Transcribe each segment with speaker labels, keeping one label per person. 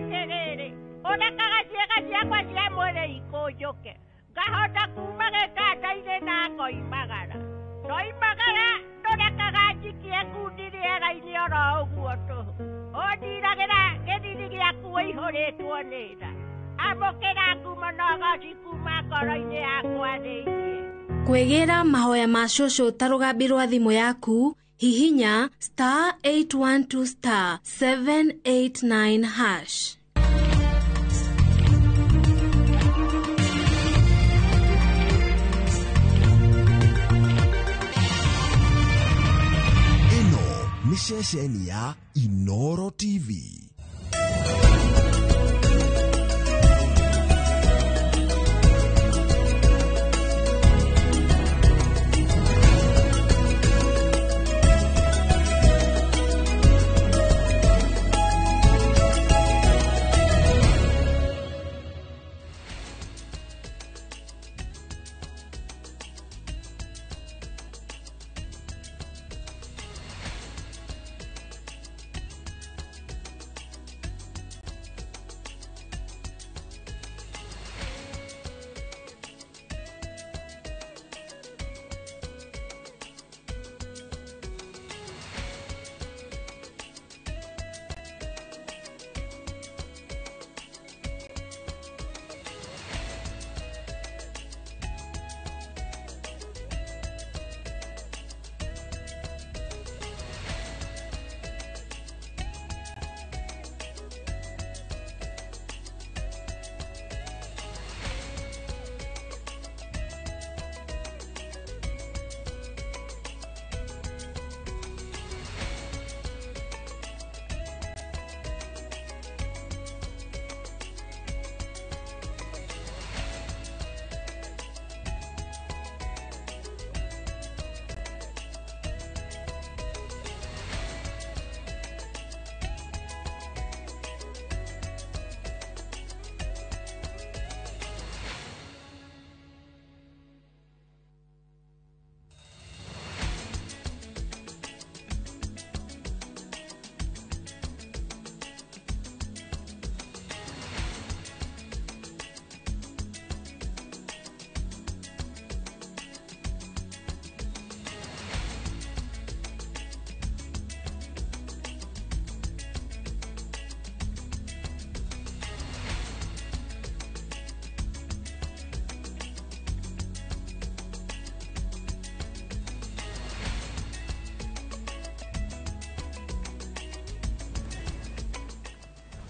Speaker 1: Atĩrĩrĩ, ũrekaga ciĩga ciakwa cia mwĩrĩ ikũnjũke, ngahota kuuma gĩtanda-inĩ na ngoimagara. Ndoimagara, ndũrekaga njikie ngundi rĩera-inĩ oro ũguo tũhũ. Ũndiragĩra gĩthithi gĩaku ũihũrĩtwo nĩ tha. Amũkĩra ngumo na ũgooci kuuma ngoro-inĩ yakwa thĩinĩ.
Speaker 2: Kwĩgĩra mahoya ma cũcũ ta rũgambi rwa thimũ yaku, hihinya *812 *789 hash.
Speaker 3: Ĩno nĩ ceceni ya Inoro TV.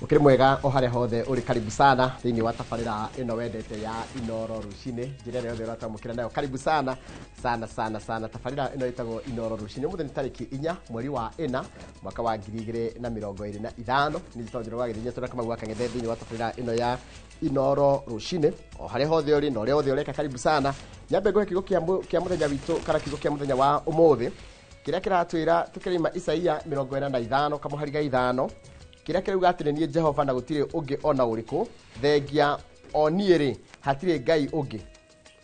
Speaker 4: Ukiri mwega o haria hothe uri, karibu sana thiini wa tabarira ino wendete ya Inoro Rucini, njira ĩrĩa yothe ũratamũkĩra nayo. Karibu sana sana sana sana. Tabarira ĩno ĩtagwo Inoro Rucini. Ũmũthĩ nĩ tarĩki 4 mweri wa 4 mwaka wa 2025. Nĩ njĩtagwo Njoroge wa Gĩthinya, tũrĩa Kamau wa Kang'ethe thĩinĩ wa tabarira ĩno ya Inoro Rucini. O harĩa hothe ũrĩ na ũrĩa hothe ũreka, karibu sana. Nyambe ngũhe kiugo kĩa mũthenya witũ, kana kiugo kĩa mũthenya wa ũmũthĩ, kĩrĩa kĩratwĩra tũkĩrĩma Isaia 45 kamũhari ga 5, kĩrĩa kĩrauga atĩ nĩ niĩ Jehova na gũtirĩ ũngĩ ona ũrĩkũ, thengia o niĩ rĩ, hatirĩ Ngai ũngĩ.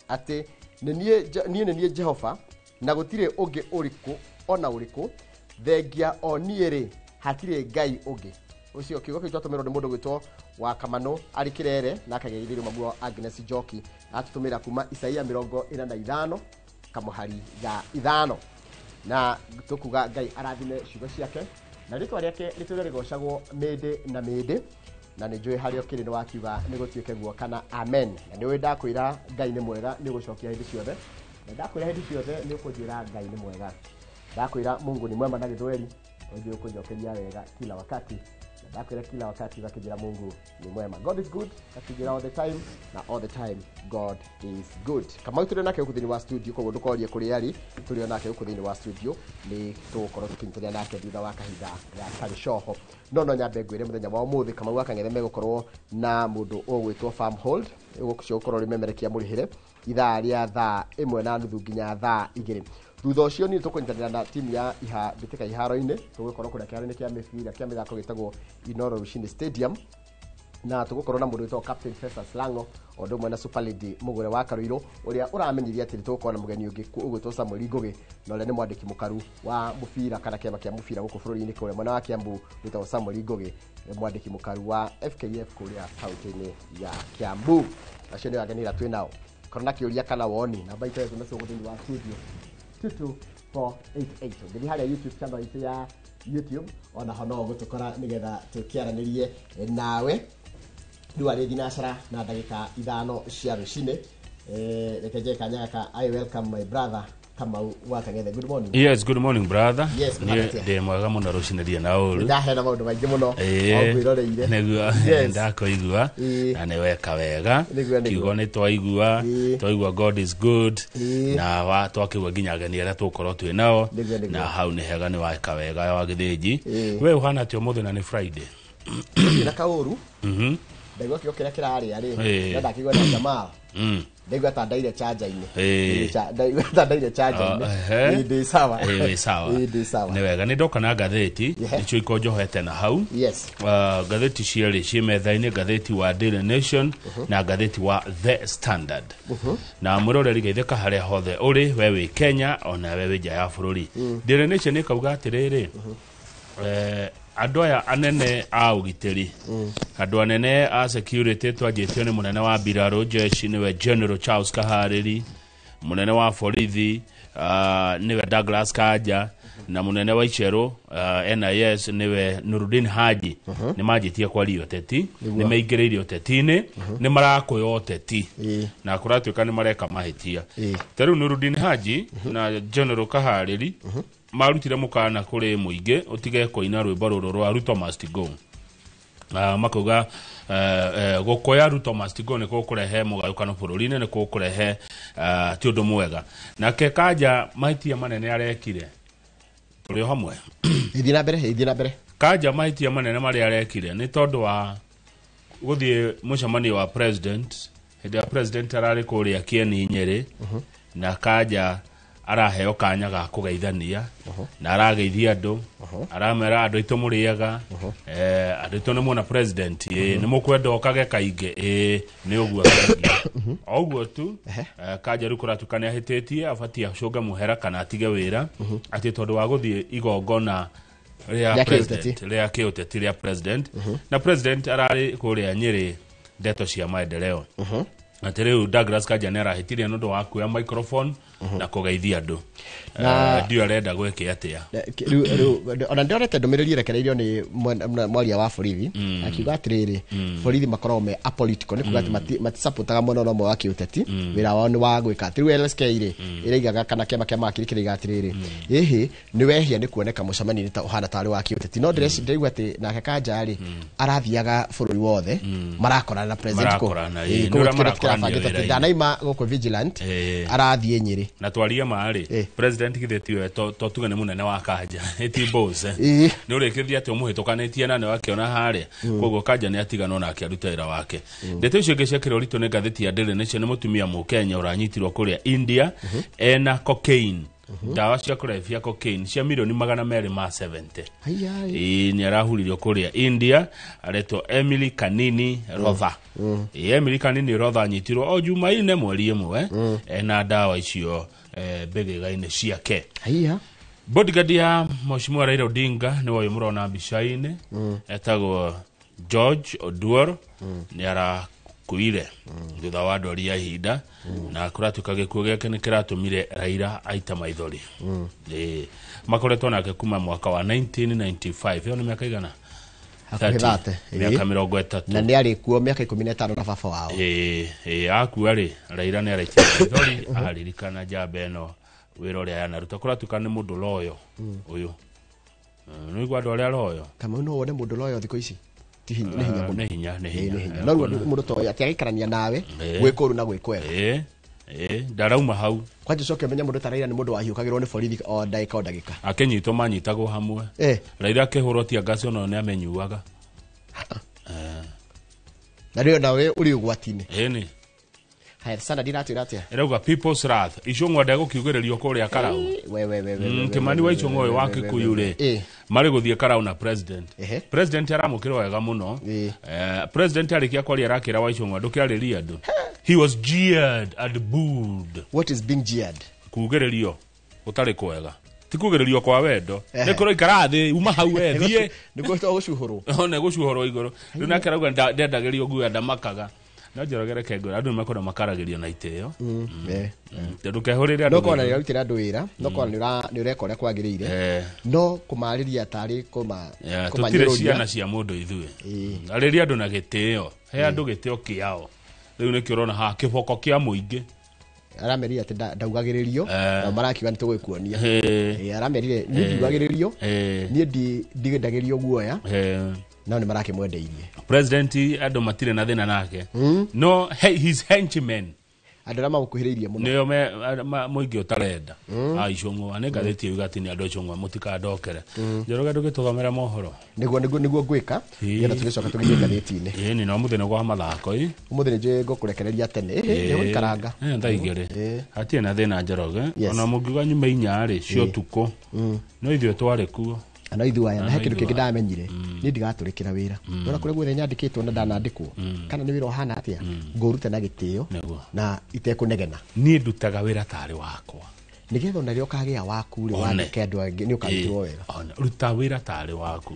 Speaker 4: Atĩ nĩ niĩ nĩ niĩ Jehova na gũtirĩ ũngĩ ũrĩkũ ona ũrĩkũ, thengia o niĩ rĩ, hatirĩ Ngai ũngĩ. Ũcio kiugo kĩu twatũmĩrwo nĩ mũndũ gwĩtwo wa Kamano arĩ Kĩrere, na akageithĩrio maguo Agnes Njoki. Atũtũmĩra kuma Isaia 45 kamũhari ga 5, na tũkuga Ngai arathime ciugo ciake na rĩtwa rĩake rĩtũre rĩgocagwo mĩndĩ na mĩndĩ. Na nĩ njũĩ harĩa ũkĩrĩ nĩ wakiuga nĩ gũtuĩke guo kana amen. Na nĩ ũĩ ndakwĩra Ngai nĩ mwega, nĩ ũgũcokia hĩndĩ ciothe, na ndakwĩra hĩndĩ ciothe nĩ ũkũnjĩra Ngai nĩ mwega. Ndakwĩra Mungu ni mwema na Gĩthweri, ũnjĩ ũkũnjokeria wega kila wakati, na ndakwĩra kila wakati ũgakĩnjĩra Mungu ni mwema. God is good, gakĩnjĩra all the time, na all the time God is good. Kamau tũrĩ nake gũkũ thĩinĩ wa studio, koguo ndũkorie kũrĩa arĩ, tũrĩ o nake gũkũ thĩinĩ wa studio. Nĩ tũgũkorwo tũkĩnyitanĩra nake thutha wa kahinda gatarĩ coho. No nyambe ngwĩre mũthenya wa ũmũthĩ Kamau wa Kang'ethe megũkorwo na mũndũ ũgwĩtwo Farm Hold, ũcio ũkorwo ũrĩ memerekia mũrĩhĩre ithaa rĩa thaa 1:30 nginya thaa 2. Thutha ũcio niĩ tũkũnyitanĩra na timu ya iha mbĩtĩka iharo-inĩ, tũgũkorwo kũrĩa kĩharo-inĩ kĩa mĩbira kĩa mĩthako gĩtagwo Inoro Rucini Stadium. Na tũgũkorwo na mũndũ wĩtagwo Captain Festus Lango o ũndũ ũmwe na Super Lady Mũgũre wa Karuirũ ũrĩa ũramenyithia atĩ nĩtũgũkorwo na mũgeni ũngĩ ũgwĩtwo Samuel Ngũgĩ, na ũrĩa nĩ mwandĩki mũkaru wa mũbira kana kĩama kĩa mũbira gũkũ bũrũri-inĩ kũrĩa mwena wa Kiambu, wĩtagwo Samuel Ngũgĩ, mwandĩki mũkaru wa FKF kũrĩa kaunti-inĩ ya Kiambu. Acio nĩo ageni arĩa twĩ nao. Korwo na kĩũria kana woni, namba itũ ya SMS gũkũ thĩinĩ wa studio 22488. Ũngĩthiĩ harĩa YouTube channel itũ ya YouTube onaho no ũgũtũkora nĩgetha tũkĩaranĩrie nawe. Rĩu arĩ thinacara na ndagĩka 5 cia rũcinĩ. Reke njoe kanya gaka, I welcome my brother Kamau wa Kang'ethe. Good morning.
Speaker 5: Yes, good morning brother.
Speaker 4: Yes,
Speaker 5: Niĩ ndĩ mwega mũno rũcinĩ ndirĩ na ũru.
Speaker 4: Ndaheana maũndũ maingĩ mũno o ngwĩroreire.
Speaker 5: Nĩguo
Speaker 4: Yes.
Speaker 5: ndakũigua na nĩ weka wega.
Speaker 4: Nĩguo, nĩguo.
Speaker 5: Kiugo nĩ twaigua, twaigua God is good na twakĩigua nginya ageni arĩa tũgũkorwo twĩ nao
Speaker 4: Nĩguo, nĩguo.
Speaker 5: na hau nĩ hega, nĩ weka wega wa Gĩthĩnji.
Speaker 4: Ĩĩ.
Speaker 5: We ũhana atĩa ũmũthĩ na nĩ Friday?
Speaker 4: Ndirĩ na kaũru. Ndaigua kĩo kĩrĩa kĩrarĩa rĩ, no ndakĩigua na Jamal. Ndaigua ta ndaire charger-inĩ. Ndaigua ta ndaire charger-inĩ.
Speaker 5: Ehe.
Speaker 4: Ĩĩ, ndĩ sawa.
Speaker 5: Ĩĩ, wĩ sawa.
Speaker 4: Ĩĩ, ndĩ sawa.
Speaker 5: Nĩ wega, nĩ ndoka na ngathĩti nĩcio ikorwo njohete na hau.
Speaker 4: Yes.
Speaker 5: Ngathĩti cierĩ ciĩ metha-inĩ, ngathĩti wa Daily Nation na ngathĩti wa The Standard. Na mwĩroreri geithĩka harĩa hothe ũrĩ, we wĩ Kenya ona we wĩ nja ya bũrũri. Daily Nation ĩkauga atĩrĩrĩ, andũ aya anene a ũgitĩri, andũ anene a security twanjĩtio nĩ mũnene wa mbirarũ jeshi nĩwe General Charles Kaharĩri, mũnene wa borithi nĩwe Douglas Kanja, na mũnene wa icerũ NIS nĩwe Nurudin Haji. Nĩ manjĩtie kwaria ũteti, nĩ maingĩrĩire ũteti-inĩ, nĩ marakũya ũteti na kũratuĩka nĩ mareka mahĩtia. Ta rĩu Nurudin Haji na General Kaharĩri marutire mũkana kũrĩ mũingĩ ũtige kũina rwĩmbo rũrũ rwa Ruto must go. Makauga gũkũya Ruto must go nĩ gũkũrehe mũgayũkano bũrũri-inĩ, nĩ gũkũrehe ti ũndũ mwega. Nake Kanja mahĩtia manene arekire, tũrĩ o hamwe.
Speaker 4: Ithiĩ na mbere, ithiĩ na mbere.
Speaker 5: Kanja mahĩtia manene marĩa arekire nĩ tondũ wa gũthiĩ mũcemanio wa president, hĩndĩ ya president ararĩ kũrĩa Kieni Nyĩrĩ, na Kanja araheo kanya ga kũgeithania na arageithia andũ, aramera andũ aitũ mũrĩaga, andũ aitũ nĩ muona president, nĩ mũkwenda okage kaingĩ, nĩ ũguo thengia. O ũguo tu, Kanja rĩu kũratuĩka nĩ ahĩtĩtie, abatiĩ acũnge mũhera kana atige wĩra, atĩ tondũ wa gũthiĩ igongona rĩa
Speaker 4: Rĩa
Speaker 5: president,
Speaker 4: kĩũteti.
Speaker 5: rĩa kĩũteti rĩa president, na president ararĩ kũrĩa Nyĩrĩ ndeto cia maendeleo. Atĩ rĩu Douglas Kanja nĩ arahĩtirie nĩ ũndũ wa kuoya microphone na kũgeithia andũ. Ndiũĩ arenda gwĩke atĩa.
Speaker 4: Rĩu ona ndĩronete ndũmĩrĩri ĩrekereirio nĩ mwaria wa borithi akiuga atĩrĩrĩ, borithi makoragwo me apolitical, nĩ kuga atĩ matisapotaga mwena ona ũmwe wa kĩũteti, wĩra wao nĩ wa gwĩka atĩ. Rĩu LSK rĩ ĩraigaga kana kĩama kĩa mawakiri kĩraiga atĩrĩrĩ, ĩhĩ nĩ wehia nĩ kuoneka mũcemanio-inĩ ta ũhana tarĩ wa kĩũteti. No ndĩraigua atĩ nake Kanja rĩ arathiaga bũrũri wothe, marakorana na president kũ.
Speaker 5: Marakorana, ĩĩ,
Speaker 4: Ĩĩ,
Speaker 5: nĩ
Speaker 4: koguo
Speaker 5: ũrĩa
Speaker 4: kĩrĩa
Speaker 5: marakoranio
Speaker 4: kĩrabangĩtwo atĩ
Speaker 5: wĩra-inĩ.
Speaker 4: ndanaima gũkũ Vigilant, arathiĩ Nyĩrĩ.
Speaker 5: Na twarie ma rĩ, president githĩ tiwe to tuge nĩ mũnene wa Kanja, ĩti boss.
Speaker 4: Ĩĩ.
Speaker 5: Nĩ ũrĩkĩtie atĩ ũmũhĩtũkanĩtie na nĩ wakĩona harĩa, koguo Kanja nĩ atiganwo nake arute wĩra wake. Ndeto icio ingĩ ciekĩrwo ũritũ nĩ ngathĩti ya Daily Nation, nĩ mũtumia mũkenya ũranyitirwo kũrĩa India ena cocaine, ndawa cia kũrebia cocaine cia milioni 270.
Speaker 4: Aiai.
Speaker 5: Ĩĩ, nĩ arahuririo kũrĩa India, aretwo Emily Kanini Rotha. Ĩĩ, Emily Kanini Rotha anyitirwo o Jumaine mweri ĩmwe ena ndawa icio mbĩgĩga-inĩ ciake.
Speaker 4: Aiya.
Speaker 5: Bodyguard ya Mheshimiwa Raila Odinga nĩ ũyũ mũrona mbica-inĩ, etagwo George Oduor, nĩ arakuire thutha wa ndwari ya ihinda, na kũratuĩka gĩkuũ gĩake nĩ kĩratũmire Raila aita maithori. Ĩĩ, makoretwo nake kuma mwaka wa 1995, ĩyo nĩ mĩaka igana?
Speaker 4: Hakuhĩ
Speaker 5: 30.
Speaker 4: 30.
Speaker 5: Mĩaka 30.
Speaker 4: Na nĩ arĩ kuo mĩaka 15 na baba wao.
Speaker 5: Ĩĩ, ĩĩ, akua rĩ Raila nĩ araitia maithori aririkana njamba ĩno wĩra ũrĩa yanaruta. Kũratuĩka nĩ mũndũ loyo ũyũ. Nĩ ũigua andũ arĩa loyo.
Speaker 4: Kamau, no wone mũndũ loyo thikũ ici? Ti hinya, nĩ hinya mũno.
Speaker 5: Nĩ hinya, nĩ
Speaker 4: Ĩĩ,
Speaker 5: hinya.
Speaker 4: nĩ hinya. No rĩu mũndũ ta ũyũ atĩ agaikarania nawe gwĩ kũũru na gwĩ kwega.
Speaker 5: Ĩĩ, ĩĩ, ndarauma hau.
Speaker 4: Kwanja ũcoke ũmenye mũndũ ta Raila nĩ mũndũ wahiũkagĩrwo nĩ borithi o ndagĩka o ndagĩka.
Speaker 5: Akĩnyitwo manyitagwo hamwe. Raila akĩhũrwo tear gas ona nĩ amenyuaga.
Speaker 4: Na rĩo nawe ũrĩ ũgwati-inĩ.
Speaker 5: Ĩni.
Speaker 4: Haya sana ndiratwĩra atĩa?
Speaker 5: Ĩrauga People's Wrath, Icũng'wa ndegũkiugĩrĩrio kũrĩa Karau.
Speaker 4: We we we we.
Speaker 5: Kimani wa Icũng'wa ũyũ wa Kikuyu rĩ, marĩ gũthiĩ Karau na president. President aramũkĩra wega mũno. President arĩkia kwaria arakĩra wa Icũng'wa ndũkĩarĩrie andũ. He was jeered and booed.
Speaker 4: What is being jeered?
Speaker 5: Kugĩrĩrio gũtarĩ kwega. Ti kugĩrĩrio kwa wendo. Nĩ kũroikara thĩ uma hau we thiĩ.
Speaker 4: Nĩguo gũcuhũrwo.
Speaker 5: Nĩ gũcuhũrwo igũrũ. Rĩu nake arauga ndendagĩrio nguo ndamakaga. No Njoroge reke ngwĩre andũ nĩmekwenda makaragĩrio na itĩo. Ndũkehũrĩre andũ.
Speaker 4: No kona nĩ ũrarutĩra andũ wĩra, no kona nĩ ũreka ũrĩa kwagĩrĩire. No kũmarĩria tarĩ kũmanyũrũria.
Speaker 5: Tũtirĩ ciana cia mũndũ ithuĩ. Arĩria andũ na gĩtĩo. He andũ gĩtĩo kĩao. Rĩu nĩkĩo ũrona haha kĩboko kĩa mũingĩ.
Speaker 4: Aramerire atĩ ndaugagĩrĩrio na marakiuga nĩ tũgũkuonia. Aramerire niĩ ndiugagĩrĩrio, niĩ ndiendagĩrio guoya. No nĩ marakĩmwendeirie.
Speaker 5: President andũ matirĩ na thĩna nake. No his henchmen
Speaker 4: andũ arĩa mamũkuhĩrĩirie mũno
Speaker 5: nĩo mũingĩ ũtarenda. Icũng'wa nĩ ngathĩti ĩyo atĩ nĩ andũ Icũng'wa mũtikandokere. Njoroge ndũgĩtũthomera mohoro.
Speaker 4: Nĩguo nĩguo ngwĩka nĩgetha tũgĩcoka tũgĩthiĩ ngathĩti-inĩ.
Speaker 5: Ĩĩ no mũthenya gwa mathako ĩ.
Speaker 4: Ũmũthĩ nĩnjũĩ ngũkũrekereria tene. Nĩgũikaranga.
Speaker 5: Thaa igĩrĩ. Hatirĩ na thĩna Njoroge. Ona mũngiuga nyuma inya rĩ cia ũtukũ. No ithuĩ twarĩ kuo.
Speaker 4: No ithuĩ aya na he kĩndũ kĩngĩ ndamenyire niĩ ndigatũrĩkĩra wĩra. Nona kũrĩa guothe nyandĩkĩtwo na ndanandĩkwo kana nĩ wĩra ũhana atĩa ngũrute na gĩtĩo na itekũnegena.
Speaker 5: Niĩ ndutaga wĩra tarĩ wakwa
Speaker 4: nĩgetha ona rĩrĩa ũkagĩa waku rĩ wandĩke andũ angĩ nĩ ũkarutĩrwo wega.
Speaker 5: Ruta wĩra tarĩ waku.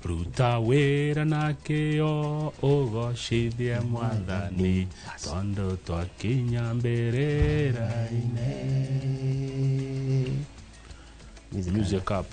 Speaker 5: Ruta wĩra na kĩo ũgocithie Mwathani tondũ twakinya mbĩrĩra-inĩ. Music up.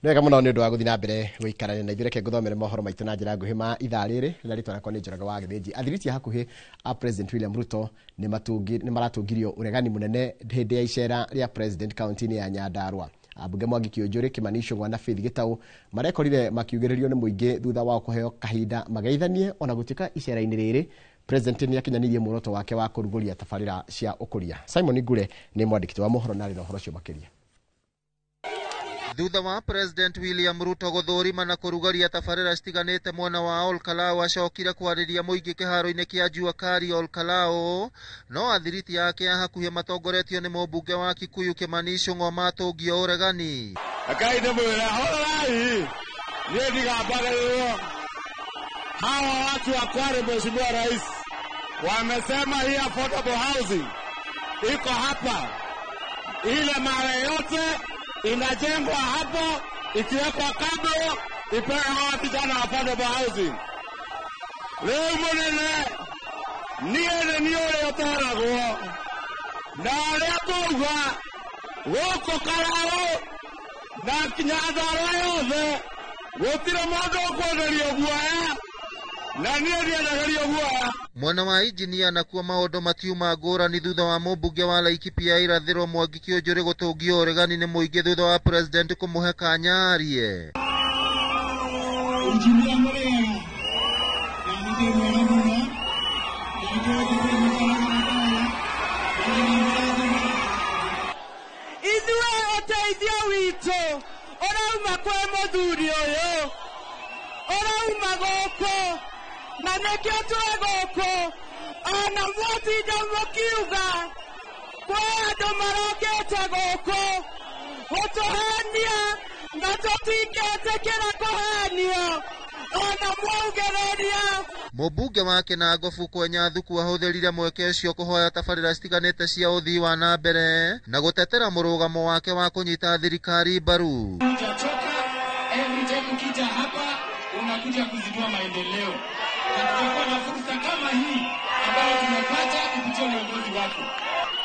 Speaker 4: Nĩ wega mũno nĩ ũndũ wa gũthiĩ na mbere gũikarania na ithuĩ. Reke ngũthomere mohoro maitũ na njĩra nguhĩ ma ithaa rĩrĩ na rĩtwa rĩakwa nĩ Njoroge wa Gĩthĩnji. Athiriti a hakuhĩ a President William Ruto nĩ maratũngirio ũregani mũnene hĩndĩ ya icera rĩa President kaunti-inĩ ya Nyandarua. Ambunge Mwangi Kiunjuri, Kimani Ichung'wa na Faith Gĩtaũ marekorire makiugĩrĩrio nĩ mũingĩ thutha wao kũheo kahinda mageithanie. Ona gũtuĩka icera-inĩ rĩrĩ President nĩ akinyanĩirie muoroto wake wa kũrugũria tabarĩra cia ũkũria. Simon Ngure nĩ mwandĩki wa mohoro na arĩ na ũhoro ũcio makĩria.
Speaker 6: Thutha wa President William Ruto gũthũrima na kũrugaria tabarĩra citiganĩte mwena wa Olkalau acokire kwarĩria mũingĩ kĩharo-inĩ kĩa Jua Kali Olkalau, no athiriti yake ya hakuhĩ matongoretio nĩ mũmbunge wa Kikuyu Kimani Ichung'wa matũngio ũregani.
Speaker 7: Akai ndĩmwĩre horai niĩ ndigambagĩrĩrwo. Hawa watu wa Kwale, Mheshimiwa Rais, wamesema hii affordable housing iko hapa, ile mara yote inajengwa hapo, ikiwekwa kablo ipewe hawa vijana affordable housing. Rĩu mũnene niĩ nĩ niĩ ũrĩa ũtaragwo na ũrĩa ngũuga gũkũ Karau na Nyandarua yothe gũtirĩ mũndũ ũkwenderio guoya na niĩ ndiendagĩrio guoya.
Speaker 6: Mwena wa injinia nakuo maũndũ matiuma ngũrani thutha wa mũmbunge wa Laikipia irathĩro Mwangi Kiunjuri gũtũngio ũregani nĩ mũingĩ thutha wa president kũmũhe kanya arie.
Speaker 8: Injinia mũrĩega na nĩ mwega mũno na
Speaker 1: ithuĩ ũteithio witũ ũrauma kwĩ mũthuri ũyũ ũrauma gũkũ na nĩkĩo twĩ gũkũ ona mwatinda mũkiuga kwĩ andũ marokĩte gũkũ gũtũhenia na tũtingĩtĩkĩra kũhenio ona mwaugĩrĩria.
Speaker 6: Mũmbunge wa Kĩnangobu Kwenya Thuku ahũthĩrire mweke ũcio kũhoya tabarĩra citiganĩte cia ũthii wa na mbere na gũtetera mũrũgamo wake wa kũnyita thirikari mbaru.
Speaker 8: Hujachoka, every time ukija hapa unakuja kuzindua maendeleo. Na tutakuwa na fursa kama hii ambayo tumepata kupitia uongozi wako.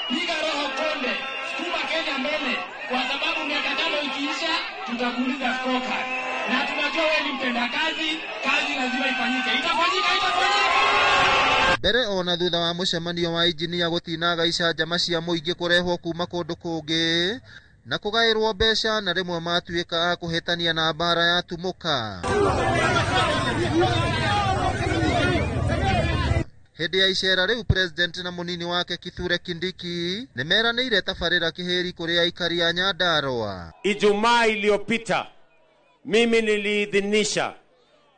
Speaker 8: Piga roho konde, sukuma Kenya mbele, kwa sababu miaka 5 ikiisha tutakuuliza scorecard. Na tunajua wewe ni mtendakazi, kazi lazima ifanyike. Itafanyika, itafanyika.
Speaker 6: Mbere ona thutha wa mũcemanio wa injinia gũtinaga icanjama cia mũingĩ kũrehwo kuma kũndũ kũngĩ na kũgaĩrwo mbeca na rĩmwe matuĩka a kũhĩtania na mbara yatumũka. Hĩndĩ ya icera rĩu President na mũnini wake Kithure Kindiki nĩmeranĩire tabarĩra kĩhĩri kũrĩ aikari a Nyandarua.
Speaker 9: Ijumaa iliyopita mimi niliidhinisha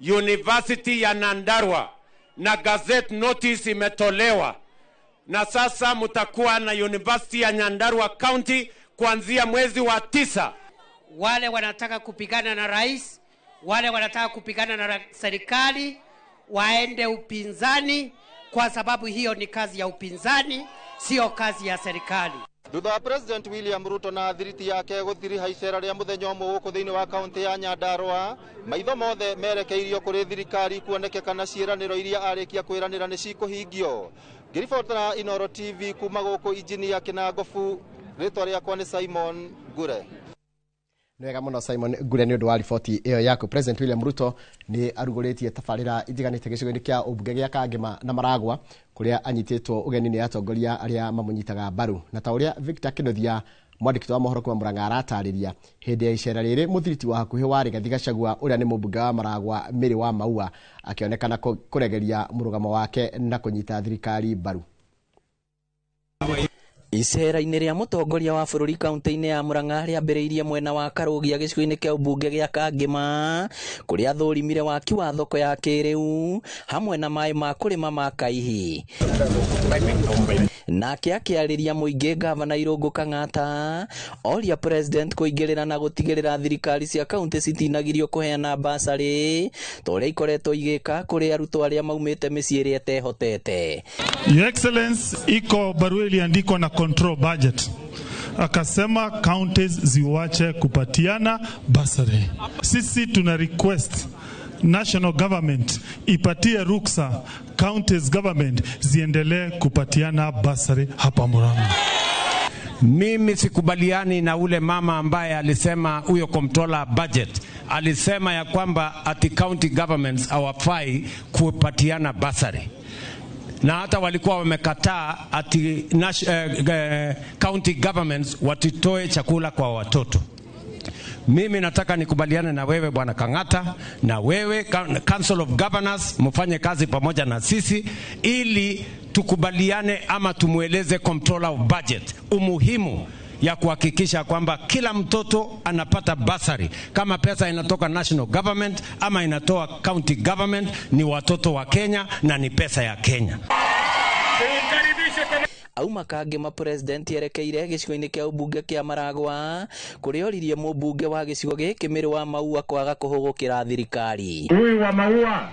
Speaker 9: University ya Nyandarua na gazette notice imetolewa, na sasa mtakuwa na University ya Nyandarua County kuanzia mwezi wa 9.
Speaker 10: Wale wanataka kupigana na rais, wale wanataka kupigana na serikali waende upinzani, kwa sababu hiyo ni kazi ya upinzani, sio kazi ya serikali.
Speaker 6: Thutha wa President William Ruto na thiriti yake gũthiriha icera rĩa mũthenya ũmwe gũkũ thĩinĩ wa kaunti ya Nyandarua, maitho mothe merekeirio kũrĩ thirikari kuoneke kana ciĩranĩro iria arĩkia kwĩranĩra nĩ cikũhingio. Ngĩribotera Inooro TV kuma gũkũ Injinia Kĩnangobu, rĩtwa rĩakwa nĩ Simon Ngure.
Speaker 4: Nĩ wega mũno Simon Ngure nĩ ũndũ wa riboti ĩyo yaku. President William Ruto nĩ arugũrĩtie tabarĩra itiganĩte gĩcigo-inĩ kĩa ũmbunge gĩa Kangema na Maragwa, kũrĩa anyitĩtwo ũgeni nĩ atongoria arĩa mamũnyitaga mbaru. Na ta ũrĩa Victor Kĩnuthia, mwandĩki wa mohoro kuma Murang'a, aratarĩria, hĩndĩ ya icera rĩrĩ mũthiriti wa hakuhĩ wa Rigathi Gachagua ũrĩa nĩ mũmbunge wa Maragwa Mary wa Maua akĩonekana kũregeria mũrũgamo wake na kũnyita thirikari mbaru.
Speaker 11: Icera-inĩ rĩa mũtongoria wa bũrũri kaunti-inĩ ya Murang'a rĩambĩrĩirie mwena wa Karũgia gĩcigo-inĩ kĩa ũmbunge gĩa Kangema, kũrĩa athũrimire waki wa thoko ya kĩrĩu hamwe na maĩ ma kũrĩma ma Kaihi. Nake akĩarĩria mũingĩ, Gavana Irũngũ Kang'ata oria President kũingĩrĩra na gũtigĩrĩra thirikari cia kaunti citinagirio kũheana basarĩ ta ũrĩa ikoretwo igĩka kũrĩ arutwo arĩa maumĩte mĩciĩ ĩrĩa ĩtehotete.
Speaker 12: Your Excellency, iko barua iliandikwa na control budget, akasema counties ziwache kupatiana basari. Sisi tuna request national government ipatie ruksa counties government ziendelee kupatiana basari hapa Murang'a.
Speaker 9: Mimi sikubaliani na ule mama ambaye alisema, huyo comptroller budget alisema ya kwamba ati county governments hawafai kupatiana basari, na hata walikuwa wamekataa ati county governments watitoe chakula kwa watoto. Mimi nataka nikubaliane na wewe Bwana Kang'ata, na wewe Council of Governors, mfanye kazi pamoja na sisi ili tukubaliane ama tumueleze comptroller of budget umuhimu ya kuhakikisha kwamba kila mtoto anapata basari. Kama pesa inatoka national government ama inatoa county government, ni watoto wa Kenya na ni pesa ya Kenya.
Speaker 11: Auma Kangema, President erekeire gĩcigo-inĩ kĩa ũmbunge kĩa Maragwa, kũrĩa oririe mũmbunge wa gĩcigo gĩkĩ Mary wa Maua kwaga kũhũgũkĩra thirikari.
Speaker 9: Huyu wa Maua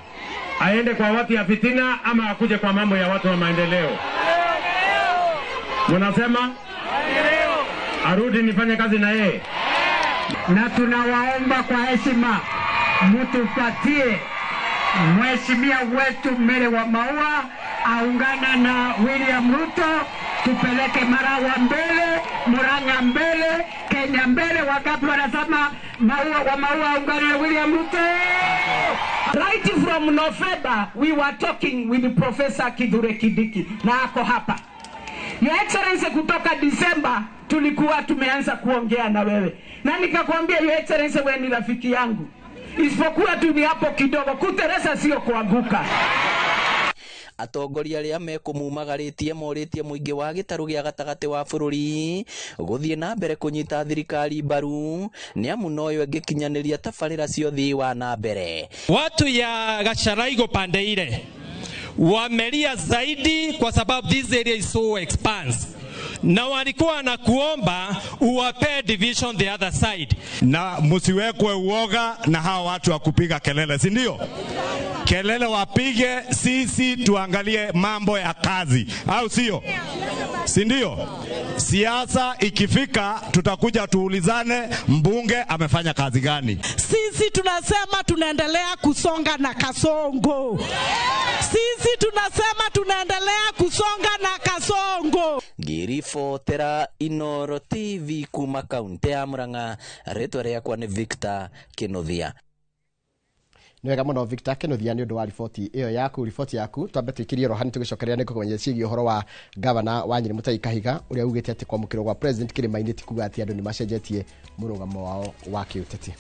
Speaker 9: aende kwa watu ya fitina ama akuje kwa mambo ya watu wa maendeleo? Munasema arudi nifanye kazi na yeye.
Speaker 13: Na tunawaomba kwa heshima mtupatie mheshimiwa wetu Mary wa Maua aungana na William Ruto, tupeleke Maragwa mbele, Murang'a mbele, Kenya mbele. Wangapi wanasema Maua wa Maua aungane na William Ruto?
Speaker 14: Right from November we were talking with Professor Kithure Kindiki na ako hapa. Your Excellency, kutoka December tulikuwa tumeanza kuongea na wewe, na nikakwambia Your Excellency, wewe ni rafiki yangu, isipokuwa tu ni hapo kidogo, kuteresa sio kuanguka.
Speaker 11: Atongoria arĩa mekũmumagarĩtie morĩtie mũingĩ wa gĩtarũ gĩa gatagatĩ wa bũrũri gũthiĩ na mbere kũnyita thirikari mbaru, nĩ amu noyo ĩngĩkinyanĩria tabarĩra cia ũthii wa na mbere.
Speaker 15: Watu ya Gacharaigo pande ile wamelia zaidi kwa sababu this area is so expanse, na walikuwa na kuomba uwape division the other side.
Speaker 7: Na msiwekwe uoga na hawa watu wa kupiga kelele, si ndio? Kelele wapige, sisi tuangalie mambo ya kazi, au sio? Si ndio? Siasa ikifika tutakuja tuulizane mbunge amefanya kazi gani.
Speaker 14: Sisi tunasema tunaendelea kusonga na Kasongo. Sisi tunasema tunaendelea kusonga na Kasongo.
Speaker 11: Ngĩribotera Inooro TV kuma kaunti ya Murang'a, rĩtwa rĩakwa nĩ Victor Kĩnuthia.
Speaker 4: Nĩ wega mũno Victor Kĩnuthia nĩ ũndũ wa riboti ĩyo yaku. Riboti yaku twambe tũikirie rohani tũgĩcokereria nĩ kũmenya ciĩgiĩ ũhoro wa gavana wa Nyĩrĩ Mutahi Kahiga ũrĩa ugĩte atĩ kwamũkĩrwo gwa president kĩrĩma-inĩ ti kuga atĩ andũ nĩ macenjetie mũrũgamo wao wa kĩũteti.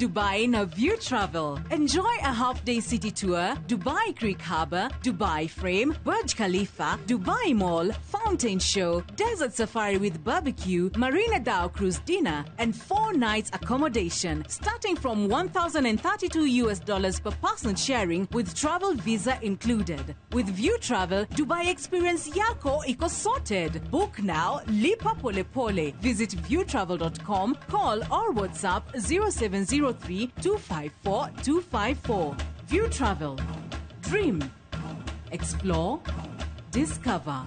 Speaker 16: Dubai na View Travel. Enjoy a half-day city tour, Dubai Creek Harbour, Dubai Frame, Burj Khalifa, Dubai Mall, Fountain Show, Desert Safari with barbecue, Marina Dhow Cruise dinner, and 4 nights accommodation, starting from $1,032 per person sharing with travel visa included. With View Travel, Dubai experience yako iko sorted. Book now, lipa pole pole. Visit viewtravel.com, call or WhatsApp 0703 254 254. View Travel. Dream. Explore. Discover.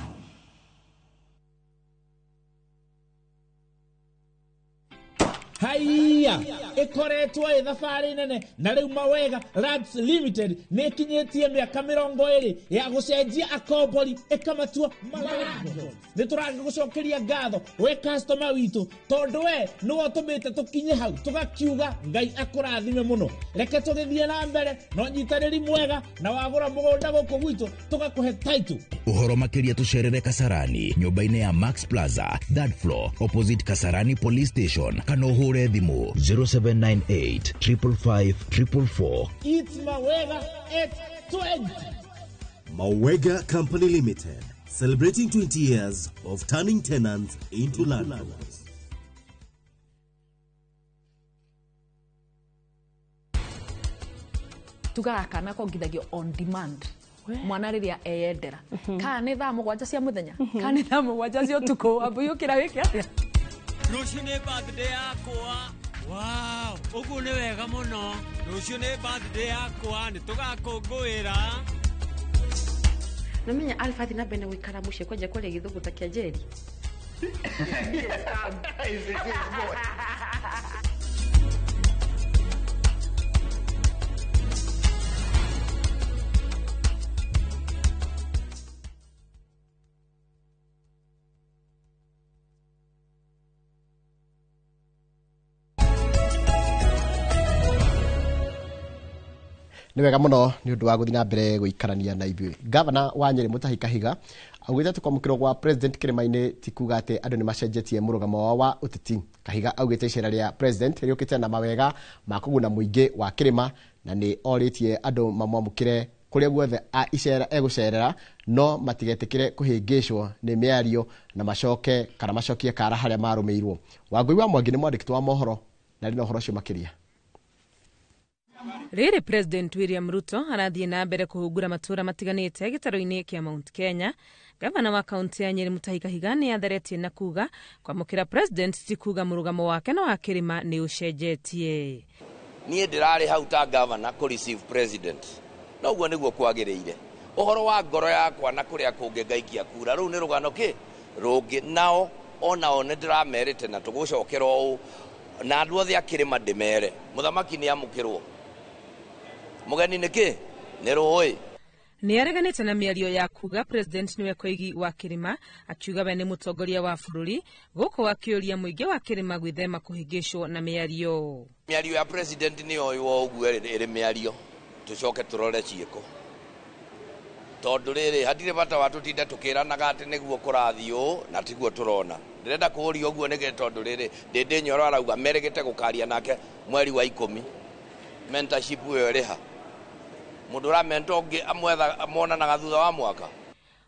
Speaker 17: Haiya ikoretwo ĩ thabarĩ nene na rĩu Mawega Lands Limited nĩ ĩkinyĩtie mĩaka 20 ya gũcenjia akombori ĩkamatua nĩ tũragĩgũcokeria ngatho we customer witũ tondũ we nĩwe ũtũmĩte tũkinye hau tũgakiuga Ngai akũrathime mũno. Reke tũgĩthiĩ na mbere na ũnyitanĩri mwega na wagũra mũgũnda gũkũ gwitũ tũgakũhe title.
Speaker 18: Ũhoro makĩria tũcerere Kasarani nyũmba-inĩ ya Max Plaza third floor opposite Kasarani Police Station kana ũhũre thimũ 0798 555 444.
Speaker 17: It's Mawega at 20.
Speaker 19: Mawega Company Limited, celebrating 20 years of turning tenants into landlords.
Speaker 20: Tugaga kana kongithagio on demand. Mwana rĩrĩa eyendera. Kana nĩ thaa 7 cia mũthenya, kana nĩ thaa 7 cia ũtukũ, ambũyũkĩra wĩke atĩa?
Speaker 21: Rũciũ nĩ birthday yakwa. Wow, ũguo nĩ wega mũno. Rũciũ nĩ birthday yakwa, nĩ tũgakũngũĩra.
Speaker 22: Namenya Alpha na mbere gũikara mũciĩ kwanja kwaria gĩthũngũ ta kĩa Njeri.
Speaker 4: Nĩ wega mũno nĩ ũndũ wa gũthiĩ na mbere gũikarania na ithuĩ. Gavana wa Nyeri Mutahi Kahiga augĩte atĩ kwamũkĩrwo gwa president kĩrĩma-inĩ ti kuga atĩ andũ nĩ macenjetie mũrũgamo wao wa ũteti. Kahiga augĩte icera rĩa president rĩũkĩte na mawega ma kũguna mũingĩ wa kĩrĩma na nĩ orĩtie andũ mamwamũkĩre kũrĩa guothe icera egũcerera no matigetĩkĩre kũhĩngĩcwo nĩ mĩario na macoke kana macokie kara harĩa marũmĩirwo. Wangũi wa Mwangi nĩ mwandĩki wa mohoro na arĩ na ũhoro ũcio makĩria.
Speaker 23: Rĩrĩ President William Ruto arathiĩ na mbere kũhungura matũũra matiganĩte gĩtarũ-inĩ kĩa Mount Kenya. Gavana wa kaunti ya Nyeri Mutahi Kahiga nĩ atheretie na kuga kwamũkĩra president ti kuga mũrũgamo wake na wa kĩrĩma nĩ ũcenjetie.
Speaker 24: Niĩ ndĩrarĩ hau ta gavana kũ receive president na ũguo nĩguo kwagĩrĩire. Ũhoro wa ngoro yakwa na kũrĩa kũngĩ ngaikia kura rũu nĩ rũgano kĩ rũngĩ nao onao nĩ ndĩramerĩte na tũgũcokera ũũ na andũ othe a kĩrĩma ndĩmere mũthamaki nĩ amũkĩrwo mũgeni nĩkĩ nĩ rũĩ.
Speaker 23: Nĩ areganĩte na mĩario ya kuga president nĩwe koigi wa kĩrĩma akiuga we nĩ mũtongoria wa bũrũri gũkũ akĩũria mũingĩ wa kĩrĩma gwĩthema kũhĩngĩcwo na mĩario.
Speaker 24: Mĩario ya president nĩ yoywo ũguo ĩrĩ mĩario tũcoke tũrore ciĩko tondũ rĩrĩ hatirĩ bata wa tũtinde tũkĩranaga atĩ nĩguo kũrathiĩ ũũ na tiguo tũrona. Ndĩrenda kũũria ũguo nĩkĩ tondũ rĩrĩ Ndĩndĩ Nyoro arauga merĩgĩte gũkaria nake mweri wa 10 mentorship ĩyo ĩrĩ ha mũndũ ũramenta ũngĩ amwetha monanaga thutha wa mwaka.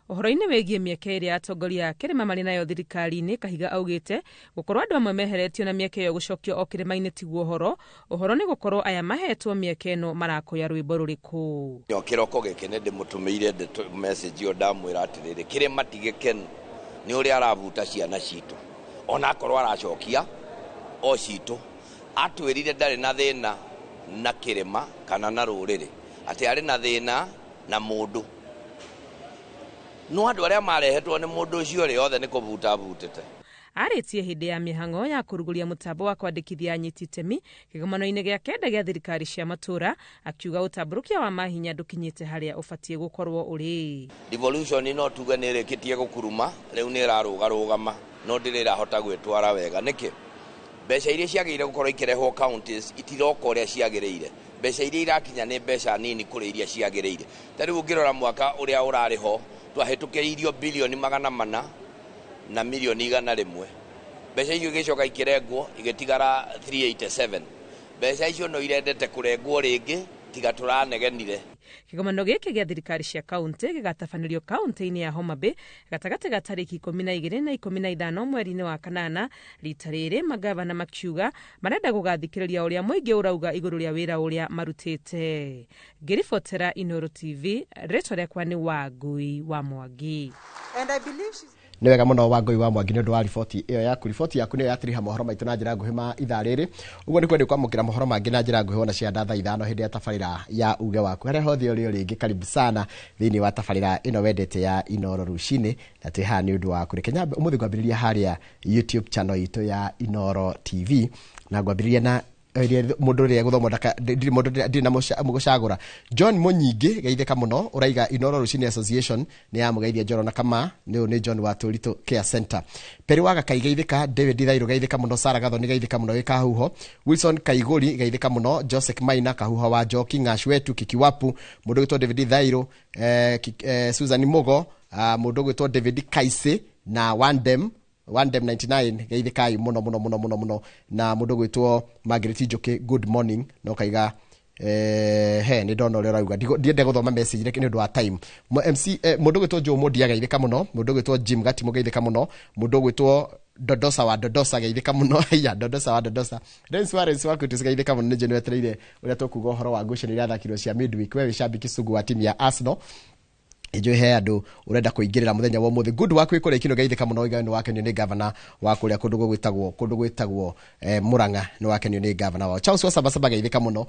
Speaker 23: Ũhoro-inĩ wĩgiĩ mĩeke ĩrĩa atongoria a kĩrĩma marĩ nayo thirikari-inĩ, Kahiga augĩte gũkorwo andũ amwe meheretio na mĩeke ĩyo gũcokio o kĩrĩma-inĩ tiguo ũhoro. Ũhoro nĩ gũkorwo aya mahetwo mĩeke ĩno marakoya rwĩmbo rũrĩkũ.
Speaker 24: Nyo kĩroko gĩkĩ nĩ ndĩmũtũmĩire message ĩyo ndamwĩra atĩrĩrĩ kĩrĩma ti gĩkenu nĩ ũrĩa arabuta ciana citũ ona akorwo aracokia o citũ. Atwĩrire ndarĩ na thĩna na kĩrĩma kana na rũrĩrĩ atĩ arĩ na thĩna na mũndũ no andũ arĩa marehetwo nĩ mũndũ ũcio rĩ othe nĩ kũbuta abutĩte.
Speaker 23: Arĩtie hĩndĩ ya mĩhang'o ya kũrugũria mũtambo wa kwandĩkithia anyiti itemi kĩgomano-inĩ gĩa 9 gĩa thirikari cia matũũra akiuga ũtambũrũkia wa mahinya ndũkinyĩte harĩa ũbatiĩ gũkorwo ũrĩ.
Speaker 24: Devolution no tuge nĩ ĩrĩkĩtie gũkuruma rĩu nĩ ĩrarũgarũgama no ndĩrĩ ĩrahota gwĩtwara wega. Nĩkĩ? Mbeca iria ciagĩrĩire gũkorwo ikĩrehwo counties itiroka ũrĩa ciagĩrĩire. Mbeca iria irakinya nĩ mbeca nini kũrĩ iria ciagĩrĩire. Ta rĩu ũngĩrora mwaka ũrĩa ũrarĩ ho twahĩtũkĩirio bilioni 400 na milioni 100. Mbeca icio igĩcoka ikĩrengwo igĩtigara 387. Mbeca icio no irendete kũrengwo rĩngĩ tiga tũranegenire.
Speaker 23: Kĩgomano gĩkĩ gĩa thirikari cia kaunti gĩgatabanĩrio kaunti-inĩ ya Homa Bay gatagatĩ ga tarĩki 12 na 15 mweri-inĩ wa kanana. Rita rĩrĩ magavana makiuga marenda gũgathikĩrĩria ũrĩa mũingĩ ũrauga igũrũ rĩa wĩra ũrĩa marutĩte. Ngĩribotera Inooro TV, rĩtwa rĩakwa nĩ Wangui wa Mwangi.
Speaker 1: And I believe she's
Speaker 4: Nĩ wega mũno, Wangui wa Mwangi, nĩ ũndũ wa riboti ĩyo yaku. Riboti yaku nĩyo yatiriha mohoro maitũ na njĩra nguhĩ ma ithaa rĩrĩ. Ũguo nĩ kwendĩ kwamũkĩra mohoro mangĩ na njĩra nguhĩ ona cia 5:00 hĩndĩ ya tabarĩra ya uge waku. Harĩa hothe ũrĩ rĩngĩ, karibu sana thĩinĩ wa tabarĩra ĩno wendete ya Inooro rũcinĩ, na twĩ haha nĩ ũndũ waku. Reke nyambe ũmũthĩ ngwambĩrĩria harĩa YouTube channel itũ ya Inooro TV, na ngwambĩrĩria na mũndũ ũrĩa gũthoma ndirĩ mũndũ, ndirĩ na mũgũcagũra. John Mũnyingĩ, geithĩka mũno. Ũraiga Inooro Rũcinĩ Association nĩ yamũgeithia Njoro na Kama. Nĩ ũyũ nĩ John wa Tũritũ Care Center. Peri wa Gakai, geithĩka. David Thairũ, geithĩka mũno. Sara Gathoni, geithĩka mũno. Gĩkahuho Wilson Kaigũri, geithĩka mũno. Joseph Maina Kahuho wa Njoki Ng'ash wetu Kikiwapu, mũndũ ũgwĩtwo David Thairũ, Susan Mugo, mũndũ ũgwĩtwo David Kaisi na Wandem Wandem 99, geithĩkai mũno mũno mũno mũno mũno. Na mũndũ ũgwĩtwo Margaret Njoki, good morning. No kaiga he nĩ ndona ũrĩa ũrauga. Ndiende gũthoma message reke nĩ ũndũ wa time. MC, mũndũ ũgwĩtwo Joe Mũndia, geithĩka mũno. Mũndũ ũgwĩtwo Jim Gatimo, geithĩka mũno. Mũndũ ũgwĩtwo Dodosa wa Dodosa, geithĩka mũno. Ya Dodosa wa Dodosa, Lens wa Lens wa Kutus, geithĩka mũno. Nĩ njũĩ nĩwetereire ũrĩa tũkuga ũhoro wa ngucanio iria thakirwo cia midweek. We wĩ shabiki sugu wa timu ya Arsenal, njũĩ he andũ ũrenda kũingĩrĩra mũthenya wa ũmũthĩ. Good work wĩ kũrĩa Ikino, geithĩka mũno. Ũiga nĩ wakenio nĩ gavana wa kũrĩa kũndũ gwĩtagwo Murang'a. Nĩ wakenio nĩ gavana wao Charles wa Sabasaba, geithĩka mũno.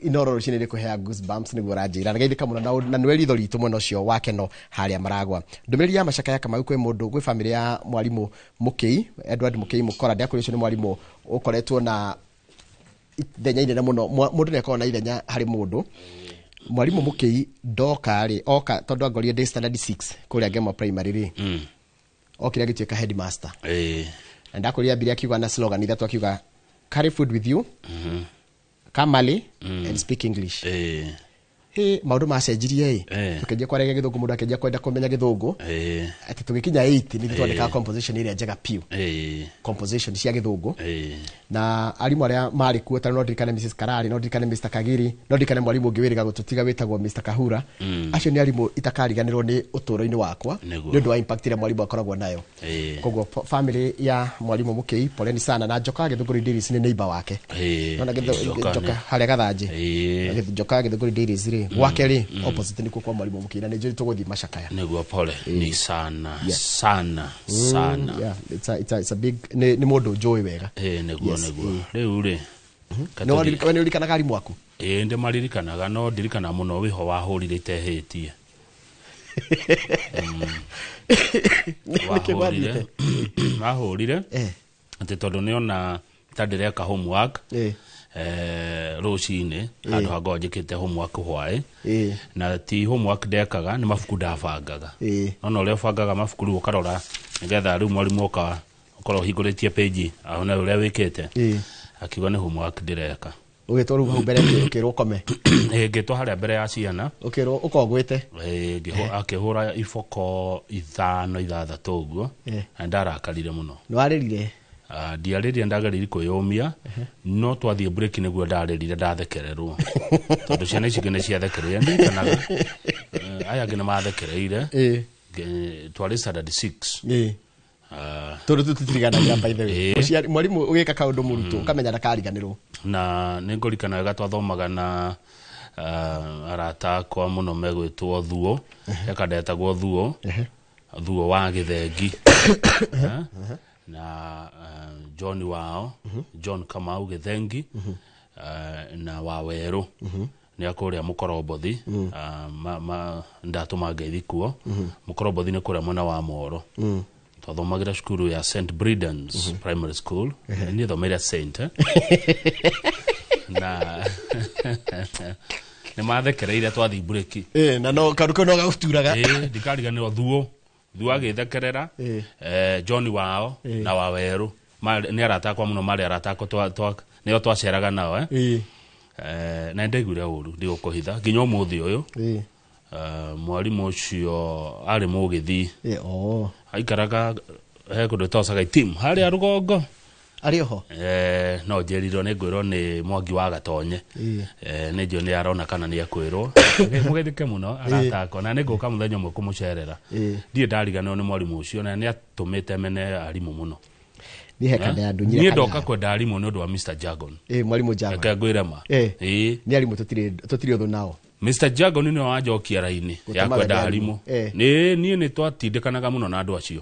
Speaker 4: Inooro rũcinĩ rĩkũhea goosebumps nĩguo ũranjĩra. Na geithĩka mũno na nĩwe ritho ritũ mwena ũcio wa Keno harĩa maragwa. Ndũmĩrĩri ya macaka ya Kamau kwĩ mũndũ, gwĩ famĩlĩ ya mwarimũ Mũkĩi, Edward Mũkĩi Mũkora. Ndĩakũria ũcio nĩ mwarimũ ũkoretwo na ithenya inene mũno. Mũndũ nĩ akoragwo na ithenya harĩ mũndũ. Mwarimũ Mũkĩi ndoka rĩ, oka tondũ angorire ndĩ standard 6 kũrĩa Ngemo Primary rĩ, okire agĩtuĩka headmaster. Na ndakũria ambire akiuga na slogan ithatũ, akiuga, "Carry food with you, come early and speak English." Hĩ, maũndũ macenjirie ĩ. Tũkĩanjia kwaragia gĩthũngũ, mũndũ akĩanjia kwenda kũmenya gĩthũngũ, atĩ tũgĩkinya 8 nĩ twandĩkaga composition ĩrĩa njega piũ, composition cia gĩthũngũ. Na arimũ arĩa marĩ kuo, ta no ndirikane Mrs Karari, no ndirikane Mr Kagiri, no ndirikane mwarimũ ũngĩ wĩrĩga gũtũtiga wĩtagwo Mr Kahura. Acio nĩ arimũ itakariganĩrwo nĩ ũtũũro-inĩ wakwa nĩ ũndũ wa impact ĩrĩa mwarimũ akoragwo nayo. Koguo family ya mwarimũ Mũkĩi, poleni sana. Na Njoka Gĩthũngũri Dairies nĩ neighbor wake. Nona
Speaker 2: Njoka
Speaker 4: Njoka harĩa Gathanjĩ. Njoka Gĩthũngũri Dairies rĩ, gwake rĩ, opposite nĩkuo kwa mwarimũ Mũkĩi, na nĩ njũĩ tũgũthiĩ macakaya.
Speaker 2: Nĩguo, pole ni sana sana sana.
Speaker 4: Yeah, it's a big, nĩ mũndũ njũĩ wega.
Speaker 2: Nĩguo.
Speaker 4: Yes.
Speaker 2: Nĩguo rĩu rĩ
Speaker 4: Nĩ ũririkanaga arimũ aku?
Speaker 2: Ĩĩ, ndĩmaririkanaga, no ndirikana mũno wĩho wahũrire itehĩtie.
Speaker 4: Nĩkĩ gwathiĩte?
Speaker 2: Wahũrire atĩ tondũ nĩona ta ndĩreka homework rũcinĩ handũ hangorwo njĩkĩte homework hwaĩ. Na ti homework ndekaga, nĩ mabuku ndabangaga. Nona ũrĩa ũbangaga mabuku rĩu, ũkarora nĩgetha rĩu mwarimũ oka ũkorwo ũhingũrĩtie page aone ũrĩa wĩkĩte. Akiuga nĩ homework ndĩreka.
Speaker 4: Ũgĩtwo rĩu hau mbere ũkĩrwo ũkome?
Speaker 2: Ĩĩ, ngĩtwo harĩa mbere ya ciana.
Speaker 4: Ũkĩrwo ũkongwĩte?
Speaker 2: Ĩĩ, akĩhũra iboko ithano ithathatũ ũguo. Na ndarakarire mũno.
Speaker 4: Nĩ warĩrire?
Speaker 2: Ah, ndiarĩrire, ndageririe kwĩyũmia, no twathiĩ break nĩguo ndarĩrire, ndathekererwo tondũ ciana ici ingĩ nĩ ciathekereire. Ndirikanaga aya angĩ nĩ mathekereire. Twarĩ standard 6. Ah,
Speaker 4: Tondũ tũtiriganagĩra, by the way. Mũciari, mwarimũ ũgĩka kaũndũ mũrutwo ũkamenya ndakariganĩrwo.
Speaker 2: Na nĩ ngũririkana wega twathomaga na arata akwa mũno megwĩtwo Thuo, eka ndetagwo Thuo, Thuo wa Gĩthengi. Eh? Na John wao, John Kamau Gĩthengi, na wa Werũ nĩ akũrĩa Mũkorombothi. Ndatũma ngeithi kuo. Mũkorombothi nĩ kũrĩa mwena wa Moro. Twathomagĩra cukuru ya St Bredans Primary School. Niĩ thomeire St, eh? Na nĩ mathekereire twathiĩ mburĩki.
Speaker 4: Ĩĩ, na no kaũndũ kau no gagũturaga.
Speaker 2: Ĩĩ, ndikariganĩrwo Thuo, Thuo agĩthekerera John wao na wa Werũ. Nĩ arata akwa mũno, marĩ arata akwa, nĩo twaceraga nao, eh? Na nĩndaiguire ũru, ndigũkũhitha, nginya ũmũthĩ ũyũ. Mwarimũ ũcio arĩ mũgĩthii.
Speaker 4: Oh.
Speaker 2: Aikaraga he kũndũ tocaga itim harĩa rũgongo.
Speaker 4: Arĩ oho?
Speaker 2: No njĩrirwo nĩ ngwĩrwo nĩ Mwangi wa Gatonye. Nĩ njũĩ nĩ arona kana nĩ ekwĩrwo. Mũgeithĩke mũno arata akwa, na nĩ ngũka mũthenya ũmwe kũmũcerera. Ndirĩ ndariganĩrwo nĩ mwarimũ ũcio, na nĩ atũmĩte mene arimũ mũno.
Speaker 4: Niĩ he kanda ya ndunyire.
Speaker 2: Niĩ ndoka kwenda arimũ nĩ ũndũ wa Mr. Jagon.
Speaker 4: Ĩ, mwarimũ Jagon.
Speaker 2: Reke ngwĩre ma.
Speaker 4: Ĩ. Nĩ arimũ tũtirĩ ũthũ nao.
Speaker 2: Mr. Jagon nĩwe wanjokia raini ya
Speaker 4: Gũtũma
Speaker 2: kwenda
Speaker 4: wende
Speaker 2: arimũ.
Speaker 4: arimũ.
Speaker 2: Nĩ niĩ nĩ twatindĩkanaga mũno na andũ acio.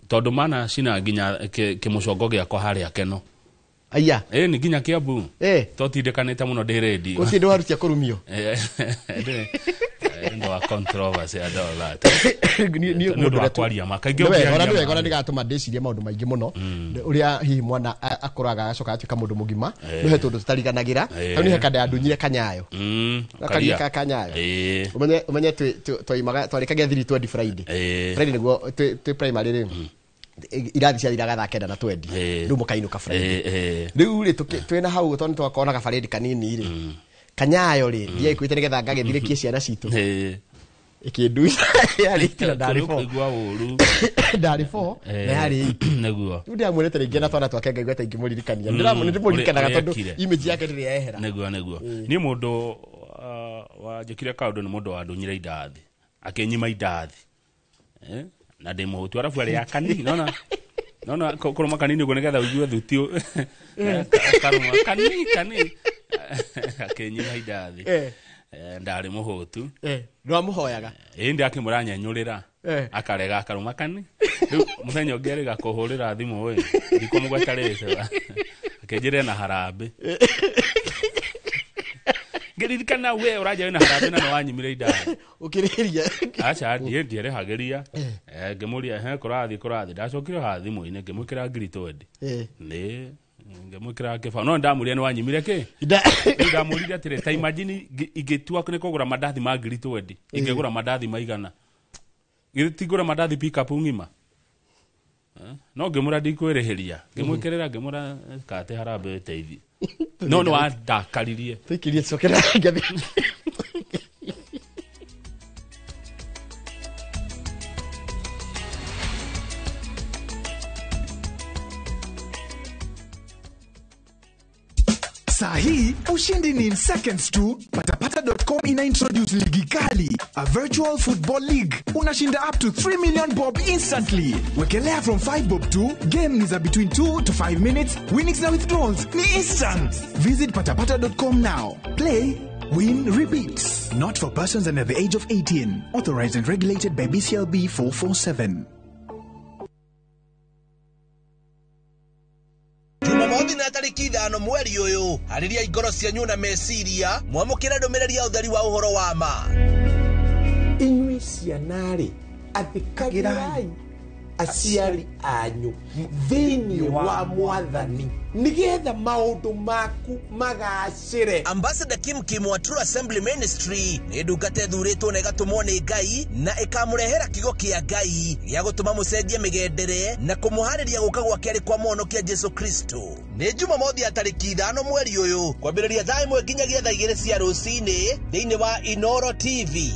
Speaker 2: Tondũ mana cina nginya kĩmũcongo gĩakwa harĩa Keno.
Speaker 4: Aya.
Speaker 2: Ĩ, nĩ nginya Kiambu. Twatindĩkanĩte mũno ndĩ radio.
Speaker 4: Gũtirĩ ndwarutia kũrumio.
Speaker 2: Nĩ wa controversy and all that.
Speaker 4: Nĩ
Speaker 2: Nĩ ũndũ wa kwaria ma. Kaingĩ
Speaker 4: Nĩ wega, ona
Speaker 2: ũngĩaria
Speaker 4: nĩ wega,
Speaker 2: ma.
Speaker 4: ona nĩgatũma ndĩcirie maũndũ maingĩ mũno, ũrĩa hihi mwana akũraga agacoka agatuĩka mũndũ mũgima. No he tũndũ tũtariganagĩra. Hau nĩ he kanda ya ndunyire kanyayo. Gakaria ka kanyayo. Ũmenye twaimaga twarĩkagia 3:20 Friday. Friday nĩguo twĩ primary rĩ, irathi ciathiraga thaa 9 na 20, rĩu mũkainũka Friday. Rĩu rĩ, twĩna hau tondũ nĩtwakorwo na gabarĩndi kanini rĩ, kanyayo rĩ, ndiaikuĩte nĩgetha ngagĩthirĩkie ciana citũ, ĩkĩnduca yarĩ itina ndarĩ
Speaker 2: Kũigua ũru.
Speaker 4: Ndarĩ 4 na yarĩ 8.
Speaker 2: Nĩguo.
Speaker 4: Rĩu ndĩramwĩrĩte rĩngĩ na twana twake ngaigua ta ingĩmũririkania. Nĩndĩmũririkanaga
Speaker 2: Ũrĩa
Speaker 4: tondũ
Speaker 2: ekire.
Speaker 4: image yake ndĩrĩ yehera.
Speaker 2: Nĩguo. Niĩ mũndũ wanjĩkire kaũndũ nĩ mũndũ wandunyire indathi, akĩnyima indathi. Na ndĩ mũhũtu, arabu arĩa kanini nona nona kũrũma kanini ũguo nĩgetha ũigue thuti karũma kanini kanini, akĩnyima indathi. Ndarĩ mũhũtu.
Speaker 4: Nĩwamũhoyaga?
Speaker 2: Ĩ, ndĩ akĩmwĩra nyenyũrĩra. Akarega, akarũma kani. Rĩu mũthenya ũngĩ arĩga kũhũrĩra thimũ ĩ, ndikũmũgweta rĩtwa, akĩnjĩra ena harambĩ. Ngĩririkana we ũranja wĩna harambĩ na nĩwanyimire indathi.
Speaker 4: Ũkĩrĩria?
Speaker 2: Aca, ndierĩhagĩria. Ngĩmũria he kũrathiĩ, ndacokire haha thimũ-inĩ ngĩmwĩkĩra ngiri 20. Nĩ ngĩmwĩkĩra kĩbaũ, no ndamũria nĩwanyimire kĩ. Rĩu ndamũririe atĩrĩ, ta imagine ingĩtua nĩ kũgũra mandathi ma ngiri 20, ingĩgũra mandathi maigana? Githĩ ti ngũre mandathi pick up ng'ima? No ngĩmũra ndikwĩrĩhĩria, ngĩmwĩkĩrĩra, ngĩmũra kate harambĩ ĩteithie, no nĩ wandakaririe.
Speaker 4: Tũikirie cokera ngathi.
Speaker 1: Saa hii ushindi ni in seconds tu. Patapata.com ina introduce ligi kali, a virtual football league. Unashinda up to 3 million bob instantly. Wekelea from 5 bob tu. Game ni za between 2 to 5 minutes. Winnings na withdrawals ni instant. Visit patapata.com now. Play, win, repeat. Not for persons under the age of 18. Authorized and regulated by BCLB 447.
Speaker 3: Jumamothi na tarĩki 5 mweri ũyũ, harĩria ngoro cianyu na meciria mwamũkĩre ndũmĩrĩri ya ũtheri wa ũhoro wa ma.
Speaker 5: Inyuĩ ciana-rĩ, athĩkagĩrai aciari anyu thĩinĩ wa Mwathani nĩgetha maũndũ maku magacĩre.
Speaker 3: Ambassador Kim Kim wa True Assembly Ministry nĩ ndungata ĩthurĩtwo na ĩgatũmwo nĩ Ngai na ĩkamũrehera kiugo kĩa Ngai gĩa gũtũma mũcenjie mĩgendere na kũmũharĩria gũka gwake arĩ kwa mũhonokia Jesu Kristo. Nĩ Jumamothi ya tarĩki 5 mweri ũyũ kwambĩrĩria thaa 1 nginyagia thaa 2 cia rũcinĩ thĩinĩ wa Inoro TV.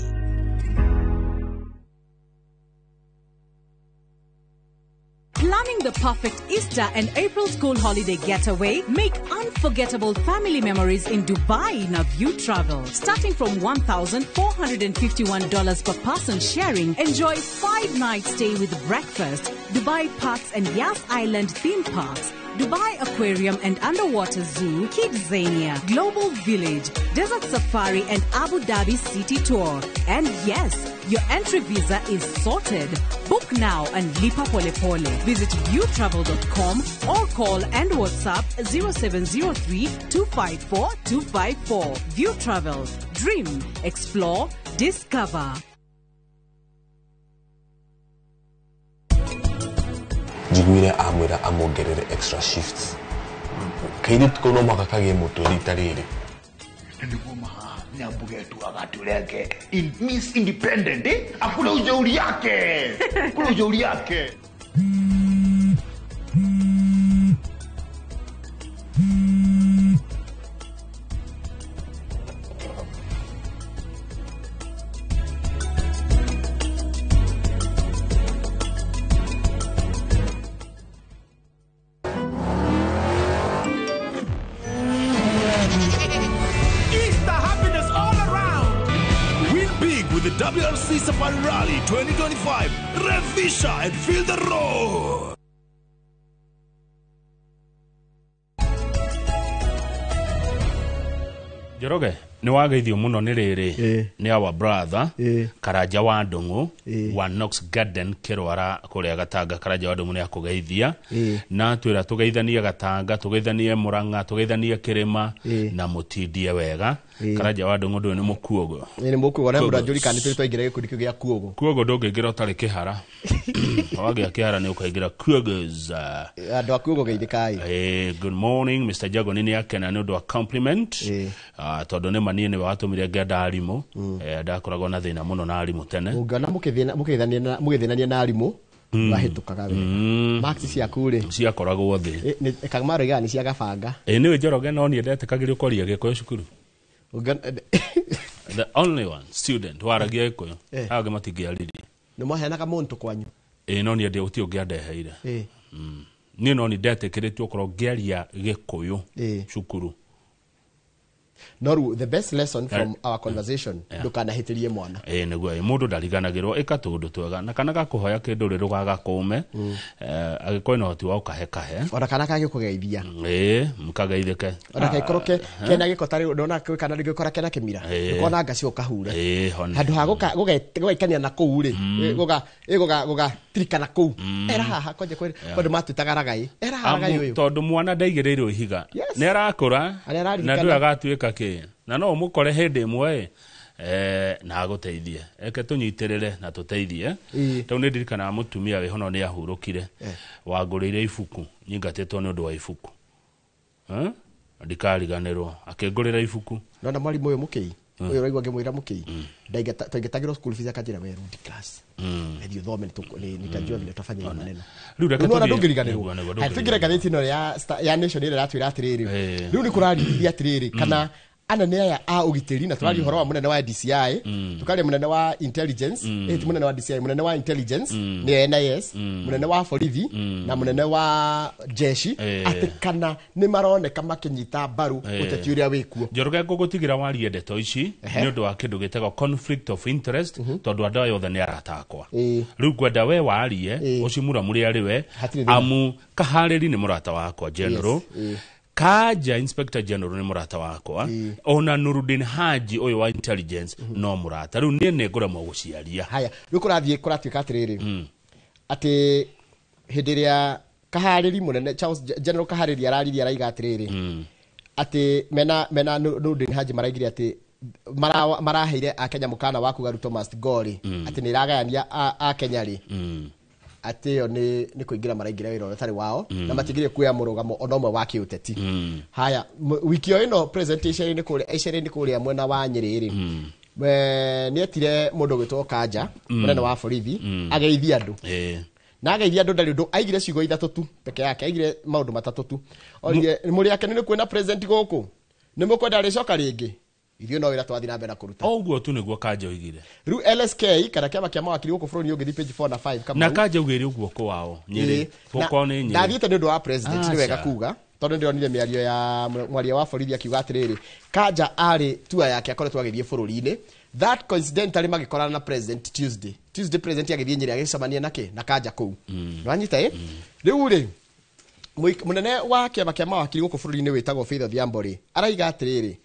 Speaker 16: Planning the perfect Easter and April school holiday getaway? Make unforgettable family memories in Dubai in a View Travel. Starting from $1,451 per person sharing, enjoy 5-night stay with breakfast, Dubai Parks and Yas Island theme parks, Dubai Aquarium and Underwater Zoo, Kidzania, Global Village, Desert Safari and Abu Dhabi City Tour. And yes, your entry visa is sorted. Book now and lipa pole pole. Visit viewtravel.com or call and WhatsApp 0703 254 254. View Travel. Dream, explore, discover.
Speaker 8: Njiguire amwĩra amuongerere extra shifts. Kairĩtu kau no mũhaka kagĩe mũtwe rita rĩrĩ.
Speaker 25: Nĩguo maha Nyambugetu agatureke in Miss Independent, akule ujeuri yake, akule ujeuri yake.
Speaker 6: WRC Safari Rally 2025. Revisha and feel the road.
Speaker 2: Njoroge nĩ wageithio mũno nĩ rĩrĩ nĩ our brother Karanja wa Ndung'u wa Knox Garden Kĩrwara kũrĩa Gatanga. Karanja wa Ndung'u nĩ akũgeithia na twĩra tũgeithanie Gatanga, tũgeithanie Murang'a, tũgeithanie Kĩrĩma na mũtindie wega. Karanja wa Ndung'u ndũyũ nĩ mũkuogo.
Speaker 4: Nĩ mũkuogo na mũndũ anjũrikana nĩ tũrĩ twaingĩra gĩkundi kĩu gĩa kuogo.
Speaker 2: Kuogo ndũngĩingĩra ũtarĩ kĩhara. Wagĩa kĩhara nĩ ũkaingĩra kuogos.
Speaker 4: Andũ a kuogo geithĩkai.
Speaker 2: Good morning Mr. Jago nĩ akena nĩ ũndũ wa compliment. Tondũ nĩ manie nĩwe watũmire ngenda arimũ. Ndakoragwo na thĩna mũno na arimũ tene.
Speaker 4: Ũngĩona mũgĩthĩnania na arimũ wahĩtũkaga wega. Marks ciaku rĩ
Speaker 2: ciakoragwo thĩ.
Speaker 4: Kamaroigaga nĩ cia gabanga.
Speaker 2: Nĩwe Njoroge no niĩ ndetĩkagĩrio kwaria Gĩkũyũ cukuru. The only one student waragia Gĩkũyũ. Aya angĩ matingĩaririe.
Speaker 4: Nĩ mwaheanaga mũntũ kwanyu?
Speaker 2: No niĩ gũtirĩ ũngĩ andeheire. Niĩ no niĩ ndetĩkĩrĩtio okorwo ngĩaria Gĩkũyũ cukuru.
Speaker 4: No the best lesson from our conversation ndukanahĩtĩrie mwana.
Speaker 2: Nĩguo mũndũ ndariganagĩrwo ĩka tũũndũ twega na kana gakũhoya kĩndũ rĩ ndũgagakũme angĩkorwo ĩna ũhoti wa ũkahe kahe
Speaker 4: ona kana kagĩkũgeithia
Speaker 2: mũkageithĩke
Speaker 4: ona kangĩkorwo kena gĩko tarĩ ndona kana rĩngĩkora kena kĩmira ũkona ngaci ũkahure handũ ha gũgaikania na kũu rĩ gũgatirikana kũu era haha kwanja kwendũ matwĩtaga ragai era haha ragai ũyũ
Speaker 2: tondũ mwana ndaigĩrĩirwo ihiga nĩ arakũra na ndũĩ agatuĩka kĩ na no mũkore hĩndĩ ĩmwe na agũteithie eke tũnyitĩrĩre na tũteithie tondũ nĩ ndirikanaga mũtumia wĩho no nĩ ahurũkire wangũrĩire ibuku nyingatĩtwo nĩ ũndũ wa ibuku ndikariganĩrwo akĩngũrĩra ibuku
Speaker 4: nona mwarimũ ũyũ mũkĩi ũyũ ũraigua ngĩmwĩra mũkĩi twaingatagĩrwo school fees akanjĩra we rudi class thiĩ ũthome nitajua vile tutafanya hii maneno
Speaker 2: rĩu
Speaker 4: nona ndũngĩriganĩrwo tũingĩre ngathĩti ĩno ya Nation ĩrĩa ĩratwĩra atĩrĩrĩ rĩu nĩ kũrarithia atĩrĩrĩ kana anene aya a ũgitĩri na tũraria ũhoro wa mũnene wa DCI tukaria mũnene wa intelligence ti mũnene wa DCI mũnene wa intelligence nĩ NIS mũnene wa borithi na mũnene wa jeshi atĩ kana nĩ maroneka makĩnyita mbaru ũteti ũrĩa wĩkuo.
Speaker 2: Njoroge ngũgũtigĩra warie ndeto ici nĩ ũndũ wa kĩndũ gĩtagwo conflict of interest tondũ andũ aya othe nĩ arata akwa rĩu ngwenda we warie ũcimuramure arĩ we amu Kaharĩri nĩ mũrata wakwa general Kaja Inspector General nĩ mũrata wakwa ona Nurudin Haji ũyũ wa intelligence no mũrata rĩu niĩ nĩ ngũremwo gũciaria.
Speaker 4: Haya rĩu kũrathiĩ kũratuĩka atĩrĩrĩ atĩ hĩndĩ ĩrĩa Kaharĩri mũnene Charles General Kaharĩri araririe araiga atĩrĩrĩ atĩ mena Nurudin Haji maraigire atĩ maraheire akenya mũkana wa kuga Ruto must go rĩ atĩ nĩ ĩragayania akenya rĩ atĩ ĩyo nĩ kũingĩra maraingĩra wĩra ũrĩa ũtarĩ wao na matingĩrire kuoya mũrũgamo ona ũmwe wa kĩũteti. Haya wiki o ĩno presentation nĩ kũrĩa icerĩ-inĩ kũrĩa mwena wa Nyĩrĩ rĩ nĩ etire mũndũ ũgwĩtwo Kanja mũnene wa borithi ageithia andũ na ageithia andũ ndarĩ ũndũ aigire ciugo ithatũ tu peke yake aigire maũndũ matatũ tu orire mũrĩ akenu nĩ kwĩna president gũkũ nĩ mũkwenda rĩcoka rĩngĩ ithuĩ no wĩra twathiĩ na mbere na kũruta
Speaker 2: ũguo tu nĩguo Kanja oigire.
Speaker 4: Rĩu LSK kana kĩama kĩa mawakiri gũkũ bũrũri ũngĩthiĩ page 4 na 5
Speaker 2: Kamau na Kanja augire ũguo kwao Nyĩrĩ gũkorwo nĩ Nyĩrĩ
Speaker 4: ndathiĩte nĩ ũndũ wa president nĩ wega kuga tondũ ndĩronire mĩario ya mwaria wa borithi akiuga atĩrĩrĩ Kanja arĩ tua yake akoretwo agĩthiĩ bũrũri-inĩ that coincidentally magĩkorana na president Tuesday president agĩthiĩ Nyĩrĩ agĩcemania nake na Kanja kũu nĩwanyita rĩu rĩ mũnene wa kĩama kĩa mawakiri gũkũ bũrũri-inĩ wĩtagwo Faith Odhiambo rĩ araiga atĩrĩrĩ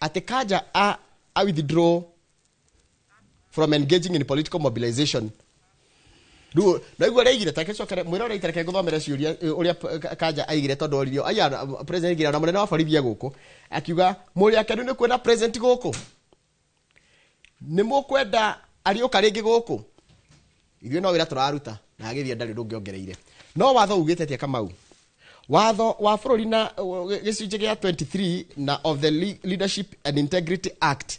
Speaker 4: atĩ Kanja a withdraw from engaging in political mobilization rĩu naigua ũrĩa aigire take mwĩra ũrĩa aigire ngũthomere ciũria ũrĩa Kanja aigire tondũ oririo aya president aigire na mũnene wa borithi gũkũ akiuga mũrĩ akenu nĩ kwĩna president gũkũ nĩ mũkwenda ariũka rĩngĩ gũkũ ithuĩ no wĩra tũraruta na agĩthiĩ ndarĩ ũndũ ũngĩongereire no watho ugĩte atĩa Kamau watho wa bũrũri na gĩcunjĩ gĩa 23 na of the Leadership and Integrity Act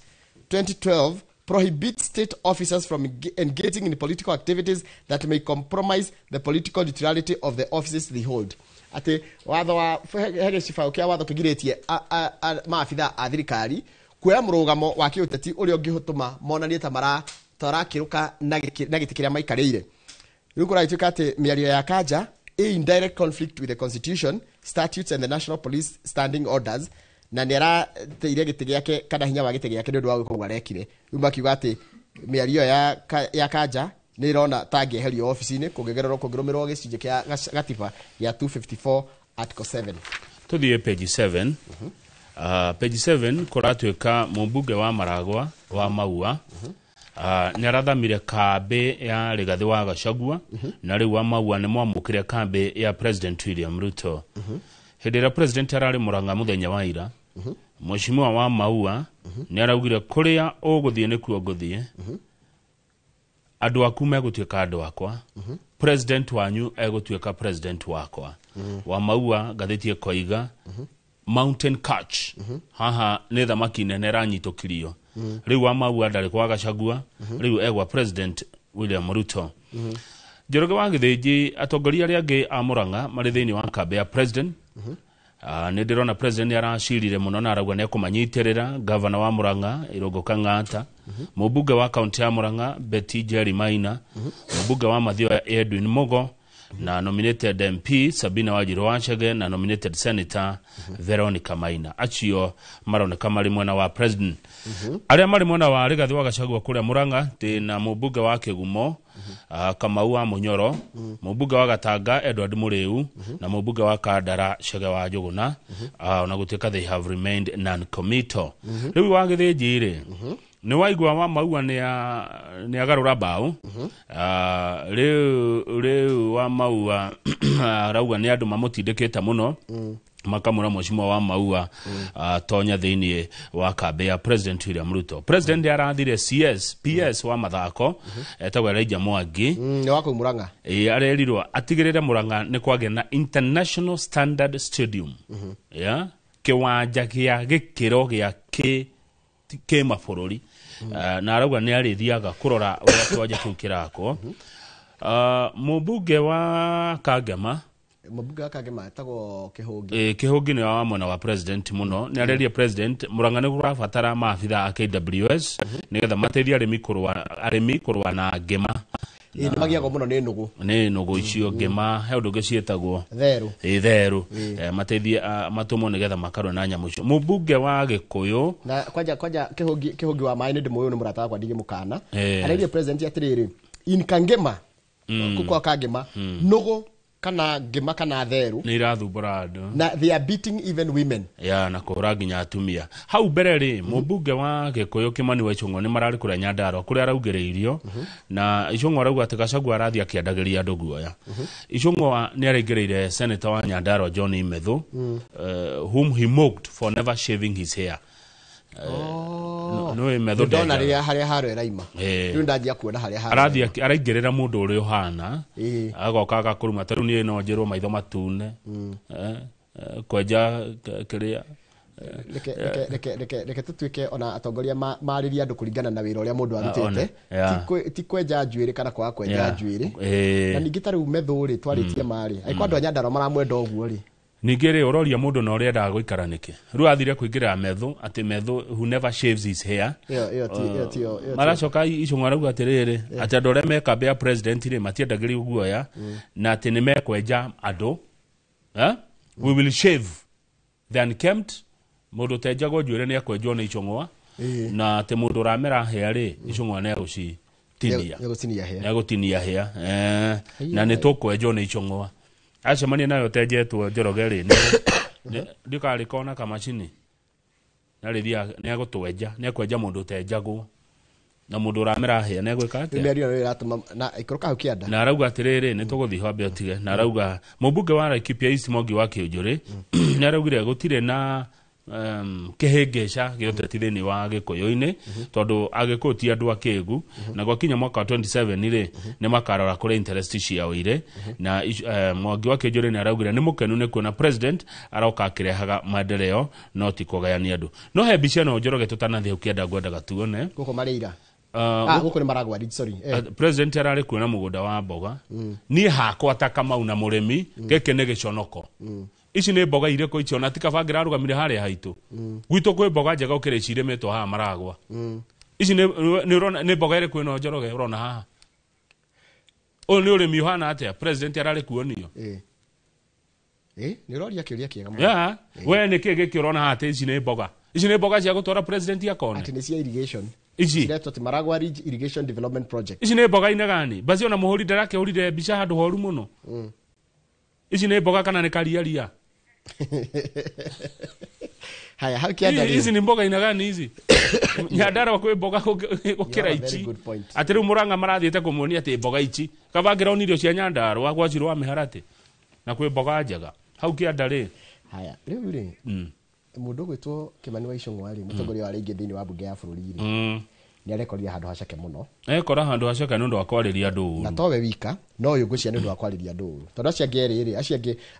Speaker 4: 2012 prohibits state officers from engaging in political activities that may compromise the political neutrality of the offices they hold. Atĩ watho wa he gĩcibaũ kĩa watho kĩgirĩtie maabitha a thirikari kuoya mũrũgamo wa kĩũteti ũrĩa ũngĩtũma monanie ta marakĩrũka na gĩtĩ kĩrĩa maikarĩire. Rĩu kũragĩtuĩka atĩ mĩario ya Kanja in direct conflict with the Constitution, statutes and the National Police Standing Orders na nĩ arateire gĩtĩ gĩake kana hinya wa gĩtĩ gĩake nĩ ũndũ wa gwĩka ũguo arekire. Rĩu makiuga atĩ Mĩario ya Kanja nĩ ĩrona ta angĩeherio obici-inĩ kũngĩgererwo kũngĩrũmĩrĩrwo gĩcunjĩ kĩa gatiba gĩa 254 article 7.
Speaker 2: Tuthiĩ page 7. Page 7 kũratuĩka mũmbunge wa Maragwa wa Maua nĩ arathamire kambĩ ya Rigathĩ wa Gachagua, na rĩu wa Maua nĩ mwamũkire kambĩ ya President William Ruto. Hĩndĩ ĩrĩa President ararĩ Murang'a mũthenya wa ira, Mheshimiwa wa Maua nĩ araugire kũrĩa ũgũthiĩ nĩkuo ngũthiĩ, andũ aku megũtuĩka andũ akwa, president wanyu egũtuĩka president wakwa. Wa Maua ngathĩti ĩkoiga mountain catch, haha nĩ thamaki nene ĩranyitũkirio. Rĩu wa Maua ndarĩ kwa Gachagua, rĩu egwa President William Ruto. Njoroge wa Gĩthĩnji, atongoria arĩa angĩ a Murang'a marĩ thĩinĩ wa kambĩ ya president. Nĩ ndĩrona president nĩ aracirire mũno na arauga nĩ ekũmanyitĩrĩra. Gavana wa Murang'a Irũngũ Kang'ata, mũmbunge wa kaunti ya Murang'a Betty Jerry Maina, mũmbunge wa Mathioya Edwin Mugo, na nominated MP Sabina Wanjiru Wachege, na nominated Senator Veronica Maina. Acio maroneka marĩ mwena wa president. Arĩa marĩ mwena wa Rigathĩ wa Gachagua kũrĩa Murang'a ndĩ na mũmbunge wa Kĩgumo Kamau wa Mũnyoro, mũmbunge wa Gatanga Edward Mũrĩu, na mũmbunge wa Kandara Chege wa Njũgũna, ona gũtuĩka they have remained non-committal. Rĩu wa Gĩthĩnji rĩ, nĩ waigua wa Maua nĩ agarũra mbaũ. Rĩu wa Maua arauga nĩ andũ mamũtindĩkĩte mũno, makamũra Mheshimiwa wa Maua tonya thĩinĩ wa kambĩ ya President William Ruto. President nĩ arathire CS PS wa mathako etagwo Elijah Mwangi.
Speaker 4: Nĩ wa kũu Murang'a.
Speaker 2: Ĩ, arerirwo atigĩrĩre Murang'a nĩ kwagĩa na international standard stadium, yeah? Kĩwanja gĩa gĩkĩro gĩa kĩmabũrũri. Na arauga nĩ arĩthiaga kũrora ũrĩa kĩwanja kĩu kĩrakwo. Mũmbunge wa Kangema,
Speaker 4: Mũmbunge wa Kangema etagwo Kĩhũngi.
Speaker 2: Ĩ, Kĩhũngi nĩ wa mwena wa president mũno. Nĩ areria president Murang'a nĩ kũrabatara maabitha a KWS nĩgetha mateithie arĩmi kũrũa na ngĩma.
Speaker 4: Ĩ, nĩ magiagwo mũno nĩ nũgũ.
Speaker 2: Nĩ nũgũ icio ngĩma, he ũndũ ũngĩ ciĩtagwo
Speaker 4: Therũ.
Speaker 2: Ĩ, therũ. Mateithie, matũmwo nĩgetha makarũe na nyamũ icio. Mũmbunge wa Gĩkũyũ
Speaker 4: Na kwanja Kĩhũngi wa maĩ nĩ ndĩmũĩ, nĩ mũrata wakwa, ndingĩmũkana. Areria president atĩrĩrĩ, in Kangema, kwa Kangema, nũgũ kana ngĩma kana therũ
Speaker 2: nĩ irathumbũra andũ
Speaker 4: na they are beating even women.
Speaker 2: Ya, na kũhũra nginya atumia. Hau mbere rĩ, mũmbunge wa Gĩkũyũ Kimani wa Ichung'wa nĩ mararĩ kũrĩa Nyandarua kũrĩa araugĩrĩirio, na Ichung'wa arauga atĩ Gachagua arathiĩ akĩendagĩria andũ guoya. Ichung'wa nĩ araingĩrĩire senator wa Nyandarua John Imethu, whom he mocked for never shaving his hair. Nĩũĩ Methu
Speaker 4: ndona
Speaker 2: ndenjaga.
Speaker 4: Rĩrĩa harĩa haro ĩraima, rĩu ndanjia kuona harĩa haro.
Speaker 2: Arathiĩ araingĩrĩra mũndũ ũrĩa ũhana agoka agakũruma. Ta rĩu niĩ no njĩrwo maitho matune, kwenja kĩrĩa.
Speaker 4: Reke tũtuĩke ona atongoria marĩrie andũ kũringana na wĩra ũrĩa mũndũ arutĩte.
Speaker 2: One, yeah.
Speaker 4: Ti kwenja njuĩrĩ kana kwaga kwenja njuĩrĩ. Na ningĩ ta rĩu Methu rĩ, twarĩtie marĩ angĩkorwo andũ a Nyandarua maramwenda ũguo rĩ.
Speaker 2: Ningĩ rĩ, ũroria mũndũ na ũrĩa endaga gũikara nĩkĩ. Rĩu athire kũingĩrĩra Methu atĩ Methu who never shaves his hair.
Speaker 4: Ĩyo ti- ĩyo ti- ĩyo ti-
Speaker 2: Maracoka Ichung'wa arauga atĩrĩrĩ, atĩ andũ arĩa me kambĩ ya president rĩ matiendagĩrio guoya, na atĩ nĩ mekwenja andũ. Eh? We will shave the unkempt. Mũndũ ũtenjagwo njuĩrĩ nĩ ekwenjwo nĩ Ichung'wa, na atĩ mũndũ ũramera hĩa rĩ, Ichung'wa nĩ egũcitinia.
Speaker 4: Nĩegũcinia hĩa.
Speaker 2: Nĩ egũtinia hĩa. Na nĩ tũkwenjwo nĩ Ichung'wa. Acemania nayo ũtenjetwo Njoroge rĩ, ndĩkarĩkona kamacini narĩthiaga nĩ egũtwenja, nĩ ekwenja mũndũ ũtenjagwo na mũndũ ũramera hĩa nĩ egwĩka
Speaker 4: Rĩu
Speaker 2: atĩa.
Speaker 4: mĩario ĩyo ĩratũma na ikũrũka hau kĩanda.
Speaker 2: Na arauga atĩrĩrĩ, nĩ tũgũthiĩ ho ambe ũtige. Na arauga mũmbunge wa Laikipia East Mwangi wa Kĩũnjũrĩ nĩ araugire gũtirĩ na kĩhĩngĩca gĩa ũteti thĩinĩ wa Gĩkũyũ-inĩ, tondũ Agĩkũyũ ti andũ akĩgu, na gwakinya mwaka wa 27 rĩ, nĩ makarora kũrĩa interest ciao irĩ. Na Mwangi wa Kĩũnjũrĩ nĩ araugire nĩ mũkenu nĩ kuona president aroka akĩrehaga maendeleo no ti kũgayania andũ. No he mbica ĩno Njoroge tũtanathiĩ hau kĩanda ngwendaga tuone.
Speaker 4: Gũkũ marĩ ira. Ah, gũkũ nĩ Maragwa, sorry.
Speaker 2: President ararĩ kuona mũgũnda wa mboga. Niĩ hakwa ta Kamau na mũrĩmi, gĩkĩ nĩ gĩconoko. Ici nĩ mboga irĩkũ icio? Na ti kaba ngĩrarũgamire harĩa haitũ gwitũ kwĩ mboga njega ũkĩrĩ ici irĩmĩtwo haha Maragwa. Ici nĩ ũrona nĩ mboga ĩrĩkũ ĩno Njoroge ũrona haha? Ũyũ nĩ ũrĩmi ũhana atĩa president ararĩ kuonio?
Speaker 4: Nĩ ũroria kĩũria kĩega mũno.
Speaker 2: Yeah. We nĩ kĩ gĩkĩ ũrona haha atĩ ici nĩ mboga? Ici nĩ mboga cia gũtwara president akone?
Speaker 4: Atĩ nĩ cia irrigation.
Speaker 2: Ici?
Speaker 4: Ciretwo atĩ Maragua Ridge Irrigation Development Project.
Speaker 2: Ici nĩ mboga inagani basi ona mũhũri ndarakĩhũrire mbica handũ horu mũno. Ici nĩ mboga kana nĩ kariaria?
Speaker 4: Haya, hau kĩanda rĩ.
Speaker 2: Ici nĩ mboga inagani ici? Nyandarua kwĩ mboga gũkĩra
Speaker 4: You have a very
Speaker 2: ici.
Speaker 4: good point.
Speaker 2: Atĩ rĩu Mũrang'a marathiĩte kũmuonia atĩ mboga ici kaba ngĩronirio cia Nyandarua gwacirwo wa mĩharatĩ na kwĩ mboga njega hau kĩanda rĩ.
Speaker 4: Haya, rĩu rĩ, mũndũ ũgwĩtwo Kimani wa Ichung'wa rĩ, mũtongoria wa rĩngĩ thĩinĩ wa mbunge ya bũrũri rĩ, nĩ arekorire handũ haceke mũno.
Speaker 2: Ekora handũ haceke nĩ ũndũ wa kwarĩria andũ
Speaker 4: Na
Speaker 2: ũru.
Speaker 4: towe wika, no ũyũ ngwĩciria nĩ ũndũ wa kwarĩria andũ ũru, tondũ acio angĩ erĩ rĩ,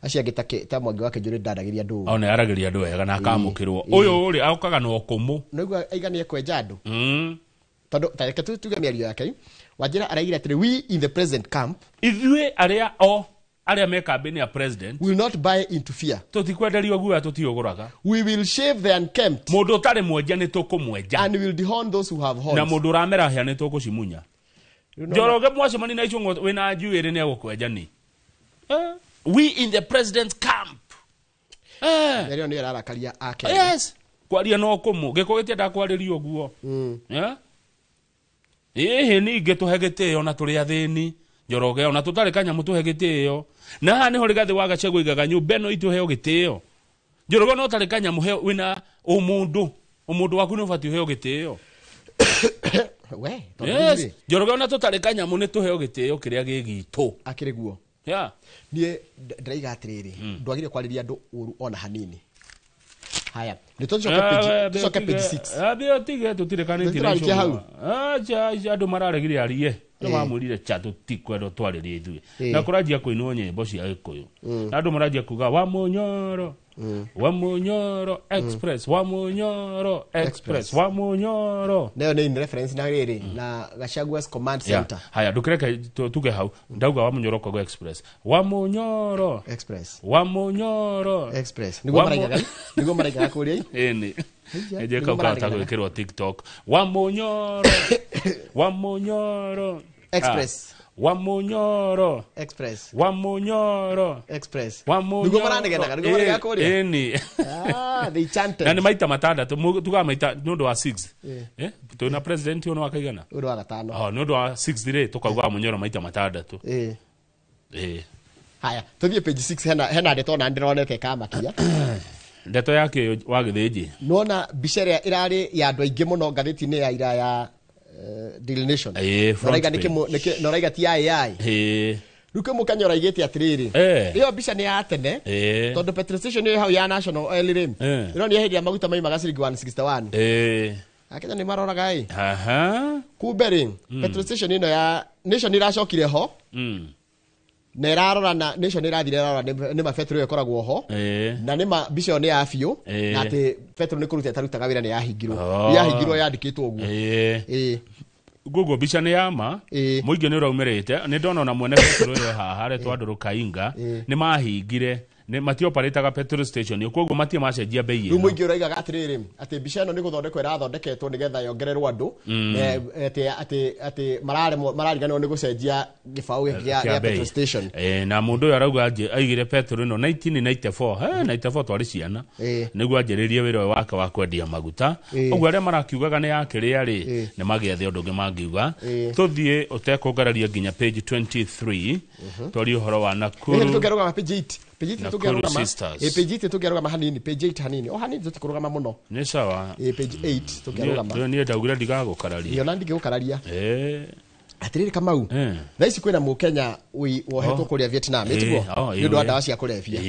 Speaker 4: acio angĩ ta Mwangi wa Kĩnjũrĩ ndaragĩria andũ ũru.
Speaker 2: Ona aragĩria andũ wega na akamũkĩrwo. Ũyũ rĩ okaga na ũkũmũ.
Speaker 4: Nĩguo aiganie kwenja andũ. Tondũ ta reke tuge mĩario yake, Wanjĩra araigire atĩrĩ, we in the present camp,
Speaker 2: ithuĩ arĩa o arĩa me kambĩini ya president,
Speaker 4: will not buy into fear.
Speaker 2: Tũtikwenderio guoya, tũtiũgũraga.
Speaker 4: We will shave the unkempt.
Speaker 2: Mũndũ ũtarĩ mwenja nĩ tũkũmwenja.
Speaker 4: And will dehorn those who have horns.
Speaker 2: Na mũndũ ũramera hĩa nĩ tũkũcimunya. Njoroge mwacemania na Ichung'wa wĩna njuĩrĩ nĩ egũkwenja ni. We in the president camp.
Speaker 4: Mĩario nĩyo ĩrarakaria Akenya.
Speaker 2: Yes. Kwaria no kũmũ gĩkũ gĩtiendaga kwarĩrio ũguo. Ĩhĩ ningĩ tũhe gĩtĩo na tũrĩ athĩni. Njoroge ona tũtarĩ kanyamũ tũhe gĩtĩo. Na haha nĩho Rigathĩ wa Gachagua oigaga nyũmba ĩno itũ heo gĩtĩo. Njoroge ona ũtarĩ kanyamũ heo wĩna ũmũndũ. Ũmũndũ waku nĩ ũbatiĩ ũheo gĩtĩo.
Speaker 4: We, tondũ
Speaker 2: Yes.
Speaker 4: rĩ,
Speaker 2: Njoroge ona tũtarĩ kanyamũ nĩ tũheo gĩtĩo kĩrĩa gĩ gitũ.
Speaker 4: Akĩrĩ guo.
Speaker 2: Yeah.
Speaker 4: Niĩ ndĩraiga atĩrĩrĩ, ndwagĩrĩire kwarĩria andũ ũru ona hanini. Haya, nĩ tũcoke tũcoke page 6.
Speaker 2: Ambia ũtige tũtirĩkanĩtie na
Speaker 4: Tũtirarĩkia hau.
Speaker 2: Ichung'wa. Acha, acha, andũ mararegire arie. Andũ mamwĩrire cha tũtikwenda twarĩrie ithuĩ. Na kũranjia kũinwo nyĩmbo cia Gĩkũyũ. Na andũ maranjia kuga wa Mũnyoro, wa Mũnyoro Express, wa Mũnyoro Express, wa Mũnyoro.
Speaker 4: Nayo nĩ in reference na rĩrĩ na Gachagua's command
Speaker 2: Yeah.
Speaker 4: center.
Speaker 2: Haya, ndũkĩreke tuge hau. Ndauga wa Mũnyoro Kogo Express. Wa Mũnyoro
Speaker 4: Express.
Speaker 2: Wa Mũnyoro
Speaker 4: Express. Nĩguo maraigaga. Nĩguo maraigaga kũrĩa.
Speaker 2: Ĩni.
Speaker 4: Haiya,
Speaker 2: Nĩnjĩ
Speaker 4: nĩguo
Speaker 2: kau kahota
Speaker 4: mararegaga.
Speaker 2: gwĩkĩrwo TikTok. Wa Mũnyoro. Wa Mũnyoro
Speaker 4: Express.
Speaker 2: Wa Mũnyoro
Speaker 4: Express.
Speaker 2: Wa Mũnyoro
Speaker 4: Express.
Speaker 2: Wa Mũnyoro.
Speaker 4: Nĩguo maranegenaga, nĩguo maraigaga kũrĩa.
Speaker 2: Ĩni.
Speaker 4: Ah, they chanted.
Speaker 2: Na nĩ maita matandatũ, tugaga maita nĩ ũndũ wa 6.
Speaker 4: Eh.
Speaker 2: Twĩna president ũyũ nĩ wa kaigana?
Speaker 4: Ũndũ wa gatano.
Speaker 2: Oh, nĩ ũndũ wa 6 rĩ, tũkauga wa Mũnyoro maita matandatũ.
Speaker 4: Haya, tũthiĩ page 6, hena ndeto na ndĩronete kamakia.
Speaker 2: Ndeto yake wa Gĩthĩnji.
Speaker 4: Nona mbica ĩrĩa ĩrarĩ ya andũ aingĩ mũno ngathĩti-inĩ ya ira ya Daily Nation.
Speaker 2: Front
Speaker 4: Noraiga
Speaker 2: page.
Speaker 4: noraiga ti AI. Rĩu kwĩ mũkenya ũraigĩte atĩrĩrĩ, ĩyo mbica nĩ ya tene, tondũ petrol station ĩyo hau ya National Oil rĩ, ĩronania hĩndĩ ĩrĩa maguta maimaga ciringi 161. Akenya nĩ maroraga ĩ. Kumbe rĩ, petrol station ĩno ya Nation ĩracokire ho na ĩrarora na Nation ĩrathire ĩrarora nĩ ma petrol ĩyo ĩkoragwo ho, na nĩ ma mbica ĩyo nĩ ya biũ, na atĩ petrol nĩ kũruta ĩtarutaga wĩra, nĩ yahingirwo. Yahingirwo yandĩkĩtwo ũguo.
Speaker 2: Guguo mbica nĩ ya ma, mũingĩ nĩ ũraumĩrĩte. Nĩ ndona ona mwene petrol ĩyo haha aretwo Andũrũ Kainga, nĩ mahingire, nĩ matioparĩtaga petrol station, koguo matirĩ macenjia bei
Speaker 4: Rĩu
Speaker 2: ĩno.
Speaker 4: mũingĩ ũraigaga atĩrĩrĩ, atĩ mbica ĩno nĩ gũthondekwo ĩrathondeketwo nĩgetha yongererwo andũ, atĩ mararemwo, marariganĩrwo nĩ gũcenjia gĩbaũ gĩkĩ
Speaker 2: Kĩa
Speaker 4: gĩa
Speaker 2: bei.
Speaker 4: petrol station.
Speaker 2: Na mũndũ ũyũ arauga aigire petrol ĩno 1994, 94 twarĩ ciana, nĩguo anjĩrĩrie wĩra ũyũ wake wa kwendia maguta. Ũguo arĩa marakiugaga nĩ yakĩrĩa rĩ, nĩ magĩethe ũndũ ũngĩ mangiuga. Tũthiĩ ũtekũngararia nginya page 23, twarie ũhoro wa Nakuru.
Speaker 4: Tũngĩarũgama page 8, page 8
Speaker 2: Nakuru
Speaker 4: tũngĩarũgama.
Speaker 2: Sisters.
Speaker 4: Page 8 tũngĩarũgama hanini, page 8 hanini, o hanini, tũtikũrũgama mũno.
Speaker 2: Nĩ sawa.
Speaker 4: Page 8 tũngĩarũgama.
Speaker 2: Niĩ ndaugire ndigagũkararia.
Speaker 4: Ĩyo na ndingĩgũkararia. Atĩrĩrĩ Kamau, thaa ici kwĩna mũkenya wohetwo kũrĩa Vietnam, ĩtiguo nĩ ũndũ wa ndawa cia kũrebia,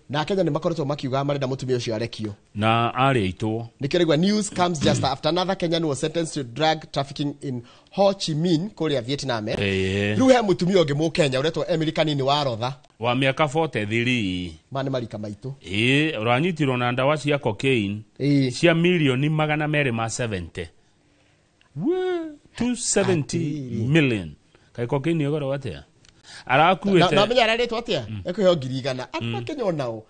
Speaker 4: na Akenya nĩ makoretwo makiuga marenda mũtumia ũcio arekio.
Speaker 2: Na arĩ aitwo.
Speaker 4: Nĩkĩo raigua news comes just after another Kenyan was sentenced to drug trafficking in Ho Chi Minh kũrĩa Vietnam. Rĩu he mũtumia ũngĩ mũkenya ũretwo Emily Kanini wa Rotha,
Speaker 2: wa mĩaka 43.
Speaker 4: Ma nĩ marika maitũ.
Speaker 2: Ũranyitirwo na ndawa cia cocaine cia milioni magana merĩ ma 70. 270 million. Kaĩ cocaine ĩgoro atĩa? Arakuĩte.
Speaker 4: Na menya ararĩtwo atĩa? Ekũheo 100,000. Andũ a Kenya onao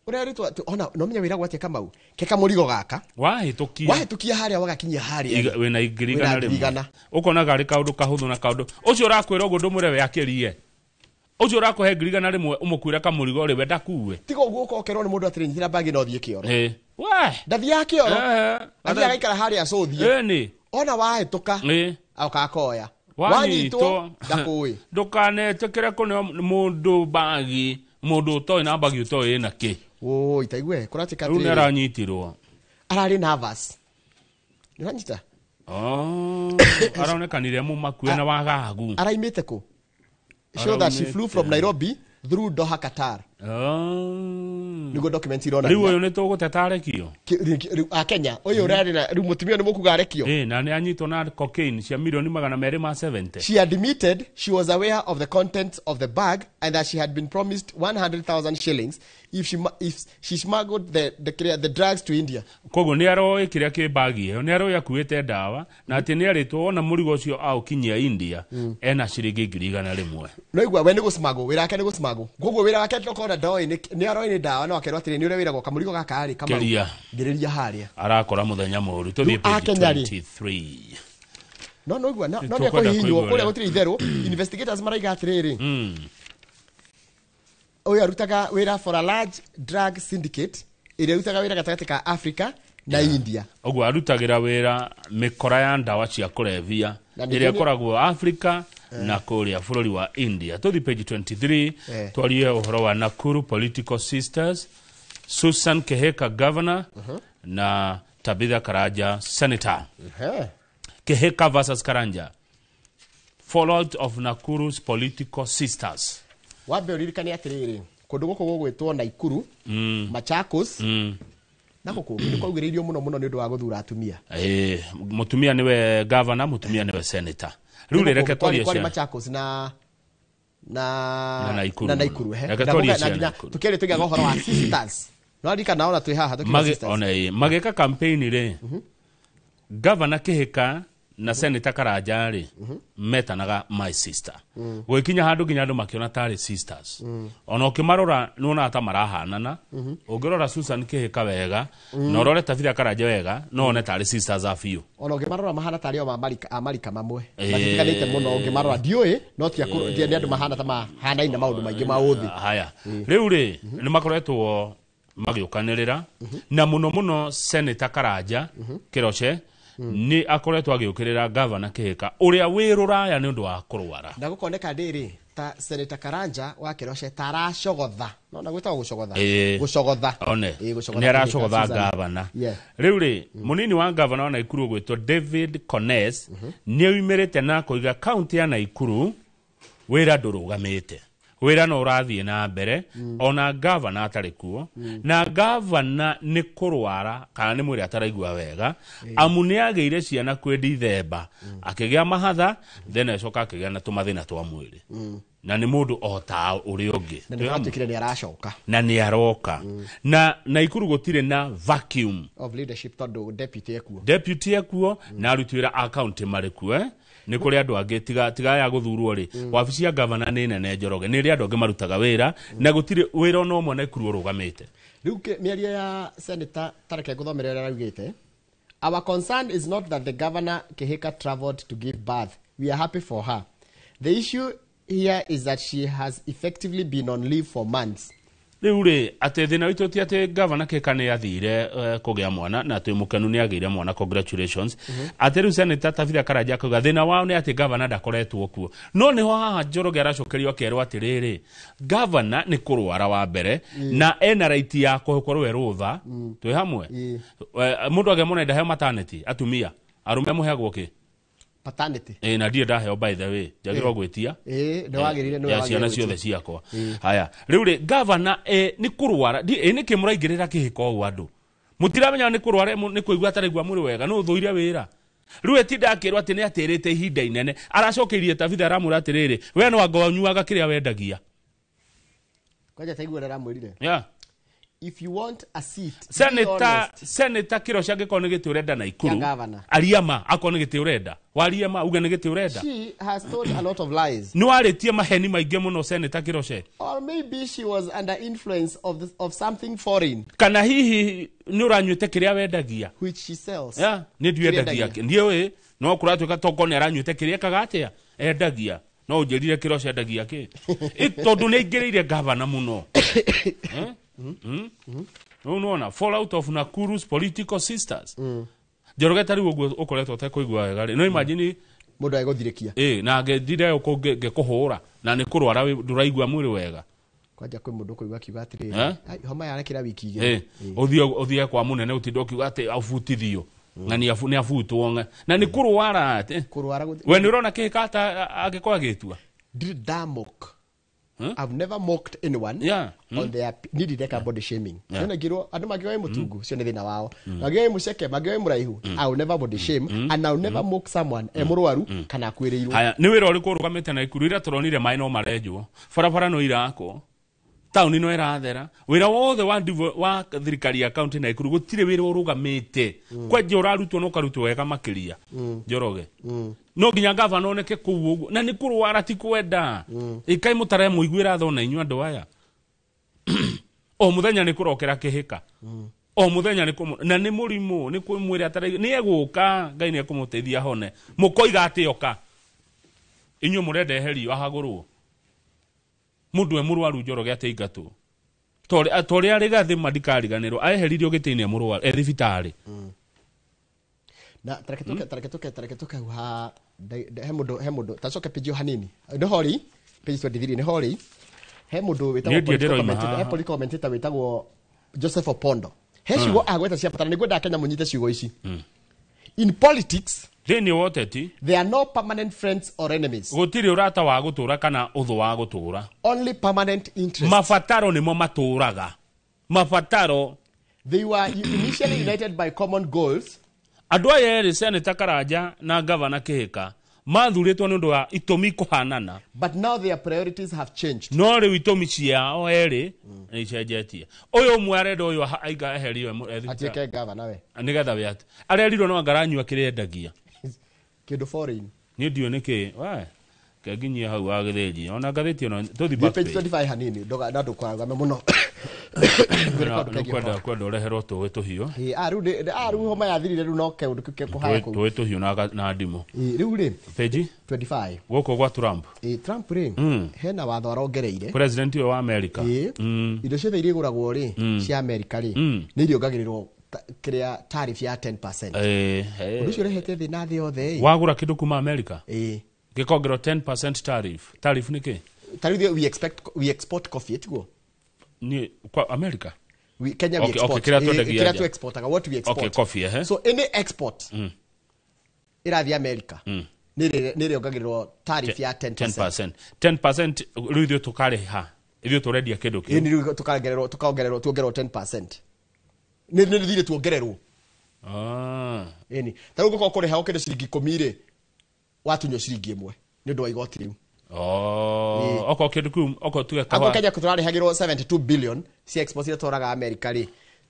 Speaker 4: ũrerĩtwo atĩ ona no menya wĩragwo atĩa Kamau, ke kamũrigo gaka
Speaker 2: wahĩtũkia
Speaker 4: wahĩtũkia harĩa wagakinyia harĩa
Speaker 2: wĩna 100,000
Speaker 4: Wĩna
Speaker 2: rĩmwe, ũkonaga arĩ kaũndũ kahũthũ, na kaũndũ ũcio ũrakwĩra ũguo ndũmwĩre we akĩrie, ũcio ũrakũhe 100,000 ũmũkuĩre kamũrigo rĩ, we ndakue.
Speaker 4: Tiga ũguo ũkokerwo nĩ mũndũ atĩrĩ, nyitĩra mbagi na ũthiĩ kĩoro.
Speaker 2: We
Speaker 4: ndathiaga kĩoro. Athiaga aikara harĩa cũthiĩ.
Speaker 2: Ĩni.
Speaker 4: Ona wahĩtũka.
Speaker 2: Ĩ.
Speaker 4: Aoka akoya. Wanyitwo ndakũĩ.
Speaker 2: Ndũkanetĩkĩre kũneo mũndũ bagi, mũndũ ũtoĩ na bagi ũtoĩ ĩna kĩ.
Speaker 4: Woi, taigue, kũratuĩka
Speaker 2: Rĩu nĩ
Speaker 4: atĩrĩrĩ.
Speaker 2: aranyitirwo.
Speaker 4: Ararĩ nervous. Nĩũranyita?
Speaker 2: Oh, aronekanire mũmakue na wagagu.
Speaker 4: Araimĩte kũ? Show that she flew from Nairobi through Doha, Qatar. Nĩguo document ironania.
Speaker 2: Rĩu ũyũ nĩ tũgũteta arekio.
Speaker 4: Rĩu a Kenya, ũyũ ũrarĩ na rĩu mũtumia nĩ mũkuga arekio.
Speaker 2: Ĩ, na nĩ anyitwo na cocaine cia milioni 270.
Speaker 4: She admitted she was aware of the contents of the bag and that she had been promised 100,000 shillings if she smuggled the drugs to India.
Speaker 2: Koguo nĩ aroĩ kĩrĩa kĩ bagi ĩyo, nĩ aroĩ akuĩte ndawa na atĩ nĩ arĩtwo ona mũrigo ũcio aũkinyia India ena ciringi 100,000.
Speaker 4: No igua we nĩ gũsmuggle, wĩra wake nĩ gũsmuggle. Koguo wĩra wake tokona ndoĩ nĩ aroĩ nĩ ndawa no akerwo atĩrĩ nĩ ũrĩa wĩragwo kamũrigo gaka rĩ Kamau.
Speaker 2: Kĩria.
Speaker 4: Ngĩrĩria harĩa.
Speaker 2: Arakora mũthenya mũru. Tũthiĩ
Speaker 4: Rĩu a
Speaker 2: page
Speaker 4: Kenya rĩ.
Speaker 2: 23.
Speaker 4: No no igua no nĩ
Speaker 2: Tũkwenda
Speaker 4: akũhihinywo
Speaker 2: kũigua
Speaker 4: kũrĩa
Speaker 2: ũrĩa.
Speaker 4: gũtirĩ itherũ. Investigators maraiga atĩrĩrĩ. Ũyũ arutaga wĩra for a large drug syndicate ĩrĩa ĩrutaga wĩra gatagatĩ ka Africa na India.
Speaker 2: Ũguo arutagĩra wĩra mĩkora ya ndawa cia kũrebia
Speaker 4: Na ningĩ
Speaker 2: ĩrĩa
Speaker 4: nĩ-
Speaker 2: ĩkoragwo Africa na kũrĩa bũrũri wa India. Tũthiĩ page 23 twarie ũhoro wa Nakuru Political Sisters, Susan Keheka governor na Tabitha Karanja senator. Keheka versus Karanja, fallout of Nakuru's political sisters.
Speaker 4: Wambe ũririkane atĩrĩrĩ, kũndũ gũkũ gũgwĩtwo Naikuru, Machakos, na gũkũ nĩ kwaugĩrĩirio mũno mũno nĩ ũndũ wa gũthura atumia.
Speaker 2: Mũtumia nĩwe governor, mũtumia nĩwe senator. Rĩu rĩ, reke twarie
Speaker 4: kwarĩ
Speaker 2: cia
Speaker 4: Machakos na
Speaker 2: Na Naikuru
Speaker 4: na
Speaker 2: mũno.
Speaker 4: Naikuru, he.
Speaker 2: Reke
Speaker 4: Na
Speaker 2: twarie
Speaker 4: gũka-
Speaker 2: cia
Speaker 4: na nginya
Speaker 2: Naikuru.
Speaker 4: tũkĩaria tũigaga ũhoro wa sisters. No ririkana ona twĩ haha tũkiuga sisters.
Speaker 2: Ona ĩ, magĩka campaign rĩ, governor Kihika na senator Karanja rĩ metanaga my sister. Gũgĩkinya handũ nginya andũ makĩona tarĩ sisters. Ona ũkĩmarora nĩ wonaga ta marahanana. Ũngĩrora Susan Kihika wega na ũrore Tabitha Karanja wega no wone tarĩ sisters a biũ.
Speaker 4: Ona ũngĩmarora mahana tarĩ o a marika mamwe. Matitiganĩte mũno ũngĩmarora ndiũĩ no ti akũrũ nĩ andũ mahana ta mahanaine maũndũ maingĩ ma ũthĩ.
Speaker 2: Haya, rĩu rĩ nĩ makoretwo magĩũkanĩrĩra na mũno mũno Senator Karanja Kĩroche nĩ akoretwo agĩũkĩrĩra Governor Kihika ũrĩa wĩ rũraya nĩ ũndũ wa kũrwara.
Speaker 4: Na gũkoneka ndĩrĩ ta Senator Karanja wa Kĩroche ta aracogotha. No na gwĩtagwo gũcogotha. Gũcogotha.
Speaker 2: One.
Speaker 4: Gũcogotha
Speaker 2: Nĩ aracogotha
Speaker 4: Susan.
Speaker 2: gavana.
Speaker 4: Yeah.
Speaker 2: Rĩu rĩ, mũnini wa gavana wa Naikuru ũgwĩtwo David Kones nĩ oimĩrĩte na akoiga kaunti ya Naikuru wĩra ndũrũgamĩte. Wĩra no ũrathiĩ na mbere ona gavana atarĩ kuo na gavana nĩ kũrwara kana nĩ mwĩrĩ ataraigua wega amu nĩ agĩire ciana kwĩ Dithemba akĩgĩa mahatha then acoka akĩgĩa na tũmathĩna twa mwĩrĩ na nĩ mũndũ o ta ũrĩa ũngĩ.
Speaker 4: Na nĩ gwatuĩkire nĩ aracoka.
Speaker 2: Na nĩ aroka na Naikuru gũtirĩ na vacuum
Speaker 4: of leadership tondũ deputy ekuo.
Speaker 2: Deputy ekuo na aruti wĩra a county marĩ kuo nĩ kũrĩ andũ angĩ tiga ya gũthurwo rĩ wabici ya gavana nĩ nene Njoroge nĩ ĩrĩ andũ angĩ marutaga wĩra na gũtirĩ wĩra ona ũmwe Naikuru ũrũgamĩte.
Speaker 4: Rĩu mĩario ya senator tareke ngũthomere ũrĩa araugĩte. Our concern is not that the governor Kihika traveled to give birth. We are happy for her. The issue here is that she has effectively been on leave for months.
Speaker 2: Rĩu rĩ atĩ thĩna witũ ti atĩ gavana Kihika nĩ athire kũgĩa mwana na twĩ mũkenu nĩ agĩire mwana congratulations. Atĩ rĩu Senator Tabitha Karanja akauga thĩna wao nĩ atĩ gavana ndakoretwo kuo no nĩho haha Njoroge aracokerio akerwo atĩrĩrĩ gavana nĩ kũrwara wa mbere na ena right ya gũkorwo e rũtha twĩ hamwe. Mũndũ agĩa mwana ndaheo maternity atumia arũme mũheagwo kĩ
Speaker 4: Paternity.
Speaker 2: Na ndirĩ ndaheo by the way njagĩrĩirwo gwĩtia
Speaker 4: nĩ wagĩrĩire nĩ
Speaker 2: ya ciana ciothe ciakwa. Haya rĩu rĩ gavana nĩ kũrwara nĩkĩ mũraingĩrĩra kĩhiko ũũ andũ mũtiramenya nĩ kũrwara nĩ kũigua ataraigua mwĩrĩ wega nĩ ũthũire wĩra rĩu etinda akĩrwo atĩ nĩ atĩrĩte ihinda inene aracokeirie Tabitha aramwĩra atĩrĩrĩ we no anga ũnyuaga kĩrĩa wendagia.
Speaker 4: Kwanja taigua ũrĩa aramwĩrire.
Speaker 2: Yeah.
Speaker 4: If you want a seat, be
Speaker 2: Senator Kĩroche angĩkorwo nĩ gĩtĩ ũrenda Naikuru
Speaker 4: Kĩa gavana.
Speaker 2: aria ma akorwo nĩ gĩtĩ ũrenda warie ma uge nĩ gĩtĩ ũrenda.
Speaker 4: She has told a lot of lies.
Speaker 2: Nĩ warĩtie maheni maingĩ mũno Senator Kĩroche.
Speaker 4: Or maybe she was under influence of something foreign.
Speaker 2: Kana hihi nĩ ũranyuĩte kĩrĩa wendagia.
Speaker 4: Which she sells.
Speaker 2: Yeah, nĩ ndiendagia. Ndiũĩ no kũratuĩka tokorwo nĩ aranyuĩte kĩrĩa ekaga atĩa endagia. No ũnjĩrire Kĩroche endagia kĩ. Tondũ nĩ aingĩrĩire gavana mũno. Unaona fallout of Nakuru's political sisters. Njoroge ta rĩu ũguo ũkoretwo ũtekũigua wega rĩ, no imagine
Speaker 4: mũndũ agĩgũthirĩkia.
Speaker 2: Na ngĩthire ũkũ ngĩkũhũra na nĩ kũrwara ndũraigua mwĩrĩ wega.
Speaker 4: Kwanja kwĩ mũndũ ũkũigua akiuga atĩrĩrĩ, "Ai, homa yarekera wiki igĩrĩ."
Speaker 2: Ũthiĩ kwa mũnene ũtinde ũkiuga atĩ abutithio na nĩ abutwo na nĩ kũrwara atĩ
Speaker 4: kũrwara.
Speaker 2: We nĩ ũrona kĩhĩka ata angĩkorwo agĩtua?
Speaker 4: Ndirĩ ndamock. I've never mocked anyone on their niĩ ndireka body shaming. Ciona ngirwo andũ mangiuga wĩ mũtungu, ũcio nĩ thĩna wao. Mangiuga wĩ mũceke, mangiuga wĩ mũraihu, I will never body shame and I will never mock someone e mũrwaru kana akuĩrĩirwo.
Speaker 2: Haya, nĩ wĩra ũrĩkũ ũrũgamĩte Naikuru? Ira tũronire maĩ no marenjwo, barabara no irakwo, taũni no ĩrathera, wĩra wothe wa thirikari ya kaunti Naikuru gũtirĩ wĩra ũrũgamĩte. Kwanja ũrarutwo na ũkarutwo wega makĩria. Njoroge, no nginya gavana oneke kũu ũguo na nĩ kũrwara ti kwenda. Ĩkai mũtare mũiguĩra tha ona inyuĩ andũ aya. O mũthenya nĩ kũrokera kĩhĩka, o mũthenya nĩ na nĩ mũrimũ, nĩ kwĩmwĩra ataraigua nĩ egũka, Ngai nĩ ekũmũteithia hone. Mũkoiga atĩ oka, inyuĩ mũrenda eherio ahagũrwo. Mũndũ e mũrwaru Njoroge atĩ aingatwo. Torĩa arĩ gathĩ mandikariganĩrwo, aeheririo gĩtĩ-inĩ e mũrwaru e thibitarĩ.
Speaker 4: Na tareke tuke ha he mũndũ tacoke page ĩyo hanini nĩ hori page 23 nĩ hori he mũndũ wĩtagwo political commentator wĩtagwo Joseph Opondo. He ciugo agweta cia bata na nĩngwenda Kenya mũnyite ciugo ici. In politics,
Speaker 2: thĩinĩ wa ũteti,
Speaker 4: there are no permanent friends or enemies.
Speaker 2: Gũtirĩ ũrata wa gũtũra kana ũthũ wa gũtũra.
Speaker 4: Only permanent interests.
Speaker 2: Mabataro nĩmo matũraga. Mabataro.
Speaker 4: They were initially united by common goals.
Speaker 2: Andũ aya erĩ, Senator Karanja na Gavana Kĩhĩka, mathurĩtwo nĩ ũndũ wa itũmi kũhanana.
Speaker 4: But now their priorities have changed.
Speaker 2: No rĩu itũmi ciao erĩ nĩ icenjetie. Ũyũ ũmwe arenda ũyũ aiga eherio
Speaker 4: atuĩke gavana we.
Speaker 2: Nĩgetha we atĩ arerirwo no anga aranyua kĩrĩa endagia.
Speaker 4: Kĩndũ foreign.
Speaker 2: Niĩ ndiũĩ nĩkĩ. We kenginyia hau wa gĩthĩnji ona ngathĩti ĩno tũthiĩ back
Speaker 4: page 25 hanini na ndũkarũgame mũno.
Speaker 2: Kwenda kwenda ũreherwo tũĩ tũhiũ.
Speaker 4: Rĩu homa yathirire rĩu no kaũndũ kĩu kũhaya kũu.
Speaker 2: Tũĩ tũhiũ na ndimũ.
Speaker 4: Rĩu rĩ
Speaker 2: page
Speaker 4: 25
Speaker 2: gũkũ gwa Trump.
Speaker 4: Trump rĩ hena watho arongereire.
Speaker 2: President ũyũ wa America.
Speaker 4: Indo ciothe iria igũragwo rĩ cia America rĩ nĩ iriongagĩrĩrwo kĩrĩa tariff ya 10%. Ũndũ ũcio ũrehete thĩna thĩ yothe.
Speaker 2: Wagũra kĩndũ kuma America? Gĩkongerwo 10% tariff. Tariff nĩ kĩ?
Speaker 4: Tariff we export coffee tiguo.
Speaker 2: Ni kwa America?
Speaker 4: Kenya we export.
Speaker 2: Kĩrĩa
Speaker 4: tu exportaga, what we export.
Speaker 2: Okay, coffee,
Speaker 4: So any export ĩrathiĩ America nĩ ĩrĩongagĩrĩrwo tariff ya 10%.
Speaker 2: 10% rĩu ithuĩ tũkarĩha. Ithuĩ tũrendia kĩndũ kĩu.
Speaker 4: Ĩni rĩu tũkaongererwo tuongererwo 10%. Nĩ thirĩ tuongererwo. Ĩni. Ta rĩu ũngĩkorwo kũrĩha kĩndũ ciringi 10 rĩ, watunywo ciringi 1 nĩ ũndũ wa igoti rĩu.
Speaker 2: Okorwo kĩndũ kĩu, okorwo tuge kahũa.
Speaker 4: Akorwo Kenya tũrarĩhagĩrwo 72 billion cia export iria tũraga America rĩ,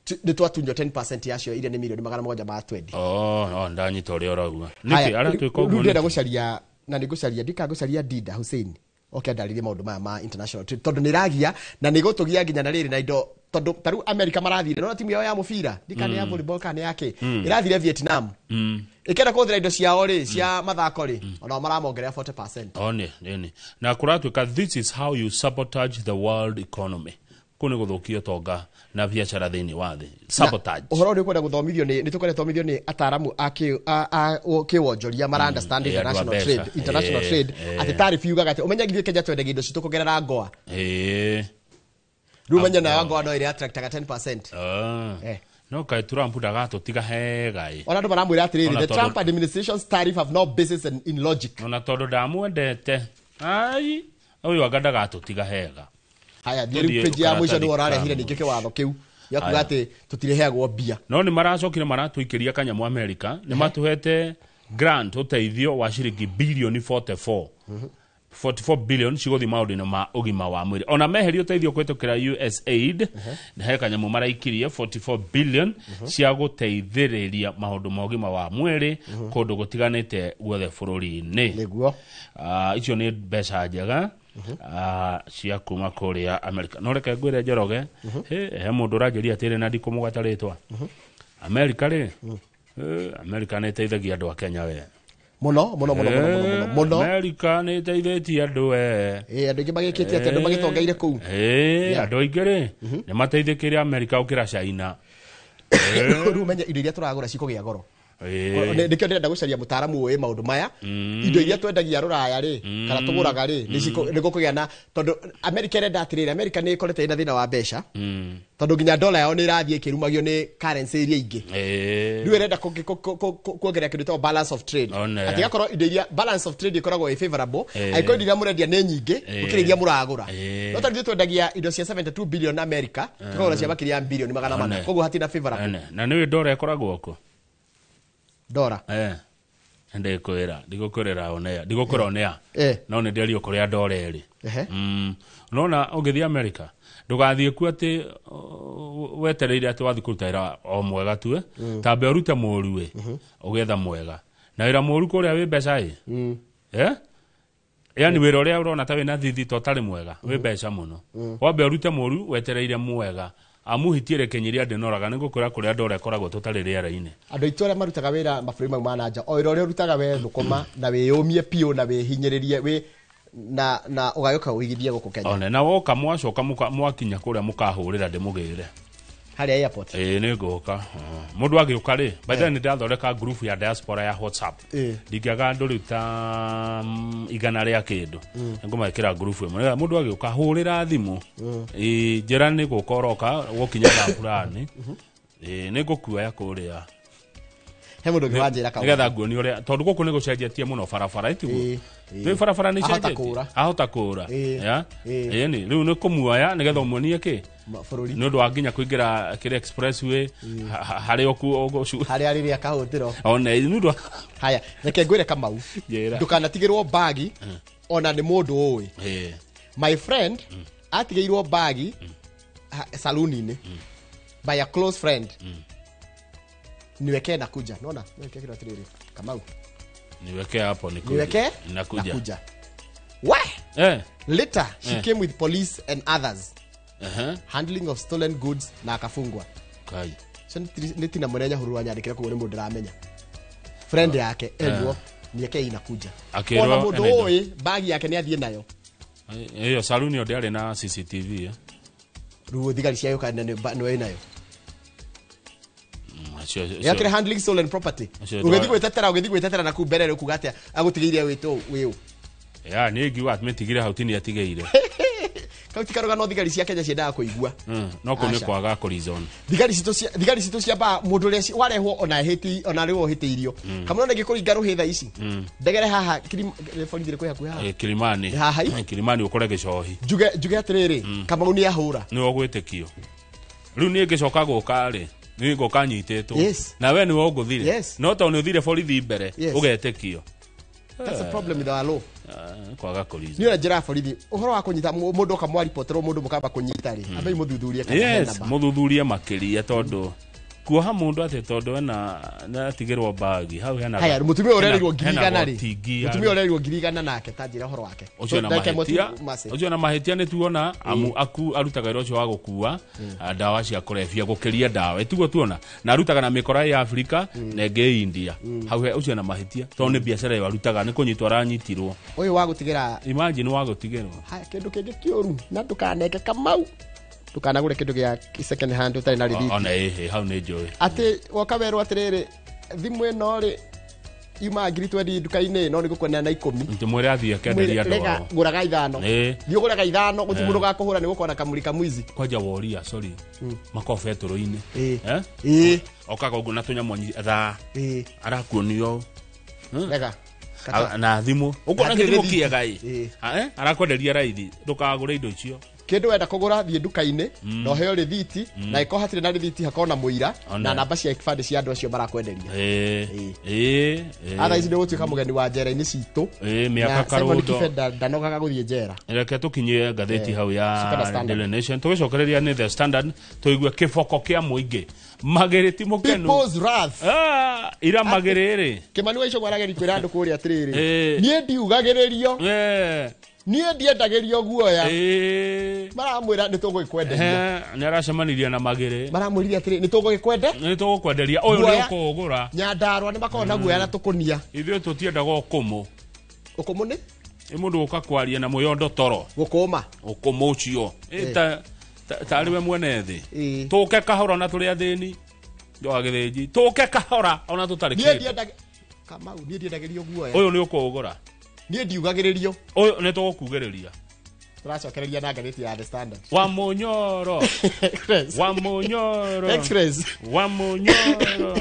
Speaker 4: nĩ twatunywo 10% yacio iria nĩ mirioni 720.
Speaker 2: Ndanyita ũrĩa ũrauga. Nĩkĩ aratwĩka ũguo?
Speaker 4: Rĩu ndĩrenda gũcaria na nĩ ngũcaria ndikangũcaria Dida Hussein oke andarĩrie maũndũ maya ma international trade tondũ nĩ ĩragia na nĩ ĩgũtũgia nginya na rĩrĩ na indo tondũ ta rĩu America marathire no timu yao ya mũbira ndika nĩ ya volleyball kana nĩ yake ĩrathire Vietnam ĩkenda kũhũthĩra indo ciao rĩ cia mathako rĩ onao maramongerera 40%.
Speaker 2: Nĩ na kũratuĩka this is how you sabotage the world economy. Kũu nĩ gũthũkia ũtonga na biacara thĩinĩ wa thĩ. Sabotage.
Speaker 4: Ũhoro ũrĩa ũkwenda gũthomithio nĩ tũkwenda gũthomithio nĩ ataaramu a kĩwonjoria mara understand international trade, international trade atĩ tariff yugaga atĩ ũmenye ithuĩ Kenya twendagia indo citũ kũgerera Goa. Rĩu ũmenye nayo Goa no ĩrĩa attractaga 10%.
Speaker 2: No kaĩ Trump ndagatũtiga hega ĩ.
Speaker 4: Ona andũ maramwĩra atĩrĩrĩ, the Trump administration's tariff have no basis in logic.
Speaker 2: Ona tondũ ndamwendete. Ai, ũyũ anga ndagatũtiga hega.
Speaker 4: Haya, thiĩ rĩu page ya mũico nĩwe ũrarehire ningĩ kĩwatho kĩu gĩa kuga atĩ tũtirĩheagwo mbia.
Speaker 2: No nĩ maracokire maratũikĩria kanyamũ America, nĩ matũhete grant ũteithio wa ciringi bilioni 44. 44 billion cigũthiĩ maũndũ-inĩ ma ũgima wa mwĩrĩ. Ona meheria ũteithio kũhĩtũkĩra USAID, he kanyamũ maraikirie 44 billion cia gũteithĩrĩria maũndũ ma ũgima wa mwĩrĩ kũndũ gũtiganĩte guothe bũrũri-inĩ.
Speaker 4: Nĩguo.
Speaker 2: Icio nĩ mbeca njega cia kuma kũrĩa America. No reke ngwĩre Njoroge, he mũndũ ũranjĩria atĩrĩ na ndikũmũgweta rĩtwa. America rĩ, America nĩ ĩteithagia andũ a Kenya we.
Speaker 4: Mũno mũno mũno mũno mũno mũno.
Speaker 2: America nĩ ĩteithĩtie andũ we.
Speaker 4: Andũ aingĩ magĩkĩte atĩ andũ magĩtongeire kũu.
Speaker 2: Andũ aingĩ rĩ nĩ mateithĩkĩire America gũkĩra China.
Speaker 4: Rĩu ũmenye indo iria tũragũra cikũgĩa goro. Nĩkĩo ndĩrenda gũcaria mũtaaramu ũĩ maũndũ maya. Indo iria twendagia rũraya rĩ, kana tũgũraga rĩ, nĩ gũkũgĩa na, tondũ America ĩrenda atĩrĩrĩ, America nĩ ĩkoretwo ĩna thĩna wa mbeca, tondũ nginya dola yao nĩ ĩrathiĩ ĩkĩrumagio nĩ currency iria ingĩ. Rĩu ĩrenda kuongerera kĩndũ gĩtagwo balance of trade, atĩ gakorwo indo iria balance of trade ĩkoragwo ĩ favorable, angĩkorwo indo iria mũrendia nĩ nyingĩ gũkĩra iria mũragũra. No tondũ ithuĩ twendagia indo cia 72 billion America, tũkagũra cia makĩria ya bilioni 400, koguo hatirĩ na favorable.
Speaker 2: Na nĩ ndora ĩkoragwo kũ?
Speaker 4: Ndora
Speaker 2: Ndĩkwĩra, ndigũkwĩrĩra onea, ndigũkwĩra onea. No nĩ ndĩario kũrĩa ndora ĩrĩ. Nona ũngĩthiĩ America, ndũgathiĩ kuo atĩ wetereire atĩ wathiĩ kũruta wĩra o mwega tu, tambe ũrute mũru ĩ, ũgetha mwega. Na wĩra mũru kũrĩa wĩ mbeca ĩ. Yani wĩra ũrĩa ũrona ta wĩna thithi to ũtarĩ mwega, wĩ mbeca mũno. Wambe ũrute mũru wetereire mwega. Amu hitiere kenyiria ndĩnoraga nĩ ngũkwĩra kũrĩa ndora ĩkoragwo tũtarĩ rĩera-inĩ.
Speaker 4: Andũ aitũ arĩa marutaga wĩra mabũrũri mau ma na nja, o wĩra ũrĩa ũrutaga we thũkũma na wĩyũmie biũ na wĩhinyĩrĩrie wĩ na ũgagĩũka ũigithie gũkũ Kenya.
Speaker 2: One na woka mwacoka mwakinya kũrĩa mũkahũrĩra ndĩmũgĩre.
Speaker 4: Harĩa airport.
Speaker 2: Nĩ ngũka. Mũndũ agĩũka rĩ, by the way nĩ ndathondeka group ya diaspora ya WhatsApp. Ndingĩaga andũ rĩu ta 100 rĩa kĩndũ. Ngũmekĩra group ĩmwe. Nĩgetha mũndũ agĩũka hũrĩra thimũ. Njĩra nĩ gũka ũroka gũkinya thaa fulani. Nĩ ngũkuoya kũrĩa.
Speaker 4: He mũndũ ũngĩ wanjĩra kaũndũ.
Speaker 2: Nĩgetha nguonie ũrĩa, tondũ gũkũ nĩ gũcenjetie mũno barabara, ĩtiguo? Rĩu barabara nĩ icenjetie. Ahota kũra. Ĩni, rĩu nĩ kũmuoya nĩgetha ũmuonie kĩ?
Speaker 4: Bũrũri.
Speaker 2: Nĩ ũndũ wa nginya kũingĩra kĩrĩa expressway, harĩa
Speaker 4: harĩa rĩrĩa kahũthĩro.
Speaker 2: One, nĩ ũndũ wa
Speaker 4: Haya, reke ngwĩre Kamau. Ndũkanatigĩrwo bagi ona nĩ mũndũ ũĩ. My friend atigĩirwo bagi saluni-inĩ by a close friend. Niwekee nakuja. Naona niwekee kitu atiriri. Kamau.
Speaker 2: Niwekee hapo nikuja.
Speaker 4: Niwekee
Speaker 2: nakuja.
Speaker 4: We. Later she came with police and others. Handling of stolen goods na akafungwa.
Speaker 2: Kai.
Speaker 4: So nĩ tina mũnene huru wanyandĩkĩra koguo nĩ mũndũ ndĩramenya. Friend yake erwo niwekee inakuja. Ona mũndũ ũĩ bagi yake nĩ athiĩ nayo.
Speaker 2: Iyo saluni yo ndĩarĩ na CCTV.
Speaker 4: Rĩu thigari cia yũka nĩ nayo. Yakire handling stolen property. Ũgĩthiĩ gwĩtetera na kuu mbere rĩu kuga atĩa agũtigĩire wĩtũ wĩũ.
Speaker 2: Ya niĩ ngiuga atĩmĩtigire hau ti nĩatigĩire.
Speaker 4: Kau ti karũgano thigari cia Kenya ciendaga kũigua.
Speaker 2: No kũu nĩ kwaga kũreason.
Speaker 4: Thigari citũ cia ba mũndũ ũrĩa warehwo ona hĩti ona rĩu ũhĩtĩirio. Kamũra nĩ ngĩkũringa rũhĩ thaa ici. Ndegere haha borithi ĩrĩ kwĩ hakuhĩ haha.
Speaker 2: Kilimani.
Speaker 4: Haha.
Speaker 2: Kilimani ũkore gĩcohi.
Speaker 4: Njuge atĩrĩrĩ, Kamau nĩ ahũra.
Speaker 2: Nĩwe ũgwĩtĩkio. Rĩu niĩ ngĩcoka gũka rĩ, nĩ ngũka nyitĩtwo. Na we nĩwe ũngũthire. No tondũ nĩ ũthire borithi mbere, ũgetĩkio.
Speaker 4: That's the problem with our law.
Speaker 2: Kwaga kũreason.
Speaker 4: Nĩ ũrĩa njĩra borithi, ũhoro wa kũnyita mũndũ ũkamwaripotĩrwo mũndũ mũkamba kũnyita rĩ, ambai mũthuthurie kana hena
Speaker 2: Yes, mũthuthurie makĩria tondũ kuoha mũndũ atĩ tondũ ena nĩatigĩrwo bagi hau hena.
Speaker 4: Haya, mũtumia ũrerirwo 100,000 rĩ. Mũtumia ũrerirwo 100,000 nake ta njĩra ũhoro wake.
Speaker 2: Ũcio na mahĩtia. Ũcio na mahĩtia nĩ tuona amu aku arutaga wĩra ũcio wa gũkua ndawa cia kũrebia gũkĩria ndawa. Ĩtiguo tuona na arutaga na mĩkora ya Afrika na ĩngĩ India. Hau ũcio na mahĩtia tondũ nĩ biacara ĩyo arutaga nĩ kũnyitwo aranyitirwo.
Speaker 4: Ũyũ wa gũtigĩra.
Speaker 2: Imagine wa gũtigĩrwo.
Speaker 4: Haya, kĩndũ kĩngĩ kĩũru na ndũkaneke Kamau. Ndũkanagũre kĩndũ gĩa second hand ũtarĩ na rĩthiti.
Speaker 2: Ona ĩhĩ hau nĩ njũĩ.
Speaker 4: Atĩ woka werwo atĩrĩrĩ thimũ ĩno rĩ yumaga 20,000 nduka-inĩ no nĩ ngũkwenera na 10.
Speaker 2: Ndĩmwĩre athiĩ akenderia andũ ao.
Speaker 4: Gũraga 5. Thiĩ ũgũraga 5 gũtirĩ mũndũ ũgakũhũra nĩ gũkorwo na kamũri kamwizi.
Speaker 2: Kwanja woria sorry. Makobe tũrũ-inĩ. Okaga ũguo na tũnyamũ thaa. Arakuonio.
Speaker 4: Rega.
Speaker 2: Na thimũ. Ũkuona gĩthimũ kĩega ĩ. Arakwenderia raithi ndũkagũre indo icio.
Speaker 4: Kĩndũ wenda kũgũra thiĩ nduka-inĩ na ũheo rĩthiti na ĩkorwo hatirĩ na rĩthiti hakorwo na mũira na namba cia kĩbandĩ cia andũ acio marakwenderia. Atha ici nĩ ũgũtuĩka mũgeni wa njera-inĩ citũ.
Speaker 2: Mĩaka karũndo.
Speaker 4: Ndanogaga gũthiĩ njera.
Speaker 2: Reke tũkinyie ngathĩti hau ya Daily Nation. Tũgĩcokereria nĩ The Standard tũigue kĩboko kĩa mũingĩ. Magĩrĩ ti mũkenu.
Speaker 4: People's wrath.
Speaker 2: Ira magĩrĩ rĩ.
Speaker 4: Kĩmani wa Icũng'wa arageria kwĩra andũ kũrĩa atĩrĩrĩ. Niĩ ndiugagĩrĩrio. Niĩ ndiendagĩrio guoya. Maramwĩra nĩ tũgũgĩkwenderia.
Speaker 2: Nĩ aracemanirie na magĩrĩ.
Speaker 4: Maramwĩrire atĩrĩ nĩ tũgũgĩkwende.
Speaker 2: Nĩ tũgũkwenderia ũyũ nĩ ũkũgũra.
Speaker 4: Nyandarũa nĩ makoragwo na guoya na tũkũnia.
Speaker 2: Ithuĩ tũtiendaga ũkũmũ.
Speaker 4: Ũkũmũ nĩ?
Speaker 2: Nĩ mũndũ ũka kwaria na mũyondo toro.
Speaker 4: Gũkũma.
Speaker 2: Ũkũmũ ũcio. Tarĩ we mwene thĩ. Tũke kahora na tũrĩ athĩni. Wa Gĩthĩnji tũke kahora ona tũtarĩ
Speaker 4: Niĩ
Speaker 2: kĩndũ.
Speaker 4: Kamau, niĩ ndiendagĩrio guoya.
Speaker 2: Ũyũ nĩ ũkũũgũra.
Speaker 4: Niĩ ndiugagĩrĩrio.
Speaker 2: Ũyũ nĩ tũgũkugĩrĩria.
Speaker 4: Tũracokereria na ngathĩti ya The Standard.
Speaker 2: Wa Mũnyoro. Wa Mũnyoro.
Speaker 4: Express.
Speaker 2: Wa Mũnyoro.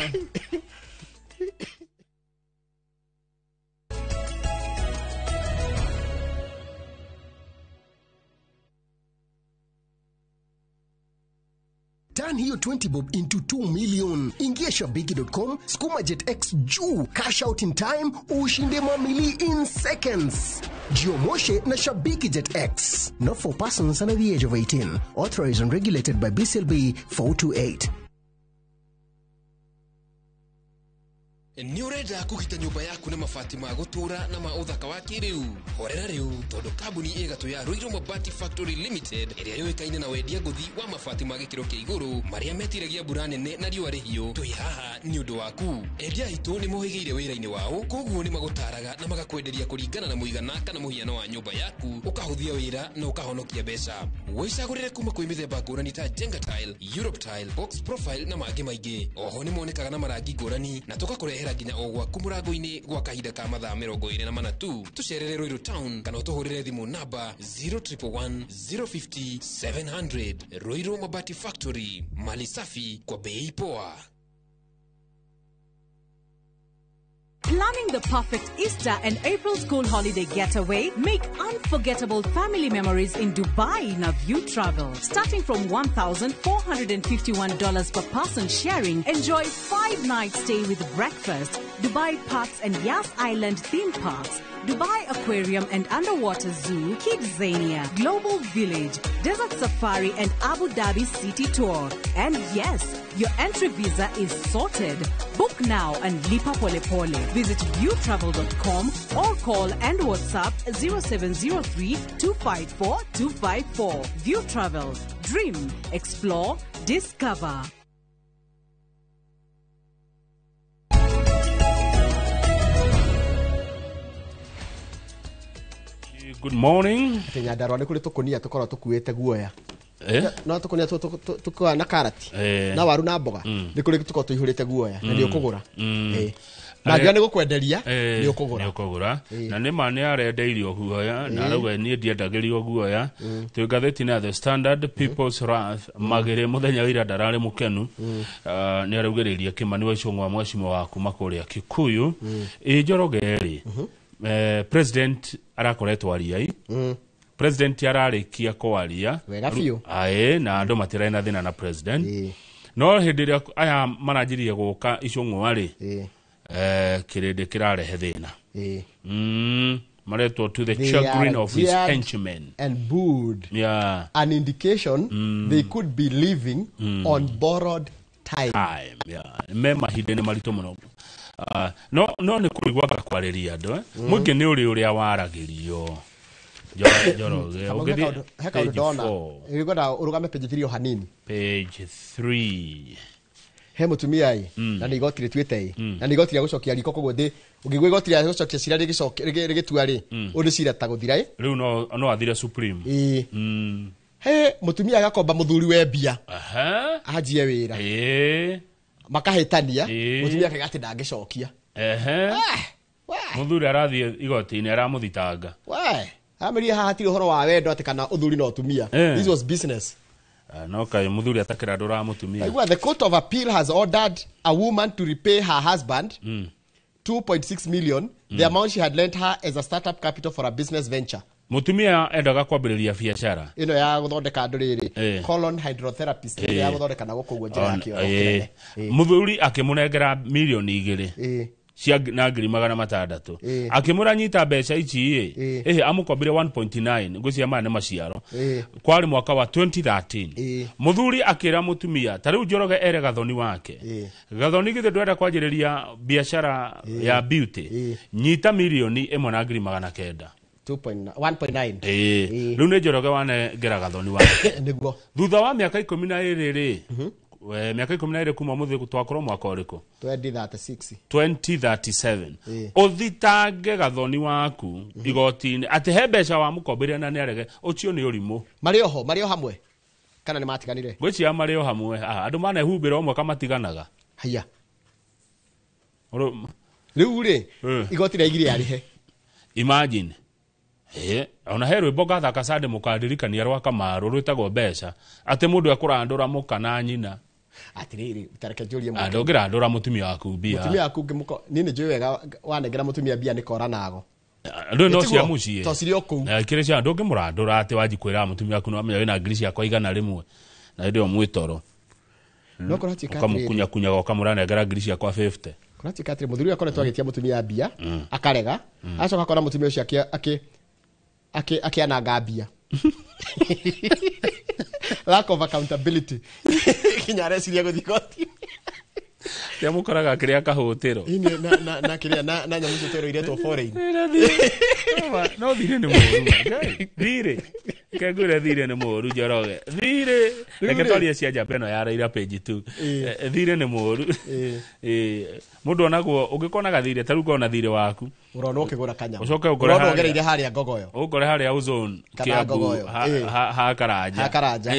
Speaker 9: Turn hiyo 20 bob into 2 million. Ingia shabiki.com, skuma jet x juu, cash out in time, ushinde mamili in seconds. Jiomoshe na Shabiki Jet X. Not for persons under the age of 18. Authorized and regulated by BCLB 428.
Speaker 10: Nĩ ũrenda kũgita nyũmba yaku na mabati ma gũtũũra na ma ũthaka wa kĩrĩu? Horera rĩu, tondũ kambuni ĩgatũ ya Ruiru Mabati Factory Limited ĩrĩa yũĩkaine na wendia ngũthi wa mabati ma gĩkĩro kĩa igũrũ marĩa metiragia mbura nene na riũa rĩhiũ, twĩ haha nĩ ũndũ waku. Endia aitũ nĩ mohĩgĩire wĩra-inĩ wao, koguo nĩ magũtaraga na magakwenderia kũringana na mũigana kana mũhiano wa nyũmba yaku, ũkahũthia wĩra na ũkahonokia mbeca. Wĩcagũrĩre kuma kwĩ mĩthemba ngũrani ta Jenga Tile, Europe Tile, Box Profile na mangĩ maingĩ. Oho nĩ monekaga na marangi ngũrani na tũgakũrehera nginya o gwaku mũrango-inĩ gwa kahinda ka mathaa 24 tu. Tũcerere Ruiru Town kana ũtũhũrĩre thimũ namba 0111 050 700. Ruiru Mabati Factory, mali safi kwa bei poa.
Speaker 16: Planning the perfect Easter and April school holiday getaway? Make unforgettable family memories in Dubai in a View Travel. Starting from $1,451 per person sharing, enjoy 5-night stay with breakfast, Dubai Parks and Yas Island theme parks, Dubai Aquarium and Underwater Zoo, Kidzania, Global Village, Desert Safari and Abu Dhabi City Tour. And yes, your entry visa is sorted. Book now and lipa pole pole. Visit viewtravel.com or call and WhatsApp 0703 254 254. View Travel. Dream, explore, discover.
Speaker 2: Good morning.
Speaker 4: Atĩ Nyandarua nĩ kũrĩ tũkũnia tũkoragwo tũkuĩte guoya. No tũkũnia tũkuaga na karati na waru na mboga, nĩ kũrĩ tũkoragwo tũihũrĩte guoya na nĩ ũkũgũra. Na nginya nĩ gũkwenderia nĩ ũkũgũra.
Speaker 2: Nĩ ũkũgũra. Na nĩ ma nĩ arendeirio guoya na arauga niĩ ndiendagĩrio guoya. Twĩ ngathĩti-inĩ ya The Standard, People's Wrath, Magĩrĩ mũthenya wa ira ndararĩ mũkenu. Nĩ araugĩrĩirie Kĩmani wa Icũng'wa mwecimwa wa kuma kũrĩa Kikuyu. Ĩ Njoroge rĩ, president arakoretwo aria. President ararĩkia kwaria.
Speaker 4: Wega biũ.
Speaker 2: Ae, na andũ matirarĩ na thĩna na president. No hĩndĩ ĩrĩa aya maranjirie gũka Icũng'wa rĩ, kĩrĩndĩ kĩrarehe thĩna. Maretwo to the chagrin of his henchmen
Speaker 4: and booed.
Speaker 2: Yeah.
Speaker 4: An indication they could be living on borrowed time.
Speaker 2: Yeah. Me mahinda nĩ maritũ mũno. No nĩ kũrigwo kwarĩria andũ, mũingĩ nĩ ũrĩ ũrĩa waragĩrio. Njoroge, ũngĩthiĩ
Speaker 4: he kaũndũ ndona ngwenda ũrũgame page 3 o hanini.
Speaker 2: Page 3.
Speaker 4: He mũtumia ĩ, na nĩ igoti rĩtuĩte ĩ, na nĩ igoti rĩa gũcokia riko, koguo ndĩ ũngĩigua igoti rĩa gũcokia cira rĩgĩtua rĩ, ũndũ cira ta gũthira ĩ.
Speaker 2: Rĩu no athire Supreme.
Speaker 4: Ĩ. He mũtumia agakomba mũthuri we mbia. Anjie wĩra. Makahĩtania, mũtumia akauga atĩ ndangĩcokia.
Speaker 2: Mũthuri arathiĩ igoti-inĩ aramũthitanga.
Speaker 4: Ameria haha hatirĩ ũhoro wa wendo atĩ kana ũthuri na ũtumia. This was business.
Speaker 2: No kaĩ mũthuri atakĩra ndũra mũtumia.
Speaker 4: Aigua, the court of appeal has ordered a woman to repay her husband 2.6 million, the amount she had lent her as a startup capital for a business venture.
Speaker 2: Mũtumia endaga kwambĩrĩria biacara
Speaker 4: ĩno ya gũthondeka andũ rĩrĩ, colon hydrotherapist, ĩno ya gũthondeka na gũkũ ũguo njĩra ya kĩoro kĩnene.
Speaker 2: Mũthuri akĩmũnengera milioni 2 cia na 600,000. Akĩmũra nyita mbeca ici ĩ, amũkombire 1.9 ngwĩciria maya nĩ maciaro. Kwarĩ mwaka wa 2013. Mũthuri akĩra mũtumia ta rĩu Njoroge ere Gathoni wake. Gathoni githĩ ndwenda kwanjĩrĩria biacara ya beauty, nyita milioni 1 na 900,000.
Speaker 4: 1.9.
Speaker 2: Rĩu nĩ Njoroge wanengera Gathoni wake.
Speaker 4: Nĩguo.
Speaker 2: Thutha wa mĩaka 12 rĩ, mĩaka 12 kuma mũthĩ twakorwo mwaka ũrĩkũ?
Speaker 4: 2036.
Speaker 2: 2037. Ũthitange Gathoni waku igoti-inĩ atĩ he mbeca wamũkombeire na nĩarege, ũcio nĩ ũrimũ.
Speaker 4: Marĩ oho, marĩ o hamwe kana nĩ matiganire?
Speaker 2: Ngwĩciria marĩ o hamwe. Andũ manehumbĩra o mwaka matiganaga.
Speaker 4: Haya. Rĩu rĩ igoti rĩaigire arĩhe.
Speaker 2: Imagine. Ona he rwĩmbo ngathaka Sunday mũkandirikania rwa Kamaru rwĩtagwo mbeca atĩ mũndũ ekũrandũra mũka na nyina.
Speaker 4: Atirĩrĩ tareke njũrie mũndũ.
Speaker 2: Ndũngĩrandũra mũtumia waku mbia.
Speaker 4: Mũtumia waku ngĩmũko niĩ nĩ njũĩ wega wanengera mũtumia mbia nĩ kora nago.
Speaker 2: Ndũ no cia mũciĩ.
Speaker 4: To cirĩ o kũu.
Speaker 2: Kĩrĩ cia ndũngĩmũrandũra atĩ wanji kwĩra mũtumia waku nĩwamenya wĩna ngiri ciakwa 100 na hĩndĩ ĩyo mwĩtoro.
Speaker 4: No kũratuĩka atĩrĩrĩ.
Speaker 2: Ũkamũkunyakunyaga ũkamũranengera ngiri ciakwa 50.
Speaker 4: Kũratuĩka atĩrĩ mũthuri ũyũ akoretwo agĩtia mũtumia mbia akarega acoka akona mũtumia ũcio akĩananga mbia. Lack of accountability. Kinya areciria gũthiĩ igoti.
Speaker 2: Kĩrĩa kĩrĩa kahũtĩro.
Speaker 4: Na kĩrĩa na nyamũ icio twerwo iretwo foreign.
Speaker 2: No thirĩ nĩ mũru. Thirĩ. Kengwĩre thirĩ nĩ mũru Njoroge. Thirĩ. Reke twarie cia njamba ĩno ya Raila page 2. Thirĩ nĩ mũru. Mũndũ onagwo ũngĩkona gathirĩ ta rĩu ũkona thirĩ waku.
Speaker 4: Ũrona ũkĩgũra kanyamũ.
Speaker 2: Ũcoke ũkore
Speaker 4: harĩa ũgereire harĩa Ngogoyo.
Speaker 2: Ũkore harĩa Ozone Kiambu ha Karanja.
Speaker 4: Ha Karanja.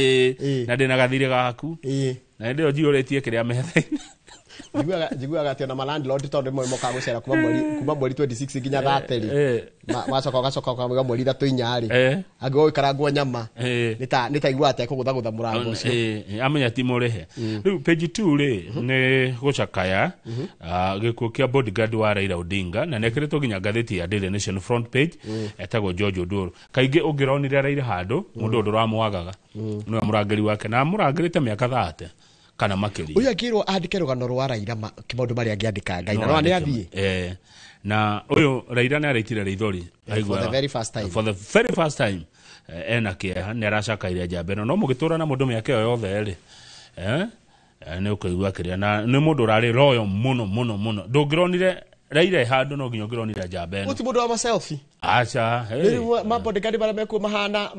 Speaker 2: Na ndĩna gathirĩ gaku. Na hĩndĩ ĩyo njiyũrĩtie kĩrĩa metha-inĩ.
Speaker 4: Njiguaga atĩ ona ma-landlord tondũ rĩmwe mokaga gũcera kuma mweri 26 nginya 30 rĩ macoka ũgacoka ũkamauga mweri 3 inya rĩ angĩ gũikarangwo nyama nĩ ta iguaga ta ekũgũthagũtha mũrango ũcio.
Speaker 2: Amenya ti mũrĩhe. Rĩu page 2 rĩ nĩ gũcakaya gĩkuũ kĩa bodyguard wa Raila Odinga na nĩekĩrĩtwo nginya ngathĩti ya Daily Nation front page etagwo George Oduor. Kaingĩ ũngĩronire Raila handũ mũndũ ndũramwagaga nĩwe mũrangĩri wake na amũrangĩrĩte mĩaka 30 kana makĩria.
Speaker 4: Ũyũ angĩrwo andĩke rũgano rwa Raila maũndũ marĩa angĩandĩka Ngai na no nĩ athiĩ.
Speaker 2: Na ũyũ Raila nĩ araitire rĩithori
Speaker 4: for the very first time.
Speaker 2: For the very first time ena kĩeha nĩ aracakaire njamba ĩno no mũgĩtũra na mũndũ mĩaka ĩyo yothe rĩ nĩ ũkũigua kĩrĩa na nĩ mũndũ ũrarĩ loyal mũno mũno mũno. Ndũngĩronire Raila handũ no nginya ũngĩronire njamba ĩno.
Speaker 4: Ũti mũndũ wa ma-selfie.
Speaker 2: Aca.
Speaker 4: Rĩu ma bodyguard marĩa mekuo mahana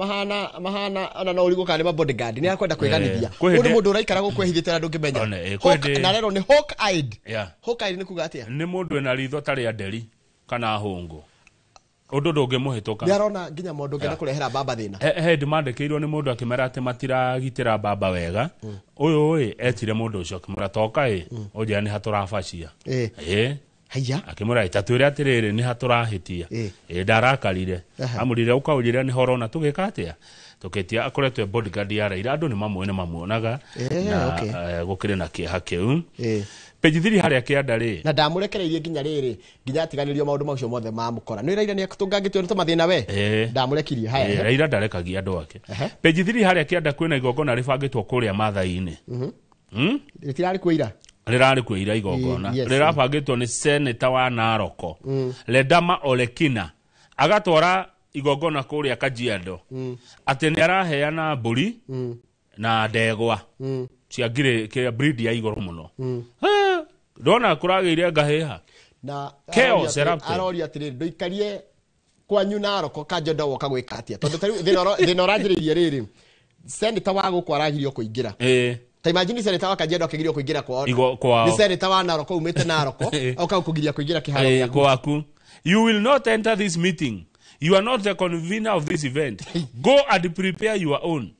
Speaker 4: ona no ũrigwo kana nĩ ma bodyguard nĩ akwenda kwĩganithia. Ũyũ nĩ mũndũ ũraikara gũkũ ehithĩte na ndũngĩmenya. Na rero nĩ hawk eyed. Hawk eyed nĩ kuga atĩa?
Speaker 2: Nĩ mũndũ wĩna ritho ta rĩa nderi kana hũngũ. Ũndũ ndũngĩmũhĩtũka.
Speaker 4: Nĩ arona nginya mũndũ ũngĩenda kũrehera baba thĩna.
Speaker 2: He hĩndĩ mandĩkĩirwo nĩ mũndũ akĩmera atĩ matiragitĩra baba wega. Ũyũ ĩ etire mũndũ ũcio akĩmwĩra toka ĩ ũnjĩra nĩ ha tũrabacia.
Speaker 4: Haya.
Speaker 2: Akĩmwĩra tatwĩre atĩrĩrĩ nĩ ha tũrahĩtia. Ndarakarire. Amũrire ũkaũnjĩra nĩ horona tũgĩka atĩa. Tũkĩtia akoretwo bodyguard ya Raila andũ nĩ mamũĩ nĩ mamuonaga na gũkĩrĩ na kĩeha kĩu. Page 3 harĩa kĩanda rĩ.
Speaker 4: Na ndamũrekereirie nginya rĩrĩ nginya atiganĩrio maũndũ macio mothe mamũkora. Nĩ Raila nĩ atũngangĩtio nĩ tũmathĩna we. Ndamũrekirie haya.
Speaker 2: Raila ndarekagia andũ ake. Page 3 harĩa kĩanda kwĩna igongona rĩbangĩtwo kũrĩa Mathai-inĩ.
Speaker 4: Rĩtirarĩ kuo ira.
Speaker 2: Rĩrarĩ kuo ira igongona. Rĩrabangĩtwo nĩ seneta wa Naroko. Ledama Olekina agatwara igongona kũrĩa Kajiado. Atĩ nĩ araheana mbũri na ndegwa cia ngiri kĩa breed ya igũrũ mũno. Ndona kũragĩire ngahĩha.
Speaker 4: Na aroria atĩrĩrĩ ndũikarie kwanyu Naroko Kajiado woka gwĩka atĩa tondũ ta rĩu thĩna ũranjĩrĩirie rĩrĩ seneta wa gũkũ aragirio kũingĩra. Ta imagine seneta wa Kajiado akĩgirio kũingĩra kwao. Nĩ seneta wa Naroko umĩte Naroko oka gũkũgiria kũingĩra kĩharo gĩaku.
Speaker 2: Gwaku. You will not enter this meeting. You are not the convener of this event. Go and prepare your own.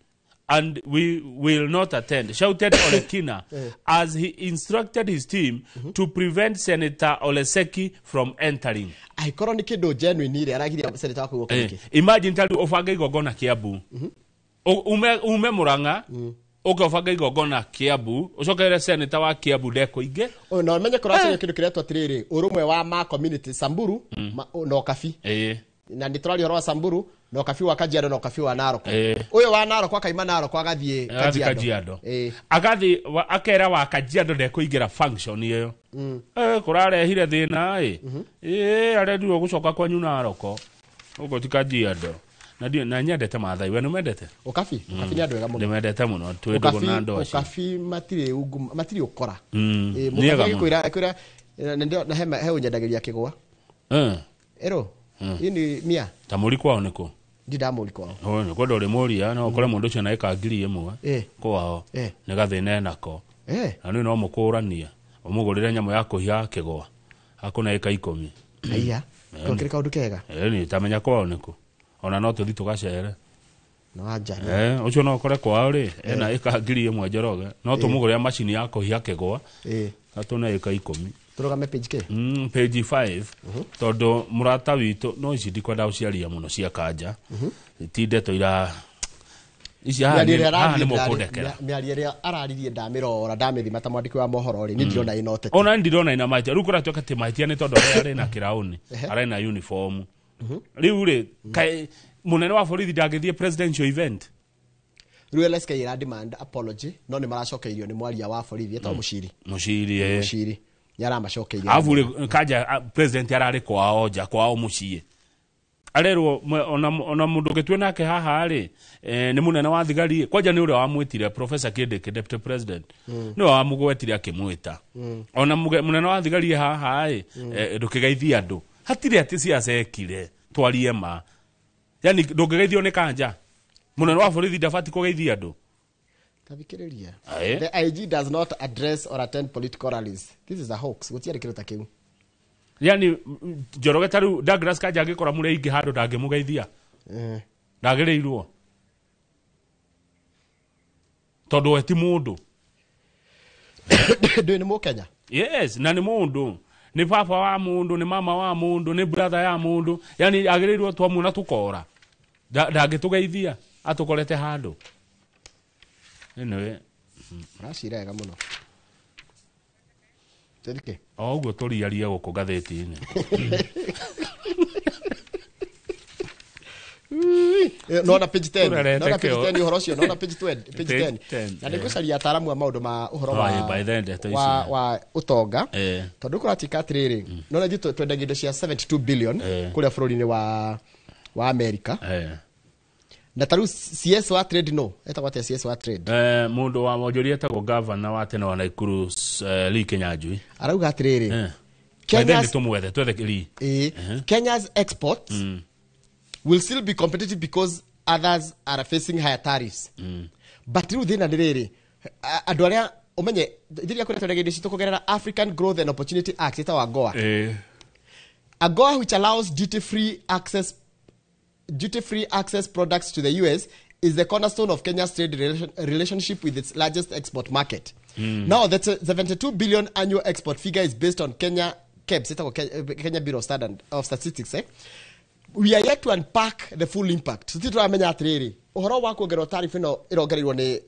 Speaker 2: And we will not attend, shouted Olekina as he instructed his team to prevent Senator Oleseki from entering.
Speaker 4: Aikorwo nĩ kĩndũ genuine rĩ aragiria seneta wa kũu gũka.
Speaker 2: Imagine ta rĩu ũbange igongona Kiambu. Ume Murang'a ũke ũbange igongona Kiambu ũcokere seneta wa Kiambu ndekũingĩ.
Speaker 4: Na ũmenye kũracaria kĩndũ kĩretwo atĩrĩrĩ ũrũmwe wa ma community Samburu na Ũkabi. Na nĩ tũraria ũhoro wa Samburu na Ũkabi wa Kajiado na Ũkabi wa Narok. Ũyũ wa Narok akaima Narok agathiĩ
Speaker 2: Kajiado. Agathiĩ akera wa Kajiado ndekũingĩra function ĩyo. Kũrarehire thĩna ĩ. Arendirwo gũcoka kwanyu Narok. Ũguo ti Kajiado. Na nyendete Mathai we nĩmendete?
Speaker 4: Ũkabi? Ũkabi nĩ andũ ega mũno.
Speaker 2: Ndĩmendete mũno twĩ ndũgũ na andũ acio.
Speaker 4: Ũkabi matirĩ unguma matirĩ ũkora. Mũkabi agĩkwĩra na he ũnyendagĩria kĩgwa. Ero. Hii ni mia.
Speaker 2: Ta mũri kwao nĩkũ?
Speaker 4: Ndi ndamũri kwao.
Speaker 2: Nĩ kwenda ũrĩ mũria no ũkore mũndũ ũcio na ĩka 1,000 kwao nĩ gathĩna enako. Na nĩ no mũkũrania ũmũgũrĩre nyamũ ya kũhiha kĩgwa akũne ĩka 10.
Speaker 4: Aya. Kĩrĩ kaũndũ kega.
Speaker 2: Nĩ tamenya kwao nĩkũ. Ona no tũthi tũgacere.
Speaker 4: No anja.
Speaker 2: Ucio no ukore kwao ri ena ika 1000 Njoroge no tumugurira macini ya kuhiha kigwa atuna ika 10.
Speaker 4: Turugame page k.
Speaker 2: Page 5 tondu murata witu no ici ndikwenda uciaria muno cia Kanja. Ti ndeto ira ici haha nĩ mũkũndekera.
Speaker 4: Mĩario ĩrĩa araririe ndamirora ndamĩthima ta mwandĩki wa mohoro rĩ, ni ndirona ĩna ũteti.
Speaker 2: Ona ndirona ina mahĩtia. Rĩu kũratuĩka atĩ mahĩtia nĩ tondũ arĩ na kĩraũni, arĩ na uniform. Rĩu rĩ, kaĩ mũnene wa borithi ndangĩthiĩ presidential event?
Speaker 4: Rĩu LSK ira demand apology no nĩ maracokeirio nĩ mwaria wa borithi etagwo Mũciri.
Speaker 2: Mũciri eh.
Speaker 4: Mũciri nĩ aramacokeirie.
Speaker 2: Arabu rĩ, Kanja president ararĩ kwao nja kwao mũciĩ. Arerwo ona mũndũ ũngĩtue nake haha rĩ, nĩ mũnene wa thigari kwanja nĩ ũrĩa wamwĩtire Professor Kindiki, deputy president, nĩwe wamũgwetire akĩmwĩta. Ona mũnene wa thigari haha rĩ, ndũkĩgeithie andũ. Hatirĩ atĩ ciaca ekire twarie ma. Yani ndũngĩgeithio nĩ Kanja. Mũnene wa borithi ndabatiĩ kũgeithia andũ.
Speaker 4: Tathikĩrĩria. The IG does not address or attend political rallies. This is a hoax. Gũtiarĩ kĩndũ ta kĩu.
Speaker 2: Yani Njoroge ta rĩu Douglas Kanja angĩkora mũrĩ aingĩ handũ ndangĩmũgeithia. Ndagĩrĩirwo. Tondũ we ti mũndũ.
Speaker 4: Ndũĩ nĩ Mũkenya?
Speaker 2: Yes, na nĩ mũndũ. Nĩ baba wa mũndũ, nĩ mama wa mũndũ, nĩ brother ya mũndũ. Yani agĩrĩirwo twamuona tũkora. Ndangĩtũgeithia atũkorete handũ. Anyway,
Speaker 4: Ũracira wega mũno. Tũthike.
Speaker 2: O ũguo tũriarie gũkũ ngathĩti-inĩ.
Speaker 4: Nona page 10.
Speaker 2: Tũrerete
Speaker 4: Nona page
Speaker 2: kĩo.
Speaker 4: 10 ũhoro ũcio, nona page 10, page 10.
Speaker 2: 10.
Speaker 4: Na nĩngũcaria ataaramu a maũndũ ma ũhoro
Speaker 2: Oh, by then ndeto ici.
Speaker 4: wa ũtonga. Tondũ kũratuĩka atĩrĩrĩ, nona ithuĩ twendagia indo cia 72 billion kũrĩa bũrũri-inĩ wa America. Na ta rĩu CS wa trade no, etagwo atĩa CS wa trade?
Speaker 2: Mũndũ wa wonjoria etagwo governor wa tene wa Nakuru, Lee Kinyanjui.
Speaker 4: Arauga atĩrĩrĩ,
Speaker 2: By then nĩtũmwethe, twethe Lee.
Speaker 4: Kenya's exports will still be competitive because others are facing higher tariffs. But rĩu thĩna nĩ rĩrĩ, andũ arĩa ũmenye ithuĩ kũrĩa twendagia indo citũ kũgerera African Growth and Opportunity Act ĩtagwo AGOA. AGOA, which allows duty-free access products to the US, is the cornerstone of Kenya's trade relationship with its largest export market. Now, the 72 billion annual export figure is based on Kenya KEBS, Kenya Bureau of Standard of Statistics. We are yet to unpack the full impact. So, tũramenya atĩrĩrĩ, ũhoro wa kuongererwo tariff ĩno ĩrongereirwo nĩ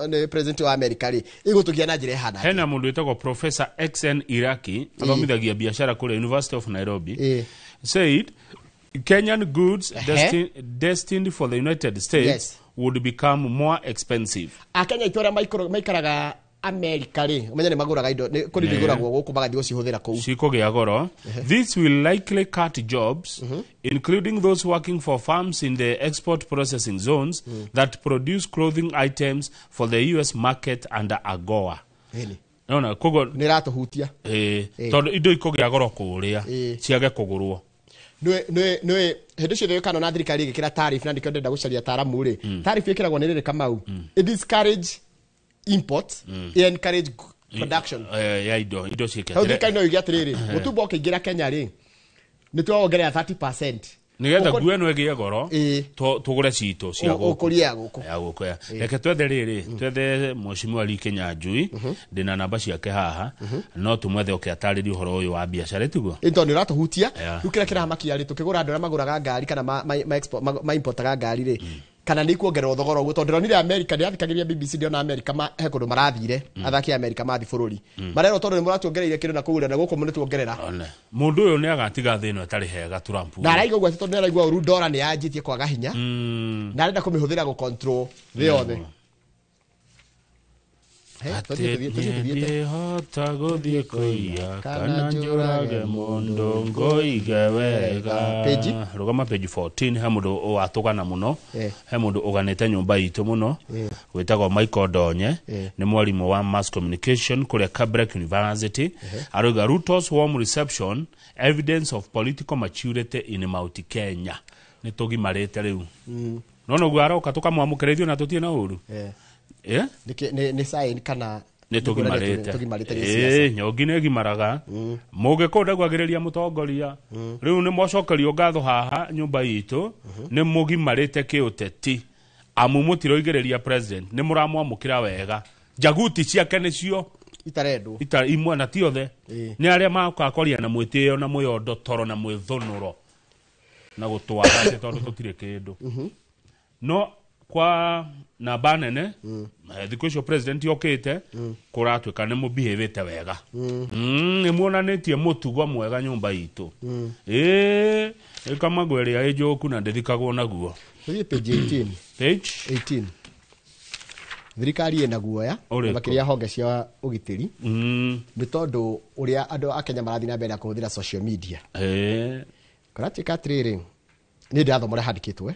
Speaker 4: nĩ president wa America rĩ, ĩgũtũgia na njĩra ĩhana atĩa?
Speaker 2: Hena mũndũ wĩtagwo Professor XN Iraki, athomithagia biacara kũrĩa University of Nairobi, said Kenyan goods destined for the United States would become more expensive.
Speaker 4: Akenya aitũ arĩa maikaraga America rĩ, ũmenye nĩ magũraga indo, nĩ kũrĩ indo igũragwo gũkũ magathiĩ gũcihũthĩra kũu.
Speaker 2: Cikũgĩa goro. This will likely cut jobs, including those working for firms in the export processing zones that produce clothing items for the US market under AGOA.
Speaker 4: Ĩni.
Speaker 2: Nona koguo
Speaker 4: nĩ ĩratũhutia.
Speaker 2: Tondũ indo ikũgĩa goro kũrĩa ciage kũgũrwo.
Speaker 4: Nĩ hĩndĩ ciothe kana na thirikari ĩgĩkĩra tariff, na nĩkĩo ndĩrenda gũcaria ataaramu rĩ, tariff ĩkĩragwo nĩ rĩrĩ Kamau, it discourage import, encourage production.
Speaker 2: Ya indo ciĩke.
Speaker 4: Hau thirikari no yuge atĩrĩrĩ, mũtumbo ũkĩingĩra Kenya rĩ, nĩ twawongerera 30%.
Speaker 2: Nĩgetha nguo ĩno ĩgĩe goro, tũgũre citũ cia gũkũ.
Speaker 4: Ũkũrie ya gũkũ.
Speaker 2: Ya gũkũ ya. Reke twethe rĩrĩ, twethe Mheshimiwa Lee Kinyanjui, ndĩna namba ciake haha, no tũmwethe oke atarĩrie ũhoro ũyũ wa biacara tiguo.
Speaker 4: Ĩ tondũ nĩ ũratũhutia, rĩu kĩrĩa kĩramakia rĩ, tũkĩgũra andũ arĩa magũraga ngari kana ma importaga ngari rĩ, kana nĩ ikuongererwo thogora ũguo, tondũ ndĩronire America, ndĩrathikagĩrĩria BBC ndĩrona America he kũndũ marathire, athaki a America mathi bũrũri. Marerwo tondũ nĩ mũratuongereire kĩndũ na kũu rĩ, na gũkũ mũnĩtuongerera.
Speaker 2: One. Mũndũ ũyũ nĩ agatiga thĩ ĩno ĩtarĩ hega Trump.
Speaker 4: Na araiga ũguo atĩ tondũ nĩ araigua ũru ndora nĩ yanjĩtie kwaga hinya. Na arenda kũmĩhũthĩra gũ control thĩ yothe.
Speaker 2: Atĩ ndingĩhota gũthiĩ kũiya kana njũrage mũndũ ngoige wega.
Speaker 4: Page?
Speaker 2: Rũgama page 14, he mũndũ watũgana mũno, he mũndũ ũganĩte nyũmba itũ mũno, wĩtagwo Michael Ndonye, nĩ mwarimũ wa mass communication kũrĩa Kabarak University. Arauga Ruto's warm reception, evidence of political maturity in Mount Kenya. Nĩ tũgimarĩte rĩu. Nona ũguo aroka tũkamwamũkĩra ithuĩ na tũtirĩ na ũru.
Speaker 4: Nĩ sign kana
Speaker 2: Nĩ tũgimarĩte.
Speaker 4: Tũgimarĩte
Speaker 2: Ĩĩ,
Speaker 4: gĩciaca.
Speaker 2: Nyongi nĩ ĩgimaraga. Mũgĩkũyũ ndaguagĩrĩria mũtongoria. Rĩu nĩ mwacokerio ngatho haha nyũmba itũ, nĩ mũgimarĩte kĩũteti, amu mũtiroigĩrĩria president, nĩ mũramwamũkĩra wega. Njaguti ciake nĩcio
Speaker 4: itarendwo.
Speaker 2: Ita imwe na ti othe.
Speaker 4: Ĩĩ.
Speaker 2: Nĩ arĩa makakoria na mwĩtĩo na mwĩondo toro na mwĩthũnũro na gũtwara atĩ tondũ tũtirĩ kĩndũ. No kwa namba nene, thikũ icio president okĩte, kũratuĩka nĩ mũbihĩvĩte wega. Nĩ muonanĩtie mũtugo mwega nyũmba itũ. Ĩĩ, ĩkamagwo ĩrĩa ĩnjũku na ndĩthikagwo naguo.
Speaker 4: Tũthiĩ page 18.
Speaker 2: Page
Speaker 4: 18. Thirikari ĩna guoya na
Speaker 2: Ũrĩkũ?
Speaker 4: makĩria honge cia ũgitĩri, nĩ tondũ ũrĩa andũ a Kenya marathiĩ na mbere na kũhũthĩra social media. Kũratuĩka atĩrĩrĩ, nĩ ndĩrathoma ũrĩa handĩkĩtwo.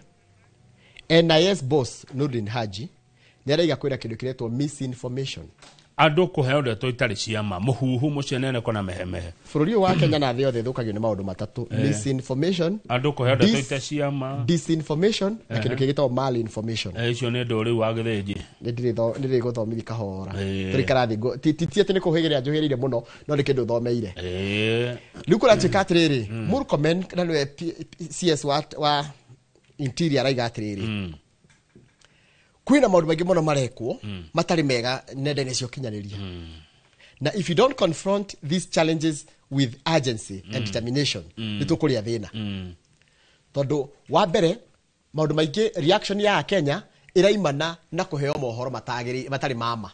Speaker 4: NIS boss Nurdin Haji nĩ araiga kwĩna kĩndũ kĩretwo misinformation.
Speaker 2: Andũ kũheo ndeto itarĩ cia ma, mũhuhu, mũceneneko na mehemehe.
Speaker 4: Bũrũri ũyũ wa Kenya na thĩ yothe ĩthũkagio nĩ maũndũ matatũ: misinformation,
Speaker 2: Andũ kũheo ndeto itarĩ cia ma,
Speaker 4: disinformation na kĩndũ kĩngĩ gĩtagwo malinformation.
Speaker 2: Icio nĩ ndũ rĩu wa gĩthĩnji.
Speaker 4: Nĩ ndĩrĩgũthomithia kahora. Tũrĩ karathi ti atĩ nĩ kũhĩgĩrĩra njũhĩrĩire mũno, no nĩ kĩndũ thomeire. Rĩu kũratuĩka atĩrĩrĩ, Murkomen na nĩwe CS wa interior araiga atĩrĩrĩ, kwĩna maũndũ maingĩ mũno marekwo matarĩ mega nenda-inĩ cia ũkinyanĩria, na if you don't confront these challenges with urgency and determination, nĩ tũkũrĩa thĩna. Tondũ wa mbere, maũndũ maingĩ, reaction ya Kenya ĩraimana na kũheo mohoro matarĩ mama.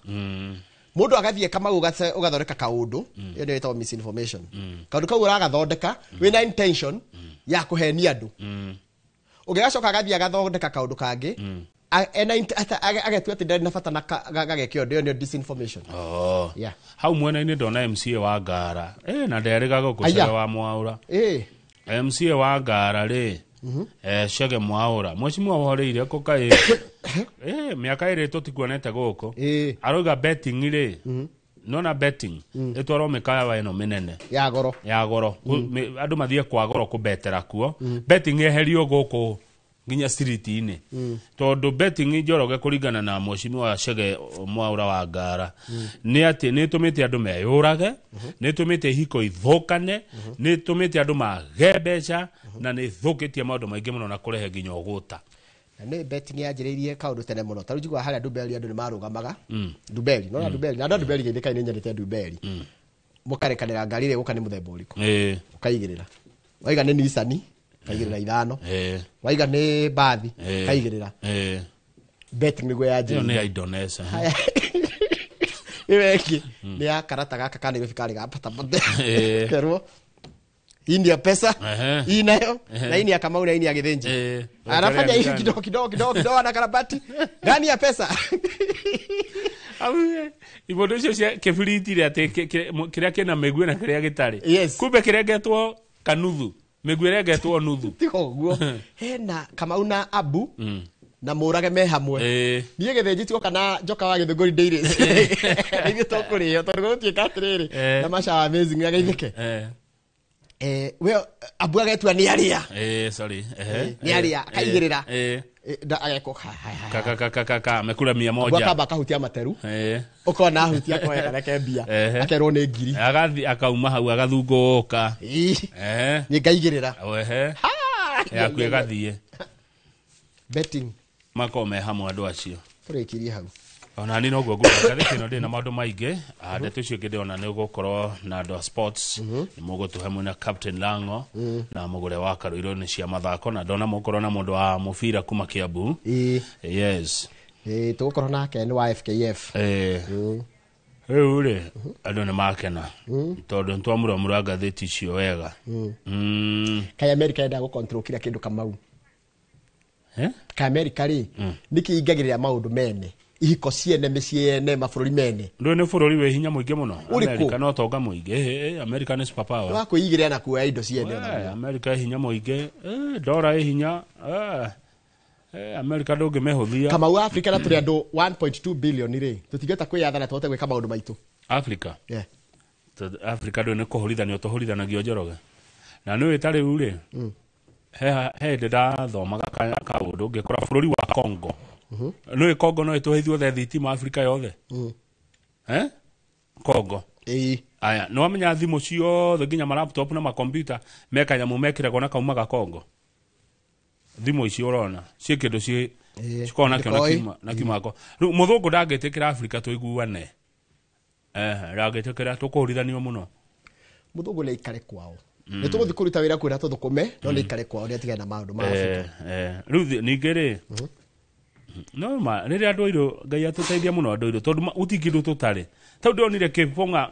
Speaker 4: Mũndũ agathiĩ Kamau ũgathondeka kaũndũ, ĩyo nĩyo ĩtagwo misinformation. Kaũndũ kau ũragathondeka wĩna intention ya kũhenia andũ. Ũngĩgacoka agathiĩ agathondeka kaũndũ kangĩ, ena agetua atĩ ndarĩ na bata na gageke ũndũ, ĩyo nĩyo disinformation.
Speaker 2: Oh.
Speaker 4: Yeah.
Speaker 2: Hau mwena-inĩ ndona MCA wa Ngara, na nderĩga gũkũ.
Speaker 4: Aya.
Speaker 2: Cege wa Mwaũra. MCA wa Ngara rĩ, Cege Mwaũra, mheshimiwa woreire kũ kaĩ? Mĩaka ĩrĩ tũtikuonete gũkũ. Arauga betting rĩ, nona betting ĩtwarwo mĩkawa ĩno mĩnene
Speaker 4: ya goro.
Speaker 2: Ya goro. Andũ mathiĩ kwa goro kũbetera kuo. Betting eherio gũkũ nginya street-inĩ, tondũ betting, Njoroge, kũringana na mheshimiwa Chege Mwaũra wa Ngara, nĩ atĩ nĩ ĩtũmĩte andũ meyũrage, nĩ ĩtũmĩte ihiko ithũkane, nĩ ĩtũmĩte andũ mage mbeca, na nĩ ĩthũkĩtie maũndũ maingĩ mũno na kũrehe nginya ũgũta.
Speaker 4: Na nĩ betting yanjĩrĩirie kaũndũ tene mũno. Ta rĩu njiguaga harĩa Nduberi andũ nĩ marũgamaga. Nduberi nona, Nduberi na andũ a Nduberi geithĩkai, nĩ nyendete Nduberi. Mũkarekanĩra ngari ĩrĩa ĩgũka nĩ mũthemba ũrĩkũ, ũkaigĩrĩra. Waiga nĩ Nissan, kaigĩrĩra ithano. Waiga nĩ bathi, kaigĩrĩra. Betting nĩguo
Speaker 2: Ĩyo nĩ
Speaker 4: yanjĩrĩirie.
Speaker 2: ya Indonesia.
Speaker 4: Haya. Ĩyo ĩngĩ nĩ ya karata gaka ka Nairobi karĩ ga patapata, kerwo hii ni ya pesa, hii nayo, na hii ni ya Kamau, na hii ni ya Githinji. Anafanya hivi kidogo kidogo kidogo kidogo, anakarabati ndani ya pesa.
Speaker 2: Ibondo icio cia kĩbiriti rĩ, atĩ kĩrĩa kĩna mĩguĩ na kĩrĩa gĩtarĩ, kumbe kĩrengetwo kanuthu, mĩguĩ ĩrengetwo nuthu.
Speaker 4: Tiga ũguo, hena Kamau na Abu na mũrage me hamwe. Niĩ Gĩthĩnji tioka na njoka wa Gĩthũngũri ndĩirĩ ithuĩ tũkũrĩo, tondũ gũtuĩka atĩrĩrĩ, na maca wa amazing ageithĩke. We Abu agetua nĩ arĩa.
Speaker 2: Sorry.
Speaker 4: Nĩ arĩa akaigĩrĩra. Agekwo
Speaker 2: Ka ka ka ka ka amekula mia
Speaker 4: Abu
Speaker 2: moja.
Speaker 4: Akamba akahutia materu, ũkona ahutia akoya kareke mbia, akerwo nĩ ngiri.
Speaker 2: Agathi akauma hau agathungũka.
Speaker 4: Nĩ ngaigĩrĩra.
Speaker 2: Ehe, yaku ĩgathiĩ.
Speaker 4: Betting.
Speaker 2: Makorwo me hamwe andũ acio.
Speaker 4: Tũrĩkirie hau.
Speaker 2: Ona ni noguo nguga ngathĩti ĩno ndĩrĩ na maũndũ maingĩ. Ndeto icio ingĩ ndĩrona nĩ ũgũkorwo na andũ a sports, nĩ mũgũtũhe mwĩna Captain Lango na mũgũre wa Karũirũ nĩ cia mathako, na ndona mũgũkorwo na mũndũ wa mũbira kuma Kiambu. Yes.
Speaker 4: Tũgũkorwo nake nĩ wa FKF.
Speaker 2: Rĩu rĩ, andũ nĩ makena tondũ nĩ twamũramũra ngathĩti icio wega.
Speaker 4: Kaĩ Amerika yendaga gũcontrol kila kĩndũ, Kamau? Kaĩ Amerika rĩ, nĩkĩ ingagĩrĩra maũndũ mene, ihiko ciene, mĩciĩ yene, mabũrũri mene?
Speaker 2: Ndũĩ nĩ bũrũri wĩ hinya mũingĩ mũno.
Speaker 4: Ũrĩkũ?
Speaker 2: Amerika no tonga mũingĩ. Amerika nĩ super power.
Speaker 4: Wa kwĩigĩrĩra na kuoya indo ciene ona.
Speaker 2: Amerika ĩ hinya mũingĩ. Ndora ĩ hinya. Amerika ndũngĩmĩhũthia.
Speaker 4: Kamau, Afrika na tũrĩ andũ 1.2 billion rĩ, tũtingĩhota kwĩyatha na tũhote gwĩka maũndũ maitũ?
Speaker 2: Afrika.
Speaker 4: Yeah.
Speaker 2: Tondũ Afrika ndũĩ nĩ kũhũrithanio tũhũrithanagio, Njoroge, na nĩũĩ ta rĩu rĩ, he hĩndĩ ndathomaga kaũndũ ngĩkora bũrũri wa Congo. Nĩũĩ Congo no ĩtũhe ithuothe thitima Afrika yothe? Eh? Kongo. Aya, nĩ wamenya thimũ ciothe nginya ma laptop na makompiuta me kanyamũ mekĩragwo na kaumaga Kongo. Thimũ ici ũrona ciĩ kĩndũ ciĩ cikoragwo nakĩo na
Speaker 4: ndĩkoĩ.
Speaker 2: kiuma na kiuma ko. Rĩu mũthũngũ ndangĩtĩkĩra Afrika tũiguane. Ndangĩtĩkĩra tũkũhũrithanio mũno.
Speaker 4: Mũthũngũ nĩ aikare kwao. Nĩ tũgũthiĩ kũruta wĩra kwĩra tũthũkũme, no nĩ aikare kwao, nĩ atigane na maũndũ ma Afrika.
Speaker 2: Rĩu ningĩ rĩ, no ma rĩrĩa andũ airũ Ngai atũteithia mũno andũ airũ tondũ gũtirĩ kĩndũ tũtarĩ. Tondũ ndĩronire kĩbong'a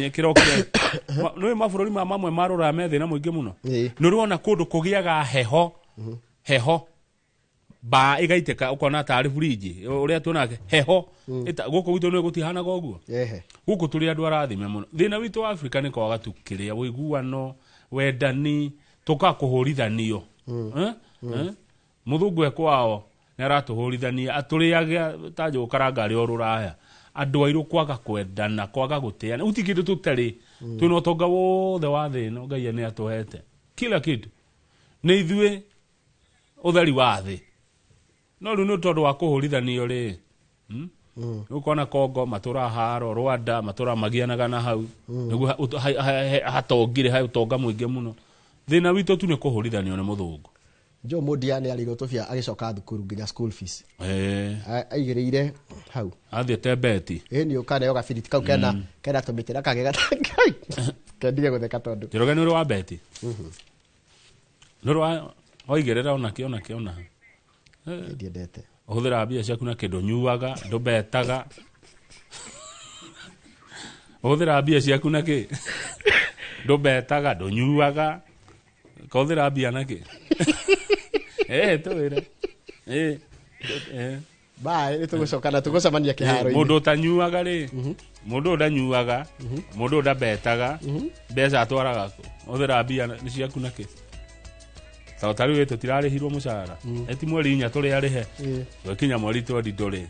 Speaker 2: kĩrokire. Nĩũĩ mabũrũri ma mamwe ma rũraya me thĩna mũingĩ mũno. Nĩ ũrona kũndũ kũgĩaga heho, heho mbaa ĩgaitĩka ũkona tarĩ burinji ũrĩa tuonaga heho. Gũkũ gwitũ nĩ gũtihanaga ũguo. Gũkũ tũrĩ andũ arathime mũno. Thĩna witũ wa Afrika nĩ kwaga tu kĩrĩa ũiguano, wendani, tũkaga kũhũrithanio. Mũthũngũ e kwao nĩ aratũhũrithania, atũrĩaga ta njũgũ karanga arĩ o rũraya. Andũ airũ kwaga kwendana, kwaga gũtĩana, gũtirĩ kĩndũ tũtarĩ. Twĩna ũtonga wothe wa thĩ ĩno Ngai nĩ atũhete kila kitu. Nĩ ithuĩ ũtheri wa thĩ. No rĩu nĩ tondũ wa kũhũrithanio rĩ, ũkona Kongo matũra haro, Rwanda matũra magianaga na hau. Nĩguo hatongire, he ũtonga mũingĩ mũno. Thĩna witũ tu nĩ kũhũrithanio nĩ mũthũngũ.
Speaker 4: Joe Mudia nĩ arĩirwo tũbia agĩcoka thukuru nginya school fees. Aigĩrĩire hau.
Speaker 2: Athiĩte beti.
Speaker 4: Nĩ ũkaneo gabiriti kau kena tũmĩtĩ na kagega kendige gũtheka tondũ.
Speaker 2: Njoroge nĩ ũrĩ wa beti? Nĩ ũrĩ wa waigĩrĩra onakĩ onakĩ ona.
Speaker 4: Ndiendete.
Speaker 2: Ũhũthĩraga mbia ciaku na kĩndũ ũnyuaga, ndũbetaga. Ũhũthĩraga mbia ciaku na kĩ? Ndũbetaga, ndũnyuaga. Kahũthĩra mbia na kĩ? Tũwĩre.
Speaker 4: Bye, nĩ tũgũcoka na tũgũcemania kĩharo-inĩ.
Speaker 2: Mũndũ ũtanyuaga rĩ, mũndũ ũndanyuaga, mũndũ ũndabetaga, mbeca atwaraga kũ? Ũhũthĩraga mbia nĩ ciaku na kĩ? Ta rĩu tũtirarĩhirwo mũcara. Eti mweri 4 tũrĩ arĩhe. Gwakinya mweri 20 ndũrĩ.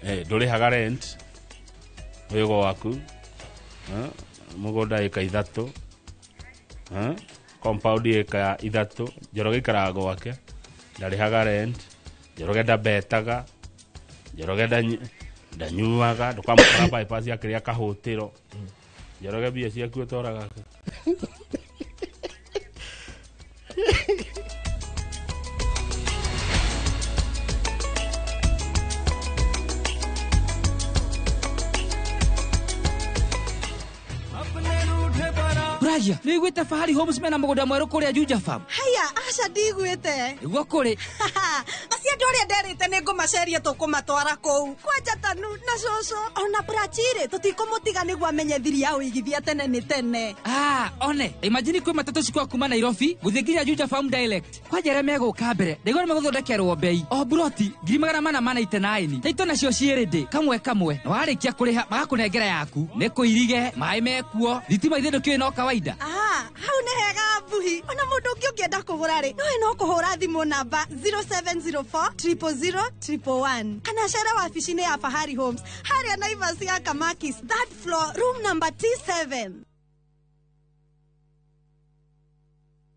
Speaker 2: Ndũrĩhaga rent. Wĩgo waku. Mũgũnda ĩka 3. Compound ĩka 3. Njoroge ikaraga gwake. Ndarĩhaga rent. Njoroge ndabetaga. Njoroge ndanyuaga. Ndũkamũkora bypass akĩrĩa kahũtĩro. Njoroge mbia ciaku ũtwaraga kũ?
Speaker 7: Ragia, nĩ ũiguĩte Fahari Homes mena mũgũnda mwerũ kũrĩa Juja Farm?
Speaker 12: Haya, aca ndiguĩte.
Speaker 7: Nĩguo kũrĩ.
Speaker 12: Acio andũ arĩa nderĩte nĩ ngũmaceria tũkũmatwara kũu. Kwanja Tanu na cũcũ, ona Brachirĩ tũtikũmũtiga nĩguo amenye thiri ya ũigithia tene nĩ tene.
Speaker 7: One, imagine kwĩ matatũ cikwa kuma Nairobi gũthiĩ nginya Juja Farm direct. Kwanja arĩa megũka mbere, ndaigua nĩ megũthondekerwo bei. O buroti 499. Taito nacio ciĩ ready kamwe kamwe. Na warĩkia kũrĩha magakũnengera yaku. Nĩ kũirige, maĩ mekuo, thitima ithe ndũkĩũĩ no kawaida.
Speaker 12: Hau nĩ hega mbuhi. Ona mũndũ ũngĩ ũngĩenda kũgũra rĩ, nowe no kũhũra thimũ namba 0704 000 111 kana cere wabici-inĩ ya Fahari Homes harĩa Naivas ya Kamakis, third floor, room number T7.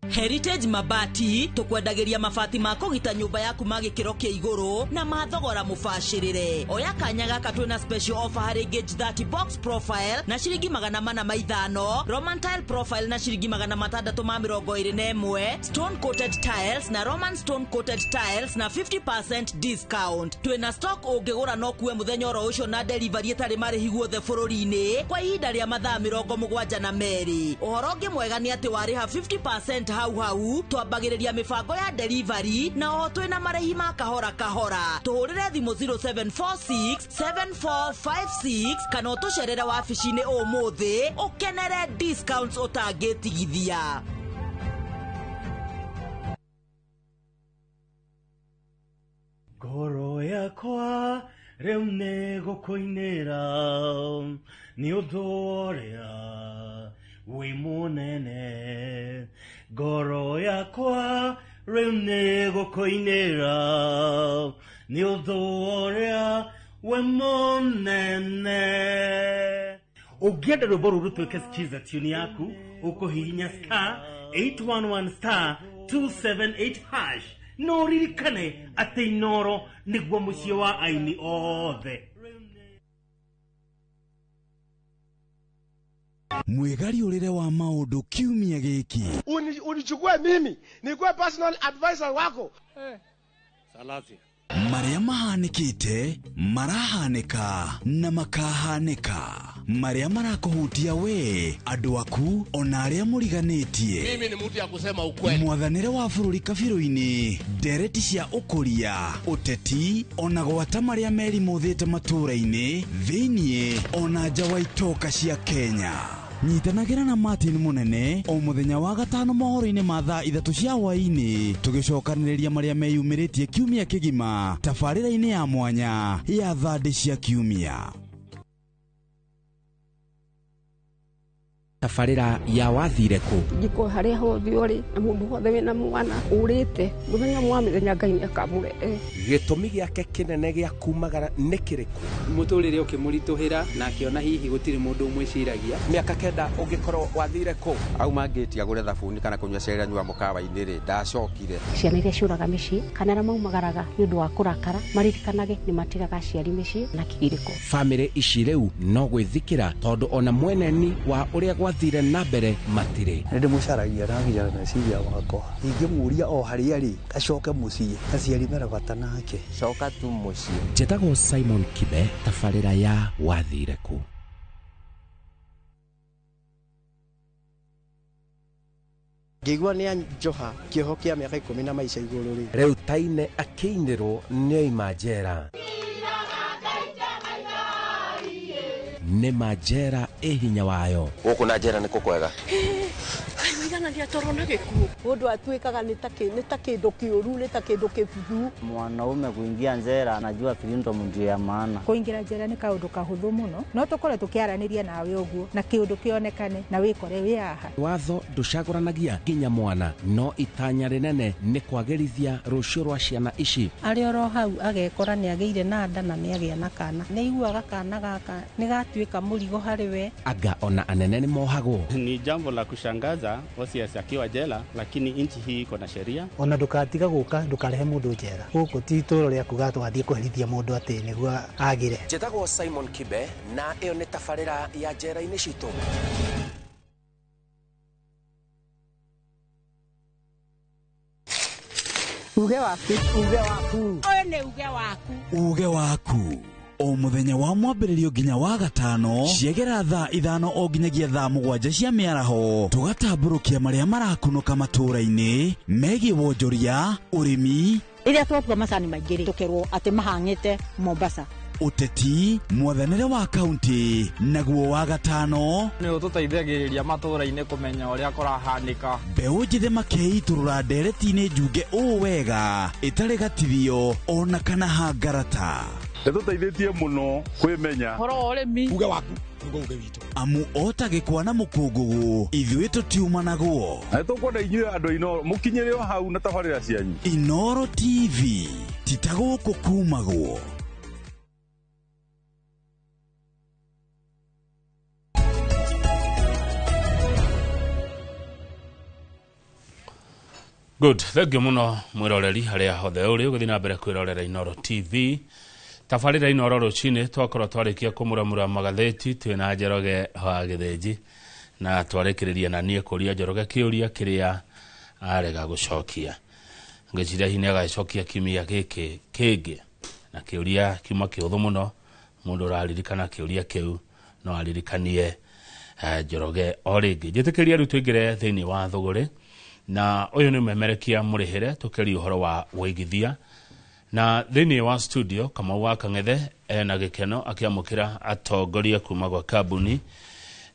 Speaker 13: Heritage Mabati tukwendagĩria mabati ma kũgita nyũmba yaku ma gĩkĩro kĩa igũrũ na ma thogora mũbacĩrĩre. Oya kanya gaka twĩna special offer harĩ gauge 30 box profile na ciringi 405, Roman tile profile na ciringi 621, stone coated tiles na Roman stone coated tiles na 50% discount. Twĩna stock ũngĩgũra no kuwe mũthenya oro ũcio na delivery ĩtarĩ marĩhi guothe bũrũri-inĩ kwa ihinda rĩa mathaa 72. Ũhoro ũngĩ mwega nĩ atĩ warĩha 50% hau hau twambagĩrĩria mĩbango ya delivery na oho twĩna marĩhi ma kahora kahora. Tũhũrĩre thimũ 0746 7456 kana ũtũcerere wabici-inĩ ũmũthĩ ũkenere discounts ũtangĩtigithia.
Speaker 14: Ngoro yakwa rĩu nĩ gũkũinĩra nĩ ũndũ ũrĩa wĩ mũnene. Ngoro yakwa rĩu nĩ gũkũinĩra nĩ ũndũ ũrĩa wĩ mũnene. Ũngĩenda rwĩmbo rũrũ rũtuĩke skiza tune yaku, ũkũhihinya star 811 star 278 hash. No ririkane atĩ Inoro nĩguo mũciĩ wa aini othe.
Speaker 11: Mwĩgariũrĩre wa maũndũ kiumia gĩkĩ.
Speaker 15: Unichukue mimi nikuwe personal advisor wako.
Speaker 11: Salasia. Marĩa mahanĩkĩte, marahanĩka na makahanĩka, marĩa marakũhutia we, andũ aku ona arĩa mũriganĩtie.
Speaker 17: Mimi ni mtu ya kusema ukweli.
Speaker 11: Mwathanĩre wa bũrũri kabirũ-inĩ, ndereti cia ũkũria, ũteti ona gwata marĩa merimũthĩte matũũra-inĩ thĩiniĩ ona nja wa itoka cia Kenya. Nyitanagĩra na Martin Munene o mũthenya wa gatano mohoro-inĩ ma thaa 3 cia hwaĩ-inĩ, tũgĩcokanĩrĩria marĩa meyumĩrĩtie kiumia kĩgima tabarĩra-inĩ ya mwanya ya thandĩ cia kiumia.
Speaker 18: Tabarĩra ya wathire kũ?
Speaker 19: Njiko harĩa hothe ũrĩ na mũndũ wothe wĩna mwana ũrĩte mũthenya mwa mĩthenya Ngai nĩakamũrehe.
Speaker 18: Gĩtũmi gĩake kĩnene gĩa kumagara nĩ kĩrĩkũ?
Speaker 26: Mũtũrĩre ũkĩmũritũhĩra na akĩona hihi gũtirĩ mũndũ ũmwĩciragia.
Speaker 18: Mĩaka 9 ũngĩkorwo wathire kũ?
Speaker 27: Auma ngĩti agũre thabuni kana kũnyua cai anyua mũkawa-inĩ rĩ, ndacokire.
Speaker 22: Ciana iria ciũraga mĩciĩ kana arĩa maumagaraga nĩ ũndũ wa kũrakara maririkanage nĩ matigaga aciari mĩciĩ na kĩgirĩko.
Speaker 18: Bamĩrĩ ici rĩu no gwĩthikĩra tondũ ona mweneni wa ũrĩa gwathire na mbere matirĩ.
Speaker 28: Nĩ ndĩmũcaragia na nginya meciria makwa. Ingĩmũria o harĩa arĩ acoke mũciĩ, aciari mena bata nake.
Speaker 27: Coka tu mũciĩ.
Speaker 18: Njĩtagwo Simon Kibe, tabarĩra ya wathire kũ.
Speaker 15: Ngĩigua nĩ anjoha kĩoho kĩa mĩaka 10 na maica igũrũ rĩ.
Speaker 18: Rĩu taine akĩinĩrwo nĩ oima njera. Nĩ ma njera ĩ hinya wayo.
Speaker 27: Gũkũ na njera nĩ kũkwega.
Speaker 19: Kaiganagia toro na gĩkuũ. Mũndũ atuĩkaga nĩ ta kĩndũ kĩũru, nĩ ta kĩndũ kĩbuthu.
Speaker 29: Mwanaume kuingia njera anajua freedom ndio ya maana.
Speaker 30: Kũingĩra njera nĩ kaũndũ kahũthũ mũno, no tũkorwo tũkĩaranĩria nawe ũguo na kĩũndũ kĩonekane na wĩkore wĩ haha.
Speaker 18: Watho ndũcagũranagia nginya mwana, no itanya rĩnene nĩ kwagĩrithia rũciũ rwa ciana ici.
Speaker 31: Arĩ oro hau agekora nĩ agĩire na nda na nĩ agĩa na kana. Nĩ aiguaga kana gaka nĩ gatuĩka mũrigo harĩ we.
Speaker 18: Anga ona anene nĩ mohagwo.
Speaker 32: Ni jambo la kushangaza OCS akiwa jela, lakini nchi hii iko na sheria.
Speaker 33: Ona ndukatiga guka ndukarehe mundu njera guku ti itũũra rĩa kuga twathiĩ kũherithia mũndũ atĩ nĩguo agĩre.
Speaker 18: Njĩtagwo Simon Kibe na ĩyo nĩ tabarĩra ya njera-inĩ citũ.
Speaker 19: Uge waku, uge waku. Ũyũ nĩ uge waku.
Speaker 11: Uge waku. O mũthenya wa mwambĩrĩrio nginya wa gatano ciegera thaa 5 o nginyagia thaa 7 cia mĩaraho, tũgatambũrũkia marĩa marakunũka matũũra-inĩ megiĩ wonjoria, ũrĩmi.
Speaker 34: Rĩrĩa twatua macani maingĩ rĩ, tũkerwo atĩ mahang'ĩte Mombasa.
Speaker 11: Ũteti, mwathanĩre wa kaunti, naguo wa gatano
Speaker 35: nĩ ũtũteithagĩrĩria matũũra-inĩ kũmenya ũrĩa kũrahanĩka.
Speaker 11: Mbeũ njĩthĩ makeitũrũra ndereti-inĩ njunge ũũ wega ĩtarĩ gatithio ona kana hangarata.
Speaker 36: Nĩtũteithĩtie mũno kwĩmenya
Speaker 20: ũhoro wa ũrĩmi.
Speaker 5: Uge waku nĩguo uge witũ.
Speaker 11: Amu ota gĩkwa na mũkũngũgũ ithuĩ tũtiumanagwo.
Speaker 36: Na nĩtũkwenda inyuĩ andũ Inooro mũkinyĩre o hau na tabarĩra cianyu.
Speaker 11: Inooro TV ti ta gũkũ kumagwo.
Speaker 2: Good, thank you muno mwiroreri haria hothe uri ugithi na mbere kwirorera Inooro TV. Tabarĩra Inooro rũcinĩ twakorwo twarĩkia kũmuramura magathĩti twĩna Njoroge wa Gĩthĩnji na twarĩkĩrĩria na niĩ kũria Njoroge kĩũria kĩrĩa arega gũcokia. Ngĩciria hihi nĩagagĩcokia kiumia gĩkĩ kĩngĩ, na kĩũria kiuma kĩhũthũ mũno, mũndũ ũraririkana kĩũria kĩu no aririkanie Njoroge o rĩngĩ. Njĩtĩkĩria rĩu tũingĩre thĩinĩ wa thũgũrĩ, na ũyũ nĩ ũmemerekia mũrĩhĩre tũkĩria ũhoro wa wũigithia. Na thĩinĩ wa studio Kamau wa Kang'ethe ena gĩkeno akĩamũkĩra atongoria kuma gwa kambuni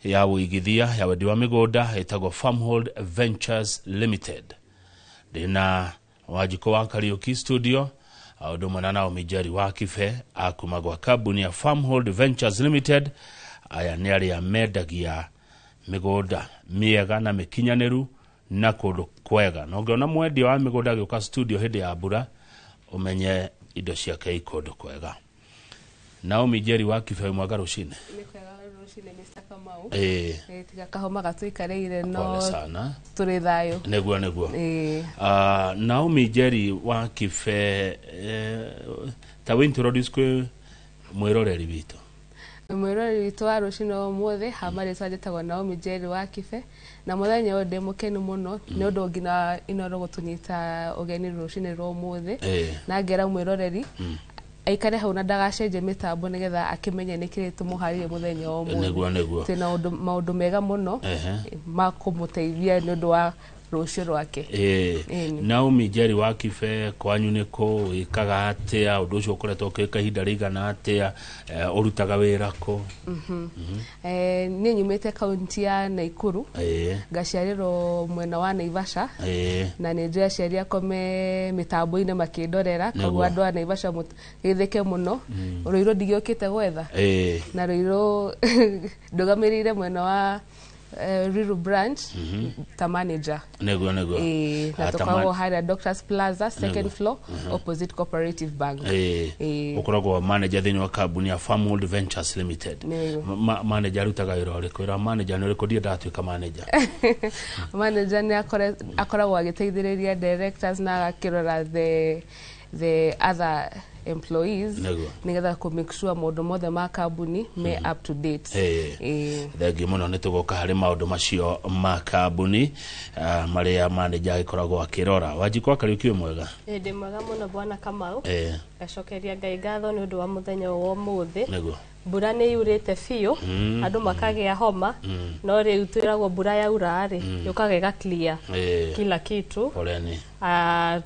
Speaker 2: ya wũigithia ya wendi wa mĩgũnda ĩtagwo Farmhold Ventures Limited. Ndĩna Wanjikũ wa Kariũki studio ũndũ ũmwe na Naomi Njeri wa Kibe akuma gwa kambuni ya Farmhold Ventures Limited. Aya nĩ arĩa mendagia mĩgũnda mĩega na mĩkinyanĩru na kũndũ kwega. Na ũngĩona mwendia wa mĩgũnda agĩũka studio hĩndĩ ya mbura umenye indo ciake i kũndũ kwega. Naomi Njeri wa Kibe, mwega rũcinĩ.
Speaker 37: Nĩ kwega rũcinĩ Mr. Kamau. Tiga kahoma gatũikarĩire no tũrĩ thayũ.
Speaker 2: Nĩguo nĩguo. Naomi Njeri wa Kibe, ta wĩ introduce kwĩ mwĩroreri witũ.
Speaker 37: Mwĩroreri witũ wa rũcinĩ wa ũmũthĩ, hama rĩtwa njĩtagwo Naomi Njeri wa Kibe, na mũthenya ũyũ ndĩ mũkenu mũno nĩ ũndũ nginya Inooro gũtũnyita ũgeni rũcinĩ rwa ũmũthĩ. Na ngera mwĩroreri aikare hau na ndagacenjie mĩtambo nĩgetha akĩmenye nĩkĩĩ tũmũharĩrie mũthenya wa ũmũthĩ.
Speaker 2: Nĩguo, nĩguo.
Speaker 37: Twĩna maũndũ mega mũno ma kũmũteithia nĩ ũndũ wa rũciũ rwake. Ĩni.
Speaker 2: Naomi Njeri wa Kibe, kwanyu nĩ kũ, wĩkaga atĩa, ũndũ ũcio ũkoretwo ũkĩka ihinda rĩigana atĩa, ũrutaga wĩra kũ?
Speaker 37: Niĩ nyumĩte kaunti ya Naikuru, ngaciarĩrwo mwena wa Naivasha, na nĩ njũĩ aciari akwa me mĩtambo-inĩ makĩndorera, koguo andũ a Naivasha gĩthĩke mũno. Rũirũ ndigĩũkĩte gwetha, na Rũirũ ndũgamĩrĩire mwena wa Ruiru branch ta manager.
Speaker 2: Nĩguo, nĩguo.
Speaker 37: Na tũkoragwo harĩa Doctors Plaza, second floor, opposite Cooperative Bank.
Speaker 2: Ũkoragwo manager thĩinĩ wa kambuni ya Farmhold Ventures Limited.
Speaker 37: Nĩguo.
Speaker 2: Manager arutaga wĩra ũrĩkũ? Wĩra wa manager nĩ ũrĩkũ? Ndirĩ ndatuĩka manager.
Speaker 37: Manager nĩ akoragwo agĩteithĩrĩria directors na agakĩrora the other employees nĩgetha kũ make sure maũndũ mothe ma kambuni me up to date.
Speaker 2: Thengiũ mũno, nĩ tũgoka harĩ maũndũ macio ma kambuni, marĩa manager agĩkoragwo akĩrora. Wanjikũ wa Kariũki, wĩ mwega?
Speaker 1: Ĩ, ndĩ mwega mũno, bwana Kamau. Ngacokeria Ngai ngatho nĩ ũndũ wa mũthenya ũyũ wa ũmũthĩ. Mbura nĩ yurĩte biũ, andũ makagĩa homa, no rĩu twĩragwo mbura yaura rĩ, yũkaga ĩga clear kila kitu.
Speaker 2: Poleni.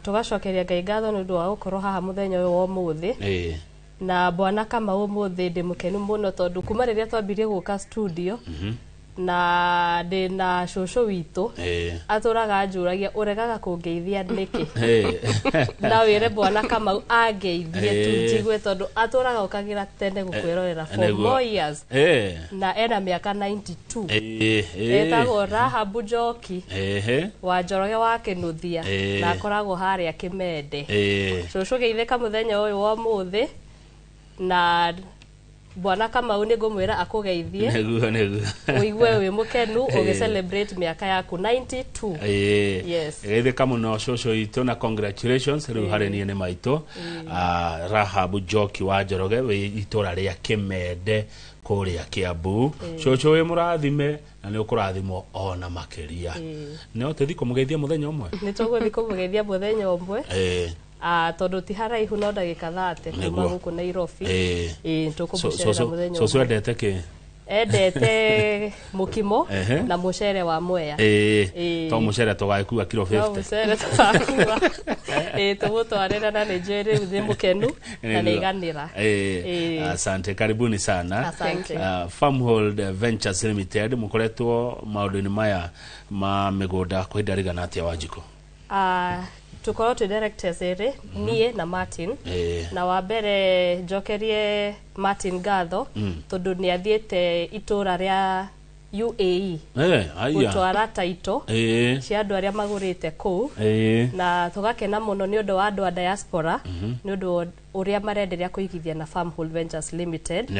Speaker 1: Tũgacokeria Ngai ngatho nĩ ũndũ wa gũkorwo haha mũthenya ũyũ wa ũmũthĩ. Na bwana Kamau, ũmũthĩ ndĩ mũkenu mũno tondũ kuma rĩrĩa twambirie gũka studio, na ndĩ na cũcũ witũ atũraga anjũragia, ũregaga kũngeithia nĩkĩ? Na wĩre bwana Kamau angeithie tu njigue, tondũ atũraga ũkagĩra tene gũkwĩrorera for more years, na ena mĩaka 92. Etagwo Rahabu Njoki wa Njoroge wa Kĩnuthia, na akoragwo harĩa Kĩmende. Cũcũ, geithĩka mũthenya ũyũ wa ũmũthĩ, na bwana Kamau nĩ ngũmwĩra akũgeithie,
Speaker 2: Nĩguo, nĩguo.
Speaker 1: ũigue wĩ mũkenu ũgĩ celebrate mĩaka yaku 92. Yes.
Speaker 2: Geithĩka mũno cũcũ witũ, na congratulations rĩu harĩ niĩ nĩ maitũ. Rahabu Njoki wa Njoroge wĩ itũra rĩa Kĩmende kũrĩa Kĩambu. Cũcũ, wĩ mũrathime na nĩ ũkũrathimwo ona makĩria. No tũthiĩ kũmũgeithia mũthenya ũmwe.
Speaker 1: Nĩ tũgũthiĩ kũmũgeithia mũthenya ũmwe. Tondũ ti haraihu, no ndagĩka 30 kuma gũkũ Nairobi. Ĩĩ, tũkũmũcerera mũthenya
Speaker 2: Cũcũ
Speaker 1: ũmwe.
Speaker 2: endete kĩ?
Speaker 1: Endete mũkimo na mũcere wa Mwea.
Speaker 2: To mũcere tũgagĩkua kiro
Speaker 1: No
Speaker 2: 50.
Speaker 1: Mũcere tũgakua, ĩĩ, tũmũtwarĩre, na nĩ njũĩ rĩu nĩ mũkenu na nĩ iganĩra.
Speaker 2: Asante, karibuni sana.
Speaker 1: Asante.
Speaker 2: Farmhold Ventures Limited, mũkoretwo maũndũ-inĩ maya ma mĩgũnda kwa ihinda rĩigana atĩa, Wanjikũ?
Speaker 1: Tũkorwo twĩ directors erĩ, niĩ na Martin. Na wa mbere njokerie Martin ngatho tondũ nĩ athiĩte itũra rĩa UAE
Speaker 2: Aya.
Speaker 1: gũtwara taito cia andũ arĩa magũrĩte kũu, na tũgakena mũno nĩ ũndũ wa andũ a diaspora, nĩ ũndũ wa ũrĩa marenderea kũigithia na Farmhold Ventures Limited.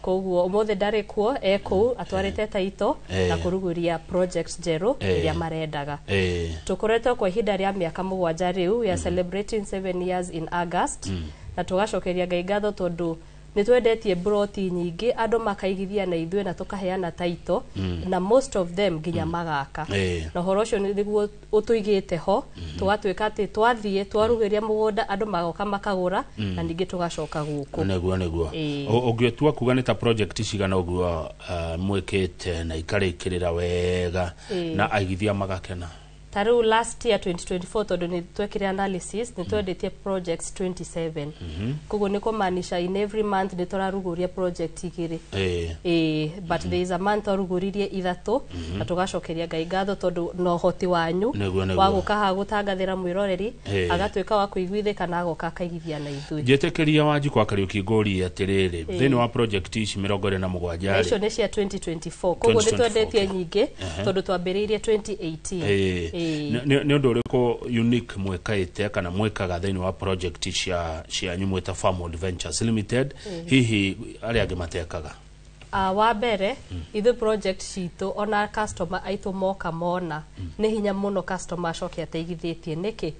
Speaker 1: Koguo ũmũthĩ ndarĩ kuo, e kũu atwarĩte taito na kũrugũria project njerũ iria marendaga. Tũkoretwo kwa ihinda rĩa mĩaka 7 rĩu. We are celebrating 7 years in August, na tũgacokeria Ngai ngatho tondũ nĩ twendetie broti nyingĩ, andũ makaigithia na ithuĩ na tũkaheana taito, na most of them nginya magaka. Na ũhoro ũcio nĩguo ũtũigĩte ho, tũgatuĩka atĩ twathiĩ twarugĩria mũgũnda, andũ magoka makagũra, na ningĩ tũgacoka gũkũ.
Speaker 2: Nĩguo, nĩguo. Ũngĩtua kuga nĩ ta project cigana ũguo mwĩkĩte na ikarĩkĩrĩra wega na aigithia magakena?
Speaker 1: Ta rĩu last year 2024, tondũ nĩ twekire analysis, nĩ twendetie projects 27. Koguo nĩ kũmaanisha in every month nĩ tũrarugũria project igĩrĩ. Ĩĩ, but there is a month twarugũririe ithatũ, na tũgacokeria Ngai ngatho tondũ na ũhoti wanyu
Speaker 2: Nĩguo, nĩguo.
Speaker 1: wa gũka haha gũtangathĩra mwĩroreri, agatuĩka wa kũiguithĩka na agoka akaigithia na ithuĩ.
Speaker 2: Njĩtĩkĩria, Wanjikũ wa Kariũki, ngũrie atĩrĩrĩ, thĩinĩ wa project ici 27
Speaker 1: Na icio
Speaker 2: rĩ,
Speaker 1: nĩ cia 2024, koguo nĩ
Speaker 2: 2024,
Speaker 1: twendetie nyingĩ tondũ twambĩrĩirie 2018.
Speaker 2: Nĩ ũndũ ũrĩkũ unique mwĩkaĩte kana mwĩkaga thĩinĩ wa project cianyu mwĩta Farmhold Ventures Limited, hihi arĩa angĩ matekaga?
Speaker 1: Wa mbere, ithuĩ project citũ, ona customer aitũ moka mona, nĩ hinya mũno customer acoke ateigithĩtie. Nĩkĩ?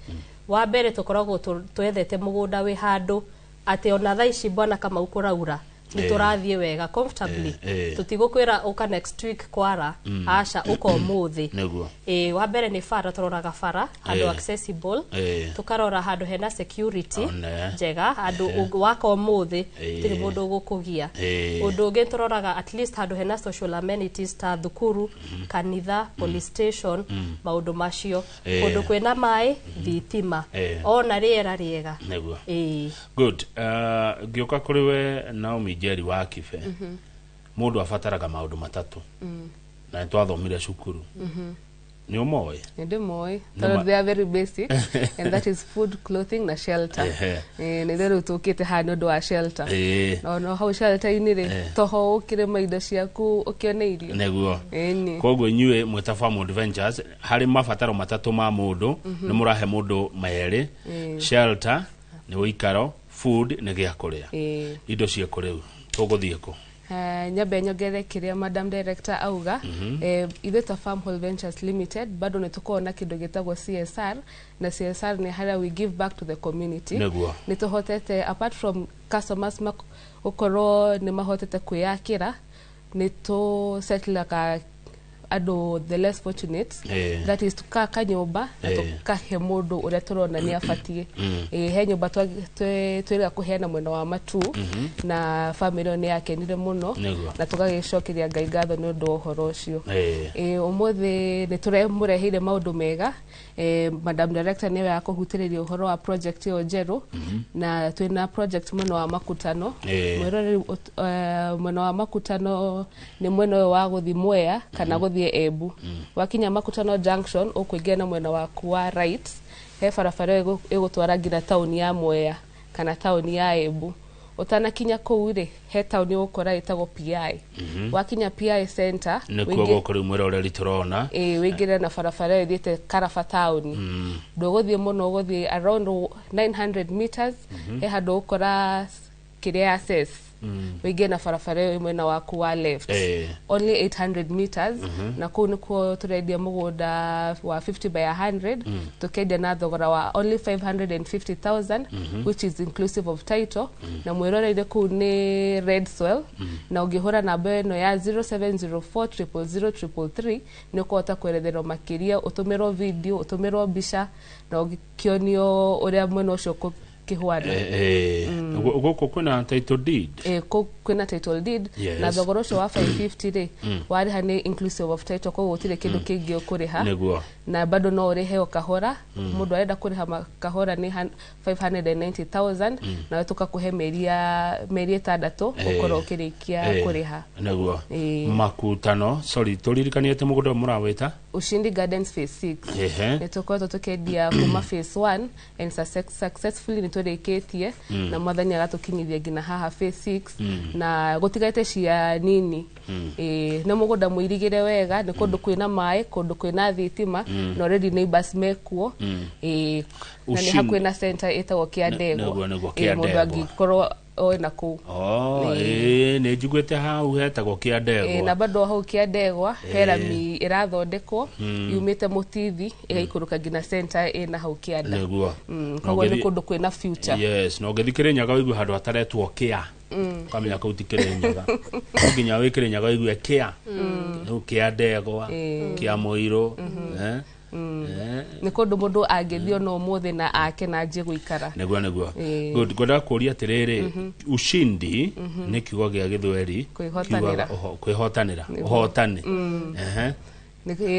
Speaker 1: Wa mbere, tũkoragwo twethete mũgũnda wĩ handũ atĩ ona thaa ici, bwana Kamau, kũraura Nĩ tũrathiĩ wega comfortably. Tũtigũkwĩra ũka next week kwara. Aca, ũka ũmũthĩ. Ĩĩ, wa mbere nĩ bara, tũroraga bara handũ accessible. Tũkarora handũ hena security njega, handũ waka ũmũthĩ gũtirĩ mũndũ ũgũkũgia. Ũndũ ũngĩ tũroraga at least handũ hena social amenities ta thukuru, kanitha, police station, maũndũ macio. Kũndũ kwĩna maĩ, thitima, ona rĩera rĩega. Ĩĩ.
Speaker 2: Good. Ngĩũka kũrĩ we Naomi Njeri wa Kibe, mũndũ abataraga maũndũ matatũ na nĩ twathomire cukuru. Nĩ ũmoĩ?
Speaker 37: Nĩ ndĩmoĩ
Speaker 2: Nĩ
Speaker 37: tondũ they are very basic, and that is food, clothing na shelter. Nĩ ithe rĩu tũkĩte haha nĩ ũndũ wa shelter. No hau shelter-inĩ rĩ, toho ũkĩrĩma indo ciaku ũkĩone irio. Ĩni.
Speaker 2: Koguo inyuĩ mwĩta Farm Ventures, harĩ mabataro matatũ ma mũndũ, nĩ mũrahe mũndũ merĩ. Shelter nĩ ũikaro, food nĩ gĩa kũrĩa. Indo ciĩkũ rĩu? Tũgũthiĩ kũ?
Speaker 37: Nyambe nyongerere kĩrĩa Madam Director auga. Ithuĩ ta Farmhold Ventures Limited bado nĩ tũkoragwo na kĩndũ gĩtagwo CSR, na CSR nĩ harĩa we give back to the community. Nĩ tũhotete, apart from customers gũkorwo nĩ mahotete kwĩyakĩra, nĩ tũ settlaga andũ the less fortunate. That is, tukaka nyũmba na tũkahe mũndũ ũrĩa tũrona nĩ abatiĩ. He nyũmba twĩrĩga kũheana mwena wa Matu, na famĩlĩ ĩyo nĩ yakenire mũno, na tũgagĩcokeria Ngai ngatho nĩ ũndũ wa ũhoro ũcio. Ũmũthĩ nĩ tũramũreheire maũndũ mega. Madam Director nĩwe akũhutĩrĩria ũhoro wa project ĩyo njerũ, na twĩna project mwena wa Makutano. Mwĩroreri, mwena wa Makutano nĩ mwena ũyũ wa gũthiĩ Mwea kana gũthiĩ Embu. Wakinya Makutano Junction, ũkũingĩra na mwena waku wa right, he barabara ĩyo ĩgũtwara nginya taũni ya Mwea kana taũni ya Embu. Ũtanakinya kũu rĩ, he taũni ũgũkora ĩtagwo PI. Wakinya PI Center,
Speaker 2: Nĩkuo gũkũ rĩu mwĩroreri tũrona.
Speaker 37: Ĩĩ, wĩingĩre na barabara ĩyo ĩthiĩte Karaba taũni. Ndũgũthiĩ mũno, ũgũthiĩ around 900 meters. He handũ ũgũkora kĩrĩa ya access, wĩingĩre na barabara ĩyo ĩ mwena waku wa left. Only 800 meters. Na kũu nĩkuo tũrendia mũgũnda wa 50 by 100. Tũkendia na thogora wa only 550,000, which is inclusive of title. Na mwĩroreire, kũu nĩ red soil, na ũngĩhũra namba ĩno ya 0704 000 333 nĩ ũkũhota kweretherwo makĩria, ũtũmĩrwo video, ũtũmĩrwo mbica na ũgĩkĩonio ũrĩa mwena ũcio ũkĩhwana.
Speaker 2: Gũkũ kwĩna title deed?
Speaker 37: Kũu kwĩna title deed. Na thogora ũcio wa 550 rĩ, warĩha nĩ inclusive of title, koguo gũtirĩ kĩndũ kĩngĩ ũkũrĩha. Na bado no ũrĩhe o kahora. Mũndũ arenda kũrĩha kahora nĩ 590,000, nawe tũkakũhe mĩeri 6 ũkorwo ũkĩrĩkia kũrĩha.
Speaker 2: Makutano, sorry, tũririkanie atĩ mũgũnda ũyũ mũrawĩta?
Speaker 37: Ushindi Gardens Phase 6. Nĩ tũkoretwo tũkĩendia kuma phase 1 and successfully nĩ tũrĩkĩtie, na Mwathani agatũkinyithia nginya haha phase 6, na gũtigarĩte cia nini. Ĩĩ, nĩ mũgũnda mũirigĩre wega, nĩ kũndũ kwĩna maĩ, kũndũ kwĩna thitima, na already neighbors mekuo. Ĩĩ, na nĩ hakuhĩ na center ĩtagwo Kĩandegwa.
Speaker 2: Nĩguo,
Speaker 37: Ĩĩ,
Speaker 2: Kĩandegwa.
Speaker 37: mũndũ angĩkorwo oĩ na kũu.
Speaker 2: Oh, ĩĩ, nĩ njiguĩte hau hetagwo
Speaker 37: Ĩĩ, na
Speaker 2: Kĩandegwa.
Speaker 37: bado hau Kĩandegwa he rami ĩrathondekwo yumĩte Mũtithi ĩgaikũrũka nginya center ĩna hau kĩanda.
Speaker 2: Na
Speaker 37: Koguo nĩ kũndũ kwĩna future.
Speaker 2: Yes, na ũngĩthiĩ Kĩrĩnyaga ũigue handũ hataretwo kĩa, ũkamenya kũu ti Kĩrĩnyaga. No nginya wĩ Kĩrĩnyaga ũigue kĩa, rĩu kĩa ndegwa, kĩa mũirũ, eh?
Speaker 37: Nĩ kũndũ mũndũ angĩthiĩ ona ũmũthĩ na ake na anjie gũikara.
Speaker 2: Nĩguo. Good. Ngwendaga kũũria atĩrĩrĩ, ushindi nĩ kiugo gĩa Gĩthweri.
Speaker 37: Kwĩhotanĩra.
Speaker 2: Kiugaga kwĩhotanĩra, ũhotani.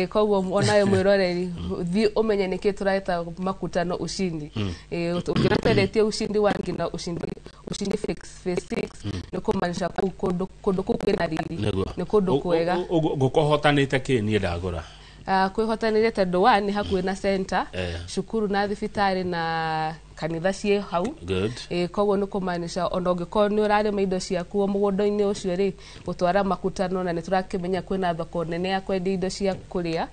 Speaker 37: Koguo onawe mwĩroreri, thiĩ ũmenye nĩkĩ tũraeta Makutano Ushindi. Ũngĩona twendetie Ushindi 1 nginya Ushindi Phase 6, nĩ kũmaanisha kũu kũndũ kũu kwĩna riri. Nĩ kũndũ kwega.
Speaker 2: Ngũkũhotanĩte kĩ niĩ ndagũra?
Speaker 37: Kwĩhotanĩria tondũ one, nĩ hakuhĩ na center, cukuru na thibitarĩ na kanitha ciĩ hau. Koguo nĩ kũmaanisha ona ũngĩkorwo nĩ ũrarĩma indo ciaku o mũgũnda-inĩ ũcio rĩ, gũtwara Makutano, na nĩ tũrakĩmenya kwĩna thoko nene ya kwendia indo cia kũrĩa,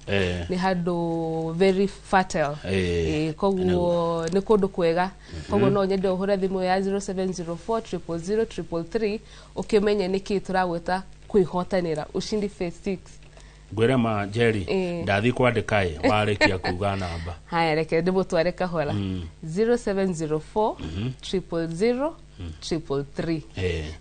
Speaker 37: nĩ handũ very fertile. Koguo nĩ kũndũ kwega. Koguo no nyende ũhũre thimũ ya 0704 000 333 ũkĩmenye nĩkĩ tũragwĩta kwĩhotanĩra Ushindi Phase 6.
Speaker 2: Ngwĩre ma Njeri, ndathiĩ kwandĩka ĩ warĩkia kuga namba.
Speaker 37: Haya, reke ndĩmũtware kahora. 0704 000 333.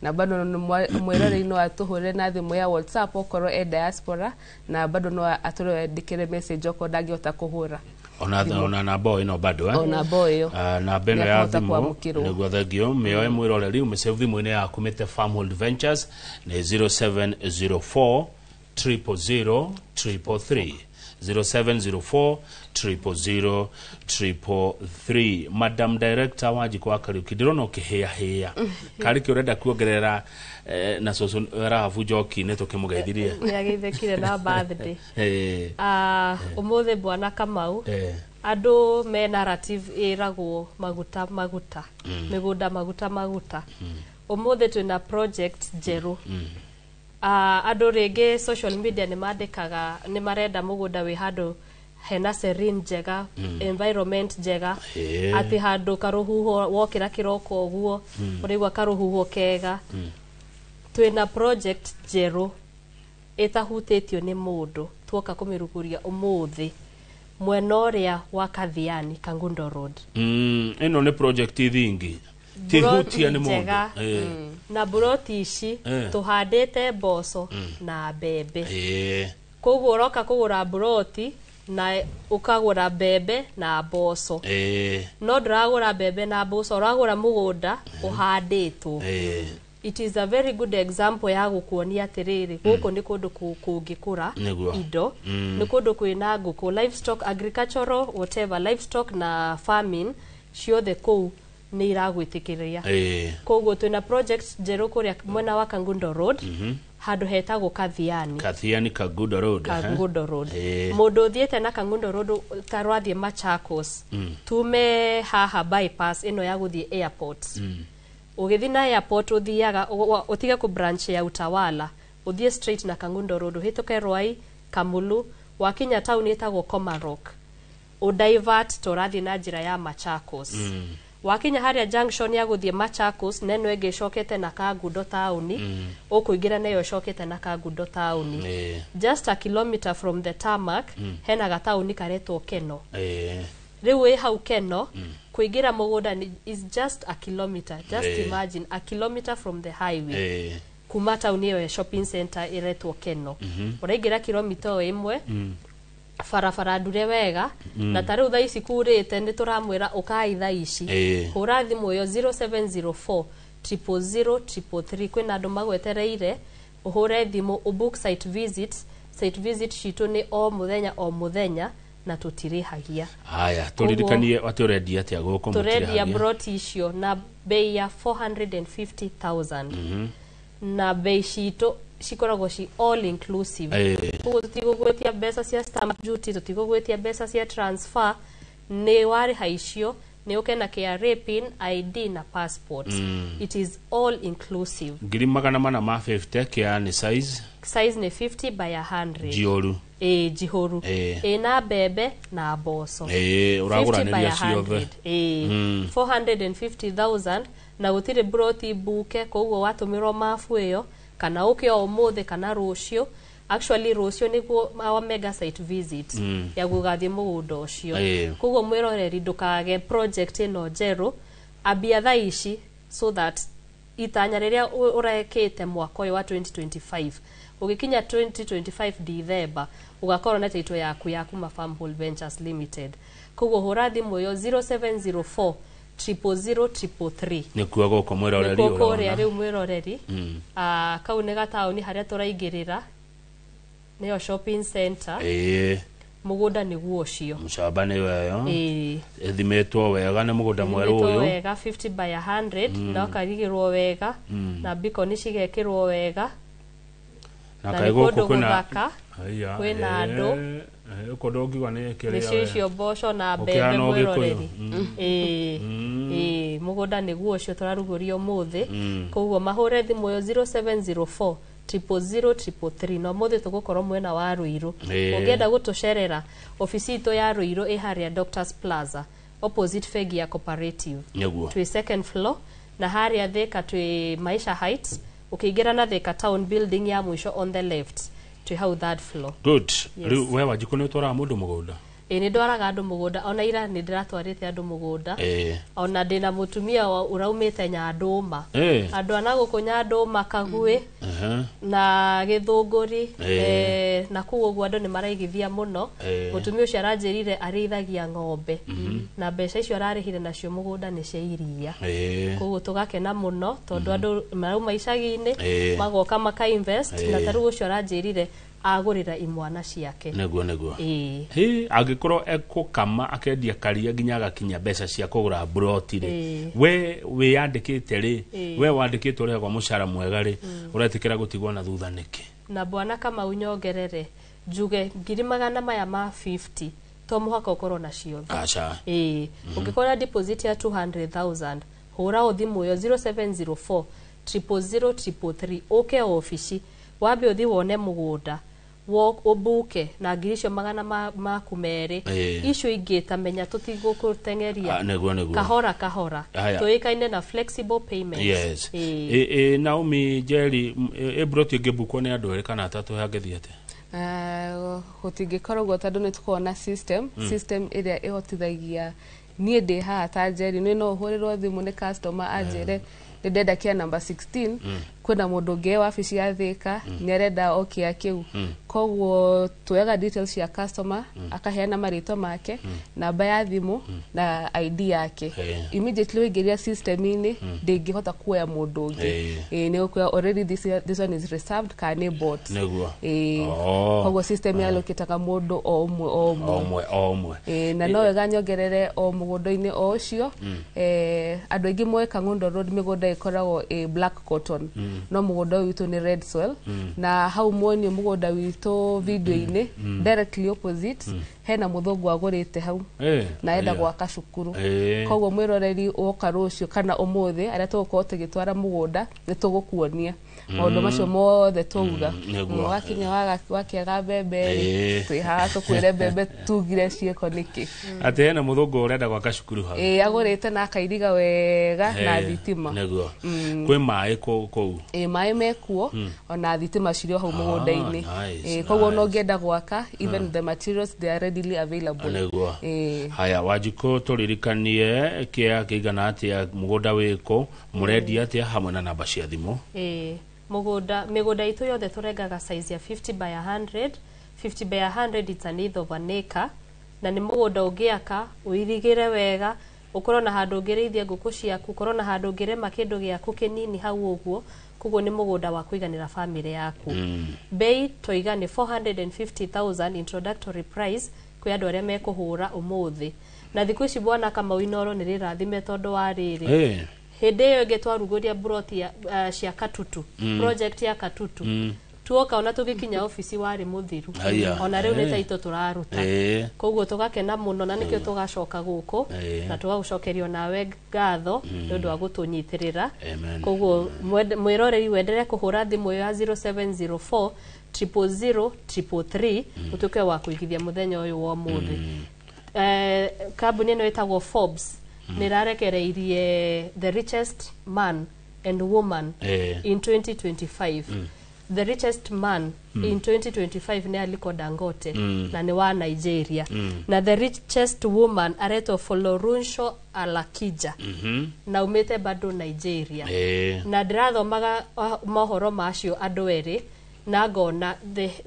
Speaker 37: Na bado mwĩroreri no atũhũrĩre na thimũ ya WhatsApp okorwo e diaspora, na bado no atũrĩandĩkĩre message okorwo ndangĩhota kũhũra.
Speaker 2: Ona namba o ĩno bado, eh?
Speaker 37: O namba o ĩyo.
Speaker 2: Ah, namba ĩno ya
Speaker 37: Nĩakũhota
Speaker 2: thimũ
Speaker 37: kwamũkĩrwo.
Speaker 2: Nĩguo, thengio. Mĩoe, mwĩroreri, ũmĩsave thimũ-inĩ yaku, mĩte Farmhold Ventures nĩ 0704 000 333, 0704 000 333. Madam Director Wanjikũ wa Kariuki, ndĩrona ũkĩhĩahĩa karĩ kĩ ũrenda kuongerera, na cũcũ Rahabu Njoki nĩ tũkĩmũgeithirie.
Speaker 1: Nĩ ageithĩkire na birthday. Ah, ũmũthĩ, bwana Kamau, andũ me narrative ĩragwo maguta maguta, mĩgũnda maguta maguta. Ũmũthĩ twĩna project njerũ. Ah, andũ rĩngĩ social media nĩ mandĩkaga nĩ marenda mũgũnda wĩ handũ hena serene njega, environment njega, atĩ handũ karũhuho wokĩra kĩroko ũguo ũraigua karũhuho kega. Twĩna project njerũ ĩtahutĩtio nĩ mũndũ, tuoka kũmĩrugũria ũmũthĩ mwena ũrĩa wa Kathiani, Kangundo Road.
Speaker 2: Ĩno nĩ project thingi tihutia nĩ mũndũ.
Speaker 1: Njega. Na buroti ici tũhandĩte mboco na mbembe. Koguo ũroka kũgũra buroti na ũkagũra mbembe na mboco. No ndũragũra mbembe na mboco, ũragũra mũgũnda ũhandĩtwo. It is a very good example ya gũkuonia atĩrĩrĩ, gũkũ nĩ kũndũ kũngĩkũra indo. Nĩ kũndũ kwĩna ngũkũ, livestock, agricultural, whatever, livestock na farming ciothe kũu nĩ iragwĩtĩkĩria. Koguo twĩna project njerũ kũrĩa mwena wa Kangundo Road, handũ hetagwo Kathiani.
Speaker 2: Kathiani, Kangundo Road.
Speaker 1: Kangundo Road. Mũndũ ũthiĩte na Kangundo Road ta rwathiĩ Machakos, tume haha bypass ĩno ya gũthiĩ airport, ũgĩthiĩ na airport, ũthiaga ũtige kũ branch ya Utawala, ũthiĩ straight na Kangundo Road, ũhĩtũke Rwai Kamulu, wakinya town ĩtagwo Komarok, ũdivert ta ũrathiĩ na njĩra ya Machakos. Wakinya harĩa junction ya gũthiĩ Machakos na ĩno ĩngĩ ĩcokete na Kangundo taũni, ũkũingĩra nayo ĩcokete na Kangundo taũni. Just a kilometer from the tarmac, hena gataũni karetwo Keno. Rĩu wĩ hau Keno, kũingĩra mũgũnda is just a kilometer. Just imagine, a kilometer from the highway, kuma taũni ĩyo ya shopping center ĩretwo Keno. Ũraingĩra kilomita o ĩmwe, barabara ndure wega. Na ta rĩu thaa ici kurĩte, nĩ tũramwĩra ũkai thaa ici. Hũra thimũ ĩyo 0704 000 333. Kwĩna andũ magwetereire ũhũre thimũ ũbook site visit. Site visit citũ nĩ o mũthenya o mũthenya na tũtirĩhagia.
Speaker 2: Haya, tũririkanie atĩ ũrendia atĩa gũkũ?
Speaker 1: Tũrendia
Speaker 2: Mũtirĩhagia.
Speaker 1: broti icio na bei ya 450,000. Na bei citũ cikoragwo ci all inclusive. Koguo tũtigũgwĩtia mbeca cia stamp duty, tũtigũgwĩtia mbeca cia transfer. Nĩ warĩha icio, nĩ ũke na KRA PIN, ID na passport. It is all inclusive.
Speaker 2: 450,000 kĩa nĩ size?
Speaker 1: Size nĩ 50 by 100.
Speaker 2: Njihũru.
Speaker 1: Ĩ, njihũru. Ĩna mbembe na mboco.
Speaker 2: Ĩ,
Speaker 1: 50 by
Speaker 2: ũragũranĩria ciothe.
Speaker 1: 100. Ĩ, 450,000, na gũtirĩ broti mbuke. Koguo watũmĩrwo mabu ĩyo, kana ũke o ũmũthĩ kana rũciũ. Actually, rũciũ nĩguo our mega site visit ya gũgathiĩ mũgũnda ũcio. Koguo mwĩroreri, ndũkage project ĩno njerũ. Ambia thaa ici so that itanya rĩrĩa ũrekĩte mwaka ũyũ wa 2025, ũgĩkinya 2025 December, ũgakorwo na title yaku ya kuma Farmhold Ventures Limited. Koguo hũra thimũ ĩyo 0704 000 333.
Speaker 2: Nĩkuo gũkũ, mwĩroreri?
Speaker 1: Nĩkuo kũrĩa
Speaker 2: Ũrona.
Speaker 1: rĩu, mwĩroreri. Ah, kau nĩ gataũni harĩa tũraingĩrĩra, nĩyo shopping center. Mũgũnda nĩguo ũcio.
Speaker 2: Mũcamba nĩ weyo. Ĩthimĩtwo wega, nĩ mũgũnda mwerũ
Speaker 1: Ĩthimĩtwo
Speaker 2: ũyũ.
Speaker 1: wega, 50 by 100, na ũkarigĩrwo wega, na bikoni cigekĩrwo wega.
Speaker 2: Na
Speaker 1: Na
Speaker 2: kaĩ
Speaker 1: nĩ
Speaker 2: gũkũ
Speaker 1: kũndũ
Speaker 2: kwĩna
Speaker 1: gũthaka.
Speaker 2: Aya,
Speaker 1: Kwĩna andũ.
Speaker 2: Ũkũ ndũngiuga nĩ kĩrĩa
Speaker 1: Nĩcio
Speaker 2: we.
Speaker 1: icio mboco na mbembe.
Speaker 2: Ũkĩhana Ũgĩkũyũ.
Speaker 1: Mwĩroreri, ĩĩ, mũgũnda nĩguo ũcio tũrarugũria ũmũthĩ. Koguo mahũre thimũ ĩyo 0704 000 333, na ũmũthĩ tũgũkorwo mwena wa Ruiru. Ũngĩenda gũtũcerera, obici itũ ya Ruiru ĩ harĩa Doctors Plaza, opposite bengi ya Cooperative. Twĩ second floor, na harĩa Thika twĩ Maisha Heights, ũkĩingĩra na Thika Town, building ya mũico on the left, twĩ hau third floor.
Speaker 2: Good.
Speaker 1: Yes.
Speaker 2: Rĩu we Wanjikũ nĩ ũtwaraga mũndũ mũgũnda?
Speaker 1: Ĩĩ, nĩ ndwaraga andũ mũgũnda. Ona ira nĩ ndĩratwarĩte andũ mũgũnda. Ona ndĩna mũtumia ũraumĩte Nyandũma. Andũ a na gũkũ Nyandũma, Kaguĩ na Gĩthũngũri, na kũu ũguo andũ nĩ maraigithia mũno. Mũtumia ũcio aranjĩrire arĩithagia ng'ombe, na mbeca icio ararĩhire nacio mũgũnda nĩ cia iria. Koguo tũgakena mũno tondũ andũ marauma icagi-inĩ, magoka maka invest, na tarĩu ũcio aranjĩrire agũrĩra imwana ciake.
Speaker 2: Nĩguo.
Speaker 1: Ĩĩ.
Speaker 2: Hĩ, angĩkorwo ekũkama akendia karia nginya agakinya mbeca cia kũgũra mburoti rĩ, we wĩyandĩkĩte rĩ, we wandĩkĩtwo ũrĩhagwo mũcara mwega rĩ, ũretĩkĩra gũtigwo na thutha nĩkĩ?
Speaker 1: Na bwana Kamau, nyongerere njuge ngiri magana maya ma 50 to mũhaka ũkorwo na ciothe.
Speaker 2: Aca.
Speaker 1: Ĩĩ, ũngĩkorwo na deposit ya 200,000, hũra o thimũ ĩyo 0704 000 333, ũke obici, wambe ũthi wone mũgũnda, ũbuke na ngiri icio magana maku merĩ. Icio ingĩ ta menya tũtigũkũteng'eria.
Speaker 2: Ah, nĩguo.
Speaker 1: Kahora kahora.
Speaker 2: Haya.
Speaker 1: Tũĩkaine na flexible payments.
Speaker 2: Yes. Ĩ, Naomi Njeri, ĩ mburoti ĩngĩbukwo nĩ andũ erĩ kana atatũ hangĩthiĩ atĩa?
Speaker 37: Gũtingĩkorwo ũguo tondũ nĩ tũkoragwo na system, system ĩrĩa ĩhotithagia niĩ ndĩ haha ta Njeri nĩ no ũhũrĩrwo thimũ nĩ customer anjĩre nĩ ndenda kĩa number 16, kwĩna mũndũ ũngĩ wabici ya Thĩka nĩ arenda o kĩa kĩu. Koguo tuoyaga details cia customer, akaheana marĩtwa make, namba ya thimũ na ID yake. Immediately waingĩria system-inĩ, ndĩngĩhota kuoya mũndũ ũngĩ. Ĩĩ, nĩ gũkuoya already this one is reserved kana nĩ bought. Ĩĩ. Koguo system yalokĩtaga mũndũ o ũmwe o ũmwe.
Speaker 2: O ũmwe o ũmwe.
Speaker 37: Ĩĩ, na no wega nyongerere o mũgũnda-inĩ o ũcio, andũ aingĩ moĩ Kang'undo Road mĩgũnda ĩkoragwo ĩ black cotton, no mũgũnda ũyũ witũ nĩ red soil. Na hau muonio mũgũnda witũ video-inĩ, directly opposite hena mũthũngũ agũrĩte hau na enda gwaka cukuru. Koguo mwĩroreri woka rũciũ kana ũmũthĩ, arĩa tũgũkorwo tũgĩtwara mũgũnda, nĩ tũgũkuonia maũndũ macio mothe twauga. Wakinya wakĩaga mbembe rĩ, twĩ haha tũkwĩre mbembe tugire ciĩko nĩkĩ.
Speaker 2: Atĩ hena mũthũngũ ũrenda gwaka cukuru hau?
Speaker 37: Ĩĩ, agũrĩte na akairiga wega na thitima.
Speaker 2: Kwĩ maĩ kũu?
Speaker 37: Ĩĩ, maĩ mekuo, ona thitima cirĩ o hau mũgũnda-inĩ.
Speaker 2: Nice.
Speaker 37: Ĩĩ, koguo ona ũngĩenda gwaka, even the materials, they are readily available. Ĩĩ.
Speaker 2: Haya, Wanjikũ, tũririkanie kĩa kĩigana atĩa, mũgũnda wĩkũ, mũrendia atĩa, hamwe na namba cia thimũ.
Speaker 1: Ĩĩ, mũgũnda, mĩgũnda itũ yothe tũrengaga size ya 50 by 100. 50 by 100, it's an eighth of an acre, na nĩ mũgũnda ũngĩaka ũirigĩre wega, ũkorwo na handũ ũngĩrĩithia ngũkũ ciaku, ũkorwo na handũ ũngĩrĩma kĩndũ gĩaku kĩnini hau ũguo. Koguo nĩ mũgũnda wa kũiganĩra famĩlĩ yaku. Bei toiga nĩ 450,000 introductory price kwĩ andũ arĩa mekũhũra ũmũthĩ. Na thikũ ici, bwana Kamau, Inoro nĩ rĩrathime tondũ wa rĩrĩ, hĩndĩ ĩyo ĩngĩ twarugũria buroti cia Katutu, project ya Katutu, tuoka ona tũgĩkinya obici warĩ mũthiru. Ona rĩu nĩ taito tũraruta. Koguo tũgakena mũno, na nĩkĩo tũgacoka gũkũ na tũgagũcokeria nawe ngatho nĩ ũndũ wa gũtũnyitĩrĩra. Koguo mwĩroreri wenderee kũhũra thimũ ĩyo ya 0704 000 333, ũtuĩke wa kũigithia mũthenya ũyũ wa ũmũthĩ. Kambuni ĩno ĩtagwo Forbes nĩ ĩrarekereirie the richest man and woman in 2025. The richest man in 2025 nĩ Aliko Dangote, na nĩ wa Nigeria, na the richest woman aretwo Folorunsho Alakija, na umĩte bado Nigeria. Na ndĩrathomaga mohoro macio andũ erĩ na ngona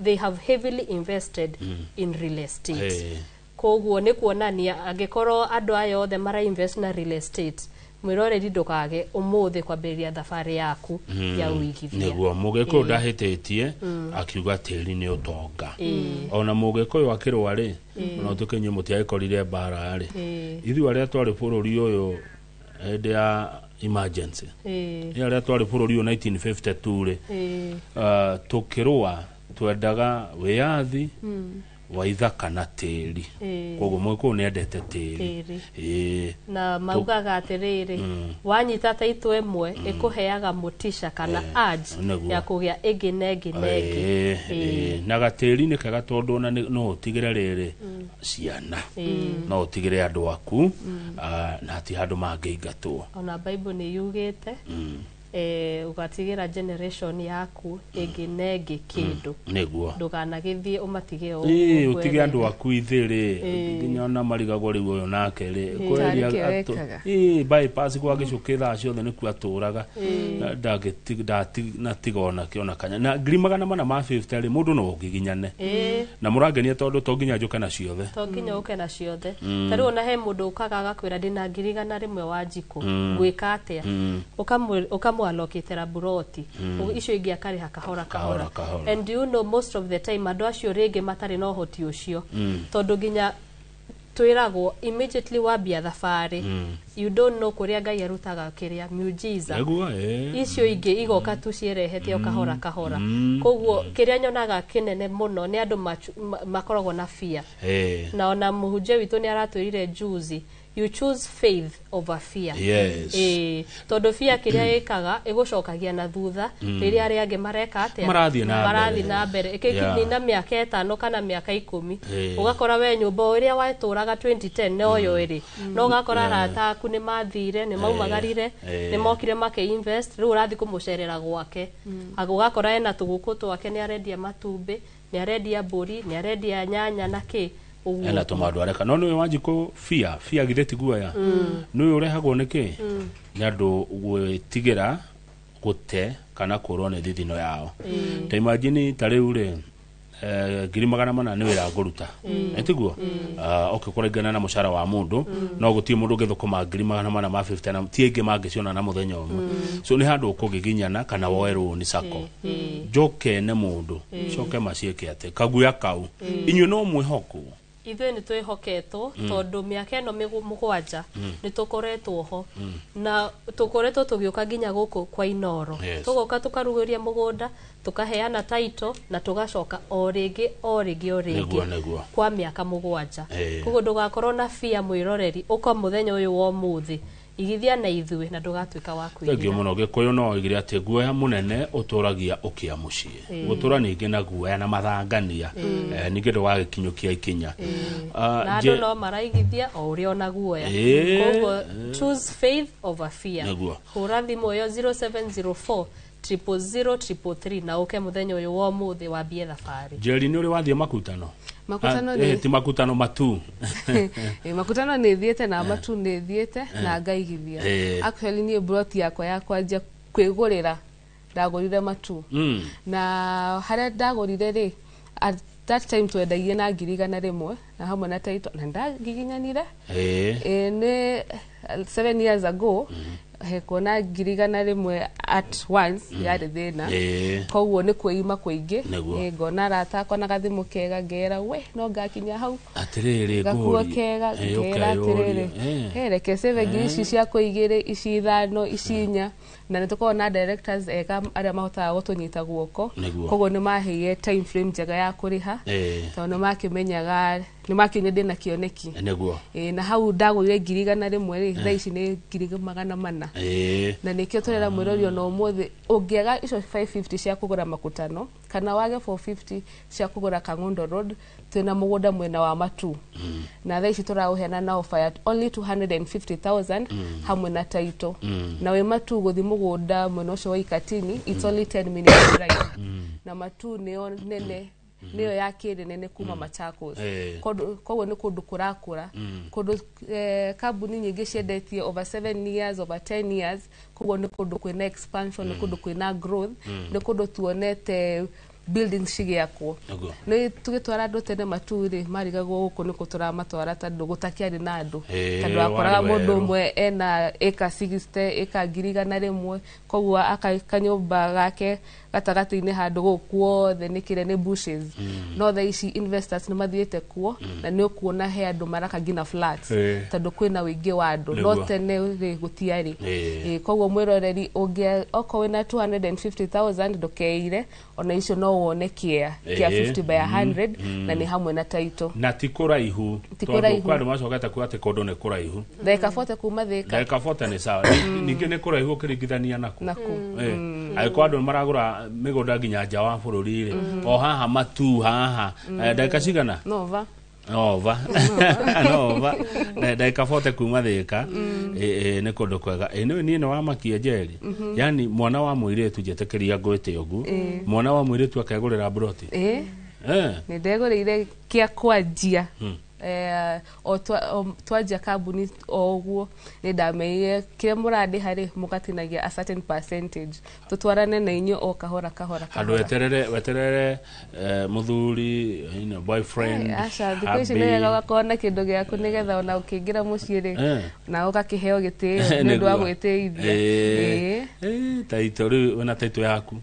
Speaker 1: they have heavily invested in real estate. Koguo nĩ kuonania angĩkorwo andũ aya othe mara invest na real estate, mwĩroreri ndũkage ũmũthĩ kwambĩrĩria thabarĩ yaku ya ũigithia.
Speaker 2: Nĩguo mũgĩkũyũ ndahĩtĩtie akiuga tĩri nĩ ũtonga. Ona mũgĩkũyũ akĩrũa rĩ, ona ũtuĩke inyuĩ mũtiagĩkorire mbara rĩ, ithuĩ arĩa twarĩ bũrũri ũyũ hĩndĩ ya emergency, ĩ arĩa twarĩ bũrũri ũyũ 1952 rĩ, tũkĩrũa twendaga wĩyathi wa ithaka na tĩri. Koguo mũgĩkũyũ nĩ endete tĩri.
Speaker 1: Tĩri.
Speaker 2: Ĩĩ.
Speaker 1: Na maugaga atĩrĩrĩ, wanyita taitũ ĩmwe ĩkũheaga mũtisha kana urge ya kũgĩa ĩngĩ na ĩngĩ na ĩngĩ.
Speaker 2: Ĩĩ, na gatĩri nĩ kega tondũ ona no ũtigĩre rĩrĩ ciana, no ũtigĩre andũ aku, na ti handũ mangĩingatwo.
Speaker 1: Ona Bible nĩ yugĩte, Ũgatigĩra generation yaku ĩngĩ na ĩngĩ kĩndũ.
Speaker 2: Nĩguo.
Speaker 1: Ndũkanagĩthiĩ ũmatige o
Speaker 2: Ĩĩ,
Speaker 1: ũguo
Speaker 2: ũtige andũ
Speaker 1: ngwereire.
Speaker 2: aku ithĩ rĩ, nginya ona marigagwo rĩu ũyũ nake rĩ, kweria
Speaker 37: Tarĩ
Speaker 2: atũ-
Speaker 37: kĩo
Speaker 2: Ĩĩ, bypass gwa gĩcũkĩ thaa ciothe nĩkuo atũraga. Ndatiga ona kĩ ona kanya na 450,000 rĩ, mũndũ no ũngiginyane. Na mũrangenia tondũ to nginya njũke na ciothe.
Speaker 1: To nginya ũke na ciothe. Ta rĩu ona he mũndũ ũkaga agakwĩra ndĩna 100,000 wa njikũ, ngwĩka atĩa? Ũkamwalokĩtĩra buroti. Icio ingĩ akarĩha kahora kahora.
Speaker 2: Kahora, kahora.
Speaker 1: And you know, most of the time andũ acio rĩngĩ matarĩ na ũhoti ũcio, tondũ nginya twĩragwo immediately wambia thabarĩ, you don't know kũrĩa Ngai arutaga kĩrĩa miujiza.
Speaker 2: Nĩguo, ĩĩ.
Speaker 1: Icio ingĩ igoka tu ciĩrehete o kahora kahora. Koguo kĩrĩa nyonaga kĩnene mũno nĩ andũ makoragwo na fear. Na ona mũhunjia witũ nĩ aratwĩrire juzi, you choose faith over fear. Ĩĩ, tondũ fear kĩrĩa ĩkaga ĩgũcokagia na thutha rĩrĩa arĩa angĩ mareka atĩa?
Speaker 2: Marathiĩ na mbere.
Speaker 1: Marathiĩ na mbere. Ĩkĩnina mĩaka 5 kana mĩaka 10, ũgakora we nyũmba o ĩrĩa watũraga 2010 noyo ĩrĩ, no ũgakora arata aku nĩ mathire, nĩ maumagarire, nĩ mokire makĩ-invest, rĩu ũrathiĩ kũmũcerera gwake. Ũgakora ena tũgũkũ twake, nĩ arendia matumbĩ, nĩ arendia mbũri, nĩ arendia nyanya na kĩ ũguo.
Speaker 2: Ena tũmaũndũ areka, no nĩwe Wanjikũ, fear, fear githĩ ti guoya? Nĩwe ũrehagwo nĩ kĩ? Nĩ andũ gwĩtigĩra gũte kana kũrwo nĩ thithino yao. Ta imagine ta rĩu rĩ, 400,000 nĩ wĩra ngũruta. Ĩtiguo? Ah, okay, kũringana na mũcara wa mũndũ, no gũtirĩ mũndũ ũngĩthũkũma 450,000 na ti aingĩ mangĩciona na mũthenya ũmwe. So nĩ handũ ũkũgiginyana kana woe rũni sacco, njoke ne mũndũ coke maciĩke atĩ kaguya kau inyuĩ no mwĩhokwo.
Speaker 1: Ithuĩ nĩ twĩhoketwo, tondũ mĩaka ĩno 7 nĩ tũkoretwo ho, na tũkoretwo tũgĩũka nginya gũkũ kwa Inoro. Tũgoka tũkarugũria mũgũnda, tũkaheana title, na tũgacoka o rĩngĩ, o rĩngĩ, o rĩngĩ
Speaker 2: Nĩguo.
Speaker 1: kwa mĩaka 7. Koguo ndũgakorwo na fear, mwĩroreri, ũka mũthenya ũyũ wa ũmũthĩ, igithia na ithuĩ na ndũgatuĩka wa
Speaker 2: Thengiũ
Speaker 1: kwĩrira.
Speaker 2: mũno. Gĩkũyũ no oigire atĩ guoya mũnene ũtũragia ũkĩa mũciĩ. Gũtũra ningĩ na guoya na mathangania, ningĩ ndũgagĩkinyũkia ikinya. Ah,
Speaker 1: Na andũ no maraigithia o ũrĩa ona guoya. Koguo choose faith over fear. Hũra thimũ ĩyo 0704 000 333 na ũke mũthenya ũyũ wa ũmũthĩ wambie thabarĩ.
Speaker 2: Njeri, nĩ ũrĩ wathiĩ makutano?
Speaker 37: Makutano?
Speaker 2: Ah, ti makutano, matu.
Speaker 37: Makutano nĩ thiĩte, na matu nĩ thiĩte na ngaigithia. Actually niĩ broti yakwa ya kwanjia kwĩgũrĩra ndagũrire matu. Na harĩa ndagũrire rĩ, at that time twendagia na 100,000 na hamwe na title, na ndagiginyanire. Nĩ 7 years ago. He kuona 100,000 at once yarĩ thĩna. Koguo nĩ kwĩima kũingĩ. Ngona arata akwa na gathimũ kega, ngera we no ngakinya hau.
Speaker 2: Atĩrĩrĩ,
Speaker 37: gakuo
Speaker 2: ngũrie.
Speaker 37: kega, ngera
Speaker 2: ũkeyũria.
Speaker 37: atĩrĩrĩ, reke save ngiri ici ciakwa igĩrĩ, ici ithano, ici inya. Na nĩ tũkoragwo na directors ega arĩa mahotaga gũtũnyita guoko. Koguo nĩ maheire time frame njega ya kũrĩha, tondũ nĩ makĩmenyaga, nĩ makĩonire ndĩna kĩoneki. Na hau ndagũrire 100,000 rĩ, thaa ici nĩ 400,000. Na nĩkĩo tũrera mwĩrori ona ũmũthĩ, ũngĩaga icio 550 cia kũgũra makutano kana wage 450 cia kũgũra Kangundo Road, twĩna mũgũnda mwena wa Matu, na thaa ici tũraũheana na offer ya only 250,000 hamwe na title. Na wĩ Matu, gũthi mũgũnda mwena ũcio wa Ikatini, it's only 10 minutes drive. Na Matu nĩyo nene, nĩyo ya kĩrĩ nene kuma Machakos. Koguo nĩ kũndũ kũrakũra, kũndũ kambuni nyingĩ ciendetie over 7 years, over 10 years. Koguo nĩ kũndũ kwĩna expansion, nĩ kũndũ kwĩna growth, nĩ kũndũ tuonete buildings cigĩakwo. Nĩ tũgĩtwara andũ tene Matu rĩ, marigagwo gũkũ nĩkũ tũramatwara, tondũ gũtakĩarĩ na andũ, tondũ wakoraga
Speaker 2: warĩ
Speaker 37: mũndũ
Speaker 2: werũ.
Speaker 37: Ũmwe ena ĩka 60, ĩka 100,000, koguo aka kanyũmba gake gatagatĩ-inĩ handũ gũkũ guothe nĩ kĩrĩa nĩ bushes. No thaa ici investors nĩ mathiĩte kuo, na nĩ ũkuona he andũ maraka nginya flats, tondũ kwĩna ũingĩ wa andũ. No tene rĩ, gũtiarĩ. Koguo mwĩroreri, ũngĩ okorwo wĩna 250,000 ndũkeire, ona icio no wone kĩa kĩa 50 by 100, na nĩ hamwe na title.
Speaker 2: Na ti kũraihu.
Speaker 37: Ti
Speaker 2: tondũ
Speaker 37: kũraihu.
Speaker 2: Kwĩ andũ macokete kuga atĩ kũndũ nĩ kũraihu.
Speaker 37: Ndagĩka 40 kuma Thĩka.
Speaker 2: Ndagĩka 40 nĩ sawa. Ningĩ nĩ kũraihu ũkĩringithania naku.
Speaker 37: Naku.
Speaker 2: Angĩkorwo andũ nĩ maragũra mĩgũnda nginya nja wa bũrũri rĩ, o haha Matu haha, ndagĩka cigana?
Speaker 37: Nova.
Speaker 2: Nova nova ndagĩka 40 kuma Thĩka. Nĩ kũndũ kwega. Nĩ niĩ nĩ wamakia Njeri. Yani mwana wa mũirĩtu, njĩtĩkĩria ngwĩte ũguo, mwana wa mũirĩtu akegũrĩra mburoti.
Speaker 37: Nĩ ndegũrĩire kĩa kwanjia. O twanjia kambuni o ũguo, nĩ ndameire kĩrĩa mũrandĩha rĩ, mũgatinagia a certain percentage, tũtwarane na inyuĩ o kahora kahora.
Speaker 2: Handũ
Speaker 37: kahora.
Speaker 2: Weterere mũthuri, boyfriend?
Speaker 37: Aca, thikũ ici nĩ wega ũgakorwo na kĩndũ gĩaku, nĩgetha ona ũkĩingĩra mũciĩ rĩ, na ũgakĩheo gĩtĩo nĩ ũndũ wa gwĩtĩithia.
Speaker 2: Taito rĩu wĩna taito yaku?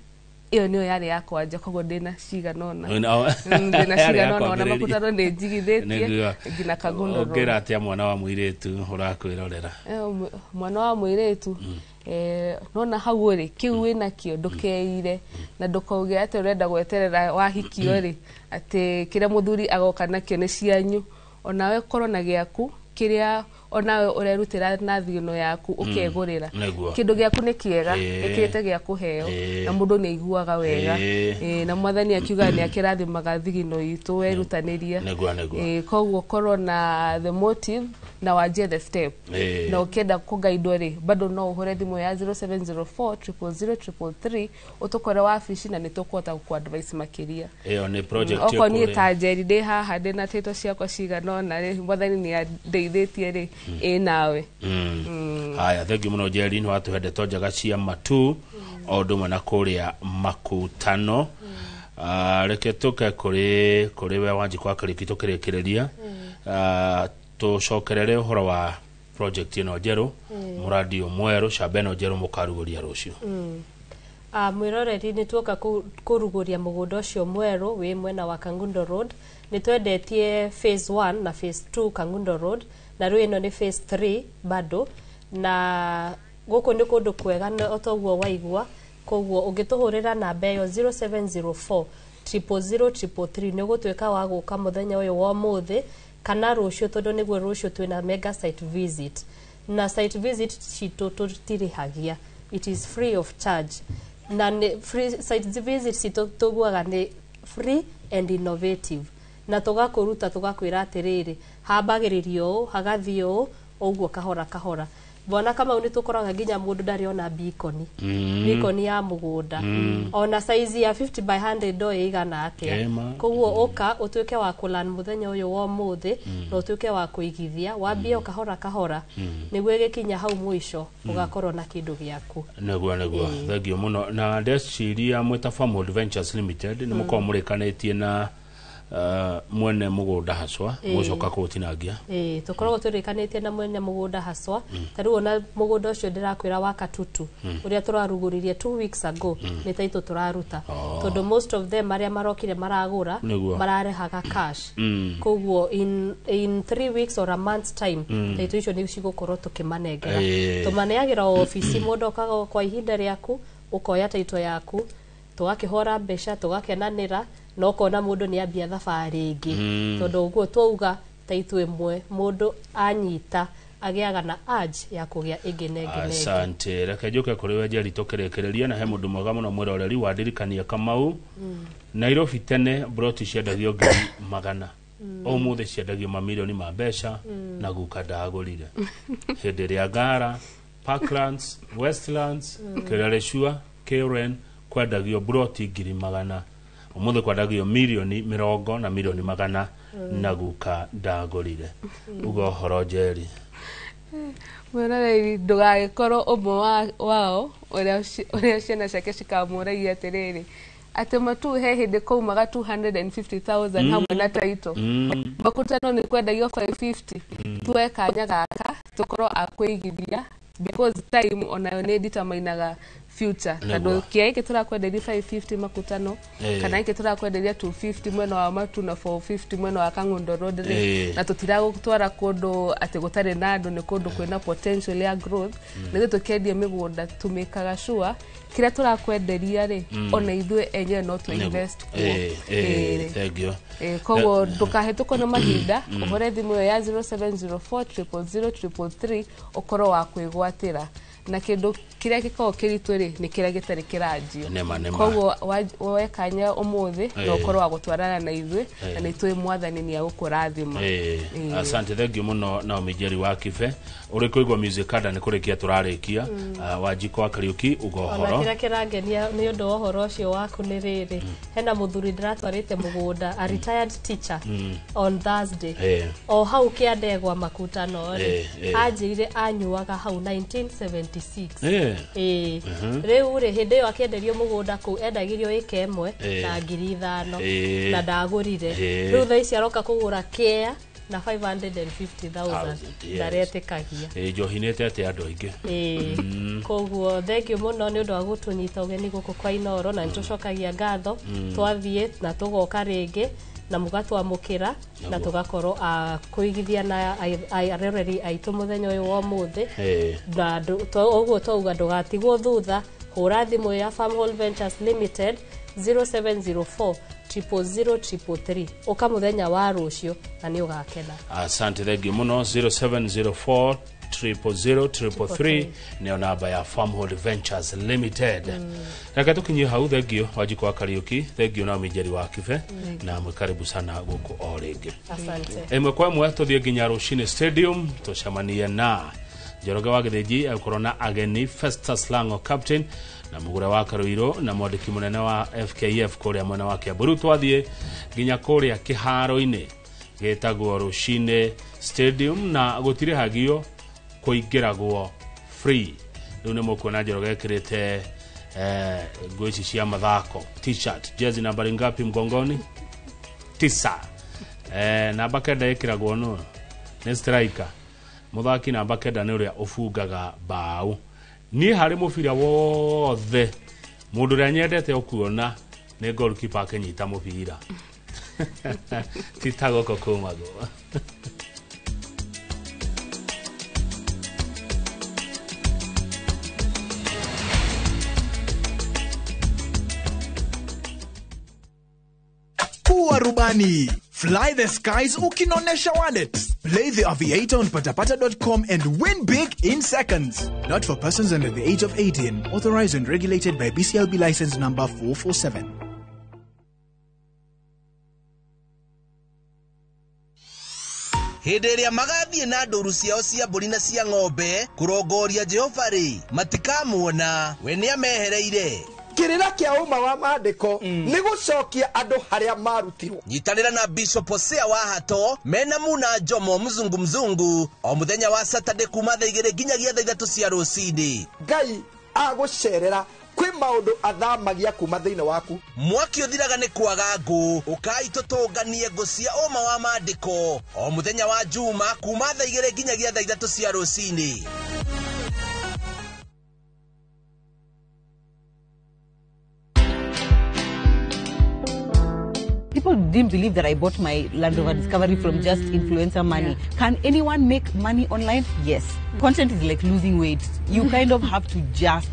Speaker 37: Ĩyo nĩyo yarĩ ya kwanja, koguo ndĩna cigana ũna. Ndĩna
Speaker 2: Yarĩ ya
Speaker 37: cigana ũna, ona
Speaker 2: kwambĩrĩria.
Speaker 37: Makutano nĩ njigithĩtie nginya Kangundo Road.
Speaker 2: Ũngĩra atĩa mwana wa mũirĩtu ũrakwĩrorera?
Speaker 37: Mwana wa mũirĩtu, nona hau rĩ, kĩu wĩnakĩo ndũkeire na ndũkauge atĩ ũrenda gweterera wahikio rĩ, atĩ kĩrĩa mũthuri agoka nakĩo nĩ cianyu. Onawe korwo na gĩaku kĩrĩa onawe ũrerutĩra na thino yaku ũkegũrĩra. Kĩndũ gĩaku nĩ kĩega gĩkĩrĩte gĩa kũheo, na mũndũ nĩ aiguaga wega. Na Mwathani akiuga nĩ akĩrathimaga thigino itũ werutanĩria.
Speaker 2: Nĩguo nĩguo.
Speaker 37: Koguo korwo na the motive na wanjie the step. Na ũkĩenda kũgaidwo rĩ, bado no ũhũre thimũ ya 0704 000 333, ũtũkore wabici na nĩ tũkũhota gũkũ-advise makĩria.
Speaker 2: Ĩyo nĩ project
Speaker 37: Okorwo niĩ
Speaker 2: ĩkũrĩa.
Speaker 37: ta Njeri ndĩ haha ndĩna tĩto ciakwa cigana ũna rĩ, Mwathani nĩ andeithĩtie rĩ, ĩ nawe.
Speaker 2: Haya, thengiũ mũno Njeri, nĩ watũhe ndeto njega cia Matu o ũndũ ũmwe na kũrĩa Makutano. Reke tũke kũrĩ we Wanjikũ wa Kariũki, tũkĩrĩkĩrĩria. Tũcokerere ũhoro wa project ĩno njerũ, mũradi ũyũ mwerũ, camba ĩno njerũ mũkarugũria rũciũ.
Speaker 1: Mwĩroreri, nĩ tuoka kũrugũria mũgũnda ũcio mwerũ wĩ mwena wa Kangundo Road. Nĩ twendetie phase 1 na phase 2 Kangundo Road, na rĩu ĩno nĩ phase 3 bado, na gũkũ nĩ kũndũ kwega o toguo waigua. Koguo ũngĩtũhũrĩra namba ĩyo 0704 000 333, nĩ ũgũtuĩka wa gũka mũthenya ũyũ wa ũmũthĩ kana rũciũ, tondũ nĩguo rũciũ twĩna mega site visit, na site visit citũ tũtirĩhagia, it is free of charge. Na nĩ free site visit citũ, tuguaga nĩ free and innovative, na tũgakũruta, tũgakwĩra atĩrĩrĩ, hambagĩrĩrio ũũ, hagathiĩ ũũ ũguo, kahora kahora. Bwana Kamau, nĩ tũkoraga nginya mũndũ ndarĩ ona bikoni, bikoni ya mũgũnda, ona size ya 50 by 100 ndoĩ ĩigana atĩa.
Speaker 2: Ĩma.
Speaker 1: Koguo ũka ũtuĩke wa kũlan mũthenya ũyũ wa ũmũthĩ, na ũtuĩke wa kũigithia, wambie o kahora kahora, nĩguo ĩgĩkinya hau mũico ũgakorwo na kĩndũ gĩaku.
Speaker 2: Nĩguo, thengiũ mũno. Na ndeciria mwĩta Farmhold Ventures Limited nĩ mũkorwo mũrĩkanĩtie na mwene mũgũnda haswa mũcoka kũũtinangia.
Speaker 1: Ĩĩ, tũkoragwo tũrĩkanĩtie na mwene mũgũnda haswa. Ta rĩu ona mũgũnda ũcio ndĩrakwĩra wa Katutu, ũrĩa tũrarugũririe 2 weeks ago, nĩ taitũ tũraruta, tondũ most of them arĩa marokire maragũra mararehaga cash. Koguo in 3 weeks or a month's time, taitũ icio nĩ cigũkorwo tũkĩmanengera. Tũmaneagĩra o obici, mũndũ okaga kwa ihinda rĩaku, ũkoya taito yaku, tũgakĩhora mbeca, tũgakenanĩra, na ũkona mũndũ nĩ ambia thabarĩ ĩngĩ, tondũ ũguo twauga taitũ ĩmwe mũndũ anyita agĩaga na urge ya kũgĩa ĩngĩ na ĩngĩ na ĩngĩ.
Speaker 2: Asante. Reke njuke kũrĩ we Njeri tũkĩrĩkĩrĩria. Na he mũndũ mwega mũno mwĩroreri wandirikania Kamau. Nairobi tene broti ciendagio ngiri magana, ũmũthĩ ciendagio mamirioni ma mbeca, na guka ndagũrire hĩndĩ ĩrĩa Ngara, Parklands, Westlands, Kileleshwa, Karen kwendagio broti ngiri magana, ũmũthĩ kwendagio mirioni mĩrongo na mirioni magana, na guka ndagũrire. Uga ũhoro, Njeri.
Speaker 37: Mwĩroreri, ndũgagĩkorwo ũmwe wao ũrĩa ciana ciake cikamũragia atĩrĩrĩ, atĩ Matu he hĩndĩ kwaumaga 250,000 hamwe na taito, Makutano nĩ kwendagio 550. Tuoe kanya gaka tũkorwo a kũigithia, because time onayo nĩ determinaga future, tondũ kĩa gĩkĩ tũrakwenderia 550 Makutano, kana gĩkĩ tũrakwenderia 250 mwena wa Matu na 450 mwena wa Kangundo Road rĩ, na tũtiragũtwara kũndũ atĩ gũtarĩ na andũ, nĩ kũndũ kwĩna potential ya growth. Nĩguo tũkĩendia mĩgũnda tũmĩkaga sure kĩrĩa tũrakwenderia rĩ, ona ithuĩ enyewe no tũ invest kuo.
Speaker 2: Thank you.
Speaker 37: Koguo ndũkahĩtũkwo nĩ mahinda, ũhũre thimũ ĩyo ya 0704 000 333, ũkorwo wa kwĩgwatĩra. Na kĩndũ kĩrĩa gĩkoragwo kĩritũ rĩ, nĩ kĩrĩa gĩtarĩ kĩranjio.
Speaker 2: Nĩma, nĩma.
Speaker 37: Koguo woe kanya ũmũthĩ na
Speaker 2: Ĩĩ.
Speaker 37: ũkorwo wa gũtwarana na ithuĩ,
Speaker 2: Ĩĩ.
Speaker 37: na nĩ tũĩ mwathani nĩ egũkũrathima.
Speaker 2: Ĩĩ. Asante, thank you mũno Naomi Njeri wa Kibe. Ũrĩ kũigua music ada nĩ kũrĩkia tũrarĩkia. Wanjiko wa Kariuki uga
Speaker 1: Ona
Speaker 2: ũhoro.
Speaker 1: kĩrĩa kĩrangenia nĩ ũndũ wa ũhoro ũcio waku nĩ rĩrĩ, hena mũthuri ndĩratwarĩte mũgũnda, a retired teacher, on Thursday, o hau kĩandegwa makutano rĩ, anjĩrire anyuaga hau 1976. Ĩĩ. Rĩu rĩ, hĩndĩ ĩyo akĩenderio mũgũnda kũu endagĩrio ĩka 1 na 5,000, na ndagũrire. Rĩu thaa ici aroka kũgũra kĩa na 550,000. Ndaretĩkagia.
Speaker 2: Ĩĩ, njohi nĩ ĩtete andũ aingĩ.
Speaker 1: Ĩĩ. Koguo thank you mũno nĩ ũndũ wa gũtũnyita ũgeni gũkũ kwa Inoro, na nĩ tũcokagia ngatho. Twathiĩ na tũgoka rĩngĩ na mũgatwamũkĩra na tũgakorwo a kũigithia na aroreri aitũ mũthenya ũyũ wa ũmũthĩ. Na ũguo twauga ndũgatigwo thutha. Hũra thimũ ya Farmhold Ventures Limited 0704 000 333, ũka mũthenya wa rũciũ na nĩ ũgakena.
Speaker 2: Asante, thank you mũno. 0704 000 333 nĩyo namba ya Farmhold Ventures Limited. Reke tũkinyie hau. Thank you Wanjiko wa Kariuki, thank you Naomi Njeri wa Kibe, na mwĩ karibu sana gũkũ o rĩngĩ.
Speaker 1: Asante.
Speaker 2: Ĩmwe kwa ĩmwe tũthiĩ nginya rũcinĩ stadium tũcemanie na Njoroge wa Gĩthĩnji, agũkorwo na ageni Festus Lango captain na Mũgũre wa Karũirũ na mwandĩki mũnene wa FKF kũrĩa mwena wa Kiambu. Rĩu twathiĩ nginya kũrĩa kĩharo-inĩ gĩtagwo Rũcinĩ Stadium, na gũtirĩhagio, kũingĩragwo free. Rĩu nĩ mũkuona Njoroge ekĩrĩte nguo ici cia mathako, T-shirt, jezi nambari ngapi mgongoni? 9. Namba 9 ĩkĩragwo nũ? Nĩ striker. Mũthaki namba 9 nĩ ũrĩa ũbungaga mbaũ. Niĩ harĩ mũbira wothe, mũndũ ũrĩa nyendete ũkuona nĩ goalkeeper akĩnyita mũbira, ti ta gũkũ kumagwo.
Speaker 3: Kuwa rubani. Fly the skies ukinonesha wallet. Play the Aviator on patapata.com and win big in seconds. Not for persons under the age of 18. Authorized and regulated by BCLB license number 447.
Speaker 4: Hĩndĩ ĩrĩa magathiĩ na ndũru ciao cia mbũri na cia ng'ombe kũrongoria Jehova-rĩ, matikamuona, we nĩamehereire.
Speaker 5: Kĩrĩra kĩa ũma wa maandĩko nĩ gũcokia andũ harĩa marutirwo.
Speaker 4: Nyitanĩra na Bishop Hosea wa Hato mena Muna Njomo mzungu mzungu o mũthenya wa Saturday kuma thaa 2 nginyagia thaa 3 cia rũcinĩ.
Speaker 5: Ngai agũcerera, kwĩ maũndũ athamagia kuma thĩinĩ waku.
Speaker 4: Mwaki ũthiraga nĩ kwaga ngũ. Ũkai tũtũnganie ngũ cia ũma wa maandĩko o mũthenya wa Juma kuma thaa 2 nginyagia thaa 3 cia rũcinĩ.
Speaker 6: People didn't believe that I bought my Land Rover Discovery from just influencer money. Can anyone make money online? Yes. Content is like losing weight. You kind of have to just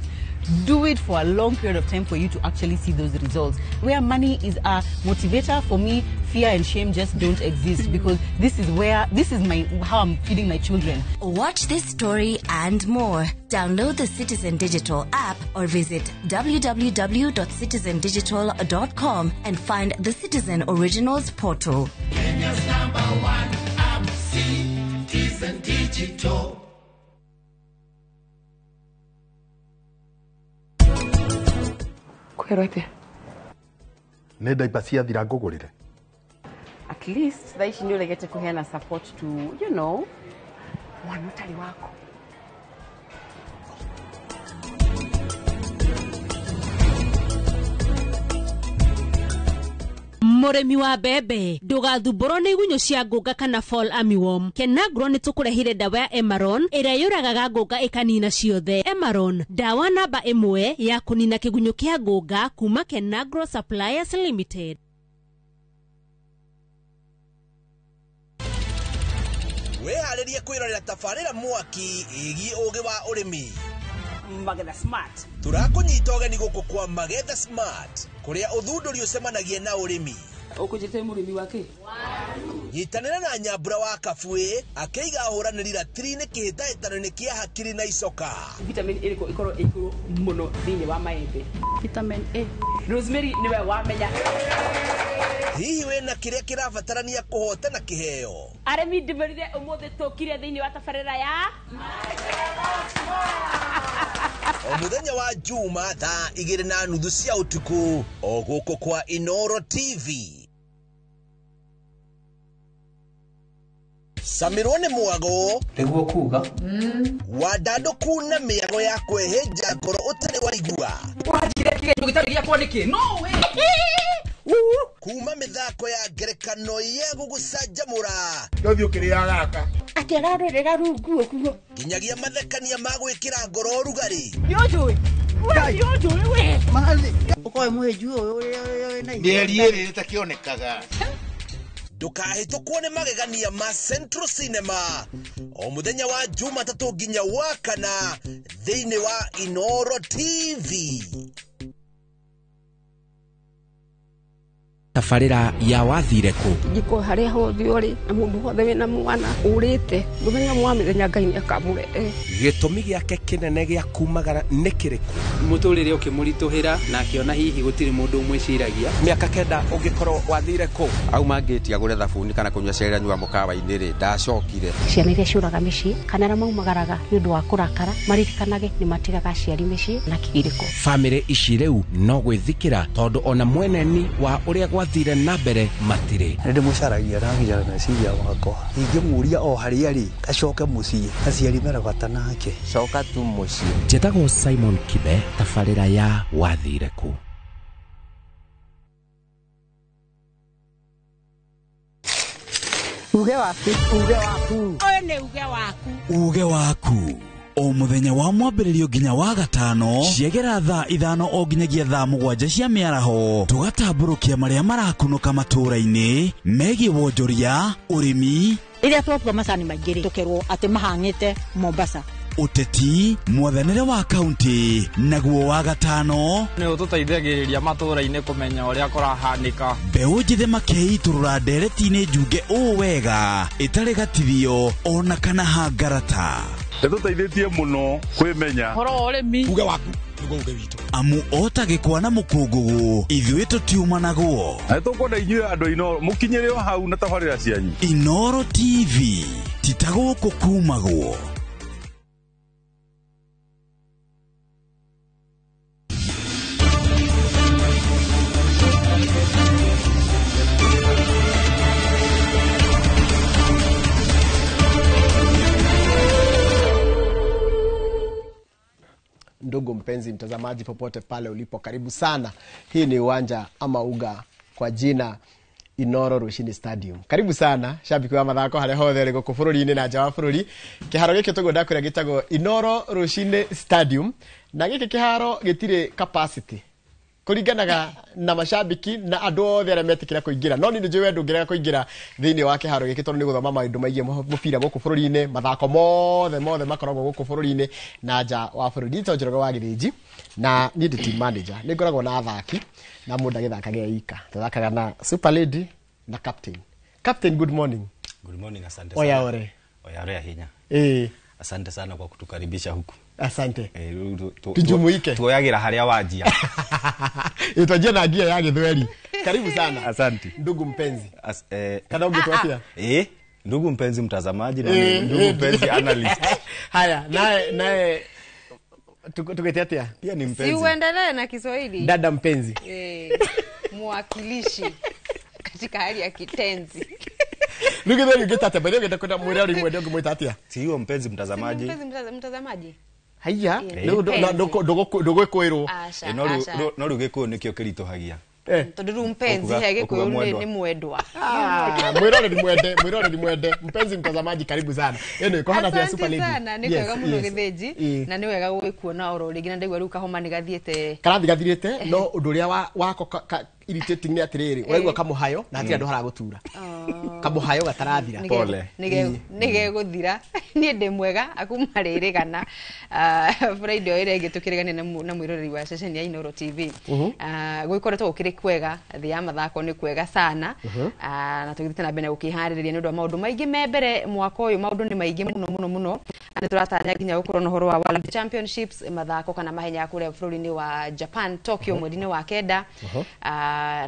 Speaker 6: do it for a long period of time for you to actually see those results. Where money is a motivator for me, fear and shame just don't exist because this is where, this is my, how I'm feeding my children.
Speaker 7: Watch this story and more. Download the Citizen Digital app or visit www.citizendigital.com and find the Citizen Originals portal.
Speaker 8: Kenya's number one app, Citizen Digital.
Speaker 9: Kwĩrwo atĩa?
Speaker 10: Nĩ ndaipa ciathira ngũgũrĩre.
Speaker 9: At least thaa ici nĩ ũregete kũheana support to mwana ũtarĩ waku.
Speaker 12: Mũrĩmi wa mbembe, ndũgathumbũrwo nĩ igunyũ cia ngũnga kana fall armyworm. Kenagro nĩ tũkũrehire ndawa ya Emaron ĩrĩa yũragaga ngũnga ĩkanina ciothe. Emaron, ndawa namba 1 ya kũnina kĩgunyũ kĩa ngũnga kuma Kenagro Suppliers Limited.
Speaker 4: Wĩharĩrie kwĩrorera tabarĩra mwaki ĩgiĩ ũgĩ wa ũrĩmi.
Speaker 9: Magetha Smart.
Speaker 4: Tũrakũnyita ũgeni gũkũ kwa Magetha Smart, kũrĩa ũthundũri ũcemanagia na ũrĩmi.
Speaker 9: Ũkũnjĩte mũrĩmi wa kĩ?
Speaker 4: Nyitanĩra na Nyambura wa Kabuĩ akĩiga ahũranĩri ratiri-inĩ kĩhĩtahĩtano-inĩ kĩa hakiri na icoka.
Speaker 9: Vitamin ĩrĩkũ ĩkorwo ĩigũrũ mũno thĩinĩ wa maembe?
Speaker 20: Vitamin A.
Speaker 9: Rosemary nĩwe wamenya.
Speaker 4: Hihi wĩna kĩrĩa kĩrabatarania kũhotana kĩheo?
Speaker 9: Arĩmi ndĩmwĩrire ũmũthĩ tũkire thĩinĩ wa tabarĩra ya
Speaker 4: O mũthenya wa Juma thaa 2:30 cia ũtukũ o gũkũ kwa Inoro TV. Samirwo nĩ mwago
Speaker 13: nĩguo kuga
Speaker 4: wandandũku na mĩago ya kwĩhĩnja ngoro ũtarĩ waigua.
Speaker 9: Wanjire kĩgerio gĩtarĩ gĩakwa nĩkĩ? No way.
Speaker 4: Kuma mĩthako ya ngerekano ya gũgũcanjamũra
Speaker 8: Ndũthiĩ ũkĩrĩaga gaka.
Speaker 14: Atĩ ararorera rungu ũguo.
Speaker 4: Nginyagia mathekania ma gwĩkĩra ngoro ũrugarĩ.
Speaker 9: Nĩũnjũĩ? We nĩũnjũĩ we?
Speaker 34: Ũkoe mũhĩnju ũyũ ũrĩa wĩna
Speaker 8: Mĩeri ĩrĩ ĩtakĩonekaga.
Speaker 4: Ndũkahĩtũkwo nĩ magegania ma Central Cinema o mũthenya wa Jumatatũ nginya wa kana thĩinĩ wa Inoro TV.
Speaker 18: Tabarĩra ya wathire kũ?
Speaker 14: Njiko harĩa hothe ũrĩ na mũndũ wothe wĩna mwana ũrĩte mũthenya wa mĩthenya Ngai nĩakamũrehe.
Speaker 18: Gĩtũmi gĩake kĩnene gĩa kumagara nĩ kĩrĩkũ?
Speaker 13: Mũtũrĩre ũkĩmũritũhĩra na akĩona hihi gũtirĩ mũndũ ũmwĩciragia.
Speaker 18: Mĩaka 9 ũngĩkorwo wathire kũ?
Speaker 15: Auma ngĩti agũre thabuni kana kũnyua cai anyua mũkawa-inĩ rĩ, ndacokire.
Speaker 16: Ciana iria ciũraga mĩciĩ kana arĩa maumagaraga nĩ ũndũ wa kũrakara maririkanage nĩ matigaga aciari mĩciĩ na kĩgirĩko.
Speaker 18: Bamĩrĩ ici rĩu no gwĩthikĩra tondũ ona mweneni wa ũrĩa gwathire na mbere matirĩ.
Speaker 17: Nĩ ndĩmũcaragia na nginya meciria makwa. Ingĩmũria o harĩa arĩ acoke mũciĩ, aciari mena bata nake.
Speaker 15: Coka tu mũciĩ.
Speaker 18: Njĩtagwo Simon Kibe, tabarĩra ya wathire kũ?
Speaker 14: Uge waku, uge waku.
Speaker 12: Ũyũ nĩ uge waku.
Speaker 11: Uge waku. O mũthenya wa mwambĩrĩrio nginya wa gatano ciegera thaa 5 o nginyagia thaa 7 cia mĩaraho tũgatambũrũkia marĩa marakunũka matũũra-inĩ megiĩ wonjoria, ũrĩmi,
Speaker 34: rĩrĩa twakua macani maingĩ rĩ tũkerwo atĩ mahang'ĩte Mombasa,
Speaker 11: ũteti, mwathanĩre wa kaunti, naguo wa gatano
Speaker 35: nĩ ũtũteithagĩrĩria matũũra-inĩ kũmenya ũrĩa kũrahanĩka.
Speaker 11: Mbeũ njĩthĩ makeitũrũra ndereti-inĩ njunge ũũ wega ĩtarĩ gatithio ona kana hangarata.
Speaker 36: Nĩtũteithĩtie mũno kwĩmenya.
Speaker 20: Ũhoro wa ũrĩmi.
Speaker 8: Uge waku nĩguo uge witũ.
Speaker 11: Amu ota gĩkwa na mũkũngũgũ ithuĩ tũtiumanagwo.
Speaker 36: Na nĩtũkwenda inyuĩ andũ a Inoro mũkinyĩre o hau na tabarĩra cianyu.
Speaker 11: Inoro TV ti ta gũkũ kumagwo.
Speaker 5: Ndugu mpenzi mtazamaji popote pale ulipo, karibu sana. Hii ni uwanja ama uga kwa jina Inoro Rushini Stadium. Karibu sana shabiki wa mathako haria hothe uri guku bururi-ini na nja wa bururi. Kiharo giki tuguo ndakwira gitagwo Inoro Rushini Stadium, na giki kiharo gitiri capacity kuringanaga na mashabiki na andu othe aria metikira kuingira. No ni njui we ndungirega kuingira thiini wa kiharo giki tondu ni guthoma maundu maigie mubira guku bururi-ini, mathako mothe mothe makoragwo guku bururi-ini na nja wa bururi. To Njoroge wa Githinji na ni team manager, ni ngoragwo na athaki na mundu agithakaga ika tuthakaga na Super Lady na Captain. Captain, good morning.
Speaker 21: Good morning, asante sana.
Speaker 5: Oya ore.
Speaker 21: Oya ore hinya. Asante sana kwa kutukaribisha huku.
Speaker 5: Asante. Tujumuike.
Speaker 21: Tuoyagira haria wajia.
Speaker 5: Itwajia na gia ya Githweri. Karibu sana.
Speaker 21: Asante.
Speaker 5: Ndugu mpenzi. Kana ungetuatia?
Speaker 21: Ndugu mpenzi mtazamaji na ndugu mpenzi analyst.
Speaker 5: Haya, naye tukete atia?
Speaker 21: Pia ni mpenzi.
Speaker 22: Si uendelee na Kiswahili.
Speaker 5: Dada mpenzi.
Speaker 22: Mwakilishi katika hali ya kitenzi.
Speaker 5: Ndugu Githweri ungetata, by the way ungeta mwira uri mwende ungimwita atia?
Speaker 21: Si huo mpenzi mtazamaji.
Speaker 22: Mpenzi mtazamaji.
Speaker 5: Haiya, ndũgũkwĩrwo.
Speaker 21: No rĩu Gĩkũyũ nĩkĩo kĩritũhagia.
Speaker 22: Tondũ rĩu mpenzi he Gĩkũyũ nĩ mwendwa.
Speaker 5: Mwĩroreri mwende, mwĩroreri mwende. Mpenzi mtazamaji, karibu sana. Ĩno ĩkũhana tia Super Lady.
Speaker 22: Asante sana, nĩ kwega mũno Gĩthĩnji na nĩ wega gũgĩkuona oro rĩngĩ na ndaigua rĩu kahoma nĩ gathiĩte.
Speaker 5: Karathi gathirĩte, no ũndũ ũrĩa wako Irritating nĩ atĩrĩrĩ, ũraigua kamũhayo na hatirĩ andũ haragũtura. Kamũhayo gatarathira.
Speaker 22: Pole. Nĩgegũthira. Niĩ ndĩ mwega akuma rĩrĩgana. Friday o ĩrĩa ĩngĩ tũkĩrĩgania na mwĩroreri wa ceceni ya Inooro TV. Gwĩkoretwo gũkĩrĩ kwega, thĩ ya mathako nĩ kwega sana. Na tũgĩthiĩte na mbere na gũkĩharĩrĩria nĩ ũndũ wa maũndũ maingĩ me mbere mwaka ũyũ, maũndũ nĩ maingĩ mũno mũno mũno. Nĩ tũratanya nginya gũkorwo na ũhoro wa World Championships, mathako kana mahenya kũrĩa bũrũri-inĩ wa Japan, Tokyo mweri-inĩ wa 9.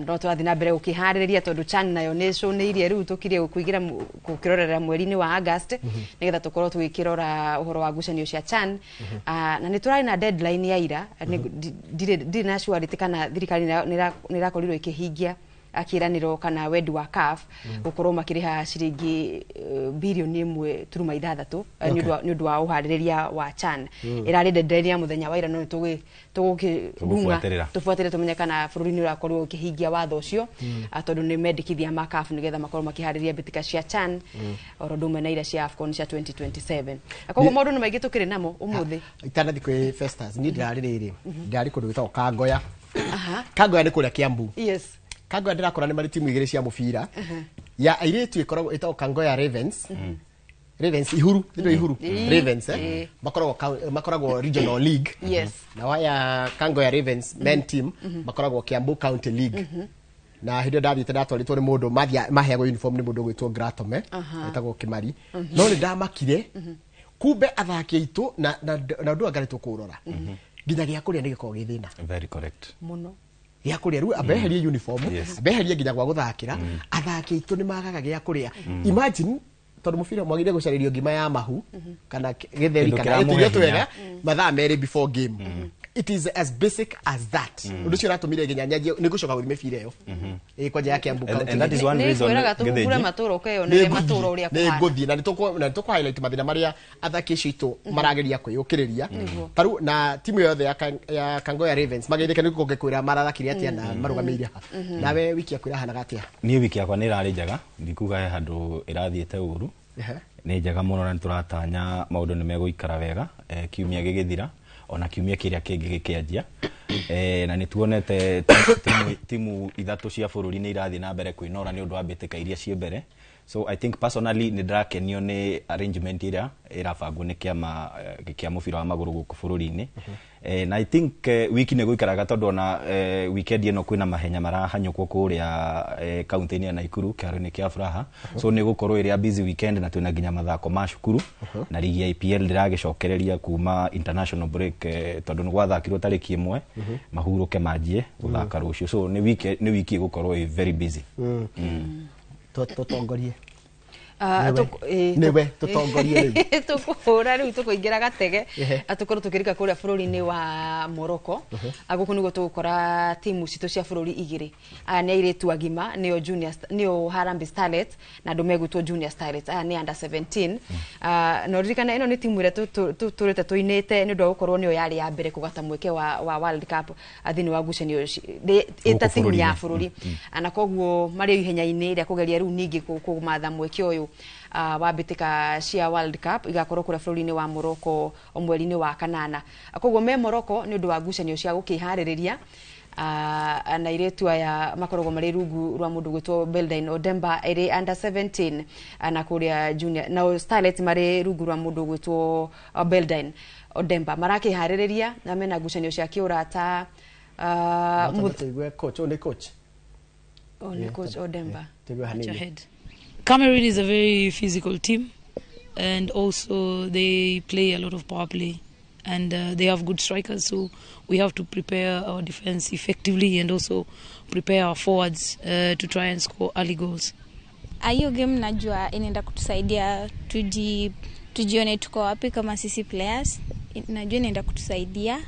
Speaker 22: No tũrathiĩ na mbere gũkĩharĩrĩria tondũ CHAN nayo nĩ ĩcũnĩirie rĩu tũkirie kũingĩra gũkĩrorera mweri-inĩ wa August, nĩgetha tũkorwo tũgĩkĩrora ũhoro wa ngucanio cia CHAN. Na nĩ tũrarĩ na deadline ya ira, ndirĩ na surety kana thirikari nĩ ĩrakorirwo ĩkĩhingia akĩranĩro kana wendi wa CAF gũkorwo makĩrĩha ciringi birioni 1.6 nĩ ũndũ wa ũharĩrĩria wa CHAN. Ĩrarĩ deadline ya mũthenya wa ira, no nĩ tũgũkĩrunga tũbuatĩre tũmenye kana bũrũri nĩ ũrakorwo ũkĩhingia watho ũcio, tondũ nĩ mendekithia ma CAF nĩgetha makorwo makĩharĩria mbĩtĩka cia CHAN oro ũndũ ũmwe na iria cia AFCON cia 2027. Koguo maũndũ nĩ maingĩ tũkĩrĩ namo ũmũthĩ.
Speaker 5: Itanathi kwĩ Festus, niĩ ndĩrarĩ rĩrĩ, ndĩrarĩ kũndũ gwĩtagwo Kangoya. Kangoya nĩ kũrĩa Kiambu.
Speaker 22: Yes.
Speaker 5: Kangoya ndĩrakora nĩ marĩ timu igĩrĩ cia mũbira ya airĩtu ĩkoragwo ĩtagwo Kangoya Ravens. Ravens Ihuru, ndio Ihuru. Ravens makoragwo regional league.
Speaker 22: Yes.
Speaker 5: Na waya Kangoya Ravens men team makoragwo Kiambu County League. Na hĩndĩ ndathiĩte ndatwarĩtwo nĩ mũndũ maheagwo uniform nĩ mũndũ ũgwĩtwo Gratome, etagwo Kimari. No nĩ ndamakire kumbe athaki aitũ na ũndũ angarĩtwo kũrora nginya gĩa kũrĩa nĩ gĩkoragwo gĩ thĩna.
Speaker 21: Very correct.
Speaker 22: Mũno.
Speaker 5: Gĩa kũrĩa rĩu abeherie uniform, abeherie nginya gwa gũthakĩra, athaki aitũ nĩ magaga gĩa kũrĩa. Imagine tondũ mũbira mwagĩrĩire gũcarĩrio ngima ya mahu kana gĩtheri kana tũirio twega mathaa 2 before game. It is as basic as that. Ũndũ ũcio ũratũmire nginya nyanjie nĩ ngũcoka gũthiĩ mĩbira ĩyo. Kwanja ya Kiambu County.
Speaker 21: And that is one reason.
Speaker 22: Nĩ tũhungure matũra ũkeyonere matũra ũrĩa kũhana.
Speaker 5: Nĩ ngũthiĩ na nĩ tũkũ highlight mathĩna marĩa athaki acio aitũ marageria kwĩyũkĩrĩria. Ta rĩu na timu yothe ya Kangoya Ravens mageithĩke nĩ gũkwĩra marathakire atĩa na marũgamĩire ha. Nawe wiki yaku ĩrahanaga atĩa?
Speaker 21: Niĩ wiki yakwa nĩ ĩrarĩ njega, ndikuga he handũ ĩrathiĩte ũru. Nĩ njega mũno na nĩtũratanya maũndũ nĩ megũikara wega kiumia gĩgĩthira ona kiumia kĩrĩa kĩngĩ gĩkĩanjia. Na nĩ tuonete timu ithatũ cia bũrũri nĩ irathiĩ na mbere kwĩnora nĩ ũndũ wa mbĩtĩka iria ciĩ mbere. So I think personally nĩ ndĩrakenio nĩ arrangement ĩrĩa ĩrabangwo nĩ kĩama kĩa mũbira wa magũrũ gũkũ bũrũri-inĩ. Na I think wiki nĩ gũikaraga tondũ ona weekend ĩno kwĩna mahenya marahanyũkwo kũrĩa kaunti-inĩ ya Naikuru kĩharo-inĩ kĩa Furaha. So nĩ gũkorwo ĩrĩa busy weekend na twĩna nginya mathako ma cukuru na ligi ya EPL ndĩragĩcokereria kuma international break tondũ nĩ gwathakirwo tarĩki 1 mahurũke manjie gũthaka rũciũ. So nĩ wiki ĩgũkorwo ĩ very busy.
Speaker 5: Tũtongorie. Nĩwe tũtongorie rĩu.
Speaker 22: Tũkũhũra rĩu tũkũingĩra gatege tũkorwo tũkĩrika kũrĩa bũrũri-inĩ wa Morocco. Gũkũ nĩguo tũgũkora timu citũ cia bũrũri igĩrĩ. Aya nĩ airĩtu agima, nĩo junior, nĩo Harambee Starlets na andũ megwĩtwo Junior Starlets. Aya nĩ under 17. Na ũririkane ĩno nĩ timu ĩrĩa tũrĩte tũinĩte nĩ ũndũ wa gũkorwo nĩyo yarĩ ya mbere kũgata mweke wa World Cup thĩinĩ wa ngucanio ĩta timu ya bũrũri. Na koguo marĩ ihenya-inĩ rĩa kũgeria rĩu ningĩ kũmatha mweke ũyũ wa mbĩtĩka cia World Cup igakorwo kũrĩa bũrũri-inĩ wa Morocco mweri-inĩ wa 8. Koguo me Morocco nĩ ũndũ wa ngucanio cia gũkĩharĩrĩria na airĩtu aya makoragwo marĩ rungu rwa mũndũ gwĩtwo Beldine Odemba ĩrĩ under 17 na kũrĩa junior na Starlets marĩ rungu rwa mũndũ gwĩtwo Beldine Odemba marakĩharĩrĩria na mena ngucanio cia kĩũrata.
Speaker 5: Coach, nĩ coach.
Speaker 22: Oh, nĩ coach Odemba.
Speaker 1: Cameroon is a very physical team, and also they play a lot of power play, and they have good strikers, so we have to prepare our defense effectively and also prepare our forwards to try and score early goals.
Speaker 2: Hiyo game najua inaenda kutusaidia tujione tuko wapi kama sisi players. Najua inaenda kutusaidia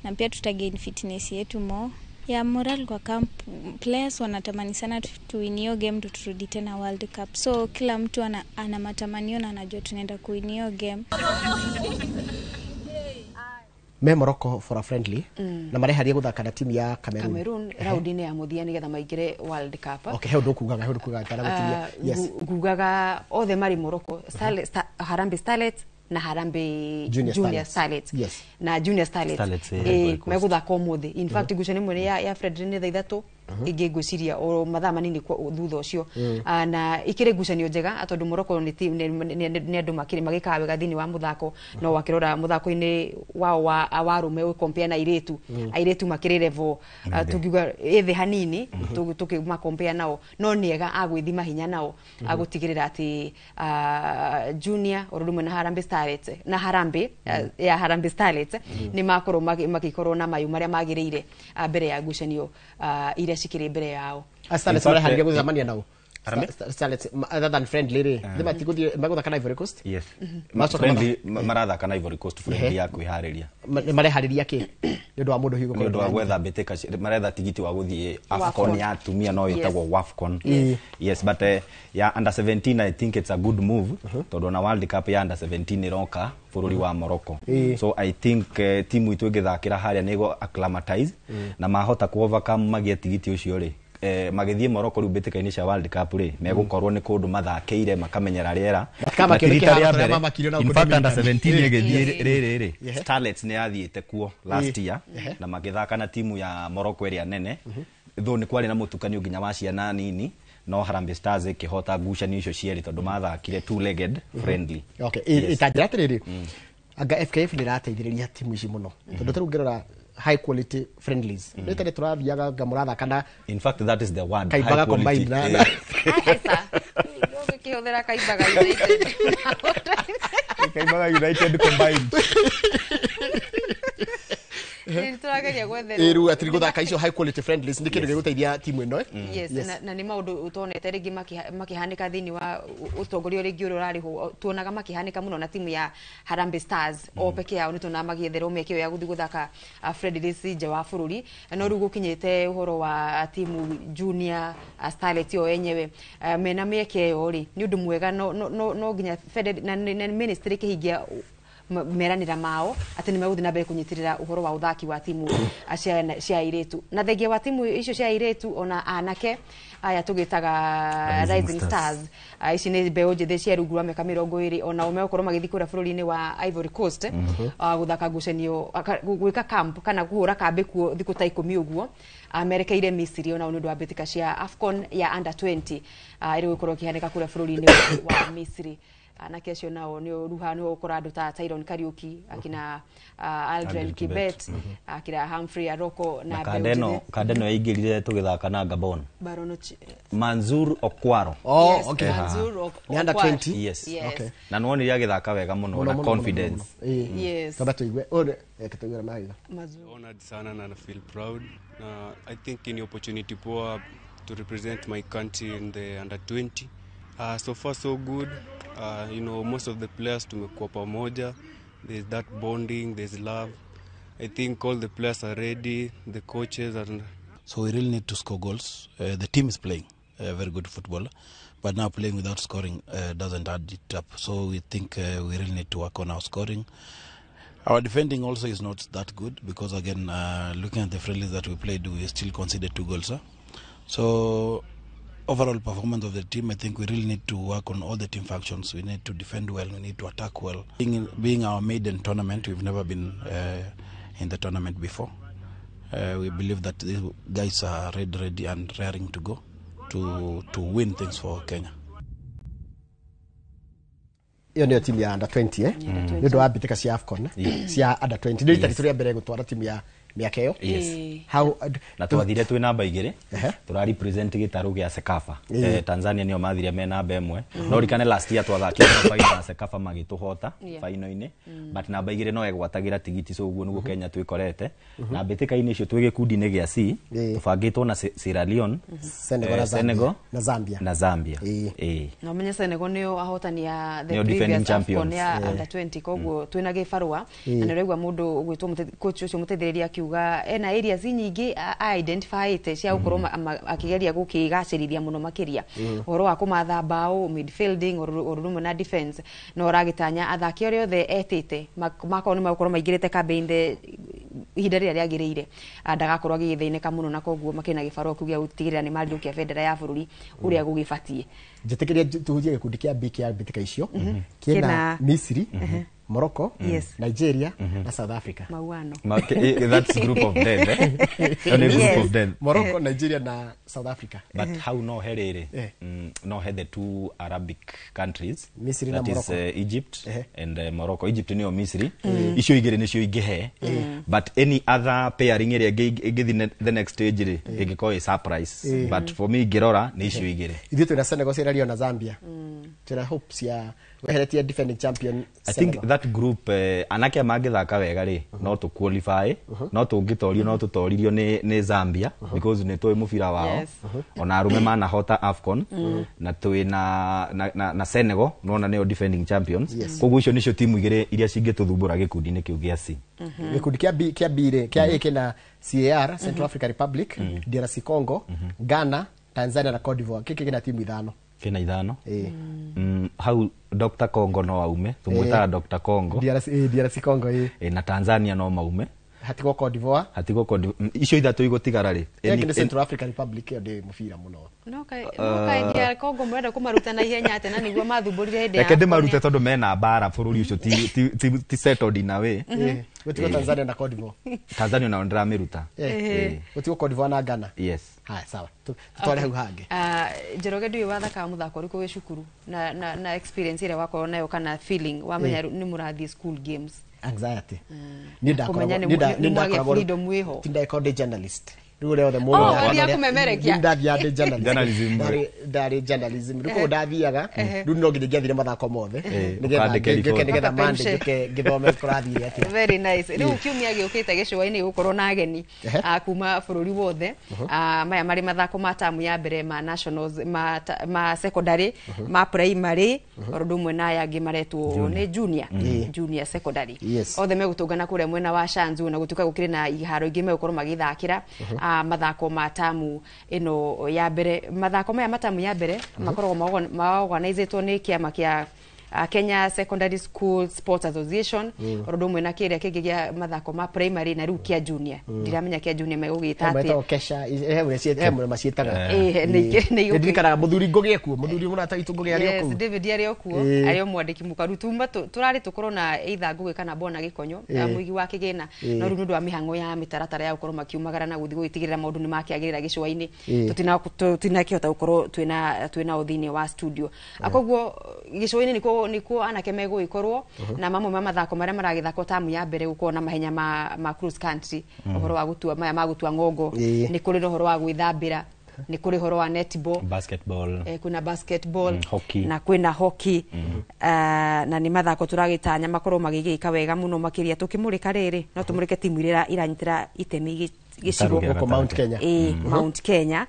Speaker 2: na pia tutagain fitness yetu more. Ya moral kwa camp, players wanatamani sana tuwin hiyo game turudi tena World Cup. So kila mtu ana matamanio na anajua tunaenda kuwin hiyo game.
Speaker 5: Me Morocco for a friendly na mareharia guthaka na timu ya Cameroon
Speaker 22: raundi-inĩ ya mũthia nĩgetha maingĩre World Cup.
Speaker 5: Okay, he ũndũ kugaga kana gũtiria. Yes,
Speaker 22: ngugaga othe marĩ Morocco, Harambee Starlets na Harambee Junior Starlets. Yes. Na Junior Starlets megũthaka ũmũthĩ. In fact ngucanio ĩmwe ya Fred nĩ thaa 3 Ĩngĩ ngwĩciria o mathaa manini thutha ũcio. Na ikĩrĩ ngucanio njega tondũ Morocco nĩ team nĩ andũ makĩrĩ magĩkaga wega thĩinĩ wa mũthako, no wakĩrora mũthako-inĩ wao wa arũme ũkĩcompare na airĩtu, airĩtu makĩrĩ level tungiuga ĩthĩ hanini tũkĩmacompare nao, no nĩ ega a gwĩthima hinya nao agũtigĩrĩra atĩ junior o ũndũ ũmwe na Harambee Starlets na Harambee ya Harambee Starlets nĩ makorwo magĩkorwo na mayũ marĩa magĩrĩire mbere ya ngucanio iria cikĩrĩ mbere yao.
Speaker 5: Starlets mareharĩria gũcemania nao. Starlets, other than friendly rĩ, nĩ matigũthiĩ magũthaka na Ivory Coast.
Speaker 21: Yes.
Speaker 5: Macoka
Speaker 21: friendly marathaka na Ivory Coast, friendly ya kwĩharĩria.
Speaker 5: Mareharĩria kĩ nĩ ũndũ wa mũndũ hihi
Speaker 21: nĩ ũndũ wa gwetha mbĩtĩka, maretha tigiti wa gũthiĩ AFCON ya atumia, no ĩtagwo WAFCON. Yes, but ya under 17, I think it's a good move tondũ ona World Cup ya under 17 ĩroka bũrũri wa Morocco. So I think timu itũ ĩngĩthakĩra harĩa nĩgo acclimatize na mahota ku overcome magĩe tigiti ũcio rĩ, magĩthiĩ Morocco rĩu mbĩtĩka-inĩ cia World Cup rĩ, megũkorwo nĩ kũndũ mathakĩire makamenyera rĩera.
Speaker 5: Kama
Speaker 21: Na ti
Speaker 5: kĩndũ
Speaker 21: rita
Speaker 5: kĩharo
Speaker 21: rĩa
Speaker 5: tũrĩa
Speaker 21: mbere.
Speaker 5: mamakirio na
Speaker 21: In
Speaker 5: gũkũ
Speaker 21: fact, under
Speaker 5: Dominican.
Speaker 21: 17 ĩgĩthiĩ rĩrĩ rĩ, Starlets nĩ yathiĩte kuo last year na magĩthaka na timu ya Morocco ĩrĩa nene, though nĩ kwarĩ na mũtukanio nginya wa ciana nini, no Harambee Stars ĩkĩhota ngucanio icio cierĩ tondũ mathakire two legged friendly.
Speaker 5: Okay,
Speaker 21: Yes.
Speaker 5: itanjĩra atĩrĩrĩ, anga FKF nĩ ĩrateithĩrĩria timu ici mũno, tondũ tarĩu ũngĩrora high quality friendlies nĩ tene tũrathiaga nga mũrathaka na
Speaker 21: In fact, that is the word,
Speaker 5: Kaimbaga
Speaker 21: high quality.
Speaker 5: combined na
Speaker 22: Ũgĩkĩhũthĩra Kaimbaga United.
Speaker 21: Kaimbaga United combined.
Speaker 22: Nĩ tũrageria gwetherwo.
Speaker 5: Ĩ rĩu atĩ gũthaka icio high quality friendlies nĩ kĩndũ gĩgũteithia timu ĩno, eh?
Speaker 22: Yes, na nĩ maũndũ ũtonete rĩngĩ makĩhanĩka thĩinĩ wa ũtongoria rĩngĩ ũrĩa ũrarĩho, tuonaga makĩhanĩka mũno na timu ya Harambee Stars o peke yao, nĩ tuonaga magĩetherwo mĩeke ĩyo ya gũthiĩ gũthaka friendlies nja wa bũrũri, no rĩu gũkinyĩte ũhoro wa timu junior Starlet yo yenyewe mena mĩeke ĩyo rĩ, nĩ ũndũ mwega, no nginya na ministry ĩkĩhingia meranĩra mao atĩ nĩ megũthiĩ na mbere kũnyitĩrĩra ũhoro wa ũthaki wa timu cia airĩtu, na thengia wa timu icio cia airĩtu ona anake aya tũgĩtaga
Speaker 21: Rising
Speaker 22: Rising Stars. Ici nĩ mbeũ njĩthĩ cia rungu rwa mĩaka 20, onao megũkorwo magĩthiĩ kũrĩa bũrũri-inĩ wa Ivory Coast gũthaka ngucanio, gwĩka camp kana kũhũra kambĩ kuo thikũ ta 10 ũguo, merekeire Misiri onao nĩ ũndũ wa mbĩtĩka cia AFCON ya under 20 ĩrĩa ĩgũkorwo ĩkĩhanĩka kũrĩa bũrũri-inĩ wa Misiri. Anake acio nao nĩ ruha nĩ ũgũkora andũ ta Tyron Kariuki, akina Aldrin
Speaker 21: Aldrin
Speaker 22: Kibet,
Speaker 21: Kibet,
Speaker 22: akina Humphrey Aroko na
Speaker 21: na
Speaker 22: mbeũ
Speaker 21: kandeno
Speaker 22: njĩthĩ.
Speaker 21: Kandeno yaingĩrire tũgĩthaka na Gabon.
Speaker 22: Barono
Speaker 21: Manzur Okwaro.
Speaker 5: Oh,
Speaker 22: Yes,
Speaker 5: okay.
Speaker 22: Manzur
Speaker 5: Nĩ under
Speaker 22: Okwaro.
Speaker 5: 20?
Speaker 21: Yes.
Speaker 22: Yes.
Speaker 5: Okay.
Speaker 21: Na nĩwonire agĩthaka wega mũno
Speaker 5: Mũno,
Speaker 21: na
Speaker 5: mũno,
Speaker 21: confidence.
Speaker 5: mũno, mũno. Ĩ.
Speaker 22: Yes.
Speaker 5: Kamba tũigue. Ũyũ reke tũigue ũrĩa marauga.
Speaker 22: Mazur.
Speaker 3: Honored sana na feel proud. Na I think ni opportunity poa to represent my country in the under 20. So far so good. Most of the players tumekuwa pamoja. There's that bonding, there's love. I think all the players are ready, the coaches are.
Speaker 6: So we really need to score goals. The team is playing very good football, but now playing without scoring doesn't add it up. So we think we really need to work on our scoring. Our defending also is not that good because, again, looking at the friendlies that we played, we still conceded 2 goals. Huh? So overall performance of the team, I think we really need to work on all the team functions. We need to defend well, we need to attack well. Being our maiden tournament, we've never been in the tournament before. We believe that these guys are ready and raring to go to win things for Kenya.
Speaker 5: Ĩyo nĩyo timu ya under 20, eh? Nĩ ũndũ wa mbĩtĩka cia AFCON cia under 20, nĩ rita ritũ rĩa mbere gũtwara timu ya mĩaka ĩyo.
Speaker 21: Yes.
Speaker 5: How
Speaker 21: Na twathire twĩ namba 2, tũra represent gĩtarũ gĩa Sekafa. Tanzania nĩo mathire me namba 1, no rikane last year twathakire final ya Sekafa magĩtũhota final-inĩ, but namba 2 no ĩgwatagĩra tigiti, so ũguo nĩguo Kenya twĩkorete na mbĩtĩka-inĩ icio twĩ gĩkundi-inĩ gĩa C, tũbangĩtwo na Sierra Leone,
Speaker 5: Senegal na Zambia.
Speaker 21: Senegal
Speaker 5: Na Zambia.
Speaker 21: na Zambia. Ĩ.
Speaker 22: Na ũmenye Senegal nĩo ahotani ya the
Speaker 21: Nĩo defending
Speaker 22: previous AFCON
Speaker 21: champions.
Speaker 22: ya under 20, koguo twĩna gĩbarũa na nĩ ũraigua mũndũ ũgwĩtwo coach ũcio mũteithĩrĩria akiuga ena areas nyingĩ a-identifyĩte cia gũkorwo akĩgeria gũkĩgacĩrithia mũno makĩria ũhoro wa kũmatha mbaũ, midfielding o ũndũ ũmwe na defense, no ũragĩtanya athaki arĩa othe etĩte makorwo nĩ megũkorwo maingĩrĩte kambĩ-inĩ ihinda rĩrĩa rĩagĩrĩire, ndagakorwo agĩgĩthĩnĩka mũno, na koguo makĩrĩ na gĩbarũa kĩu gĩa gũtigĩrĩra nĩ mariũkia bendera ya bũrũri ũrĩa gũgĩbatiĩ.
Speaker 5: Njĩtĩkĩria tuhutie gĩkundi kĩa B kĩa mbĩtĩka icio, kĩna
Speaker 22: Kĩna
Speaker 5: Misiri, Morocco,
Speaker 22: Yes.
Speaker 5: Nigeria na South Africa.
Speaker 22: Mauano.
Speaker 21: That's group of death, eh? Ĩyo nĩ group of death.
Speaker 5: Morocco, Nigeria na South Africa.
Speaker 21: But hau no he rĩrĩ,
Speaker 5: Eh.
Speaker 21: no he the two Arabic countries,
Speaker 5: Misri na
Speaker 21: that is
Speaker 5: Morocco.
Speaker 21: Egypt
Speaker 5: Ehe.
Speaker 21: and Morocco. Egypt nĩyo Misri, icio igĩrĩ nĩcio ingĩhe, but any other pairing ĩrĩa ĩngĩthiĩ the next stage rĩ, ĩngĩkorwo ĩ surprise. But for me ingĩrora nĩ icio igĩrĩ.
Speaker 5: Ithuĩ twĩna Senegal, Sierra Leone na Zambia. Twĩna hopes ya weheretie defending champion
Speaker 21: I think
Speaker 5: Senegal.
Speaker 21: that group, anake mangĩthaka wega rĩ, no tũ qualify, no tũngĩtorio no tũtoririo nĩ Zambia, because nĩ tũĩ mũbira wao.
Speaker 22: Yes.
Speaker 21: Ona arũme manahota AFCON, na twĩ na Senegal, nona nĩo defending champions.
Speaker 5: Yes.
Speaker 21: Koguo icio nĩcio timu igĩrĩ iria cingĩtũthumbũra gĩkundi-inĩ kĩu gĩa C.
Speaker 5: Gĩkundi kĩa B, kĩa B rĩ, kĩa A kĩna CAR, Central African Republic, DRC Congo, Ghana, Tanzania na Cote d'Ivoire. Gĩkĩ kĩna timu ithano.
Speaker 21: Kĩna ithano.
Speaker 5: Ĩĩ.
Speaker 21: Hau Dr Congo no aume, tũmwĩtaga Dr Congo.
Speaker 5: DRC, DRC Congo, ĩĩ.
Speaker 21: Na Tanzania no maume.
Speaker 5: Hatigwo Cote d'Ivoire.
Speaker 21: Hatigwo Cote icio ithatũ igũtigara rĩ,
Speaker 5: Ĩyo ĩngĩ nĩ Central African Republic, ĩyo ndĩ mũbira mũno.
Speaker 22: No kaĩ no kaĩ DR Congo mũrenda kũmaruta na ihenya atĩ na nĩguo mathumbũrire hĩndĩ ya
Speaker 21: reke
Speaker 22: AFCON?
Speaker 21: ndĩmarute tondũ mena mbara, bũrũri ũcio ti settled in a way.
Speaker 5: Ĩĩ. Gũtigwo Tanzania na Cote d'Ivoire.
Speaker 21: Tanzania nao ndĩramĩruta.
Speaker 5: Ĩĩ. Gũtigwo Cote d'Ivoire na Ghana.
Speaker 21: Yes.
Speaker 5: Haya, sawa. Tutware hau hangĩ.
Speaker 22: Ah, Njoroge, ndiũĩ wathakaga mũthako ũrĩkũ wĩ cukuru na experience ĩrĩa wakorwo nayo kana feeling wamenya nĩ mũrathiĩ school games.
Speaker 5: Anxiety. Niĩ
Speaker 22: Kũmenya
Speaker 5: ndakoragwo
Speaker 22: nĩ mwagĩa freedom wĩho.
Speaker 5: Ti ndakoragwo ndĩ journalist. Rĩu ũrĩa othe
Speaker 22: Oh,
Speaker 5: mũno.
Speaker 22: wathiaga kũmemerekia.
Speaker 5: Ndathiaga ndĩ journalist.
Speaker 21: Journalism.
Speaker 5: Ndarĩ journalism. Rĩu koguo ndathiaga, rĩu no nginya ingĩathire mathako mothe. Nĩgetha
Speaker 21: Ũkandĩke
Speaker 5: ngĩũke
Speaker 21: report.
Speaker 5: nĩgetha
Speaker 22: Ũkapeperushe.
Speaker 5: Monday ngĩũke ngĩthome kũrathire atĩa.
Speaker 22: Very nice. Rĩu kiumia gĩũkĩte gĩcũa-inĩ gũkorwo na ageni kuma bũrũri wothe. Maya marĩ mathako ma tamu ya mbere ma nationals ma secondary, ma primary, oro ũndũ ũmwe na aya angĩ maretwo nĩ junior, junior secondary.
Speaker 5: Yes.
Speaker 22: Othe megũtũngana kũrĩa mwena wa Shanzu, na gũtuĩka gũkĩrĩ na iharo ingĩ megũkorwo magĩthakĩra mathako ma tamu ĩno ya mbere. Mathako maya ma tamu ya mbere makoragwo maorganizĩtwo nĩ kĩama kĩa Kenya Secondary School Sports Association, oro ũndũ ũmwe na kĩrĩa kĩngĩ gĩa mathako ma primary na rĩu kĩa junior. Ndiramenya kĩa junior megũgĩta atĩa.
Speaker 5: Metagwo Kesha, he mũrĩa maciĩtaga.
Speaker 22: Ĩĩ,
Speaker 5: Nĩ ndirikanaga mũthuri Ngũgĩ ekuo, mũthuri mũrata witũ Ngũgĩ arĩ o
Speaker 22: Yes,
Speaker 5: kũu.
Speaker 22: David arĩ o kuo, arĩ o mwandĩki mũkaru. Tuma tũrarĩ tũkorwo na either Ngũgĩ kana Bona Gĩkonyo, mũigi wa kĩgĩna, no rĩu nĩ ũndũ wa mĩhang'o ya mĩtaratara ya gũkorwo makiumagara na gũthiĩ gũgĩtigĩrĩra maũndũ nĩ makĩagĩrĩra gĩcũa-inĩ, tũtinakĩhota gũkorwo twĩna o thĩinĩ wa studio. Koguo gĩcũa-inĩ nĩkuo anake megũgĩkorwo na mamwe ma mathako marĩa maragĩthakwo tamu ya mbere. Gũkorwo na mahenya ma cross country, ũhoro wa gũtua maya ma gũtua ng'ongo, nĩ kũrĩ na ũhoro wa gwĩthambĩra, nĩ kũrĩ ũhoro wa netball,
Speaker 21: Basketball.
Speaker 22: Kwĩna basketball,
Speaker 21: hockey.
Speaker 22: Na kwĩna hockey. Na nĩ mathako tũragĩtanya makorwo magĩgĩka wega mũno makĩria. Tũkĩmũrĩka rĩrĩ, no tũmũrĩke timu iria iranyitĩra itemi gĩcigo.
Speaker 21: Gĩtarũ gĩa
Speaker 5: Gũkũ Mount Kenya.
Speaker 22: Ĩĩ, Mount Kenya.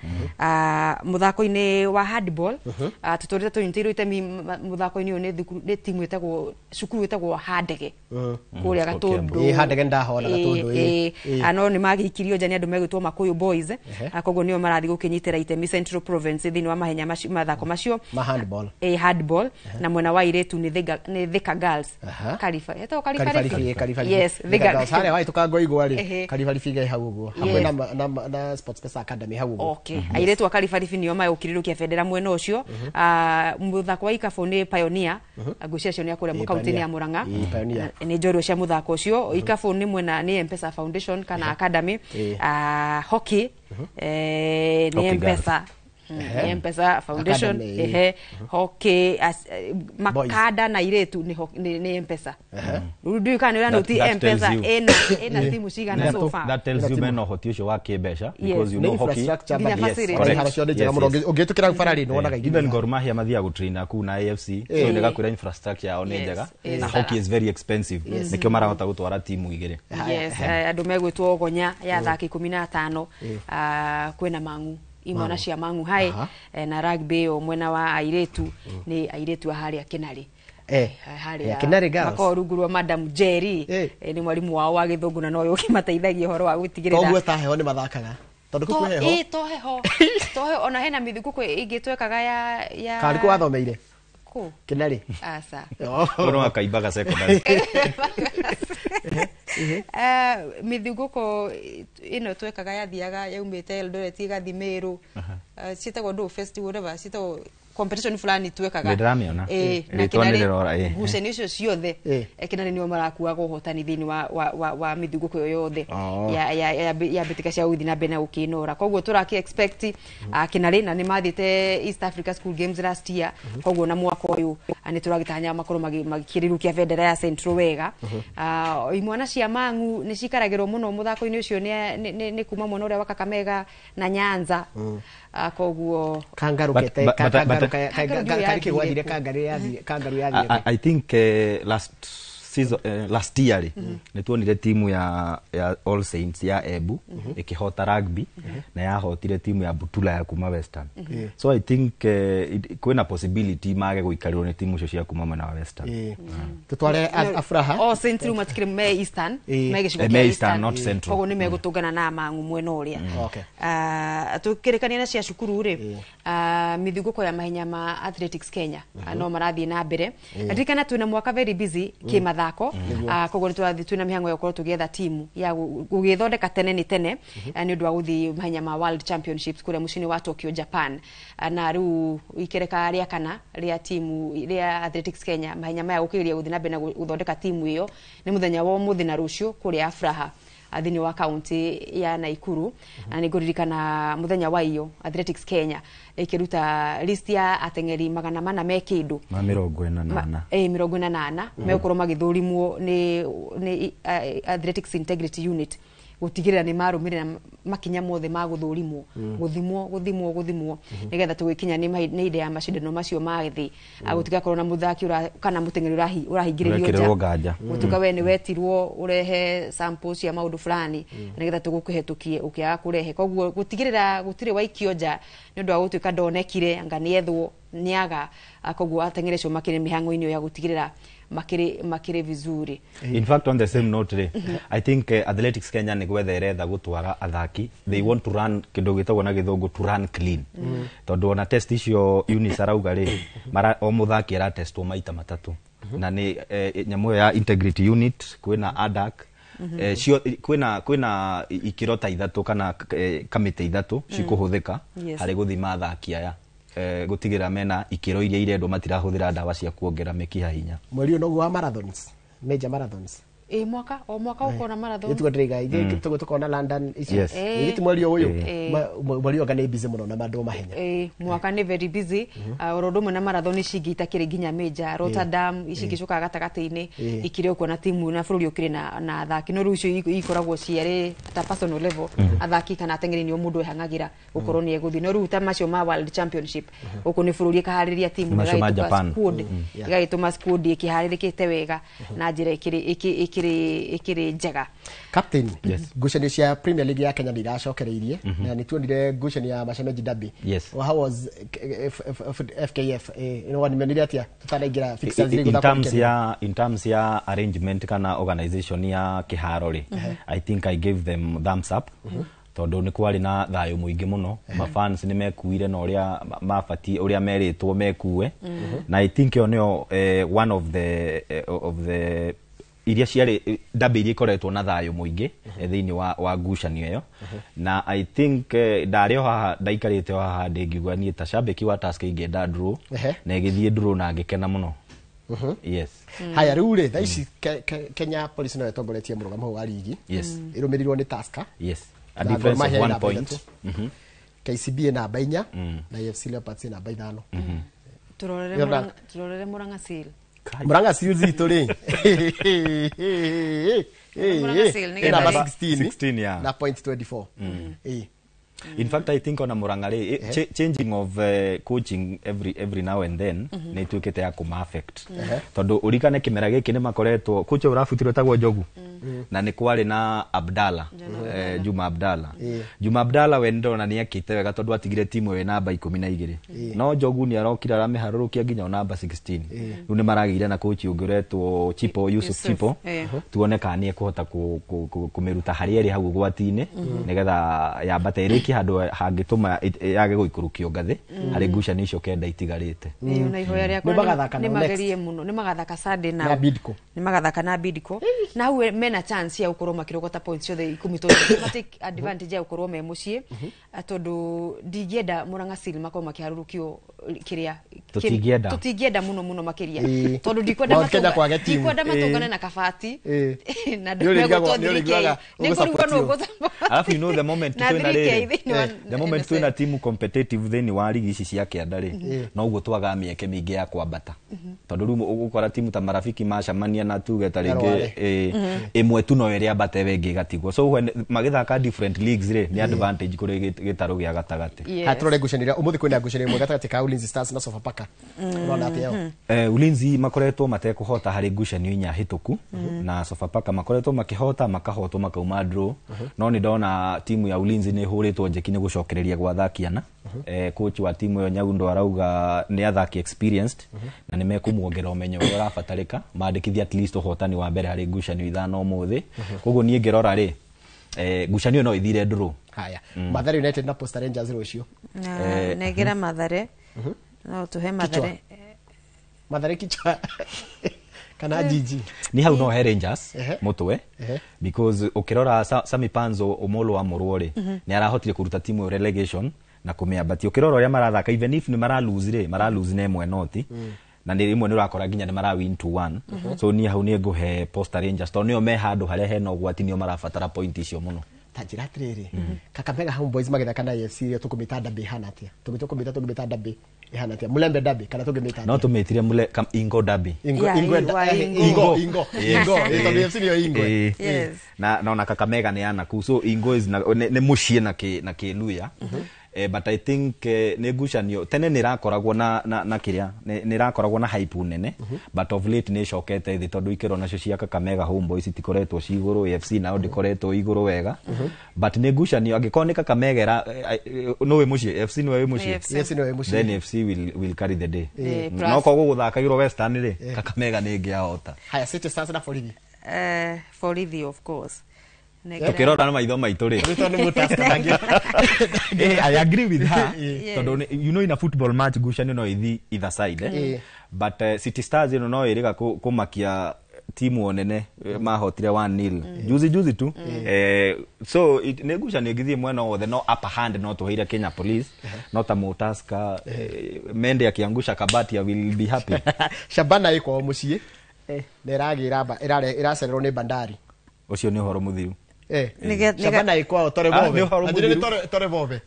Speaker 22: Mũthako-inĩ wa handball, tũtũrĩte tũnyitĩirwo itemi mũthako-inĩ ũyũ nĩ nĩ timu ĩtagwo, cukuru ĩtagwo Handege kũrĩa Gatũndũ.
Speaker 5: Ĩĩ, Handege nĩndahona Gatũndũ, ĩĩ.
Speaker 22: Ĩĩ. No nĩ magĩikirio nja nĩ andũ megwĩtwo Makuyu Boys. Koguo nĩo marathiĩ gũkĩnyitĩra itemi Central Province thĩinĩ wa mahenya macio, mathako macio
Speaker 5: Ma handball.
Speaker 22: Ĩ, handball. Na mwena wa airĩtu nĩ Thika Girls. Kariba ĩtagwo
Speaker 5: Karibaribi,
Speaker 22: Karibaribi.
Speaker 5: Karibaribi.
Speaker 22: Yes,
Speaker 5: Thika Girls. Harĩa wahĩtũka Ngoigwa rĩ,
Speaker 22: Ehe.
Speaker 5: Karibaribi ĩ hau ũguo. Hakuhĩ na Sports Pesa Academy hau ũguo.
Speaker 22: Okay. Airĩtu a Karibaribi nĩo magũkirĩrũkia bendera mwena ũcio. Mũthako wa ikabũ nĩ Pioneer, ngwĩciria acio nĩ a kũrĩa
Speaker 5: Ĩĩ,
Speaker 22: kaunti-inĩ ya
Speaker 5: Pioneer.
Speaker 22: Murang'a.
Speaker 5: Ĩĩ, Pioneer.
Speaker 22: Nĩ njorua cia mũthako ũcio. Ikabũ nĩ mwena nĩ Mpesa Foundation kana Academy. Hockey nĩ
Speaker 21: Hockey
Speaker 22: Mpesa.
Speaker 5: Ehe.
Speaker 22: Nĩ Mpesa Foundation.
Speaker 5: Academy, ĩĩ.
Speaker 22: Ehe, hockey makada na airĩtu nĩ Mpesa. Rĩu ndiũĩ kana nĩ ũranũti
Speaker 21: That tells
Speaker 22: Mpesa
Speaker 21: you.
Speaker 22: ĩna timu cigana so far.
Speaker 21: That tells
Speaker 5: Ĩna
Speaker 21: you
Speaker 5: timu.
Speaker 21: mena ũhoti ũcio wa kĩmbeca,
Speaker 22: Yes.
Speaker 21: because you
Speaker 5: Nĩ
Speaker 21: know hockey.
Speaker 5: infrastructure
Speaker 22: Nginya
Speaker 5: but-
Speaker 22: facilities.
Speaker 21: Correct.
Speaker 5: Iharo ciothe njega
Speaker 21: Yes,
Speaker 5: mũno.
Speaker 21: yes.
Speaker 5: Ũngĩhĩtũkĩra bara rĩ, nĩwonaga
Speaker 21: Even Gor Mahia mathiaga gũtraina kũu na AFC, so nĩ gakwĩra infrastructure yao nĩ njega, na hockey is very expensive, nĩkĩo marahota gũtwara timu igĩrĩ.
Speaker 22: Yes, andũ megwĩtwo Gonya ya athaki 15. Kwĩna Mang'u, imwana cia Mang'u hai. Na rugby ĩyo mwena wa airĩtu nĩ airĩtu a harĩa Kĩnarĩ. Harĩa
Speaker 5: Kinari Girls.
Speaker 22: makoragwo rungu rwa Madam Jerry. Nĩ mwarimũ wao wa gĩthũngũ na nowe ũkĩmateithagia ũhoro wa gũtigĩrĩra.
Speaker 5: Koguo ta heho nĩ mathakaga tondũ kũu kwĩ heho.
Speaker 22: Ĩ, to heho, to heho, ona hena mĩthigũkũ ĩngĩ twekaga ya
Speaker 5: Kana nĩkuo wathomeire?
Speaker 22: Kũ?
Speaker 5: Kinari.
Speaker 22: Aca.
Speaker 21: Ũyũ no akaimbaga secondary.
Speaker 22: Mĩthigũko ĩno twekaga yathiaga yaumĩte Eldoret ĩgathiĩ Meru. Ciĩtagwo ndũ festival, whatever ciĩtagwo. competition fulani twekaga.
Speaker 21: Nĩndĩramĩona.
Speaker 22: Na
Speaker 21: Rĩtwa
Speaker 22: Kinarĩ
Speaker 21: nĩrĩrora,
Speaker 22: ngucanio icio ciothe Kinarĩ nĩo marakuaga ũhotani thĩinĩ wa mĩthugũko ĩyo yothe ya mbĩtĩka cia gũthiĩ na mbere na gũkĩnora. Koguo tũraki expect Kinarĩ, na nĩ mathiĩte East Africa School Games last year, koguo na mwaka ũyũ nĩ tũragĩtanya makorwo makĩrĩrũkia bendera ya Central wega. Imwana cia Mang'u nĩ cikaragĩrwo mũno mũthako-inĩ ũcio nĩ kuma mwena ũrĩa wa Kakamega na Nyanza. Koguo
Speaker 5: Kangarũ kete kangarũ karĩ gwathire kangarũ yathire kangarũ yathire.
Speaker 21: I think last season, last year rĩ, nĩ tuonire timu ya All Saints ya Embu ĩkĩhota rugby, na yahotire timu ya Butula ya kuma Western. So I think kwĩna possibility mage gũikarĩrwo nĩ timu icio cia kuma mwena wa Western.
Speaker 5: Tutware Afraha.
Speaker 22: All Saints rĩu matikĩrĩ me Eastern, me gĩcigo
Speaker 21: Me
Speaker 22: kĩa
Speaker 21: Eastern, not Central.
Speaker 22: Koguo nĩ megũtũngana na Mang'u mwena ũrĩa. Tũkĩrĩkania na cia cukuru rĩ, mĩthugũko ya mahenya ma Athletics Kenya no marathiĩ na mbere. Ririkana twĩna mwaka very busy kĩmathako, koguo nĩtũrathiĩ twĩna mĩhang'o ya gũkorwo tũgĩetha timu ya gũgĩthondeka tene nĩ tene nĩ ũndũ wa gũthiĩ mahenya ma World Championships kũrĩa mũciĩ-inĩ wa Tokyo, Japan. Na rĩu ikereka rĩa kana rĩa timu rĩa Athletics Kenya mahenya maya gũkĩgeria gũthiĩ na mbere na gũthondeka timu ĩyo nĩ mũthenya wa ũmũthĩ na rũciũ kũrĩa Afraha thĩinĩ wa kaunti ya Naikuru. Na nĩngũririkana mũthenya wa iyo Athletics Kenya ĩkĩruta list ya ateng'eri 400 me kĩndũ
Speaker 21: ma 48.
Speaker 22: 48 megũkorwo magĩthũrimwo nĩ Athletics Integrity Unit gũtigĩrĩra nĩ marũmĩrĩra makinya mothe ma gũthũrimwo, gũthimwo nĩgetha tũgĩkinya nĩ hĩndĩ ya macindano macio ma thĩ gũtigakorwo na mũthaki kana mũteng'eri ũrahingĩrĩrio
Speaker 21: nja,
Speaker 22: gũtuĩka we nĩ wetirwo ũrehe samples cia maũndũ fulani nĩgetha tũgũkũhetũkie ũkĩaga kũrehe. Koguo gũtigĩrĩra gũtirĩ waikio nja nĩ ũndũ wa gũtuĩka ndonekire anga nĩethwo nĩaga. Koguo ateng'eri acio makĩrĩ mĩhang'o-inĩ ya gũtigĩrĩra makĩrĩ vizuri.
Speaker 21: In fact, on the same note rĩ, I think Athletics Kenya nĩ gwetha ĩretha gũtwara athaki. They want to run kĩndũ gĩtagwo na gĩthũngũ to run clean, tondũ ona test icio Eunice arauga rĩ, o mũthaki aratestwo maita matatũ, na nĩ nyamũ ĩyo ya Integrity Unit, kwĩna ADAC, kwĩna ikĩro ta ithatũ kana kamĩtĩ ithatũ cikũhũthĩka harĩ gũthima athaki aya, gũtigĩrĩra mena ikĩro iria irendwo, matirahũthĩra ndawa cia kuongerera mĩkiha hinya.
Speaker 5: Mweri ũyũ noguo wa marathons, major marathons.
Speaker 22: Mwaka o mwaka ũkona marathon.
Speaker 5: Ĩtugo ndĩraiga tugo tukona London icio. Gĩti mweri ũyũ mweri ũyũ nĩ busy mũno na mandũ mahenya.
Speaker 22: Mwaka nĩ very busy. Oro ũndũ ũmwe na marathon ici ingĩ itakĩrĩ nginya major, Rotterdam ici ingĩ ciũkaga gatagatĩ-inĩ ikĩrĩ ũkuona na timu na bũrũri ũkĩrĩ na athaki, no rĩu icio ikoragwo ciarĩ ta personal level, athaki kana ateng'eri nĩo mũndũ ehang'agĩra gũkorwo nĩ egũthiĩ. No rĩu ta macio ma World Championship gũkũ nĩ bũrũri ĩkaharĩria timu, ĩgagĩtũma squad, ĩgagĩtũma squad ĩkĩharĩrĩkĩte wega na njĩra ĩkĩrĩ njega.
Speaker 5: Captain, ngucanio cia Premier League ya Kenya nĩ iracokereirie, na nĩ tuonire ngucanio ya Mashemeji Derby. How was FKF wanimionire atia tutanaingĩra fixtures
Speaker 21: in terms ya arrangement kana organization ya kĩharo rĩ, I think I gave them thumbs up, tondũ nĩ kwarĩ na thayũ mũingĩ mũno, mafans nĩ mekuire na ũrĩa mabatiĩ, ũrĩa merĩtwo mekue, na I think ĩyo nĩyo one of the iria ciarĩ derby iria ikoretwo na thayũ mũingĩ thĩinĩ wa ngucanio ĩyo. Na I think ndarĩ o haha ndaikarĩte o haha ndĩngiuga niĩ ta shabiki wa Tusker ingĩenda draw, na ĩgĩthiĩ draw na ngĩkena mũno. Yes.
Speaker 5: Haya rĩu rĩ, thaa ici Kenya Police no ĩtongoretie mũrũgamo wa ligi, ĩrũmĩrĩirwo nĩ Tusker.
Speaker 21: Yes. A difference of 1 point.
Speaker 5: KCB ĩ namba 4 na AFC Leopards ĩ namba 5.
Speaker 22: Turorere Murang'a Seal.
Speaker 5: Murang'a Seal zitũ rĩ, namba 16
Speaker 21: yeah.
Speaker 5: na point 24.
Speaker 21: In fact, I think ona Murang'a rĩ, changing of coaching every now and then nĩ ituĩkĩte ya kũma affect, tondũ ũrikane kĩmera gĩkĩ nĩ makoretwo coach ũrabutirwo etagwo Njogu, na nĩ kwarĩ na Abdalla, Juma Abdalla. Juma Abdalla we ndona nĩ ekĩte wega tondũ atigire timu ĩyo namba 12, no Njogu nĩ arokire aramĩharũrũkia nginya namba 16. Rĩu nĩ maragĩire na coach ũngĩ ũretwo Chipo, Yusuf Chipo, tuone kana nĩ ekũhota kũmĩruta harĩa ĩrĩ hau ũgwati-inĩ nĩgetha yambate ĩrĩkie ĩfikie handũ hangĩtũma yage gũikũrũkio ngathĩ harĩ ngucanio icio 9 itigarĩte.
Speaker 22: Ĩĩ, na ihoya rĩakwa
Speaker 5: Nĩ magathaka
Speaker 22: nĩ
Speaker 5: nao next.
Speaker 22: magerie mũno, nĩ magathaka Sunday
Speaker 5: Na
Speaker 22: nao
Speaker 5: Bidco.
Speaker 22: Nĩ magathaka na Bidco, na hau mena chance ya gũkorwo makĩrogota points ciothe 10 tondũ ma take advantage ya gũkorwo me mũciĩ. Tondũ ndingĩenda Murang'a Seal makorwo makĩharũrũkio kĩrĩa.
Speaker 21: Tũtingĩenda.
Speaker 22: Tũtingĩenda mũno mũno makĩria,
Speaker 5: Ĩĩ.
Speaker 22: tondũ ndikwenda
Speaker 5: Mount Kenya kwage timu.
Speaker 22: ndikwenda matũngane
Speaker 5: Ĩĩ.
Speaker 22: na Kabati
Speaker 5: Ĩĩ.
Speaker 22: na
Speaker 5: Nĩ ũrĩiguaga-
Speaker 22: megũtwo
Speaker 5: nĩ ũrĩiguaga
Speaker 22: 3K. Nĩ kũrigwo nũ
Speaker 5: ũgũsupportio.
Speaker 22: ngũsupport.
Speaker 21: Alafu you know the moment
Speaker 22: Na
Speaker 21: twĩna
Speaker 22: 3K
Speaker 21: rĩrĩ,
Speaker 22: thĩinĩ wa
Speaker 21: the moment
Speaker 22: NSL.
Speaker 21: twĩna timu competitive thĩinĩ wa ligi ici cia kĩanda rĩ, noguo twagaga mĩeke mĩingĩ ya kwambata, tondũ rĩu ũgũkora timu ta Marafiki macamania na tuge ta rĩngĩ
Speaker 5: Rware.
Speaker 21: ĩmwe tu no ĩrĩa ambate we ĩngĩ ĩgatigwo. So when magĩthaka different leagues rĩ, nĩ advantage kũrĩ gĩtarũ gĩa gatagatĩ.
Speaker 22: Yes.
Speaker 5: Haya, tũrore ngucanio iria ũmũthĩ kwĩna ngucanio ĩmwe gatagatĩ ka Ulinzi Stars na Sofapaka. Ũrona atĩa ĩyo?
Speaker 21: Ulinzi makoretwo matekũhota harĩ ngucanio 4 hĩtũku, na Sofapaka makoretwo makĩhota, makahotwo, makauma draw. No nĩ ndona timu ya Ulinzi nĩ ĩhũrĩtwo njeki nĩ gũcokereria gwa athaki ana. Coach wa timu ĩyo Nyaundo arauga nĩ athaki experienced na nĩ mekũmuongerera ũmenyo ũrĩa ũrabatarĩka mandĩkithia at least ũhotani wa mbere harĩ ngucanio 5 ũmũthĩ. Koguo niĩ ngĩrora rĩ, ngucanio no ĩthire draw.
Speaker 5: Haya, Mathare United na Posta Rangers rũciũ.
Speaker 22: Na negera Mathare, no tũhe Mathare.
Speaker 5: Mathare kichwa kana Jiji?
Speaker 21: Ni hau no he Rangers mutwe, because ukirora Sami Panzo Omolo wa Mũrwo rĩ, nĩ arahotire kũruta timu ĩyo relegation na kũmĩambatia. Ũkĩrora ũrĩa marathaka, even if nĩ mara lose rĩ, mara lose na ĩmwe noti, na nĩ rĩmwe nĩ ũrakora nginya nĩ mara win 2-1. So niĩ hau nĩ ngũhe Posta Rangers tondũ nĩo me handũ harĩa hena ũgwati, nĩo marabatara point icio mũno.
Speaker 5: Ta njĩra atĩrĩrĩ, Kakamega Homeboys magĩthaka na AFC rĩ, tũkũmĩta derby ĩhana atĩa? Tũkũmĩta derby ĩhana atĩa? Mulembe derby kana tũngĩmĩta?
Speaker 21: No tũmĩtire mule Ingo derby.
Speaker 5: Ingo.
Speaker 22: Yeah,
Speaker 5: Ingo.
Speaker 22: wa Ingo.
Speaker 5: Ingo. Ingo.
Speaker 21: Yes.
Speaker 5: Ingo. Tondũ AFC nĩyo Ingo.
Speaker 22: Yes.
Speaker 21: Na ona Kakamega nĩ anaku, so Ingo is na, nĩ mũciĩ na kĩ na kĩluya. But I think nĩ ngucanio tene nĩ ĩrakoragwo na kĩrĩa nĩ ĩrakoragwo na hype nene, but of late nĩ ĩcokete thĩ tondũ ikĩro nacio cia Kakamega Homeboys itikoretwo ci igũrũ, AFC nao ndĩkoretwo igũrũ wega. But nĩ ngucanio angĩkorwo nĩ Kakamega nũ wĩ mũciĩ, AFC nĩwe wĩ mũciĩ.
Speaker 22: AFC.
Speaker 5: AFC nĩyo wĩ mũciĩ.
Speaker 21: Then AFC will carry the day.
Speaker 22: Plus-
Speaker 21: No korwo gũgũthakagĩrwo Western rĩ, Kakamega nĩ ĩngĩahota.
Speaker 5: Haya, City Stars na Borithi.
Speaker 22: Borithi of course. Negera-
Speaker 21: Tukĩrora na maitho maitũ rĩ.
Speaker 5: Rĩtwa nĩ Mũtasta
Speaker 21: I agree with her.
Speaker 22: Yeah.
Speaker 21: Tondũ you know in a football match ngucanio no ithi either side, eh? But City Stars ĩno no ĩrĩga kũmakia timu o nene, mahotire 1-0 juzi juzi tu. So nĩ ngucanio ĩngĩthiĩ mwena wothe, no upper hand no tũheire Kenya Police, no ta Mũtaska, Mende akiangusha Kabati I will be happy.
Speaker 5: Shabana ĩ kwao mũciĩ na ĩragĩra ĩracererwo nĩ Bandari.
Speaker 21: Ũcio nĩ ũhoro mũthiru.
Speaker 5: Shabana ĩ kwao Tore
Speaker 21: Ah,
Speaker 5: Bove.
Speaker 21: nĩ ũhoro
Speaker 5: Na njĩrĩ nĩ
Speaker 21: mũthiru.
Speaker 5: Tore Bove.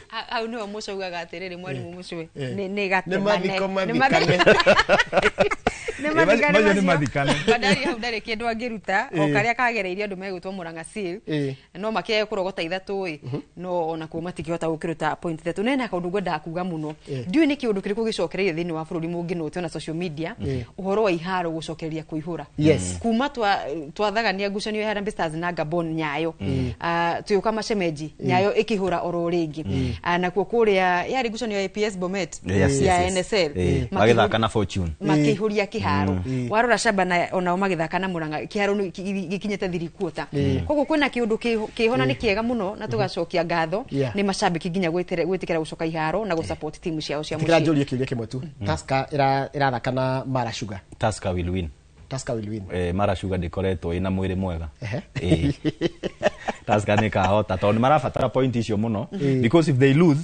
Speaker 22: Hau nĩho mũco ugaga atĩrĩrĩ, mwarimũ mũcwe, nĩ
Speaker 5: Nĩ
Speaker 22: gatemane.
Speaker 5: mathiko mathikane.
Speaker 22: Nĩ mathikane
Speaker 21: Macio nĩ
Speaker 22: macio.
Speaker 21: mathikane.
Speaker 22: Bandari hau ndarĩ kĩndũ angĩruta o karĩa kagereirie andũ megwĩtwo Murang'a Seal, no makĩae kũrogota 3 ĩ, no onakuo matingĩhota gũkĩruta point 3. Nena kaũndũ ngwendaga kuga mũno, ndiũĩ nĩ kĩũndũ kĩrĩkũ gĩcokereirie thĩinĩ wa bũrũri mũngĩnũte ona social media, ũhoro wa iharo gũcokereria kũihũra. Kuma twathagania ngucanio ya Harambee Stars na Gabon Nyayo, twĩũka macemenji Nyayo ĩkĩhũra oro rĩngĩ. Nakuo kũrĩa yarĩ ngucanio ya APS Bomet ya NSL.
Speaker 21: Magĩthaka na Fortune.
Speaker 22: Makĩihũria kĩharo. Warora Shabana onao magĩthaka na Murang'a, kĩharo gĩkinyĩte 3/4. Koguo kwĩna kĩũndũ kĩho na nĩ kĩega mũno, na tũgacokia ngatho nĩ macambĩki nginya gwĩtĩkĩra gũcoka iharo na gũsupport timu ciao cia
Speaker 5: Tikira
Speaker 22: mũciĩ.
Speaker 5: njũrie kĩũria kĩmwe tu. Tusker ĩrathaka na Mara Sugar.
Speaker 21: Tusker will win.
Speaker 5: Tusker will win.
Speaker 21: Mara Sugar ndĩkoretwo ĩna mwĩrĩ mwega. Tusker nĩ kahota tondũ nĩ marabatara point icio mũno, because if they lose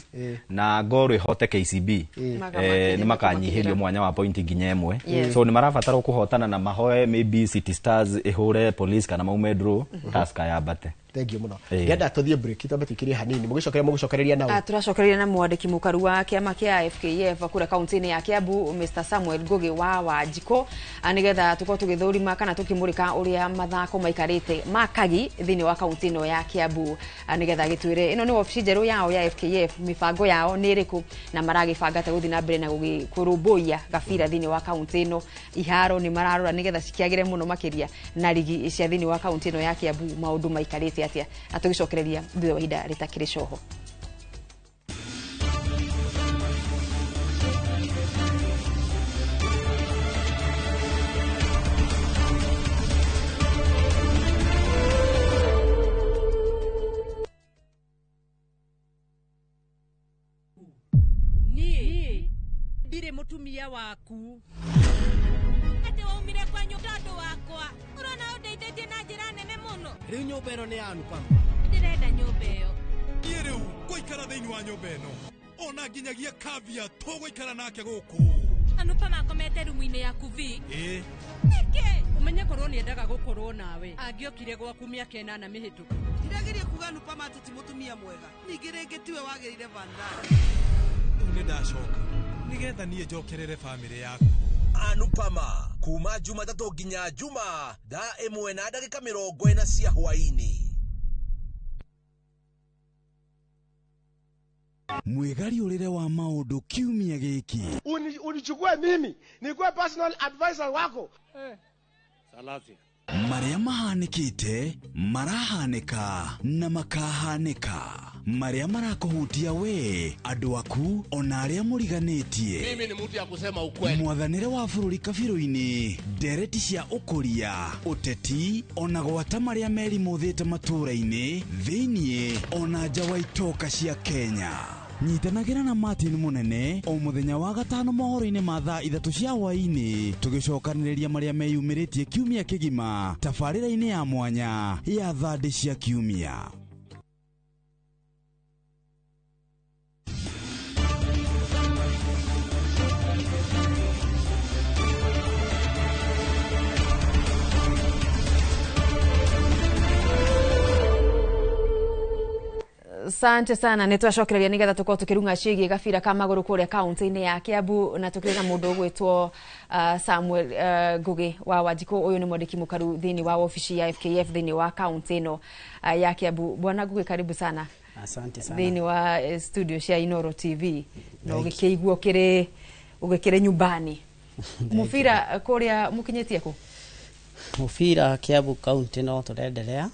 Speaker 21: na Gor ĩhote KCB, nĩ makanyihĩrio mwanya wa point nginya 1. So nĩ marabatara kũhotana na mahoe maybe City Stars ĩhũre Police kana maume draw, Tusker yambate.
Speaker 5: Thank you mũno. Ngenda tũthiĩ break, twambe tũikĩrie hanini. Mũgĩcokeria mũgũcokereria nao.
Speaker 22: Tũracokereria na mwandĩki mũkaru wa kĩama kĩa FKF kũrĩa kaunti-inĩ ya Kiambu, Mr Samuel Ngugi wa Wanjikũ, nĩgetha tũkorwo tũgĩthũrima kana tũkĩmũrĩka ũrĩa mathako maikarĩte ma kagi thĩinĩ wa kaunti ĩno ya Kiambu, nĩgetha gĩtwĩre ĩno nĩ wabici njerũ yao ya FKF, mĩbango yao nĩ ĩrĩkũ na maragĩbanga atĩa gũthiĩ na mbere na kũrũmbũiya gabira thĩinĩ wa kaunti ĩno. Iharo nĩ mararora nĩgetha cikĩagĩre mũno makĩria, na rigi cia thĩinĩ wa kaunti ĩno ya Kiambu maũndũ maikarĩte atĩa, na tũgĩcokereria thutha wa ihinda rĩtakĩrĩ coho.
Speaker 12: Mũtongoria waku. Atĩ waumire kwanyu tondũ wakwa. Ũrona ũndeithĩtie na njĩra nene mũno.
Speaker 4: Rĩu nyũmba ĩno nĩ ya Anupama.
Speaker 12: Ndĩrenda nyũmba ĩyo.
Speaker 7: Niĩ rĩu ngũikara thĩinĩ wa nyũmba ĩno. Ona nginyagia Kavya tũgũikara nake gũkũ.
Speaker 12: Anupama akomete rumu-inĩ yaku vi.
Speaker 7: Ĩĩ.
Speaker 12: Nĩkĩ?
Speaker 9: Ũmenye korwo nĩendaga gũkorwo nawe. Angĩokire gwaku mĩaka 8 mĩhĩtũku.
Speaker 10: Ndirageria kuga Anupama atĩ ti mũtumia mwega. Ningĩ rĩngĩ tiwe wagĩrĩire Vandana.
Speaker 7: Rĩu nĩndacoka nĩgetha niĩ njokerere bamĩrĩ yaku.
Speaker 19: Anupama kuma Jumatatũ nginya Juma thaa 1:40 cia hwaĩ-inĩ.
Speaker 11: Mwĩgariũrĩre wa maũndũ kiumia gĩkĩ.
Speaker 23: Unichukue mimi nikuwe personal advisor wako.
Speaker 11: Salasia. Marĩa mahanĩkĩte, marahanĩka na makahanĩka. Marĩa marakũhutia we, andũ aku, ona arĩa mũriganĩtie.
Speaker 24: Mimi ni mtu ya kusema ukweli.
Speaker 11: Mwathanĩre wa bũrũri kabirũ-inĩ, ndereti cia ũkũria, ũteti, ona gwata marĩa merimũthĩte matũũra-inĩ, thĩiniĩ, ona nja wa itoka cia Kenya. Nyitanagĩra na Martin Mũnene o mũthenya wa gatano mohoro-inĩ ma thaa 3 cia hwaĩ-inĩ, tũgĩcokanĩrĩria marĩa meyumĩrĩtie kiumia kĩgima tabarĩra-inĩ ya mwanya ya thandĩ cia kiumia.
Speaker 22: Asante sana nä twacokereria nä getha tå korwo tå kä runga ciägiä gabira ka magå rå kå rä a kauntä-inä ya Kiambu na tå kä rä na må ndå å gwätwo Samuel Ngugi wa Wanjikũ. Ũyũ nĩ mwandĩki mũkaru thĩinĩ wa obici ya FKF thĩinĩ wa kauntä ĩno ya Kiambu. Bwana Ngugi, karibu sana.
Speaker 25: Asante sana.
Speaker 22: Thĩinĩ wa studio cia Inoro TV na ũgĩkĩigua ũgĩkĩrĩ nyumbani. Mũbira kũrĩa mũkinyĩtie kũ?
Speaker 25: Mũbira Kiambu kaunti no tũrenderea.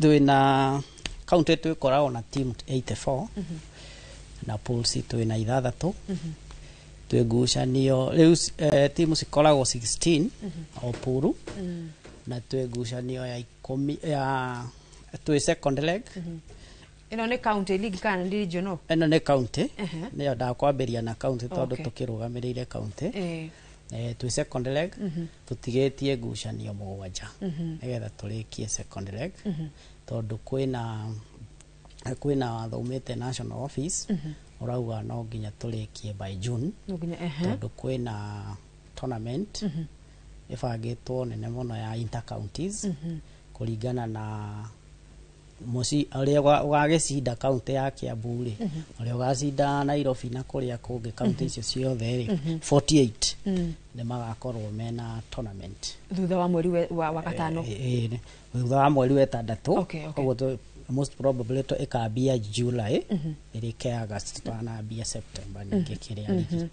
Speaker 25: Twina kaunti twikoragwo na team 84 na pools twina 6 twi ngucanio riu timu cikoragwo 16 o pool na twi ngucanio ya 10 ya twi second leg.
Speaker 22: Ino ni county league kana ni regional?
Speaker 25: Ino ni county niyo ndakwambiria na county tondu tukirugamireire county. Twi second leg tutigetie ngucanio 7 nigetha turikie second leg tondu kwina watho umite national office urauga no nginya turikie by June tondu kwina tournament ibangitwo nene muno ya inter counties kuringana na muci uria ugagicinda kaunti ya Kiambu ri uria ugacinda Nairobi na kuria kungi kaunti icio ciothe ri 48 ni magakorwo mena tournament
Speaker 22: thutha wa mweri wa gatano,
Speaker 25: thutha wa mweri wa 6. Koguo most probably to ikambia July irike August twanambia September ningi kiria ligi.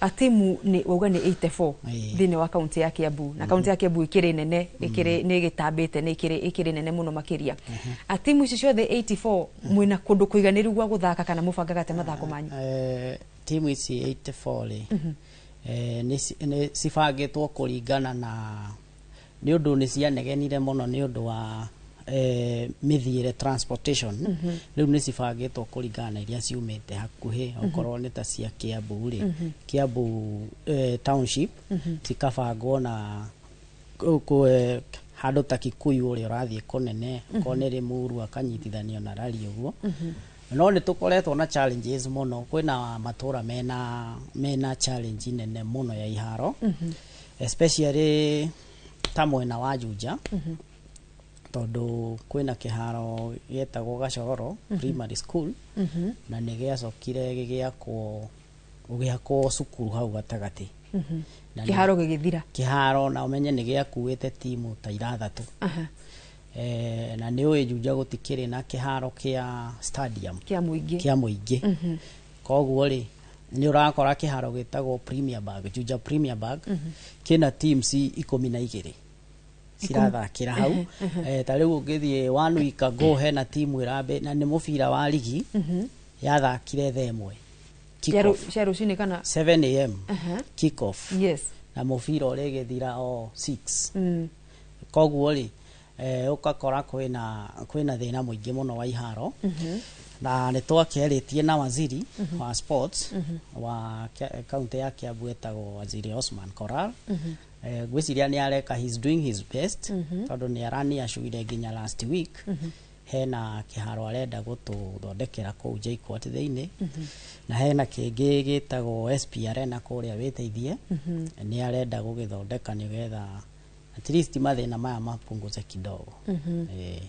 Speaker 22: Atimu ni wauga ni 84 thini wa kaunti ya Kiambu na kaunti ya Kiambu ikiri nene, ikiri ni gitambite ni ikiri nene muno makiria. Atimu ici ciothe 84 mwina kundu kuiganiru gwa guthaka kana mubangaga te mathako manyu?
Speaker 25: Timu ici 84 ri ni cibangitwo kuringana na ni undu ni cianegenire muno ni undu wa mithiire transportation. Riu ni cibangitwo kuringana na iria ciumite hakuhi okorwo ni ta cia Kiambu ri Kiambu township cikabangwo na handu ta Kikuyu uria urathie kunene okorwo ni Limuru akanyitithanio na Rari uguo. No ni tukoretwo na challenges muno, kwina matura mena challenge nene muno ya iharo especially ta mwena wa Juja tondu kwina kiharo gietagwo Gachororo Primary School na ni giacokire gigiakwo ugiakwo cukuru hau gatagati.
Speaker 22: Kiharo gigithira
Speaker 25: kiharo na umenye ni giakuite timu ta 6. Na ni ui Juja gutikiri na kiharo kia stadium
Speaker 22: kia muingi
Speaker 25: kia muingi. Koguo ri ni urakora kiharo gitagwo Premier Bag, Juja Premier Bag kina teams 12 cirathakira hau. Ta riu ungithie 1 week ago hena timu irambe na ni mubira wa ligi yathakire thaa 1
Speaker 22: cia rucini kana
Speaker 25: 7 am kick off.
Speaker 22: Yes.
Speaker 25: Na mubira urigithira o 6. Koguo ri Ũgakora kwĩna thĩna mũingĩ mũno wa iharo. Na nĩ twakĩarĩtie na waziri wa sports wa kaunti ya Kiambu etagwo Waziri Osman Koral. Ngwĩciria nĩ areka, he's doing his best, tondũ nĩ araniacuire nginya last week hena kĩharo arenda gũtũthondekera kũu JKUAT thĩinĩ, na hena kĩngĩ gĩtagwo SP Arena kũrĩa wĩteithie, nĩ arenda gũgĩthondeka nĩgetha at least mathĩna maya mapunguze kidogo.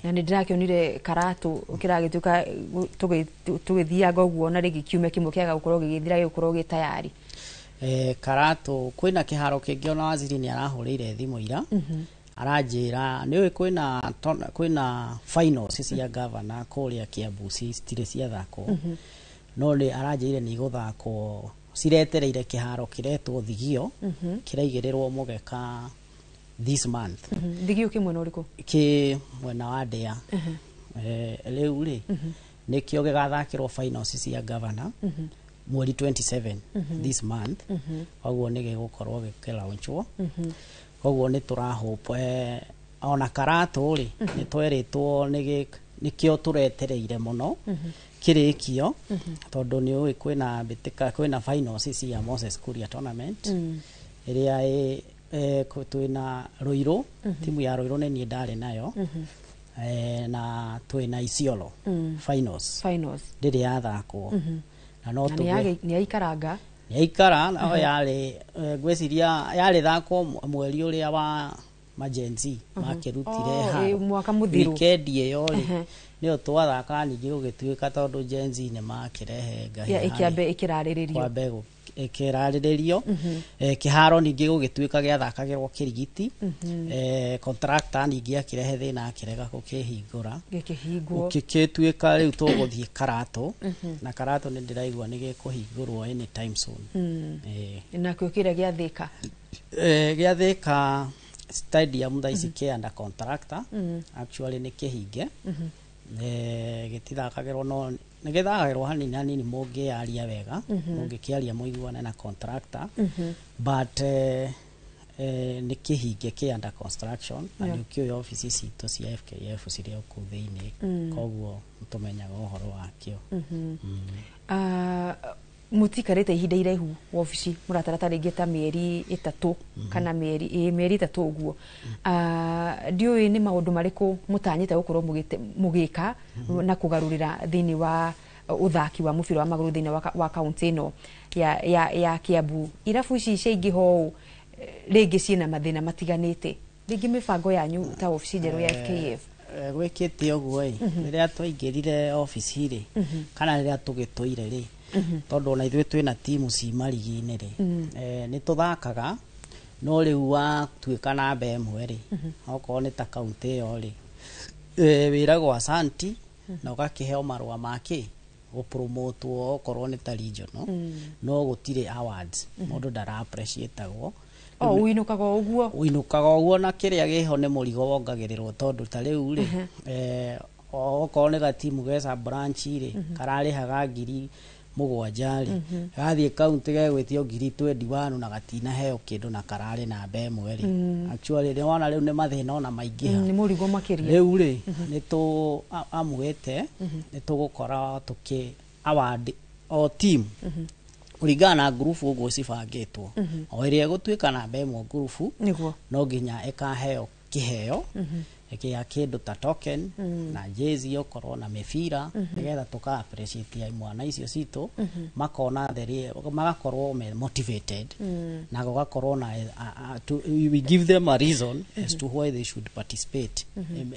Speaker 22: Na nĩ ndĩrakĩonire Karatũ kĩragĩtuĩka tũgĩthianga ũguo, na rĩngĩ kiumia kĩmwe kĩaga gũkorwo gĩgĩthira gĩgũkorwo gĩ tayari.
Speaker 25: Karatũ kwĩna kĩharo kĩngĩ, ona waziri nĩ arahũrĩire thimũ ira, aranjĩra nĩ ũĩ kwĩna finals cia governor kũrĩa Kiambu citirĩ ciathakwo, no nĩ aranjĩrire nĩ igũthakwo, ciretereire kĩharo kĩretwo Thigio, kĩraigĩrĩrwo mũgeka this month.
Speaker 22: Thigio kĩ mwena ũrĩkũ?
Speaker 25: Kĩ mwena wa Ndĩa. Rĩu rĩ, nĩkĩo gĩgathakĩrwo finals cia governor mweri 27 this month. Koguo nĩ gĩgũkorwo gĩkĩlaunchwo. Koguo nĩ tũrahope ona Karatũ rĩ, nĩ twerĩtwo nĩkĩo tũretereire mũno kĩrĩkio, tondũ nĩ ũĩ kwĩna mbĩtĩka, kwĩna finals cia Moses Kuria tournament ĩrĩa twĩna Ruiru, timu ya Ruiru nĩ niĩ ndarĩ nayo, na twĩna Isiolo finals.
Speaker 22: Finals
Speaker 25: ndĩrĩ yathakwo na no
Speaker 22: na
Speaker 25: tũgĩe
Speaker 22: nĩ yaikaranga.
Speaker 25: Yaikara no yarĩ, ngwĩciria yarĩ thakwo mweri ũrĩa wa ma-Gen Z makĩrutire
Speaker 22: Oh,
Speaker 25: haro.
Speaker 22: Mwaka mũthiru.
Speaker 25: Weekend ĩyo rĩ, nĩyo twathaka, ningĩ gũgĩtuĩka tondũ Gen Z nĩ makĩrehe ngahi
Speaker 22: Ya, ĩkĩambe ĩkĩrarĩrĩrio.
Speaker 25: Kwambe ĩkĩrarĩrĩrio. Kĩharo ningĩ gũgĩtuĩka gĩathakagĩrwo kĩrigiti. Contractor ningĩ akĩrehe thĩna, akĩrega gũkĩhingũra.
Speaker 22: Gĩkĩhingwo.
Speaker 25: Gũgĩtuĩka rĩu tũgũthiĩ Karatũ, na Karatũ nĩ ndĩraigua nĩ gĩkũhingũrwo anytime soon.
Speaker 22: Nakĩo kĩrĩa gĩa Thĩka?
Speaker 25: Gĩa Thĩka stadium thaa ici kĩ under contractor. Actually nĩ kĩhinge. Gĩtithakagĩrwo, no nĩ gĩthakagĩrwo hanini hanini mũngĩaria wega, mũngĩkĩaria mũiguane na contractor, but nĩ kĩhinge, kĩ under construction, na nĩ ũkĩũĩ obici citũ cia FKF cirĩ o kũu thĩinĩ, koguo nĩtũmenyaga ũhoro wakĩo.
Speaker 22: Ah, mũtikarĩte ihinda iraihu wabici, mũratarata rĩngĩ ta mĩeri 3 kana mĩeri 3 ũguo. Ah, ndiũĩ nĩ maũndũ marĩkũ mũtanyĩte gũkorwo mũgĩka na kũgarũrĩra thĩinĩ wa ũthaki wa mũbira wa magũrũ thĩinĩ wa kaunti ĩno ya Kiambu. Irabu ici ciaingĩha ũũ, rĩngĩ ciĩna mathĩna matiganĩte, rĩngĩ mĩbango yanyu ta wabici njerũ ya FKF?
Speaker 25: Gwĩkĩte ũguo ĩ, rĩrĩa twaingĩrire obici rĩ, kana rĩrĩa tũgĩtũire rĩ, tondũ ona ithuĩ twĩna timu ci marigi-inĩ rĩ, nĩ tũthakaga, no rĩu watuĩka namba 1 rĩ, okorwo nĩ ta kaunti ĩyo rĩ, wĩragwo asanti na ũgakĩheo marũa makĩ gũpromotwo okorwo nĩ ta regional, no gũtirĩ awards, mũndũ ndara appreciatagwo.
Speaker 22: O ũinũkaga o ũguo.
Speaker 25: Ũinũkaga ũguo, na kĩrĩa gĩho nĩ mũrigo wongagĩrĩrwo, tondũ ta rĩu rĩ, okorwo nĩ gatimu geca branch rĩ, kararĩhaga 7,000 rĩ, gathiĩ kaunti gegwĩtio 21,000 na gatinaheo kĩndũ na kararĩ namba 1 rĩ. Actually nĩ wona rĩu nĩ mathĩna ona maingĩha.
Speaker 22: Nĩ mũrigo makĩria.
Speaker 25: Rĩu rĩ, nĩ tũ amwĩte nĩ tũgũkora tũkĩ award o team kũringana na ngurubu ũguo cibangĩtwo, o ĩrĩa ĩgũtuĩka namba 1 ngurubu, no nginya ĩkaheo kĩheo gĩa kĩndũ ta token na jezi okorwo na mĩbira, nĩgetha tũka appreciate mwana icio citũ, makona magakorwo me motivated, na gũgakorwo na we give them a reason as to why they should participate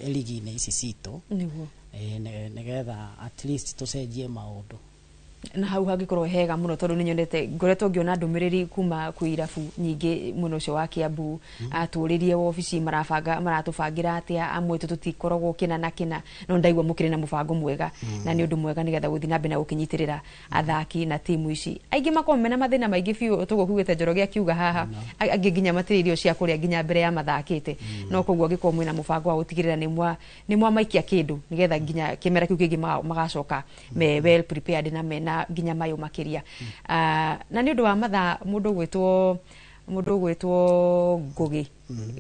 Speaker 25: ligi-inĩ ici citũ, nĩgetha at least tũcenjie maũndũ.
Speaker 22: Na hau hangĩkorwo hega mũno, tondũ nĩ nyonete, ngoretwo ngĩona ndũmĩrĩri kuma kwĩ irabu nyingĩ mwena ũcio wa Kiambu, atũrĩrie wabici marabanga maratũbangĩra atĩa, amwe tũ tũtikoragwo kĩna na kĩna, no ndaigua mũkĩrĩ na mũbango mwega, na nĩ ũndũ mwega nĩgetha gũthiĩ na mbere na gũkĩnyitĩrĩra athaki na timu ici. Aingĩ makoragwo mena mathĩna maingĩ biũ, tũguo kiugĩte Njoroge akiuga haha, angĩ nginya matirĩ irio cia kũrĩa nginya mbere ya mathakĩte, no koguo angĩkorwo mwĩna mũbango wa gũtigĩrĩra nĩ mwamaikia kĩndũ nĩgetha nginya kĩmera kĩu kĩngĩ magacoka me well prepared na mena nginya mayũ makĩria. Ah, na nĩ ũndũ wa mathaa, mũndũ gwĩtwo Mũndũ ũgwĩtwo Ngugi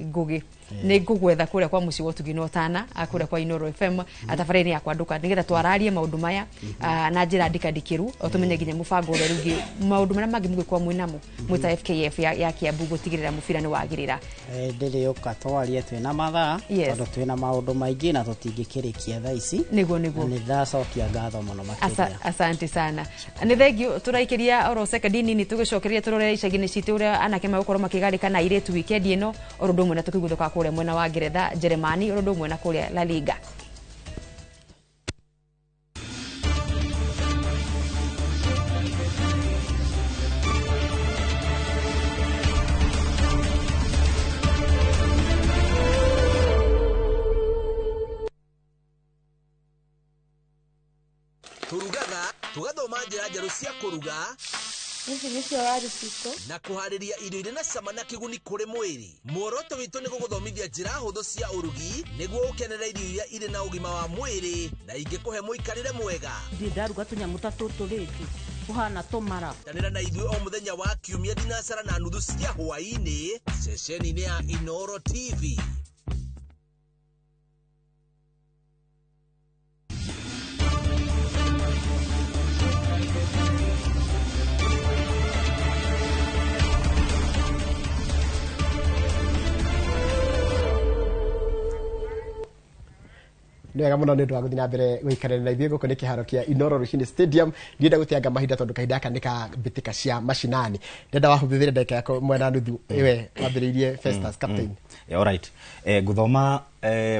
Speaker 22: Ngugi nĩ ngũgwetha kũrĩa kwa mũciĩ wa ũtugi na ũtana, kũrĩa kwa Inoro FM tabarĩra-inĩ ya Kwanduka, nĩgetha twararie maũndũ maya na njĩra ndikandikĩru, o tũmenye nginya mũbango ũrĩa rĩngĩ maũndũ marĩa mangĩ mũgĩkorwo mwĩ namo mwĩ ta FKF ya Kiambu gũtigĩrĩra mũbira nĩ wagĩrĩra.
Speaker 25: Ndĩrĩũka twarie twĩna mathaa, tondũ twĩna maũndũ maingĩ na tũtingĩkĩrĩkia thaa ici.
Speaker 22: Nĩguo nĩguo.
Speaker 25: Na nĩ ndacokia ngatho mũno makĩria.
Speaker 22: Asante sana. Nĩ thengiũ, tũraikĩria oro sekondi nini tũgĩcokeria tũrore icagi-inĩ citũ ũrĩa anake megũkorwo makĩgarĩka na airĩtu wikendi ĩno, oro ũndũ ũmwe na tũkĩguthũka kũrĩa mwena wa Ngeretha, Jeremani, oro ũndũ ũmwe na kũrĩa La Liga.
Speaker 19: Turugaga tugathoma njĩra njerũ cia kũruga.
Speaker 4: Ici nĩcio waru citũ.
Speaker 19: Na kũharĩria irio irĩ na cama na kĩguni kũrĩ mwĩrĩ. Muoroto witũ nĩ gũgũthomithia njĩra hũthũ cia ũrugi nĩguo ũkenere irio iria irĩ na ũgima wa mwĩrĩ na ingĩkũhe mũikarĩre mwega.
Speaker 34: Ndirĩ ndaruga tũnyamũ ta tũtũ rĩngĩ tũhana tũmara.
Speaker 19: Tanĩra na ithuĩ o mũthenya wa Kiumia 7:30 cia hwaĩ-inĩ ceceni-inĩ ya Inoro TV.
Speaker 5: Nĩ wega mũno nĩ ũndũ wa gũthiĩ na mbere gũikarania na ithuĩ gũkũ nĩ kĩharo kĩa Inoro Rũcinĩ Stadium. Ndienda gũteanga mahinda tondũ kahinda gaka nĩ ka mbĩtĩka cia macinani. Ndĩrenda wahũthĩre ndagĩka yaku mwena nuthu ĩwe wambĩrĩirie Festus captain.
Speaker 21: All right. Nguthoma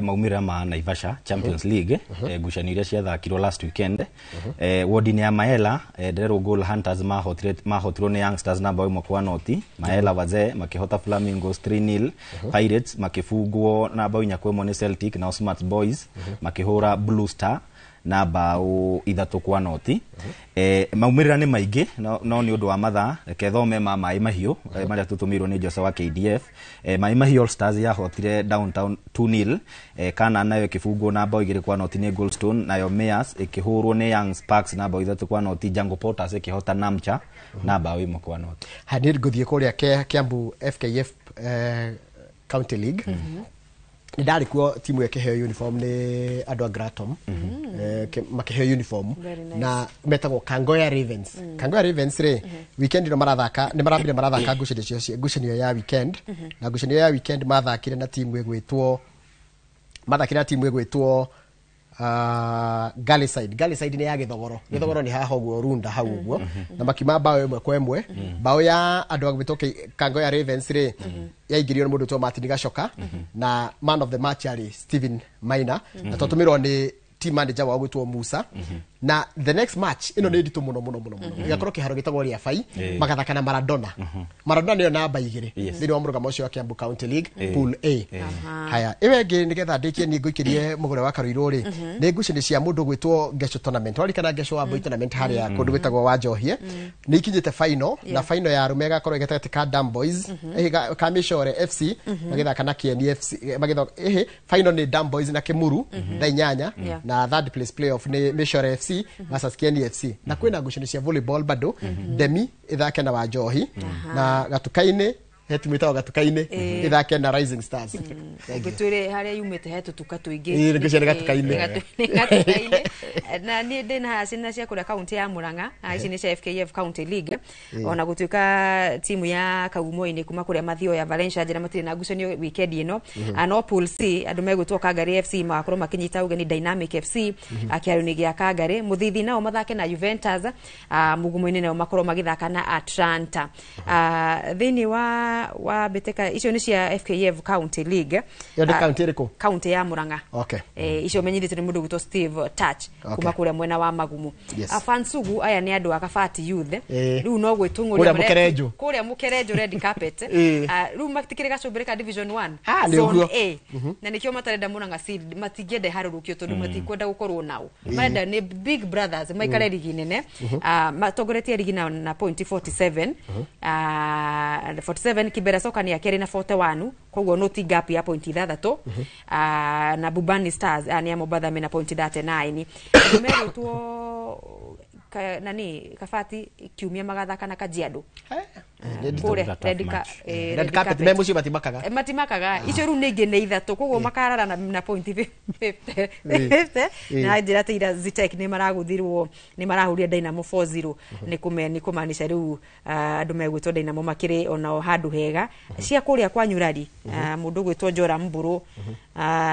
Speaker 21: maumĩrĩra ma Naivasha Champions League, ngucanio iria ciathakirwo last weekend. Wodi-inĩ ya Maela, Ndererwo Goal Hunters mahotirwo nĩ Youngsters na bao 1-0. Maela Wazee makĩhota Flamingos 3-0. Pirates makĩbungwo na bao 4-1 nĩ Celtic, nao Smart Boys makĩhũra Blue Star na bao 3-0. Maumĩrĩra nĩ maingĩ no nĩ ũndũ wa mathaa, reke thome ma Maĩ Mahiũ marĩa tũtũmĩirwo nĩ Jose wa KDF. Maĩ Mahiũ All Stars yahotire Downtown 2-0. Kana nayo ĩkĩbungwo na bao 2-0 nĩ Goldstone, nayo Mayors ĩkĩhũrwo nĩ Young Sparks na bao 3-0. Jungle Porters ĩkĩhota Namcha na bao 1-0.
Speaker 5: Niĩ ngũthiĩ kũrĩa Kiambu FKF County League. Nĩ ndarĩ kuo timu ĩkĩheo uniform nĩ andũ a Gratom, makĩheo uniform na metagwo Kangoya Ravens. Kangoya Ravens rĩ, weekend ĩno marathaka, nĩ marambire marathaka ngucanio ya weekend, na ngucanio ya weekend mathakire na timu ĩgwĩtwo Galliside. Galliside nĩ ya Gĩthogoro. Gĩthogoro nĩ haha ũguo Runda hau ũguo, na makiuma bao 1-1. Bao ya andũ a gwĩtwo Kangoya Ravens rĩ, yaingĩrio nĩ mũndũ ũtwo Martin Gacoka, na man of the match arĩ Steven Maina, na twatũmĩrwo nĩ team manager wao gwĩtwo Musa. Na the next match ĩno nĩ nditũ mũno mũno mũno mũno, ĩgakorwo kĩharo gĩtagwo Rĩabai, magathaka na Maradona. Maradona nĩyo namba 2 thĩinĩ wa mũrũgamo ũcio wa Kiambu County League Pool A. Haya, ĩyo ĩngĩ nĩgetha ndĩkie niĩ ngũikĩrie mũgũre wa Karũirũ rĩ, nĩ ngucanio cia mũndũ gwĩtwo Ngeco Tournament. Warikana Ngeco wa Mbui Tournament harĩa kũndũ gwĩtagwo Wanjohie, nĩ ikinyĩte final, na final ya arũme ĩgakorwo gatagatĩ ka Dam Boys, ka Mĩcore FC magĩthaka na Kieni FC, magĩthaka final nĩ Dam Boys na Kĩmuru thaa 8, na third place playoff nĩ Mĩcore FC versus Kieni FC. Na kwĩna ngucanio cia volleyball bado, Demi ĩthake na Wanjohi, na Gatuka-inĩ he timu ĩtagwo Gatuka-inĩ ĩthake na Rising Stars.
Speaker 22: Ngĩtwĩre harĩa yumĩte he tũtuka tũingĩ.
Speaker 5: Nĩ Gatuka-inĩ.
Speaker 22: Gatuka-inĩ. Na niĩ ndĩna haha ciana cia kũrĩa kaunti ya Murang'a, ici nĩ cia FKF County League. Ona gũtuĩka timu ya Kaumoinĩ kuma kũrĩa Mathioya ya Valencia njĩra matirĩ na ngucanio weekend ĩno. No Pool C andũ megwĩtwo Kangari FC magakorwo makĩnyita ũgeni Dynamic FC kĩharo-inĩ gĩa Kangari. Mũthithi nao mathake na Juventus, Mugumo-inĩ nao makorwo magĩthaka na Atlanta. Thĩinĩ wa mbĩtĩka icio nĩ cia FKF County League.
Speaker 5: Ĩyo nĩ county ĩrĩkũ?
Speaker 22: County ya Murang'a.
Speaker 5: Okay.
Speaker 22: Icio menyithĩtio nĩ mũndũ ũgwĩtwo Steve Touch kuma kũrĩa mwena wa Magumu. Fansugu aya nĩ andũ a Kabati Youth. Rĩu no gwĩtũng'ũria kũrĩa Mũkerenjũ red carpet. Rĩu matikĩrĩ gacũmbĩrĩ ka Division 1 Zone A. Na nĩkĩo matarenda Murang'a Seed, matingĩenda ĩharũrũkio tondũ matikwenda gũkorwo nao. Marenda nĩ big brothers maikare rigi nene. Matongoretie rigi na point 47. 47 Kibera Soka nĩ ya kerĩ na 41, koguo no ti gap ya point 6. Na Bubani Stars nĩ ya Mombatha mena point 39. Andũ megwĩtwo Nani Kabati kiumia magathaka na Kajiado.
Speaker 5: Red carpet me mucio matimakaga.
Speaker 22: Matimakaga icio riu nĩ ingĩ nĩ ithatũ koguo makarara na point 50 na njĩra atĩ ira Zitek nĩ maragũthirwo nĩ marahũrire Dynamo 4-0 nĩ kũmaanisha rĩu andũ megwĩtwo Dynamo makĩrĩ onao handũ hega cia kũrĩa kwa Nyurari. Mũndũ ũgwĩtwo Njora Mbũrũ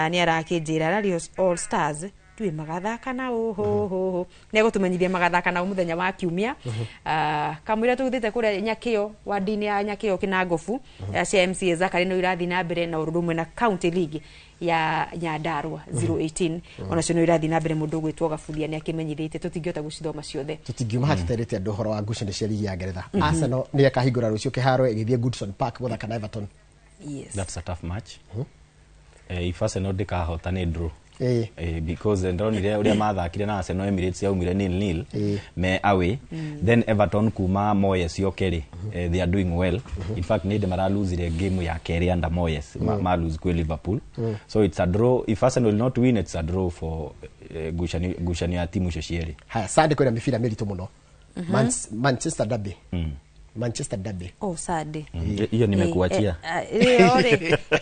Speaker 22: nĩ arakĩnjĩra Rally All Stars tuĩ magathaka na ũhũhũhũ nĩ egũtũmenyithia magathaka na mũthenya wa kiumia. Kamũira tũgĩthiĩte kũrĩa Nyakĩo wadi-inĩ ya Nyakĩo Kĩnangobu cia MCA Zakari no irathiĩ na mbere na ũndũ ũmwe na County League ya Nyandarua 018 onacio no irathiĩ na mbere mũndũ ũgwĩtwo Gaburia nĩ akĩmenyithĩtie tũtingĩhota gũcithoma ciothe.
Speaker 5: Tũtingiuma hatũterĩte andũ ũhoro wa ngucanio cia ligi ya Ngeretha. Arsenal nĩ ĩkahingũra rũciũ kĩharo ĩgĩthiĩ Goodison Park gũthaka na Everton.
Speaker 22: Yes.
Speaker 21: That's a tough match. If Arsenal ndĩkahota nĩ draw. Because ndonire uria mathakire na Arsenal Emirates yaumire 0-0 me away. Then Everton kuma Moyes yoke they are doing well. In fact nĩ mara lose game ya kerĩ under Moyes ma lose kwe Liverpool. So it's a draw. If Arsenal will not win, it's a draw for gucanio ya timu icio cierĩ.
Speaker 5: Haya, Sunday kwĩna mĩbira mĩritũ mũno. Manchester Derby. Manchester Derby.
Speaker 22: Oh, Sunday.
Speaker 21: Hiyo nimekuachia.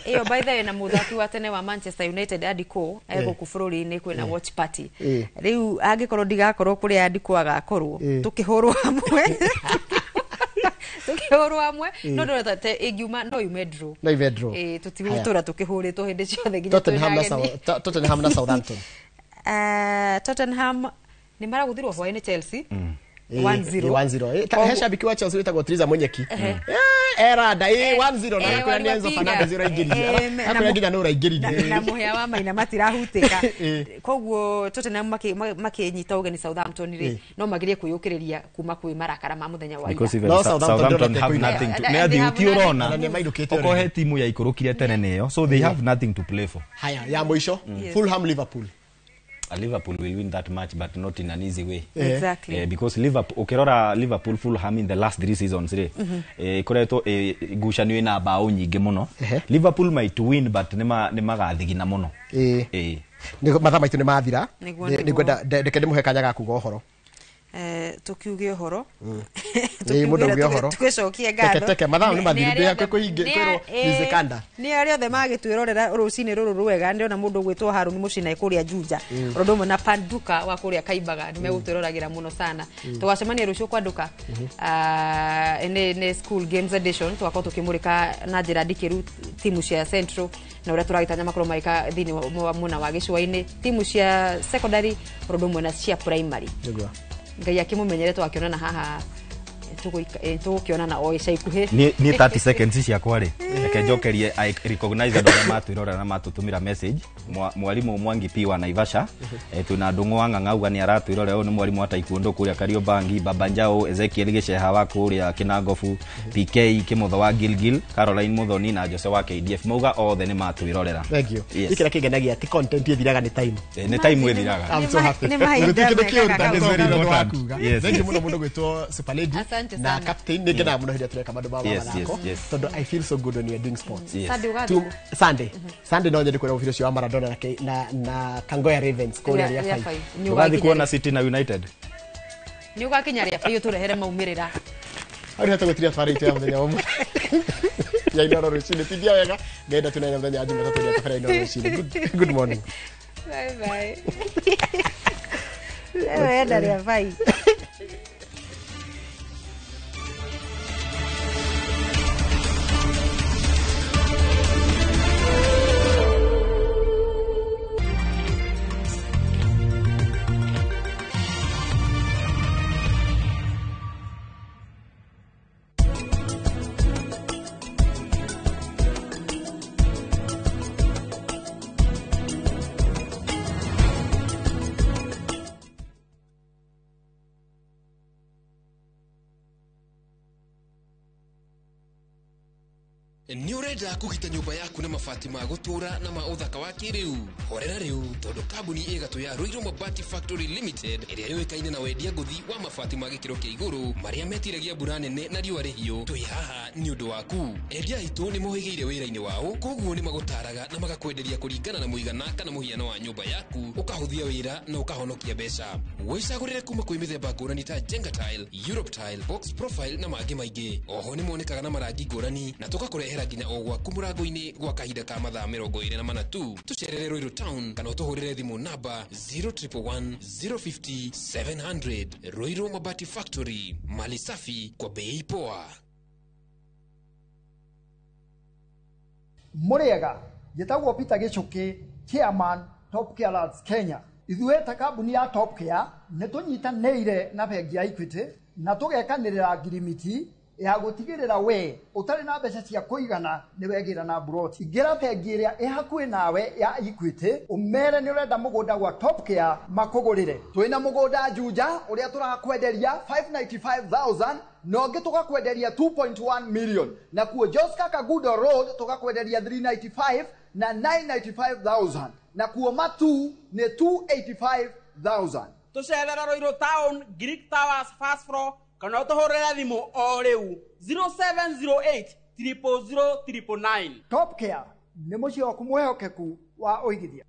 Speaker 22: Iyo by the way na muthaki wa tene wa Manchester United Andy Cole egũkũ bũrũri-inĩ kwĩna watch party. Rĩu angĩkorwo ndigakorwo kũrĩa Andy Cole agakorwo tũkĩhũrwo hamwe. Tũkĩhũrwo hamwe no ndĩrona ta ĩngiuma no yume draw.
Speaker 5: No yume draw.
Speaker 22: Tũtigũtũra tũkĩhũrĩtwo hĩndĩ ciothe nginya twĩna.
Speaker 5: Tottenham na Southampton.
Speaker 22: Tottenham nĩ maragũthirwo hwaĩ-inĩ Chelsea. 1-0.
Speaker 5: 1-0. He shabiki wa Chelsea wĩtagwo Triza Munyeki. Eranda 1-0 na kwĩra nĩ Enzo Fernandez ũraingĩririe. Akwĩra nginya nĩ ũraingĩririe.
Speaker 22: Na mũhĩa wa Maina matirahutĩka. Koguo Tottenham makĩnyita ũgeni Southampton rĩ no magirie kwĩyũkĩrĩria kuma kwĩ marakara ma mũthenya wa ira.
Speaker 21: No Southampton have nothing to. Nĩ athiĩ ti ũrona. Okorwo he timu yaikũrũkire tene nĩyo, so they have nothing to play for.
Speaker 5: Haya, ya mũico Fulham Liverpool.
Speaker 21: Liverpool will win that match, but not in an easy way.
Speaker 22: Exactly.
Speaker 21: Because Liverpool, ukirora Liverpool Fulham in the last 3 seasons ri, ikoretwo ngucanio ina bao nyingĩ mũno. Liverpool might win but nĩ magathigina mũno.
Speaker 5: Mathaa maitũ nĩ mathira. Nĩngwenda ndeke ndĩmũhe kanya ga kuga ũhoro.
Speaker 22: Tukiuge ũhoro.
Speaker 5: Mũndũ auge ũhoro.
Speaker 22: Tũgĩcokie ngatho.
Speaker 5: Teke mathaa nĩ mathiru ndĩ hakuhĩ kwĩrwo Nizekanda.
Speaker 22: Nĩ arĩa othe magĩtwĩrorera rũcinĩ rũrũ rwega ndĩrona mũndũ ũgwĩtwo Haruni Mũcina kũrĩa Juja. Ũndũ ũmwe na Panduka wa kũrĩa Kaimbaga nĩ megũtwĩroragĩra mũno sana. Tũgacemania rũciũ kwa nduka. Nĩ school games edition tũgakorwo tũkĩmũrĩka na njĩra ndikĩru timu cia Central na ũrĩa tũragĩtanya makorwo magĩka thĩinĩ wa mwena wa gĩcũa-inĩ timu cia secondary ũndũ ũmwe na cia primary. Ngai akimumenyere twakionana haha tũgũkĩonana o ica ikuhĩ.
Speaker 21: Niĩ 30 seconds ciakwa rĩ reke njokerie I recognize andũ arĩa matwĩrorera na matũtũmĩra message. Mwarimũ Mwangi P wa Naivasha, twĩna Ndũng'ũ wa Ng'ang'a auga nĩ aratwĩrorera, ũyũ nĩ mwarimũ wa taekwondo kũrĩa Kariobangi, Baba Njau, Ezekiel Gĩceha wa kũrĩa Kĩnangobu, PK Kĩmotho wa Gilgil, Caroline Muthoni na Jose wa KDF mauga othe nĩ matwĩrorera.
Speaker 5: Thank you. Ikĩra kĩngenagia ti content ĩthiraga nĩ time.
Speaker 21: Nĩ time ĩthiraga.
Speaker 5: I'm so happy. Thank you mũno mũndũ gwĩtwo Super Lady na captain nĩ ngenaga mũno hĩndĩ ĩrĩa tũreka maũndũ ma mathako tondũ I feel so good when we are doing sports. Sunday Sunday no nyende kuona mũbira ũcio wa Maradona na Kangoya Ravens kũrĩa rĩa 5.
Speaker 21: Tũgathiĩ kuona City na United.
Speaker 22: Nĩ ũgakinya rĩa 5 ũtũrehere maumĩrĩra.
Speaker 5: Hau nĩ tũgũtiria twarĩte ya mũthenya ũmwe ya Inooro rũcinĩ. Tindia wega ngenda tunaine mũthenya wa Jumatatũ rĩa tabarĩra Inooro rũcinĩ. Good morning.
Speaker 22: Bye bye. Enda rĩa 5.
Speaker 13: Nĩ ũrenda kũgita nyũmba yaku na mabati ma gũtũũra na ma ũthaka wa kĩrĩu? Horera rĩu, tondũ kambuni ĩgatũ ya Ruiru Mabati Factory Limited ĩrĩa yũĩkaine na wendia ngũthi wa mabati ma gĩkĩro kĩa igũrũ marĩa metiragia mbura nene na riũa rĩhiũ, twĩ haha nĩ ũndũ waku. Endia aitũ nĩ mohĩgĩire wĩra-inĩ wao, koguo nĩ magũtaraga na magakwenderia kũringana na mũigana kana mũhiano wa nyũmba yaku, ũkahũthia wĩra na ũkahonokia mbeca. Wĩcagũrĩre kuma kwĩ mĩthemba ngũrani ta Jenga Tile, Europe Tile, Box Profile na mangĩ maingĩ. Oho nĩ monekaga na marangi ngũrani na tũgakũrehera nginya o gwaku mũrango-inĩ gwa kahinda ka mathaa 24 tu. Tũcerere Ruiru Town kana ũtũhũrĩre thimũ namba 0111 050 700. Ruiru Mabati Factory, mali safi kwa bei poa.
Speaker 14: Mũrĩega, njĩtagwo Peter Gĩchũkĩ, chairman Top Care Lads Kenya. Ithuĩ ta kambuni ya Top Care nĩ tũnyitanĩire na bengi ya Equity na tũgekanĩrĩra ngirimiti ya gũtigĩrĩra we ũtarĩ na mbeca cia kũigana nĩ wegĩra na mburoti. Ingĩra bengi ĩrĩa ĩ hakuhĩ nawe ya Equity ũmere nĩ ũrenda mũgũnda gwa Top Care makũgũrĩre. Twĩna mũgũnda Juja ũrĩa tũrakwenderia 595,000 na ũngĩ tũgakwenderia 2.1 million, na kuo Joska Kagudo Road tũgakwenderia 395 na 995,000, na kuo Matu nĩ 285,000.
Speaker 10: Tũcerere Ruiru Town, Greek Towers first floor, kana ũtũhũrĩre thimũ o rĩu 0708 000 999.
Speaker 14: Top Care nĩ mũciĩ waku mwĩhokeku wa ũigithia.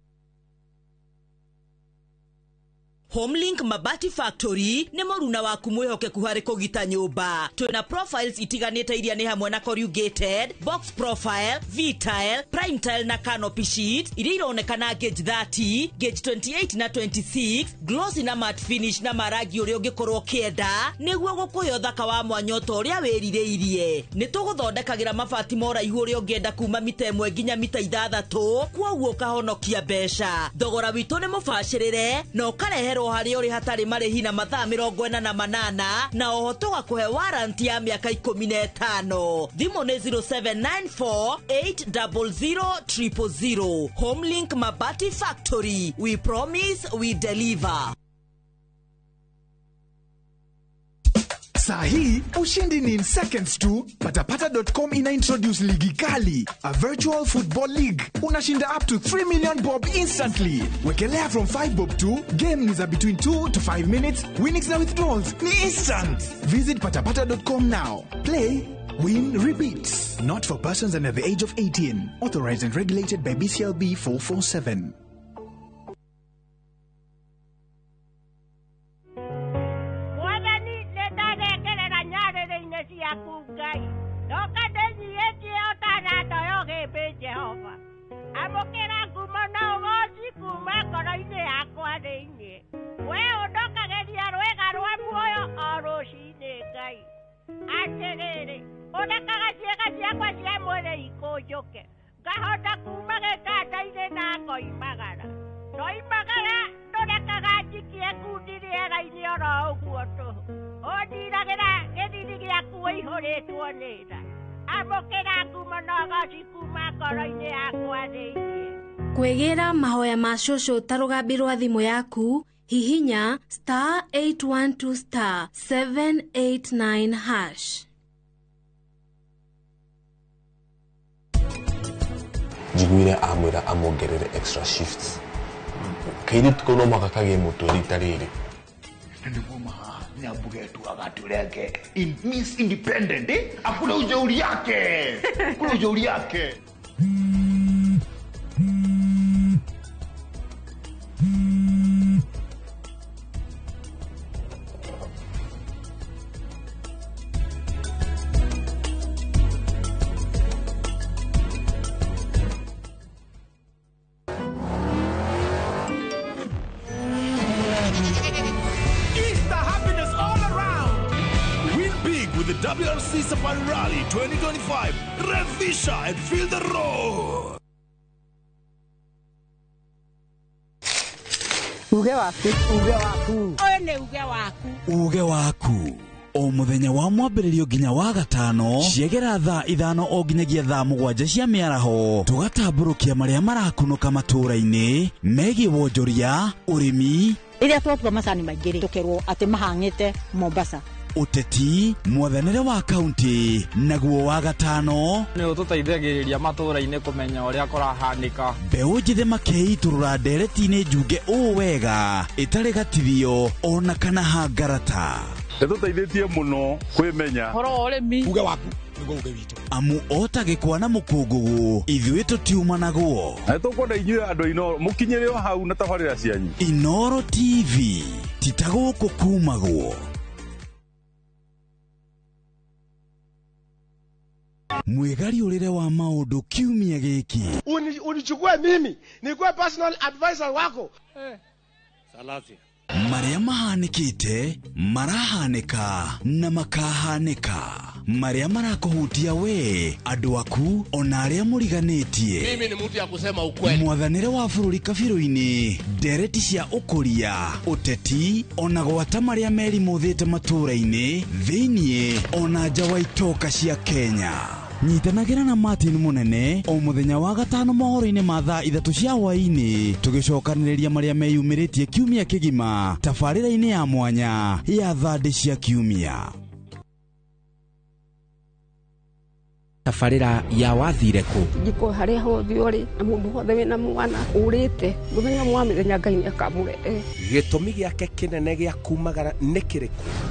Speaker 15: Homelink Mabati Factory nĩ mũruna waku mwĩhokeku harĩ kũgita nyũmba. Twĩna profiles itiganĩte iria nĩ hamwe na corrugated, box profile, V-tile, prime tile na canopy sheet iria ironekana gauge 30, gauge 28 na 26, glossy na matte finish na marangi ũrĩa ũngĩkorwo ũkĩenda nĩguo gũkũhe ũthaka wa mwanya ta ũrĩa wĩrirĩirie. Nĩ tũgũthondekagĩra mabati ma ũraihu ũrĩa ũngĩenda kuma mita 1 nginya mita 6, kwoguo ũkahonokia mbeca. Thogora witũ nĩ mũbacĩrĩre na ũkarehe harĩ ũrĩ hatarĩ marĩhi na mathaa 48 na oho tũgakũhe warranty ya mĩaka 15. Thimũ nĩ 0794 800 000. Homelink Mabati Factory, we promise we deliver.
Speaker 11: Saa hii ushindi ni in seconds tu. Patapata.com ina introduce ligi kali, a virtual football league. Unashinda up to 3 million bob instantly. Wekelea from 5 bob to game ni za between 2 to 5 minutes. Winnings na withdrawals ni instant. Visit patapata.com now. Play, win, repeat. Not for persons under the age of 18. Authorized and regulated by BCLB 447.
Speaker 16: Amũkĩra ngumo na ũgooci kuma ngoro-inĩ yakwa thĩinĩ. We ũndokagĩria rwĩga rwa muoyo o rũcinĩ Ngai. Atĩrĩrĩ, ũrekaga ciĩga ciakwa cia mwĩrĩ ikũnjũke, ngahota kuma gĩtanda-inĩ na ngoimagara. Ndoimagara ndũrekaga njikie ngundi rĩera-inĩ oro ũguo tũhũ. Ũndiragĩra gĩthiri gĩaku ũihũrĩtwo nĩ tha. Amũkĩra ngumo na ũgooci kuma ngoro-inĩ yakwa thĩinĩ.
Speaker 17: Kwĩgĩra mahoya ma cũcũ ta rũgambi rwa thimũ yaku, hihinya star 812 star 789 hash.
Speaker 18: Njiguire amwĩra amuongerere extra shifts. Kairĩtu kau no mũhaka kagĩe mũtwe rita rĩrĩ.
Speaker 8: Nĩguo mahaha Nyambuge tu agatureke in Miss Independent, eh? Akule ujeuri yake. Akule ujeuri yake.
Speaker 11: WRC Safari Rally 2025. Revisha and feel the road.
Speaker 34: Uge waku. Uge waku.
Speaker 16: Ũyũ nĩ uge waku.
Speaker 11: Uge waku. O muthenya wa mwambĩrĩrio nginya wa gatano ciegera thaa 5 o nginyagia thaa 7 cia mĩaraho tũgatambũrũkia marĩa marakunũka matũũra-inĩ megiĩ wonjoria, ũrĩmi.
Speaker 34: Rĩrĩa twatua macani maingĩ rĩ, tũkerwo atĩ mahang'ĩte Mombasa.
Speaker 11: Ũteti, mwathanĩre wa kaunti, naguo wa gatano
Speaker 1: nĩ ũtũteithagĩrĩria matũũra-inĩ kũmenya ũrĩa kũrahanĩka.
Speaker 11: Mbeũ njĩthĩ makeitũrũra ndereti-inĩ njunge ũũ wega ĩtarĩ gatithio ona kana hangarata.
Speaker 2: Ĩtũteithĩtie mũno kwĩmenya
Speaker 3: ũhoro wa ũrĩmi.
Speaker 11: Uge waku nĩguo uge witũ. Amu ota gĩkwa na mũkũngũgũ ithuĩ tũtiumanagwo.
Speaker 2: Na nĩtũkwenda inyuĩ andũ a Inooro mũkinyĩre o hau na tabarĩra cianyu.
Speaker 11: Inooro TV ti ta gũkũ kumagwo. Mwĩgariũrĩre wa maũndũ kiumia gĩkĩ.
Speaker 23: Unichukue mimi nikuwe personal advisor wako.
Speaker 6: Salasia.
Speaker 11: Marĩa mahanĩkĩte, marahanĩka na makahanĩka. Marĩa marakũhutia we, andũ aku, ona arĩa mũriganĩtie.
Speaker 6: Mimi ni mtu ya kusema ukweli.
Speaker 11: Mwathanĩre wa bũrũri kabirũ-inĩ, ndereti cia ũkũria, ũteti, ona gwata marĩa merimũthĩte matũũra-inĩ, thĩiniĩ, ona nja wa itoka cia Kenya. Nyitanagĩra na Martin Mũnene o mũthenya wa gatano mohoro-inĩ ma thaa 3 cia hwaĩ-inĩ, tũgĩcokanĩrĩria marĩa meyumĩrĩtie kiumia kĩgima tabarĩra-inĩ ya mwanya ya thandĩ cia kiumia.
Speaker 20: Tabarĩra ya wathire kũ?
Speaker 24: Njiko harĩa hothe ũrĩ na mũndũ wothe wĩna mwana ũrĩte mũthenya mwa mĩthenya Ngai nĩakamũrehe.
Speaker 19: Gĩtũmi gĩake kĩnene gĩa kumagara nĩ kĩrĩkũ?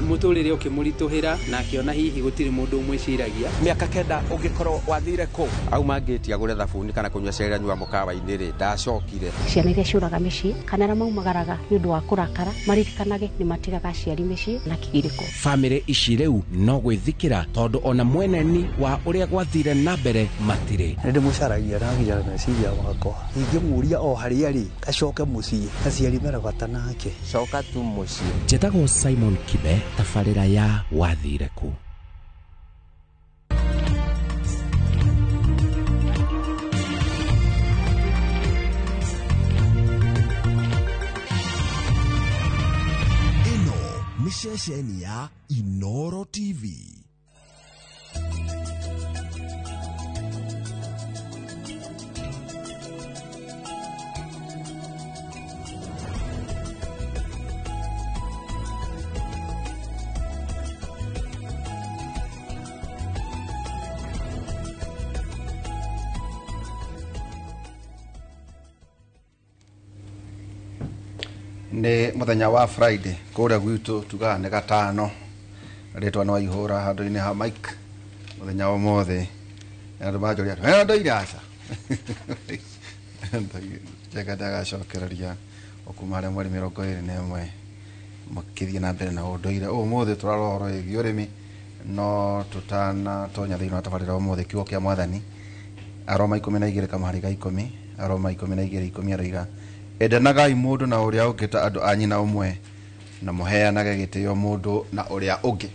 Speaker 34: Mũtũrĩre ũkĩmũritũhĩra na akĩona hihi gũtirĩ mũndũ ũmwĩciragia.
Speaker 19: Mĩaka 9 ũngĩkorwo wathire kũ?
Speaker 26: Auma ngĩti agũre thabuni kana kũnyua cai anyua mũkawa-inĩ rĩ, ndacokire.
Speaker 27: Ciana iria ciũraga mĩciĩ kana arĩa maumagaraga nĩ ũndũ wa kũrakara maririkanage nĩ matigaga aciari mĩciĩ na kĩgirĩko.
Speaker 20: Bamĩrĩ ici rĩu no gwĩthikĩra tondũ ona mweneni wa ũrĩa gwathire na mbere matirĩ.
Speaker 28: Nĩ ndĩmũcaragia na nginya meciria makwa. Ingĩmũria o harĩa arĩ acoke mũciĩ, aciari mena bata nake.
Speaker 26: Coka tu mũciĩ.
Speaker 20: Njĩtagwo Simon Kibe, tabarĩra ya wathire kũ.
Speaker 29: Ĩno nĩ ceceni ya Inooro TV.
Speaker 30: Nĩ mũthenya wa Friday kũrĩa gwitũ tugaga nĩ gatano, rĩtwa nĩ Waihũra handũ-inĩ ha Mike mũthenya wa ũmũthĩ. Andũ manjũria atĩ, ndoire aca. Njega ndagacokereria o kuma harĩa mweri 21 makĩthiĩ na mbere na ũndũire. Ũmũthĩ tũrarora ũhoro wĩgiĩ ũrĩmi, no tũtanatonya thĩinĩ wa tabarĩra ũmũthĩ kiugo kĩa mwathani Aroma 12 kamũhari ga 10, Aroma 12:10 aroiga endanagai mũndũ na ũrĩa ũngĩ ta andũ a nyina ũmwe, na mũheanage gĩtĩo mũndũ na ũrĩa ũngĩ.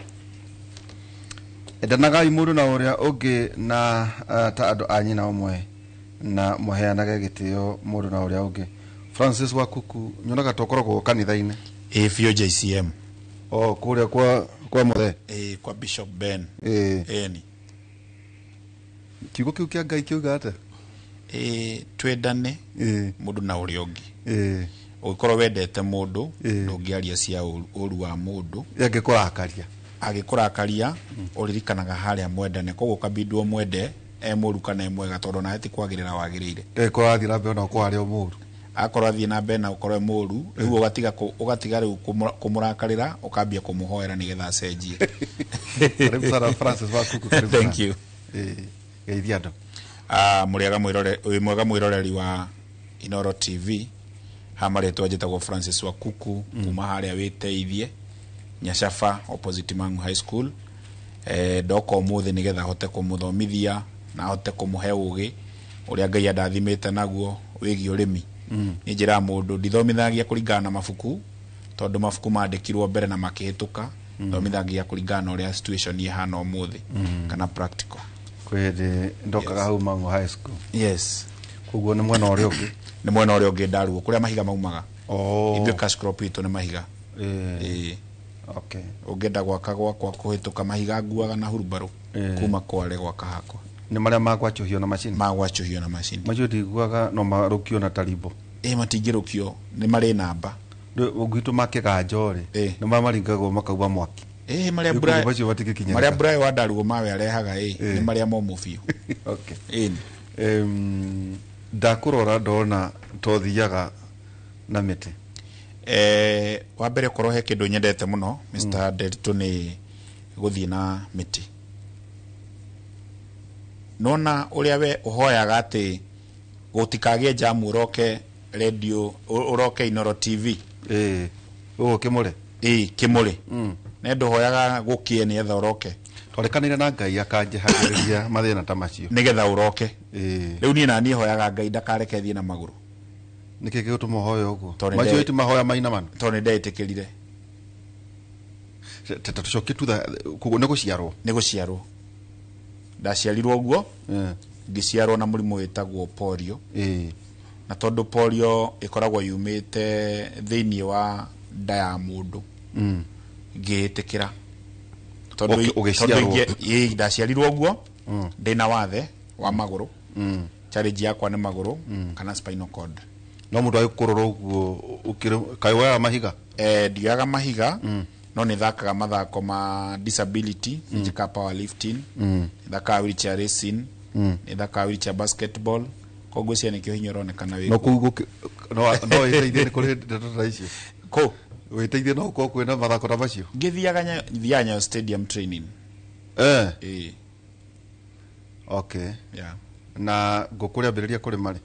Speaker 30: Endanagai mũndũ na ũrĩa ũngĩ na ta andũ a nyina ũmwe, na mũheanage gĩtĩo mũndũ na ũrĩa ũngĩ. Francis Wakuku, nyonaga tũkoragwo kanitha-inĩ.
Speaker 31: Ĩ biũ JCM.
Speaker 30: O kũrĩa kwa mũthee.
Speaker 31: Ĩ kwa Bishop Ben.
Speaker 30: Ĩ. Kiugo kĩu kĩa Ngai kiuga atĩa?
Speaker 31: Ĩ twendane mũndũ na ũrĩa ũngĩ. Ũngĩkorwo wendete mũndũ ndũngĩaria cia ũru wa mũndũ.
Speaker 30: Angĩkũrakaria
Speaker 31: ũririkanaga harĩa mwendane, koguo ũkabindwo mwende e mũru kana e mwega tondũ nawe ti kwagĩrĩra wagĩrĩire.
Speaker 30: Ĩkorwo athiĩ na mbere na ũkorwo arĩ o mũru.
Speaker 31: Akorwo athiĩ na mbere na ũkorwo e mũru, rĩu ũgatiga rĩu kũmũrakarĩra ũkambia kũmũhoera nĩgetha acenjie.
Speaker 30: Karibu sana Francis Wakuku, karibu sana.
Speaker 31: Thank you.
Speaker 30: Geithia andũ.
Speaker 31: Mwega mwĩroreri wa Inooro TV. Ha marĩtwa njĩtagwo Francis Wakuku kuma harĩa wĩteithie Nyacaba opposite Mangu High School. Ndoka ũmũthĩ nĩgetha hote kũmũthomithia na hote kũmũhe ũgĩ ũrĩa Ngai andathimĩte naguo wĩgiĩ ũrĩmi. Nĩ njĩraga mũndũ ndithomithagia kũringana na mabuku tondũ mabuku mandĩkirwo mbere na makĩhĩtũka. Thomithagia kũringana na ũrĩa situation ĩhana ũmũthĩ kana practical.
Speaker 30: Kwĩ hĩndĩ ndokaga hau Mangu High School.
Speaker 31: Yes.
Speaker 30: Koguo nĩ mwena ũrĩa ũngĩ.
Speaker 31: Nĩ mwena ũrĩa ũngĩ ndaruo kũrĩa mahiga maumaga. Ithuĩ cash crop itũ nĩ mahiga.
Speaker 30: Okay.
Speaker 31: Ũngĩenda gwaka gwakwa kũhĩtũka mahiga nguaga na hurumbarũ kuma kware gwaka hakwa.
Speaker 30: Nĩ marĩa magwacũhio na macini.
Speaker 31: Magwacũhio na macini.
Speaker 30: Macio ndiguaga no marũkio na tarimbo.
Speaker 31: Matingĩrũkio, nĩ marĩ namba.
Speaker 30: Gwitũ ma kĩganjo rĩ, nĩ marĩa maringagwo makauma mwaki.
Speaker 31: Ĩĩ, marĩa
Speaker 30: Rĩu
Speaker 31: mbura
Speaker 30: macio matingĩkinyĩrĩka.
Speaker 31: marĩa mbura wa ndaruo mawe arehaga ĩ nĩ marĩa momũ biũ.
Speaker 30: Okay.
Speaker 31: Ĩni.
Speaker 30: Ndakũrora ndona tothiaga na mĩtĩ.
Speaker 31: Wa mbere korwo he kĩndũ nyendete mũno Mr. Nderitu nĩ gũthiĩ na mĩtĩ. Nona ũrĩa we ũhoyaga atĩ gũtikagĩe jamu ũroke radio ũroke Inoro TV.
Speaker 30: Ĩĩ. Ũguo kĩmũrĩ.
Speaker 31: Ĩĩ kĩmũrĩ. Ne ndũhoyaga gũkĩe nĩgetha ũroke.
Speaker 30: Twarekanire na Ngai akanjehagĩrĩria mathĩna ta macio.
Speaker 31: Nĩgetha ũroke.
Speaker 30: Ĩĩ.
Speaker 31: Rĩu niĩ naniĩ hoyaga Ngai ndakareke thiĩ na magũrũ.
Speaker 30: Nĩkĩ gĩgũtũma ũhoe ũguo?
Speaker 31: Tondũ
Speaker 30: Macio ti mahoya mainamanu.
Speaker 31: Tondũ nĩ ndetĩkĩrire.
Speaker 30: Tũcokie thutha koguo nĩ gũciarwo.
Speaker 31: Nĩ gũciarwo. Ndaciarirwo ũguo. Ngĩciarwo na mũrimũ wĩtagwo polio. Na tondũ polio ĩkoragwo yumĩte thĩinĩ wa nda ya mũndũ. Ngĩĩtĩkĩra. Tondũ
Speaker 30: Ũgĩciarwo.
Speaker 31: Ĩĩ ndaciarirwo ũguo. Ndĩna wathe wa magũrũ. Challenge yakwa nĩ magũrũ kana spinal cord.
Speaker 30: No mũndũ agĩkũrora ũguo ũkĩrĩ kaĩ woyaga mahiga?
Speaker 31: Ndioyaga mahiga. No nĩ thakaga mathako ma disability. Njĩkaga powerlifting. Nĩ thakaga wheelchair racing. Nĩ thakaga wheelchair basketball. Koguo cia nĩkĩo hinya ũronekana wĩ
Speaker 30: No
Speaker 31: kuo.
Speaker 30: kũu no wĩteithie nĩ kũrĩ ndeto ta icio.
Speaker 31: Kũ?
Speaker 30: Wĩteithie no gũkorwo kwĩna mathako ta macio.
Speaker 31: Ngĩthiaga thiaga Nyayo Stadium training. Ĩĩ.
Speaker 30: Okay.
Speaker 31: Yeah.
Speaker 30: Na ngũkũ ũrĩambĩrĩria kũrĩma rĩ?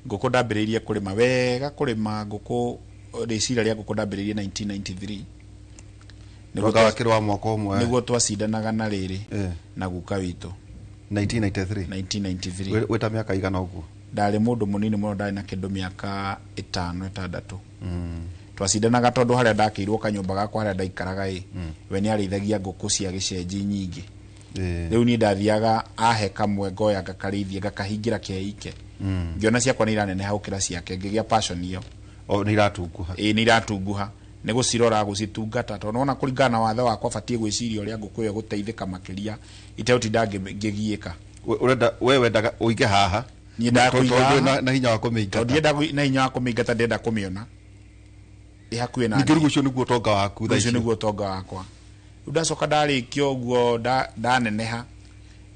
Speaker 31: Ngũkũ ndambĩrĩirie kũrĩma wega kũrĩma ngũkũ rĩcira rĩa ngũkũ ndambĩrĩirie 1993.
Speaker 30: Mwaka wakĩrĩ wa mwaka ũmwe.
Speaker 31: Nĩguo twacindanaga na rĩrĩ na guka witũ.
Speaker 30: 1993.
Speaker 31: 1993.
Speaker 30: Wĩta mĩaka igana ũguo?
Speaker 31: Ndarĩ mũndũ mũnini mũno, ndarĩ na kĩndũ mĩaka 5 6. Twacindanaga tondũ harĩa ndakĩirwo kanyũmba gakwa harĩa ndaikaraga ĩ, we nĩ arĩithagia ngũkũ cia gĩcenji nyingĩ. Rĩu niĩ ndathiaga ahe kamwe ngoya ngakarĩithia ngakahingĩra keike. Ngĩona ciakwa nĩ iraneneha gũkĩra ciake, ngĩgĩa passion ĩyo.
Speaker 30: O nĩ iratunguha.
Speaker 31: Ĩĩ nĩ iratunguha. Nĩ gũcirora gũcitungata tondũ nĩwona kũringana na wathe wakwa batiĩ gwĩciria ũrĩa ngũkũ ĩyo ĩgũteithĩka makĩria itegũtinda ngĩgiĩka.
Speaker 30: Ũrenda we wendaga ũige haha.
Speaker 31: Niĩ ndaga
Speaker 30: Tondũ
Speaker 31: kũiga
Speaker 30: ndũrĩ
Speaker 31: haha.
Speaker 30: na hinya wa kũmĩingata.
Speaker 31: Tondũ ndienda na hinya wa kũmĩingata, ndĩrenda kũmĩona ĩ hakuhĩ na
Speaker 30: Ningĩ rĩu ũcio nĩguo ũtonga waku thaa
Speaker 31: ũcio
Speaker 30: ici.
Speaker 31: nĩguo ũtonga wakwa. Rĩu ndacoka ndarĩkia ũguo ndaneneha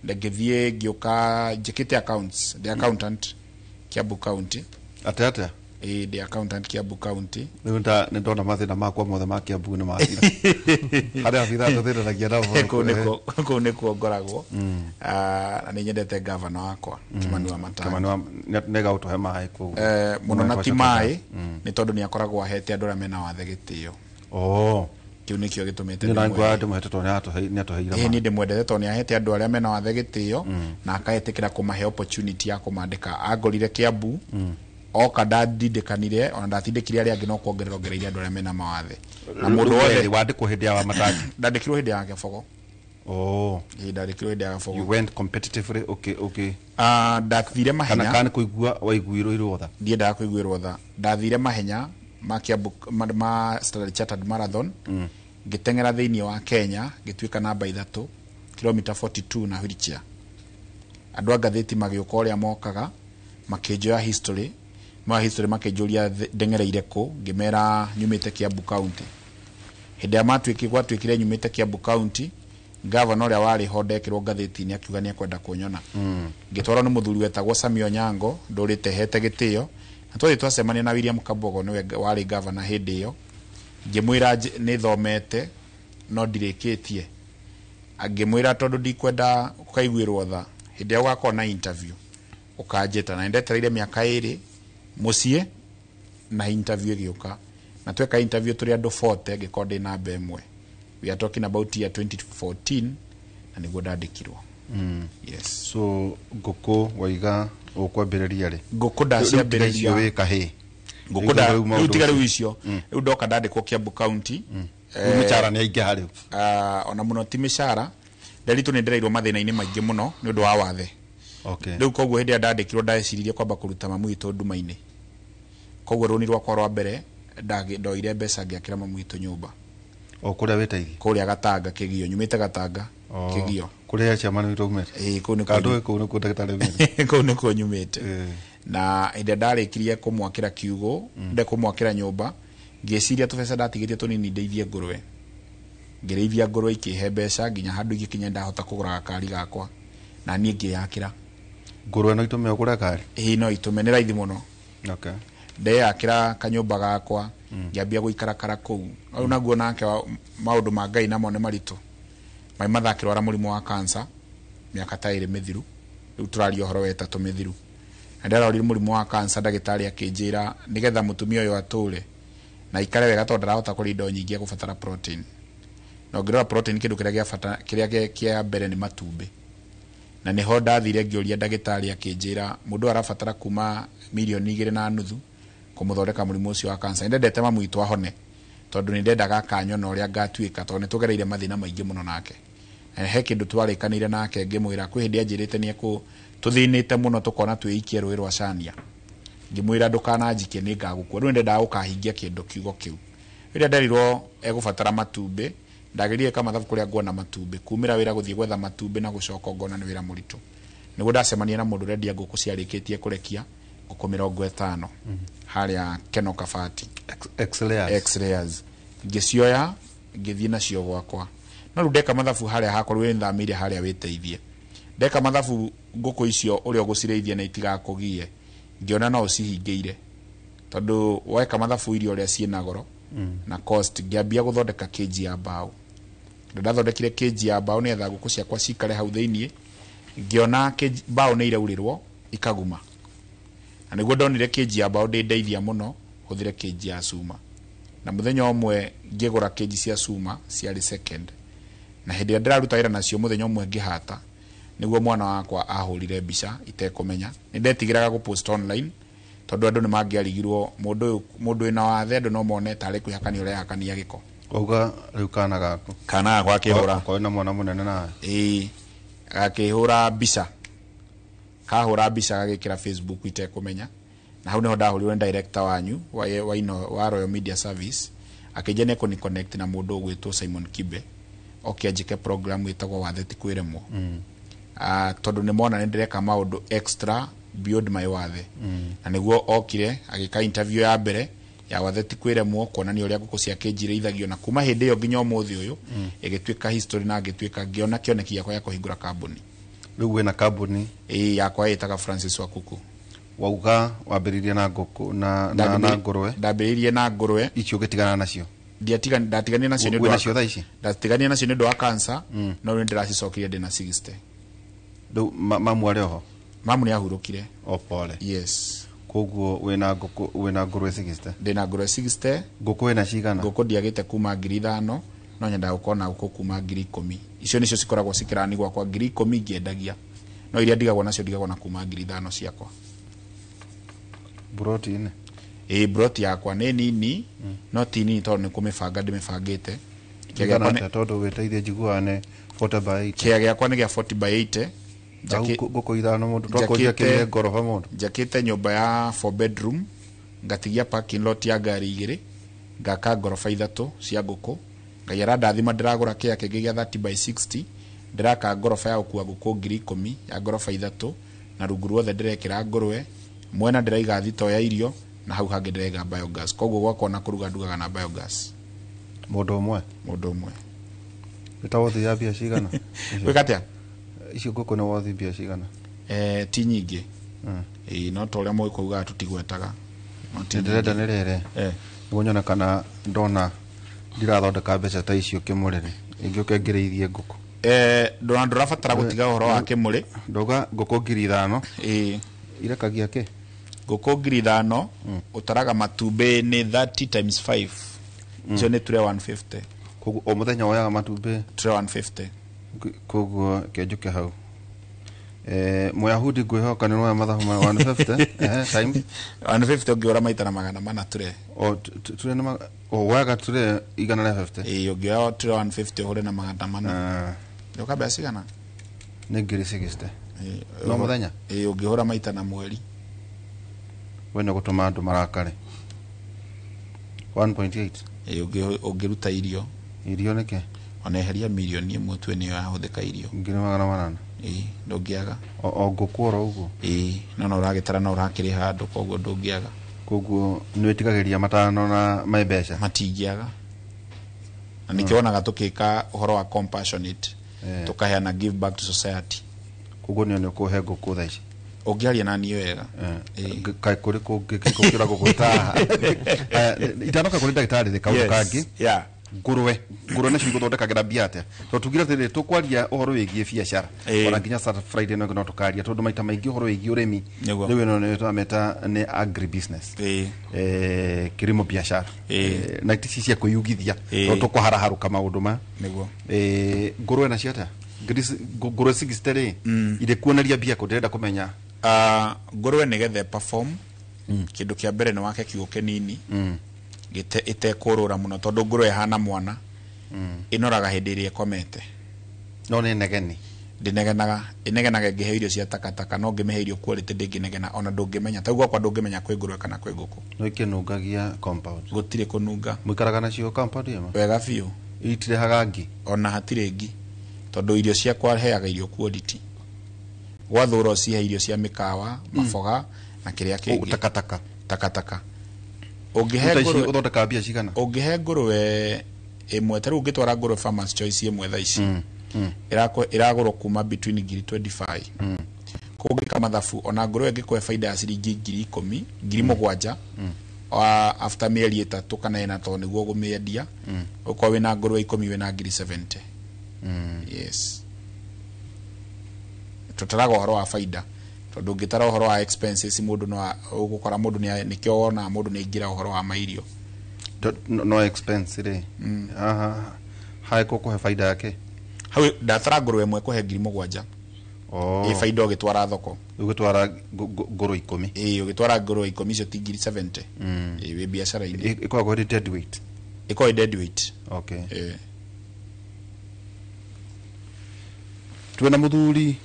Speaker 31: ngĩthiĩ ngĩũka njĩkĩte accounts, ndĩ accountant Kiambu County.
Speaker 30: Atĩa atĩa?
Speaker 31: Ĩĩ ndĩ accountant Kiambu County.
Speaker 30: Rĩu nĩ ndona mathĩna makwa mothe ma Kiambu nĩ mathira. Harĩa abithaa tũthĩnanagia nao.
Speaker 31: Kũu nĩkuo ngoragwo. Na nĩ nyendete gavana wakwa Kimani wa Matangi.
Speaker 30: Kimani wa nĩega gũtũhe maĩ kũu.
Speaker 31: Mũno na ti maĩ nĩ tondũ nĩ akoragwo ahete andũ arĩa mena wathe gĩtĩo. Kĩu nĩkĩo gĩtũmĩte
Speaker 30: Niĩ na
Speaker 31: ndĩmwende.
Speaker 30: ngwa ndĩmũhete tondũ nĩatũheire
Speaker 31: Ĩĩ
Speaker 30: maĩ.
Speaker 31: niĩ ndĩmwendete tondũ nĩ ahete andũ arĩa mena wathe gĩtĩo na akaetĩkĩra kũmahe opportunity ya kũmandĩka. Angorire Kiambu oka ndandindĩkanire ona ndatindĩkire arĩa angĩ no kuongerera ongereire andũ arĩa mena mawathe. Na mũndũ wothe
Speaker 30: wandĩkwo hĩndĩ ya Wamatangi.
Speaker 31: Ndandĩkirwo hĩndĩ ya Gĩbogo. Ĩĩ ndandĩkirwo hĩndĩ ya Gĩbogo.
Speaker 30: You went competitively okay okay.
Speaker 31: Ndathire mahenya.
Speaker 30: Kana kana kũigua waiguirwo irwo tha.
Speaker 31: Ndiendaga kũiguĩrwo tha. Ndathire mahenya ma Kiambu ma Standard Chartered Marathon. Ngĩteng'era thĩinĩ wa Kenya ngĩtuĩka namba 3 kilomita 42 na wheelchair. Andũ a ngathĩti magĩũka ũrĩa mokaga makĩnjoya history. Moya history makĩnjũria ndeng'ereire kũ, ngĩmera nyumĩte Kiambu County. Hĩndĩ ĩrĩa gwatuĩkire nyumĩte Kiambu County, gavana ũrĩa warĩ ho ndekĩrwo ngathĩti-inĩ akiuga nĩ ekwenda kũnyona. Ngĩtwarwo nĩ mũthuri wetagwo Sami Onyango ndũrĩte hete gĩtĩo. Na twathiĩ twacemania na William Kabogo nĩwe warĩ gavana hĩndĩ ĩyo. Ngĩmwĩra nĩ thomete no ndirĩkĩtie. Ngĩmwĩra tondũ ndikwenda ũkaiguĩrwo tha, hĩndĩ ĩrĩa ũgakorwo na interview ũkanjĩta. Na nĩndetereire mĩaka 2 mũciĩ na interview ĩgĩũka. Na tweka interview tũrĩ andũ 40 ngĩkorwo ndĩ namba 1. We are talking about year 2014 na nĩguo ndandĩkirwo. Yes.
Speaker 30: So ngũkũ waiga ũkwambĩrĩria rĩ?
Speaker 31: Ngũkũ ndaciambĩrĩria.
Speaker 30: Rĩu tiga icio wĩ kahĩĩ.
Speaker 31: Ngũkũ rĩu tiga rĩu icio. Rĩu ndoka ndandĩkwo Kiambu County.
Speaker 30: Rĩu mĩcara nĩ yaingĩha rĩu.
Speaker 31: Ona mũno ti mĩcara. Nderitu nĩ ndereirwo mathĩna-inĩ maingĩ mũno nĩ ũndũ wa wathe. Rĩu koguo hĩndĩ ĩrĩa ndandĩkirwo ndeciririe kwamba kũruta mamu witũ nduma-inĩ. Koguo rũni rwakwa rwa mbere ndoire mbeca ngĩakĩra mamu witũ nyũmba.
Speaker 30: O kũrĩa wĩteithie?
Speaker 31: Kũrĩa Gatanga Kĩgio, nyumĩte Gatanga Kĩgio.
Speaker 30: Kũrĩa chairman witũ aumĩte?
Speaker 31: Ĩĩ, kũu nĩkuo
Speaker 30: Kandũ kũu nĩkuo ndagĩtarĩ aumĩte.
Speaker 31: Kũu nĩkuo nyumĩte. Na hĩndĩ ĩrĩa ndarĩkirie kũmwakĩra kiugũ, nde kũmwakĩra nyũmba, ngĩciria tũbeca ndatigĩtie tũnini ndeithie ngũrwe. Ngĩrĩithia ngũrwe ikĩhe mbeca nginya handũ igĩkinya ndahota kũgũra gakari gakwa na niĩ ngĩyakĩra.
Speaker 30: Ngũrwe no itũme ũgũre ngari?
Speaker 31: Ĩĩ, no itũme, nĩ raithi mũno. Ndeyakĩra kanyũmba gakwa, ngĩambia gũikara kara kũu. Rĩu naguo nake maũndũ ma Ngai namo nĩ maritũ. Mai matha akĩrwara mũrimũ wa cancer mĩaka ta 2 mĩthiru, rĩu tũraria ũhoro wa 3 mĩthiru. Na ndarorire mũrimũ wa cancer, ndagĩtarĩ akĩnjĩra nĩgetha mũtumia ũyũ atũre na aikare wega tondũ ndarahota kũrĩa indo nyingĩ egũbatara protein. Na ũngĩrora protein, kĩndũ kĩrĩa gĩa bata kĩrĩa kĩa mbere nĩ matumbĩ. Na nĩho ndathire ngĩũria ndagĩtarĩ, akĩnjĩra mũndũ ũyũ arabatara kuma 2.5 million kũmũthondeka mũrimũ ũcio wa cancer. Nĩndendete mamu witũ ahone tondũ nĩndendaga akanyona ũrĩa ngatuĩka, tondũ nĩtũgereire mathĩna maingĩ mũno nake. Na he kĩndũ twarĩkanĩire nake, ngĩmwĩra kwĩ hĩndĩ anjĩrĩte nĩ tũthĩnĩte mũno tũkona twĩikie rũĩ rwa Cania, ngĩmwĩra ndũkananjikie nĩ ngagũkua. Rĩu nĩndendaga gũkahingia kĩndũ kiugo kĩu. Rĩrĩa nderirwo egũbatara matumbĩ, ndagerire kamathabu kũrĩa nguona matumbĩ, kumĩra wĩra gũthiĩ gwetha matumbĩ na gũcoka ngona nĩ wĩra mũritũ. Nĩguo ndacemania na mũndũ ũrendia ngũkũ ciarĩkĩtie kũrekia ngũkũ 50 harĩa Keno Kabati.
Speaker 30: X-layers.
Speaker 31: X-layers. Ngĩcioya ngĩthiĩ nacio gwakwa. No rĩu ndeka mathabu harĩa hakwa, rĩu nĩthamĩire harĩa wĩteithie, ndeka mathabu ngũkũ icio ũrĩa ũgũcirĩithia na itigakũgie, ngĩona no ũcihingĩire tondũ weka mathabu irio ũrĩa ciĩna goro na cost. Ngĩambia gũthondeka kĩnji ya mbaũ. Ndathondekire kĩnji ya mbaũ nĩgetha ngũkũ ciakwa cikare hau thĩiniĩ. Ngĩona mbaũ nĩ iraurĩrwo ikaguma, na nĩguo ndonire kĩnji ya mbaũ ndĩndeithia mũno hũthĩre kĩnji ya cuma. Na mũthenya ũmwe ngĩgũra kĩnji cia cuma ciarĩ second, na hĩndĩ ĩrĩa ndĩraruta wĩra nacio, mũthenya ũmwe ngĩhata nĩguo mwana wakwa ahũrire mbica itekũmenya. Nĩ ndetigĩraga gũpost online tondũ andũ nĩ mangĩarigirwo mũndũ ũyũ, mũndũ wĩna wathe, andũ no mone tarĩ kwĩhakania ũrehakania gĩko.
Speaker 30: Wauga rĩu kana gaku?
Speaker 31: Kana gakwa akĩhũra.
Speaker 30: Okorwo na mwana mũnene nawe.
Speaker 31: Ĩĩ, gakĩhũra mbica, kahũra mbica gagĩkĩra Facebook itekũmenya. Na hau nĩho ndahũrirwo nĩ director wanyu wa Royal Media Service, akĩnjia nĩ ekũni connect na mũndũ ũgwĩtwo Simon Kibe oke anjĩke program ĩtagwo Wathe ti kwĩremwo. Tondũ nĩ mona nĩ ndĩreka maũndũ extra beyond my wathe. Na nĩguo okire agĩka interview ya mbere ya Wathe ti kwĩremwo, kuonania ũrĩa ngũkũ cia kĩnji irĩithagio. Na kuma hĩndĩ ĩyo nginya ũmũthĩ ũyũ ĩgĩtuĩka history, na ngĩtuĩka ngĩona kĩoneki gĩakwa gĩa kũhingũra kambuni.
Speaker 30: Rĩu wĩna kambuni?
Speaker 31: Ĩĩ, yakwa ĩtaga Francis Wakuku.
Speaker 30: Wauga wambĩrĩirie na ngũkũ na ngũrwe?
Speaker 31: Ndambĩrĩirie na ngũrwe.
Speaker 30: Icio ũgĩtigana nacio?
Speaker 31: Ndatiganire nacio nĩ ũndũ
Speaker 30: Wĩna
Speaker 31: wa
Speaker 30: cio thaa ici?
Speaker 31: Ndatiganire nacio nĩ ũndũ wa cancer. No rĩu nĩndĩracicokirie, ndĩna 60.
Speaker 30: Rĩu mamu arĩ oho?
Speaker 31: Mamu nĩ ahurũkire.
Speaker 30: O pole.
Speaker 31: Yes.
Speaker 30: Koguo wĩna ngũkũ, wĩna ngũrwe 60?
Speaker 31: Ndĩna ngũrwe 60.
Speaker 30: Ngũkũ wĩna cigana?
Speaker 31: Ngũkũ ndiagĩte kuma 5,000, no nyendaga gũkorwo na ngũkũ kuma 10,000. Icio nĩcio cikoragwo cikĩrani gwakwa, 10,000 ngĩendagia, no iria ndigagwo nacio ndigagwo na kuma 5,000 ciakwa.
Speaker 30: Buroti-inĩ?
Speaker 31: Ĩĩ, broti yakwa nĩ nini, no ti nini tondũ nĩ kũmĩbanga ndĩmĩbangĩte. Kĩea
Speaker 30: Igana
Speaker 31: gĩakwa
Speaker 30: atĩa? Tondũ wĩteithie njiguaga nĩ 40 by 80.
Speaker 31: Kĩea gĩakwa nĩ gĩa 40 by 80.
Speaker 30: Hau ngũkũ ithano mũndũ twakũria kĩire ngoroba mũndũ.
Speaker 31: Njakĩte nyũmba ya 4 bedroom, ngatigia parking lot ya ngari igĩrĩ, ngaka ngoroba ithatũ cia ngũkũ. Ngai arandathima, ndĩragũra kĩea kĩngĩ gĩa 30 by 60, ndĩraka ngoroba ya gũkua ngũkũ 10,000 ya ngoroba ithatũ, na rungu ruothe ndĩrekĩra ngũrwe, mwena ndĩraiga thito ya irio, na hau hangĩ ndĩraiga biogas. Koguo gwakwa na kũruga ndugaga na biogas.
Speaker 30: Mũndũ ũmwe?
Speaker 31: Mũndũ ũmwe.
Speaker 30: Wĩta wothi ya mbia cigana?
Speaker 31: Gwĩka atĩa?
Speaker 30: Icio ngũkũ nĩ wothi mbia cigana?
Speaker 31: Ti nyingĩ. Ĩĩ, no ta ũrĩa mũgĩkũugaga tũtigwetaga. No ti
Speaker 30: ndĩrenda
Speaker 31: nyingĩ.
Speaker 30: Nĩ rĩrĩ nĩguo nyone kana ndona ndirathondeka mbeca ta icio kĩmũrĩrĩ ingĩũke ngĩrĩithie ngũkũ.
Speaker 31: Ndũrabatara gũtiga ũhoro wa kĩmũrĩ.
Speaker 30: Ndauga ngũkũ 5,000.
Speaker 31: Ĩĩ.
Speaker 30: Irekagia kĩ?
Speaker 31: Ngũkũ 5,000 ũtaraga matumbĩ nĩ 30 times 5, icio nĩ tray 150.
Speaker 30: Koguo o mũthenya woyaga matumbĩ
Speaker 31: tray 150.
Speaker 30: Koguo kĩnjũke hau. Mũyahudi ngwĩhoka nĩ woya mathabu ma 150 times
Speaker 31: 150 ũngĩũra maita na 400 tray.
Speaker 30: O tray nĩ o woyaga tray 150?
Speaker 31: Ĩĩ, ũngĩoya tray 150 ũhũre na 400 nĩũka mbeca cigana?
Speaker 30: Nĩ 60,000 no mũthenya.
Speaker 31: Ĩĩ, ũngĩhũra maita na mweri.
Speaker 30: We nĩ gũtũma andũ marakare. 1.8.
Speaker 31: Ĩĩ, ũngĩruta irio.
Speaker 30: Irio nĩkĩ?
Speaker 31: Ona eheria 1 million tue nĩyo yahũthĩka irio.
Speaker 30: 800,000.
Speaker 31: Ĩĩ, ndũngĩaga.
Speaker 30: O ngũkũ oro ũguo?
Speaker 31: Ĩĩ, no ũragĩtara no ũrakĩrĩha andũ, koguo ndũngĩaga.
Speaker 30: Koguo nĩ wĩtigagĩria matano na me mbeca?
Speaker 31: Matingĩaga. Na nĩkĩo wonaga tũkĩka ũhoro wa compassionate, tũkaheana, give back to society.
Speaker 30: Koguo nĩ ũkũhe ngũkũ thaa ici?
Speaker 31: Ũngĩaria na niĩ wega.
Speaker 30: Kaĩ kũrĩ kũngĩ gũkĩra gũgwĩta itanoka kũrĩ ndagĩtarĩ rĩ kaũndũ kangĩ? Ngũrwe, ngũrwe nacio igũthondekagĩra mbia atĩa? Tondũ tugire atĩrĩrĩ, tũkwaria ũhoro wĩgiĩ biacara ona nginya Saturday, Friday no tũkaria, tondũ maita maingĩ ũhoro wĩgiĩ ũrĩmi rĩu ĩno nĩ twameta nĩ agri business, kilimo biashara, na ti cia kwĩyugithia, tondũ tũkũharaharũka maũndũ ma ngũrwe nacio atĩa? Ngũrwe 60 rĩ, irĩ kuoneria mbia kũ? Ndĩrenda kũmenya.
Speaker 31: Ngũrwe nĩgetha perform, kĩndũ kĩa mbere nĩ wake kiugũ kĩnini gĩte ĩtekũrũra mũno, tondũ ngũrwe ĩhana mwana, ĩnoraga hĩndĩ ĩrĩa ĩkomete.
Speaker 30: No nĩ negeni?
Speaker 31: Ndĩnegenaga, ĩnegenaga ĩngĩheo irio cia takataka, no ngĩmĩhe irio quality ndĩngĩnegena. Ona ndũngĩmenya, ta rĩu gwakwa ndũngĩmenya kwĩ ngũrwe kana kwĩ ngũkũ.
Speaker 30: No ikĩnungagia compound?
Speaker 31: Gũtirĩ kũnunga.
Speaker 30: Mũikaraga nacio compound ĩmwe?
Speaker 31: Wega biũ.
Speaker 30: Itirehaga ngi?
Speaker 31: Ona hatirĩ ngi, tondũ irio ciakwa heaga irio quality. Gwathũra ũcihe irio cia mĩkawa, maboga na kĩrĩa kĩngĩ.
Speaker 30: Takataka?
Speaker 31: Takataka.
Speaker 30: Ũngĩhe ngũrwe ũthondekaga mbia cigana?
Speaker 31: Ũngĩhe ngũrwe ĩmwe, ta rĩu ũngĩtwara ngũrwe Farmers Choice ĩmwe thaa ici, ĩragũrwo kuma between ngiri 25. Koguo ũngĩka mathabu, ona ngũrwe ĩngĩkũhe baida ya ciringi 10,000, 7,000 after mĩeri 3 kana 4, tondũ nĩguo ũgũmĩendia, ũkorwo wĩna ngũrwe 10 wĩna ngiri 70. Yes, tũtaraga ũhoro wa baida, tondũ ũngĩtara ũhoro wa expenses, mũndũ no ũgũkora mũndũ nĩkĩo wonaga mũndũ nĩ aingĩra ũhoro wa mairio.
Speaker 30: No expense rĩ, haha hae kũkũhe baida yake?
Speaker 31: Hau ndatara ngũrwe ĩmwe kũhe 7,000. Ĩ baida ũgĩtwara thoko?
Speaker 30: Ũgĩtwara ngũrwe 10?
Speaker 31: Ĩ, ũgĩtwara ngũrwe 10 icio ti ngiri 70? Ĩ, wĩ biacara-inĩ.
Speaker 30: Ĩkoragwo ĩrĩ dead weight?
Speaker 31: Ĩkoragwo ĩ dead weight.
Speaker 30: Okay.
Speaker 31: Ĩ.
Speaker 30: Twĩna mũthuri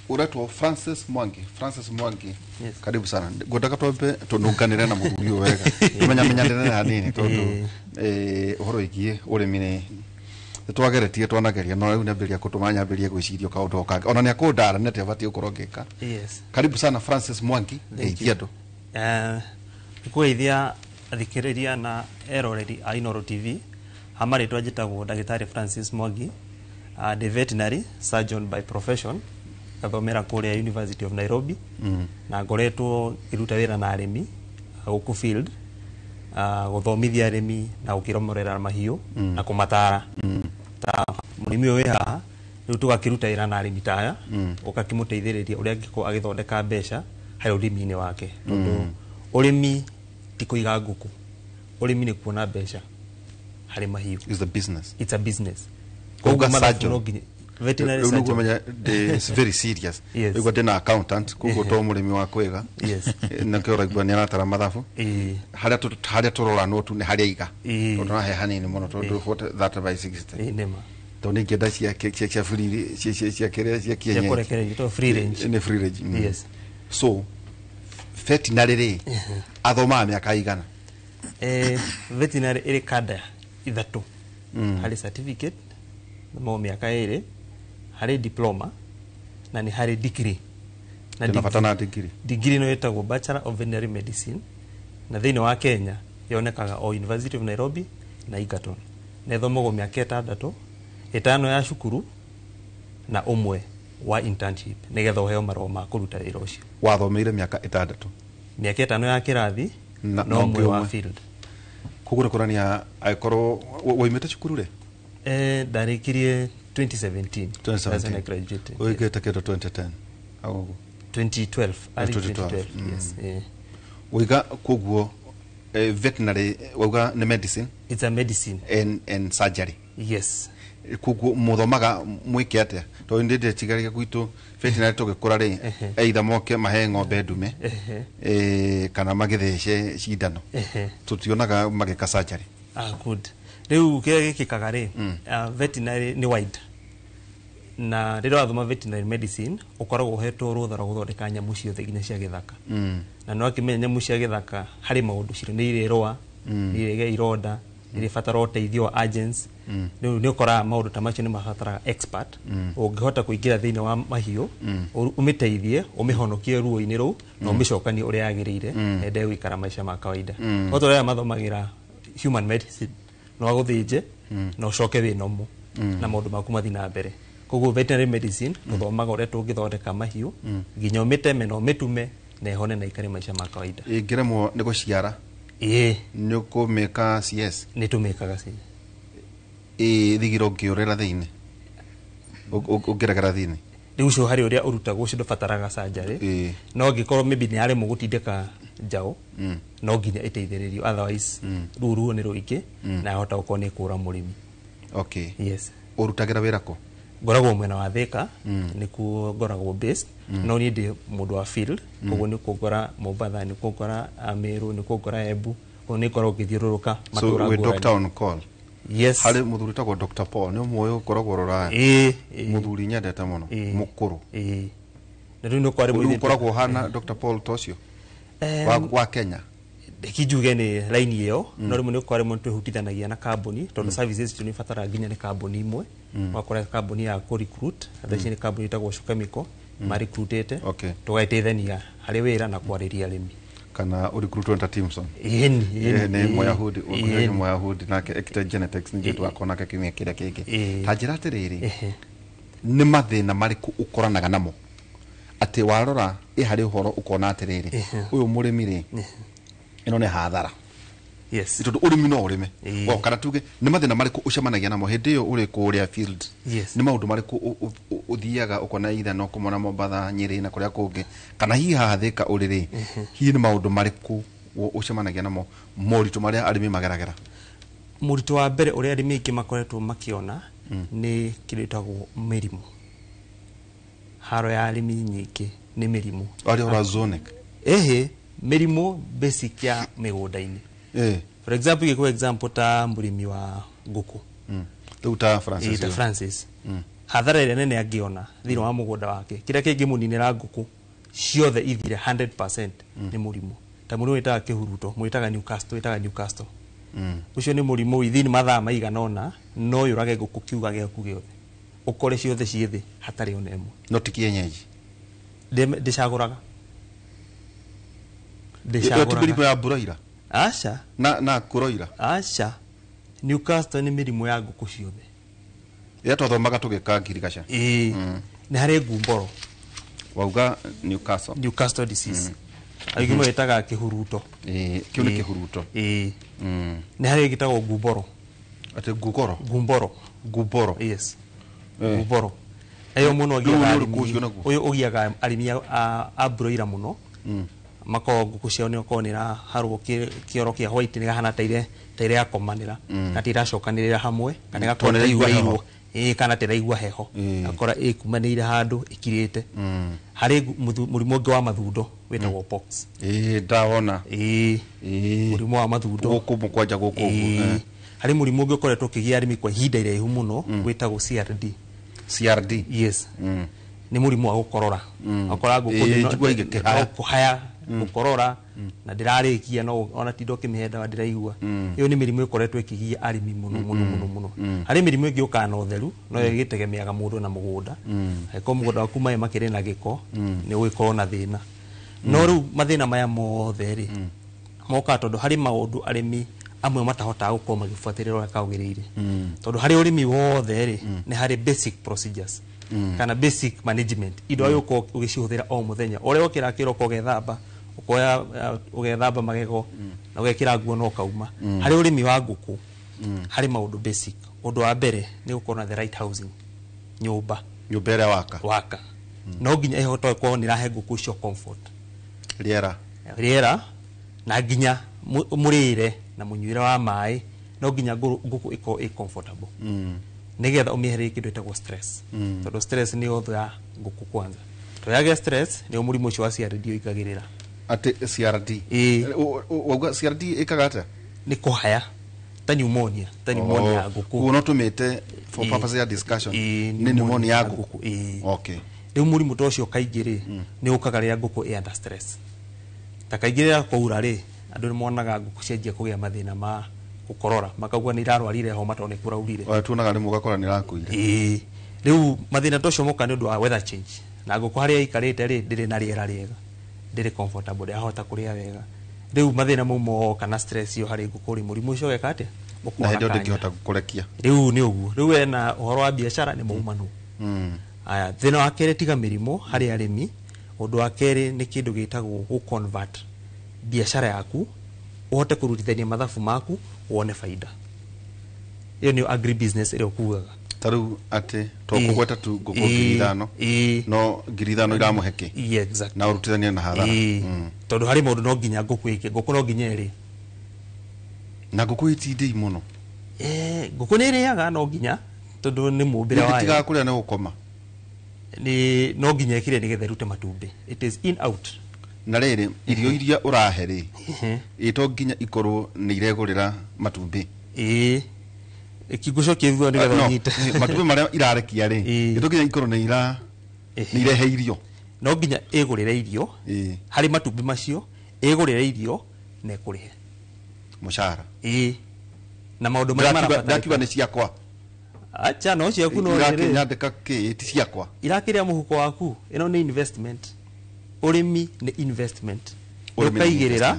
Speaker 30: ũretwo Francis Mwangi. Francis Mwangi.
Speaker 3: Yes.
Speaker 30: Karibu sana. Ngwendaga twambe tũnunganĩre na mũthuri ũyũ wega, tũmenyamenyanĩre hanini, tondũ ũhoro wĩgiĩ ũrĩmi nĩ twageretie, twanageria, no rĩu nĩambĩrĩria kũtũma nyambĩrĩrie gwĩciria kaũndũ o kangĩ, ona nĩ akũndara nĩ atĩa batiĩ gũkorwo ngĩka. Karibu sana Francis Mwangi. Geithia andũ.
Speaker 3: Nĩkũgeithia athikĩrĩria na eroreri a Inooro TV. Ha marĩtwa njĩtagwo ndagĩtarĩ Francis Mwangi. Ndĩ veterinary surgeon by profession, ngathomera kũrĩa University of Nairobi, na ngoretwo ngĩruta wĩra na arĩmi gũkũ field, gũthomithia arĩmi na gũkĩromorera mahiũ na kũmatara. Ta mũrĩmi ũyũ wĩ haha rĩu, tũgakĩruta wĩra na arĩmi ta aya, ũgakĩmũteithĩrĩria ũrĩa angĩkorwo agĩthondeka mbeca harĩ ũrĩmi-inĩ wake, tondũ ũrĩmi ti kũiga ngũkũ, ũrĩmi nĩ kuona mbeca harĩ mahiũ.
Speaker 30: Is a business.
Speaker 3: It's a business.
Speaker 30: Koguo
Speaker 3: Koguo mathabu
Speaker 30: surgeon.
Speaker 3: no nginya veterinary
Speaker 30: Rĩu nĩguo
Speaker 3: surgeon.
Speaker 30: menya it's very serious. Rĩu ndĩna accountant, koguo to mũrĩmi wa kwĩga. Nakĩo ũraigua nĩ aratara mathabu. Harĩa tũroranwo tu nĩ harĩa iga, tondũ nahe hanini mũno, tondũ 40, 30 by 60.
Speaker 3: Nĩma.
Speaker 30: Tondũ nĩ ingĩenda cia free, cia kĩrĩa cia kienyeji.
Speaker 3: Kũrekererio, to free range.
Speaker 30: Nĩ free range. So veterinary rĩ, athomaga mĩaka igana?
Speaker 3: Veterinary ĩrĩ kada ithatũ. Harĩ certificate mo mĩaka 2, harĩ diploma, na nĩ harĩ degree. Na
Speaker 30: Ndĩna bata na degree.
Speaker 3: Degree no ĩtagwo Bachelor of Veterinary Medicine, na thĩinĩ wa Kenya yonekaga o University of Nairobi na Egerton, na ĩthomagwo mĩaka 6, 5 ya cukuru na ũmwe wa internship, nĩgetha ũheo marũa ma kũruta wĩra ũcio.
Speaker 30: Wathomeire mĩaka 6?
Speaker 3: Mĩaka 5 ya kĩrathi
Speaker 30: na
Speaker 3: na ũmwe
Speaker 30: ũngĩ
Speaker 3: wa
Speaker 30: ũmwe.
Speaker 3: field.
Speaker 30: Koguo nĩ kuonania angĩkorwo waumĩte cukuru rĩ?
Speaker 3: Ndarĩkirie 2017. That's when I
Speaker 30: 2017.
Speaker 3: graduated.
Speaker 30: Ũgĩkĩte kĩndũ 2010 hau ũguo?
Speaker 3: 2012, early
Speaker 30: 2012.
Speaker 3: 2012, yes.
Speaker 30: Waiga koguo veterinary wauga nĩ medicine?
Speaker 3: It's a medicine
Speaker 30: and surgery.
Speaker 3: Yes.
Speaker 30: Koguo mũthomaga mwĩke atĩa? Tondũ ndĩ ndĩtigaria gwitũ veterinary tũgĩkũra rĩ, either moke mahe ng'ombe ndume, kana magĩthece cindano. Tũtionaga magĩka surgery.
Speaker 3: Ah, good. Rĩu kĩrĩa gĩkĩkaga rĩ, veterinary nĩ wide, na rĩrĩa wathoma veterinary medicine ũkoragwo ũhetwo rũtha rwa gũthondeka nyamũ ciothe nginya cia gĩthaka. Na no akĩmenya nyamũ cia gĩthaka harĩ maũndũ cirĩ nĩ irĩ rũa, nĩ irĩgĩa ironda, nĩ irĩbatara ũteithio wa agents. Rĩu nĩ ũkoraga maũndũ ta macio nĩ mabataraga expert ũngĩhota kũingĩra thĩinĩ wa mahiũ, ũmĩteithie, ũmĩhonokie ruo-inĩ rũu na ũmĩcokanie ũrĩa yagĩrĩire, ende gũikara maica ma kawaida. No tondũ aya mathomagĩra human medicine, No agũthĩnje na ũcoke wĩ normal na maũndũ maku mathiĩ na mbere. Koguo veterinary medicine tũthomaga ũrĩa tũngĩthondeka mahiũ nginya ũmĩteme na ũmĩtume na ĩhone na ikare maica ma kawaida.
Speaker 30: Ĩngĩremwo nĩ gũciara,
Speaker 3: ĩĩ,
Speaker 30: nĩ ũkũmĩka CS?
Speaker 3: Nĩ tũmĩkaga CS.
Speaker 30: Ĩ thigiro ũngĩũrĩra thĩinĩ, ũngĩregera thĩinĩ?
Speaker 3: Rĩu ũcio harĩ ũrĩa ũrutagwo, ũcio ndũbataraga surgery, no angĩkorwo maybe nĩ yaremwo gũtindĩka njaũ, no nginya ĩteithĩrĩrio, otherwise rũu ruo nĩ rũingĩ na yahota gũkorwo nĩ kũra mũrĩmi.
Speaker 30: Okay.
Speaker 3: Yes.
Speaker 30: Ũrutagĩra wĩra kũ?
Speaker 3: Ngoragwo mwena wa Thika, nĩkuo ngoragwo based, no niĩ ndĩ mũndũ wa field, koguo nĩkuo ngora Mombatha, nĩkuo ngora Meru, nĩkuo ngora Embu, koguo nĩ ngoragwo ngĩthiũrũrũka
Speaker 30: So
Speaker 3: matũra
Speaker 30: wĩ
Speaker 3: ngũrani.
Speaker 30: doctor on call?
Speaker 3: Yes.
Speaker 30: Harĩ mũthuri ũtagwo Dr. Paul, nĩ ũmũĩ, ũkoragwo rũraya?
Speaker 3: Ĩĩ.
Speaker 30: Mũthuri nyendete mũno, mũkũrũ.
Speaker 3: Ĩĩ, na rĩu nĩ kwarĩ
Speaker 30: Rĩu
Speaker 3: mũirĩtu-
Speaker 30: ũkoragwo ũhana Dr. Paul ta ũcio wa Kenya?
Speaker 3: Reke njuge nĩ line ĩyo, no rĩmwe nĩ ũkora rĩmwe twĩhutithanagia na kambuni, tondũ services icio nĩ ibataraga nginya nĩ kambuni imwe. Ũgakora kambuni ya kũ recruit thaa ici nĩ kambuni ĩtagwo Chemical, marecruitĩte, tũgateithania harĩ wĩra na kwarĩria arĩmi.
Speaker 30: Kana ũrecruitwo ta Timson?
Speaker 3: Ĩni.
Speaker 30: Ĩĩ, nĩ
Speaker 3: Ĩni.
Speaker 30: Mũyahudi ũkuhĩ,
Speaker 3: Ĩni.
Speaker 30: nĩ Mũyahudi nake ekĩte genetics, ningĩ tũgakorwo nake kiumia kĩrĩa kĩngĩ. Ta njĩra atĩrĩrĩ, nĩ mathĩna marĩkũ ũkoranaga namo atĩ warora ĩ harĩ ũhoro ũkona atĩrĩrĩ, ũyũ mũrĩmi rĩ, ĩno nĩ hathara?
Speaker 3: Yes.
Speaker 30: Tondũ ũrĩmi no ũrĩme. O, kana tuge nĩ mathĩna marĩkũ ũcemanagia namo hĩndĩ ĩyo ũrĩ kũrĩa field?
Speaker 3: Yes.
Speaker 30: Nĩ maũndũ marĩkũ ũthiaga ũkona either no kũmona Mombatha, Nyĩrĩ na kũrĩa kũngĩ, kana hihi haha Thĩka ũrĩ rĩ, hihi nĩ maũndũ marĩkũ ũcemanagia namo, moritũ marĩa arĩmi mageragĩra?
Speaker 3: Mũritũ wa mbere ũrĩa arĩmi aingĩ makoretwo makĩona nĩ kĩndũ gĩtagwo mĩrimũ. Haro ya arĩmi nyingĩ nĩ mĩrimũ.
Speaker 30: Arĩa ũra zonic?
Speaker 3: Ĩhĩ, mĩrimũ basic ya mĩgũnda-inĩ. For example, ingĩkũhe example ta mũrĩmi wa ngũkũ.
Speaker 30: Rĩu ta Francis
Speaker 3: Ĩĩ, ta
Speaker 30: ũyũ.
Speaker 3: Francis, hathara ĩrĩa nene angĩona thĩinĩ wa mũgũnda wake, kĩrĩa kĩngĩmũninĩra ngũkũ ciothe ithire 100% nĩ mũrimũ ta mũrimũ wĩtaga kĩhuruto, mwĩtaga Newcastle, wĩtaga Newcastle. Ũcio nĩ mũrimũ within mathaa maigana ũna no yũrage ngũkũ kiuga gĩaku gĩothe, ũkore ciothe ciĩ thĩ hatarĩ ona ĩmwe.
Speaker 30: No ti kienyeji?
Speaker 3: Ndĩcagũraga.
Speaker 30: Ĩyo ti mĩrimũ ya broiler?
Speaker 3: Aca.
Speaker 30: Na kuroira?
Speaker 3: Aca, Newcastle nĩ mĩrimũ ya ngũkũ ciothe.
Speaker 30: Ĩrĩa twathomaga tũgĩka ngirigaca?
Speaker 3: Ĩĩ. Nĩ harĩ ngumboro.
Speaker 30: Wauga Newcastle?
Speaker 3: Newcastle disease, aingĩ mawĩtaga kĩhuruto.
Speaker 30: Ĩĩ, kĩu nĩ kĩhuruto.
Speaker 3: Ĩĩ. Nĩ harĩ gĩtagwo ngumboro.
Speaker 30: Atĩ ngugoro?
Speaker 3: Ngumboro.
Speaker 30: Ngumboro.
Speaker 3: Yes, ngumboro ĩyo mũno
Speaker 30: Rĩu
Speaker 3: ũgiaga
Speaker 30: nĩ ũrĩkũ ũcio
Speaker 3: arĩmi.
Speaker 30: naguo?
Speaker 3: Ũyũ ũgiaga arĩmi a broiler mũno. Makoragwo ngũkũ ciao nĩ okorwo nĩ iraharwo kĩoro kĩa white, nĩ gahana ta ire yakomanĩra, na ta iracokanĩrĩra hamwe, kana
Speaker 30: Tondũ
Speaker 3: ĩgakorwo
Speaker 30: nĩ ĩraigua heho.
Speaker 3: ĩraigua, ĩĩ, kana ta ĩraigua heho, akora ĩkumanĩire handũ ĩkirĩte. Harĩ mũrimũ ũngĩ wa mathundo wĩtagwo pox.
Speaker 30: Ĩĩ, ndawona.
Speaker 3: Ĩĩ, mũrimũ wa mathundo.
Speaker 30: Gũkũ mũkwanja gũkũ ũguo.
Speaker 3: Ĩĩ. Harĩ mũrimũ ũngĩ ũkoretwo ũkĩgia arĩmi kwa ihinda iraihu mũno, wĩtagwo CRD.
Speaker 30: CRD?
Speaker 3: Yes. Nĩ mũrimũ wa gũkorora. Ũkora ngũkũ
Speaker 30: Ĩĩ, njiguaga igĩkĩhaya.
Speaker 3: no kũhaya, gũkorora na ndĩrarĩkia, no ona tinda ũkĩmĩhe ndawa ndĩraigua. Ĩyo nĩ mĩrimũ ĩkoretwo ĩkĩgia arĩmi mũno mũno mũno mũno. Harĩ mĩrimũ ĩngĩ yũkaga na ũtheru, no ĩyo ĩgĩtegemeaga mũndũ na mũgũnda. Angĩkorwo mũgũnda waku maĩ makĩrĩ na gĩko, nĩ ũgũgĩkorwo na thĩna. No rĩu mathĩna maya mothe rĩ, mokaga tondũ harĩ maũndũ arĩmi amwe matahotaga gũkorwo magĩbuatĩrĩra ũrĩa kagĩrĩire, tondũ harĩ ũrĩmi wothe rĩ, nĩ harĩ basic procedures kana basic management, indo mm. ũkorwo ũgĩcihũthĩra o mũthenya, ũrĩa ũkĩra kĩroko ũgethamba, ũkoya ũgethamba magego na ũgekĩra nguo na ũkauma. Harĩ ũrĩmi wa ngũkũ harĩ maũndũ basic. Ũndũ wa mbere nĩ gũkorwo na the right housing, nyũmba.
Speaker 30: Nyũmba ĩrĩa waka.
Speaker 3: Waka no nginya ĩhote gũkorwo nĩ ĩrahe ngũkũ icio comfort.
Speaker 30: Rĩera.
Speaker 3: Rĩera na nginya mũrĩre na mũnyuĩre wa maĩ, no nginya ngũkũ ĩkorwo ĩ comfortable, nĩgetha ũmĩehererie kĩndũ ĩtagwo stress, tondũ stress nĩyo thũ ya ngũkũ kwanza. To yagĩa stress nĩyo mũrimũ ũcio wa CRD ũingagĩrĩra.
Speaker 30: Atĩ CRD?
Speaker 3: Ĩĩ.
Speaker 30: Wauga CRD ĩkaga atĩa?
Speaker 3: Nĩ kũhaya, ta pneumonia, ta pneumonia ya ngũkũ.
Speaker 30: Koguo no tũmĩte for
Speaker 3: Ĩĩ.
Speaker 30: purpose ya discussion
Speaker 3: Ĩĩ,
Speaker 30: nĩ pneumonia ya ngũkũ?
Speaker 3: Ĩĩ.
Speaker 30: Okay.
Speaker 3: Rĩu mũrimũ ta ũcio kaingĩ rĩ, nĩ ũkaga rĩrĩa ngũkũ ĩ under stress. Ta kaingĩ rĩrĩa kwaura rĩ, andũ nĩ monaga ngũkũ cianjia kũgĩa mathĩna ma gũkorora, makauga nĩ irarwarire homa tondũ nĩ kũraurire.
Speaker 30: Ona tuonaga rĩmwe ũgakora nĩ ĩrakuire.
Speaker 3: Ĩĩ, rĩu mathĩna ta ũcio moka nĩ ũndũ wa weather change, na ngũkũ harĩa ĩikarĩte rĩ, ndĩrĩ na rĩera rĩega, ndĩrĩ comfortable, ndĩrahota kũrĩa wega. Rĩu mathĩna mau moka na stress ĩyo harĩ ngũkũ rĩ, mũrimũ ũcio ũgeka atĩa?
Speaker 18: Na hĩndĩ ĩyo ndĩngĩhota kũrekia.
Speaker 3: Rĩu nĩ ũguo, rĩu wena ũhoro wa biacara nĩ maumanwo. Aya, thĩna wa kerĩ tiga mĩrimũ harĩ arĩmi, ũndũ wa kerĩ nĩ kĩndũ gĩtagwo gũ convert biacara yaku ũhote kũrutithania mathabu maku wone faida. Ĩyo nĩyo agribusiness ĩrĩa ũkugaga.
Speaker 30: Ta rĩu atĩ to kũgweta tu ngũkũ 5,000, no 5,000 iramũhe kĩ?
Speaker 3: Yeah, exactly.
Speaker 30: Na ũrutithanie na hathara.
Speaker 3: Tondũ harĩ maũndũ no nginya ngũkũ ĩke, ngũkũ no nginya ĩrĩe.
Speaker 30: Na ngũkũ ĩtindĩi mũno.
Speaker 3: Ngũkũ nĩ ĩrĩaga no nginya tondũ nĩ mũmbĩre wayo.
Speaker 30: Ĩtigaga kũrĩa nĩ gũkoma.
Speaker 3: Nĩ no nginya ĩkĩrĩe nĩgetha ĩrute matumbĩ. It is in out.
Speaker 30: Na rĩrĩ, irio iria ũrahe rĩ, ĩ to nginya ikorwo nĩ iregũrĩra matumbĩ.
Speaker 3: Ĩĩ. Ĩkĩngũcokia thutha nĩgetha ũnyite.
Speaker 30: Matumbĩ marĩa irarekia rĩ, ĩ to nginya ikorwo nĩ ira nĩ irehe irio.
Speaker 3: No nginya ĩgũrĩre irio. Harĩ matumbĩ macio, ĩgũrĩre irio na ĩkũrĩhe.
Speaker 30: Mũcara.
Speaker 3: Ĩĩ. Na maũndũ marĩa marabatarĩka.
Speaker 30: Ndakiuga nĩ ciakwa.
Speaker 3: Acha no ciaku no rĩrĩ.
Speaker 30: Irakĩnyandĩka kĩ ti ciakwa.
Speaker 3: Irakĩrĩa mũhuko waku. Ĩno nĩ investment. Ũrĩmi nĩ investment. Ũkaigĩrĩra,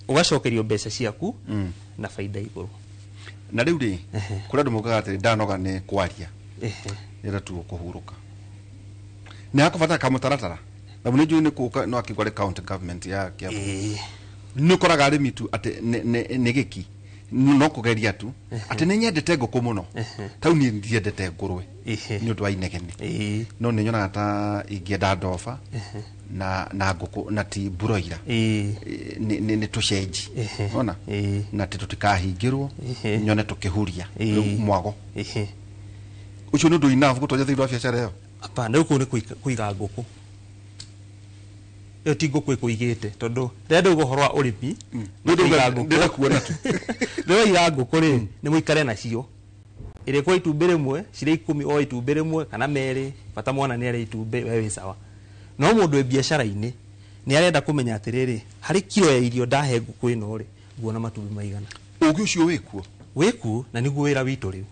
Speaker 3: ũgacokerio mbeca ciaku na faida igũrũ.
Speaker 30: Na rĩu rĩ, kũrĩ andũ maugaga atĩrĩ ndanoga nĩ kwaria. Nĩenda tu kũhurũka. Nĩ hakũbatara kamũtaratara. Na nĩ njũĩ nĩ kũka no akĩgwa nĩ county government ya Kiambu. Nĩ ũkoraga arĩmi tu atĩ nĩ gĩki no kũgeria tu atĩ nĩ nyendete ngũkũ mũno. Tau niĩ ndiendete ngũrwe nĩ ũndũ wa inegene. No nĩ nyonaga ta ingĩenda ndoba na ngũkũ na ti broiler. Nĩ tũcenji. Ona na ti tũtikahingĩrwo nyone tũkĩhuria rĩu mwago. Ũcio nĩ ũndũ enough gũtonya thĩinĩ wa biacara ĩyo?
Speaker 3: Hapana, rĩu kũu nĩ kũiga ngũkũ. Ĩyo ti ngũkũ ĩkũigĩte tondũ rĩrĩa ndauga ũhoro wa ũrĩmi,
Speaker 30: ndĩrenda kuona tu.
Speaker 3: Rĩrĩa waiga ngũkũ rĩ, nĩ mũikare nacio. Ĩrĩ kwa itumbĩ rĩmwe, cirĩ 10 o itumbĩ rĩmwe kana merĩ, bata mwana nĩ arĩa itumbĩ, we wĩ sawa. No mũndũ wĩ biacara-inĩ nĩ arenda kũmenya atĩrĩrĩ, harĩ kiro ya irio ndahe ngũkũ ĩno rĩ, nguona matumbĩ maigana.
Speaker 30: Ũgĩ ũcio wĩkuo?
Speaker 3: Wĩkuo, na nĩguo wĩra witũ rĩu.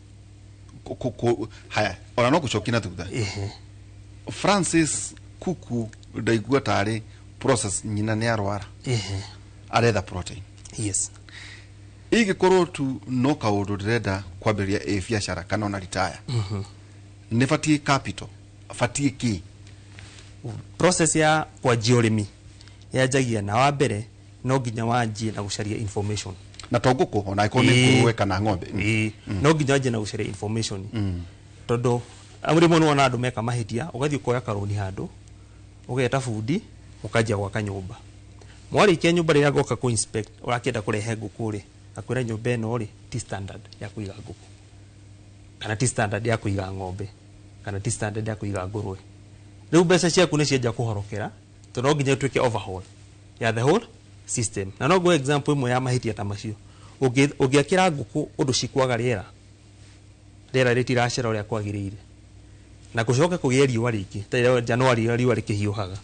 Speaker 30: Haya, ona no gũcokia na thutha. Francis Kuku ndaigua tarĩ process nyina nĩ arwara. Aretha protein.
Speaker 3: Yes.
Speaker 30: Ingĩkorwo tu no kaũndũ ndĩrenda kwambĩrĩria ĩ biacara kana ona retire. Nĩ batiĩ capital, batiĩ kĩ?
Speaker 3: Process ya kwanjia ũrĩmi yanjagia na wa mbere no nginya wanjie na gũcaria information.
Speaker 30: Na to ngũkũ ona ĩkorwo nĩ ngũrũwe kana ng'ombe.
Speaker 3: No nginya wanjie na gũcaria information. Tondũ rĩmwe nĩ wona andũ meka mahĩtia, ũgathiĩ ũkoya karũni handũ, ũgeta bundi, ũkanjia gwaka nyũmba. Mwarĩkia nyũmba rĩrĩa ngoka kũ inspect, ũrakĩenda kũrehe ngũkũ rĩ, akwĩra nyũmba ĩno rĩ, ti standard ya kũiga ngũkũ. Kana ti standard ya kũiga ng'ombe, kana ti standard ya kũiga ngũrũwe. Rĩu mbeca ciaku nĩ cianjia kũhorokera, tondũ no nginya ũtuĩke overhaul ya the whole system. Na no ngũhe example ĩmwe ya mahĩtia ta macio. Ũngĩakĩra ngũkũ ũndũ cikwaga rĩera, rĩera rĩtiracera ũrĩa kwagĩrĩire, na gũcoke kũgĩe riũa rĩingĩ, ta rĩrĩa January rĩrĩa riũa rĩkĩhiũhaga,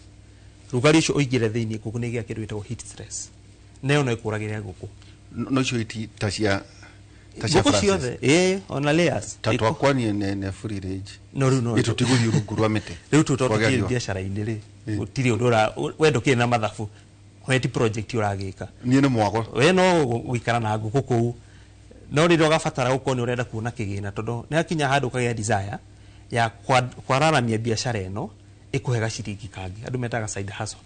Speaker 3: rugarĩ ũcio ũingĩre thĩinĩ, ngũkũ nĩ ĩgĩa kĩndũ gĩtagwo heat stress. Na ĩyo no ĩkũragĩre ngũkũ.
Speaker 30: No icio iti ta cia ta cia
Speaker 3: Ngũkũ
Speaker 30: Francis.
Speaker 3: ciothe, ĩĩ, ona layers.
Speaker 30: Ta twakwa niĩ nĩ free range.
Speaker 3: No rĩu no.
Speaker 30: Ĩ tũtigũthiĩ rungu rwa mĩtĩ.
Speaker 3: Rĩu tũ tondũ
Speaker 30: Kwagĩa
Speaker 3: tũtirĩ
Speaker 30: riũa.
Speaker 3: biacara-inĩ rĩ, gũtirĩ ũndũ we ndũkĩrĩ na mathabu. We ti project ũragĩka.
Speaker 30: Niĩ nĩ mwago.
Speaker 3: We no gũikara na ngũkũ kũu. No rĩrĩa ũgabatara gũkorwo nĩ ũrenda kuona kĩgĩna, tondũ nĩ hakinya handũ ũkagĩa desire ya kwararamia biacara ĩno ĩkũhe gaciringi kangĩ. Andũ metaga side hustle.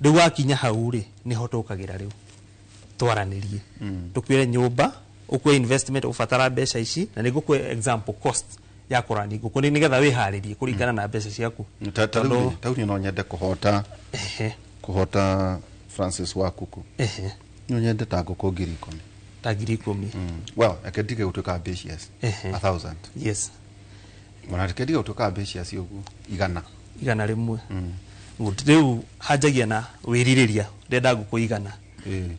Speaker 3: Rĩu wakinya hau rĩ, nĩho tũkagĩra rĩu. Twaranĩrie. Tũkwĩre nyũmba, ũkue investment, ũbatara mbeca ici, na nĩngũkũhe example cost ya kũrani ngũkũ nĩ nĩgetha wĩharĩrie kũringana na mbeca ciaku.
Speaker 30: Ta rĩu rĩ, ta rĩu niĩ no nyende kũhota Francis wa Kuku. No nyende ta ngũkũ 10,000.
Speaker 3: Ta 10,000.
Speaker 30: Well, reke ndige gũtuĩka ambitious. 1,000.
Speaker 3: Yes.
Speaker 30: Ona reke ndige gũtuĩka ambitious ũguo, 100.
Speaker 3: 100. Good. Rĩu hanjagia na wĩrirĩria, ndĩrenda ngũkũ 100.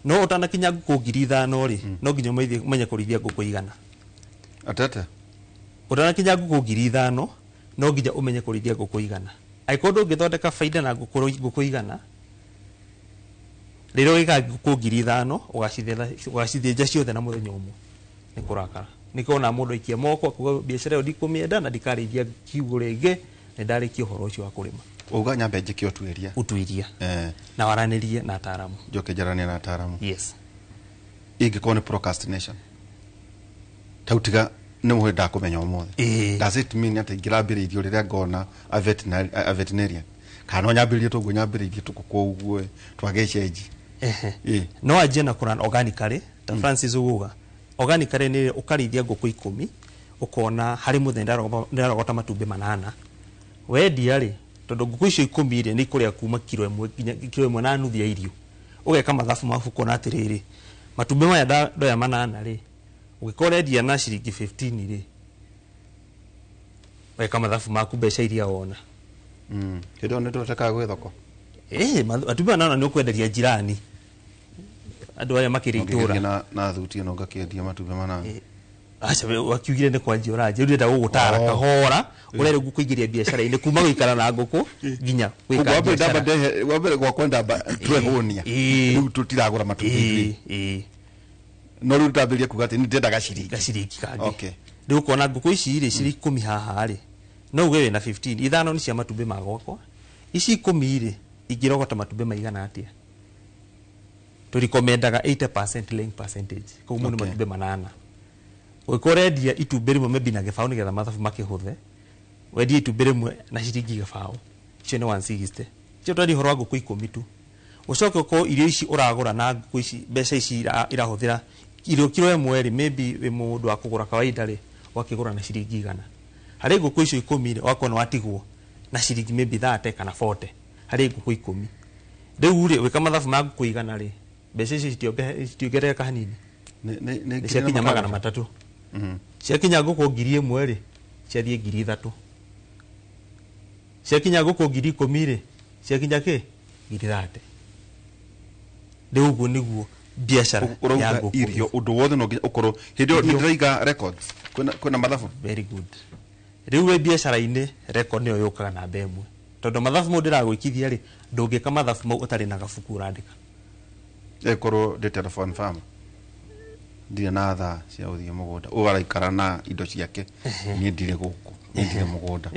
Speaker 3: No ũtanakinya ngũkũ 5,000 rĩ, no nginya ũmenye kũrĩithia ngũkũ 100.
Speaker 30: Atete?
Speaker 3: Ũtanakinya ngũkũ 5,000, no nginya ũmenye kũrĩithia ngũkũ 100. Angĩkorwo ndũngĩthondeka baida na ngũkũ 100, rĩrĩa ũgĩka ngũkũ 5,000, ũgacithĩnja ciothe na mũthenya ũmwe. Nĩ kũrakara. Nĩkĩo ona mũndũ aikia moko, akuga biacara ĩyo ndikũmĩenda na ndikarĩithia kiugũ rĩngĩ, nĩ ndarĩkia ũhoro ũcio wa kũrĩma.
Speaker 30: Uga nyambe njĩke ũtuĩria.
Speaker 3: Ũtuĩria. Na waranĩrie na ataaramu.
Speaker 30: Njoke njaranie na ataaramu.
Speaker 3: Yes.
Speaker 30: Ingĩkorwo nĩ procrastination, tau tiga nĩ mũhĩ ndakũmenya ũmũthĩ, does it mean atĩ ingĩrambĩrĩirio rĩrĩa ngona a veterinarian, kana no nyambĩrĩrie tũguo nyambĩrĩirie tũkũkũ ũguo twagĩcenji?
Speaker 3: Ehe. No anjie na kũrun organically ta Francis uguga. Organically nĩ ũkarĩithia ngũkũ 10, ũkona harĩ mũthenya ndĩrarogota matumbĩ 8. Wendia rĩ, tondũ ngũkũ icio 10 rĩ, nĩ ikũrĩa kuma kiro 1 nginya kiro 1.5 ya irio. Ũgeka mathabu maku ũkona atĩrĩrĩ, matumbĩ maya ndoya 8 rĩ, ũngĩkorwo ũrendia na ciringi 15 rĩ, weka mathabu maku mbeca iria wona.
Speaker 30: Hĩndĩ ĩyo nĩ tũtekaga gwĩ thoko.
Speaker 3: Matumbĩ 8 nĩ ũkwenderia jirani, andũ arĩa makĩrĩ itũra.
Speaker 30: Ũngĩgĩthiĩ na thuti ĩno ngakĩendia matumbĩ 8?
Speaker 3: Aca, wakiugire nĩ kwanjia ũranjia, rĩu ndĩrenda gũgũtara kahora ũrĩa rĩu kũingĩria biacara-inĩ kuma gũikara na ngũkũ nginya gwĩka
Speaker 30: Koguo wambere
Speaker 3: biacara.
Speaker 30: ndamba ndehe, wambere gwakwa ndamba twehũnia, rĩu tũtiragũra matumbĩ ithuĩ. No rĩu ndambĩrĩria kuga atĩ nĩ ndĩrenda gaciringi.
Speaker 3: Gaciringi kangĩ.
Speaker 30: Okay.
Speaker 3: Rĩu ũkona ngũkũ ici rĩ cirĩ 10 haha rĩ, no uge wĩna 15, 5 nĩ cia matumbĩ ma gwakwa, ici 10 rĩ ingĩrogota matumbĩ maigana atĩa? Tũrikomendaga 80% laying percentage, koguo nĩ matumbĩ 8. Ũngĩkorwo ũrendia itumbĩ rĩmwe maybe na gĩbaũ nĩgetha mathabu makĩhũthe, wendie itumbĩ rĩmwe na ciringi gĩbaũ, icio nĩ 160. Icio twaria ũhoro wa ngũkũ 10 tu. Ũcoke ũkorwo irio ici ũragũra na ngũkũ ici, mbeca ici irahũthĩra irio kiro 1 rĩ, maybe wĩ mũndũ wa kũgũra kawaida rĩ, ũgakĩgũra na ciringi 100. Harĩ ngũkũ icio 10 rĩ, ũgakorwo nĩ watigwo na ciringi maybe 30 kana 40 harĩ ngũkũ 10. Rĩu rĩ, wĩka mathabu ma ngũkũ 100 rĩ, mbeca icio citiongerereka hanini.
Speaker 30: Nĩ
Speaker 3: Ciakinya 300. Ciakinya ngũkũ 1000 rĩ, ciathiĩ 3000. Ciakinya ngũkũ 10,000 rĩ, ciakinya kĩ? 30,000. Rĩu ũguo nĩguo biacara ya
Speaker 30: Ũrauga
Speaker 3: ngũkũ.
Speaker 30: irio ũndũ wothe no nginya ũkorwo hĩndĩ ĩyo nĩ ndĩraiga records, kwĩna mathabu.
Speaker 3: Very good. Rĩu wĩ biacara-inĩ, record nĩyo yũkaga namba 1, tondũ mathabu mau ndĩragwĩkithia rĩ, ndũngĩka mathabu mau ũtarĩ na gabuku ũrandĩka.
Speaker 30: Ĩkorwo ndĩ telephone farm, ndirĩ na thaa cia gũthiĩ mũgũnda, ũyũ araikara na indo ciake, niĩ ndirĩ gũkũ, niĩ ndirĩ mũgũnda.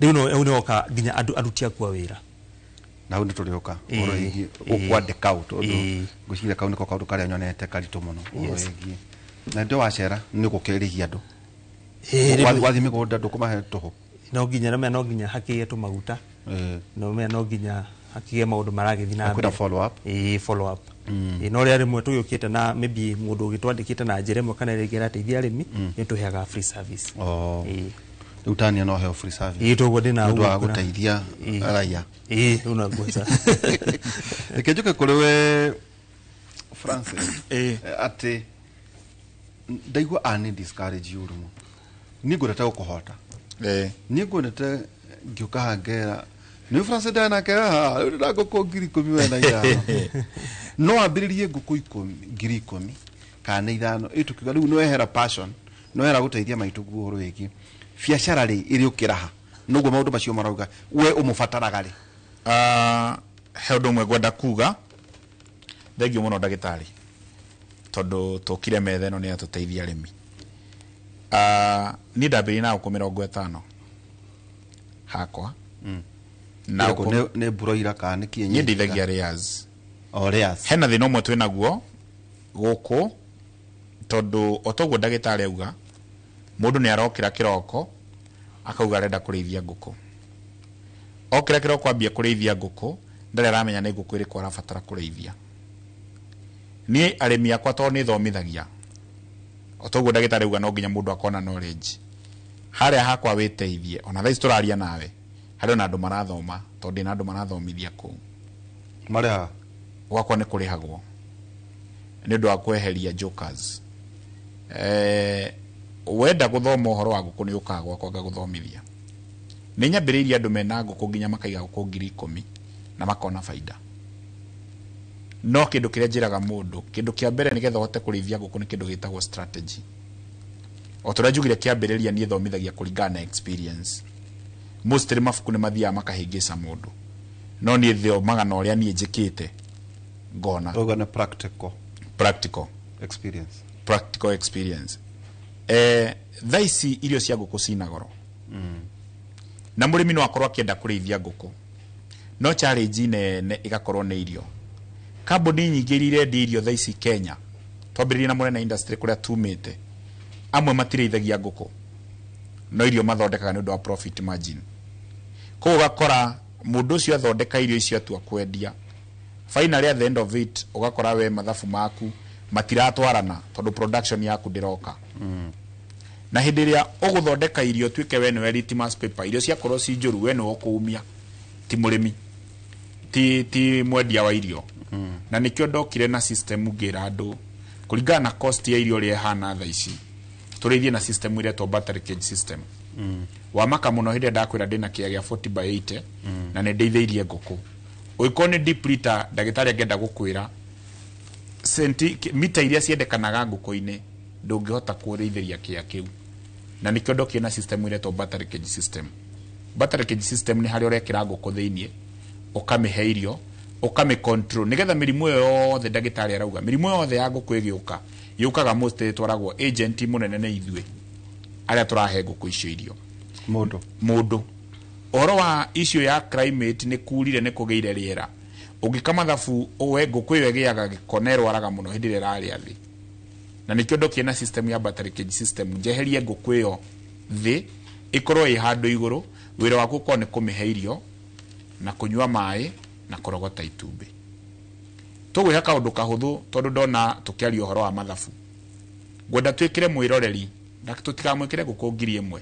Speaker 3: Rĩu no hau nĩhoka nginya andũ aruti aku a wĩra.
Speaker 30: Na hau nĩ tũrĩũka ũhoro wĩgiĩ gũkwandĩka ũ, tondũ ngwĩciria kau nĩko kaũndũ karĩa nyonete karitũ mũno ũhoro wĩgiĩ na ndĩ wacera nĩ gũkĩrĩhia andũ. Wathiĩ mĩgũnda ndũkũmahe tũhũ.
Speaker 3: No nginya no no nginya hakĩgĩe tũmaguta, no mea no nginya hakĩgĩe maũndũ maragĩthiĩ na
Speaker 30: Na kwĩna
Speaker 3: mbere.
Speaker 30: Follow up.
Speaker 3: Follow up. No rĩa rĩmwe tũgĩũkĩte na maybe mũndũ ũgĩtwandĩkĩte na njĩra ĩmwe kana ĩrĩa ĩngĩ arateithia arĩmi, nĩ tũheaga free service.
Speaker 30: Rĩu tania no heo free service?
Speaker 3: Toguo ndĩna
Speaker 30: nĩ ũndũ wa
Speaker 3: ũguo
Speaker 30: gũteithia raia.
Speaker 3: Rĩu no ngwĩca.
Speaker 30: Reke njũke kũrĩ we Francis, atĩ ndaigua ani discourage ũru mũno. Niĩ ngwendete gũkũhota, niĩ ngwendete ngĩũka haha ngera nĩ Francis ndanake haha rĩu ndĩna ngũkũ 15,000. No wambĩrĩrie ngũkũ 10,000 kana nĩ 5 ĩ, tũkiuga rĩu nĩwehera passion, nĩwehera gũteithia maitũ guo ũhoro wĩgiĩ biacara rĩ, ĩrĩ ũkĩraha noguo maũndũ macio marauga we ũmũbataraga rĩ.
Speaker 31: He ũndũ ũmwe ngwenda kuga, thengiũ mũno ndagĩtarĩ, tondũ tũkire metha ĩno nĩ yatũteithia arĩmi. Niĩ ndambĩrĩirie na ngũkũ 50 hakwa na
Speaker 30: Ĩrĩkũ? Nĩ broiler kana nĩ kienyeji?
Speaker 31: Niĩ ndeithagia layers.
Speaker 30: O layers.
Speaker 31: Hena thĩna ũmwe twĩ naguo gũkũ, tondũ o toguo ndagĩtarĩ auga, mũndũ nĩ arokĩra kĩroko akauga arenda kũrĩithia ngũkũ. Okĩra kĩroko ambia kũrĩithia ngũkũ, ndarĩ aramenya nĩ ngũkũ ĩrĩkũ arabatara kũrĩithia. Niĩ arĩmi akwa tondũ nĩ thomithagia, o toguo ndagĩtarĩ auga, no nginya mũndũ akona knowledge. Harĩa hakwa wĩteithie, ona thaa ici tũraria nawe harĩ ona andũ marathoma, tondũ ndĩna andũ marathomithia kũu.
Speaker 30: Marĩhaga?
Speaker 31: Gwakwa nĩ kũrĩhagwo nĩ ũndũ wa kweheria jokers. Wenda gũthoma ũhoro wa ngũkũ nĩ ũkaga gwakwa ngagũthomithia. Nĩ nyambĩrĩirie andũ mena ngũkũ nginya makaiga ngũkũ 10,000 na makona baida. No kĩndũ kĩrĩa njĩraga mũndũ, kĩndũ kĩa mbere nĩgetha ũhote kũrĩithia ngũkũ nĩ kĩndũ gĩtagwo strategy. O ta ũrĩa njugire kĩambĩrĩria, niĩ thomithagia kũringana na experience. Mostly mabuku nĩ mathiaga makahĩngĩca mũndũ, no niĩ thomaga na ũrĩa niĩ njĩkĩte ngona.
Speaker 30: Ũrauga nĩ practical.
Speaker 31: Practical
Speaker 30: experience.
Speaker 31: Practical experience. Thaa ici irio cia ngũkũ cina goro, na mũrĩmi no akorwo akĩenda kũrĩithia ngũkũ, no challenge nene ĩgakorwo nĩ irio. Kambuni nyingĩ iria irendia irio thaa ici Kenya Twambĩrĩrie na mũnene industry kũrĩa tumĩte. Amwe matirĩithagia ngũkũ, no irio mathondekaga nĩ ũndũ wa profit margin. Koguo ũgakora mũndũ ũcio athondeka irio icio atua kwendia, finally at the end of it ũgakora we mathabu maku matiratwarana tondũ production yaku ndĩroka. Na hĩndĩ ĩrĩa ũgũthondeka irio tuĩke we nĩwe litmus paper, irio ciakorwo ci njũru we nĩwe ũkũumia, ti mũrĩmi, ti mwendia wa irio. Na nĩkĩo ndokire na system ngĩra andũ kũringana na cost ya irio ũrĩa ĩhana thaa ici, tũrĩithie na system ĩretwo battery cage system. Wamaka mũno hĩndĩ ĩrĩa ndakwĩra ndĩna kĩea gĩa 40 by 80 na nĩ ndeithĩirie ngũkũ. Ũngĩkorwo nĩ deep litter, ndagĩtarĩ angĩenda gũkwĩra mita iria ciendekanaga ngũkũ-inĩ ndũngĩhota kũrĩithĩria kĩea kĩu. Na nĩkĩo ndokire na system ĩretwo battery cage system. Battery cage system nĩ harĩa ũrekĩra ngũkũ thĩiniĩ, ũkamĩhe irio, ũkamĩ control nĩgetha mĩrimũ ĩyo yothe ndagĩtarĩ arauga, mĩrimũ yothe ya ngũkũ ĩgĩũka yũkaga most ĩtwaragwo agent mũnene nĩ ithuĩ arĩa tũrahe ngũkũ icio irio. Mũndũ ũhoro wa issue ya climate nĩ kurire, nĩ kũgĩire rĩera, ũngĩka mathabu we ngũkũ ĩyo ĩgĩaga gĩko na ĩrwaraga mũno hĩndĩ ĩrĩa ĩrarĩa thĩ. Na nĩkĩo ndokire na system ya battery cage system, njeherie ngũkũ ĩyo thĩ ĩkorwo ĩ handũ igũrũ, wĩra waku ũkorwo nĩ kũmĩhe irio na kũnyua maĩ na kũrogota itumbĩ. Tũgwĩka kaũndũ kahũthũ tondũ ndona tũkĩaria ũhoro wa mathabu, ngwenda twĩkĩre mwĩroreri na tũtikamwĩkĩre ngũkũ 1,000,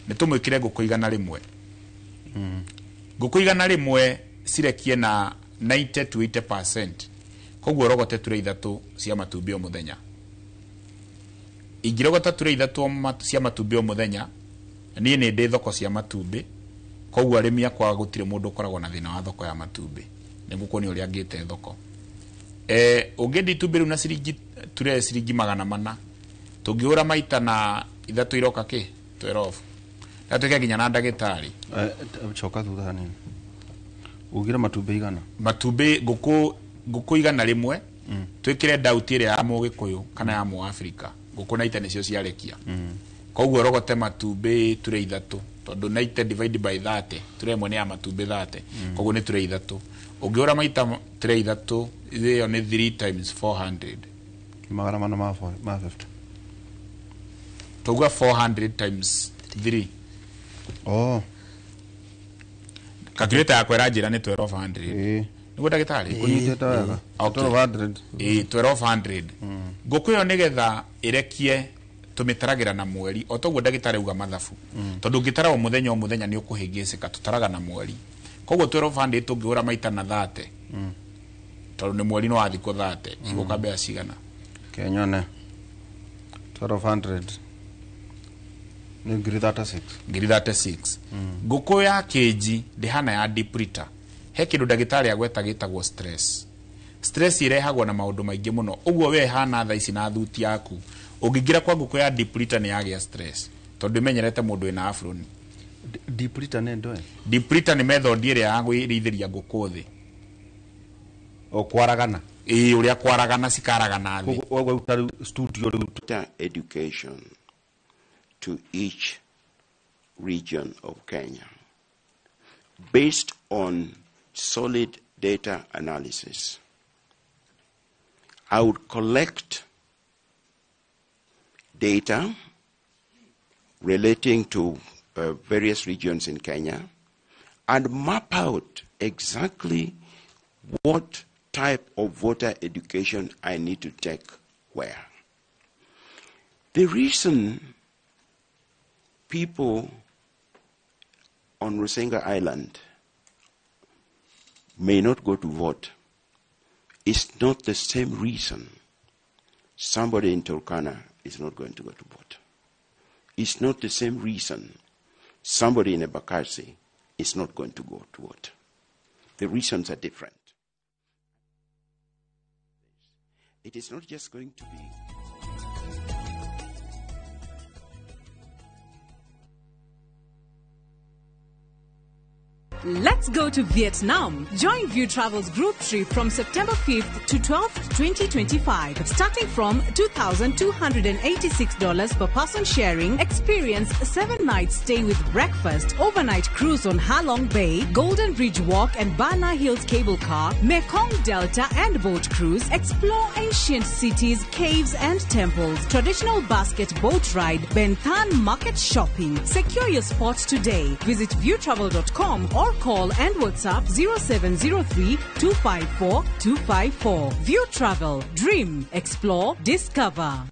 Speaker 31: nĩ tũmwĩkĩre ngũkũ 100. Ngũkũ 100 cirekie na 90 to 80%, koguo ũrogote ture 3 cia matumbĩ o mũthenya. Ingĩrogota ture 3 cia matumbĩ o mũthenya, niĩ nĩ ndĩ thoko cia matumbĩ, koguo arĩmi akwa gũtirĩ mũndũ ũkoragwo na thĩna wa thoko ya matumbĩ, nĩ ngũkuonia ũrĩa ngĩte thoko. Ũngĩendia itumbĩ rĩu na ciringi ture ciringi 400, tũngĩhũra maita na 3 iroka kĩ 12, na twĩke nginya na ndagĩtarĩ.
Speaker 30: Coka thutha hanini, ugire matumbĩ igana,
Speaker 31: matumbĩ ngũkũ 100, twĩkĩre dauti ĩrĩa ya mũgĩkũyũ kana ya mũafrika, ngũkũ 90 nĩcio ciarekia. Koguo ũrogote matumbĩ ture 3, tondũ 90 divide by 30, ture ĩmwe nĩ ya matumbĩ 30, koguo nĩ ture 3. Ũngĩhũra maita ture 3, ĩyo nĩ 3 times 400,
Speaker 30: 450.
Speaker 31: Tauga 400 times 3.
Speaker 30: Oh,
Speaker 31: calculator yakwa ĩranjĩra nĩ 1200. Nĩguo ndagĩtarĩ?
Speaker 30: Ũnyitĩte wega. 1200.
Speaker 31: 1200. Ngũkũ ĩyo nĩgetha ĩrekie tũmĩtaragĩra na mweri, o toguo ndagĩtarĩ auga mathabu, tondũ ũngĩtara o mũthenya o mũthenya nĩ ũkũhĩngĩcĩka, tũtaraga na mweri. Koguo 1200 tũngĩhũra maita na 30, tondũ nĩ mweri no wa thikũ 30, igũka mbeca cigana?
Speaker 30: Kenyone 1200 nĩ 36,000.
Speaker 31: 36,000. Ngũkũ ya kĩnji ndĩhana ya deep litter. He kĩndũ ndagĩtarĩ agweta gĩtagwo stress. Stress ĩrehagwo na maũndũ maingĩ mũno. Ũguo we hana thaa ici na thuti yaku, ũngĩingĩra kwa ngũkũ ya deep litter nĩ yagĩa stress, tondũ ĩmenyerete mũndũ wĩna afroni.
Speaker 30: Deep litter nĩ ndũĩ?
Speaker 31: Deep litter nĩ method ĩrĩa ya kwĩrĩithĩria ngũkũ thĩ.
Speaker 30: O kwaragana?
Speaker 31: Ĩĩ, ũrĩa kwaragana cikaragana thĩ.
Speaker 30: Koguo ta rĩu studio rĩu.
Speaker 4: Education to each region of Kenya based on solid data analysis. I would collect data relating to various regions in Kenya and map out exactly what type of voter education I need to take where. The reason people on Rusinga Island may not go to vote is not the same reason somebody in Turkana is not going to go to vote. It's not the same reason somebody in Embakasi is not going to go to vote. The reasons are different. It is not just going to be
Speaker 5: Let's go to Vietnam. Join View Travel's group trip from September 5th to 12th, 2025. Starting from $2,286 per person sharing, experience 7-night stay with breakfast, overnight cruise on Halong Bay, Golden Bridge Walk and Bana Hills Cable Car, Mekong Delta and boat cruise, explore ancient cities, caves and temples, traditional basket boat ride, Ben Thanh market shopping. Secure your spot today. Visit viewtravel.com or call and WhatsApp 0703 254 254. View Travel. Dream, explore, discover.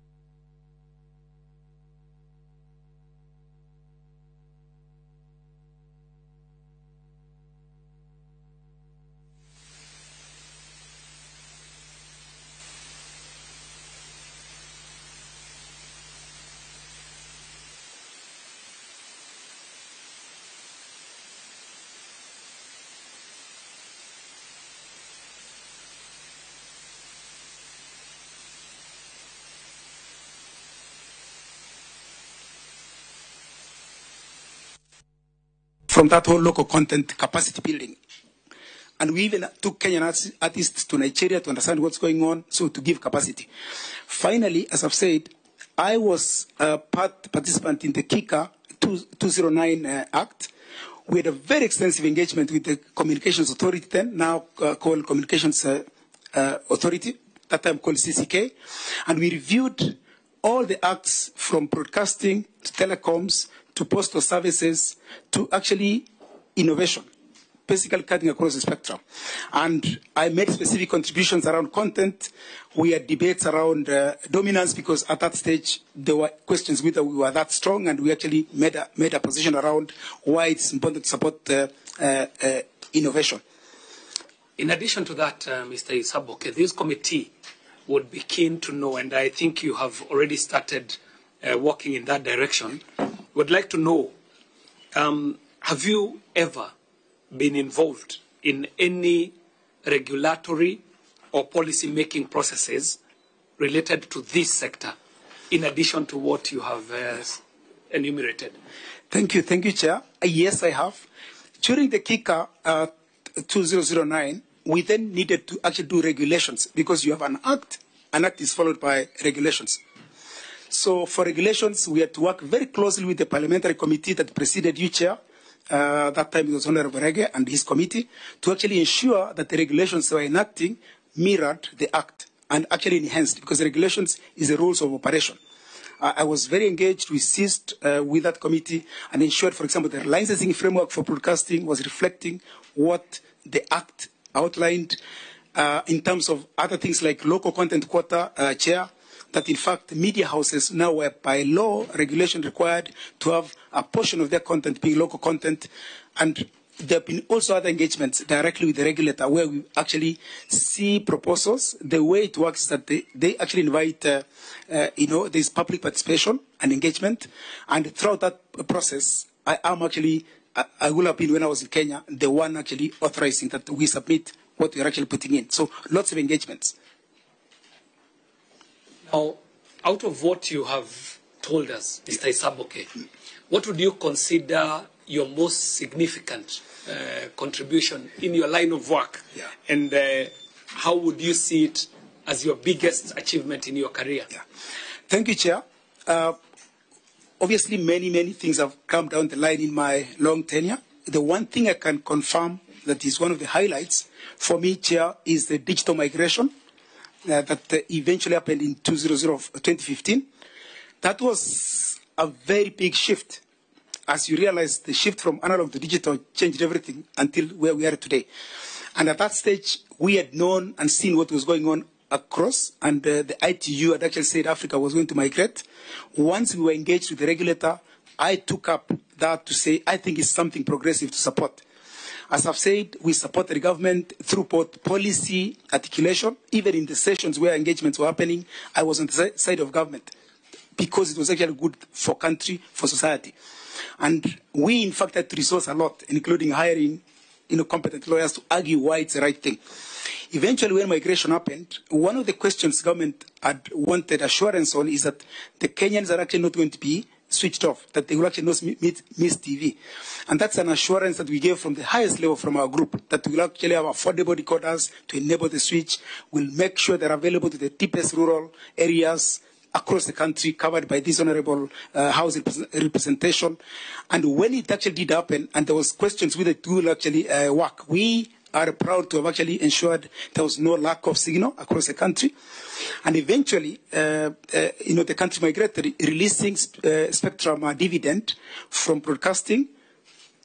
Speaker 7: From that whole local content capacity building. And we even took Kenyan artists to Nigeria to understand what's going on, so to give capacity. Finally, as I've said, I was a participant in the KICA 209 Act. We had a very extensive engagement with the Communications Authority then, now called Communications Authority, that time called CCK. And we reviewed all the acts from broadcasting to telecoms to postal services, to actually innovation, basically cutting across the spectrum. And I made specific contributions around content. We had debates around dominance, because at that stage there were questions whether we were that strong, and we actually made a position around why it's important to support innovation.
Speaker 9: In addition to that, Mr. Isaboke, this committee would be keen to know, and I think you have already started working in that direction, would like to know, have you ever been involved in any regulatory or policy-making processes related to this sector, in addition to what you have enumerated?
Speaker 7: Thank you, Chair. Yes, I have. During the KICA 2009, we then needed to actually do regulations, because you have an act is followed by regulations. So for regulations, we had to work very closely with the parliamentary committee that preceded you, Chair. That time it was Honorable Rege and his committee, to actually ensure that the regulations they were enacting mirrored the act and actually enhanced, because the regulations is the rules of operation. I was very engaged. We ceased with that committee and ensured, for example, the licensing framework for broadcasting was reflecting what the act outlined in terms of other things like local content quota, Chair, that in fact media houses now were by law regulation required to have a portion of their content being local content. And there have been also other engagements directly with the regulator where we actually see proposals. The way it works is that they actually invite, there's public participation and engagement. And throughout that process, I am actually, I will have been, when I was in Kenya, the one actually authorizing that we submit what we are actually putting in. So lots of engagements.
Speaker 9: Now, out of what you have told us, Mr. Isaboke, what would you consider your most significant contribution in your line of work? Yeah. And how would you see it as your biggest achievement in your career?
Speaker 7: Yeah. Thank you, Chair. Obviously, many, many things have come down the line in my long tenure. The one thing I can confirm that is one of the highlights for me, Chair, is the digital migration that eventually happened in 2015. That was a very big shift. As you realize, the shift from analog to digital changed everything until where we are today. And at that stage, we had known and seen what was going on across, and the ITU had actually said Africa was going to migrate. Once we were engaged with the regulator, I took up that to say, I think it's something progressive to support. As I've said, we support the government through both policy articulation. Even in the sessions where engagements were happening, I was on the side of government because it was actually good for country, for society. And we, in fact, had to resource a lot, including hiring competent lawyers to argue why it's the right thing. Eventually, when migration happened, one of the questions government had wanted assurance on is that the Kenyans are actually not going to be switched off, that they will actually not miss TV. And that's an assurance that we gave from the highest level from our group, that we will actually have affordable decoders to enable the switch. We'll make sure they're available to the deepest rural areas across the country, covered by this honorable House representation. And when it actually did happen, and there was questions whether it will actually work, we are proud to have actually ensured there was no lack of signal across the country. And eventually, the country migrated, releasing spectrum dividend from broadcasting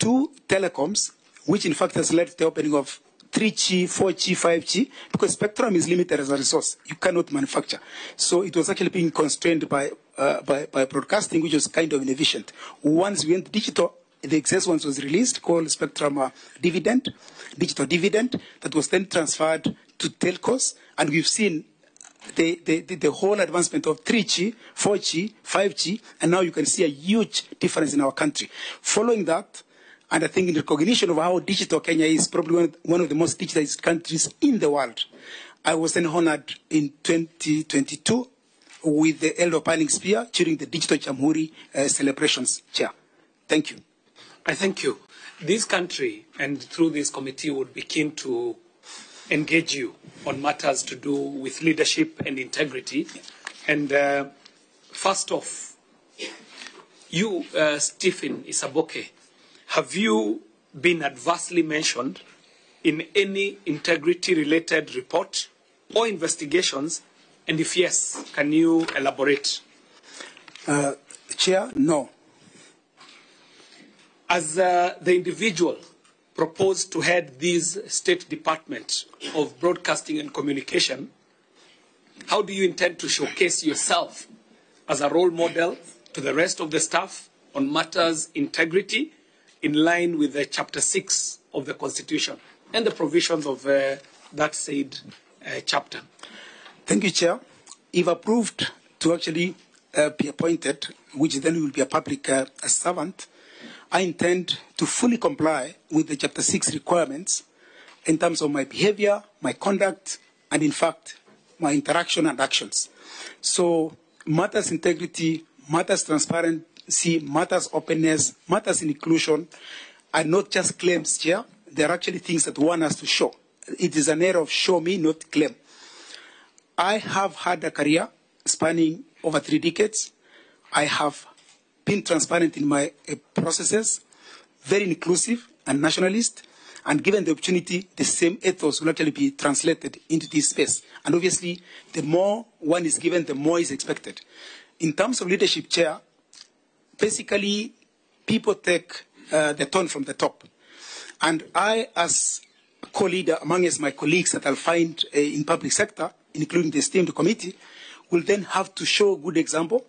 Speaker 7: to telecoms, which in fact has led to the opening of 3G, 4G, 5G, because spectrum is limited as a resource. You cannot manufacture. So it was actually being constrained by broadcasting, which was kind of inefficient. Once we went digital, the excess ones was released, called spectrum dividend, digital dividend, that was then transferred to telcos. And we've seen the whole advancement of 3G, 4G, 5G, and now you can see a huge difference in our country. Following that, and I think in recognition of how digital Kenya is, probably one of the most digitized countries in the world, I was then honored in 2022 with the Elder Piling Spear during the Digital Jamhuri celebrations. Chair, thank you.
Speaker 9: I thank you. This country, and through this committee, would be keen to engage you on matters to do with leadership and integrity. And first off, you, Stephen Isaboke, have you been adversely mentioned in any integrity-related report or investigations? And if yes, can you elaborate?
Speaker 7: Chair, no.
Speaker 9: As the individual proposed to head this State Department of Broadcasting and Communication, how do you intend to showcase yourself as a role model to the rest of the staff on matters integrity in line with the Chapter 6 of the Constitution and the provisions of that said chapter?
Speaker 7: Thank you, Chair. If approved to actually be appointed, which then will be a public servant, I intend to fully comply with the Chapter 6 requirements in terms of my behavior, my conduct, and in fact, my interaction and actions. So matters integrity, matters transparency, matters openness, matters inclusion are not just claims, Chair. They're actually things that one has to show. It is an era of show me, not claim. I have had a career spanning over 3 decades. I have been transparent in my processes, very inclusive and nationalist, and given the opportunity, the same ethos will actually be translated into this space. And obviously, the more one is given, the more is expected. In terms of leadership, Chair, basically, people take the tone from the top. And I, as co-leader, among my colleagues that I'll find in public sector, including the esteemed committee, will then have to show good example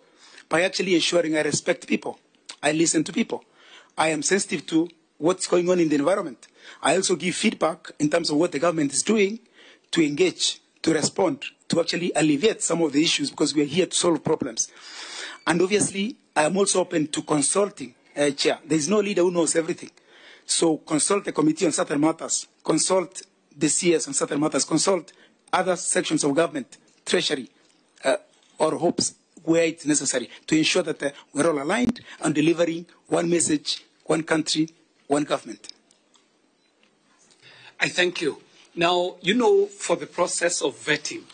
Speaker 7: by actually ensuring I respect people, I listen to people, I am sensitive to what's going on in the environment. I also give feedback in terms of what the government is doing to engage, to respond, to actually alleviate some of the issues, because we are here to solve problems. And obviously, I am also open to consulting, Chair. There is no leader who knows everything. So consult the committee on certain matters, consult the CS on certain matters, consult other sections of government, Treasury, or HOPES, where it's necessary, to ensure that we're all aligned and delivering one message, one country, one government.
Speaker 9: I thank you. Now, you know, for the process of vetting,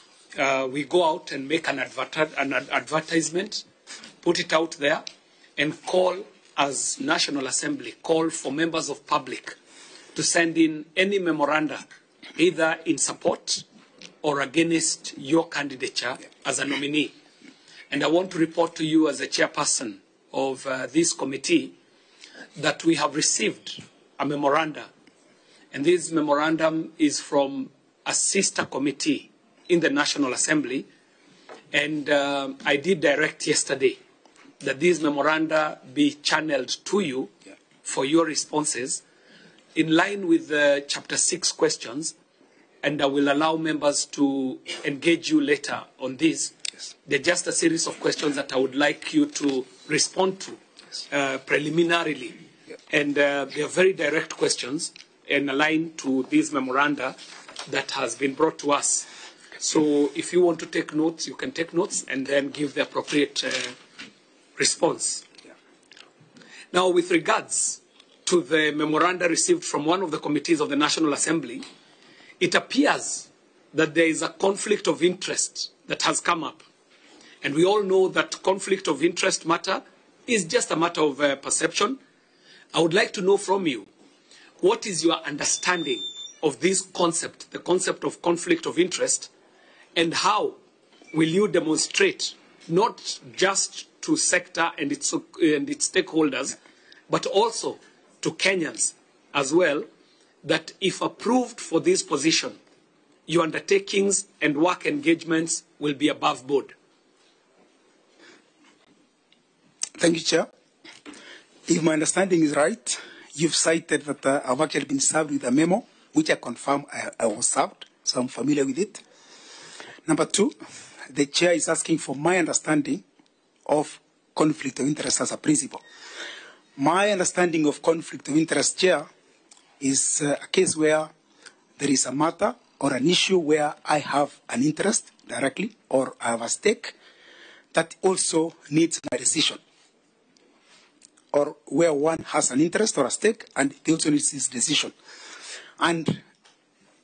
Speaker 9: we go out and make an advertisement, put it out there, and call, as National Assembly, call for members of public to send in any memoranda, either in support or against your candidature as a nominee. And I want to report to you as the chairperson of this committee that we have received a memoranda. And this memorandum is from a sister committee in the National Assembly. And I did direct yesterday that these memoranda be channeled to you for your responses in line with the Chapter 6 questions. And I will allow members to engage you later on this. Yes. They're just a series of questions that I would like you to respond to preliminarily. Yeah. And they are very direct questions and aligned to this memoranda that has been brought to us. So if you want to take notes, you can take notes and then give the appropriate response. Yeah. Now, with regards to the memoranda received from one of the committees of the National Assembly, it appears that there is a conflict of interest that has come up. And we all know that conflict of interest matter is just a matter of perception. I would like to know from you, what is your understanding of this concept, the concept of conflict of interest, and how will you demonstrate, not just to sector and its stakeholders, but also to Kenyans as well, that if approved for this position, your undertakings and work engagements will be above board?
Speaker 7: Thank you, Chair. If my understanding is right, you've cited that I've actually been served with a memo, which I confirm I was served, so I'm familiar with it. Number two, the Chair is asking for my understanding of conflict of interest as a principle. My understanding of conflict of interest, Chair, is a case where there is a matter or an issue where I have an interest directly or I have a stake that also needs my decision, or where one has an interest or a stake and it also needs his decision. And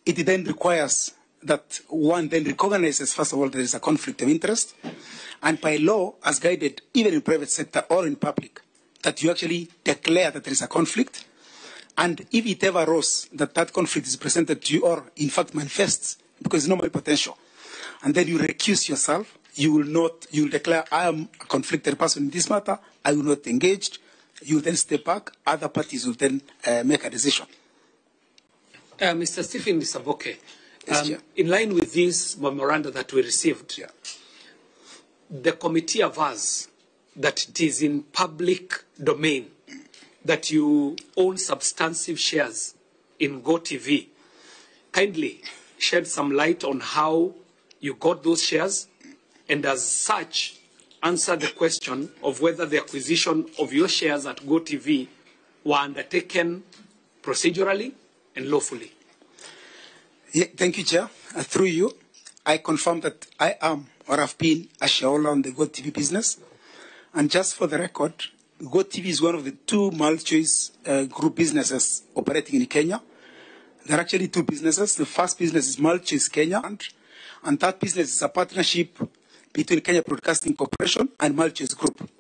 Speaker 7: it then requires that one then recognizes, first of all, there is a conflict of interest, and by law, as guided even in private sector or in public, that you actually declare that there is a conflict. And if it ever arose that that conflict is presented to you or in fact manifests, because it's normally potential, and then you recuse yourself, you will not, you will declare, I am a conflicted person in this matter, I will not engage. You will then step back, other parties will then make a decision.
Speaker 9: Mr. Stephen Isaboke,
Speaker 7: yes,
Speaker 9: in line with this memoranda that we received,
Speaker 7: yeah,
Speaker 9: the committee avers that it is in public domain that you own substantive shares in GoTV. Kindly shed some light on how you got those shares, and as such, answer the question of whether the acquisition of your shares at GoTV were undertaken procedurally and lawfully.
Speaker 7: Yeah, thank you, Chair. Through you, I confirm that I am or have been a shareholder on the GoTV business. And just for the record, GoTV is one of the two MultiChoice group businesses operating in Kenya. There are actually two businesses. The first business is MultiChoice Kenya, and that business is a partnership between Kenya Broadcasting Corporation and MultiChoice Group.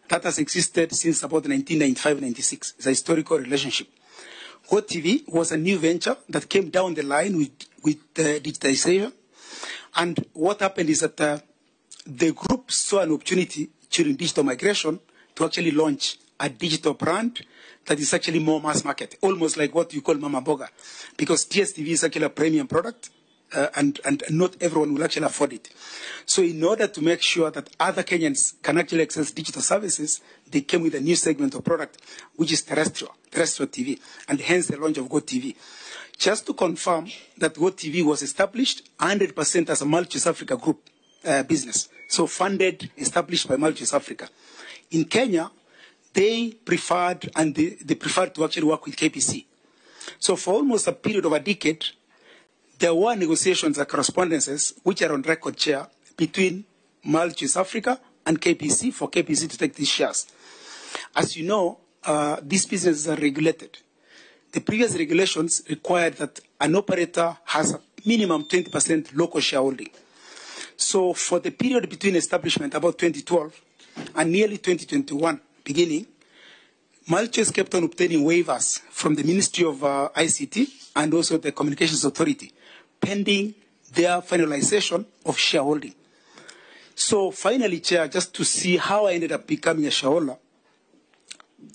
Speaker 7: That has existed since about 1995-96. It's a historical relationship. GoTV was a new venture that came down the line with digitization. And what happened is that the group saw an opportunity during digital migration to actually launch a digital brand that is actually more mass market, almost like what you call Mama Boga, because DSTV is actually a premium product, and not everyone will actually afford it. So in order to make sure that other Kenyans can actually access digital services, they came with a new segment of product, which is terrestrial TV, and hence the launch of GoTV. Just to confirm that GoTV was established 100% as a MultiChoice Africa Group business, so funded, established by MultiChoice Africa. In Kenya, they preferred, and they preferred to actually work with KPC. So for almost a period of a decade, there were negotiations and correspondences, which are on record, Chair, between MultiChoice Africa and KPC for KPC to take these shares. As you know, these businesses are regulated. The previous regulations required that an operator has a minimum 20% local shareholding. So for the period between establishment, about 2012, and nearly 2021 beginning, MultiChoice kept on obtaining waivers from the Ministry of ICT and also the Communications Authority, pending their finalization of shareholding. So finally, Chair, just to see how I ended up becoming a shareholder,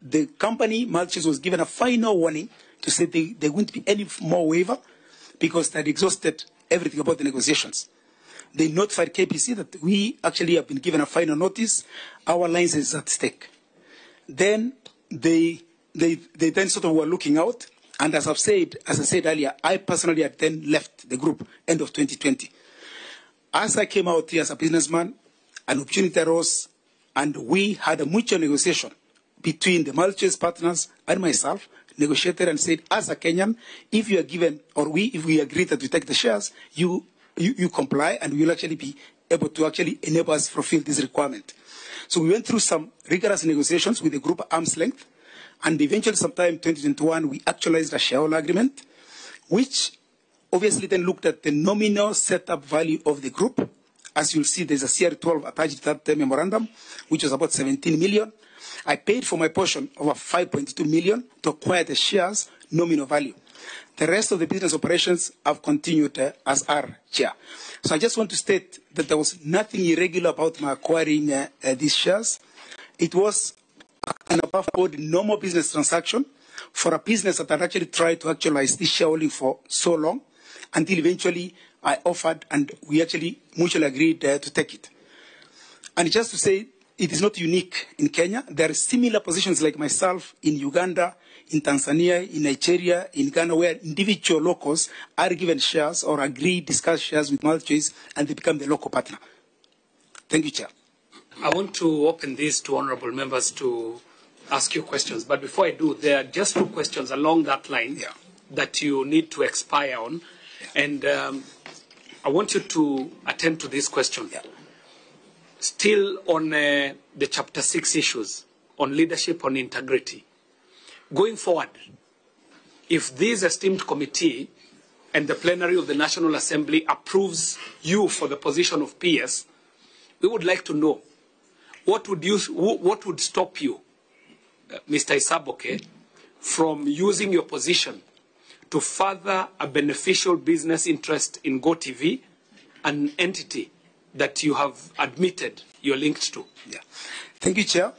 Speaker 7: the company, MultiChoice, was given a final warning to say there wouldn't be any more waiver because they had exhausted everything about the negotiations. They notified KPC that we actually have been given a final notice, our license is at stake. Then they then sort of were looking out, and as I said earlier, I personally had then left the group end of 2020. As I came out here as a businessman, an opportunity arose, and we had a mutual negotiation between the MultiChoice partners and myself, negotiated and said, as a Kenyan, if you are given, or if we agree that we take the shares, you comply, and we will actually be able to actually enable us fulfill this requirement. So we went through some rigorous negotiations with the group arm's length. And eventually, sometime in 2021, we actualized a shareholder agreement, which obviously then looked at the nominal setup value of the group. As you'll see, there's a CR12 attached to that memorandum, which was about 17 million. I paid for my portion of 5.2 million to acquire the shares nominal value. The rest of the business operations have continued as are, Chair. So I just want to state that there was nothing irregular about my acquiring these shares. It was an above board normal business transaction for a business that had actually tried to actualize this shareholding for so long, until eventually I offered and we actually mutually agreed to take it. And just to say, it is not unique in Kenya. There are similar positions like myself in Uganda, in Tanzania, in Nigeria, in Ghana, where individual locals are given shares or agree, discuss shares with MultiChoice, and they become the local partner. Thank you, Chair.
Speaker 9: I want to open this to honorable members to ask you questions. But before I do, there are just two questions along that line that you need to expire on. Yeah. And I want you to attend to this question. Yeah. Still on the Chapter 6 issues, on leadership, on integrity. Going forward, if this esteemed committee and the plenary of the National Assembly approves you for the position of PS, we would like to know what would stop you, Mr. Isaboke, from using your position to further a beneficial business interest in GoTV, an entity that you have admitted you're linked to?
Speaker 7: Yeah. Thank you, Chair.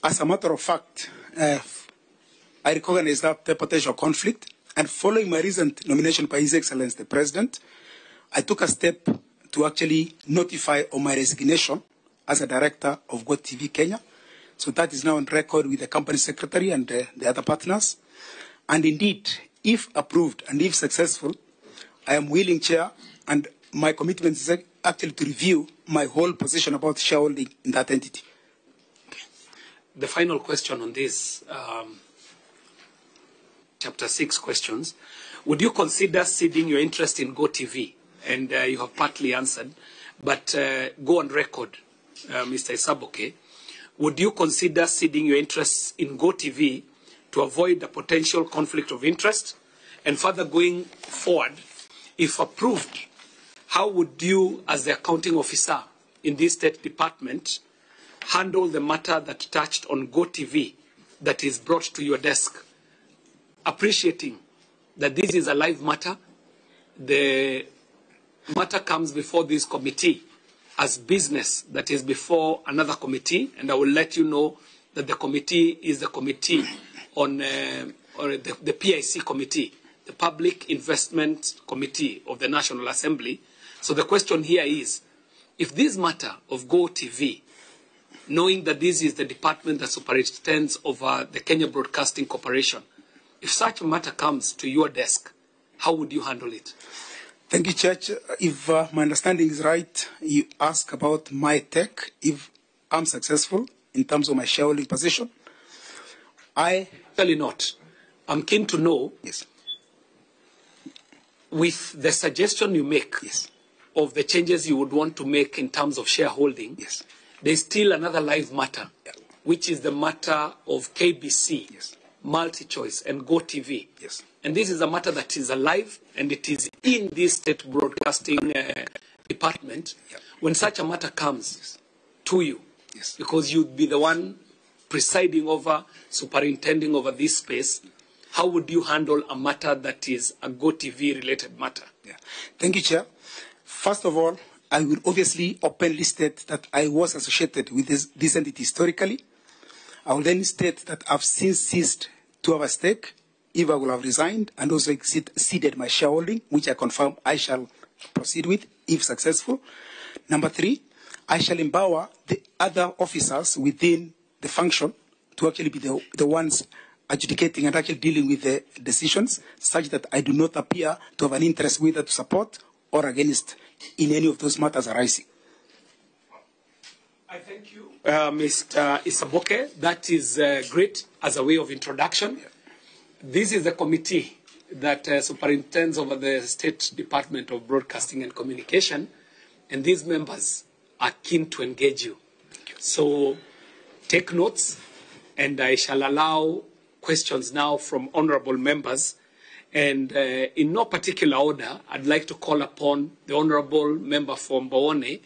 Speaker 7: As a matter of fact, I recognize that potential conflict, and following my recent nomination by His Excellency the President, I took a step to actually notify on my resignation as a director of GoTV Kenya. So that is now on record with the company secretary and the other partners. And indeed, if approved and if successful, I am willing, Chair, and my commitment is actually to review my whole position about shareholding in that entity.
Speaker 9: Okay. The final question on this, Chapter 6 questions, would you consider ceding your interest in GoTV? And you have partly answered, but go on record, Mr. Isaboke. Would you consider ceding your interests in GoTV to avoid a potential conflict of interest? And further going forward, if approved, how would you, as the accounting officer in this State Department, handle the matter that touched on GoTV that is brought to your desk? Appreciating that this is a live matter, the matter comes before this committee as business that is before another committee, and I will let you know that the committee is the committee on, or the PIC committee, the Public Investment Committee of the National Assembly. So the question here is, if this matter of GoTV, knowing that this is the department that superintends over the Kenya Broadcasting Corporation, if such a matter comes to your desk, how would you handle it?
Speaker 7: Thank you, Church. If my understanding is right, you ask about my take, if I'm successful in terms of my shareholding position. I...
Speaker 9: Actually not. I'm keen to know,
Speaker 7: yes,
Speaker 9: with the suggestion you make,
Speaker 7: yes,
Speaker 9: of the changes you would want to make in terms of shareholding,
Speaker 7: yes,
Speaker 9: there's still another live matter,
Speaker 7: yeah,
Speaker 9: which is the matter of KBC,
Speaker 7: yes,
Speaker 9: MultiChoice and GoTV.
Speaker 7: Yes.
Speaker 9: And this is a matter that is alive, and it is in this state broadcasting department.
Speaker 7: Yeah.
Speaker 9: When such a matter comes,
Speaker 7: yes,
Speaker 9: to you,
Speaker 7: yes,
Speaker 9: because you'd be the one presiding over, superintending over this space, how would you handle a matter that is a GoTV related matter?
Speaker 7: Yeah. Thank you, Chair. First of all, I will obviously openly state that I was associated with this entity historically. I will then state that I've since ceased to have a stake, if I will have resigned, and also ceded my shareholding, which I confirm I shall proceed with if successful. Number three, I shall empower the other officers within the function to actually be the ones adjudicating and actually dealing with the decisions, such that I do not appear to have an interest whether to support or against in any of those matters arising.
Speaker 9: I thank you, Mr. Isaboke. That is great as a way of introduction.
Speaker 7: Yeah.
Speaker 9: This is the committee that superintends over the State Department of Broadcasting and Communication, and these members are keen to engage you.
Speaker 7: Thank you.
Speaker 9: So take notes, and I shall allow questions now from honorable members. And in no particular order, I'd like to call upon the honorable member for Mbaone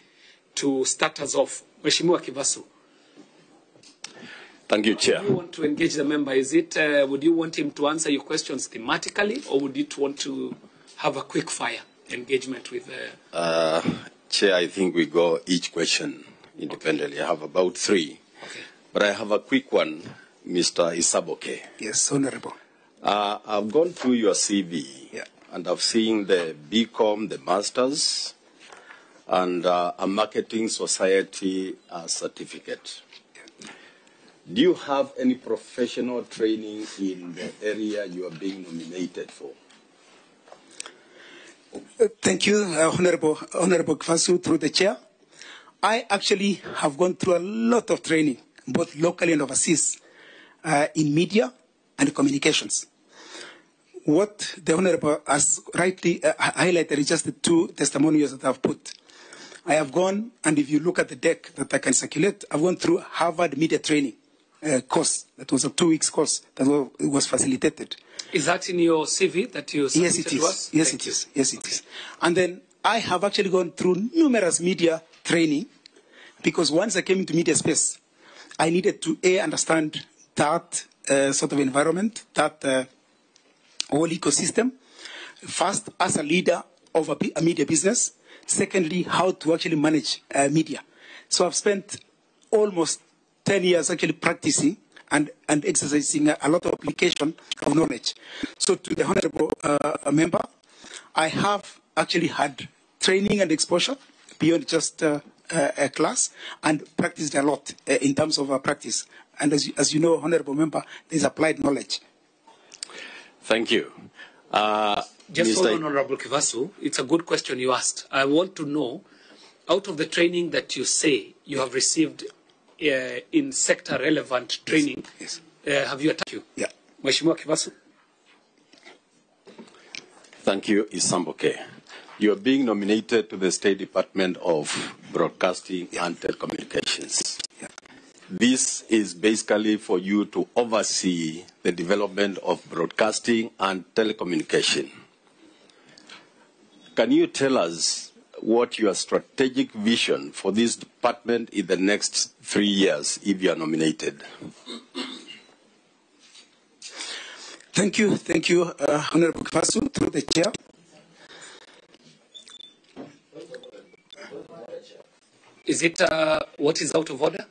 Speaker 9: to start us off. Mheshimiwa Kivasu.
Speaker 1: Thank you, Chair.
Speaker 9: Do you want to engage the member? Is it, would you want him to answer your questions thematically, or would you want to have a quick fire engagement with the...
Speaker 1: Chair, I think we go each question independently. I have about three. Okay. But I have a quick one, Mr. Isaboke.
Speaker 7: Yes, Honorable.
Speaker 1: I've gone through your CV, yeah, and I've seen the BCom, the Masters, and a Marketing Society certificate. Yeah. Do you have any professional training in the area you are being nominated for?
Speaker 7: Thank you, Honorable Kivasu, through the chair. I actually have gone through a lot of training, both locally and overseas, in media and communications. What the Honorable has rightly highlighted is just the two testimonials that I've put. I have gone, and if you look at the deck that I can circulate, I've gone through Harvard Media Training course. That was a 2-week course that was facilitated.
Speaker 9: Is that in your CV that you submitted
Speaker 7: Yes, it is.
Speaker 9: To us?
Speaker 7: Yes, it is. Yes, it is. And then I have actually gone through numerous media training, because once I came into media space, I needed to understand that sort of environment, that whole ecosystem. First, as a leader of a media business. Secondly, how to actually manage media. So I've spent almost 10 years actually practicing and exercising a lot of application of knowledge. So to the Honorable member, I have actually had training and exposure beyond just a class, and practiced a lot in terms of practice. And as you know, Honorable member, there's applied knowledge.
Speaker 1: Thank you.
Speaker 9: Just hold on, Honorable Kivasu. It's a good question you asked. I want to know, out of the training that you say you have received in sector-relevant training,
Speaker 7: yes.
Speaker 9: Have you attached you?
Speaker 7: Yeah.
Speaker 9: Mheshimiwa Kivasu.
Speaker 1: Thank you, Isamboke. You are being nominated to the State Department of Broadcasting and Telecommunications.
Speaker 7: Yeah.
Speaker 1: This is basically for you to oversee the development of broadcasting and telecommunication. Can you tell us what your strategic vision for this department in the next 3 years if you are nominated?
Speaker 7: Thank you, Honorable Kivasu, through the chair.
Speaker 9: Is it what is out of order?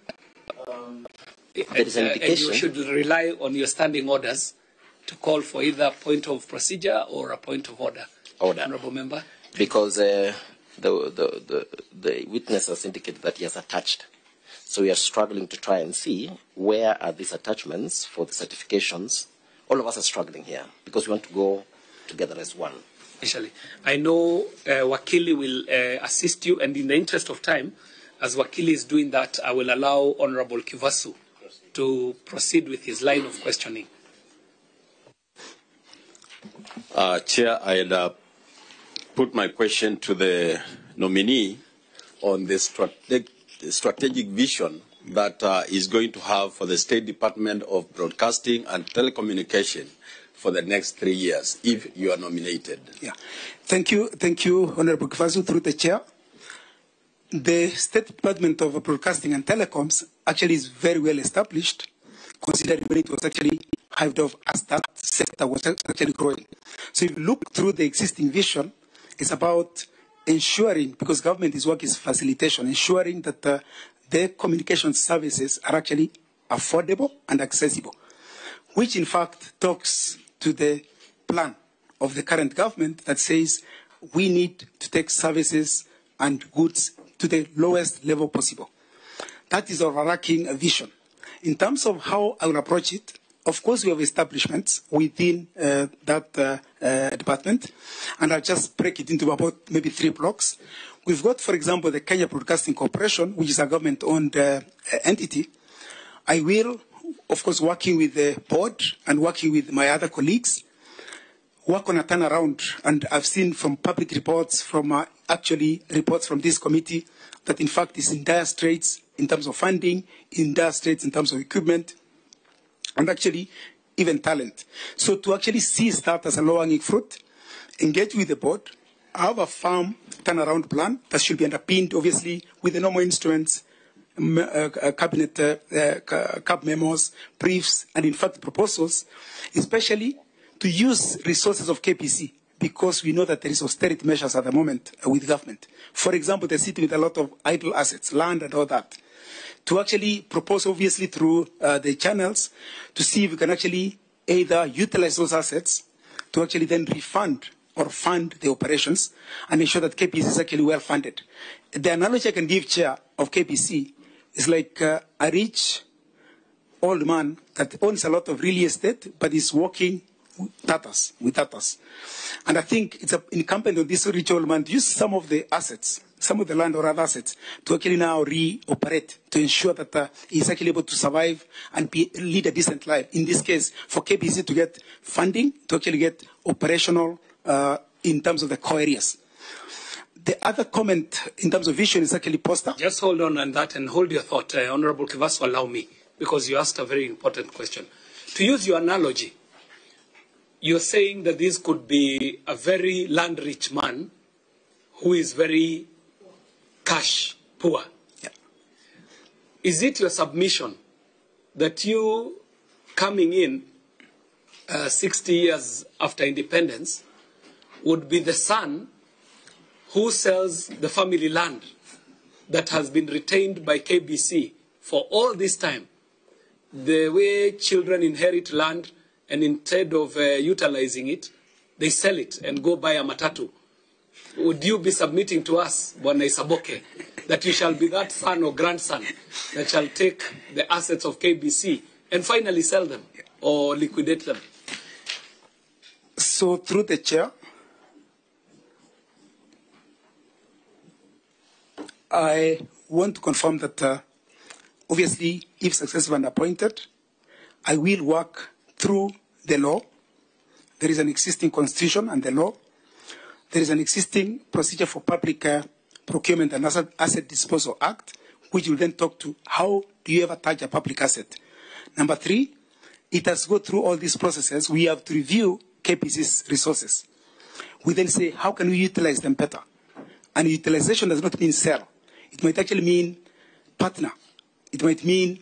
Speaker 8: There is an indication.
Speaker 9: And you should rely on your standing orders to call for either a point of procedure or a point of order.
Speaker 8: Order.
Speaker 9: Honorable member.
Speaker 8: Because the witness has indicated that he has attached. So we are struggling to try and see where are these attachments for the certifications. All of us are struggling here because we want to go together as one.
Speaker 9: Actually, I know Wakili will assist you, and in the interest of time, as Wakili is doing that, I will allow Honorable Kivasu to proceed with his line of questioning.
Speaker 1: Chair, I had put my question to the nominee on the strategic vision that is going to have for the State Department of Broadcasting and Telecommunication for the next 3 years, if you are nominated.
Speaker 7: Yeah. Thank you, Honorable Kivasu, through the chair. The State Department of Broadcasting and Telecoms actually is very well established, considering when it was actually hived off as that sector was actually growing. So if you look through the existing vision, it's about ensuring, because government's work is facilitation, ensuring that the communication services are actually affordable and accessible, which in fact talks to the plan of the current government that says we need to take services and goods to the lowest level possible. That is our overarching vision. In terms of how I will approach it, of course we have establishments within that department, and I'll just break it into about maybe 3 blocks. We've got, for example, the Kenya Broadcasting Corporation, which is a government-owned entity. I will, of course, working with the board and working with my other colleagues, work on a turnaround. And I've seen from public reports, from actually reports from this committee, that in fact it's in dire straits in terms of funding, in dire straits in terms of equipment, and actually even talent. So to actually seize that as a low-hanging fruit, engage with the board, have a firm turnaround plan that should be underpinned, obviously, with the normal instruments, cabinet, cap memos, briefs, and in fact proposals, especially to use resources of KPC, because we know that there is austerity measures at the moment with government. For example, they're sitting with a lot of idle assets, land and all that. To actually propose, obviously, through the channels, to see if we can actually either utilize those assets to actually then refund or fund the operations and ensure that KPC is actually well funded. The analogy I can give, Chair, of KPC is like a rich old man that owns a lot of real estate but is working with tatas. And I think it's incumbent on this rich old man to use some of the assets, some of the land or other assets, to actually now reoperate, to ensure that he's actually able to survive and lead a decent life. In this case, for KPC to get funding, to actually get operational in terms of the core areas. The other comment in terms of vision is actually Posta.
Speaker 9: Just hold on that and hold your thought, Honorable Kivasu, allow me, because you asked a very important question. To use your analogy, you're saying that this could be a very land-rich man who is very cash poor.
Speaker 7: Yeah.
Speaker 9: Is it your submission that you coming in 60 years after independence would be the son who sells the family land that has been retained by KBC for all this time? The way children inherit land, and instead of utilizing it, they sell it and go buy a matatu. Would you be submitting to us, Bwana Isaboke, that you shall be that son or grandson that shall take the assets of KBC and finally sell them or liquidate them?
Speaker 7: So through the chair, I want to confirm that obviously, if successful and appointed, I will work through the law. There is an existing constitution and the law. There is an existing procedure for public procurement and asset disposal act, which will then talk to how do you ever touch a public asset. Number three, it has go through all these processes. We have to review KPC's resources. We then say, how can we utilize them better? And utilization does not mean sell. It might actually mean partner. It might mean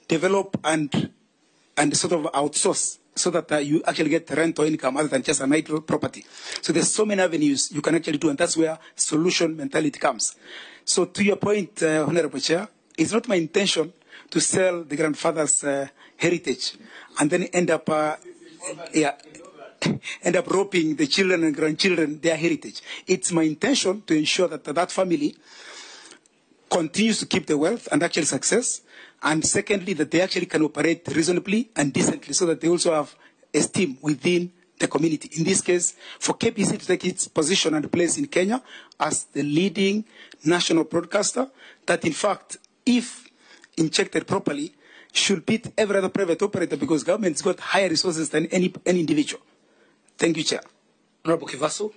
Speaker 7: develop and sort of outsource so that you actually get rent or income other than just an idle property. So there's so many avenues you can actually do, and that's where solution mentality comes. So to your point, Honorable Chair, it's not my intention to sell the grandfather's heritage and then end up, end up roping the children and grandchildren their heritage. It's my intention to ensure that that family continues to keep the wealth and actual success, and secondly, that they actually can operate reasonably and decently so that they also have esteem within the community. In this case, for KBC to take its position and place in Kenya as the leading national broadcaster, that in fact, if injected properly, should beat every other private operator because government's got higher resources than any individual. Thank you, Chair.
Speaker 9: Honorable Kivasu.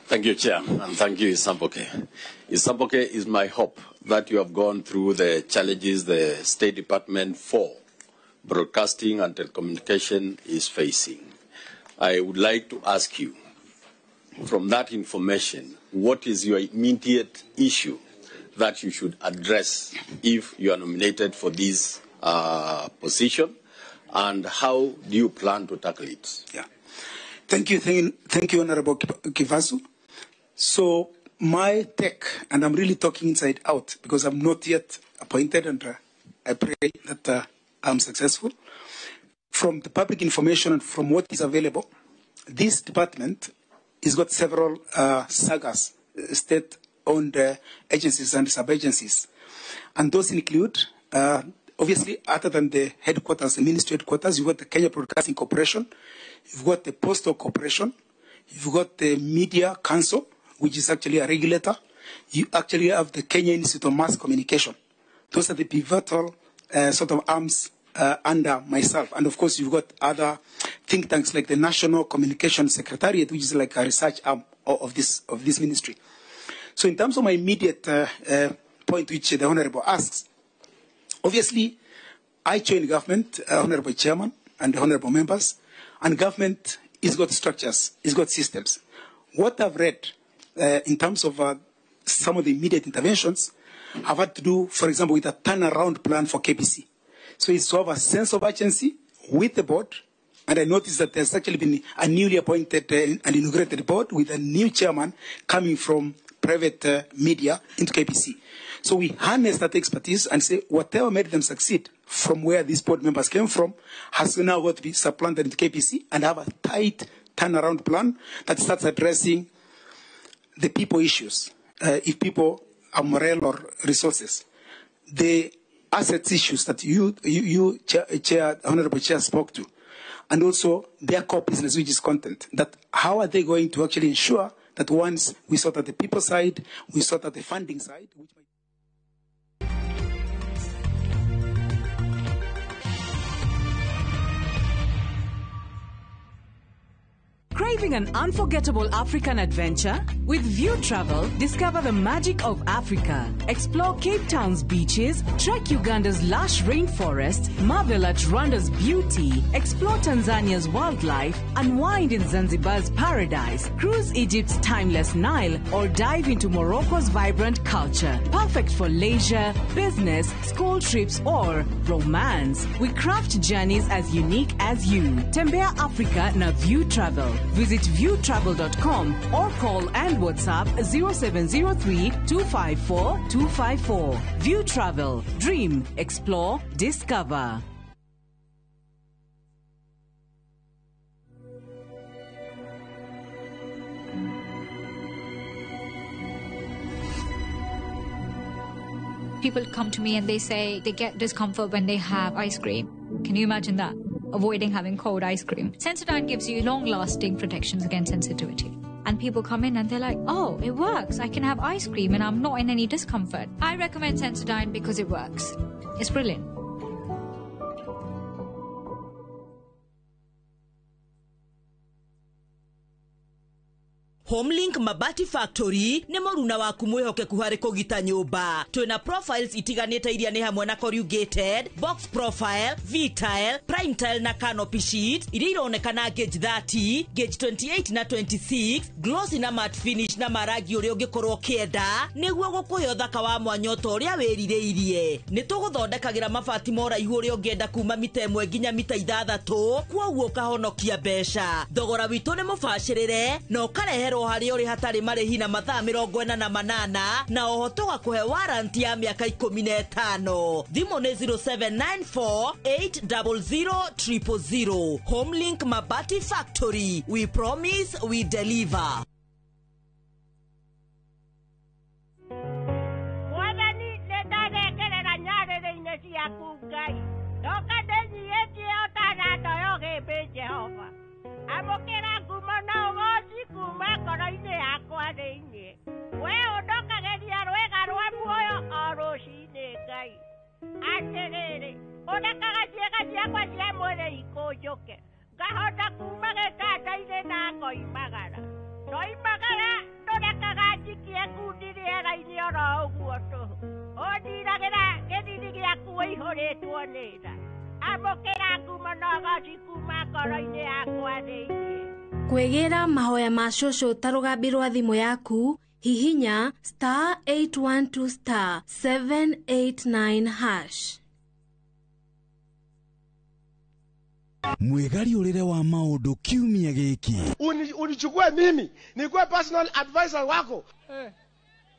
Speaker 1: Thank you, Chair, and thank you, Isaboke. Isaboke, is my hope that you have gone through the challenges the State Department for Broadcasting and Telecommunication is facing. I would like to ask you, from that information, what is your immediate issue that you should address if you are nominated for this position, and how do you plan to tackle it?
Speaker 7: Yeah. Thank you, thank you, Honorable Kivasu. So my take, and I'm really talking inside out because I'm not yet appointed, and I pray that I'm successful. From the public information and from what is available, this department has got several sagas, state-owned agencies and sub-agencies. And those include, obviously, other than the headquarters, the ministry headquarters, you've got the Kenya Broadcasting Corporation, you've got the Postal Corporation, you've got the Media Council, which is actually a regulator. You actually have the Kenya Institute of Mass Communication. Those are the pivotal sort of arms under myself. And of course, you've got other think tanks like the National Communication Secretariat, which is like a research arm of this ministry. So in terms of my immediate point, which the Honorable asks, obviously, I joined government, Honorable Chairman, and the honorable members, and government has got structures, it's got systems. What I've read in terms of some of the immediate interventions have had to do, for example, with a turnaround plan for KBC. So it's to have a sense of urgency with the board, and I noticed that there's actually been a newly appointed and inaugurated board with a new chairman coming from private media into KBC. So we harness that expertise and say whatever made them succeed from where these board members came from has now got to be supplanted into KBC and have a tight turnaround plan that starts addressing the people issues, if people are morale or resources. The assets issues that you Chair, Honorable Chair, spoke to, and also their core business, which is content, that how are they going to actually ensure that once we sort out the people side, we sort out the funding side, which might
Speaker 5: Craving an unforgettable African adventure? With View Travel, discover the magic of Africa. Explore Cape Town's beaches, trek Uganda's lush rainforest, marvel at Rwanda's beauty, explore Tanzania's wildlife, unwind in Zanzibar's paradise, cruise Egypt's timeless Nile, or dive into Morocco's vibrant culture. Perfect for leisure, business, school trips, or romance. We craft journeys as unique as you. Tembea Africa na View Travel. Visit viewtravel.com or call and WhatsApp 0703 254 254. View Travel. Dream, explore, discover.
Speaker 2: People come to me and they say they get discomfort when they have ice cream. Can you imagine that? Avoiding having cold ice cream. Sensodyne gives you long-lasting protections against sensitivity. And people come in and they're like, oh, it works. I can have ice cream and I'm not in any discomfort. I recommend Sensodyne because it works. It's brilliant.
Speaker 10: Homelink Mabati Factory nĩ mũruna waku mwĩhokeku harĩ kũgita nyũmba. Twĩna profiles itiganĩte iria nĩ hamwe na corrugated, box profile, V-tile, prime tile na canopy sheet iria ironekana gauge 30, gauge 28 na 26, glossy na matte finish na marangi ũrĩa ũngĩkorwo ũkĩenda nĩguo gũkũhe ũthaka wa mwanya ota ũrĩa wĩrirĩirie. Nĩ tũgũthondekagĩra mabati ma ũraihu ũrĩa ũngĩenda kuma mita 1 nginya mita 6 kwoguo ũkahonokia mbeca. Thogora witũ nĩ mũbacĩrĩre na ũkarehe harĩ ũrĩ hatarĩ marĩhi na mathaa 48 na oho tũgakũhe warranty ya mĩaka 15. Thimũ nĩ 0794 800 000. Homelink Mabati Factory. We promise, we deliver.
Speaker 12: Mwathani nĩ ndarekerera nyarĩrĩ-inĩ ciaku Ngai ndoka ndĩnyiĩtie o ta nando ya ũgĩmbĩ Jehova. Amũkĩra ngumo na ũgooci kuma ngoro-inĩ yakwa thĩinĩ. We ũndokagĩria rwĩga rwa muoyo o rũcinĩ Ngai. Atĩrĩrĩ, ũrekaga ciĩga ciakwa cia mwĩrĩ ikũnjũke, ngahota kuma gĩtanda-inĩ na ngoimagara. Ndoimagara ndũrekaga njikie ngundi rĩera-inĩ oro ũguo tũhũ. Ũndiragĩra gĩthiri gĩaku ũihũrĩtwo nĩ tha. Amũkĩra ngumo na ũgooci kuma ngoro-inĩ yakwa thĩinĩ.
Speaker 13: Kwĩgĩra mahoya ma cũcũ ta rũgambi rwa thimũ yaku, hihinya star 812 star 789 hash.
Speaker 11: Mwĩgariũrĩre wa maũndũ kiumia gĩkĩ.
Speaker 14: Unichukue mimi nikuwe personal advisor wako.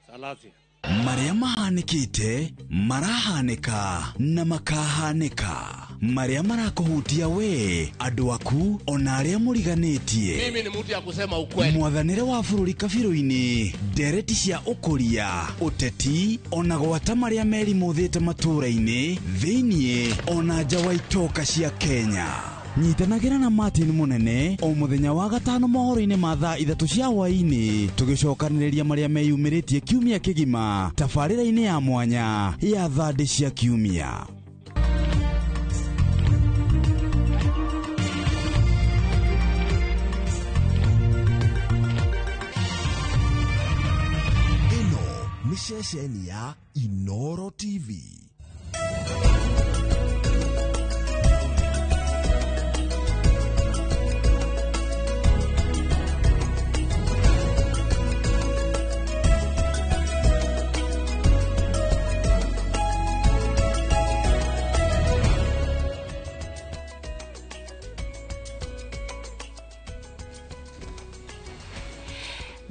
Speaker 6: Salasia.
Speaker 11: Marĩa mahanĩkĩte, marahanĩka na makahanĩka. Marĩa marakũhutia we, andũ aku, ona arĩa mũriganĩtie.
Speaker 6: Mimi ni mtu ya kusema ukweli.
Speaker 11: Mwathanĩre wa bũrũri kabirũ-inĩ, ndereti cia ũkũria, ũteti, ona gwata marĩa merimũthĩte matũũra-inĩ, thĩiniĩ, ona nja wa itoka cia Kenya. Nyitanagĩra na Martin Munene o mũthenya wa gatano mohoro-inĩ ma thaa 3 cia hwaĩ-inĩ tũgĩcokanĩrĩria marĩa meyumĩrĩtie kiumia kĩgima tabarĩra-inĩ ya mwanya ya thandĩ cia kiumia.
Speaker 29: Ĩno nĩ ceceni ya Inoro TV.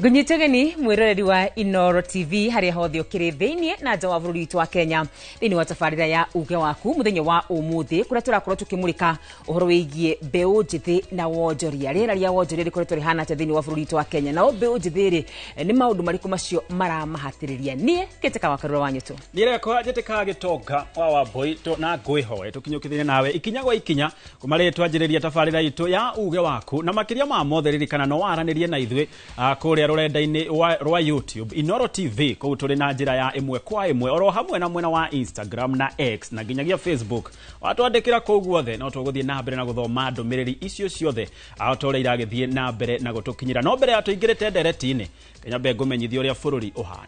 Speaker 15: Ngunyite ũgeni mwĩroreri wa Inooro TV harĩa hothe ũkĩrĩ thĩinĩ na nja wa bũrũri witũ wa Kenya thĩinĩ wa tabarĩra ya uge waku mũthenya wa ũmũthĩ kũrĩa tũrakorwo tũkĩmũrĩka ũhoro wĩgiĩ mbeũ njĩthĩ na wonjoria. Rĩera rĩa wonjoria rĩkoretwo rĩhana atĩa thĩinĩ wa bũrũri witũ wa Kenya, nao mbeũ njĩthĩ rĩ nĩ maũndũ marĩkũ macio maramahatĩrĩria. Niĩ ngĩtĩka wa Karura wa Nyũtũ,
Speaker 16: niĩ rekwa njĩtĩka Gĩtonga wa Wambui na ngwĩhoe tũkinyũkithie nawe ikinya gwa ikinya kuma rĩrĩ twanjĩrĩria tabarĩra itũ ya uge waku, na makĩria ma mothe ririkana no waranĩrie na ithuĩ kũrĩa rũrenda-inĩ rwa YouTube Inooro TV, kũu tũrĩ na njĩra ya ĩmwe kwa ĩmwe oro hamwe na mwena wa Instagram na X na nginyagia Facebook. Watwandĩkĩra kũu guothe no tũgũthiĩ na mbere na gũthoma ndũmĩrĩri icio ciothe o ta ũrĩa iragĩthiĩ na mbere na gũtũkinyĩra. No mbere ya tũingĩrĩte ndereti-inĩ, kanyambe ngũmenyithie ũrĩa bũrũri ũhana.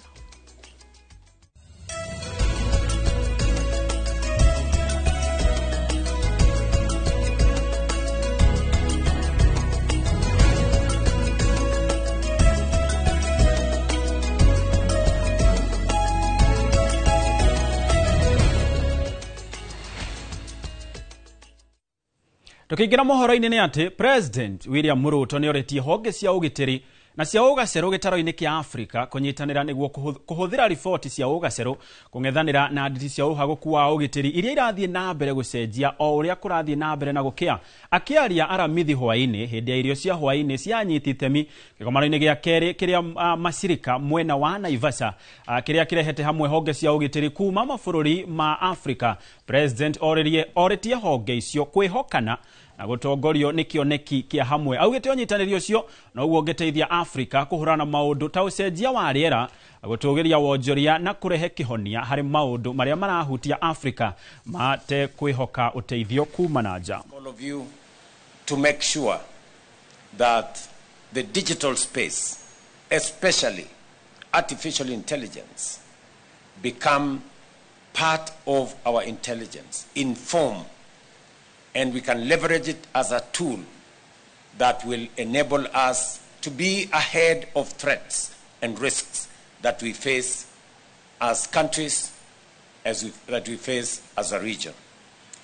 Speaker 16: Tukiingira mohoro-inĩ nĩ atĩ President William Ruto nĩ orĩtie honge cia ũgitĩri na cia ũgacerũ gĩtaro-inĩ kĩa Afrika kũnyitanĩra nĩguo kũhũthĩra riboti cia ũgacerũ kũng'ethanĩra na nditi cia ũhagũku wa ũgitĩri iria irathiĩ na mbere gũcenjia o ũrĩa kũrathiĩ na mbere na gũkĩa. Akĩaria aramithi hwaĩ-inĩ hĩndĩ ya irio cia hwaĩ-inĩ cia anyiti itemi kĩgomano-inĩ gĩa kerĩ kĩrĩa macirika mwena wa Naivasha kĩrĩa kĩrehete hamwe honge cia ũgitĩri kuma mabũrũri ma Afrika, President orĩtie honge icio kwĩhokana na gũtongorio nĩ kĩoneki kĩa hamwe. Augĩte ũnyitanĩri ũcio noguo ũngĩteithia Afrika kũhũrana maũndũ ta ũcenjia wa rĩera, gũtũgĩria wonjoria na kũrehe kĩhonia harĩ maũndũ marĩa marahutia Afrika mate kwĩhoka ũteithio kuma na nja.
Speaker 17: All of you to make sure that the digital space, especially artificial intelligence, become part of our intelligence, inform, and we can leverage it as a tool that will enable us to be ahead of threats and risks that we face as countries, that we face as a region.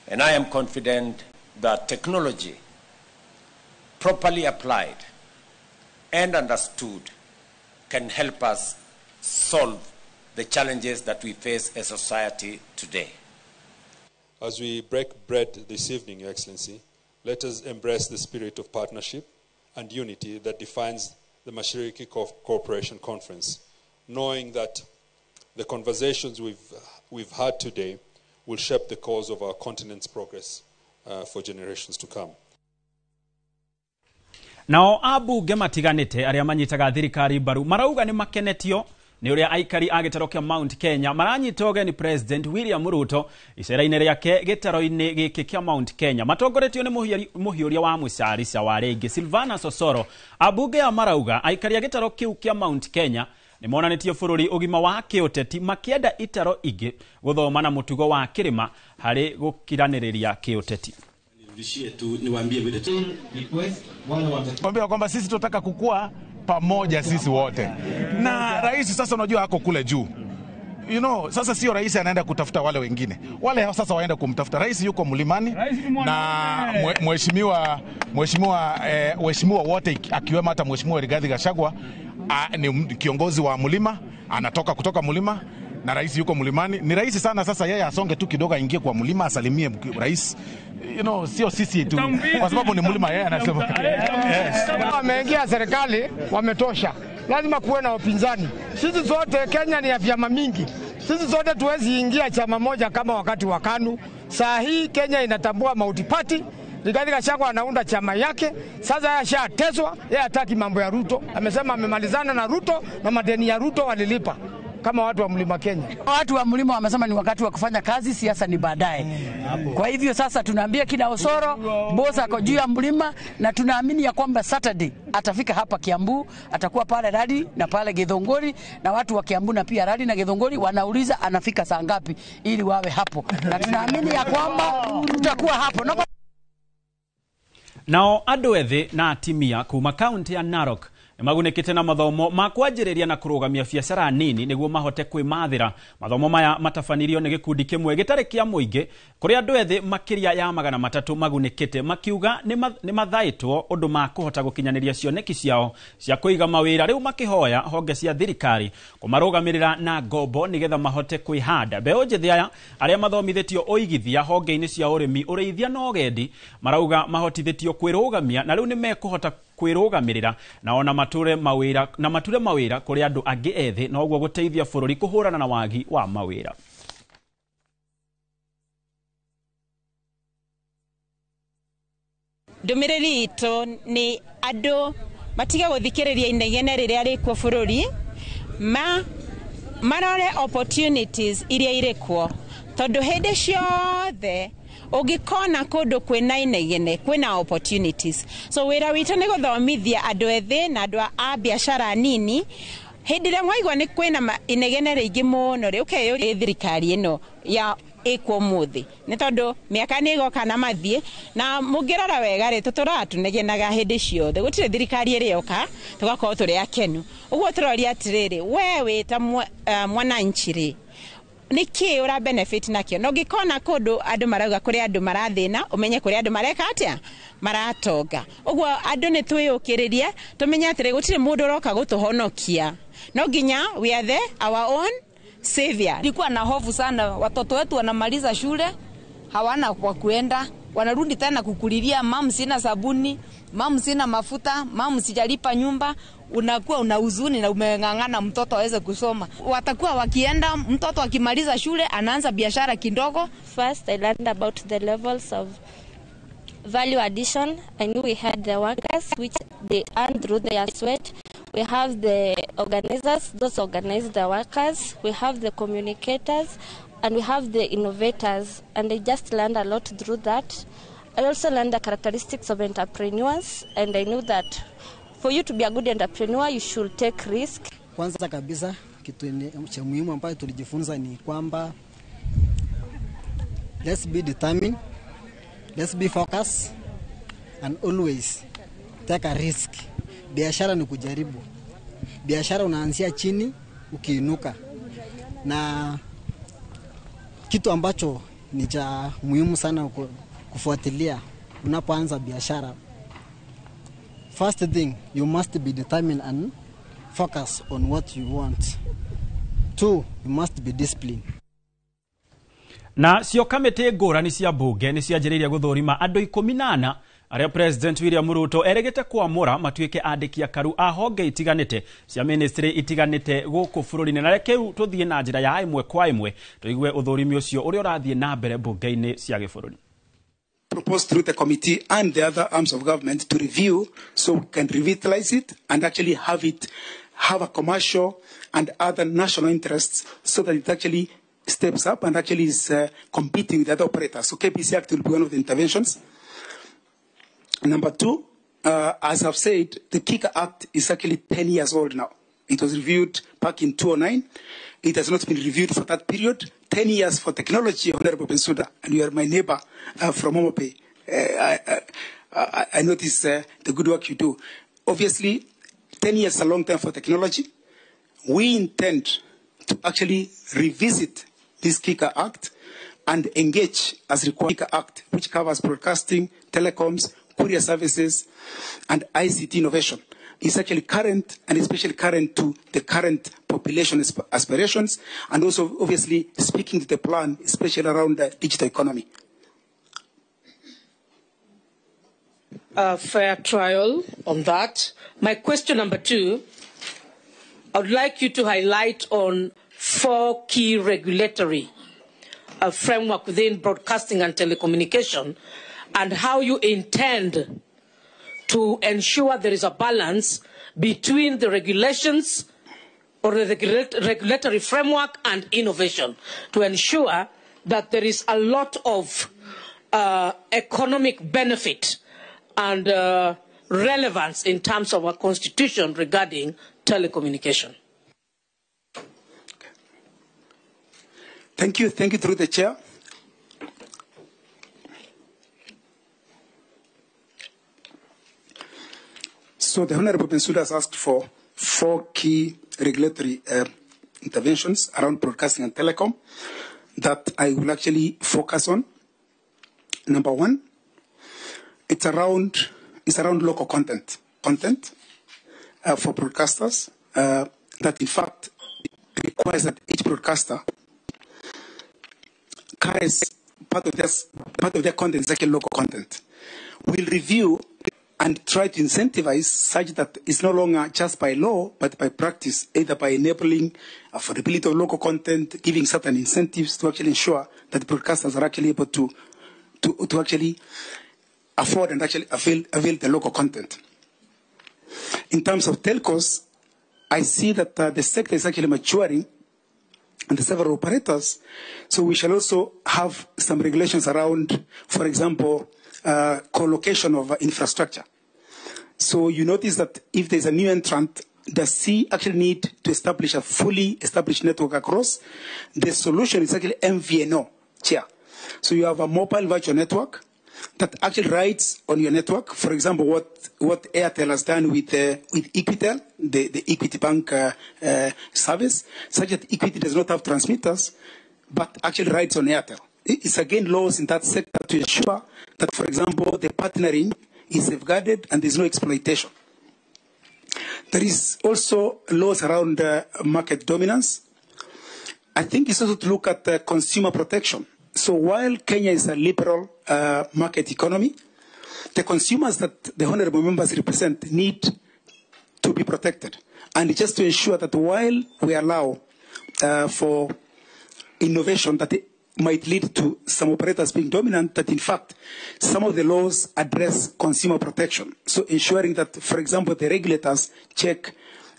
Speaker 17: And I am confident that technology, properly applied and understood, can help us solve the challenges that we face as a society today.
Speaker 19: As we break bread this evening, Your Excellency, let us embrace the spirit of partnership and unity that defines the Mashariki Cooperation Conference, knowing that the conversations we've had today will shape the course of our continent's progress for generations to come.
Speaker 16: Nao abunge matiganĩte arĩa manyitaga thirikari mbaru marauga nĩ makenetio nĩ ũrĩa aikari a gĩtaro kĩa Mount Kenya maranyita ũgeni President William Ruto icera-inĩ rĩake gĩtaro-inĩ gĩkĩ kĩa Mount Kenya matongoretio nĩ mũhiũria wa mũcarica wa rĩngĩ Silvana Sosoro. Abunge ya marauga aikari a gĩtaro kĩu kĩa Mount Kenya nĩ monanĩtie bũrũri ũgima wa kĩũteti makĩenda itaro ingĩ gũthoma na mũtugo wa kĩrĩma harĩ gũkiranĩrĩria kĩũteti.
Speaker 21: Kwambia kwamba sisi tunataka kukua pamoja sisi wote. Na rais sasa unajua ako kule juu. You know, sasa sio rais anaenda kutafuta wale wengine. Wale sasa waenda kumtafuta. Rais yuko mlimani na mheshimiwa wote akiwemo hata Mheshimiwa Rigathi Gachagua ni kiongozi wa mlima, anatoka kutoka mlima na rais yuko mlimani. Ni rahisi sana sasa yeye asonge tu kidogo aingie kwa mlima asalimie rais. You know, sio sisi tu kwa sababu ni mlima yeye anasema. Yes.
Speaker 14: Wameingia serikali wametosha. Lazima kuwe na upinzani. Sisi zote Kenya ni ya vyama mingi. Sisi zote tuwezi ingia chama moja kama wakati wa KANU. Saa hii Kenya inatambua multi-party. Rigathi Gachagua anaunda chama yake. Sasa yeye ashateswa, yeye hataki mambo ya Ruto. Amesema amemalizana na Ruto na madeni ya Ruto walilipa kama watu wa mlima Kenya.
Speaker 22: Watu wa mlima wamesema ni wakati wa kufanya kazi, siasa ni baadaye. Kwa hivyo sasa tunaambia kina Osoro, bosa ako juu ya mlima, na tunaamini ya kwamba Saturday atafika hapa Kiambu, atakuwa pale Radi na pale Githunguri, na watu wa Kiambu na pia Radi na Githunguri wanauliza anafika saa ngapi ili wawe hapo. Na tunaamini ya kwamba tutakuwa hapo.
Speaker 16: Nao andũ ethĩ na atimia kuma kaunti ya Narok Nĩ magunĩkĩte na mathomo ma kwanjĩrĩria na kũrũgamia biacara nini nĩguo mahote kwĩmathĩra. Mathomo maya matabanirio nĩ gĩkundi kĩmwe gĩtarĩ kĩa mũingĩ kũrĩa andũ ethĩ makĩria ya 300 magunĩkĩte, makiuga nĩ mathaĩtwo ũndũ makũhota gũkinyanĩria cioneki ciao cia kũiga mawĩra, rĩu makĩhoya honge cia thirikari kũmarũgamĩrĩra na ngombo nĩgetha mahote kwĩhanda. Mbeũ njĩthĩ aya arĩa mathomithĩtio ũigithia honge-inĩ cia ũrĩmi, ũrĩithia na ũgendi marauga mahotithĩtio kwĩrũgamia na rĩu nĩ mekũhota kwĩrũgamĩrĩra na ona mature mawĩra kũrĩ andũ angĩ ethĩ, na ũguo gũteithia bũrũri kũhũrana na wagi wa mawĩra.
Speaker 3: Ndũmĩrĩri itũ nĩ andũ matige gũthikĩrĩria inegene rĩrĩa rĩkuo bũrũri, marore opportunities iria irĩ kuo, tondũ hĩndĩ ciothe ũngĩkona kũndũ kwĩna inegene kwĩna opportunities. So wĩra witũ nĩ gũthomithia andũ ethĩ na andũ a biacara nini. Hĩndĩ ĩrĩa mwaigua nĩ kwĩna inegene rĩingĩ mũno rĩ, ũkeyũria thirikari ĩno ya ĩkuo ũmũthĩ, nĩ tondũ mĩaka nĩ ĩgoka na mathiĩ, na mũngĩrora wega rĩ, tũtũraga tũnegenaga hĩndĩ ciothe, gũtirĩ thirikari ĩrĩa yoka tũgakorwo tũrĩ akenu. Ũguo tũroria atĩrĩrĩ, we wĩ ta mwananchi rĩ, nĩkĩ ũra benefit nakĩo? Na ũngĩkona kũndũ andũ marauga kũrĩ andũ marathĩna, ũmenye kũrĩ andũ mareka atĩa, maratonga. Ũguo andũ nĩ twĩyũkĩrĩrie, tũmenye atĩrĩ, gũtirĩ mũndũ ũroka gũtũhonokia, no nginya we are our own savior.
Speaker 18: Nilikuwa na hofu sana, watoto wetu wanamaliza shule hawana kwa kuenda, wanarudi tena kukulilia, mam sina sabuni, mam sina mafuta, mam sijalipa nyumba. Unakuwa una huzuni na umeng'ang'ana mtoto aweze kusoma. Watakuwa wakienda, mtoto akimaliza shule anaanza biashara kidogo.
Speaker 20: First I learned about the levels of value addition. I knew we had the workers, which they earn through their sweat. We have the organizers, those organize the workers. We have the communicators, and we have the innovators. And I just learned a lot through that. I also learned the characteristics of entrepreneurs, and I knew that for you to be a good entrepreneur, you should take risk.
Speaker 23: Kwanza kabisa, kitu cha muhimu ambacho tulijifunza ni kwamba let's be determined, let's be focused, and always take a risk. Biashara ni kujaribu. Biashara unaanzia chini ukiinuka. Na kitu ambacho ni cha muhimu sana kufuatilia unapoanza biashara, first thing, you must be determined and focus on what you want. 2, you must be disciplined.
Speaker 16: Na cio kamĩtĩ ngũrani cia mbunge nĩ cianjĩrĩirie gũthũrima andũ 14 arĩa President William Ruto erĩgĩte kwamũra matuĩke andĩki akaru a honge itiganĩte cia ministry itiganĩte gũkũ bũrũri-inĩ. Na reke rĩu tũthiĩ na njĩra ya ĩmwe kwa ĩmwe tũigue ũthũrimi ũcio ũrĩa ũrathiĩ na mbere mbunge-inĩ cia gĩbũrũri.
Speaker 7: Proposed through the committee and the other arms of government to review so we can revitalize it and actually have it have a commercial and other national interests so that it actually steps up and actually is competing with other operators. So KBC Act will be one of the interventions. Number 2, as I've said, the KICA Act is actually 10 years old now. It was reviewed back in 2009. It has not been reviewed for that period. 10 years for technology, Honorable Bensouda, and you are my neighbor from Homabay. I notice the good work you do. Obviously, 10 years is a long time for technology. We intend to actually revisit this KICA Act and engage as required KICA Act, which covers broadcasting, telecoms, courier services, and ICT innovation. It's actually current, and especially current to the current population aspirations, and also obviously speaking to the plan, especially around the digital economy.
Speaker 24: A fair trial on that. My question number 2, I would like you to highlight on 4 key regulatory framework within broadcasting and telecommunication, and how you intend to ensure there is a balance between the regulations or the regulatory framework and innovation to ensure that there is a lot of economic benefit and relevance in terms of our constitution regarding telecommunication.
Speaker 7: Okay. Thank you. Thank you through the chair. So the Honorable Bensouda has asked for 4 key regulatory interventions around broadcasting and telecom that I will actually focus on. Number 1, it's around local content for broadcasters that in fact requires that each broadcaster carries part of their content is actually local content. We'll review and try to incentivize such that it's no longer just by law, but by practice, either by enabling affordability of local content, giving certain incentives to actually ensure that broadcasters are actually able to actually afford and actually avail the local content. In terms of telcos, I see that the sector is actually maturing and the several operators. So we shall also have some regulations around, for example, co-location of infrastructure. So you notice that if there's a new entrant, does he actually need to establish a fully established network across? The solution is actually MVNO, Chair. So you have a mobile virtual network that actually rides on your network. For example, what Airtel has done with Equitel, the Equity Bank service, such that Equity does not have transmitters, but actually rides on Airtel. It's again laws in that sector to ensure that, for example, the partnering is safeguarded and there's no exploitation. There is also laws around market dominance. I think it's also to look at consumer protection. So while Kenya is a liberal market economy, the consumers that the honorable members represent need to be protected. And just to ensure that while we allow for innovation that it might lead to some operators being dominant, that in fact some of the laws address consumer protection. So ensuring that, for example, the regulators check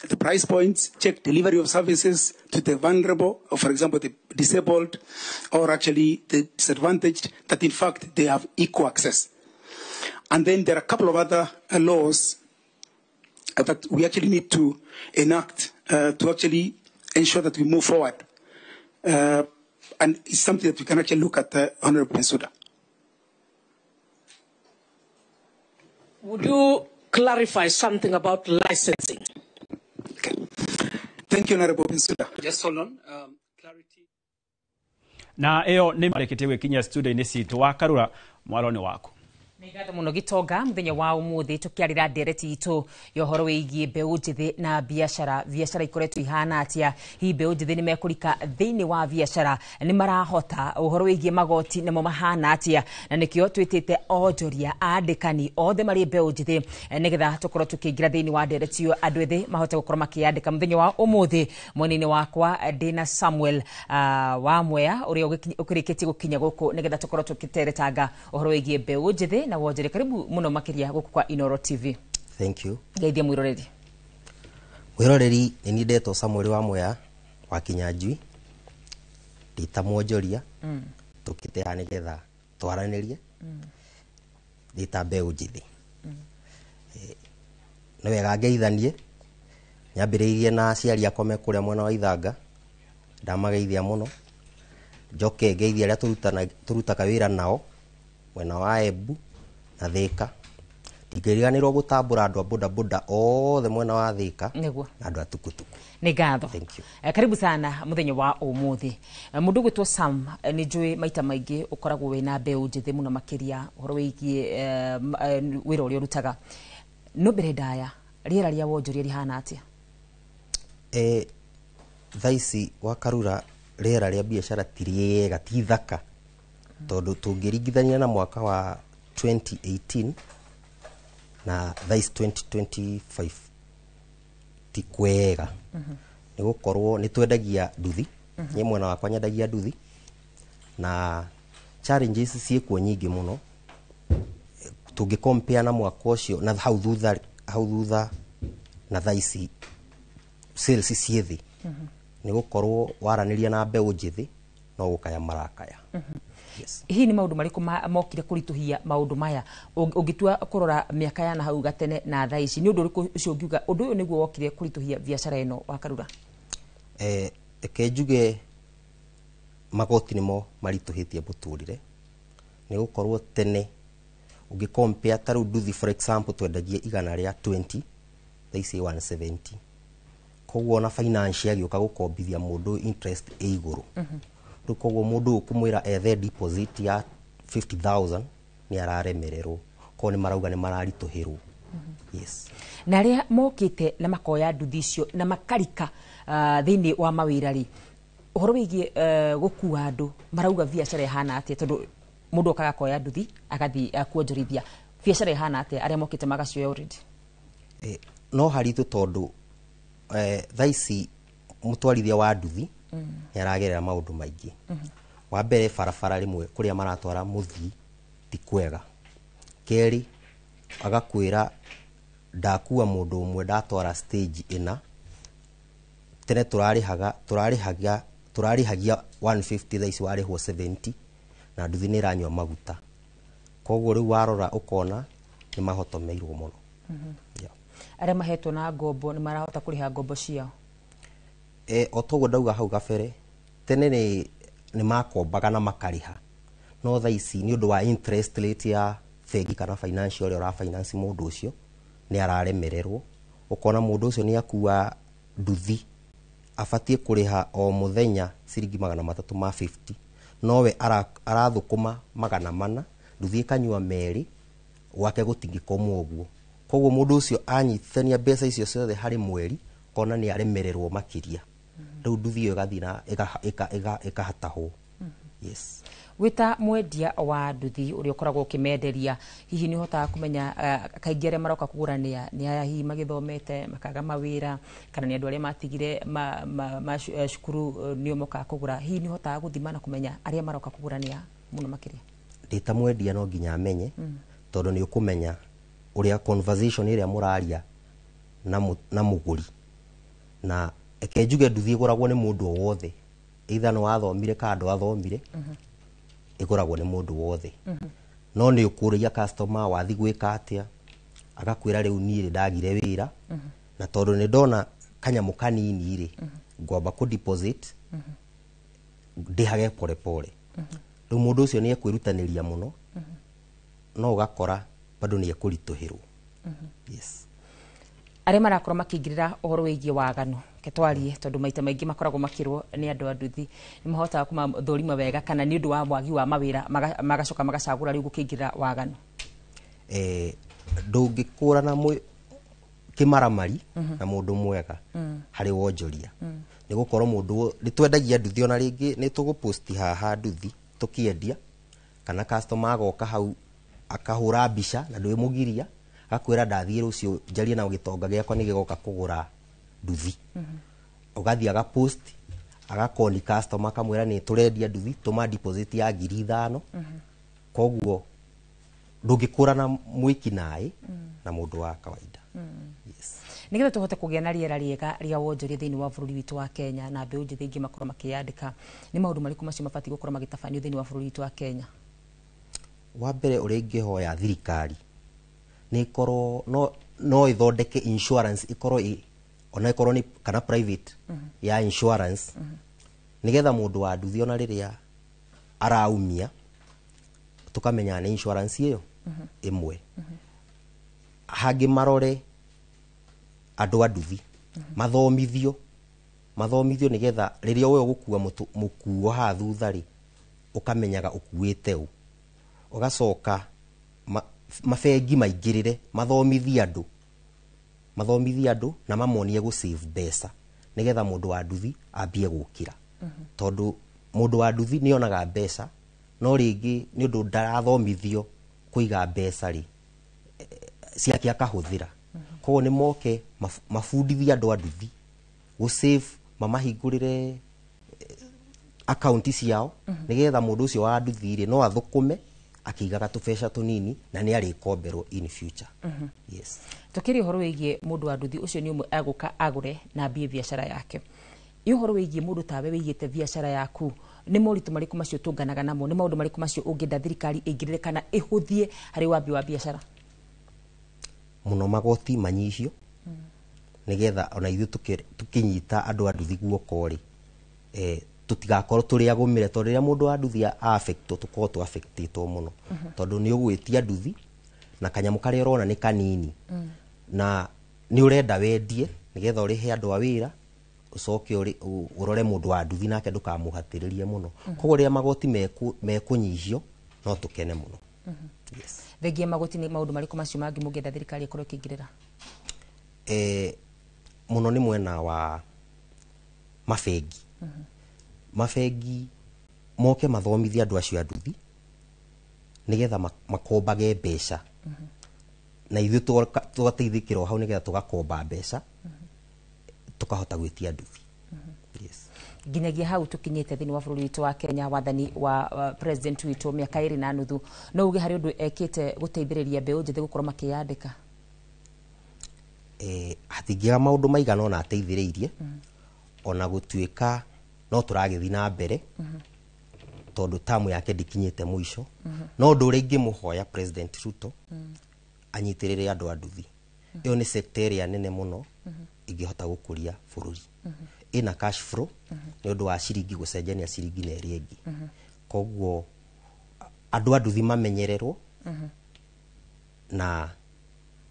Speaker 7: the price points, check delivery of services to the vulnerable, or for example, the disabled, or actually the disadvantaged, that in fact they have equal access. And then there are a couple of other laws that we actually need to enact to actually ensure that we move forward. And it's something that we can actually look at, Honorable Bensouda.
Speaker 24: Would you clarify something about licensing?
Speaker 7: Okay. Thank you, Honorable Bensouda.
Speaker 1: Just hold on. Clarity.
Speaker 16: Na ĩyo nĩ marĩkĩtie gwĩkinyia studio-inĩ citũ wa Karura mwaro nĩ waku.
Speaker 15: Nĩ ngatho mũno Gitonga mũthenya wa ũmũthĩ tũkĩarĩra ndereti itũ ya ũhoro wĩgiĩ mbeũ njĩthĩ na biacara. Biacara ikoretwo ihana atĩa? Hihi mbeũ njĩthĩ nĩ mekũrika thĩinĩ wa biacara? Nĩ marahota? Ũhoro wĩgiĩ magoti namo mahana atĩa? Na nĩkĩo twĩtĩte onjoria andĩkani othe marĩ mbeũ njĩthĩ nĩgetha tũkorwo tũkĩingĩra thĩinĩ wa ndereti ĩyo andũ ethĩ mahote gũkorwo makĩyandĩka. Mũthenya wa ũmũthĩ mwena-inĩ wakwa ndĩna Samuel wa Mwea ũrĩa ũkĩrĩkĩtie gũkinya gũkũ nĩgetha tũkorwo tũkĩteretanga ũhoro wĩgiĩ mbeũ njĩthĩ na wonjere. Karibu muno makiria guku kwa Inoro TV.
Speaker 4: Thank you.
Speaker 15: Geithia mwiroreri.
Speaker 4: Mwiroreri ni ndetwo Samuel wa Mwea wa Kinyanjui ndita mwonjoria tukite haha nigetha twaranirie ndita mbeũ njĩthĩ. Nĩ wega ngeithanie nyambĩrĩirie na aciari akwa me kũrĩa mwena wa Ithanga, ndamageithia mũno, njoke ngeithie arĩa tũrutaga wĩra nao mwena wa Embu na Thika. Ndingĩriganĩrwo gũtambũra andũ a bodaboda othe mwena wa Thika na andũ a tukutuku.
Speaker 15: Nĩ ngatho.
Speaker 4: Thank you.
Speaker 15: Karibu sana mũthenya wa ũmũthĩ. Mũndũ ũgwĩtwo Sam nĩ njũĩ maita maingĩ ũkoragwo wĩna mbeũ njĩthĩ mũno makĩria ũhoro wĩgiĩ wĩra ũrĩa ũrutaga. No mbere ndaya rĩera rĩa wonjoria rĩhana atĩa?
Speaker 4: Thaa ici wa Karura rĩera rĩa biacara ti rĩega, ti thaka, tondũ tũngĩringithania na mwaka wa 2018 na thaa ici 2025 ti kwega. Nĩ gũkorwo nĩ twendagia nduthi, niĩ mwena wakwa nyendagia nduthi, na challenges ciĩkuo nyingĩ mũno tũngĩ compare na mwaka ũcio na hau thutha na thaa ici sales ciĩ thĩ. Nĩ gũkorwo waranĩria na mbeũ njĩthĩ no gũkaya marakaya. Yes.
Speaker 15: Hihi nĩ maũndũ marĩkũ mokire kũritũhia maũndũ maya ũngĩtua kũrora mĩaka ya na hau gatene na thaa ici? Nĩ ũndũ ũrĩkũ ũcio ũngiuga ũndũ ũyũ nĩguo wokire kũritũhia biacara ĩno wa Karura?
Speaker 4: Reke njuge magoti nĩmo maritũhĩtie mũtũrĩre, nĩ gũkorwo tene ũngĩ compare ta rĩu nduthi for example twendagia 120 Thaa ici 170. Koguo ona financial agĩũka gũkombithia mũndũ, interest ĩ igũrũ. Rĩu koguo mũndũ ũkũmwĩra ethe deposit ya 50,000 nĩ araremererwo, koguo nĩ marauga nĩ mararitũhĩrwo. Yes.
Speaker 15: Na arĩa mokĩte na makoya nduthi icio na makarika thĩinĩ wa mawĩra rĩ, ũhoro wĩgiĩ gũkua andũ, marauga biacara ĩhana atĩa? Tondũ mũndũ okaga akoya nduthi agathiĩ kuonjorithia, biacara ĩhana atĩa arĩa mokĩte magacioya already?
Speaker 4: No haritũ tondũ thaa ici mũtwarithia wa nduthi nĩ aragerera maũndũ maingĩ. Wa mbere, barabara rĩmwe kũrĩa maratwara mũthii ti kwega. Kerĩ, agakwĩra ndakua mũndũ ũmwe ndatwara stage ĩna, tene tũrarĩhaga tũrarĩhagia tũrarĩhagia 150, thaa ici warĩhwo 70, na nduthi nĩ ĩranyua maguta. Koguo rĩu warora ũkona nĩ mahotomeirwo mũno. Yeah.
Speaker 15: Arĩa mahetwo na ngombo nĩ marahota kũrĩha ngombo ciao?
Speaker 4: O toguo ndauga hau gabere, tene nĩ makombaga na makarĩha, no thaa ici nĩ ũndũ wa interest rate ya bengi kana financial ũrĩa ũrafinance mũndũ ũcio nĩ araremererwo. Ũkona mũndũ ũcio nĩ akua nduthi, abatiĩ kũrĩha o mũthenya ciringi 350, nowe arathũkũma 400, nduthi ĩkanyua merĩ, gwake gũtingĩkomwo ũguo. Koguo mũndũ ũcio anyitithania mbeca icio ciothe harĩ mweri, kona nĩ aremererwo makĩria. Rĩu nduthi ĩyo ĩgathiĩ na ĩkahatahwo. Yes.
Speaker 15: Wĩta mwendia wa nduthi ũrĩa ũkoragwo ũkĩmenderia, hihi nĩ ũhotaga kũmenya kaingĩ arĩa maroka kũgũra nĩ aya hihi magĩthomete makaga mawĩra, kana nĩ andũ arĩa matigire ma cukuru nĩo mokaga kũgũra? Hihi nĩ ũhotaga gũthima na kũmenya arĩa maroka kũgũra nĩ a mũno makĩria?
Speaker 4: Ndĩ ta mwendia no nginya amenye, tondũ nĩ ũkũmenya ũrĩa conversation ĩrĩa mũraria na mũgũri. Na eke njuge, nduthi ĩgũragwo nĩ mũndũ o wothe, either nĩ wathomire kana ndwathomire, ĩgũragwo nĩ mũndũ wothe. No nĩ ũkũrĩria customer wathi gwĩka atĩa, agakwĩra rĩu niĩ nĩ ndagire wĩra, na tondũ nĩ ndona kanyamũ kanini rĩ, ngwamba kũ deposit ndĩhage pole pole. Rĩu mũndũ ũcio nĩ ekwĩrutanĩria mũno, no ũgakora bado nĩ ekũritũhĩrwo. Yes.
Speaker 15: Arĩa marakorwo makĩingĩrĩra ũhoro wĩgiĩ waganu, ke twarie, tondũ maita maingĩ makoragwo makĩrwo nĩ andũ a nduthi, nĩ mahotaga kũmathũrima wega, kana nĩ ũndũ wa wagi wa mawĩra magacoka magacagũra rĩu gũkĩingĩrĩra waganu?
Speaker 4: Ndũngĩkũrana kĩmaramari na mũndũ mwega harĩ wonjoria, nĩ gũkorwo mũndũ nĩ twendagia nduthi, ona rĩngĩ nĩ tũgũposti haha nduthi tũkĩendia, kana customer agoka hau akahũra mbica na ndwĩmũgiria, agakwĩra ndathiĩ rũciũ njarie na gĩtonga gĩakwa nĩ gĩgoka kũgũra nduthi. Ũgathiĩ agapost, agakoni customer, akamwĩra nĩ tũrendia nduthi, tũma deposit ya 5,000. Koguo ndũngĩkũrana mwĩki naĩ na mũndũ wa kawaida. Yes.
Speaker 15: Nĩgetha tũhote kũgĩa na rĩera rĩega rĩa wonjoria thĩinĩ wa bũrũri witũ wa Kenya, na mbeũ njĩthĩ ingĩ makorwo makĩyandĩka, nĩ maũndũ marĩkũ macio mabatiĩ gũkorwo magĩtabanio thĩinĩ wa bũrũri witũ wa Kenya?
Speaker 4: Wa mbere, ũrĩa ingĩhoya thirikari nĩ ĩkorwo no ĩthondeke insurance, ĩkorwo ona ĩkorwo nĩ kana private ya insurance, nĩgetha mũndũ wa nduthi ona rĩrĩa araumia tũkamenya nĩ insurance ĩyo ĩmwe. Hangĩ marore andũ a nduthi mathomithio, nĩgetha rĩrĩa we ũgũkua mũkuo haha thutha rĩ, ũkamenyaga ũkuĩte ũ. Ũgacoka mabengi maingĩrĩre, mathomithie andũ na mamonie gũ save mbeca, nĩgetha mũndũ wa nduthi ambie gũkĩra, tondũ mũndũ wa nduthi nĩ onaga mbeca, no rĩngĩ nĩ ũndũ ndarathomithio kũiga mbeca rĩ, ciake akahũthĩra. Koguo nĩ moke mabundithie andũ a nduthi gũ save, mamahingũrĩre akaunti ciao, nĩgetha mũndũ ũcio wa nduthi rĩ, no athũkũme akĩigaga tũbeca tũnini na nĩ arĩkomberwo in future. Yes.
Speaker 15: Tũkĩria ũhoro wĩgiĩ mũndũ wa nduthi ũcio, nĩ ũmwe agũka agũre na ambie biacara yake. Ĩ ũhoro wĩgiĩ mũndũ tawe wĩigĩte biacara yaku, nĩ moritũ marĩkũ macio tũnganaga namo? Nĩ maũndũ marĩkũ macio ũngĩenda thirikari ĩingĩrĩre kana ĩhũthie harĩ wambi wa biacara?
Speaker 4: Mũno magoti manyihio, nĩgetha ona ithuĩ tũkĩnyita andũ a nduthi guoko rĩ, tũtigakorwo tũrĩ agũmĩre, tondũ rĩrĩa mũndũ wa nduthi affectwo, tũkorwo tũ affectĩtwo mũno, tondũ nĩ ũgwĩtia nduthi na kanyamũ karĩa ũrona nĩ kanini na Nĩ ũrenda wendie nĩgetha ũrĩhe andũ a wĩra, ũcoke ũrore mũndũ wa nduthi nake ndũkamũhatĩrĩrie mũno. Koguo rĩrĩa magoti mekũnyihio no tũkene mũno. Yes.
Speaker 15: Thengia magoti, nĩ maũndũ marĩkũ macio mangĩ mũngĩenda thirikari ĩkorwo ĩkĩingĩrĩra?
Speaker 4: Mũno nĩ mwena wa mabengi. Mabengi moke mathomithie andũ acio a nduthi nĩgetha makombage mbeca, na ithuĩ tũgateithĩkĩra o hau nĩgetha tũgakomba mbeca tukahota gwĩtia nduthi. Yes.
Speaker 15: Nginyagia hau tukinyĩte thĩinĩ wa bũrũri witũ wa Kenya, wathani wa president witũ mĩaka 2.5, no uge harĩ ũndũ ekĩte gũteithĩrĩria mbeũ njĩthĩ gũkorwo makĩyandĩka?
Speaker 4: Hatingĩaga maũndũ maigana ona ateithĩrĩirie, ona gũtuĩka no tũragĩthiĩ na mbere tondũ tamu yake ndĩkinyĩte mũico. No ũndũ ũrĩa ingĩmũhoya President Ruto, anyitĩrĩre andũ a nduthi. Ĩyo nĩ sector ĩrĩa nene mũno ĩngĩhota gũkũria bũrũri. Ĩna cash flow nĩ ũndũ wa ciringi gũcenjania ciringi na ĩrĩa ĩngĩ. Koguo andũ a nduthi mamenyererwo na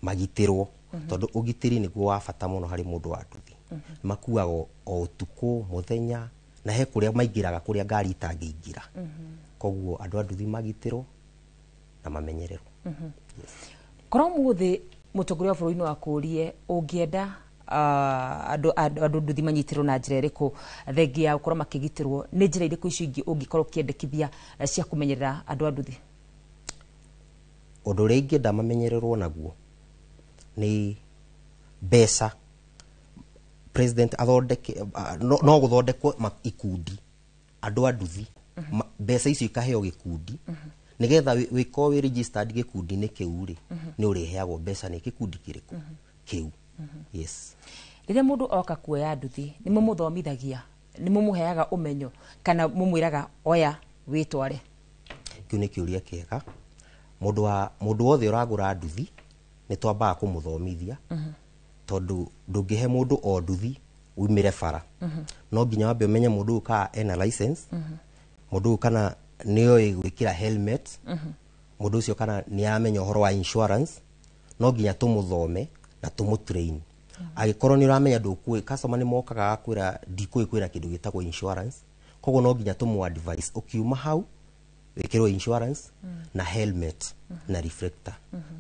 Speaker 4: magitĩrwo, tondũ ũgitĩri nĩguo wa bata mũno harĩ mũndũ wa nduthi. Makuaga o ũtukũ, mũthenya, na he kũrĩa maingĩraga kũrĩa ngari itangĩingĩra. Koguo andũ a nduthi magitĩrwo na mamenyererwo.
Speaker 15: Korwo mũthĩ mũtongoria wa bũrũri no akũrie ũngĩenda andũ nduthi manyitĩrwo na njĩra ĩrĩkũ, thengia ya gũkorwo makĩgitĩrwo, nĩ njĩra irĩkũ icio ingĩ ũngĩkorwo ũkĩendekithia cia kũmenyerera andũ a nduthi?
Speaker 4: Ũndũ ũrĩa ingĩenda mamenyererwo naguo nĩ mbeca. President athondeke, no gũthondekwo ikundi andũ a nduthi, mbeca icio ikaheo gĩkundi nĩgetha wĩkorwo wĩ registered gĩkundi-inĩ kĩu rĩ, nĩ ũrĩheagwo mbeca nĩ gĩkundi kĩrĩkũ kĩu. Yes.
Speaker 15: Rĩrĩa mũndũ oka kuoya nduthi, nĩ mũmũthomithagia, nĩ mũmũheaga ũmenyo, kana mũmwĩraga oya wĩtware?
Speaker 4: Kĩu nĩ kĩũria kĩega. Mũndũ wothe ũragũra nduthi nĩ twambaga kũmũthomithia, tondũ ndũngĩhe mũndũ o nduthi umĩre bara. No nginya wambe ũmenye mũndũ ũyũ kana ena license, mũndũ ũyũ kana nĩoĩ gwĩkĩra helmet, mũndũ ũcio kana nĩ aramenya ũhoro wa insurance. No nginya tũmũthome na tũmũtrain. Angĩkorwo nĩ ũramenya ndũkũĩ, customer nĩ mokaga agakwĩra ndikũĩ kwĩna kĩndũ gĩtagwo insurance, koguo no nginya tũmũ advise ũkiuma hau wĩkĩrwo insurance na helmet na reflector.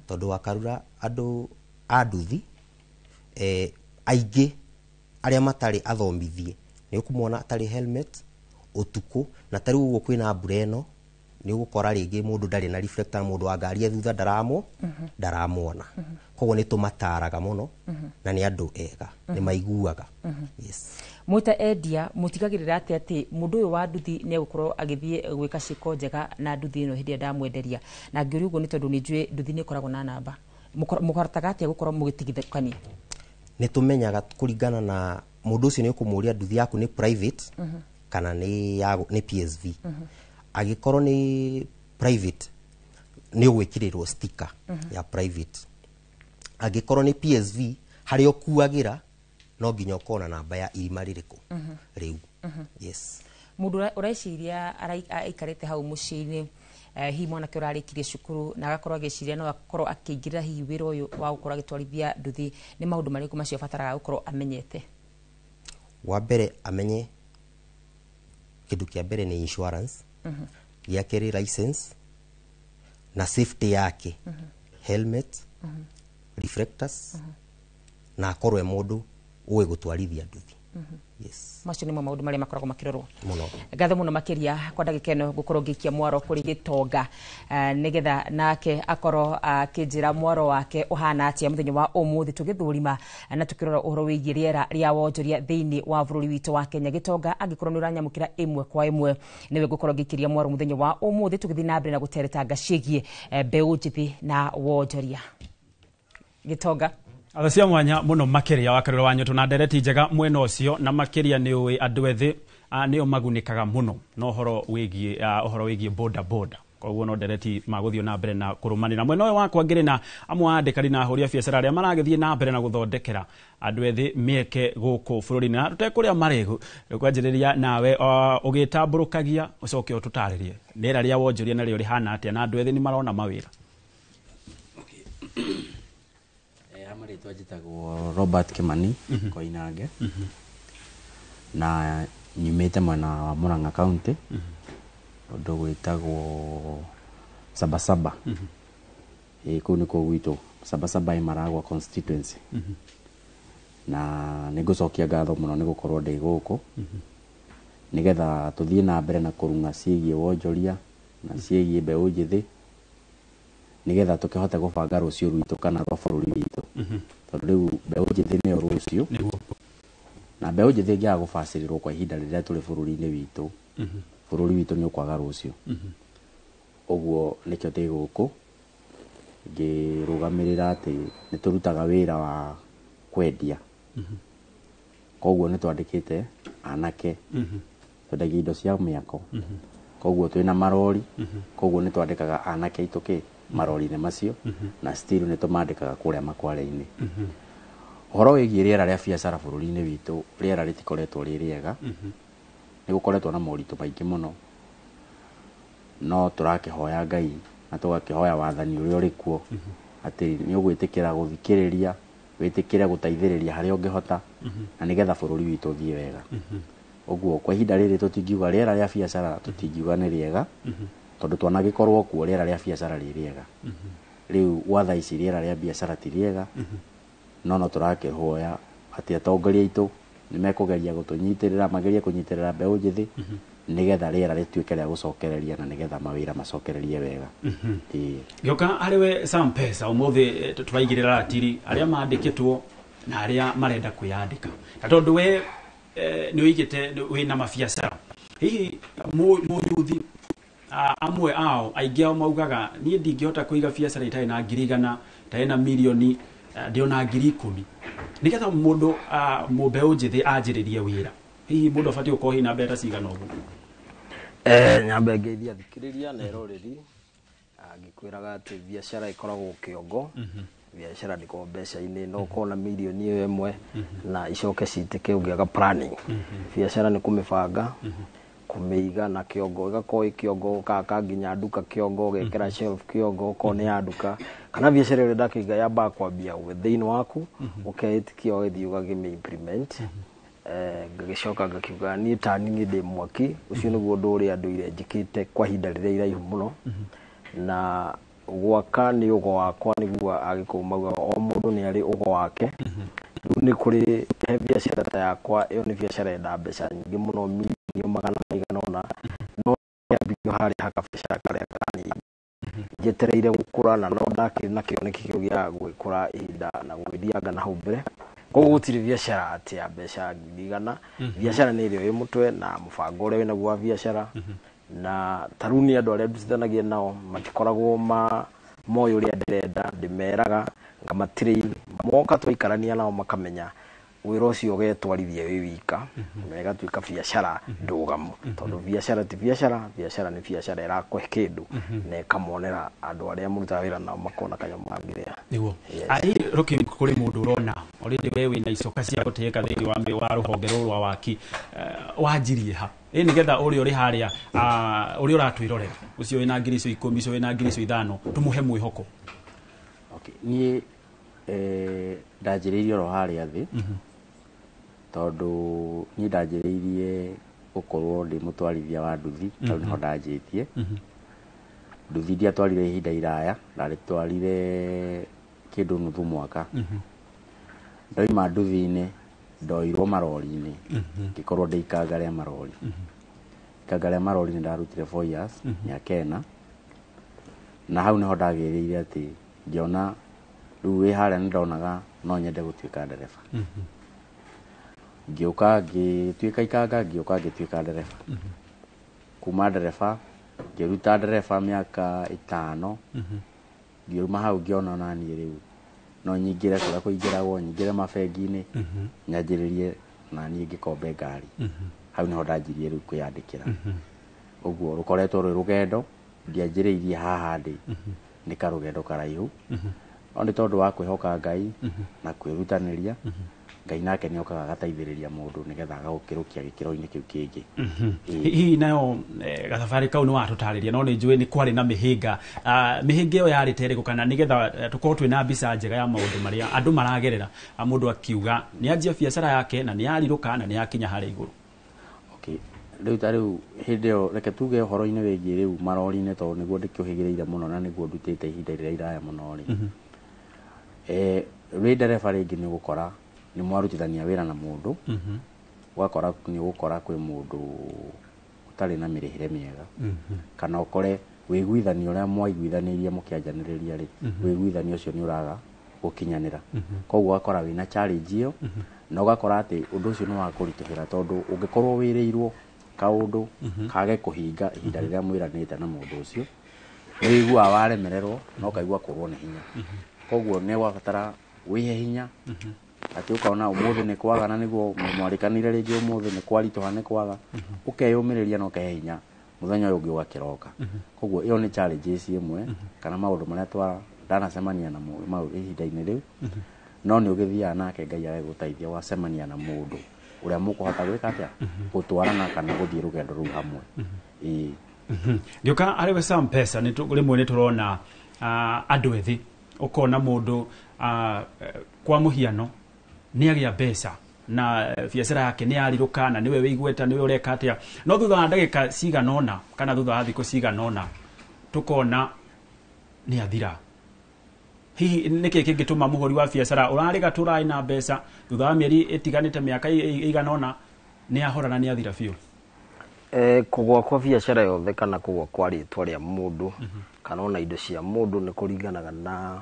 Speaker 4: Tondũ wakarura andũ a nduthi aingĩ arĩa matarĩ athomithie nĩ ũkũmona atarĩ helmet ũtukũ, na tarĩu ũguo kwĩna mbura ĩno nĩ ũgũkora rĩngĩ mũndũ ndarĩ na reflector, mũndũ wa ngari e thutha ndaramwona. Koguo nĩ tũmataraga mũno na nĩ andũ ega, nĩ maiguaga. Yes.
Speaker 15: Mwĩta endia mũtigagĩrĩra atĩ atĩ mũndũ ũyũ wa nduthi nĩ egũkorwo agĩthiĩ gwĩka ciĩko njega na nduthi ĩno hĩndĩ ĩrĩa ndamwenderia? Na ngĩũria ũguo nĩ tondũ nĩ njũĩ nduthi nĩ ĩkoragwo na namba. Mũhotaga atĩa gũkorwo mũgĩtigithũkania?
Speaker 4: Nĩ tũmenyaga kũringana na mũndũ ũcio, nĩ ũkũmũria nduthi yaku nĩ private kana nĩ PSV. Angĩkorwo nĩ private nĩ ũgwĩkĩrĩrwo sticker ya private. Angĩkorwo nĩ PSV, harĩa ũkuagĩra no nginya ũkorwo na namba ya irima rĩrĩkũ rĩu. Yes.
Speaker 15: Mũndũ ũreciria aikarĩte hau mũciĩ-inĩ, hihi mwanake ũrarĩkirie cukuru na agakorwo agĩciria no akorwo akĩingĩrĩra hihi wĩra ũyũ wa gũkorwo agĩtwarithia nduthi, nĩ maũndũ marĩkũ macio abataraga gũkorwo amenyete?
Speaker 4: Wa mbere amenye kĩndũ kĩa mbere nĩ insurance, gĩa kerĩ license na safety yake, helmet, reflectors, na akorwo e mũndũ ũĩ gũtwarithia nduthi. Yes.
Speaker 15: Macio nĩmo maũndũ marĩa makoragwo makĩrorwo
Speaker 4: mũno.
Speaker 15: Ngatho mũno makĩria kwa ndagĩka ĩno ngũkorwo ngĩikia mwaro kũrĩ Gĩtonga, nĩgetha nake akorwo akĩnjĩra mwaro wake ũhana atĩa mũthenya wa ũmũthĩ, tũgĩthũrima na tũkĩrora ũhoro wĩgiĩ rĩera rĩa wonjoria thĩinĩ wa bũrũri witũ wa Kenya. Gĩtonga, angĩkorwo nĩ ũranyamũkĩra ĩmwe kwa ĩmwe, nĩwe ngũkorwo ngĩikĩria mwaro mũthenya wa ũmũthĩ, tũgĩthiĩ na mbere na gũteretanga ciĩgiĩ mbeũ njĩthĩ na wonjoria. Gĩtonga.
Speaker 16: Atho cia mwanya mũno makĩria wa Karura wa Nyoto na ndereti njega mwena ũcio, na makĩria nĩ ũĩ andũ ethĩ nĩo magunĩkaga mũno na ũhoro wĩgiĩ boda boda. Koguo no ndereti magũthiĩ na mbere na kũrũmanĩra. Mwena ũyũ wakwa ngĩrĩ na amwe a andĩkani na ahũri a biacara arĩa maragĩthiĩ na mbere na gũthondekera andũ ethĩ mĩeke gũkũ bũrũri-inĩ, na tũtekũrĩa marĩgu kwanjĩrĩria nawe ũgĩtambũrũkagia ũcoke ũtũtarĩrie rĩera rĩa wonjoria narĩo rĩhana atĩa na andũ ethĩ nĩ marona mawĩra.
Speaker 2: Marĩtwa Rĩtwa njĩtagwo Robert Kimani Koinange, na nyumĩte mwena wa Murang'a County, ũndũ gwĩtagwo Sabasaba. Ĩĩ, kũu nĩkuo gwitũ, Sabasaba ĩ Maragwa constituency. Na nĩ ngũcokia ngatho mũno nĩ gũkorwo ndĩ gũkũ nĩgetha tũthiĩ na mbere na kũrung'a ciĩgiĩ wonjoria na ciĩgiĩ mbeũ njĩthĩ, nĩgetha tũkĩhote gũbanga rũciũ rwitũ kana rwa bũrũri witũ, tondũ rĩu mbeũ njĩthĩ nĩyo rũciũ, na mbeũ njĩthĩ ĩngĩaga gũbacĩrĩrwo kwa ihinda rĩrĩa tũrĩ bũrũri-inĩ witũ, bũrũri witũ nĩ ũkwaga rũciũ. Ũguo nĩkĩo ndĩ gũkũ ngĩrũgamĩrĩra atĩ nĩ tũrutaga wĩra wa kwendia, koguo nĩ twandĩkĩte anake, twendagia indo cia mĩako, koguo twĩna marori, koguo nĩ twandĩkaga anake aitũ kĩ marori-inĩ macio, na still nĩ tũmandĩkaga kũrĩa makware-inĩ. Ũhoro wĩgiĩ rĩera rĩa biacara bũrũri-inĩ witũ, rĩera rĩtikoretwo rĩ rĩega, nĩ gũkoretwo na moritũ maingĩ mũno, no tũrakĩhoya Ngai na tũgakĩhoya wathani ũrĩa ũrĩ kuo atĩ nĩ ũgwĩtĩkĩra gũthikĩrĩria, wĩtĩkĩre gũteithĩrĩria harĩa ũngĩhota, na nĩgetha bũrũri witũ ũthiĩ wega. Ũguo kwa ihinda rĩrĩ tũtingiuga rĩera rĩa biacara, tũtingiuga nĩ rĩega, tondũ twanagĩkorwo kuo rĩera rĩa biacara rĩ rĩega. Rĩu gwa thaa ici rĩera rĩa biacara ti rĩega, no tũrakĩhoya atĩ atongoria aitũ nĩ mekũgeria gũtũnyitĩrĩra, magerie kũnyitĩrĩra mbeũ njĩthĩ, nĩgetha rĩera rĩtuĩke rĩa gũcokereria na nĩgetha mawĩra macokererie wega. Ĩĩ.
Speaker 16: Gĩoka harĩ we Sam Pesa, ũmũthĩ tũraigĩrĩra ratiri arĩa mandĩkĩtwo na arĩa marenda kwĩyandĩka, na tondũ we nĩ ũigĩte wĩna mabiacara, hihi mũyuthi amwe ao, aingĩ ao maugaga niĩ ndingĩhota kũiga biacara itarĩ na 100,000, itarĩ na mirioni, ndĩona 10,000, nĩgetha mũndũ mũmbeũ njĩthĩ anjĩrĩrie wĩra, hihi mũndũ abatiĩ gũkorwo hihi na mbeca cigana ũguo?
Speaker 5: Nyambe ngeithia athikĩrĩria na eroreri, ngĩkwĩraga atĩ biacara ĩkoragwo kĩongo, biacara ndĩkoragwo mbeca-inĩ, no ũkorwo na mirioni ĩyo ĩmwe na icoke citĩke ũngĩaga planning. Biacara nĩ kũmĩbanga, kũmĩiga na kĩongo, ĩgakorwo ĩ kĩongo, ũgaka nginya nduka kĩongo, ũgekĩra shelf kĩongo, okorwo nĩ ya nduka, kana biacara ĩrĩa ndakĩiga yambaga kwambia thĩinĩ waku, ũkeĩtĩkia, ũgĩthiĩ ũgakĩmĩ implement. Ngagĩcoka ngakiuga niĩ ta niĩ ndĩ mwaki, ũcio nĩguo ũndũ ũrĩa ndũire njĩkĩte kwa ihinda rĩrĩa iraihu mũno, na gwaka nĩ ũgo wakwa, nĩguo Agĩkũyũ maugaga o mũndũ nĩ arĩ ũgo wake. Rĩu nĩ kũrĩ he biacara ta yakwa, ĩyo nĩ biacara yendaga mbeca nyingĩ mũno, mirioni magana maigana ũna, no kĩambithio harĩa hakabiacara karĩa kanini njetereire gũkũra, na no ndakĩrĩ na kĩoneki kĩu gĩa gwĩkũra ihinda na gwĩthianga na hau mbere. Koguo gũtirĩ biacara atĩ ya mbeca 100,000, biacara nĩ ĩrĩa ĩ mũtwe na mũbango ũrĩa wĩnaguo wa biacara, na ta rĩu nĩ andũ arĩa ndutithanagia nao matikoragwo moĩ ũrĩa ndĩrenda, ndĩmeraga ngamatrain, moka twaikarania nao makamenya wĩra ũcio ũgetwarithia wĩ wika, na ĩgatuĩka biacara ndũgamu, tondũ biacara ti biacara, biacara nĩ biacara ĩrakũhe kĩndũ na ĩkamonera andũ arĩa mũrutaga wĩra nao makona kanyamũ mangĩrĩa.
Speaker 16: Nĩguo ai rũki kũrĩ mũndũ ũrona already we wĩna icoka cia gũtĩĩka thĩinĩ wa rũhonge rũrũ rwa waki, wanjirie ha ĩ nĩgetha ũrĩa ũrĩ harĩa, ũrĩa ũratwĩrorera, ũcio wĩna 10,000, ũcio wĩna 5,000, tũmũhe mwĩhoko?
Speaker 2: Okay, niĩ ndanjĩrĩirie oro harĩa thĩ, tondũ niĩ ndanjĩrĩirie gũkorwo ndĩ mũtwarithia wa nduthi, tondũ nĩho ndanjĩtie. Nduthi ndiatwarire ihinda iraya, ndarĩtwarire kĩndũ nuthu mwaka. Ndoima nduthi-inĩ, ndoirwo marori-inĩ, ngĩkorwo ndĩ ikanga rĩa marori. Ikanga rĩa marori nĩ ndarutire 4 years, mĩaka 4, na hau nĩho ndagĩrĩire atĩ ngĩona rĩu wĩ harĩa nĩ ndonaga no nyende gũtuĩka ndereba. Ngĩũka ngĩtuĩka ikanga, ngĩũka ngĩtuĩka ndereba. Kuma ndereba ngĩruta ndereba mĩaka 5, ngiuma hau ngĩona ona niĩ rĩu no nyingĩre kũrĩa kũingĩragwo, nyingĩre mabengi-inĩ, nyanjĩrĩrie na niĩ ngĩkombe ngari. Hau nĩho ndanjirie rĩu kwĩyandĩkĩra. Ũguo rũkoretwo rwĩ rũgendo, ndianjĩrĩirie haha ndĩ, nĩ karũgendo karaihu, no nĩ tondũ wa kwĩhoka Ngai na kwĩrutanĩria, Ngai nake nĩ okaga agateithĩrĩria mũndũ nĩgetha agagũkĩrũkia gĩkĩro-inĩ kĩu kĩngĩ.
Speaker 16: Hihi nayo gathabarĩ kau nĩ watũtarĩria, no nĩ njũĩ nĩ kwarĩ na mĩhĩnga. Mĩhĩnga ĩyo yarĩ ta ĩrĩkũ, kana nĩgetha tũkorwo twĩna mbica njega ya maũndũ marĩa andũ maragerera, mũndũ akiuga nĩ anjia biacara yake na nĩ yarirũka na nĩ yakinya harĩa igũrũ?
Speaker 2: Okay, rĩu ta rĩu hĩndĩ ĩyo reke tuge ũhoro-inĩ wĩgiĩ rĩu marori-inĩ, tondũ nĩguo ndĩkĩũhĩgĩrĩire mũno na nĩguo ndutĩte ihinda rĩrĩa iraya mũno rĩ. Wĩ ndereba rĩngĩ nĩ ũgũkora nĩ mwarutithania wĩra na mũndũ, ũgakora nĩ ũgũkora kwĩ mũndũ ũtarĩ na mĩrĩhĩre mĩega, kana ũkore wĩiguithanio ũrĩa mwaiguithanĩirie mũkĩanjanĩrĩria rĩ, wĩiguithanio ũcio nĩ ũraga gũkinyanĩra. Koguo ũgakora wĩna challenge ĩyo, na ũgakora atĩ ũndũ ũcio nĩ wa kũritũhĩra, tondũ ũngĩkorwo wĩrĩirwo kaũndũ kage kũhinga ihinda rĩrĩa mwĩranĩte na mũndũ ũcio, nĩ wĩiguaga waremererwo na ũkaigua kũrwo nĩ hinya. Koguo nĩ wabatara wĩhe hinya, atĩ ũkona ũmũthĩ nĩ kwaga na nĩguo mwarĩkanire rĩngĩ ũmũthĩ nĩ kwaritũha nĩ kwaga, ũkeyũmĩrĩria na ũkehe hinya mũthenya ũyũ ũngĩ ũgakĩroka. Koguo ĩyo nĩ challenges ĩmwe kana maũndũ marĩa twa ndanacemania namo ihinda-inĩ rĩu. No nĩ ũgĩthiaga nake Ngai agagũteithia wacemania na mũndũ ũrĩa mũkũhota gwĩka atĩa, gũtwarana kana gũthiĩ rũgendo rũu hamwe. Ĩĩ.
Speaker 16: Ngĩũka arĩ we Sam Pesa, rĩmwe nĩ tũrona andũ ethĩ, ũkona mũndũ kwa mũhiano nĩ agĩa mbeca na biacara yake nĩ yarirũka na nĩwe wĩigweta nĩwe ũreka atĩa, no thutha wa ndagĩka cigana ũna kana thutha wa thikũ cigana ũna tũkona nĩ athira. Hihi nĩkĩ kĩngĩtũma mũhũri wa biacara ũrarĩ gatũra na mbeca thutha wa mĩeri ĩtiganĩte mĩaka ĩigana ũna nĩ ahora na nĩ athira biũ?
Speaker 5: Kũgũa kwa biacara yothe kana kũgũa kwa rĩtwa rĩa mũndũ kana ona indo cia mũndũ nĩ kũringanaga na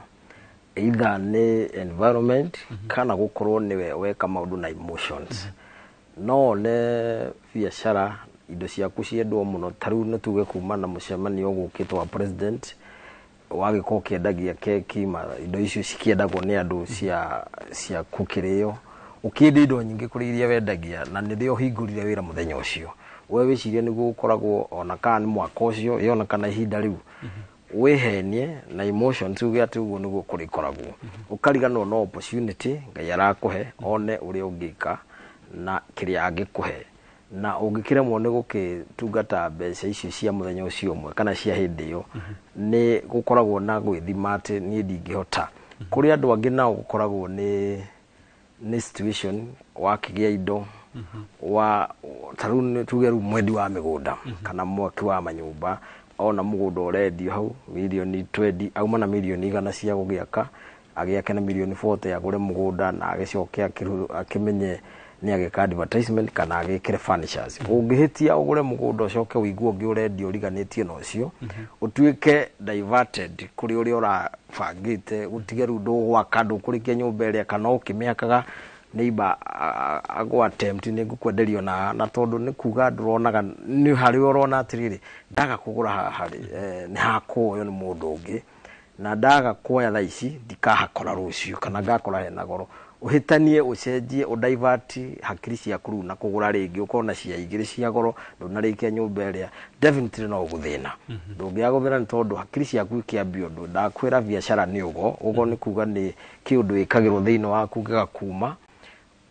Speaker 5: either nĩ environment kana gũkorwo nĩwe weka maũndũ na emotions. No one biacara indo ciaku ciendwo mũno, ta rĩu nĩ tuge kuma na mũcemanio ũgũkĩte wa president, wagĩkorwo ũkĩendagia keki, indo icio cikĩendagwo nĩ andũ cia kũkĩrĩo, ũkĩendia indo nyingĩ kũrĩ iria wendagia, na nĩrĩo ũhingũrire wĩra mũthenya ũcio, we wĩcirie nĩguo ũkoragwo ona kana nĩ mwaka ũcio ĩona kana ihinda rĩu, wĩhenie na emotions uge atĩ ũguo nĩguo kũrĩkoragwo, ũkariganĩrwo no opportunity Ngai arakũhe one ũrĩa ũngĩka na kĩrĩa angĩkũhe, na ũngĩkĩremwo nĩ gũkĩtungata mbeca icio cia mũthenya ũcio ũmwe kana cia hĩndĩ ĩyo, nĩ gũkoragwo na gwĩthima atĩ niĩ ndingĩhota. Kũrĩ andũ angĩ nao gũkoragwo nĩ situation wakĩgĩa indo wa ta rĩu nĩ tuge rĩu mwendi wa mĩgũnda kana mwaki wa manyũmba, ona mũgũnda ũrendio hau mirioni 20, auma na mirioni 100 cia gũgĩaka, agĩake na mirioni 40 agũre mũgũnda na agĩcoke akĩmenye nĩ agĩka advertisement kana agĩkĩre furnitures. Ũngĩhĩtia ũgũre mũgũnda ũcoke ũigue ũngĩ ũrendio ũriganĩtie na ũcio, ũtuĩke diverted kũrĩ ũrĩa ũrabangĩte, ũtige rĩu ndũgwaka ndũkũrĩkia nyũmba ĩrĩa kana ũkĩmĩakaga neighbor agũ attempt nĩ ngũkwenderio na tondũ nĩ kuga ndũronaga nĩ harĩ ũrona atĩrĩrĩ ndaga kũgũra haha rĩ, nĩ hakuoywo nĩ mũndũ ũngĩ, na ndaga kuoya thaa ici ndikahakora rũciũ kana ngakora hena goro. Ũhĩtanie ũcenjie ũdivert hakiri ciaku rĩu na kũgũra rĩngĩ ũkorwo na cia igĩrĩ cia goro ndũnarĩkia nyũmba ĩrĩa, definitely no ũgũthĩna. Ndũngĩaga gũthĩna nĩ tondũ hakiri ciaku ikĩambia ũndũ. Ndakwĩra biacara nĩ ũgo, ũgo nĩ kuga nĩ kĩũndũ wĩkagĩrwo thĩinĩ waku gĩgakuma,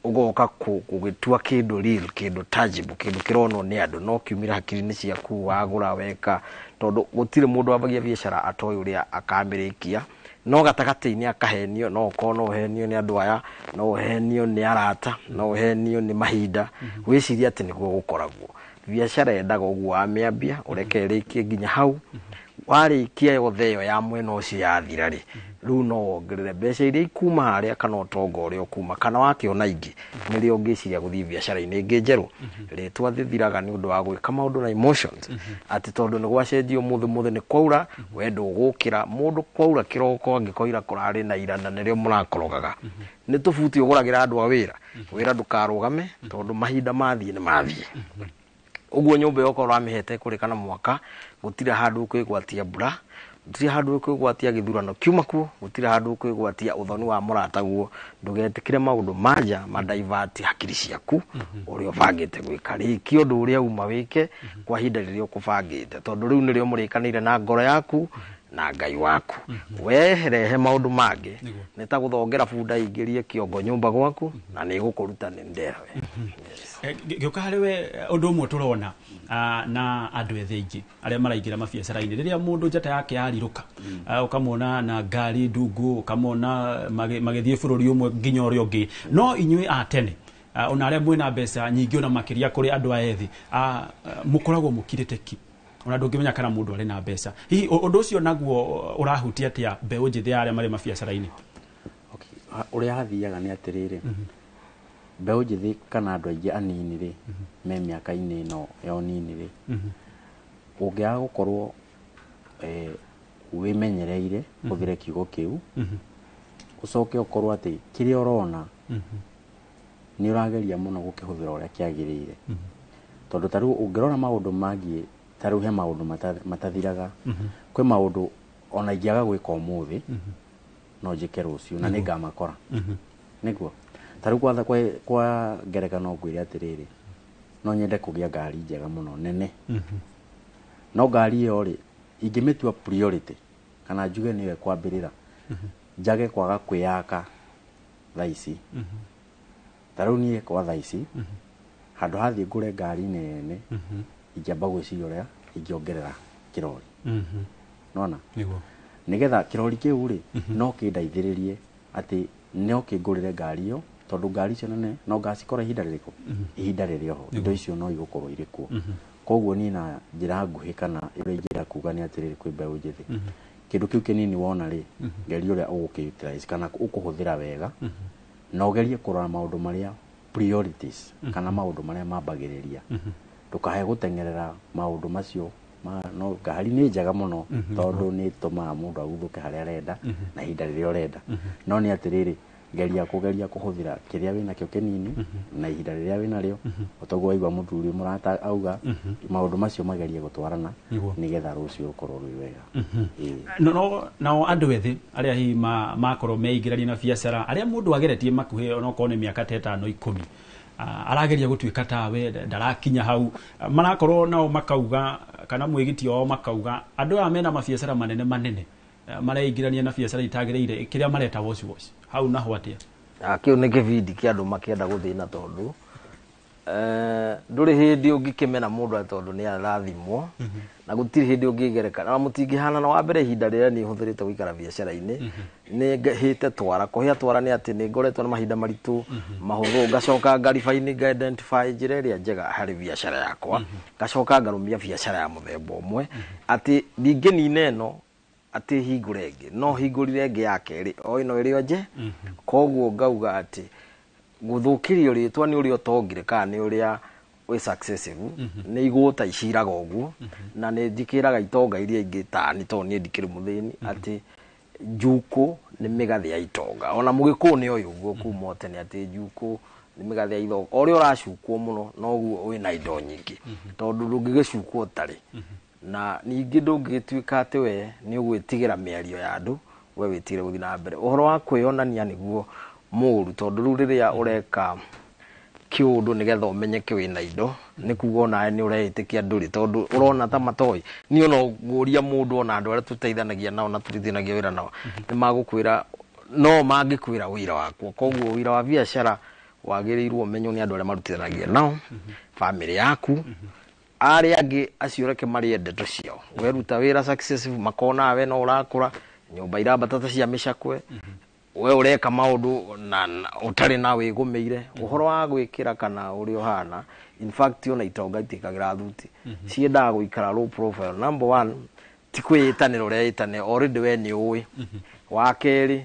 Speaker 5: ũgoka gũgĩtua kĩndũ real, kĩndũ tangible, kĩndũ kĩronwo nĩ andũ, no kiumĩra hakiri-inĩ ciaku wagũra weka, tondũ gũtirĩ mũndũ wambagia biacara atoĩ ũrĩa akamĩrĩkia, no gatagatĩ-inĩ akahenio, no ũkorwo no ũhenio nĩ andũ aya, no ũhenio nĩ arata, no ũhenio nĩ mahinda, wĩcirie atĩ nĩguo gũkoragwo. Biacara yendaga ũguo wamĩambia ũreke ĩrĩkie nginya hau, warĩkia yothe ĩyo ya mwena ũcio yathira rĩ, rĩu no wongerere mbeca iria ikuma harĩa kana ũtonga ũrĩa ũkuma kana wakĩona ingĩ, nĩrĩo ũngĩciria gũthiĩ biacara-inĩ ĩngĩ njerũ. Rĩtwa rĩthiraga nĩ ũndũ wa gwĩka maũndũ na emotions, atĩ tondũ nĩ gwacenjio mũthĩ mũthĩ nĩ kwaura, we ndũgũkĩra mũndũ kwaura kĩroko angĩkorwo ira kũrarĩ na ira na nĩrĩo mũrakorogaga. Nĩ tũbuti ũgũragĩra andũ a wĩra, wĩra ndũkarũgame tondũ mahinda mathiĩ nĩ mathiĩ. Ũguo nyũmba ĩyo okorwo ũramĩhete kũrĩka na mwaka, gũtirĩ handũ ũkwĩgwatia mbura, gũtirĩ handũ ũkwĩgwatia gĩthurano kiuma kuo, gũtirĩ handũ ũkwĩgwatia ũthoni wa mũrataguo. Ndũgetĩkĩre maũndũ ma nja ma divert hakiri ciaku ũrĩa ũbangĩte gwĩka. Rĩkia ũndũ ũrĩa uma wĩke kwa ihinda rĩrĩa ũkũbangĩte, tondũ rĩu nĩrĩo mũrĩkanĩire na ngoro yaku Na Ngai waku. We rehe maũndũ mangĩ nĩ ta gũthongera bunda ingĩrie kĩongo nyũmba gwaku na nĩ ĩgũkũruta nĩ nderwe.
Speaker 16: Gĩũka harĩ we ũndũ ũmwe tũrona na andũ ethĩ aingĩ arĩa maraingĩra mabiacara-inĩ rĩrĩa mũndũ njata yake yarirũka, ũkamona na ngari ndungu, ũkamona magĩthiĩ bũrũri ũmwe nginya ũrĩa ũngĩ. No inyuĩ a tene, ona arĩa mwĩna mbeca nyingĩ ona makĩria kũrĩ andũ aya ethĩ, mũkoragwo mũkirĩte ki, ona ndũngĩmenya kana mũndũ arĩ na mbeca. Hihi ũndũ ũcio naguo ũrahutia atĩa mbeũ njĩthĩ arĩa marĩ mabiacara-inĩ?
Speaker 2: Ũrĩa hathiaga nĩ atĩrĩrĩ, mbeũ njĩthĩ kana andũ aingĩ anini rĩ, me mĩaka-inĩ ĩno ya ũnini rĩ, ũngĩaga gũkorwo wĩmenyereire hũthĩre kiugo kĩu, ũcoke ũkorwo atĩ kĩrĩa ũrona nĩ ũrageria mũno gũkĩhũthĩra ũrĩa kĩagĩrĩire. Tondũ ta rĩu ũngĩrora maũndũ mangiĩ, ta rĩu he maũndũ matathiraga, kwĩ maũndũ ona ingĩaga gwĩka ũmũthĩ no njĩke rũciũ na nĩngamakora. Nĩguo ta rĩu kwa ngerekano ngwĩre atĩrĩrĩ, no nyende kũgĩa ngari njega mũno nene, no ngari ĩyo rĩ ingĩmĩtua priority kana njuge nĩyo ĩkwambĩrĩra, njage kwaga kwĩyaka thaa ici. Ta rĩu niĩ kwa thaa ici handũ hathiĩ ngũre ngari nene, ingĩamba gwĩciria ũrĩa ingĩongerera kĩrori. Nona nĩgetha kĩrori kĩu rĩ no kĩndeithĩrĩrie atĩ no kĩngũrĩre ngari ĩyo, tondũ ngari icio nene no ngacikora ihinda rĩrĩkũ, ihinda rĩrĩ oho, indo icio no igũkorwo irĩ kuo. Koguo niĩ na njĩra nguhĩ kana ũrĩa ingĩenda kuga nĩ atĩrĩrĩ, kwĩ mbeũ njĩthĩ, kĩndũ kĩu kĩnini wona rĩ, geria ũrĩa ũgũkĩ-utilize kana ũkũhũthĩra wega, na ũgerie kũrora maũndũ marĩa priorities kana maũndũ marĩa mambagĩrĩria. Ndũkahe gũteng'erera maũndũ macio. No ngari nĩ njega mũno tondũ nĩ ĩtũmaga mũndũ aguthũke harĩa arenda na ihinda rĩrĩa ũrenda, no nĩ atĩrĩrĩ, geria kũgeria kũhũthĩra kĩrĩa wĩnakĩo kĩnini na ihinda rĩrĩa wĩnarĩo. Otoguo waigua mũthuri mũrata auga, maũndũ macio magerie gũtwarana nĩgetha rũciũ rũkorwo rwĩ wega.
Speaker 16: No nao andũ ethĩ arĩa hihi makorwo meingĩrania na biacara, arĩa mũndũ ageretie makuhĩ onokorwo nĩ mĩaka ta 5 10, arageria gũtuĩka tawe ndarakinya hau, marakorwo nao makauga kana mwĩgitio wao makauga andũ aya mena mabiacara manene manene mareingĩrania na biacara itagĩrĩire, kĩrĩa mareta wash wash hau naho atĩa?
Speaker 5: Kĩu nĩ kĩbindi kĩa andũ makĩenda gũthĩna, tondũ ndũrĩ hĩndĩ ũngĩkĩmena mũndũ atĩ tondũ nĩ arathimwo, na gũtirĩ hĩndĩ ũngĩgerekana na mũtingĩhanana. Wa mbere, ihinda rĩrĩa niĩ hũthĩrĩte gũikara biacara-inĩ nĩ hĩte twara. Kũhĩa twara nĩ atĩ nĩ ngoretwo na mahinda maritũ mahũthũ, ngacoka ngariba-inĩ nga identify njĩra ĩrĩa njega harĩ biacara yakwa, ngacoka ngarũmia biacara ya mũthemba ũmwe, atĩ ndingĩnina ĩno atĩ hingũre ĩngĩ, no hingũrire ĩngĩ ya kerĩ o ĩno ĩrĩ o nje. Koguo ngauga atĩ gũthũkĩrio rĩtwa nĩ ũrĩa ũtongire kana nĩ ũrĩa wĩ successful nĩ igũta iciraga ũguo. Na nĩ njikĩraga itonga iria ingĩ tani, tondũ niĩ ndikĩrĩ mũthĩni, atĩ njukũ nĩ mĩgathĩ ya itonga. Ona mũgĩkũyũ nĩ oĩ ũguo kuma o tene atĩ njukũ nĩ mĩgathĩ ya itonga. O ũrĩa ũracukwo mũno noguo wĩna indo nyingĩ, tondũ ndũngĩgĩcukwo ũtarĩ. Na ningĩ ndũngĩgĩtuĩka atĩ we nĩ ũgwĩtigĩra mĩario ya andũ, we wĩtigĩre gũthiĩ na mbere. Ũhoro wa kwĩyonania nĩguo mũũru, tondũ rĩu rĩrĩa ũreka kĩũndũ nĩgetha ũmenyeke wĩna indo, nĩ kuga onawe nĩ ũreĩtĩkia ndũrĩ, tondũ ũrona ta matoĩ. Niĩ ona ũngũria mũndũ, ona andũ arĩa tũteithanagia nao na tũrutithanagia wĩra nao, nĩ magũkwĩra, no mangĩkwĩra wĩra wakwa. Koguo wĩra wa biacara wagĩrĩirwo ũmenywo nĩ andũ arĩa marutithanagia nao, bamĩrĩ yaku, arĩa angĩ acio reke marĩe ndeto ciao. Weruta wĩra successful, makona we no ũrakũra, nyũmba irambata ta cia mĩcakwe, we ũreka maũndũ na ũtarĩ na wĩgũmĩire. Ũhoro wa gwĩkĩra kana ũrĩa ũhana, in fact ona itonga itiĩkagĩra thuti, ciendaga gũikara low profile. Number one, ti kwĩĩtanĩra ũreĩtanĩra, already we nĩ ũĩ. Wa kerĩ,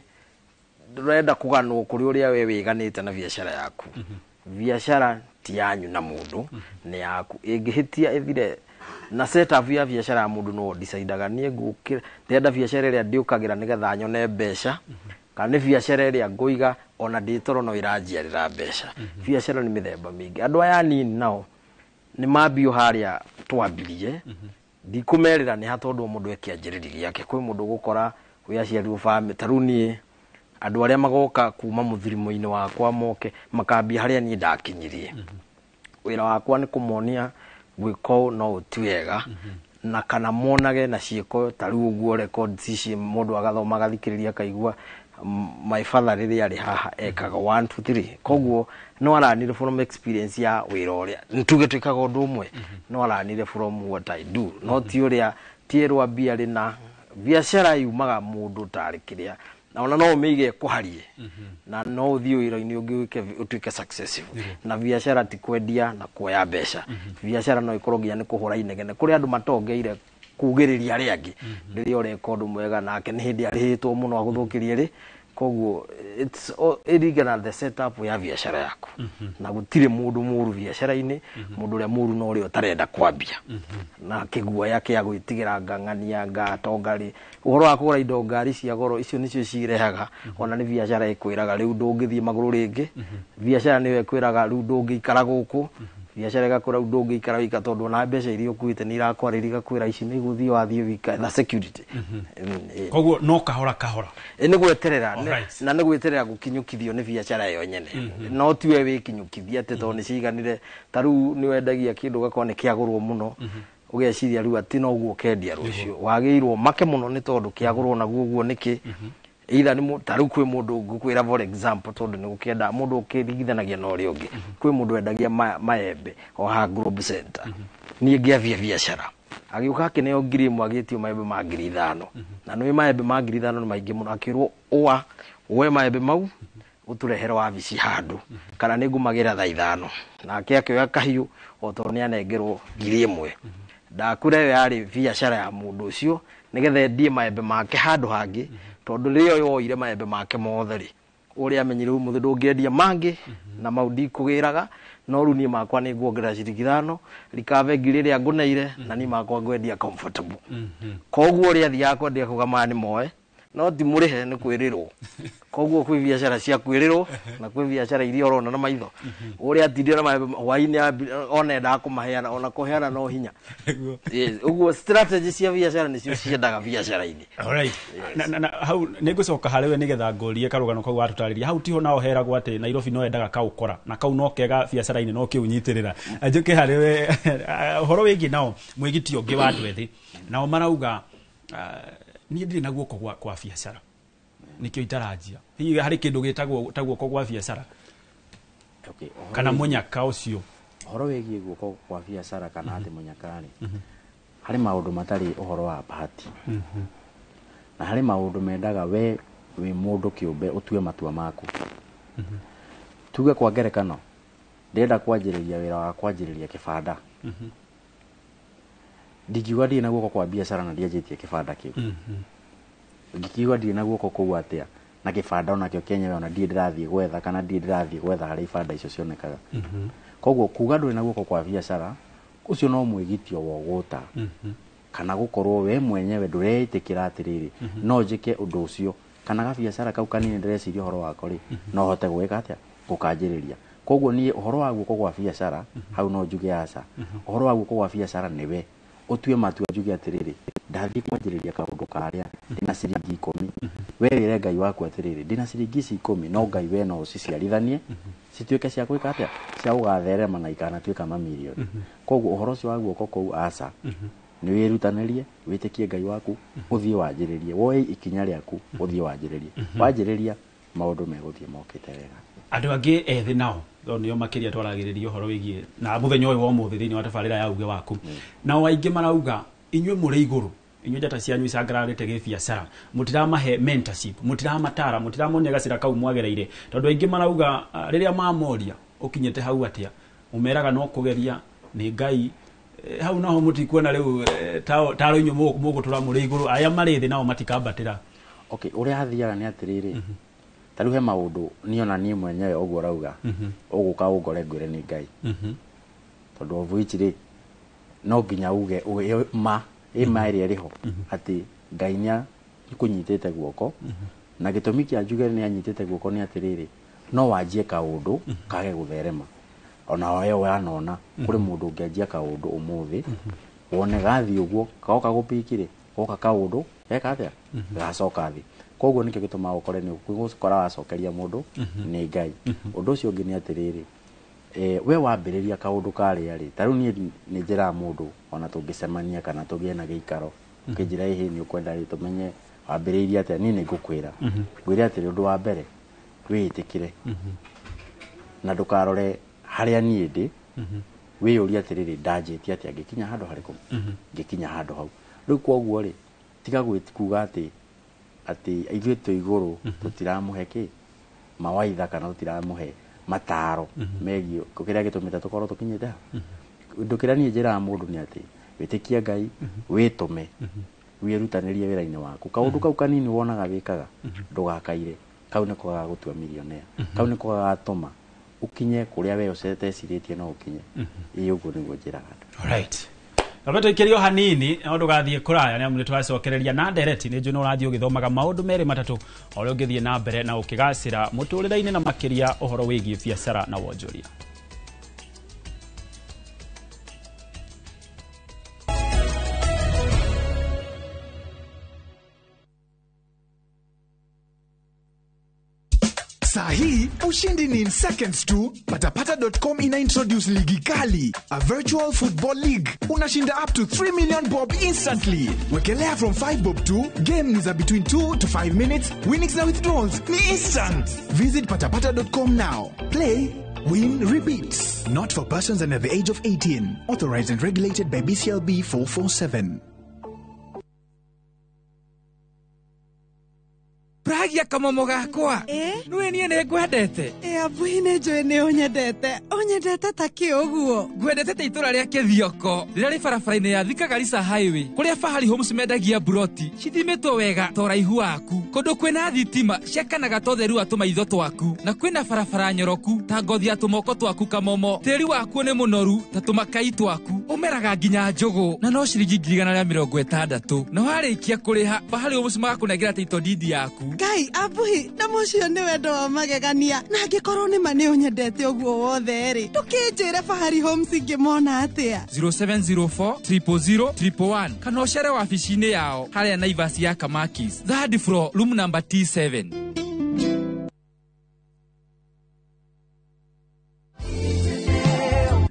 Speaker 5: ndũrenda kũganwo kũrĩ ũrĩa we wĩganĩte na biacara yaku. Biacara ti yanyu na mũndũ, nĩ yaku. Ĩngĩhĩtia ĩthire na setup ya biacara ya mũndũ no decidaga niĩ ngũkĩra ndĩrenda biacara ĩrĩa ndĩũkagĩra nĩgetha nyone mbeca, kana nĩ biacara ĩrĩa ngũiga ona ndĩ toro no ĩranjiarĩra mbeca. Biacara nĩ mĩthemba mĩingĩ. Andũ aya anini nao nĩ mambio harĩa twambirie, ndikũmerĩra nĩ ha, tondũ o mũndũ e kĩanjĩrĩria gĩake. Kwĩ mũndũ ũgũkora wĩ aciarirwo bamĩrĩ, ta rĩu niĩ andũ arĩa magoka kuma mũthirimo-inĩ wakwa moke makambia harĩa niĩ ndakinyirie. Wĩra wakwa nĩ kũmonia gwĩka ũũ no ti wega, Na kana monage na ciĩko ta rĩu ũguo records ici mũndũ agathoma agathikĩrĩria akaigua my father rĩrĩa arĩ haha ekaga 1 2 3. Koguo no aranire from experience ya wĩra ũrĩa ntuge twĩkaga ũndũ ũmwe, no aranire from what I do, no ti ũrĩa ti ĩrwa mbia na biacara yumaga mũndũ tarĩ kĩrĩa na ona no ũmĩige kũharie na no ũthiĩ wĩra-inĩ ũngĩ wĩke ũtuĩke successful. Na biacara ti kwendia na kuoya mbeca, biacara no ĩkorwo nginya nĩ kũhũra inegene kũrĩ andũ matongeire kugĩrĩria arĩa angĩ rĩrĩa ũreka ũndũ mwega nake nĩ hĩndĩ arĩhĩtwo mũno agũthũkĩrie rĩ. Koguo it's ĩringana the setup ya biacara yaku, na gũtirĩ mũndũ mũru biacara-inĩ. Mũndũ ũrĩa mũru no ũrĩa ũtarenda kwambia na kĩguoya kĩa gwĩtigĩra ngang'ania ngatonga rĩ ũhoro wa kũgũra indo ngari cia goro icio nĩcio cirehaga ona nĩ biacara ĩkwĩraga rĩu ndũngĩthiĩ magũrũ rĩngĩ. Biacara nĩyo ĩkwĩraga rĩu ndũngĩikara gũkũ, biacara ĩgakwĩra rĩu ndũngĩikara wika tondũ ona mbeca iria ũkuĩte nĩ irakwarĩria, igakwĩra ici nĩ igũthiĩ wathiĩ wika na security.
Speaker 16: Koguo no kahora kahora.
Speaker 5: Nĩ gweterera na nĩ gweterera gũkinyũkithio nĩ biacara ĩyo nyene, no tiwe wĩkinyũkithia atĩ tondũ nĩ ciganire. Ta rĩu nĩ wendagia kĩndũ ũgakorwo nĩ kĩagũrwo mũno, ũgeciria rĩu atĩ noguo ũkendia rũciũ, wagĩrĩirwo make mũno nĩ tondũ kĩagũrwo naguo ũguo nĩkĩ either nĩ ta rĩu kwĩ mũndũ ngũkwĩra for example, tondũ nĩ gũkĩenda mũndũ ũkĩringithanagia na ũrĩa ũngĩ, kwĩ mũndũ wendagia maembe o haha Globe Center. Niĩ ngĩambia biacara agĩũka akĩneo 1000 agĩtio maembe ma 5000, na nĩ maembe ma 5000 nĩ maingĩ mũno. Akĩrwo ũa woe maembe mau ũtũrehere wabici handũ kana nĩ ngũmagĩra thaa 5. Nake akĩoya kahiũ o tondũ nĩ anengerwo 1000. Ndakura ĩyo yarĩ biacara ya mũndũ ũcio nĩgetha endie maembe make handũ hangĩ, tondũ rĩrĩa yoire maembe make mothe rĩ ũrĩa amenyire ũmũthĩ ndũngĩendia mangĩ na mau ndikũgĩraga, no rĩu niĩ makwa nĩ nguongerera ciringi 5 rikabe ngiri ĩrĩa ngũneire na niĩ makwa ngwendia comfortable. Koguo ũrĩa athiaga kwendia kuga maya nĩ moe no ti mũrĩhe nĩ kwĩrĩrwo. Koguo kwĩ biacara cia kwĩrĩrwo na kwĩ biacara iria ũrona na maitho. Ũrĩa atindire na maembe hwainĩ ona endaga kũmaheana ona kũheana no hinya. Ũguo strategy cia biacara nĩcio ciendaga biacara-inĩ.
Speaker 16: Alright. Na hau nĩ ngũcoka harĩ we nĩgetha ngũrie karũgano kau watũtarĩria. Hau tiho nao heragwo atĩ Nairobi no endaga kaũkora na kau no kega biacara-inĩ no kĩũnyitĩrĩra. Njũke harĩ we ũhoro wĩgiĩ nao mwĩgitio ũngĩ wa andũ ethĩ nao marauga niĩ ndirĩ na guoko kwa biacara nikio itaranjia. Hihi harĩ kĩndũ gĩtagwo ta guoko kwa biacara?
Speaker 2: Okay,
Speaker 16: kana mũnyaka ũcio?
Speaker 2: Ũhoro wĩgiĩ guoko kwa biacara kana atĩ mũnyaka rĩ, harĩ maũndũ matarĩ ũhoro wa bahati na harĩ maũndũ mendaga we wĩ mũndũ kĩũmbe ũtue matua maku. Tuge kwa ngerekano ndĩrenda kwanjĩrĩria wĩra wa kwanjĩrĩria kĩbanda, ndingiuga ndirĩ na guoko kwa biacara na ndianjĩtie kĩbanda kĩu. Ngikiuga ndirĩ na guoko kũu atĩa na kĩbanda onakĩo kĩenyewe ona ndirĩ ndĩrathiĩ gwetha kana ndirĩ ndĩrathiĩ gwetha harĩa ibanda icio cionekaga. Koguo kuga ndũrĩ na guoko kwa biacara ũcio no mwĩgitio wa ũgũta kana gũkorwo we mwenyewe ndũreĩtĩkĩra atĩrĩrĩ no njĩke ũndũ ũcio kana gabiacara kau kanini ndĩreciria ũhoro wako rĩ no hote gwĩka atĩa gũkanjĩrĩria. Koguo niĩ ũhoro wa guoko kwa biacara hau no njuge aca. Ũhoro wa guoko kwa biacara nĩwe ũtue matua njuge atĩrĩrĩ ndathiĩ kwanjĩrĩria kaũndũ karĩa ndĩna ciringi 10, we wĩre Ngai waku atĩrĩrĩ ndĩna ciringi ici 10 no Ngai we no ũciciarithanie cituĩke cia gwĩka atĩa cia gũgatherema na ikanatuĩka mamirioni. Koguo ũhoro ũcio wa guoko kũu aca nĩ wĩrutanĩrie wĩtĩkie Ngai waku ũthiĩ wanjĩrĩrie woe ikinya rĩaku ũthiĩ wanjĩrĩrie wanjĩrĩria maũndũ megũthiĩ mokĩte wega.
Speaker 16: Andũ angĩ ethĩ nao tondũ nĩo makĩria twaragĩrĩria ũhoro wĩgiĩ na mũthenya ũyũ wa ũmũthĩ thĩinĩ wa tabarĩra ya uge waku, nao aingĩ marauga inyuĩ mũrĩ igũrũ inyuĩ njata cianyu icangararĩte gĩbiacara mũtiramahe mentorship mũtiramatara mũtiramonia gacĩra kau mwagereire, tondũ aingĩ marauga rĩrĩa mamoria ũkinyĩte hau atĩa ũmeraga no kũgeria nĩ Ngai. Hau naho mũtikuona rĩu taro inyuĩ mũgũtũra mũrĩ igũrũ arĩa marĩ thĩ nao matikambatĩra.
Speaker 2: Okay, ũrĩa hathiaga nĩ atĩrĩrĩ, ta rĩu he maũndũ niĩ ona niĩ mwenyewe ũguo ũrauga ũgũka ũngore ngwĩre nĩ Ngai, tondũ of which rĩ no nginya uge ma ĩ ma ĩrĩa ĩrĩho atĩ Ngai nĩ akũnyitĩte guoko, na gĩtũmi kĩa njuge nĩ anyitĩte guoko nĩ atĩrĩrĩ no wanjie kaũndũ kage gũtherema ona we wanona kũrĩ mũndũ ũngĩanjia kaũndũ ũmũthĩ wone gathiĩ ũguo goka gũpikirĩ goka kaũndũ geka atĩa gacoka thĩ. Koguo nĩkĩo gĩtũmaga ũkore nĩ ũgũkora wacokeria mũndũ nĩ Ngai. Ũndũ ũcio ũngĩ nĩ atĩrĩrĩ, We wambĩrĩria kaũndũ karĩa rĩ, ta rĩu niĩ nĩ njĩraga mũndũ ona tũngĩcemania kana tũgĩe na gĩikaro, ũkĩnjĩra ĩhĩ nĩ ũkwenda rĩ tũmenye wambĩrĩirie atĩa, niĩ nĩ ngũkwĩra. Ngwĩre atĩrĩ, ũndũ wa mbere wĩĩtĩkĩre na ndũkarore harĩa niĩ ndĩ, wĩyũrie atĩrĩrĩ, ndanjĩtie atĩa ngĩkinya handũ harĩkũ, ngĩkinya handũ hau. Rĩu koguo rĩ, tiga kuga atĩ ithuĩ twĩ igũrũ tũtiramũhe kĩ mawaitha kana tũtiramũhe mataro megiĩ kĩrĩa gĩtũmĩte tũkorwo tũkinyĩte hau. Ũndũ kĩrĩa niĩ njĩraga mũndũ nĩ atĩ wĩtĩkie Ngai, wĩtũme, wĩrutanĩrie wĩra-inĩ waku. Kaũndũ kau kanini wonaga wĩkaga, ndũgakaire. Kau nĩko gagagũtua millionaire. Kau nĩko gagatũma ukinye kũrĩa we ũtecirĩtie no ũkinye. Ĩĩ ũguo nĩguo njĩraga andũ.
Speaker 16: Alright. Roberto ikirio hanini no ndugathiĩ kũraya nĩ amu nĩ twacokereria na ndereti nĩ njũĩ nĩ ũrathiĩ ũgĩthomaga maũndũ merĩ matatũ o ũrĩa ũngĩthiĩ na mbere na ũkĩgacĩra mũtũrĩre-inĩ na makĩria ũhoro wĩgiĩ biacara na wonjoria.
Speaker 8: Sahi, ushindi ni in seconds tu. Patapata.com ina introduce ligi kali, a virtual football league. Unashinda up to 3 million bob instantly. Wekelea from 5 bob to, game ni za between 2 to 5 minutes, winnings na withdrawals ni instant. Visit patapata.com now. Play, win, repeat. Not for persons under the age of 18. Authorized and regulated by BCLB 447.
Speaker 9: Pragia kamomo gakwa. Nĩwe niĩ nĩ ngwendete.
Speaker 10: Abuhi nĩ njũĩ nĩ ũnyendete. Ũnyendete ta kĩ ũguo?
Speaker 9: Ngwendete ta itũra rĩa Kĩthioko rĩrĩa rĩ barabara-inĩ ya Thika Garissa Highway, kũrĩa Fahari Homes mendagia buroti cithimĩtwo wega ta ũraihu waku, kũndũ kwĩna thitima ciakanaga ta ũtheru wa tũmaitho twaku, na kwĩna barabara nyoroku ta ngothi ya tũmoko twaku kamomo. Tĩri wakuo nĩ mũnoru ta tũmakai twaku, ũmeraga nginya njũgũ na no ciringi 160,000. Na warĩkia kũrĩha, Fahari Homes magakũnengera title deed yaku.
Speaker 10: Ngai abuhi na mũcio nĩ wendo wa magegania, na angĩkorwo nĩ ma nĩ ũnyendete ũguo wothe rĩ, ndũkĩnjĩre Fahari Homes ingĩmona atĩa?
Speaker 9: 0704 000 111 kana ũcere wabici-inĩ yao harĩa Naivas ya Kamakis, third floor, room number T7.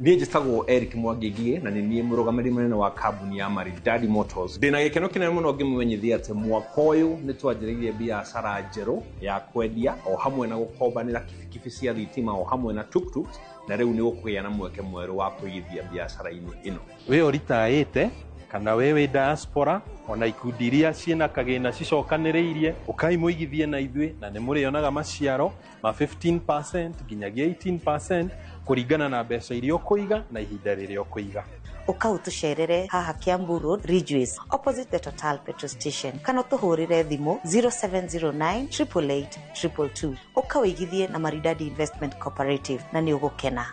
Speaker 12: Niĩ njĩtagwo Eric Mwangi na nĩ niĩ mũrũgamĩrĩri mũnene wa kambuni ya Maridadi Motors. Ndĩna gĩkeno kĩnene mũno ngĩmũmenyithia atĩ mwaka ũyũ nĩ twanjĩrĩirie biacara njerũ ya kwendia o hamwe na gũkombanĩra kibikibi cia thitima o hamwe na tuktuks, na rĩu nĩ gũkũgĩa na mweke mwerũ wa kũigithia biacara-inĩ ĩno.
Speaker 13: Wĩ ũritaĩte kana we wĩ diaspora ona ikundi iria ciĩna kagĩna cicokanĩrĩirie, ũkai mũigithie na ithuĩ na nĩ mũrĩonaga maciaro ma 15% nginyagia 18% kũringana na mbeca iria ũkũiga na ihinda rĩrĩa ũkũiga.
Speaker 25: Ũka ũtũcerere haha Kiambu Road, Ridgeways, opposite the Total petrol station, kana ũtũhũrĩre thimũ 0709 888 222. Ũka ũigithie na Maridadi Investment Cooperative na nĩ ũgũkena.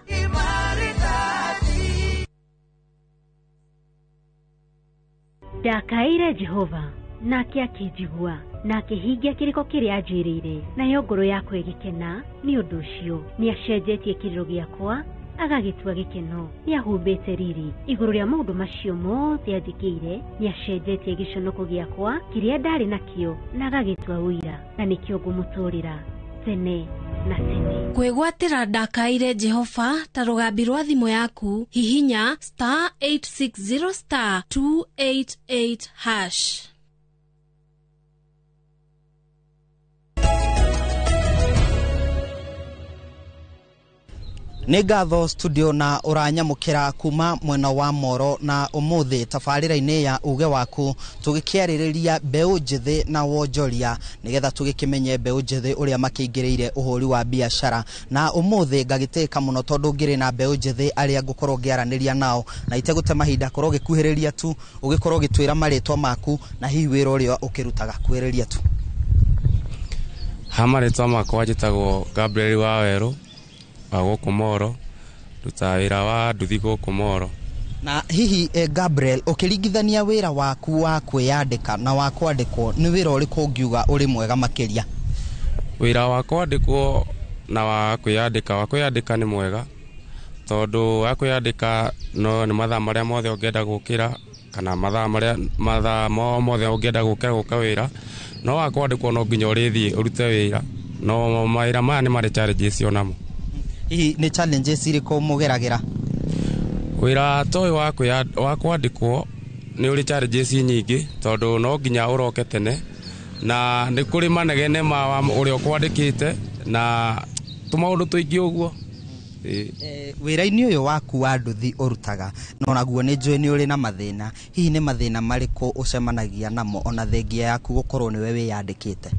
Speaker 26: Ndakaire Jehova nake akĩnjigua na akĩhingia kĩrĩko kĩrĩa anjĩrĩire, nayo ngoro yakwa ĩgĩkena nĩ ũndũ ũcio. Nĩ acenjetie kĩrĩro gĩakwa agagĩtua gĩkeno, nĩ ahumbĩte riri igũrũ rĩa maũndũ macio mothe anjĩkĩire. Nĩ acenjetie gĩconoko gĩakwa kĩrĩa ndarĩ nakĩo na agagĩtua ũira, na nĩkĩo ngũmũtũũrĩra tene na tene.
Speaker 27: Kwĩgwatĩra ndakaire Jehova ta rũgambi rwa thimũ yaku, hihinya star 860 star 288 hash.
Speaker 28: Nĩ ngatho studio na ũranyamũkĩra kuma mwena wa Moro na ũmũthĩ tabarĩra-inĩ ya uge waku tũgĩkĩarĩrĩria mbeũ njĩthĩ na wonjoria nĩgetha tũgĩkĩmenye mbeũ njĩthĩ ũrĩa makĩingĩrĩire ũhũri wa biacara. Na ũmũthĩ ngagĩtĩka mũno tondũ ngĩrĩ na mbeũ njĩthĩ arĩa ngũkorwo ngĩaranĩria nao, na itegũte mahinda korwo ũgĩkuhĩrĩria tu ũgĩkorwo ũgĩtwĩra marĩtwa maku na hihi wĩra ũrĩa ũkĩrutaga. Kuhĩrĩria tu.
Speaker 30: Ha marĩtwa makwa njĩtagwo Gabriel Wawerũ wa gũkũ Moro, ndutaga wĩra wa nduthi gũkũ Moro.
Speaker 28: Na hihi Gabriel, ũkĩringithania wĩra waku wa kwĩyandĩka na wa kwandĩkwo, nĩ wĩra ũrĩkũ ũngiuga ũrĩ mwega makĩria?
Speaker 30: Wĩra wa kwandĩkwo na wa kwĩyandĩka, wa kwĩyandĩka nĩ mwega tondũ wa kwĩyandĩka no nĩ mathaa marĩa mothe ũngĩenda gũkĩra kana mathaa marĩa mothe ũngĩenda gũkĩra gũka wĩra, no wa kwandĩkwo no nginya ũrĩthiĩ ũrute wĩra, no mawĩra maya nĩ marĩ challenges onamo.
Speaker 28: Hihi nĩ challenges irĩkũ mũgeragĩra?
Speaker 30: Wĩra ta ũyũ wa kwandĩkwo nĩ ũrĩ challenges nyingĩ, tondũ no nginya ũroke tene, na nĩ kũrĩ manegene ma ũrĩa ũkwandĩkĩte na tũmaũndũ tũingĩ ũguo.
Speaker 28: Wĩra-inĩ ũyũ waku wa nduthi ũrutaga, na onaguo nĩ njũĩ nĩ ũrĩ na mathĩna, hihi nĩ mathĩna marĩkũ ũcemanagia namo ona thengia yaku gũkorwo nĩwe wĩyandĩkĩte?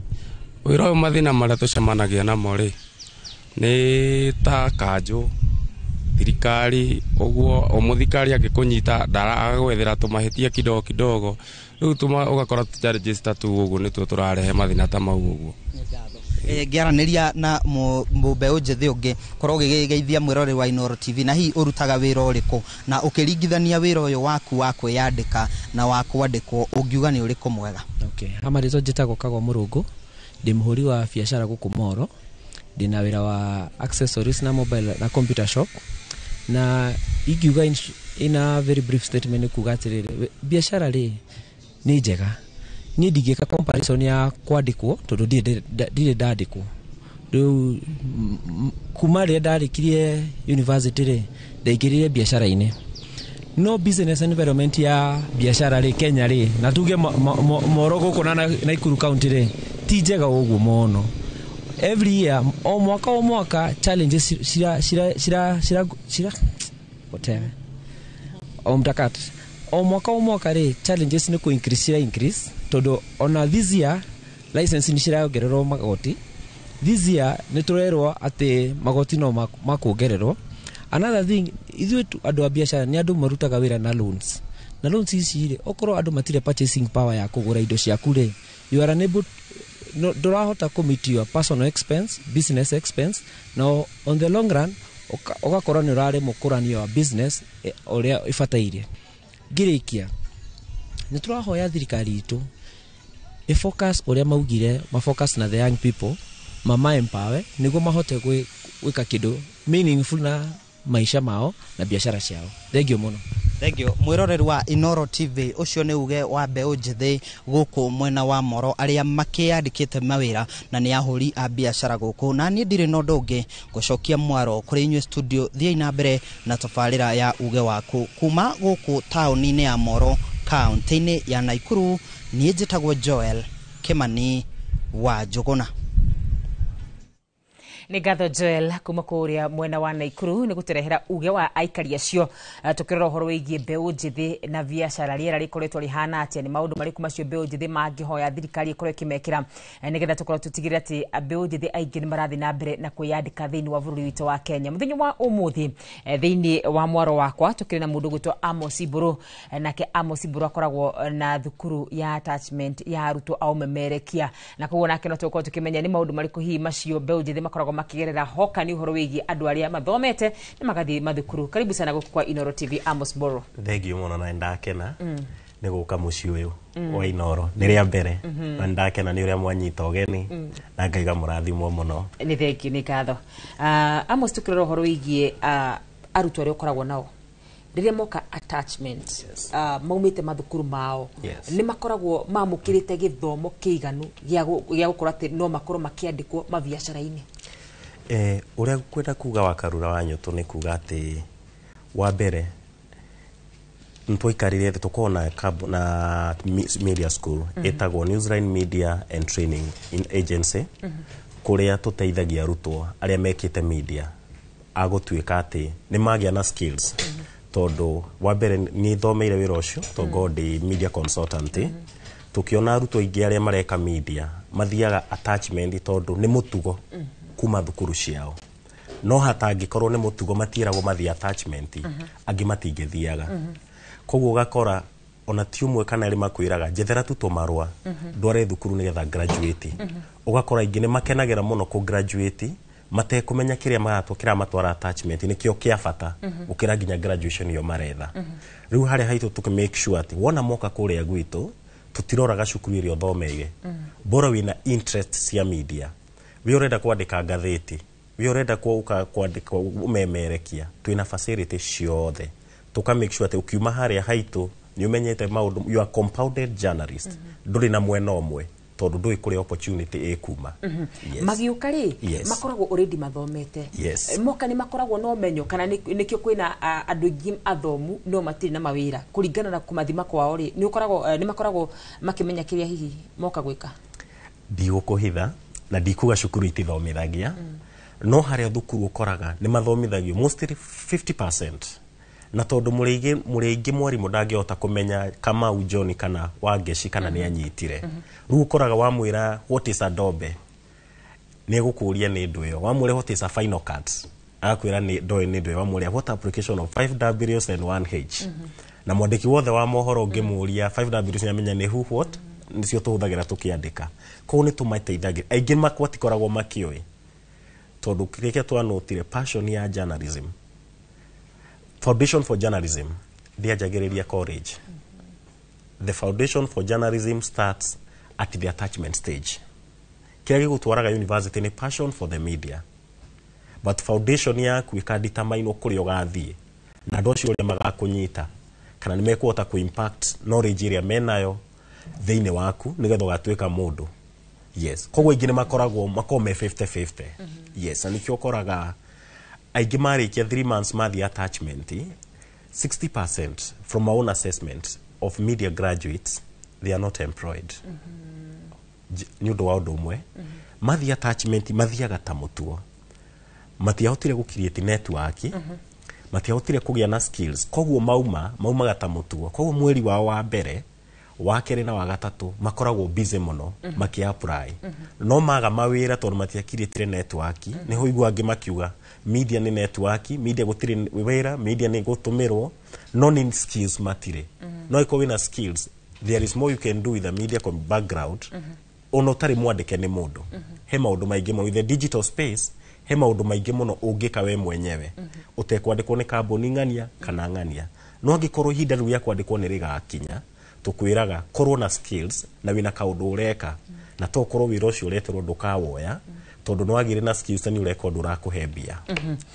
Speaker 30: Wĩra ũyũ mathĩna marĩa tũcemanagia namo rĩ, nĩ ta kanjũ, thirikari ũguo, o mũthikari angĩkũnyita agagwethera tũmahĩtia kidogo kidogo, rĩu ũgakora challenges ta tu ũguo nĩtuo tũrarehe mathĩna ta mau ũguo.
Speaker 28: Ngĩaranĩria na mbeũ njĩthĩ ũngĩ, korwo ũgĩgeithia mwĩroreri wa Inooro TV, na hihi ũrutaga wĩra ũrĩkũ, na ũkĩringithania wĩra ũyũ waku wa kwĩyandĩka na wa kwandĩkwo, ũngiuga nĩ ũrĩkũ mwega?
Speaker 3: Okay. Ha marĩtwa njĩtagwo Kagwa Mũrũngũ, ndĩ mũhũri wa biacara gũkũ Moro, ndĩna wĩra wa accessories na mobile na computer shop, na ingiuga in a very brief statement nĩ kuga atĩrĩrĩ, biacara rĩ nĩ njega. Niĩ ndingĩka comparison ya kwandĩkwo tondũ ndirĩ ndandĩkwo. Rĩu kuma rĩrĩa ndarĩkirie university rĩ, ndaingĩrire biacara-inĩ. No business environment ya biacara rĩ Kenya rĩ, na tuge Moro gũkũ na Nakuru county rĩ, ti njega ũguo mũno. Every year, o mwaka challenges cira whatever. O mtakati. O mwaka rĩ, challenges nĩ kũ increase cira increase, tondũ ona this year license nĩ cirongererwo magoti. This year nĩ tũrerwo atĩ magoti no makuongererwo. Another thing, ithuĩ andũ a biacara nĩ andũ marutaga wĩra na loans. Na loans ici rĩ, okorwo andũ matirĩ purchasing power ya kũgũra indo ciaku rĩ, you are unable, no, ndũrahota kũ meet your personal expense, business expense, na on the long run ũgakorwo nĩ ũraremwo kũ run your business ũrĩa ĩbataire. Ngĩrĩkia, nĩ tũrahoya thirikari itũ ĩ focus ũrĩa maugire, ma focus na the young people, mama empower nĩguo mahote gwĩka kĩndũ meaningful na maisha mao na biacara ciao. Thank you mũno.
Speaker 28: Thank you. Mwĩroreri wa Inooro TV, ũcio nĩ uge wa mbeũ njĩthĩ gũkũ mwena wa Moro arĩa makĩyandĩkĩte mawĩra na nĩ ahũri a biacara gũkũ, na niĩ ndirĩ na ũndũ ũngĩ ngũcokia mwaro kũrĩ inyuĩ studio. Thiĩi na mbere na tabarĩra ya uge waku kuma gũkũ taũni-inĩ ya Moro, kaunti-inĩ ya Nakuru. Niĩ njĩtagwo Joel Kimani wa Njũgũna.
Speaker 15: Nĩ ngatho Joel kuma kũrĩa mwena wa Nakuru nĩ gũtũrehera uge wa aikari acio, tũkĩrora ũhoro wĩgiĩ mbeũ njĩthĩ na biacara. Rĩera rĩkoretwo rĩhana atĩa? Nĩ maũndũ marĩkũ macio mbeũ njĩthĩ mangĩhoya thirikari ĩkorwo ĩkĩmekĩra nĩgetha tũkorwo tũtigĩrĩre atĩ mbeũ njĩthĩ aingĩ nĩ marathiĩ na mbere na kwĩyandĩka thĩinĩ wa bũrũri witũ wa Kenya. Mũthenya wa ũmũthĩ thĩinĩ wa mwaro wakwa tũkĩrĩ na mũndũ ũgwĩtwo Amos Mburu, nake Amos Mburu akoragwo na thukuru ya attachment ya arutwo a ũmemerekia, na koguo nake no tũkorwo tũkĩmenya nĩ maũndũ marĩkũ hihi macio mbeũ njĩthĩ makoragwo makigerera hoka nĩ ũhoro wĩgiĩ andũ arĩa mathomete na magathiĩ mathukuru. Karibu sana gũkũ kwa Inooro TV, Amos Mburu.
Speaker 6: Thank you mũno, na ndakena nĩ gũka mũciĩ ũyũ wa Inooro nĩ rĩa mbere, na ndakena nĩ ũrĩa mwanyita ũgeni na ngaiga mũrathimwo mũno.
Speaker 15: Nĩ thank you, nĩ ngatho. Amos, tũkĩrora ũhoro wĩgiĩ arutwo arĩa ũkoragwo nao rĩrĩa moka attachment, maumĩte mathukuru mao, nĩ makoragwo mamũkĩrĩte gĩthomo kĩiganu gĩa gũkorwo atĩ no makorwo makĩandĩkwo mabiacara-inĩ?
Speaker 6: Ũrĩa kwenda kuga wa Karura wa Nyũtũ nĩ kuga atĩ wa mbere nĩtwaikarire thĩ tũkorwo na media school ĩtagwo Newsline Media and Training Agency, kũrĩa tũteithagia arutwo arĩa mekĩte media agũtuĩka atĩ nĩ magĩa na skills, tondũ wa mbere nĩ thomeire wĩra ũcio tondũ ndĩ media consultant. Tũkĩona arutwo aingĩ arĩa mareka media mathiaga attachment tondũ nĩ mũtugo kuma thukuru ciao, no hatangĩkorwo nĩ mũtugo matiĩragwo mathiĩ attachment, angĩ matingĩthiaga. Koguo ũgakora ona ti ũmwe kana erĩ makwĩraga njethera tu tũmarũa ndware thukuru nĩgetha graduate. Ũgakora aingĩ nĩ makenagĩra mũno kũ graduate matekũmenya kĩrĩa kĩramatwara attachment nĩkĩo kĩa bata gũkĩra nginya graduation ĩyo maretha. Rĩu harĩa haitũ tũkĩ make sure atĩ wona moka kũrĩa gwitũ tũtiroraga cukuru ĩrĩa ũthomeire, bora wĩna interest cia media, wĩ ũrenda kwandĩka ngathĩti, wĩ ũrenda kwandĩka ũmemerekia, twĩna facility ciothe. Tũka make sure atĩ ũkiuma harĩa haitũ nĩ ũmenyete maũndũ, you are compounded journalist, ndũrĩ na mwena ũmwe. Tondũ ndũĩ kũrĩa opportunity ĩkuma. Yes.
Speaker 15: Magĩũka rĩ,
Speaker 6: Yes.
Speaker 15: makoragwo already mathomete?
Speaker 6: Yes.
Speaker 15: Moka nĩ makoragwo na ũmenyo, kana nĩkĩo kwĩna andũ aingĩ athomu no matirĩ na mawĩra? Kũringana na kũmathima kwao rĩ, nĩ ũkoragwo nĩ makoragwo makĩmenya kĩrĩa hihi moka gwĩka?
Speaker 6: Ndigũkũhitha na ndikuga cukuru itithomithagia, no harĩa thukuru ũkoraga nĩ mathomithagio mostly 50%, na tondũ mũrĩ aingĩ mwarimũ ndangĩhota kũmenya Kamau John kana Wangeci kana nĩ anyitire. Rĩu ũkoraga wamwĩra "What is Adobe?" nĩ egũkũria nĩ ndũ ĩyo. Wamwĩra "What is a final cut?" agakwĩra nĩ ndoĩ nĩ ndũ ĩyo. Wamũria "What application of 5 Ws and 1 H?" Na mwandĩki wothe wa mohoro ũngĩmũria 5 Ws nĩamenya nĩ who, what, nĩcio tũhũthagĩra tũkĩandĩka. Koguo nĩ tũmateithagia. Aingĩ makwa matikoragwo makĩũĩ, tondũ kĩrĩa twanotire passion ya journalism, foundation for journalism ndĩanjagĩrĩria college. The foundation for journalism starts at the attachment stage. Kĩrĩa gĩgũtwaraga university nĩ passion for the media, but foundation yaku ĩkadetermine kũrĩa ũgathiĩ na andũ acio ũrĩa magakũnyita, kana nĩ mekũhota kũ-impact knowledge ĩrĩa menayo thĩinĩ waku nĩgetha ũgatuĩka mũndũ. Yes, koguo aingĩ nĩ makoragwo me 50-50. Yes, na nĩkĩo ũkoraga aingĩ marĩkia 3 months mathiĩ attachment, 60% from our own assessment of media graduates, they are not employed. Nĩ ũndũ wa ũndũ ũmwe, mathiĩ attachment mathiaga ta mũtuo, matiahotire gũ create network, matiahotire kũgĩa na skills, koguo maumaga ta mũtuo. Koguo mweri wao wa mbere, wa kerĩ na wa gatatũ makoragwo busy mũno maki apply, no maga mawĩra tondũ matiakirĩtire network. Nĩho igua angĩ makiuga media nĩ network, media gũtirĩ wĩra, media nĩ gũtũmĩrwo, no nĩ skills matirĩ. No ĩkorwo wĩna skills, there is more you can do with the media background ona ũtarĩ mwandĩke nĩ mũndũ. He maũndũ maingĩ mũno with the digital space, he maũndũ maingĩ mũno ũngĩka we mwenyewe ũtekwandĩkwo nĩ kambuni ng'ania kana ng'ania. No angĩkorwo ihinda rĩu rĩa kwandĩkwo nĩ rĩgakinya, tũkwĩraga korwo na skills na wĩna kaũndũ ũreka, na to korwo wĩra ũcio ũreterwo ndũkawoya, tondũ nĩ wagĩire na skills na nĩ ũreka ũndũ ũrakũhe mbia.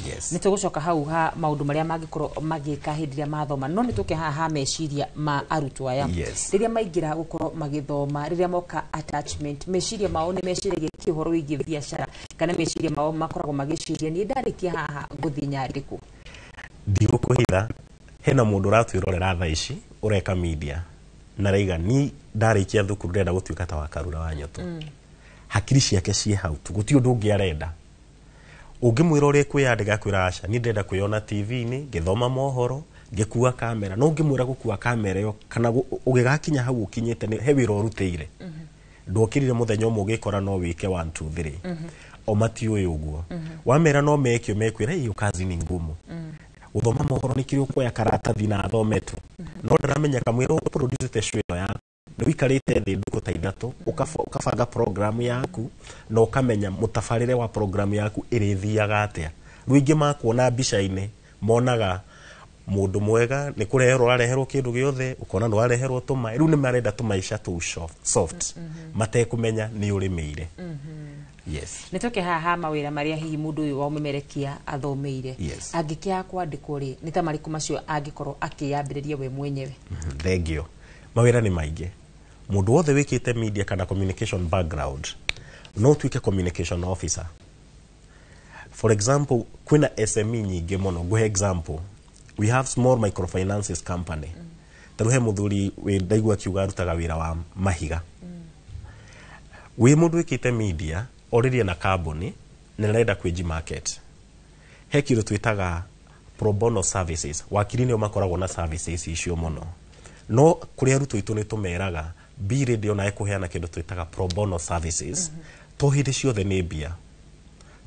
Speaker 6: Yes.
Speaker 15: Nĩ tũgũcoka hau ha maũndũ marĩa mangĩkorwo magĩka hĩndĩ ĩrĩa mathoma, no nĩ tũke haha ha meciria ma arutwo aya. Rĩrĩa maingĩra gũkorwo magĩthoma, rĩrĩa moka attachment, meciria mao nĩ meciragia kĩ ũhoro wĩgiĩ biacara, kana meciria mao makoragwo magĩciria, "Niĩ ndarĩkia haha ngũthiĩ nyandĩkwo"?
Speaker 6: Ndigũkũhitha, hena mũndũ ũratwĩrorera thaa ici ũreka media na raiga, "Ni ndarĩkia thukuru ndĩrenda gũtuĩka ta wa Karura wa Nyoto." Hakiri ciake ciĩ hau tu, gũtirĩ ũndũ ũngĩ arenda. Ũngĩmwĩra ũrĩa kwĩyandĩka, akwĩra, "Aca, niĩ ndĩrenda kwĩyona TV-inĩ ngĩthoma mohoro ngĩkua kamera." No ũngĩmwĩra gũkua kamera ĩyo kana ũgĩgakinya hau ũkinyĩte, he wĩra ũrutĩire, ndwokĩrire mũthenya ũmwe ũgĩkora no wĩke 1 2 3. O matiũĩ ũguo. Wamera no mekio, mekwĩra, "Hiyo kazi ni ngumu, gũthoma mohoro nĩ kĩrĩa ũkuoya karatathi na athome tu." No ndaramenya kamwĩra ũproducete show ĩno yaku nĩ ũikarĩte thĩ ndukũ ta 3, ũkabanga program yaku na ũkamenya mũtabarĩre wa program yaku ĩrĩthiaga atĩa. Rĩu aingĩ makuona mbica-inĩ monaga mũndũ mwega, nĩ kũreherwo ũrareherwo kĩndũ gĩothe, ũkona nĩ wareherwo tũmaĩ. Rĩu nĩ marenda tũmaica tũu soft matekũmenya nĩ ũrĩmĩire. Yes.
Speaker 15: Nĩ tũke haha ha mawĩra marĩa hihi mũndũ ũyũ wa ũmemerekia athomeire angĩkĩaga kwandĩkwo rĩ, nĩ ta marĩkũ macio angĩkorwo akĩyambĩrĩria we mwenyewe?
Speaker 6: Thengio. Mawĩra nĩ maingĩ. Mũndũ wothe wĩkĩte media kana communication background no ũtuĩke communication officer. For example, kwĩna SME nyingĩ mũno. Ngũhe example, we have small microfinances company. Ta rĩu he mũthuri wĩ ndaigua akiuga arutaga wĩra wa mahiga. Wĩ mũndũ wĩkĩte media orĩrie na kambuni na nĩarenda kwĩnji market, he kĩndũ twĩtaga pro bono services. Wakiri nĩo makoragwo na services icio mũno, no kũrĩ arutwo aitũ nĩ tũmeraga be ready onawe kũheana kĩndũ twĩtaga pro bono services. To hĩndĩ ciothe nĩ mbia,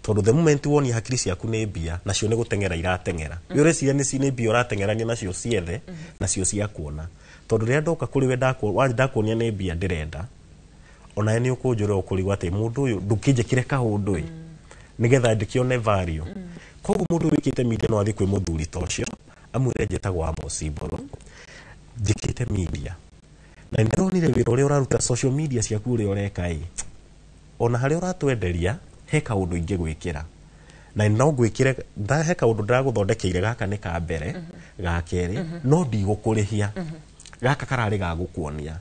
Speaker 6: tondũ the moment wonia hakiri ciaku nĩ mbia, nacio nĩ gũteng'era irateng'era. Wĩ ũreciria nĩ mbia ũrateng'erania nacio ciethe, nacio cia kuona, tondũ rĩrĩa ndoka kũrĩ we ndakuonia nĩ mbia ndĩrenda, onawe nĩ ũkũnjũra ũkũrigwo atĩ mũndũ ũyũ ndũkĩnjĩkire kaũndũ ĩ nĩgetha ndĩkĩone value. Koguo mũndũ wĩkĩte media no athiĩ kwĩ mũthuri ta ũcio amwĩre, "Njĩtagwo Amos Mbũrũ, njĩkĩte media na nĩndĩronire wĩra ũrĩa ũraruta social media ciaku, ũrĩa ũreka ĩ, ona harĩa ũratwenderia he kaũndũ ingĩgwĩkĩra na no ngwĩkĩre he kaũndũ ndĩragũthondekeire, gaka nĩ ka mbere, ga kerĩ, no ndigũkũrĩhia, gaka kararĩ ga gũkuonia."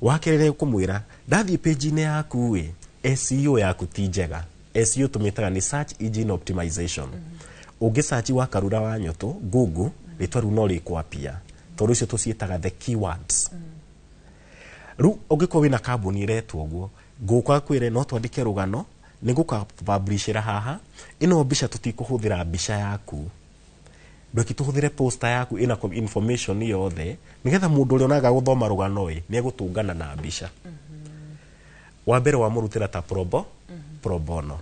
Speaker 6: Wa kerĩ kũmwĩra ndathiĩ page-inĩ yaku ĩ, SEO yaku ti njega. SEO tũmĩtaga nĩ search engine optimization. Ũngĩ search wa Karura wa Nyũtũ Google, rĩtwa rĩu no rĩkwapia, tondũ icio tũciĩtaga the keywords. Rĩu ũngĩkorwo wĩna kambuni ĩretwo ũguo, ngũka kwĩre no twandĩke rũgano, nĩ ngũkapublishĩra haha ĩno mbica, tũtikũhũthĩra mbica yaku, ndweki tũhũthĩre poster yaku ĩna information yothe, nĩgetha mũndũ ũrĩa onaga gũthoma rũgano ĩ nĩ egũtũngana na mbica. Wa mbere wamũrutĩra ta pro bono.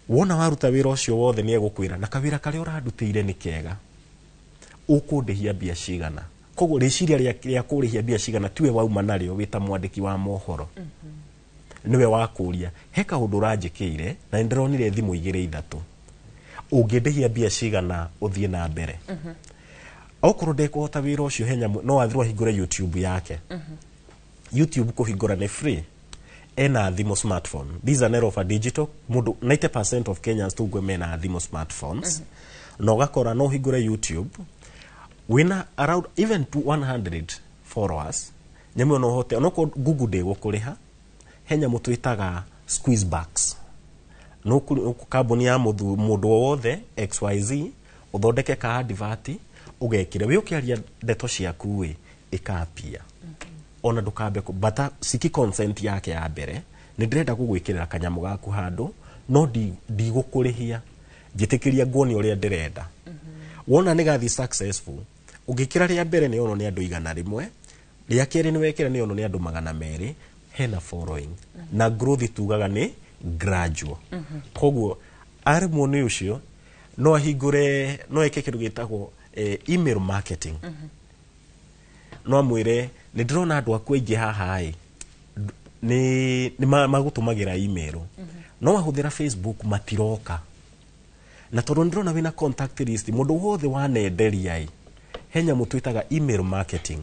Speaker 6: Wona waruta wĩra ũcio wothe, nĩ egũkwĩra na kawĩra karĩa ũrandutĩire nĩ kega, ũkũndĩhia mbia cigana? Koguo rĩciria rĩa kũrĩhia mbia cigana tiwe wauma narĩo wĩ ta mwandĩki wa mohoro, nĩwe wakũria he kaũndũ ũranjĩkĩire na nĩ ndĩronire thimũ igĩrĩ ithatũ, ũngĩndĩhia mbia cigana ũthiĩ na mbere? Okorwo ndekũhota wĩra ũcio, he nyamũ no athirwo ahingũre YouTube yake. YouTube kũhingũra nĩ free, ena thimũ smartphone. This is an era of a digital mũndũ, 90% of Kenyans tugwe mena thimũ smartphones, na ũgakora no ũhingũre YouTube wĩna around even to 100 followers. Nyamũ ĩyo no ũhote, onokorwo Google ndĩgũkũrĩha, he nyamũ twĩtaga squeeze backs, no kambuni ya mũndũ o wothe XYZ ũthondeke ka advert ũgekĩre wĩ ũkĩaria ndeto ciaku ĩ ĩkapia, ona ndũkambe bata siki consent yake ya mbere, nĩ ndĩrenda gũgwĩkĩrĩra kanyamũ gaku handũ no ndigũkũrĩhia, njĩtĩkĩria nguonia ũrĩa ndĩrenda. Wona nĩ gathi successful, ũngĩkĩra rĩa mbere nĩ onwo nĩ andũ 100, rĩa kerĩ nĩ wekĩra nĩ onwo nĩ andũ 200, hena following na growth tugaga nĩ gradual. Koguo aremwo nĩ ũcio, no ahingũre, no eke kĩndũ gĩtagwo email marketing. No amwĩre nĩ ndĩrona andũ aku aingĩ haha ĩ nĩ magũtũmagĩra email, no wahũthĩra Facebook matiroka, na tondũ nĩ ndĩrona wĩna contact list mũndũ wothe wanenderia ĩ, he nyamũ twĩtaga email marketing.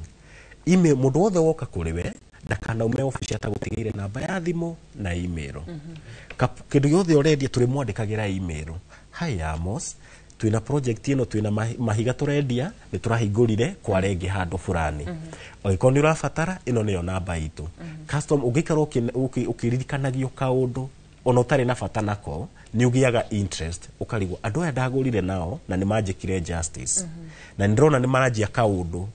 Speaker 6: Email, mũndũ wothe woka kũrĩ we ndakanaume obici atagũtigĩire namba ya thimũ na email. Kĩndũ gĩothe ũrendia tũrĩmwandĩkagĩra email, "Hi Amos, twĩna project ĩno, twĩna mahiga tũrendia, nĩ tũrahingũrire kware ĩngĩ handũ fulani, angĩkorwo nĩ ũrabatara, ĩno nĩyo namba itũ." Custom ũngĩikara ũkĩririkanagio kaũndũ ona ũtarĩ na bata nako, nĩ ũgĩaga interest, ũkarigwo andũ aya ndagũrire nao na nĩ manjĩkire justice, na nĩ ndĩrona nĩ maranjia kaũndũ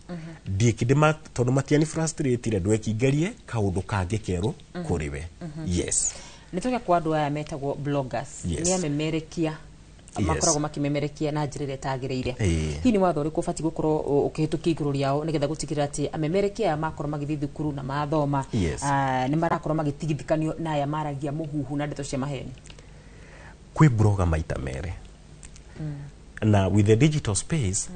Speaker 6: ndiĩki tondũ matiani frustrate, ndwekingerie kaũndũ kangĩ kerũ kũrĩ we. Yes.
Speaker 15: Nĩ tũke kwa andũ aya metagwo bloggers. Nĩ amemerekia, makoragwo makĩmemerekia na njĩra ĩrĩa ĩtagĩrĩire. Hihi nĩ watho ũrĩkũ ũbatiĩ gũkorwo ũkĩhĩtũkia igũrũ rĩao, nĩgetha gũtigĩrĩra atĩ amemerekia aya makorwo magĩthiĩ thukuru na mathoma, nĩ marakorwo magĩtigithũkanio na aya maragia mũhuhu na ndeto cia maheni?
Speaker 6: Kwĩ blogger maita merĩ, na with the digital space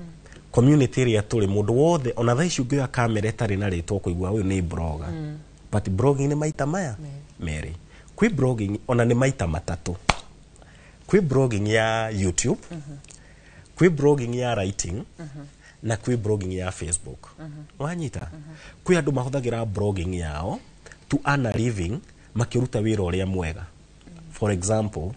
Speaker 6: community ĩrĩa tũrĩ, mũndũ wothe ona thaa ici ũngĩoya kamera ĩtarĩ na rĩtwa ũkũigua ũyũ nĩ blogger. But blogging nĩ maita maya merĩ. Kwĩ blogging ona nĩ maita matatũ: kwĩ blogging ya YouTube, kwĩ blogging ya writing, na kwĩ blogging ya Facebook. Wanyita, kwĩ andũ mahũthagĩra blogging yao to earn a living makĩruta wĩra ũrĩa mwega. For example,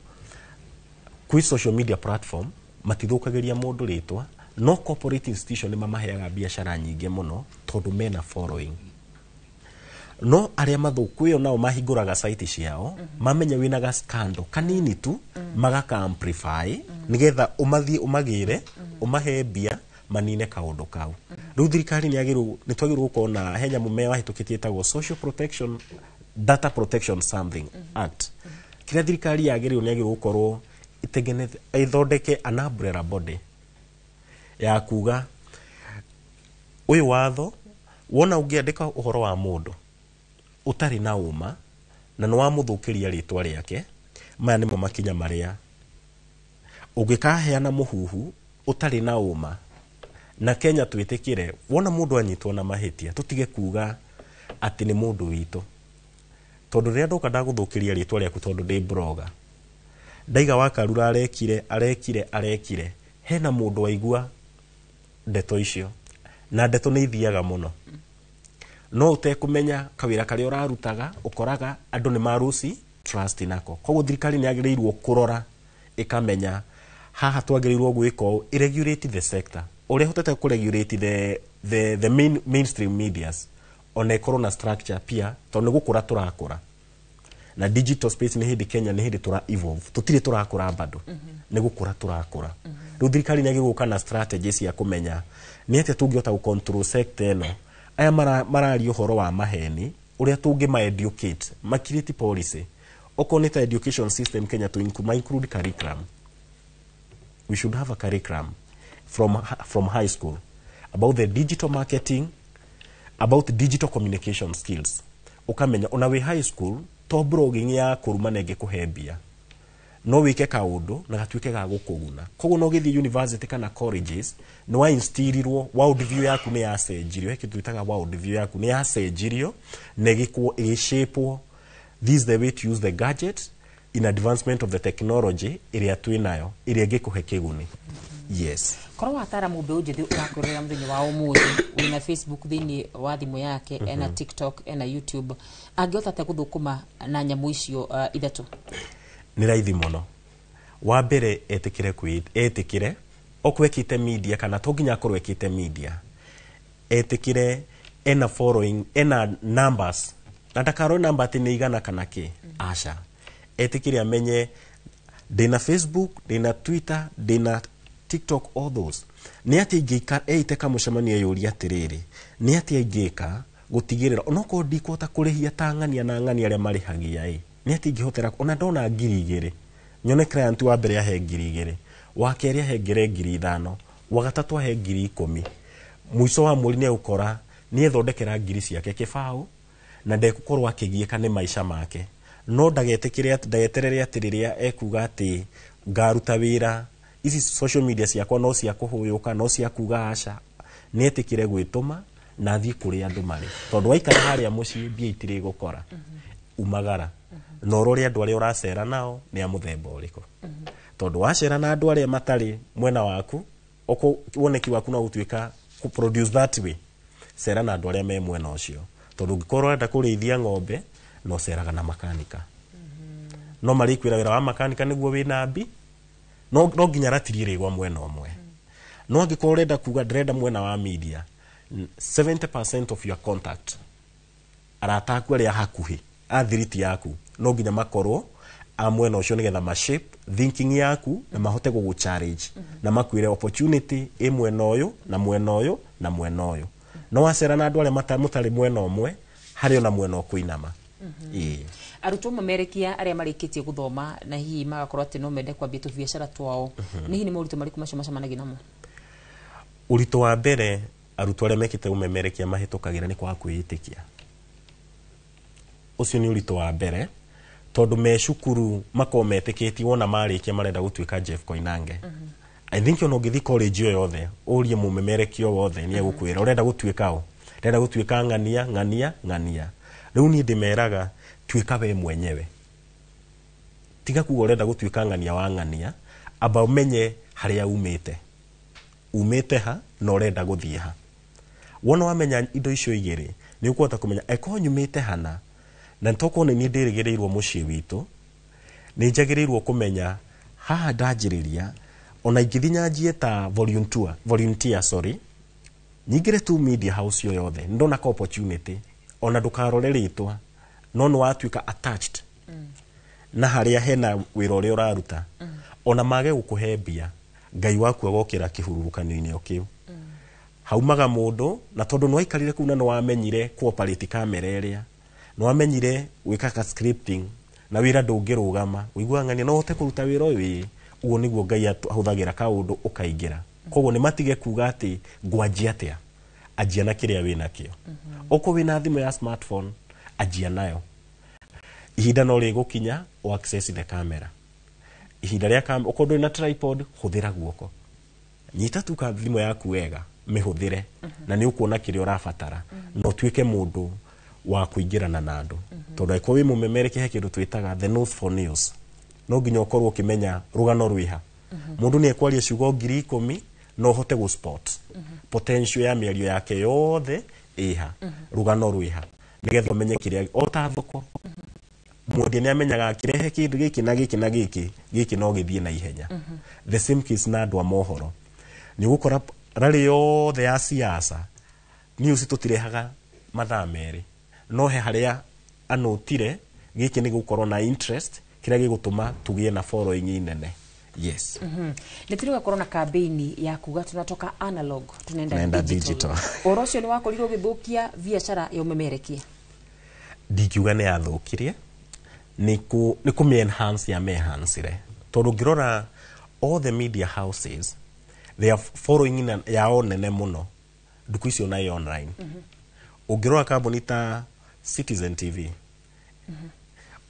Speaker 6: kwĩ social media platform matithũkagĩria mũndũ rĩtwa, no corporate institution nĩ mamaheaga biacara nyingĩ mũno tondũ mena following. No arĩa mathũku ĩyo nao mahingũraga site ciao, mamenya wĩna ga scandal kanini tu, magaka amplify nĩgetha ũmathiĩ ũmagĩre ũmahe mbia manine kaũndũ kau. Rĩu thirikari nĩ yagĩrĩirwo, nĩ twagĩrĩirwo gũkorwo na he nyamũ me wahĩtũkĩtie ĩtagwo social protection, data protection something act. Kĩrĩa thirikari yagĩrĩirwo, nĩ yagĩrĩirwo gũkorwo ĩtengenete, ĩthondeke an umbrella body ya kuga ũyũ watho, wona ũngĩandĩka ũhoro wa mũndũ ũtarĩ na ũma na nĩ wamũthũkĩria rĩtwa rĩake, maya nĩmo makinya marĩa ũngĩkaheana mũhuhu ũtarĩ na ũma. Na Kenya twĩtĩkĩre, wona mũndũ anyitwo na mahĩtia, tũtige kuga atĩ nĩ mũndũ witũ, tondũ rĩrĩa ndoka ndagũthũkĩria rĩtwa rĩaku tondũ ndĩ blogger, ndaiga wakarura arekire arekire arekire, hena mũndũ waigua ndeto icio, na ndeto nĩ ithiaga mũno no ũtekũmenya kawĩra karĩa ũrarutaga, ũkoraga andũ nĩ maruci trust nako. Koguo thirikari nĩ yagĩrĩirwo kũrora ĩkamenya haha twagĩrĩirwo gwĩka ũũ, ĩregulate the sector ũrĩa hotete kũregulate the mainstream medias. Ona ĩkorwo na structure pia, tondũ nĩ gũkũra tũrakũra na digital space. Nĩ hĩndĩ Kenya, nĩ hĩndĩ tũra evolve, tũtirĩ tũrakũra bado, nĩ gũkũra tũrakũra. Rĩu thirikari nĩ gũka na strategy cia kũmenya nĩ atĩa tũngĩhota gũ control sector ĩno. Aya mararia ũhoro wa maheni, ũrĩa tũngĩma educate, ma create policy, okorwo nĩ ta education system Kenya, to include curriculum. We should have a curriculum from high school about the digital marketing, about digital communication skills. Ukamenya ona wĩ high school, to blogging ya kũruma na ĩngĩkũhe mbia, no wĩke kaũndũ na gatuĩke ga gũkũguna. Koguo no ũgĩthiĩ university kana colleges, nĩ wa instilirwo world view yaku, nĩ yacenjirio. He kĩndũ twĩtaga world view yaku nĩ yacenjirio na ĩgĩkwo, ĩgĩshapwo. This is the way to use the gadget in advancement of the technology ĩrĩa twĩ nayo, ĩrĩa ĩngĩkũhe kĩguni, yes.
Speaker 15: Korwo watara mbeũ njĩthĩ ũrakwĩrorera mũthenya wa ũmũthĩ, wĩna Facebook thĩinĩ wa thimũ yake, ena TikTok, ena YouTube, angĩhota atĩa gũthũkũma na nyamũ icio ithatũ?
Speaker 6: Nĩ raithi mũno. Wa mbere, etĩkĩre etĩkĩre okorwo ekĩte media, kana to nginya akorwo ekĩte media, etĩkĩre ena following, ena numbers, na ndakarore namba atĩ nĩ igana kana kĩ, aca. Etĩkĩre amenye ndĩna Facebook, ndĩna Twitter, ndĩna TikTok, all those. Nĩ atĩ ingĩika eite kamũcemanio, eyũria atĩrĩrĩ, nĩ atĩa ingĩka gũtigĩrĩra onokorwo ndikũhota kũrĩhia ta ng'ania na ng'ania arĩa marĩhagia ĩ, nĩ atĩ ingĩhotera ona ndona 2000, nyone client wa mbere ahe 2000, wa kerĩ ahe ngere 5000, wa gatatũ ahe 10,000, mũico wa mweri nĩ egũkora nĩ ethondekera ngiri ciake kĩbaũ na ndegũkorwo akĩgiĩka nĩ maica make. No ndagetĩkĩre atĩ, ndageterere atĩ rĩrĩa ekuga atĩ ngaruta wĩra, ici social media ciakwa no cia kũhũyũka, no cia kuga aca. Nĩ etĩkĩre gwĩtũma na athiĩ kũrĩa andũ marĩ, tondũ waikara harĩa mũciĩ mbia itirĩ gũkora. Umagara na ũrore andũ arĩa ũracera nao nĩ a mũthemba ũrĩkũ, tondũ wacera na andũ arĩa matarĩ mwena waku, woneki waku no gũtuĩka kũ produce that way. Cera na andũ arĩa me mwena ũcio, tondũ ũngĩkorwo ũrenda kũrĩithia ng'ombe, no ceraga na makanika, no marĩkwĩra wĩra wa makanika nĩguo wĩna mbi, no nginya ratiri ĩrĩgwa mwena ũmwe. No angĩkorwo ũrenda kuga ndĩrenda mwena wa media, 70% of your contact, arata aku arĩa hakuhĩ a thiriti yaku, no nginya makorwo a mwena ũcio, nĩgetha ma shape thinking yaku na mahote gũgũ challenge na makwĩre opportunity ĩ mwena ũyũ na mwena ũyũ na mwena ũyũ. No wacera na andũ arĩa mũtarĩ mwena ũmwe, harĩ ona mwena ũkũinama, ĩĩ.
Speaker 15: Arutwo mamerekia arĩa marĩkĩtie gũthoma na hihi magakorwo atĩ no mende kwambia tũbiacara twao, nĩ hihi nĩ moritũ marĩkũ macio macemanagia namo?
Speaker 6: Ũritũ wa mbere arutwo arĩa mekĩte ũmemerekia mahĩtũkagĩra nĩ kwaga kwĩĩtĩkia. Ũcio nĩ ũritũ wa mbere, tondũ me cukuru makorwo metĩkĩtie wona marĩkia marenda gũtuĩka Jeff Koinange. I think ona ũngĩthiĩ college o yothe, ũrie mũmemerekia o wothe, nĩ egũkwĩra ũrenda gũtuĩka ũ, ndĩrenda gũtuĩka ng'ania, ng'ania, ng'ania. Rĩu niĩ ndĩmeraga, tuĩka we mwenyewe. Tiga kuga ũrenda gũtuĩka ng'ania wa ng'ania. Amba ũmenye harĩa umĩte, umĩte ha na ũrenda gũthiĩ ha. Wona wamenya indo icio igĩrĩ, nĩ ũkũhota kũmenya eko nyumĩte hana na tokorwo nĩ niĩ ndĩrĩgĩrĩirwo mũciĩ witũ, nĩ njagĩrĩirwo kũmenya haha ndanjĩrĩria. Ona ingĩthiĩ nyanjie ta volunteer, sorry, nyingĩre tu media house yo yothe, nĩ ndona ka opportunity, ona ndũkarore rĩtwa, no nĩ watuĩka attached na harĩa hena wĩra ũrĩa ũraruta. Ona mage gũkũhe mbia, Ngai waku agokĩra kĩhurũrũkanio-inĩ o kĩu haumaga mũndũ, na tondũ nĩ waikarire kũu na nĩ wamenyire cooperate kamera ĩrĩa, nĩ wamenyire gwĩka ka scripting, na wĩra ndũngĩrũgama, ũiguaga ng'ania no ũhote kũruta wĩra ũyũ, ĩĩ. Ũguo nĩguo Ngai ahũthagĩra kaũndũ ũkaingĩra. Koguo nĩ matige kuga atĩ ngwanjia atĩa. Anjia na kĩrĩa wĩnakĩo. Okorwo wĩna thimũ ya smartphone, anjia nayo. Ihinda no rĩgũkinya o access the camera. Ihinda rĩa camera, okorwo ndũrĩ na tripod, hũthĩra guoko, nyita tu ka thimũ yaku wega, mĩhũthĩre, na nĩ ũkuona kĩrĩa ũrabatara, na ũtuĩke mũndũ wa kũingĩrana na andũ, tondũ angĩkorwo wĩ mũmemerekia, he kĩndũ twĩtaga the nose for news. No nginya ũkorwo ũkĩmenya rũgano rwĩha. Mũndũ nĩ ekwaria ciugo 10,000, no ũhote gũ spot potential ya mĩario yake yothe ĩha, rũgano rwĩha, nĩgetha ũmenye kĩrĩa. O ta thoko, mwendia nĩ amenyaga akĩrehe kĩndũ gĩkĩ na gĩkĩ na gĩkĩ, gĩkĩ no gĩthiĩ na ihenya. The same case na andũ a mohoro, nĩ ũgũkora rally yothe ya siasa, news tũtirehaga. Mathaa 2 no he harĩa anotire gĩkĩ nĩ gũkorwo na interest kĩrĩa gĩgũtũma tũgĩe na following nene. Yes.
Speaker 15: Nĩ tũrĩ na campaign ya kuga tunatoka analog tunaenda
Speaker 6: Tunaenda
Speaker 15: digital.
Speaker 6: Digital.
Speaker 15: Ũhoro ũcio nĩ wakorirwo ũgĩthũkia biacara ya ũmemerekia?
Speaker 6: Ndingiuga nĩ yathũkirie, nĩ kũmĩ enhance ya enhancire, tondũ ũngĩrora all the media houses, they are following yao nene mũno ndukũ icio na ĩ online. Ũngĩrora kambuni ta Citizen TV,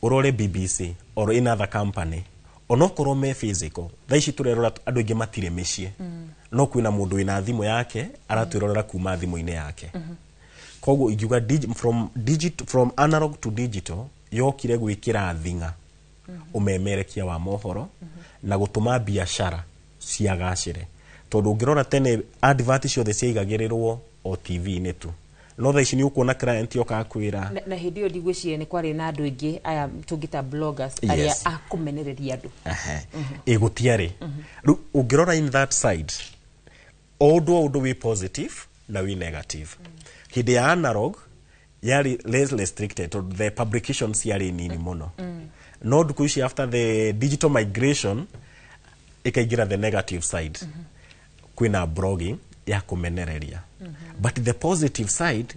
Speaker 6: ũrore BBC or any other company, onokorwo me physical, thaa ici tũrerora andũ aingĩ matirĩ mĩciĩ, no kwĩna mũndũ wĩna thimũ yake aratwĩrorera kuma thimũ-inĩ yake. Koguo ingiuga from analog to digital yokire gwĩkĩra thing'a ũmemerekia wa mohoro na gũtũma biacara ciagacĩre, tondũ ũngĩrora tene advert ciothe ciaigagĩrĩrwo o TV-inĩ tu, no thaa ici nĩ ũkuona client yoka akwĩra.
Speaker 15: Na hĩndĩ ĩyo ndigwĩciria nĩ kwarĩ na andũ aingĩ aya tũngĩta bloggers arĩa a kũmenereria andũ.
Speaker 6: Ĩ gũtiarĩ. Rĩu ũngĩrora in that side, o ũndũ wĩ positive na wĩ negative. Hĩndĩ ya analog yarĩ less restricted tondũ the publications ciarĩ nini mũno, no ndukũ ici after the digital migration ĩkaingĩra the negative side, kwĩna blogging ya kũmenereria. But the positive side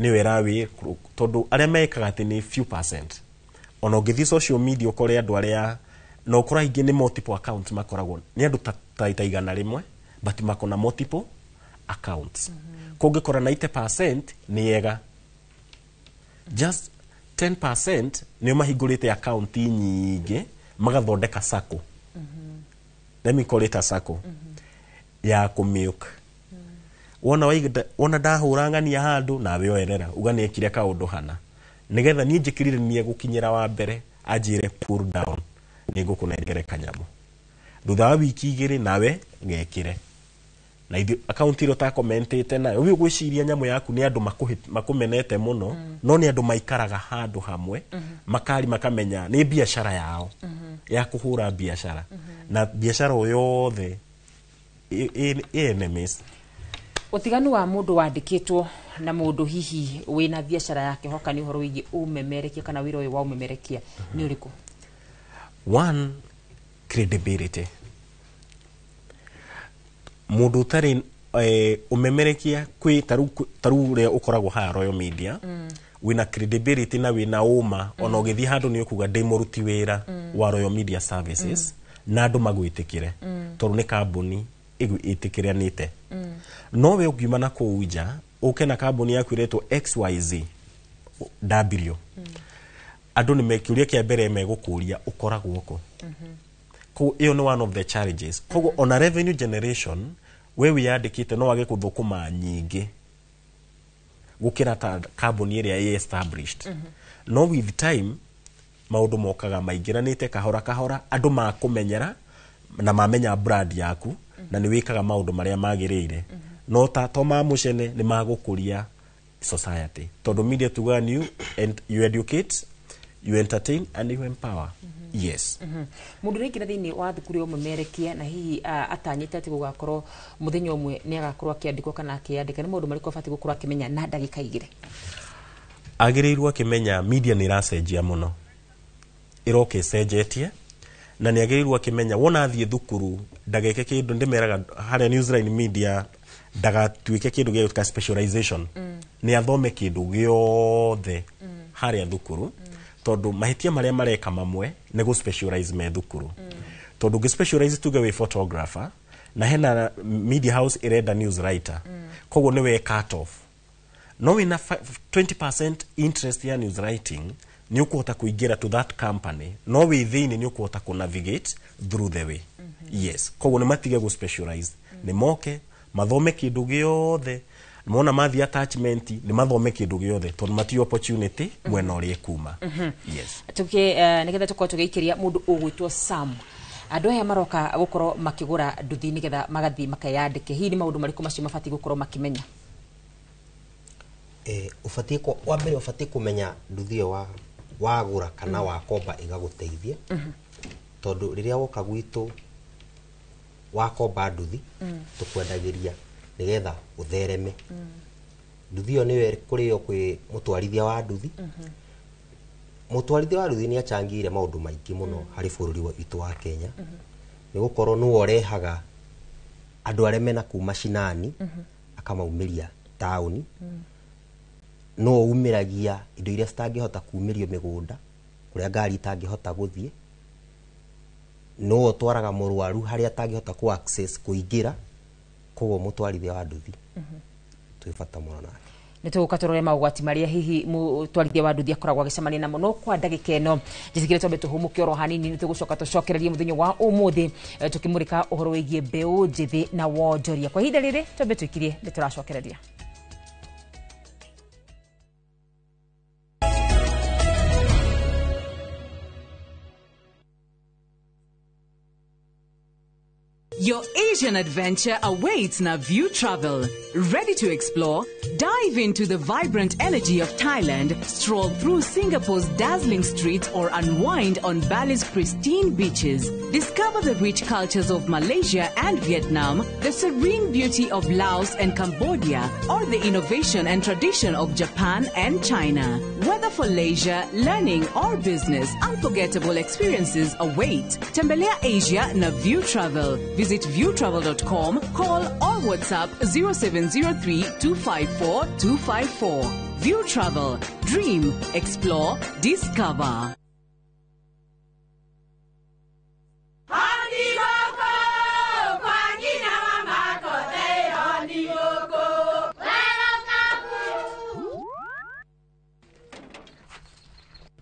Speaker 6: nĩyo ĩrawĩ, tondũ arĩa mekaga atĩ nĩ few percent. Ona ũngĩthiĩ social media ũkore andũ arĩa na ũkora aingĩ nĩ multiple accounts makoragwo nĩ andũ ta 100, but makona multiple accounts. Kũngĩkora 90% nĩ ega, just 10% nĩo mahingũrĩte account nyingĩ magathondeka sacco, let me call it a sacco ya kũmilk. Wona wona ndahũra ng'ania handũ nawe oerera uga nĩ ekire kaũndũ hana, nĩgetha niĩ njĩkĩrire niĩ gũkinyĩra wa mbere anjĩre pull down, nĩ ngũkũnengere kanyamũ thutha wa wiki 2 nawe ngekĩre na ithuĩ akaunti ĩrĩa ũtakomentĩte nayo. Ũyũ gwĩciria nyamũ yaku nĩ andũ makũmenete mũno, no nĩ andũ maikaraga handũ hamwe makari makamenya nĩ biacara yao ya kũhũra biacara, na biacara o yothe ĩ enemies.
Speaker 15: Ũtiganu wa mũndũ wandĩkĩtwo na mũndũ hihi wĩna biacara yake hoka nĩ ũhoro wĩgiĩ ũmemerekia kana wĩra ũyũ wa ũmemerekia nĩ ũrĩkũ?
Speaker 6: One, credibility. Mũndũ ũtarĩ ũmemerekia kwĩ tarĩu ũrĩa ũkoragwo haha Royal Media, wĩna credibility na wĩna ũma, ona ũgĩthiĩ handũ nĩ ũkuga ndĩ mũruti wĩra wa Royal Media Services, na andũ magwĩtĩkĩre tondũ nĩ kambuni ĩtĩkĩranĩte. No we ũngiuma na kũu nja ũke na kambuni yaku ĩretwo XYZ W, andũ nĩ kĩũria kĩa mbere megũkũria ũkoragwo kũ. Koguo ĩyo nĩ one of the challenges. Koguo ona revenue generation, we wĩyandĩkĩte no wage gũthũkũma nyingĩ gũkĩra ta kambuni ĩrĩa ĩ established, no with time maũndũ mokaga maingĩranĩte kahora kahora, andũ makũmenyera na mamenya brand yaku na nĩ wĩkaga maũndũ marĩa magĩrĩire, no ta to ma mũcene nĩ magũkũria society, tondũ media tugaga new and you educate, you entertain and you empower. Yes.
Speaker 15: Mũndũ ũrĩa thĩinĩ wa thukuru ya ũmemerekia na hihi atanyĩte atĩ gũgakorwo mũthenya ũmwe nĩ agakorwo akĩandĩkwo kana akĩandĩka, nĩ maũndũ marĩkũ abatiĩ gũkorwo akĩmenya na ndagĩka 2?
Speaker 6: Agĩrĩirwo akĩmenya media nĩ ĩracenjia mũno, ĩroka ĩcenjetie, na nĩ agĩrĩirwo akĩmenya wona athiĩ thukuru ndageke kĩndũ ndĩmeraga harĩa Newsline Media, ndagatuĩke kĩndũ gĩa specialization, nĩ athome kĩndũ gĩothe harĩa thukuru, tondũ mahĩtia marĩa mareka mamwe nĩ gũ specialize me thukuru, tondũ ũngĩ specialize, tuge wĩ photographer na hena media house ĩrenda news writer, koguo nĩ we cut off. No wĩna 20% interest ya news writing, nĩ ũkũhota kũingĩra to that company, no wĩ thĩinĩ nĩ ũkũhota kũ navigate through the way. Yes, koguo nĩ matige gũ specialize, nĩ moke mathome kĩndũ gĩothe. Mona mathiĩ attachment, nĩ mathome kĩndũ gĩothe tondũ mati opportunity mwena ũrĩa ĩkuma. Yes.
Speaker 15: Tuke nĩgetha tũkorwo tũgĩikĩria mũndũ ũgwĩtwo Sam, andũ aya maroka gũkorwo makĩgũra nduthi nĩgetha magathiĩ makeyandĩke, hihi nĩ maũndũ marĩkũ macio mabatiĩ gũkorwo makĩmenya?
Speaker 4: Ũbatiĩ wa mbere ũbatiĩ kũmenya nduthi ĩyo wagũra kana wakomba ĩgagũteithia, tondũ rĩrĩa woka gwitũ wakomba nduthi, tũkwendagĩria nĩgetha ũthereme. Nduthi ĩyo nĩyo kũrĩo kwĩ mũtwarithia wa nduthi. Mũtwarithia wa nduthi nĩ achangĩire maũndũ maingĩ mũno harĩ bũrũri witũ wa Kenya, nĩ gũkorwo nĩwe ũrehaga andũ arĩa mena kuma mashinani akamaumĩria taũni, no umĩragia indo iria citangĩhota kumĩrio mĩgũnda kũrĩa ngari itangĩhota gũthiĩ, no ũtwaraga mũrwaru harĩa atangĩhota ku access kũingĩra. Koguo mũtwarithia wa nduthi twĩ bata mũno nake.
Speaker 15: Nĩ tũgũka tũrore maũgwati marĩa hihi mũtwarithia wa nduthi akoragwo agĩcemania namo, no kwa ndagĩka ĩno njĩtĩkĩre twambe tũhũmũke oro hanini. Nĩ tũgũcoka tũcokererie mũthenya wa ũmũthĩ tũkĩmũrĩka ũhoro wĩgiĩ mbeũ njĩthĩ na wonjoria. Kwa ihinda rĩrĩ twambe tũikirie, nĩ tũracokereria.
Speaker 11: Your Asian adventure awaits na View Travel. Ready to explore? Dive into the vibrant energy of Thailand, stroll through Singapore's dazzling streets, or unwind on Bali's pristine beaches. Discover the rich cultures of Malaysia and Vietnam, the serene beauty of Laos and Cambodia, or the innovation and tradition of Japan and China. Whether for leisure, learning, or business, unforgettable experiences await. Tembelea Asia na View Travel. Visit viewtravel.com, call or WhatsApp 0703 254 254. View Travel. Dream, explore, discover.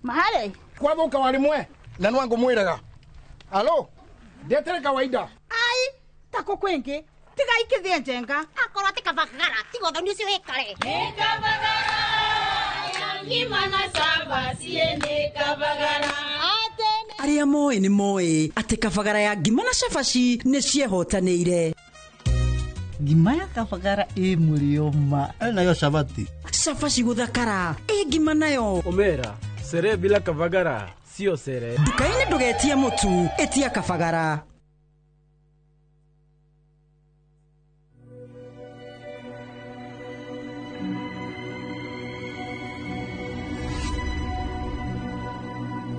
Speaker 14: Mahale kwathuka warimwe na nwangu mwiraga alo ndetere kawaida
Speaker 10: ai tako kwingi tiga ikithie njenga akorwo ti kabagara tiga ũthoni ũcio wĩkare.
Speaker 17: Nĩ kabagara ngima na cabaci nĩ kabagara.
Speaker 18: Arĩa moĩ nĩ moĩ atĩ kabagara ya ngima na cabaci nĩ ciehotanĩire.
Speaker 19: Ngima ya kabagara ĩ mũrĩo ma
Speaker 20: nayo cabaci
Speaker 18: cabaci gũthakara ĩ ngima nayo
Speaker 21: omera sere bila kabagara sio sere.
Speaker 18: Nduka-inĩ ndũgetie mũtu, ĩtia kabagara.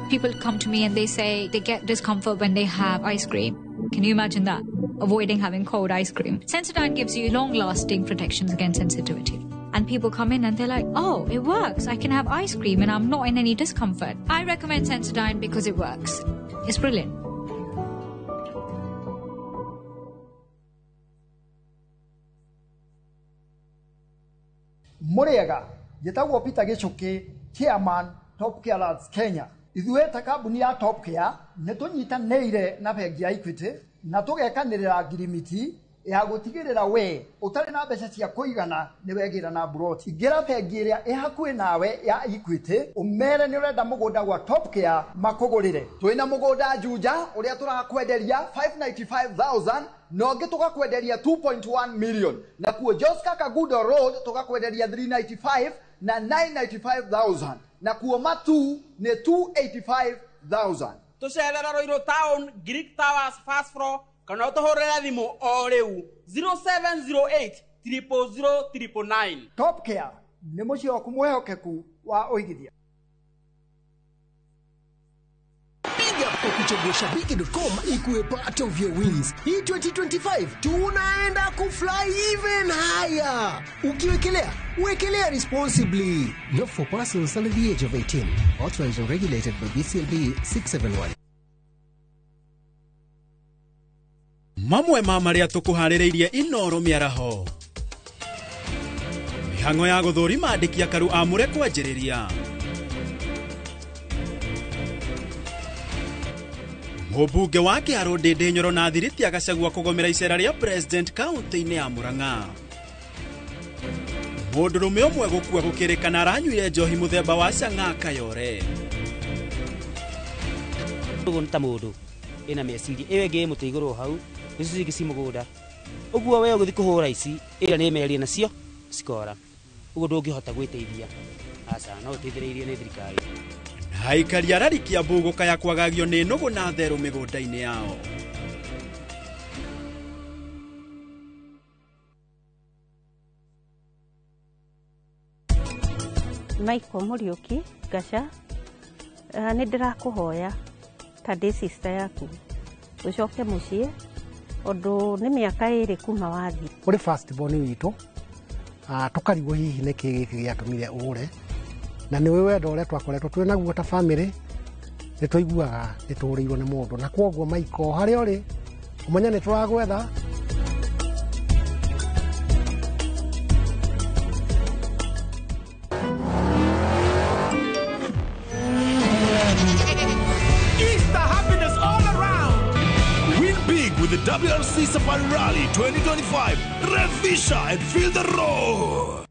Speaker 22: People come to me and they say they get discomfort when they have ice cream. Can you imagine that? Avoiding having cold ice cream. Sensodyne gives you long-lasting protections against sensitivity. And people come in and they're like, oh, it works. I can have ice cream and I'm not in any discomfort. I recommend Sensodyne because it works. It's brilliant.
Speaker 23: Muriega, njĩtagwo Peter Gichuki, Chairman, Top Care Lads Kenya. Ithuĩ ta kambuni ya Top Care nĩ tũnyitanĩire na bengi ya Equity na tũgekanĩrĩra ngirimiti ya gũtigĩrĩra we ũtarĩ na mbeca cia kũigana nĩ wegĩra na mburoti. Ingĩra bengi ĩrĩa ĩ hakuhĩ nawe ya Equity ũmere nĩ ũrenda mũgũnda gwa Top Care makũgũrĩre. Twĩna mũgũnda Juja ũrĩa tũrakwenderia 595,000 na ũngĩ tũgakwenderia 2.1 million, na kuo Joska Kagudo Road tũgakwenderia 395 na 995,000, na kuo Matu nĩ 285,000.
Speaker 29: Tũcerera Ruiru Town, Greek Towers first floor, kana ũtũhũrĩre thimũ o rĩu 0708 000 999.
Speaker 23: Top Care nĩ mũciĩ waku mwĩhokeku wa ũigithia.
Speaker 8: Piga kwa kuchagua shabiki.com ikuwe part of your wins. Hii 2025 tunaenda kufly even higher. Ukiwekelea, wekelea responsibly.
Speaker 31: Not for persons under the age of 18. Authorized and regulated by BCLB 671.
Speaker 16: Mamwe ma marĩa tũkũharĩrĩirie Inoro mĩaraho. Mĩhang'o ya gũthũrima andĩki akaru amũre kwanjĩrĩria. Mũmbunge wa Kĩharũ Ndĩndĩ Nyoro na Thiriti Gachagua kũgomera icera rĩa President kaunti-inĩ ya Murang'a. Mũndũrũme ũmwe gũkua gũkĩrĩkana aranyuire njohi mũthemba wa chang'aa Kayore.
Speaker 3: Ũguo nĩ ta mũndũ ĩna meciria ĩyo ĩngĩ ĩ mũtĩ igũrũ hau icio cingĩ ci mũgũnda ũguo we ũgũthiĩ kũhũra ici ĩrĩa nĩ merie nacio cikora ũguo ndũngĩhota gwĩteithia aca no ũteithĩrĩirio nĩ thirikari.
Speaker 16: Aikari a Rari Kiambu gũkaya kwagagio nĩ nũgũ na therũ mĩgũnda-inĩ yao.
Speaker 1: Michael Muriuki Gaca, nĩ ndĩrakũhoya ta ndĩ sister yaku ũcoke mũciĩ ũndũ nĩ mĩaka 2 kuma wathiĩ.
Speaker 31: Ũrĩ first born witũ, tũkarigwo hihi nĩ kĩ gĩkĩ gĩatũmire ũre, na nĩ wendo ũrĩa twakoretwo twĩ naguo ta family, nĩ tũiguaga nĩ tũrĩirwo nĩ mũndũ, na kwoguo Michael harĩa ũrĩ ũmenye nĩ tũragwetha.
Speaker 2: With the WRC Safari Rally 2025, Revisha and feel the roar.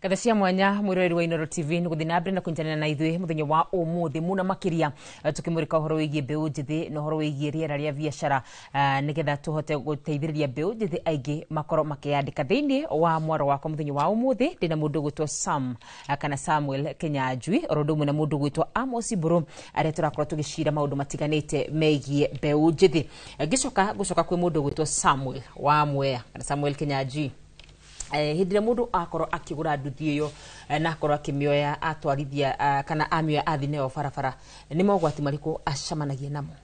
Speaker 15: Ngatho cia mwanya mwiroreri wa Inooro TV nĩ gũthiĩ na mbere na kũnyitanĩra na ithuĩ mũthenya wa ũmũthĩ mũno makĩria tũkĩmũrĩka ũhoro wĩgiĩ mbeũ njĩthĩ na ũhoro wĩgiĩ rĩera rĩa biacara, nĩgetha tũhote gũteithĩrĩria mbeũ njĩthĩ aingĩ makorwo makĩyandĩka. Thĩinĩ wa mwaro wakwa mũthenya wa ũmũthĩ ndĩna mũndũ ũgwĩtwo Sam kana Samuel Kinyanjui, oro ũndũ ũmwe na mũndũ ũgwĩtwo Amos Mburu, arĩa tũrakorwo tũgĩcira maũndũ matiganĩte megiĩ mbeũ njĩthĩ. Ngĩcoka gũcoka kwĩ mũndũ ũgwĩtwo Samuel wa Mwea kana Samuel Kinyanjui, hĩndĩ ĩrĩa mũndũ akorwo akĩgũra nduthi ĩyo na akorwo akĩmĩoya atwarithia kana amĩoya athiĩ nayo barabara, nĩ mogwati marĩkũ acemanagia namo?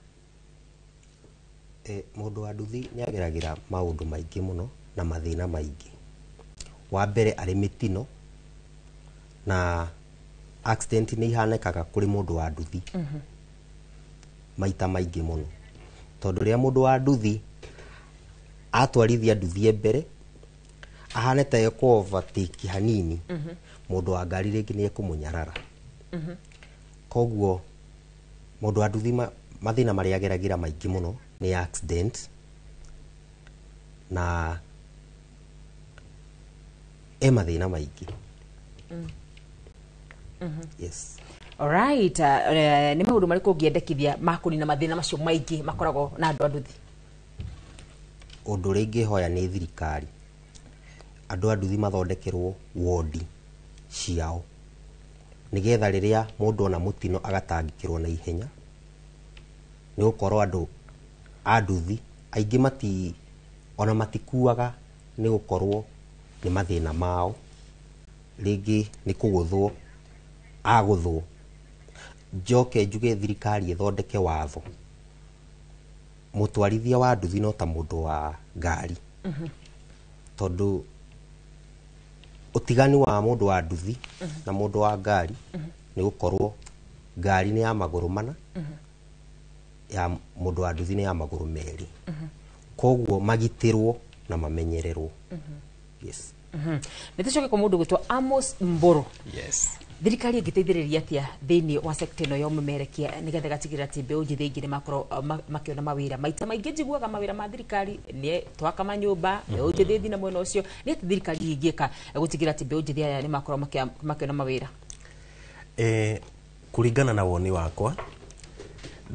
Speaker 4: Mũndũ wa nduthi nĩ ageragĩra maũndũ maingĩ mũno na mathĩna maingĩ. Wa mbere arĩ mĩtino na accident nĩ ihanĩkaga kũrĩ mũndũ wa nduthi maita maingĩ mũno, tondũ rĩrĩa mũndũ wa nduthi atwarithia nduthi mbere ahane ta ekũ overtake hanini, mũndũ wa ngari rĩngĩ nĩ ekũmũnyarara. Koguo mũndũ wa nduthi mathĩna marĩa ageragĩra maingĩ mũno nĩ accident na mathĩna maingĩ. Yes.
Speaker 15: Alright, nĩ maũndũ marĩkũ ũngĩendekithia ma kũnina mathĩna macio maingĩ makoragwo na andũ a nduthi?
Speaker 4: Ũndũ ũrĩa ingĩhoya nĩ thirikari, andũ a nduthi mathondekerwo wodi ciao, nĩgetha rĩrĩa mũndũ ona mũtino agatangĩkĩrwo na ihenya, nĩ gũkorwo andũ a nduthi aingĩ ona matikuaga nĩ gũkorwo nĩ mathĩna mao, rĩngĩ nĩ kũgũthwo agũthwo. Njoke njuge thirikari ĩthondeke watho, mũtwarithia wa nduthi no ta mũndũ wa ngari, tondũ ũtiganu wa mũndũ wa nduthi na mũndũ wa ngari nĩ gũkorwo ngari nĩ ya magũrũ mana, ya mũndũ wa nduthi nĩ ya magũrũ merĩ, koguo magitĩrwo na mamenyererwo. Yes.
Speaker 15: Nĩ tũcoke kwa mũndũ gwĩtwo Amos Mburu.
Speaker 16: Yes.
Speaker 15: Thirikari ĩngĩteithĩrĩria atĩa thĩinĩ wa sekta ĩno ya ũmemerekia nĩgetha ĩgatigĩrĩra atĩ mbeũ njĩthĩ aingĩ nĩ makorwo makĩona mawĩra? Maita maingĩ njiguaga mawĩra ma thirikari nĩ twaka manyũmba, mbeũ njĩthĩ ĩthiĩ na mwena ũcio. Nĩ atĩ thirikari ĩngĩka gũtigĩrĩra atĩ mbeũ njĩthĩ aya nĩ makorwo makĩona mawĩra?
Speaker 6: Kũringana na woni wakwa,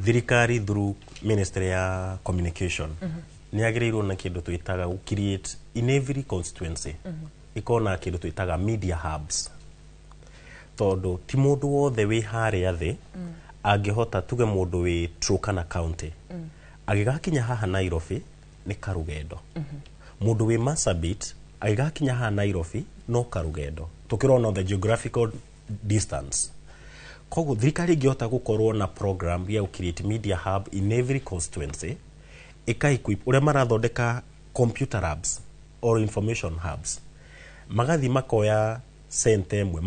Speaker 6: thirikari through Ministry ya Communication nĩ yagĩrĩirwo na kĩndũ twĩtaga create in every constituency, ĩkona kĩndũ twĩtaga media hubs, tondũ ti mũndũ wothe wĩ harĩa thĩ angĩhota, tuge mũndũ wĩ Turkana County agĩgakinya haha Nairobi nĩ karũgendo, mũndũ wĩ Marsabit agĩgakinya haha Nairobi no karũgendo, tũkĩrona the geographical distance. Koguo thirikari ĩngĩhota gũkorwo na program ya create media hub in every constituency, ĩka equip ũrĩa marathondeka computer labs or information hubs, magathi makoya center ĩmwe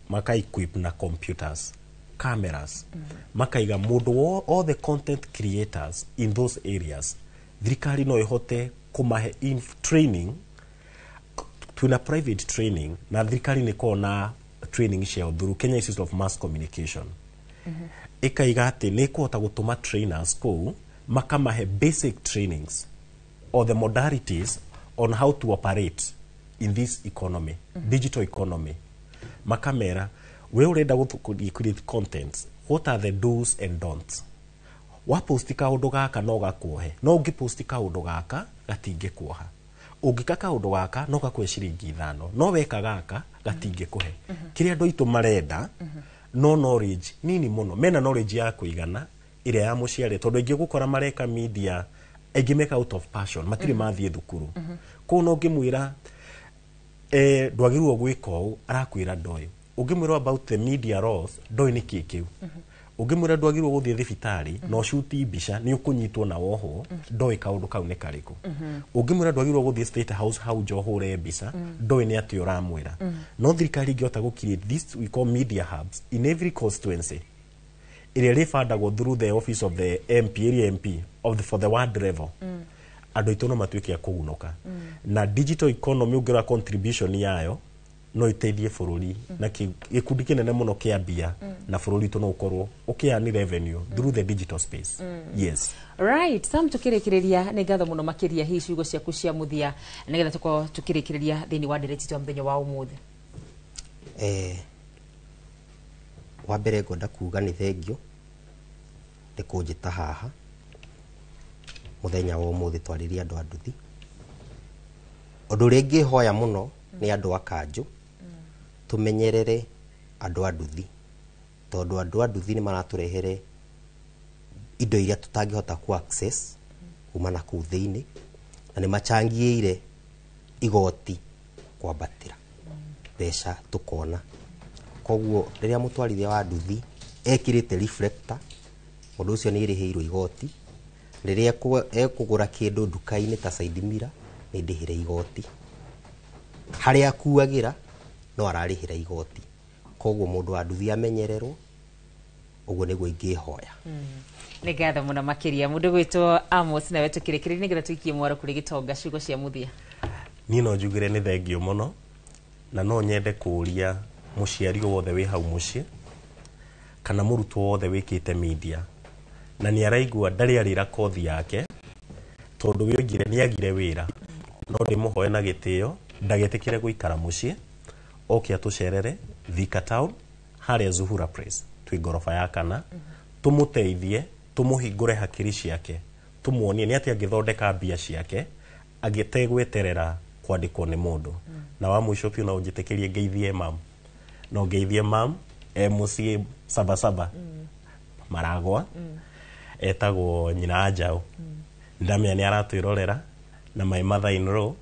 Speaker 6: maka equip na computers, cameras, makaiga mũndũ all the content creators in those areas. Thirikari no ĩhote kũmahe training, twĩna private training na thirikari nĩ ĩkoragwo na training ciao through Kenya Institute of Mass Communication. Ĩkaiga atĩ nĩ ĩkũhota gũtũma trainers kũu makamahe basic trainings or the modalities on how to operate in this economy, digital economy. Makamera, we urenda create content, what are the do's and don'ts? Waposti kaũndũ gaka no gakuohe, no ũngĩposti kaũndũ gaka gatingĩkuoha, ũngĩka kaũndũ gaka no gakuhe ciringi 5, no weka gaka gatingĩkũhe. Kĩrĩa andũ aitũ marenda no knowledge nini mũno, mena knowledge ya kũigana ĩrĩa ya mũciarĩ, tondũ aingĩ gũkora mareka media Aingĩ meka out of passion, matirĩ mathiĩ thukuru. Koguo no ũngĩmwĩra ndwagĩrĩirwo gwĩka ũũ, arakwĩra ndoĩ. Ũngĩmwĩra about the media laws, ndoĩ nĩ kĩ kĩu. Ũngĩmwĩra ndwagĩrĩirwo gũthiĩ thibitarĩ na ũcuti mbica nĩ ũkũnyitwo na wohwo, ndoĩ kaũndũ kau nĩ karĩkũ. Ũngĩmwĩra ndwagĩrĩirwo gũthiĩ State House hau nja ũhũre mbica, ndoĩ nĩ atĩa ũramwĩra. No thirikari ingĩhota gũ create this we call media hubs in every constituency, ĩrĩa ĩrĩbandagwo through the office of the MP, area MP of the, for the ward level, andũ aitũ no matuĩke a kũgunũka. Na digital economy, ũngĩrora contribution yayo, no iteithie bũrũri na gĩkundi kĩnene mũno kĩa mbia, na bũrũri witũ no ũkorwo ũkĩani revenue through the digital space. Yes.
Speaker 15: Right, Sam, tukĩrĩkĩrĩria, nĩ ngatho mũno makĩria, hihi ciugo ciaku cia mũthia nĩgetha tũkorwo tukĩrĩkĩrĩria thĩinĩ wa ndereti ya mũthenya wa ũmũthĩ.
Speaker 4: Wa mbere ngwenda kuga nĩ thengio nĩ kũnjĩta haha mũthenya wa ũmũthĩ twarĩrie andũ a nduthi. Ũndũ ũrĩa ingĩhoya mũno nĩ andũ a kanjũ, tũmenyerere andũ a nduthi, tondũ andũ a nduthi nĩ maratũrehere indo iria tũtangĩhota ku access kuma na kũu thĩinĩ, na nĩ macangĩire igoti kwambatĩra mbeca tũkona. Koguo rĩrĩa mũtwarithia wa nduthi ekĩrĩte reflector, mũndũ ũcio nĩ ĩrĩhĩirwo igoti. Rĩrĩa ekũgũra kĩndũ nduka-inĩ ta side mirror, nĩ ndĩhĩre igoti. Harĩa akuagĩra no ararĩhĩra igoti. Koguo mũndũ wa nduthi amenyererwo, ũguo nĩguo ingĩhoya.
Speaker 15: Nĩ ngatho mũno makĩria, mũndũ gwĩtwo Amos, nawe tũkĩrĩkĩrĩria nĩgetha tũikie mwaro kũrĩ gĩtonga, ciugo cia mũthia.
Speaker 6: Niĩ no njugire nĩ thengio mũno, na no nyende kũũria mũciari wothe wĩ hau mũciĩ kana mũrutwo wothe wĩkĩte media na nĩ araigua ndarĩ arĩra kothi yake tondũ wĩoigire nĩ agire wĩra, no ndĩmũhoe na gĩtĩo ndagetĩkĩre gũikara mũciĩ, oke atũcerere Thika Town harĩa Zuhura Place, twĩ ngoroba ya kana, tũmũteithie, tũmũhingũre hakiri ciake, tũmuonie nĩ atĩa angĩthondeka mbia ciake agĩtegweterera kwandĩkwo nĩ mũndũ. Na wa mũico biũ, no ũnjĩtĩkĩrie ngeithie mam, no ngeithie mam e mũciĩ Sabasaba Maragwa, etagwo nyina wa Njaũ, ndamenya nĩ aratwĩrorera, na my mother in law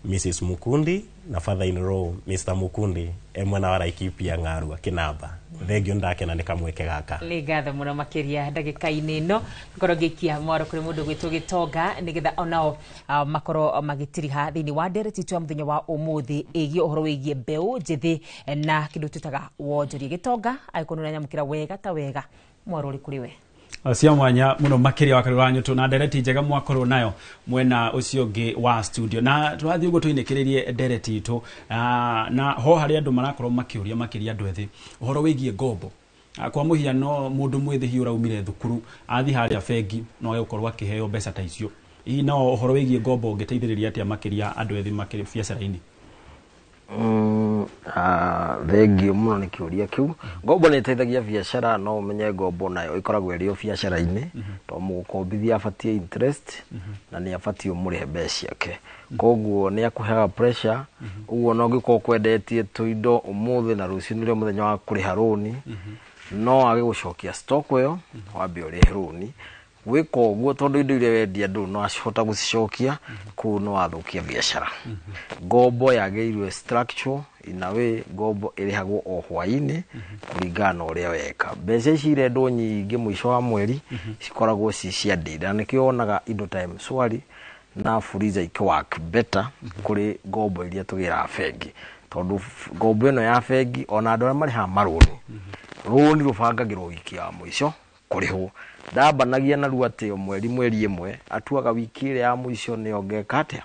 Speaker 6: Mrs Mukundi na father in law Mr Mukundi e mwena wa Laikipia Ng'arua Kĩnamba. Thengio, ndakena nĩ kamweke gaka.
Speaker 15: Nĩ ngatho mũno makĩria. Ndagĩka-inĩ ĩno ngorwo ngĩikia mwaro kũrĩ mũndũ gwĩtwo gĩtonga nĩgetha onao makorwo magĩtiriha thĩinĩ wa ndereti itũ ya mũthenya wa ũmũthĩ ĩgiĩ ũhoro wĩgiĩ mbeũ njĩthĩ na kĩndũ twĩtaga wonjoria. Gĩtonga, angĩkorwo nĩ ũranyamũkĩra wega ta wega, mwaro ũrĩ kũrĩ we.
Speaker 16: Cia mwanya muno makiria wa Karura Nyutu na ndereti njega mwakorwo nayo mwena ucio ũngĩ wa studio, na tũrathiĩ ũguo tũinĩkĩrĩrie ndereti itũ. Na ho harĩ andũ marakorwo makĩũria, makĩria andũ ethĩ, ũhoro wĩgiĩ ngombo. Kwa mũhiano, mũndũ mwĩthĩ hihi ũraumire thukuru athiĩ harĩa bengi no age gũkorwo akĩheo mbeca ta icio. Hihi no ũhoro wĩgiĩ ngombo ũngĩteithĩrĩria atĩa makĩria andũ ethĩ makĩrĩ biacara-inĩ?
Speaker 5: Thengio mũno nĩ kĩũria kĩu. Ngombo nĩ ĩteithagia biacara, no ũmenye ngombo nayo ĩkoragwo ĩrĩ o biacara-inĩ, tondũ mũgũkombithia abatiĩ interest na nĩ abatiĩ ũmũrĩhe mbeca ciake, koguo nĩ akũheaga pressure. Ũguo no ũngĩkorwo kwendetie tũindo ũmũthĩ na rũciũ nĩrĩo mũthenya wa kũrĩha rũni, no age gũcokia stock ĩyo, wambe ũrĩhe rũni. Gwĩka ũguo, tondũ indo iria wendia ndũ no acihota gũcicokia kũu, no wathũkia biacara. Ngombo yagĩrĩirwo structure in a way, ngombo ĩrĩhagwo o hwaĩ-inĩ kũringana na ũrĩa weka. Mbeca ici irendwo nyingĩ mũico wa mweri cikoragwo ci cia ndĩra, na nĩkĩo wonaga indo ta M-Shwari na Fuliza ikĩwork better kũrĩ ngombo iria tũgĩraga bengi, tondũ ngombo ĩno ya bengi, ona andũ arĩa marĩhaga marũni, rũni rũbangagĩrwo wiki ya mũico kũrĩhwo, ndambanagia narua atĩ o mweri mweri ĩmwe, atuaga wiki ĩrĩa ya mũico nĩyo ngeka atĩa,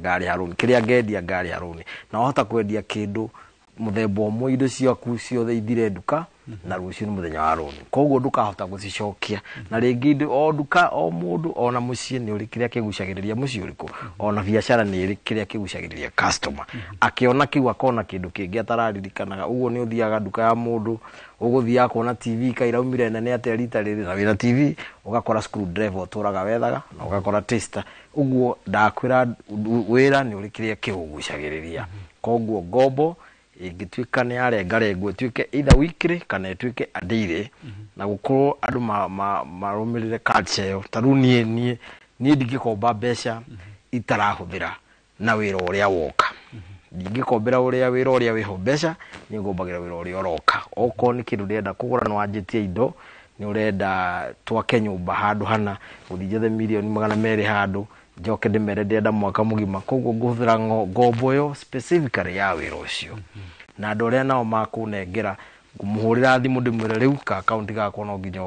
Speaker 5: ngarĩha rũni, kĩrĩa ngendia ngarĩha rũni. Na wahota kwendia kĩndũ mũthemba ũmwe, indo ciaku ciothe ithire nduka na rũciũ nĩ mũthenya wa rũni, koguo ndũkahota gũcicokia. Na rĩngĩ indo o nduka, o mũndũ ona mũciĩ nĩ ũrĩ kĩrĩa kĩgucagĩrĩria mũciĩ ũrĩkũ, ona biacara nĩ ĩrĩ kĩrĩa kĩgucagĩrĩria customer, akĩona kĩu akona kĩndũ kĩngĩ atararirikanaga. Ũguo nĩ ũthiaga nduka ya mũndũ, ũgũthiaga kuona TV kairaumire nene atĩa rita rĩrĩ, na wĩna TV ũgakora screwdriver ũtũraga wethaga na ũgakora tester. Ũguo ndakwĩra, wĩra nĩ ũrĩ kĩrĩa kĩũgucagĩrĩria, koguo ngombo ĩngĩtuĩka nĩ yarengarengwo, ĩtuĩke either weekly kana ĩtuĩke a daily, na gũkorwo andũ marũmĩrĩre culture ĩyo. Ta rĩu niĩ Niĩ ndingĩkomba mbeca itarahũthĩra na wĩra ũrĩa woka. Ndingĩkombera ũrĩa wĩra ũrĩa wĩho mbeca, niĩ ngombagĩra wĩra ũrĩa ũroka. Okorwo nĩ kĩndũ ndĩrenda kũgũra, nĩ wanjĩtie indo, nĩ ũrenda twake nyũmba handũ hana, gũthiĩ njethe 200,000,000 handũ, njoke ndĩmere ndĩrenda mwaka mũgima. Koguo ngũhũthĩra ngombo ĩyo specifically ya wĩra ũcio. Na andũ arĩa nao makũnengera, ngũmũhũrĩra thimũ ndĩmwĩre rĩu ka akaunti gakwa no nginya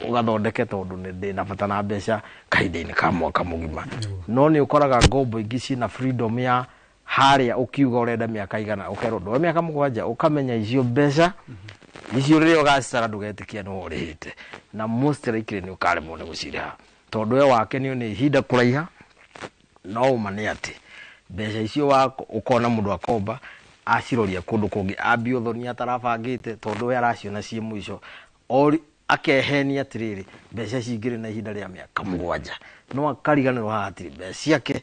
Speaker 5: ũgathondeke tondũ nĩ ndĩna bata na mbeca kahinda-inĩ ka mwaka mũgima. No nĩ ũkoraga ngombo ingĩ ciĩna freedom ya harĩa ũkiuga ũrenda mĩaka igana, ũkerwo ndwoe mĩaka 7, ũkamenya icio mbeca icio rĩrĩa ũgacitara ndũgetĩkia nĩwe ũrĩhĩte, na most likely nĩ ũkaremwo nĩ gũcirĩha tondũ we wake nĩ ihinda kũraiha. No ũma nĩ atĩ mbeca icio ũkona mũndũ akomba aciroria kũndũ kũngĩ, ambia ũthoni atarabangĩte tondũ we araciona ciĩ mũico, akehenia atĩrĩrĩ mbeca ici ingĩrĩ na ihinda rĩa mĩaka 7, no akariganĩrwo haha hatirĩ mbeca ciake,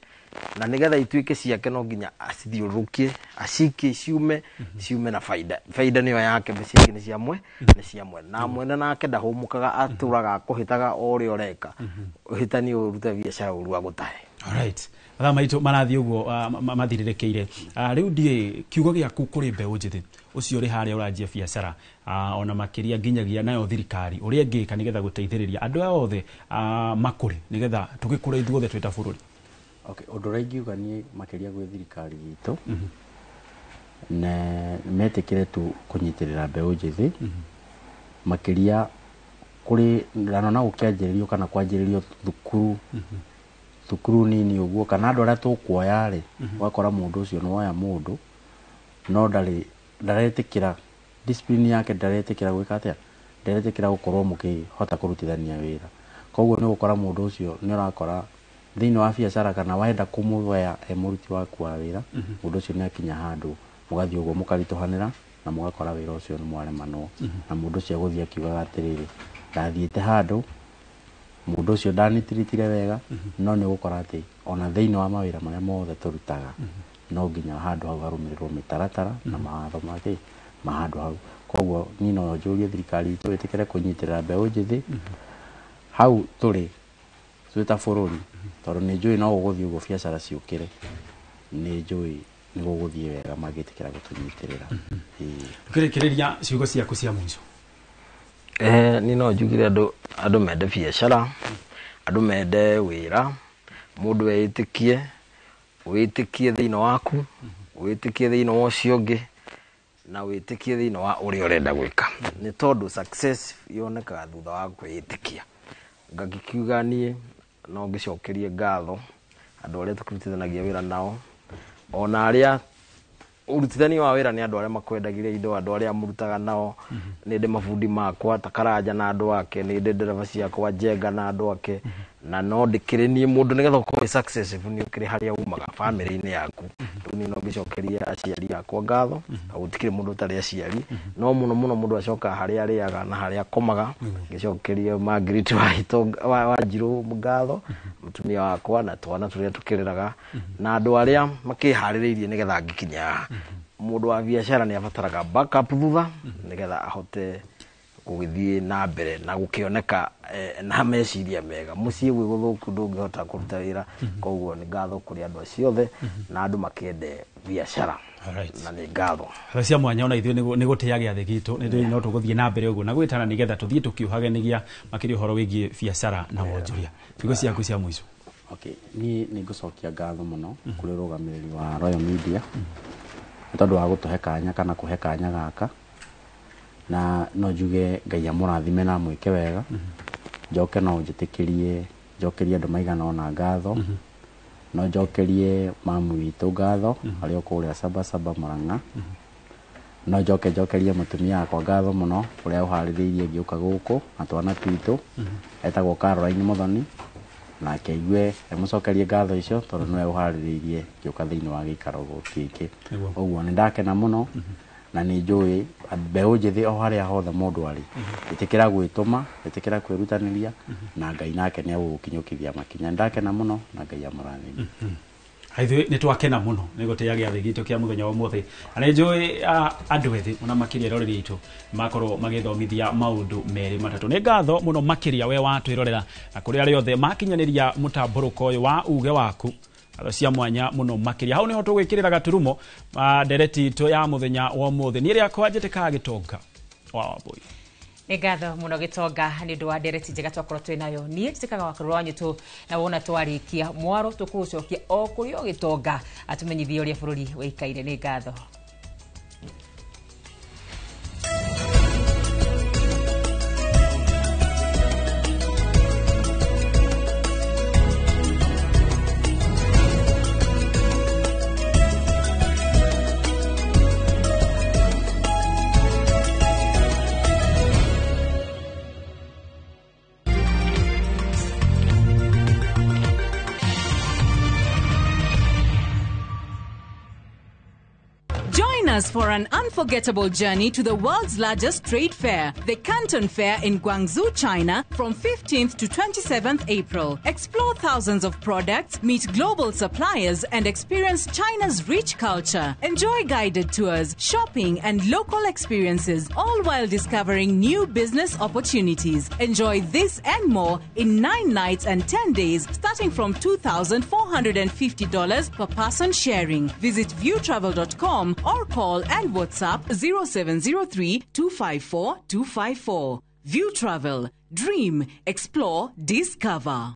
Speaker 5: na nĩgetha ituĩke ciake no nginya acithiũrũrũkie, acikie ciume, ciume na baida. Baida nĩyo yake, mbeca ingĩ nĩ cia mwe, nĩ cia mwene. Na mwene nake ndahũmũkaga, atũraga akũhĩtaga o ũrĩa ũreka. Ũhĩtanie ũrute biacara ũru agũtahe.
Speaker 16: Alright. Mathaa maitũ marathiĩ ũguo mathirĩrĩkĩire. Rĩu ndiĩ kiugo gĩaku kũrĩ mbeũ njĩthĩ ũcio ũrĩ harĩa ũranjia biacara, ona makĩria nginyagia nayo thirikari ũrĩa ĩngĩka nĩgetha gũteithĩrĩria andũ aya othe makũre nĩgetha tũgĩkũre ithuothe twĩ ta bũrũri.
Speaker 7: Okay, ũndũ ũrĩa ingiuga niĩ makĩria gwĩ thirikari itũ, na metĩkĩre tu kũnyitĩrĩra mbeũ njĩthĩ, makĩria kũrĩ ndanona gũkĩanjĩrĩrio kana kwanjĩrĩrio thukuru, thukuru nini ũguo, kana andũ arĩa tũkuoya rĩ, ũgakora mũndũ ũcio nĩ woya mũndũ no ndarĩ ndaretĩkĩra discipline yake, ndaretĩkĩra gwĩka atĩa, ndaretĩkĩra gũkorwo mũkĩhota kũrutithania wĩra. Koguo nĩ ũgũkora mũndũ ũcio nĩ ũrakora thĩinĩ wa biacara kana wenda kũmũoya e mũruti waku wa wĩra, mũndũ ũcio nĩ akinya handũ mũgathiĩ ũguo mũkaritũhanĩra na mũgakora wĩra ũcio nĩ mwaremanwo. Na mũndũ ũcio agũthiĩ akiugaga atĩrĩrĩ, ndathiĩte handũ mũndũ ũcio ndanitiritire wega. No nĩ ũgũkora atĩ ona thĩinĩ wa mawĩra marĩa mothe tũrutaga, no nginya handũ hau harũmĩrĩrwo mĩtaratara na mawatho make ma handũ hau. Koguo niĩ no njũrie thirikari itũ ĩtĩkĩre kũnyitĩrĩra mbeũ njĩthĩ hau tũrĩ twĩ ta bũrũri, tondũ nĩ njũĩ no gũgũthiĩ ũguo biacara ciũkĩre, nĩ njũĩ nĩ gũgũthiĩ wega mangĩtĩkĩra gũtũnyitĩrĩra.
Speaker 16: Tũkĩrĩkĩrĩria ciugo ciaku cia mũico.
Speaker 5: Niĩ no njugire andũ mende biacara, andũ mende wĩra, mũndũ eĩtĩkie, wĩtĩkie thĩinĩ waku, wĩtĩkie thĩinĩ wa ũcio ũngĩ, na wĩtĩkie thĩinĩ wa ũrĩa ũrenda gwĩka. Nĩ tondũ success yonekaga thutha wa kwĩĩtĩkia. Ngagĩkiuga niĩ no ngĩcokerie ngatho andũ arĩa tũkĩrutithanagia wĩra nao, ona arĩa ũrutithania wa wĩra nĩ andũ arĩa makwendagĩria indo, andũ arĩa mũrutaga nao. Nĩ ndĩ mabundi makwa ta Karanja na andũ ake, nĩ ndĩ ndereba ciakwa Njenga na andũ ake, na no ndĩkĩrĩ niĩ mũndũ nĩgetha ũkorwo wĩ successful nĩ ũkĩrĩ harĩa umaga bamĩrĩ-inĩ yaku. Rĩu niĩ no ngĩcokerie aciari akwa ngatho, na gũtikĩrĩ mũndũ ũtarĩ aciari, no mũno mũno mũndũ acokaga harĩa arĩaga na harĩa akomaga. Ngĩcokerie Margaret Wanjirũ ngatho, mũtumia wakwa na twana tũrĩa tũkĩreraga, na andũ arĩa makĩharĩrĩirie nĩgetha ngĩkinya haha. Mũndũ wa biacara nĩ abataraga backup thutha nĩgetha ahote gũgĩthiĩ na mbere na gũkĩoneka na meciria mega. Mũciĩ gwĩ gũthũku ndũngĩhota kũruta wĩra. Koguo nĩ ngatho kũrĩ andũ acio othe na andũ makĩende biacara. Na nĩ ngatho.
Speaker 16: Tha cia mwanya ona ithuĩ nĩ gũtĩa gĩathĩ gitũ, nĩ ndĩ no tũgũthiĩ na mbere ũguo na gwĩtana nĩgetha tũthiĩ tũkĩũhaganagia makĩria ũhoro wĩgiĩ biacara na wonjoria. Ciugo ciaku cia mũico.
Speaker 7: Okay, niĩ nĩ ngũcokia ngatho mũno kũrĩ ũrũgamĩrĩri wa Royal Media nĩ tondũ wa gũtũhe kanya kana kũhe kanya gaka, na no njuge Ngai amũrathime na amwĩke wega. Njoke no njĩtĩkĩrie njokerie andũ maigana ũna ngatho. No njokerie mamu witũ ngatho arĩa o kũrĩa Sabasaba Murang'a. No njoke njokerie mũtumia wakwa ngatho mũno ũrĩa ũharĩrĩirie ngĩũka gũkũ na twana twitũ, etagwo Caroline Muthoni, nake aigue emũcokerie ngatho icio tondũ nĩwe ũharĩrĩirie ngĩũka thĩinĩ wa gĩikaro gĩkĩ. Ũguo nĩ ndakena mũno na nĩ njũĩ mbeũ njĩthĩ o harĩa hothe mũndũ arĩ, ĩtĩkĩra gwĩtũma, ĩtĩkĩra kwĩrutanĩria, na Ngai nake nĩ egũgũkinyũkithia makinya. Nĩ ndakena mũno na Ngai amũrathime.
Speaker 16: Ithuĩ nĩ twakena mũno nĩ gũtĩa gĩathĩ gitũ kĩa mũthenya wa ũmũthĩ. Na nĩ njũĩ andũ ethĩ ona makĩria eroreri aitũ makorwo magĩthomithia maũndũ merĩ matatũ. Nĩ ngatho mũno makĩria we watwĩrorera na kũrĩ arĩa othe makinyanĩria mũtambũrũko ũyũ wa uge waku. Ngatho cia mwanya mũno makĩria. Hau nĩho tũgwĩkĩrĩra gaturumo ndereti itũ ya mũthenya wa ũmũthĩ. Niĩ rĩakwa njĩtĩkaga Gĩtonga wa Wambũi.
Speaker 15: Nĩ ngatho mũno Gĩtonga nĩ ũndũ wa ndereti njega twakorwo twĩ nayo. Niĩ njĩtĩkaga wakorwo wa nyitũ na wona twarĩkia mwaro tũkũũcokia o kũrĩ o Gĩtonga atũmenyithie ũrĩa bũrũri wĩikaire. Nĩ ngatho.
Speaker 9: Us for an unforgettable journey to the world's largest trade fair, the Canton Fair in Guangzhou, China, from 15th to 27th April. Explore thousands of products, meet global suppliers, and experience China's rich culture. Enjoy guided tours, shopping, and local experiences, all while discovering new business opportunities. Enjoy this and more in 9 nights and 10 days, starting from $2,450 per person sharing. Visit viewtravel.com or call and WhatsApp 0703 254 254. View Travel. Dream, explore, discover.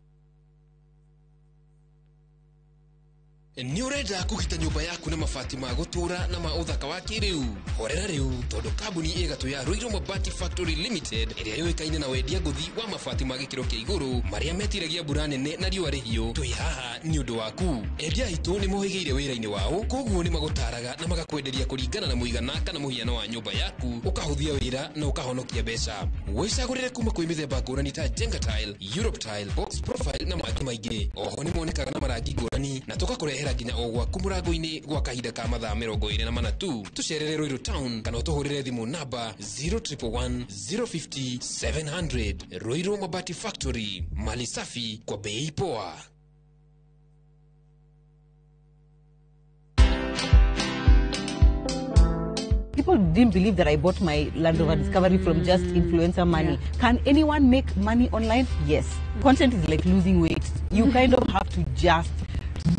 Speaker 11: Nĩ ũrenda kũgita nyũmba yaku na mabati ma gũtũũra na ma ũthaka wa kĩrĩu? Horera rĩu tondũ kambuni ĩgatũ ya Ruiru Mabati Factory Limited ĩrĩa yũĩkaine na wendia ngũthi wa mabati ma gĩkĩro kĩa igũrũ marĩa metiragia mbura nene na riũa rĩhiũ, twĩ haha nĩ ũndũ waku. Endia aitũ nĩ mohĩgĩire wĩra-inĩ wao, koguo nĩ magũtaraga na magakwenderia kũringana na mũigana kana mũhiano wa nyũmba yaku, ũkahũthia wĩra na ũkahonokia mbeca. Wĩcagũrĩre kuma kwĩ mĩthemba ngũrani ta Jenga Tile, Europe Tile, Box Profile na mangĩ maingĩ. Oho nĩ monekaga na marangi ngũrani na tũgakũrehera nginya o gwaku mũrango-inĩ gwa kahinda ka mathaa 24 tu. Tũcerere Ruiru Town kana ũtũhũrĩre thimũ namba 0111 050 700. Ruiru Mabati Factory, mali safi kwa bei poa.
Speaker 12: People didn't believe that I bought my Land Rover Discovery from just influencer money. Yeah. Can anyone make money online? Yes. Content is like losing weight. You kind of have to just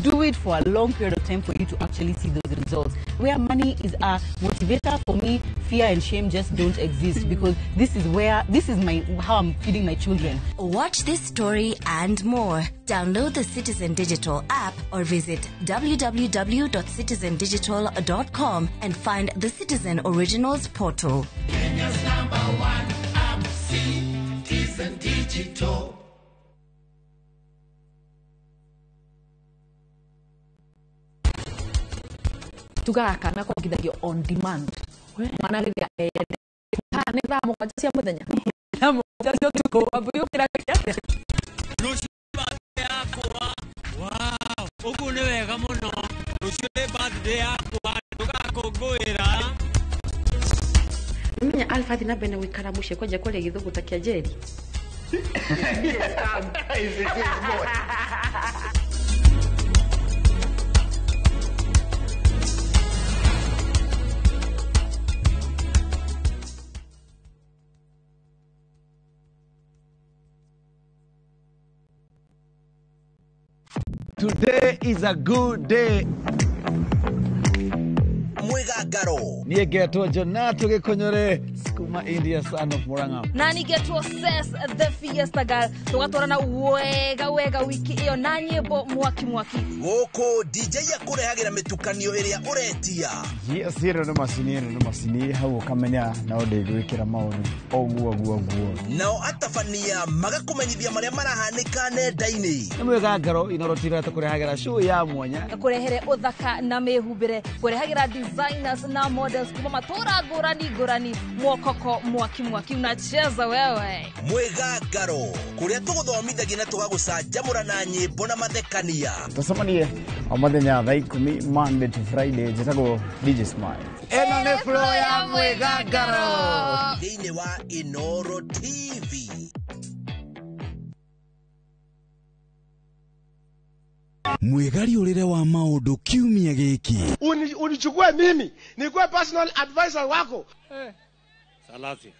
Speaker 12: do it for a long period of time for you to actually see those results. Where money is a motivator for me, fear and shame just don't exist, because this is where, this is my, how I'm feeding my children.
Speaker 13: Watch this story and more. Download the Citizen Digital app or visit www.citizendigital.com and find the Citizen Originals portal.
Speaker 20: Kenya's #1 app, Citizen Digital.
Speaker 24: Tugaga kana kongithagio on demand. Mwana rĩrĩa nĩ thaa 7 cia mũthenya, thaa 7 cia ũtukũ, wambui ũkĩra atĩa?
Speaker 25: Rũciũ birthday yakwa. Wow, ũguo nĩ wega mũno. Rũciũ nĩ birthday yakwa, tũgakũngũĩra.
Speaker 26: Menya Alpha na mbere na gũikara mũciĩ kwanja kwaria gĩthũngũ ta kĩa Njeri.
Speaker 21: Today is a good day.
Speaker 27: Mwigangaro.
Speaker 21: Niĩ ngetwo Jonato Gĩkũnyũre, Skuma India, son of Murang'a.
Speaker 28: Na nĩ ngetwo Ses the Fiesta Girl. Tũgatwarana wega wega wiki ĩyo na nyĩmbo mwaki mwaki.
Speaker 27: Gũkũ DJ akũrehagĩra mĩtukanio ĩrĩa ũretia.
Speaker 21: Yes, ĩno nĩ macini, ĩno nĩ macini, hau ũkamenya no ndĩgwĩkĩra maũndũ ũguo ũguo ũguo.
Speaker 27: Nao atabania magakũmenyithia marĩa marahanĩka nenda-inĩ.
Speaker 21: Nĩ mwĩgangaro Inoro TV tũkũrehagĩra show ya mwanya.
Speaker 28: Kũrehere ũthaka na mĩhumbĩre, kũrehagĩra designers na models kuma matura ngũrani ngũrani, mwokoko mwaki mwaki, unacheza wewe.
Speaker 27: Mwĩgangaro kũrĩa tũgũthomithagia na tũgagũcanjamũra na nyĩmbo na mathekania.
Speaker 21: Tũcemanie o mũthenya thaa 10 Monday to Friday. Njĩtagwo DJ Smile. Ĩno nĩ flow ya mwĩgangaro
Speaker 27: thĩinĩ wa Inoro TV.
Speaker 3: Mwĩgariũrĩre wa maũndũ kiumia gĩkĩ.
Speaker 8: Unichukue mimi nikuwe personal advisor wako.
Speaker 3: Salasia.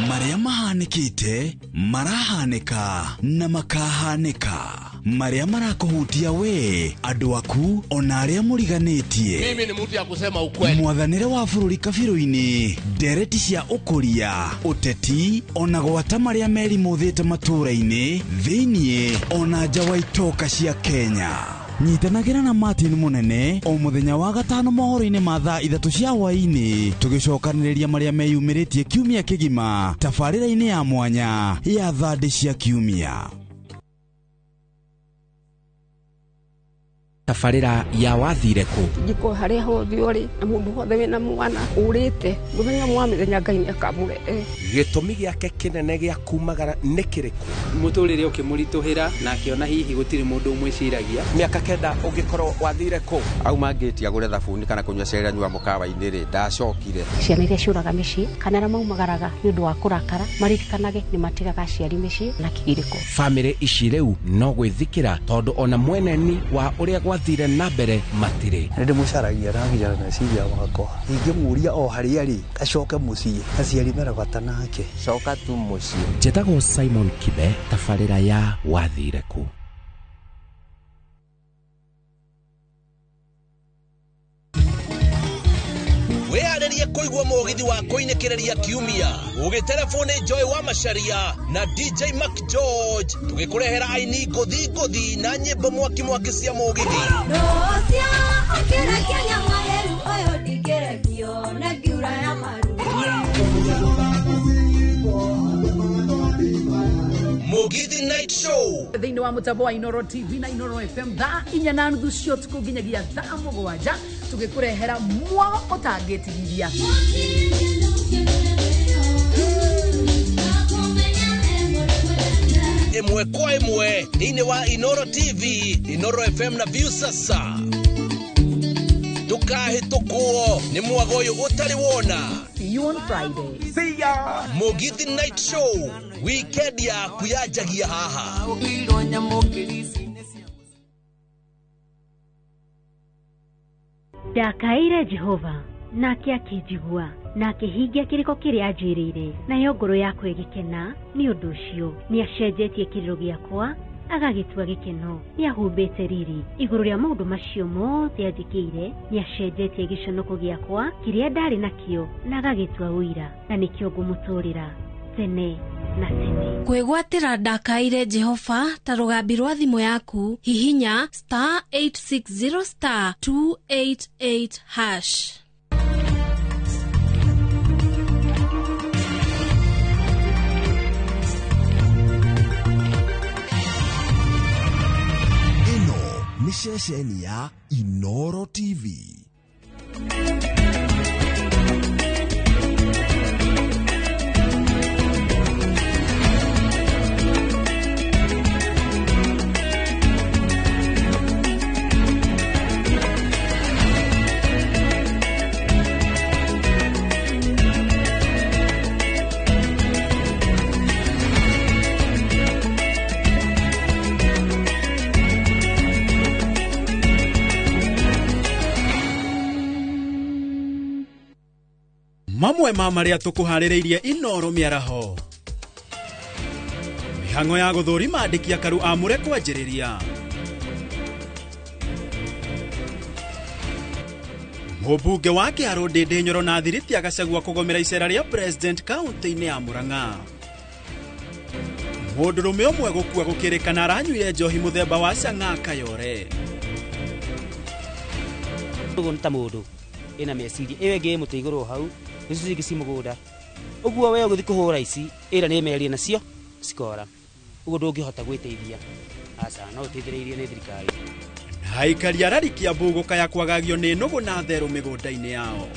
Speaker 3: Marĩa mahanĩkĩte, marahanĩka na makahanĩka. Marĩa marakũhutia we, andũ aku, ona arĩa mũriganĩtie.
Speaker 8: Mimi ni mtu ya kusema ukweli.
Speaker 3: Mwathanĩre wa bũrũri kabirũ-inĩ, ndereti cia ũkũria, ũteti, ona gwata marĩa merimũthĩte matũũra-inĩ, thĩiniĩ, ona nja wa itoka cia Kenya. Nyitanagĩra na Martin Munene o mũthenya wa gatano mohoro-inĩ ma thaa 3 cia hwaĩ-inĩ, tũgĩcokanĩrĩria marĩa meyumĩrĩtie kiumia kĩgima tabarĩra-inĩ ya mwanya ya thandĩ cia kiumia.
Speaker 11: Tabarĩra ya wathire kũ?
Speaker 10: Njiko harĩa hothe ũrĩ na mũndũ wothe wĩna mwana ũrĩte mũthenya wa mĩthenya Ngai nĩakamũrehe.
Speaker 31: Gĩtũmi gĩake kĩnene gĩa kumagara nĩ kĩrĩkũ?
Speaker 14: Mũtũrĩre ũkĩmũritũhĩra na akĩona hihi gũtirĩ mũndũ ũmwĩciragia.
Speaker 31: Mĩaka 9 ũngĩkorwo wathire kũ?
Speaker 17: Auma ngĩti agũre thabuni kana kũnyua cai anyua mũkawa-inĩ rĩ, ndacokire.
Speaker 1: Ciana iria ciũraga mĩciĩ kana arĩa maumagaraga nĩ ũndũ wa kũrakara maririkanage nĩ matigaga aciari mĩciĩ na kĩgirĩko.
Speaker 11: Bamĩrĩ ici rĩu no gwĩthikĩra tondũ ona mweneni wa ũrĩa gwathire na mbere matirĩ.
Speaker 18: Nĩ ndĩmũcaragia na nginya meciria makwa. Ingĩmũria o harĩa arĩ acoke mũciĩ, aciari mena bata nake.
Speaker 17: Coka tu mũciĩ.
Speaker 11: Njĩtagwo Simon Kibe, tabarĩra ya wathire kũ.
Speaker 27: Wĩharĩrie kũigua mũgithi wa kũinĩkĩrĩria kiumia ũgĩtereboni Joy wa Macharia na DJ Mac George tũgĩkũrehera aini ngũthi ngũthi na nyĩmbo mwaki mwaki cia mũgithi. Mugithi Night Show
Speaker 24: thĩinĩ wa mũtambo wa Inoro TV na Inoro FM thaa 4:30 cia ũtukũ nginyagia thaa 7 tũgĩkũrehera mwago ũtangĩtigithia.
Speaker 27: Ĩmwe kwa ĩmwe thĩinĩ wa Inoro TV, Inoro FM na Viusasa. Ndũkahĩtũkwo nĩ mwago ũyũ ũtarĩ wona.
Speaker 24: See you on Friday.
Speaker 27: See ya. Mugithi Night Show weekend yaku yanjagia haha.
Speaker 1: Ndakaĩire Jehova nake akĩnjigua na akĩhingia kĩrĩko kĩrĩa anjĩrĩire, nayo ngoro yakwa ĩgĩkena nĩ ũndũ ũcio. Nĩacenjetie kĩrĩro gĩakwa agagĩtua gĩkeno, nĩahumbĩte riri igũrũ rĩa maũndũ macio mothe anjĩkĩire, nĩacenjetie gĩconoko gĩakwa kĩrĩa ndarĩ nakĩo na agagĩtua ũira, na nĩkĩo ngũmũtũũrĩra tene na tene.
Speaker 19: Kwĩgwatĩra ndakaĩire Jehova ta rũgambi rwa thimũ yaku, hihinya *860*288#.
Speaker 2: Ĩno nĩ ceceni ya Inoro TV.
Speaker 16: Mamwe ma marĩa tũkũharĩrĩirie Inoro mĩaraho. Mĩhang'o ya gũthũrima andĩki akaru amũre kwanjĩrĩria. Mũmbunge wa Kĩharũ Ndĩndĩ Nyoro na Thiriti agacagua kũgomera icera rĩa president kaunti-inĩ ya Murang'a. Mũndũrũme ũmwe gũkua gũkĩrĩkana aranyuire njohi mũthemba wa chang'aa Kayore.
Speaker 22: Ũguo nĩ ta mũndũ ĩna meciria ĩyo ĩngĩ ĩ mũtĩ igũrũ hau icio cingĩ ci mũgũnda ũguo we ũgĩthiĩ kũhũra ici ĩra nĩ merie nacio cikora ũguo ndũngĩhota gwĩteithia aca no ũteithĩrĩirio nĩ thirikari.
Speaker 16: Na aikari a Rari Kiambu gũkaya kwagagio nĩ nũgũ na therũ mĩgũnda-inĩ yao.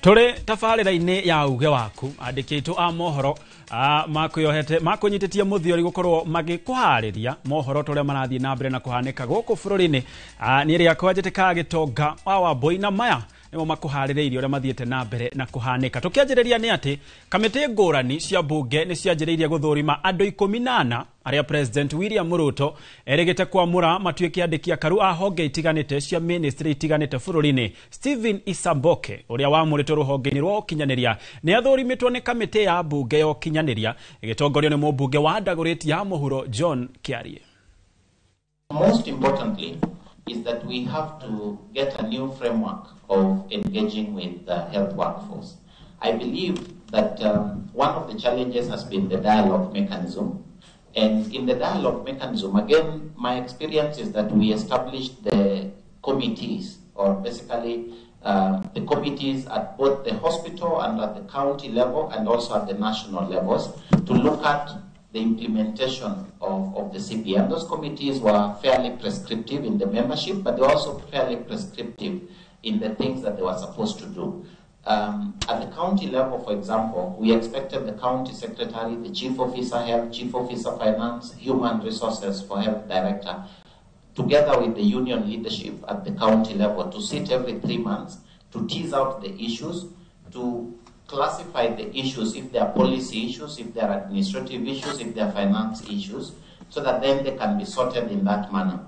Speaker 16: Tũrĩ tabarĩra-inĩ ya uge waku andĩkĩtwo a mohoro makwĩyohete makũnyitĩtie mũthiori gũkorwo magĩkũharĩria mohoro tũrĩa marathiĩ na mbere na kũhanĩka gũkũ bũrũri-inĩ. Niĩ rĩakwa njĩtĩkaga Gĩtonga wa Wambũi, na maya nĩmo makũharĩrĩirie ũrĩa mathiĩte na mbere na kũhanĩka. Tũkĩanjĩrĩria nĩ atĩ kamĩtĩ ngũrani cia mbunge nĩ cianjĩrĩirie gũthũrima andũ 14 arĩa President William Ruto erĩgĩte kwamũra matuĩke andĩki akaru a honge itiganĩte cia ministry itiganĩte bũrũri-inĩ. Stephen Isamboke ũrĩa wamũrĩtwo rũhonge-inĩ rwa ũkinyanĩria nĩ athũrimĩtwo nĩ kamĩtĩ ya mbunge ya ũkinyanĩria ĩgĩtongorio nĩ mũmbunge wa Dagoretti ya mũhuro John Kiarie.
Speaker 4: Most importantly is that we have to get a new framework of engaging with the health workforce. I believe that one of the challenges has been the dialogue mechanism. And in the dialogue mechanism, again, my experience is that we established the committees, or basically the committees at both the hospital and at the county level and also at the national levels to look at the implementation of the CBM. Those committees were fairly prescriptive in the membership, but they were also fairly prescriptive in the things that they were supposed to do. At the county level, for example, we expected the county secretary, the chief officer health, chief officer finance, human resources for health director, together with the union leadership at the county level, to sit every 3 months to tease out the issues, to classify the issues, if they are policy issues, if they are administrative issues, if they are finance issues, so that then they can be sorted in that manner.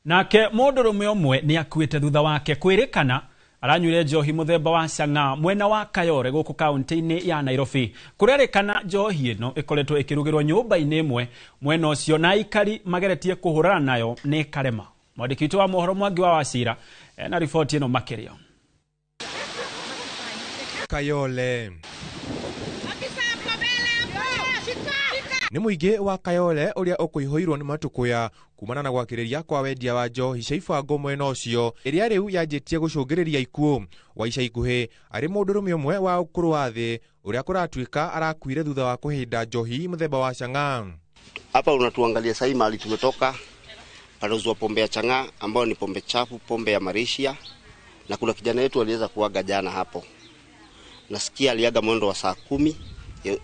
Speaker 16: Nake mũndũrũme ũmwe nĩ akuĩte thutha wake kwĩrĩkana aranyuire njohi mũthemba wa chang'aa mwena wa Kayole gũkũ kaunti-inĩ ya Nairobi. Kũrerĩkana njohi ĩno ĩkoretwo ĩkĩrugĩrwo nyũmba-inĩ ĩmwe mwena ũcio na aikari mageretie kũhũrana nayo nĩ karema. Mwandĩki witũ wa mohoro Mwangi wa Wacira na riboti ĩno makĩria.
Speaker 5: Kayole nĩ mũingĩ wa Kayole ũrĩa ũkũihũirwo nĩ matukũya kumana na gwakĩrĩria kwa wendia wa njohi cia ibango mwena ũcio ĩrĩa rĩu yanjĩtie gũcũngĩrĩria ikuũ. Wa ica ikuhĩ arĩ mũndũrũme ũmwe wa ũkũrũ wa thĩ ũrĩa kũratuĩka arakuire thutha wa kũhĩnda njohi mũthemba wa chang'aa.
Speaker 6: Hapa unatuangalia sasa mahali tumetoka, panauzwa pombe ya chang'aa ambayo ni pombe chafu, pombe ya Malaysia, na kuna kijana wetu aliweza kuaga jana hapo. Nasikia aliaga mwendo wa saa 10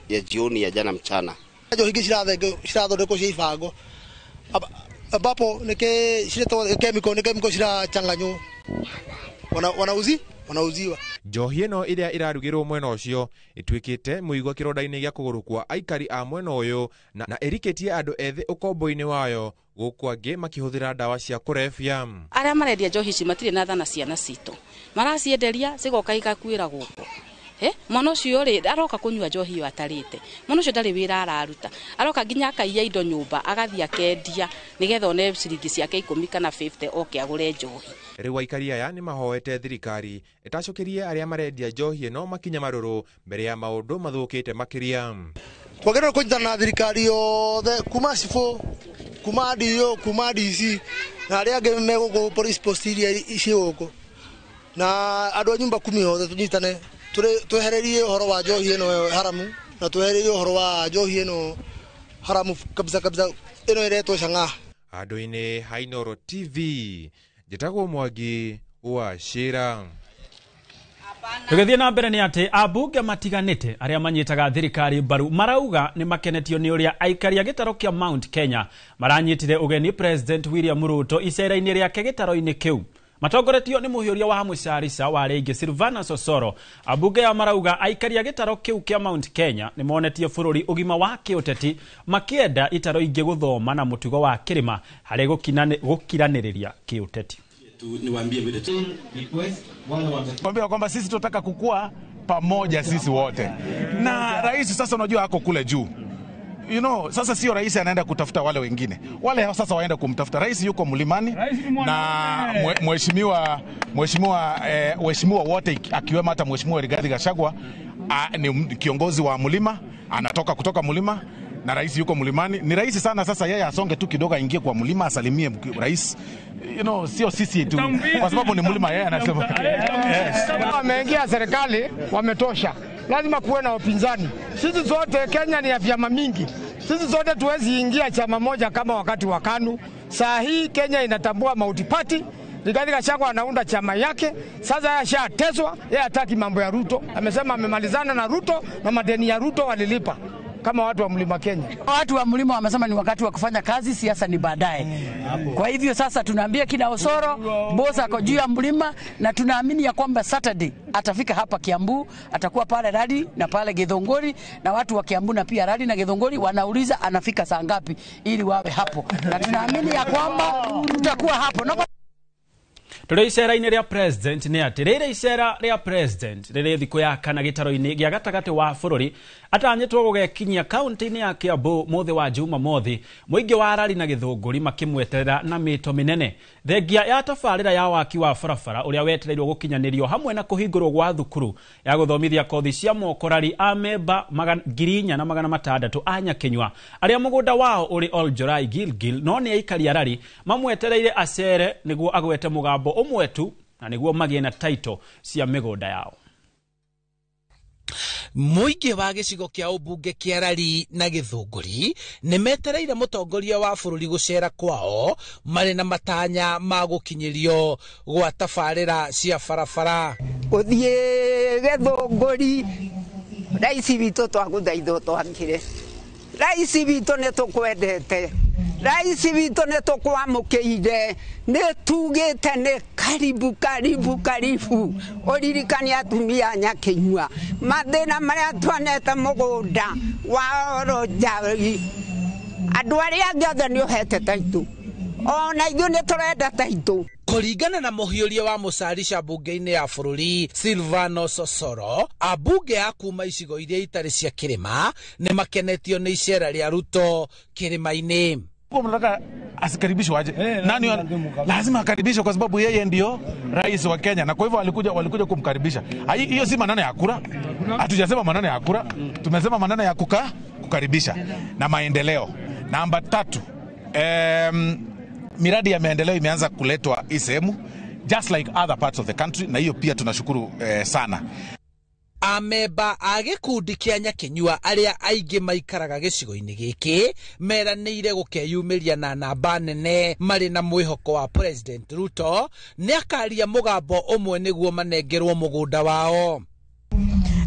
Speaker 6: ya jioni ya jana mchana.
Speaker 7: Njohi ingĩ cirathondekwo cia ibango ambapo nĩ chemical cirachanganywo, wanauziwa.
Speaker 5: Njohi ĩno ĩrĩa ĩrarugĩrwo mwena ũcio ĩtuĩkĩte mũigua kĩronda-inĩ gĩa kũgũrũ kwa aikari a mwena ũyũ na ĩrikĩtie andũ ethĩ ũkombo-inĩ wayo gũkũ angĩ makĩhũthĩra ndawa cia kũrebia.
Speaker 9: Arĩa marendia njohi ici matirĩ na tha na ciana citũ, maracienderia cigoka igakuĩra gũkũ. Mwana ũcio rĩ aroka kũnyua njohi ĩyo atarĩte, mwana ũcio ndarĩ wĩra araruta, aroka nginya akaiya indo nyũmba agathiĩ akendia nĩgetha one ciringi ciake 10 kana 50 oke agũre njohi.
Speaker 5: Rĩu aikari aya nĩ mahoete thirikari ĩtacũkĩrie arĩa marendia njohi ĩno makinya marũrũ mbere ya maũndũ mathũkĩte makĩria.
Speaker 7: Twagĩrĩirwo kũnyitana na thirikari yothe kuma cibũ, kuma DO, kuma DC na arĩa angĩ me gũkũ police post iria ciĩ gũkũ na andũ a nyumba kumi othe tũnyitane twehererie ũhoro wa njohi ĩno haramu na twehererie ũhoro wa njohi ĩno haramu kabisa kabisa ĩno ĩretwo chang'aa.
Speaker 5: Handũ-inĩ ha Inooro TV njĩtagwo Mwangi wa Cira.
Speaker 16: Tũgĩthiĩ na mbere nĩ atĩ ambunge matiganĩte arĩa manyitaga thirikari mbaru marauga nĩ makenetio nĩ ũrĩa aikari a gĩtaro kĩa Mount Kenya maranyitire ũgeni President William Ruto icera-inĩ rĩake gĩtaro-inĩ kĩu. Matongoretio nĩ mũhiũria wa mũcarica wa rĩngĩ Silvana Sosoro. Ambunge ya marauga aikari a gĩtaro kĩu kĩa Mount Kenya nĩ monetie bũrũri ũgima wa kĩũteti makĩenda itaro ingĩ gũthoma na mũtugo wa kĩrĩma harĩ gũkiranĩrĩria kĩũteti.
Speaker 12: Kwambia kwamba sisi tunataka kukua pamoja sisi wote. Na rais sasa unajua ako kule juu. You know, sasa sio rais anaenda kutafuta wale wengine. Wale sasa waenda kumtafuta. Rais yuko mlimani na mheshimiwa wote akiwemo hata Mheshimiwa Rigathi Gachagua ni kiongozi wa mlima, anatoka kutoka mlima na rais yuko mlimani. Ni rahisi sana sasa yeye asonge tu kidogo aingie kwa mlima asalimie rais. You know, sio sisi tu kwa sababu ni mlima yeye anasema. Yes.
Speaker 13: Wameingia serikali wametosha. Lazima kuwe na upinzani. Sisi zote Kenya ni ya vyama mingi. Sisi zote tuwezi ingia chama moja kama wakati wa KANU. Saa hii Kenya inatambua multi party. Rigathi Gachagua anaunda chama yake sasa, yeye ashateswa, yeye hataki mambo ya Ruto. Amesema amemalizana na Ruto na madeni ya Ruto walilipa kama watu wa Mlima Kenya.
Speaker 3: Watu wa mlima wamesema ni wakati wa kufanya kazi, siasa ni baadaye. Kwa hivyo sasa tunaambia kina Osoro, bosa ako juu ya mlima, na tunaamini ya kwamba Saturday atafika hapa Kiambu, atakuwa pale Rali na pale Githunguri, na watu wa Kiambu na pia Rali na Githunguri wanauliza anafika saa ngapi ili wawe hapo, na tunaamini ya kwamba tutakuwa hapo. No.
Speaker 16: Tũrĩ icera-inĩ rĩa president nĩ atĩ rĩrĩ icera rĩa president rĩrĩ thikũ ya kana gĩtaro-inĩ gĩa gatagatĩ wa bũrũri atanyĩtwo gũgekinyia kaunti-inĩ ya Kiambu mũthĩ wa Jumamothi, mũingĩ wa Rari na Gĩthũngũri makĩmweterera na mĩto mĩnene. Thengia ya tabarĩra ya waki wa barabara ũrĩa wetereirwo gũkinyanĩrio hamwe na kũhingũrwo gwa thukuru ya gũthomithia kothi cia moko Rari amemba 4600 a Nyakinyua arĩa mũgũnda wao ũrĩ Oljorai Gilgil, no nĩ aikari a Rari mamwetereire acere nĩguo agwete mũgambo ũmwe tu na nĩguo magĩe na title cia mĩgũnda yao.
Speaker 27: Mũingĩ wa gĩcigo kĩa ũmbunge kĩa Rari na Gĩthũngũri nĩ metereire mũtongoria wa bũrũri gũcera kwao marĩ na matanya ma gũkinyĩrio gwa tabarĩra cia barabara.
Speaker 8: Gũthiĩ Gĩthũngũri, raisi witũ twagũthaithwo twakire, raisi witũ nĩ tũkwendete, raisi witũ nĩ tũkwamũkĩire, nĩ tugĩte nĩ karibu karibu karibu. Ũririkane atumia Nyakinyua mathĩna marĩa tuonete mũgũnda wa Oronjari, andũ arĩa angĩ othe nĩ ũhete taitũ, ona ithuĩ nĩ tũrenda taitũ.
Speaker 27: Kũringana na mũhiũria wa mũcarisha mbunge-inĩ ya bũrũri Silvano Sosoro, ambunge a kuma icigo iria itarĩ cia kĩrĩma nĩ makenetio nĩ icera rĩa Ruto kĩrĩma-inĩ.
Speaker 12: Mnataka asikaribishwe aje? Nani lazima akaribishwe kwa sababu yeye ndio rais wa Kenya, na kwa hivyo walikuja kumkaribisha. Hiyo si maneno ya kura. Hatujasema maneno ya kura. Tumesema maneno ya kukaribisha na maendeleo. Namba 3, miradi ya maendeleo imeanza kuletwa hii sehemu just like other parts of the country, na hiyo pia tunashukuru sana.
Speaker 27: Amemba a gĩkundi kĩa Nyakinyua arĩa aingĩ maikaraga gĩcigo-inĩ gĩkĩ meranĩire gũkeyumĩria na namba nene marĩ na mwĩhoko wa President Ruto nĩ akaria mũgambo ũmwe nĩguo manengerwo mũgũnda wao.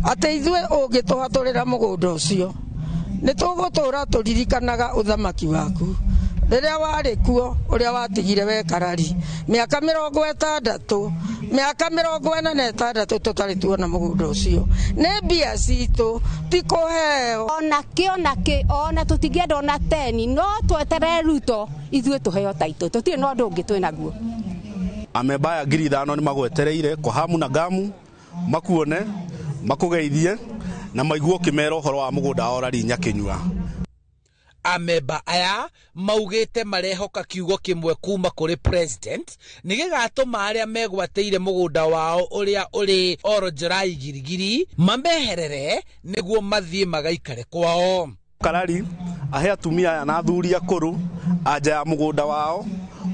Speaker 15: Atĩ ithuĩ ũngĩtũhatũrĩra mũgũnda ũcio nĩ tũgũtũra tũririkanaga ũthamaki waku rĩrĩa warĩ kuo ũrĩa watigire wekarari mĩaka 60 mĩaka 46 tũtarĩ tuona mũgũnda ũcio nĩ mbia citũ ti kũheo.
Speaker 20: Ona kĩ ona kĩ ona tũtingĩenda ona teni no tweterere Ruto ithuĩ tũheo taitũ, tũtirĩ na ũndũ ũngĩ twĩ naguo.
Speaker 6: Amemba aya 5000 nĩ magwetereire kwa hamu na gamu makuone makũgeithie na maigue ũkĩmera ũhoro wa mũgũnda wa Rari Nyakinyua.
Speaker 27: Amemba aya maugĩte marehoka kiugo kĩmwe kuma kũrĩ president nĩ gĩgatũma arĩa megwatĩire mũgũnda wao ũrĩa ũrĩ Oronjorai Girigiri mameherere nĩguo mathiĩ magaikare kwao.
Speaker 6: Karari ahe atumia aya na athuri akũrũ anja ya mũgũnda wao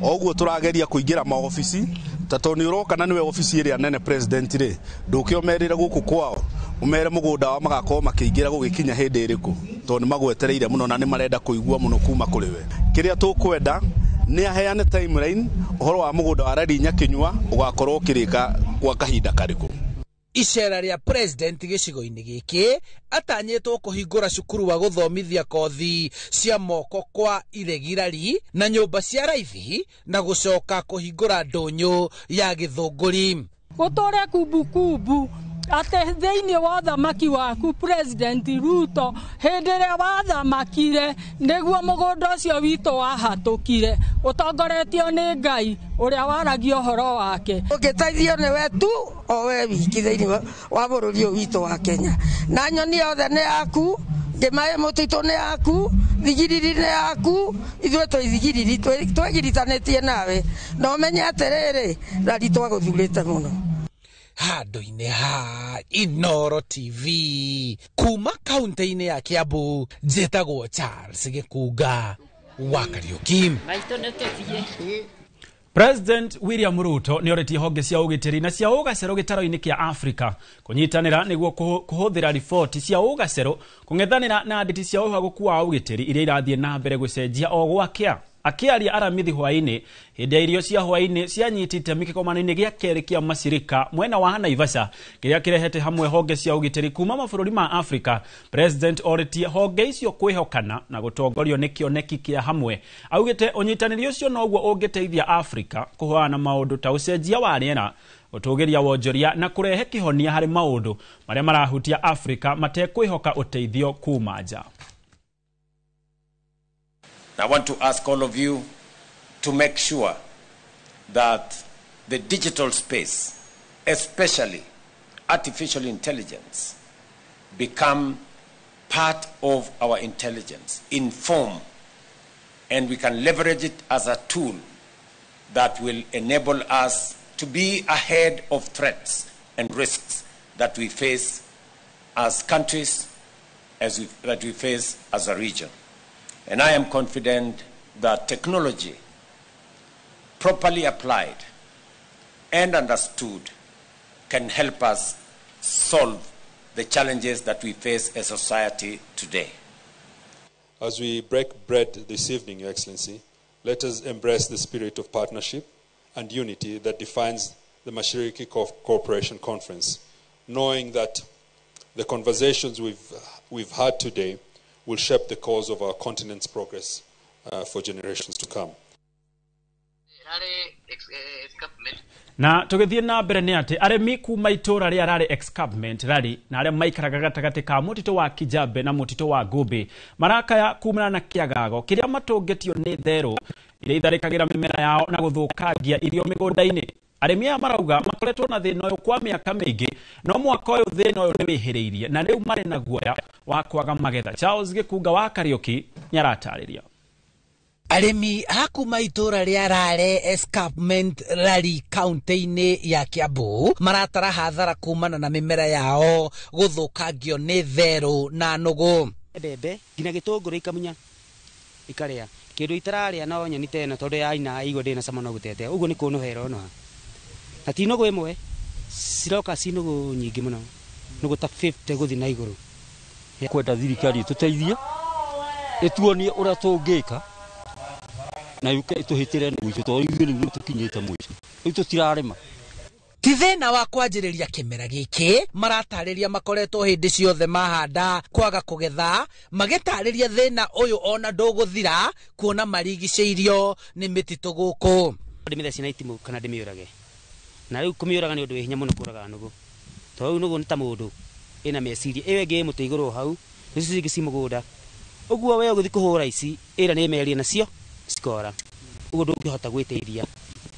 Speaker 6: o ũguo tũrageria kũingĩra maobici ta tondũ nĩ ũroka na nĩwe obici ĩrĩa nene president rĩ ndũke ũmerĩre gũkũ kwao umere mũgũnda wao magakorwo makĩingĩra gũgĩkinya hĩndĩ ĩrĩkũ tondũ nĩ magwetereire mũno na nĩ marenda kũigua mũno kuma kũrĩ we. Kĩrĩa tũkwenda nĩ aheane timeline ũhoro wa mũgũnda wa Rari Nyakinyua ũgakorwo ũkĩrĩka kwa kahinda karĩkũ.
Speaker 27: Icera rĩa president gĩcigo-inĩ gĩkĩ atanyĩtwo kũhingũra cukuru wa gũthomithia kothi cia moko kwa iregirari na nyũmba cia raithi na gũcoka kũhingũra ndũnyũ ya Gĩthũngũri.
Speaker 21: Gũtũre kumbukumbu atĩ thĩinĩ wa ũthamaki waku President Ruto hĩndĩ ĩrĩa wathamakire nĩguo mũgũnda ũcio witũ wahatũkire ũtongoretio nĩ Ngai ũrĩa waragia ũhoro wake.
Speaker 15: Ũngĩteithio nĩwe tu o we wiki thĩinĩ wa bũrũri ũyũ witũ wa Kenya, na nyoni yothe nĩ yaku, ngĩmaĩ mũtitũ nĩ yaku, thigiriri nĩ yaku, ithuĩ twĩ thigiriri twĩgiritanĩtie nawe, na ũmenye atĩrĩrĩ Rari twagũthurĩte mũno.
Speaker 27: Handũ-inĩ ha Inooro TV kuma kaunti-inĩ ya Kiambu, njĩtagwo Charles Gĩkunga wa Kariuki.
Speaker 16: President William Ruto nĩ oretie honge cia ũgitĩri na cia ũgacerũ gĩtaro-inĩ kĩa Afrika kũnyitanĩra nĩguo kũhũthĩra riboti cia ũgacerũ kũng'ethanĩra na nditi cia ũhagũku wa ũgitĩri iria irathiĩ na mbere gũcenjia o gwakĩa. Akĩaria aramithi hwaĩ-inĩ hĩndĩ ya irio cia hwaĩ-inĩ cianyitĩte itemi kĩgomano-inĩ gĩa kerĩ kĩa macirika mwena wa Naivasha kĩrĩa kĩrehete hamwe honge cia ũgitĩri kuma mabũrũri ma Afrika. President orĩtie honge icio kwĩhokana na gũtongorio nĩ kĩoneki kĩa hamwe. Augĩte ũnyitanĩri ũcio noguo ũngĩteithia Afrika kũhũrana na maũndũ ta ũcenjia wa rĩera, gũtũgĩria wonjoria na kũrehe kĩhonia harĩ maũndũ marĩa marahutia Afrika matekwĩhoka ũteithio kuma nja.
Speaker 10: I want to ask all of you to make sure that the digital space, especially artificial intelligence, become part of our intelligence, inform, and we can leverage it as a tool that will enable us to be ahead of threats and risks that we face as countries, that we face as a region. And I am confident that technology, properly applied and understood, can help us solve the challenges that we face as society today.
Speaker 14: As we break bread this evening, Your Excellency, let us embrace the spirit of partnership and unity that defines the Mashariki Cooperation Conference, knowing that the conversations we've had today will shape the course of our continent's progress for generations to come.
Speaker 16: Na tũgĩthiĩ na mbere nĩ atĩ arĩmi kuma itũũra rĩa Rari Escarpment Rari na arĩa maikaraga gatagatĩ ka mũtitũ wa Kijabe na mũtitũ wa Ngũmbĩ marakaya kumana na kĩagago kĩrĩa matũngĩtio nĩ therũ iria itharĩkagĩra mĩmera yao na gũthũkangia irio mĩgũnda-inĩ. Arĩmi aya marauga makoretwo na thĩna ũyũ kwa mĩaka mĩingĩ, no mwaka ũyũ thĩna ũyũ nĩ wĩhĩrĩirie na rĩu marĩ na guoya wa kwaga magetha. Charles Gĩkunga wa Kariũki nĩaratarĩria.
Speaker 17: Arĩmi a kuma itũũra rĩa Rare Escarpment Rari kaunti-inĩ ya Kiambu maratara hathara kumana na mĩmera yao gũthũkangio nĩ therũ na nũgũ.
Speaker 22: Mbembe nginya gĩtũngũrũ ikamunya ikarĩa kĩndũ itararĩa no nyoni tena tondũ ya ina igua ndĩ na cama no gũtetea ũguo nĩ kũnũhera onoha na ti nũgũ ĩmwe ciroka ci nũgũ nyingĩ mũno nũgũ ta 50 gũthiĩ na igũrũ.
Speaker 18: Kwenda thirikari ĩtũteithie ĩtuonie ũrĩa tũngĩka na yuke ĩtũhĩtĩre mũico tondũ ithuĩ rĩu nĩtũkinyĩte mũico rĩu tũtirarĩma.
Speaker 17: Ti thĩna wa kwanjĩrĩria kĩmera gĩkĩ maratarĩria makoretwo hĩndĩ ciothe mahanda kwaga kũgetha, magĩtarĩria thĩna ũyũ ona ndũgũthira kuona marigicĩirio nĩ mĩtitũ gũkũ.
Speaker 22: Ndĩmĩthece na itimũ kana ndĩmĩũrage, na rĩu kũmĩũraga nĩ ũndũ wĩ hinya mũno kũraga nũgũ tondũ rĩu nũgũ nĩ ta mũndũ ĩna meciria ĩyo ĩngĩ ĩ mũtĩ igũrũ hau icio ingĩ ci mũgũnda ũguo we ũgĩthiĩ kũhũra ici ĩra nĩ ĩmerie nacio cikora ũguo ndũngĩhota gwĩteithia.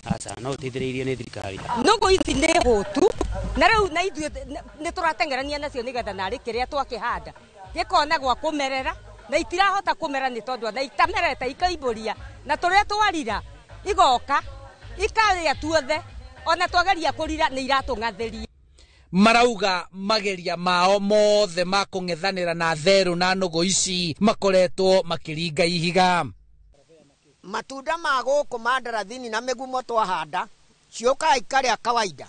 Speaker 22: Aca no ũteithĩrĩirio nĩ thirikari.
Speaker 20: Nũgũ ici nĩ hũtu na rĩu na ithuĩ nĩ tũrateng'erania nacio nĩgetha narĩ kĩrĩa twakĩhanda gĩkona gwa kũmerera na itirahota kũmera nĩ tondũ ona itamerete ikaimbũria na tũrĩa twarira igoka ikarĩa tuothe ona twageria kũrira nĩ iratũng'athĩria.
Speaker 17: Marauga mageria mao mothe ma kũng'ethanĩra na therũ na nũgũ ici makoretwo makĩringa ihiga.
Speaker 23: Matunda ma gũkũ ma ndarathini na mĩgumo twahanda ciũkaga ikarĩa kawaida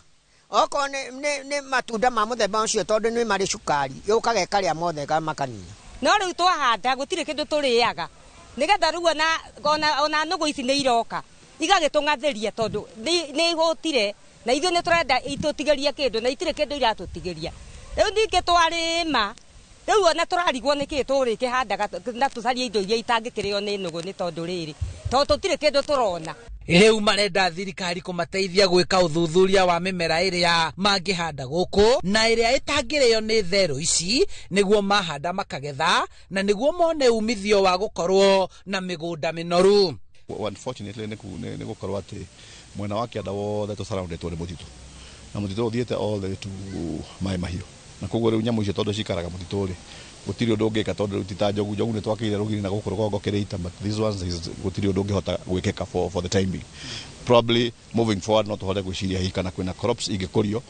Speaker 23: okorwo nĩ matunda ma mũthemba ũcio tondũ nĩ marĩ cukari yũkaga ĩkarĩa mothe makanina.
Speaker 20: No rĩu twahanda gũtirĩ kĩndũ tũrĩaga nĩgetha rĩu ona nũgũ ici nĩ iroka igagĩtũng'athĩria tondũ nĩ ihũtire na ithuĩ nĩ tũrenda itũtigĩrie kĩndũ na itirĩ kĩndũ iratũtigĩria. Rĩu ningĩ twarĩma rĩu ona tũrarigwo nĩkĩ tũrĩkĩhandaga na tũcarie indo iria itangĩkĩrĩo nĩ nũgũ nĩ tondũ rĩrĩ tondũ tũtirĩ kĩndũ tũrona.
Speaker 17: Rĩu marenda thirikari kũmateithia gwĩka ũthuthuria wa mĩmera ĩrĩa mangĩhanda gũkũ na ĩrĩa ĩtangĩrĩo nĩ therũ ici nĩguo mahanda makagetha na nĩguo mone umithio wa gũkorwo na mĩgũnda mĩnoru.
Speaker 25: Unfortunately nĩ gũkorwo atĩ mwena wa kĩanda wothe tũsurroundĩtwo nĩ mũtitũ na mũtitũ ũthiĩte all the way to Maĩ Mahiũ na koguo rĩu nyamũ icio tondũ cikaraga mũtitũ rĩ gũtirĩ ũndũ ũngĩka tondũ rĩu ti ta njogu. Njogu nĩ twakĩire rũgiri na gũkũ rũgongo kĩrĩ but these ones is gũtirĩ ũndũ ũngĩhota gwĩkĩka for the time being. Probably moving forward no tũhote gwĩciria hihi kana kwĩna crops ingĩkũrio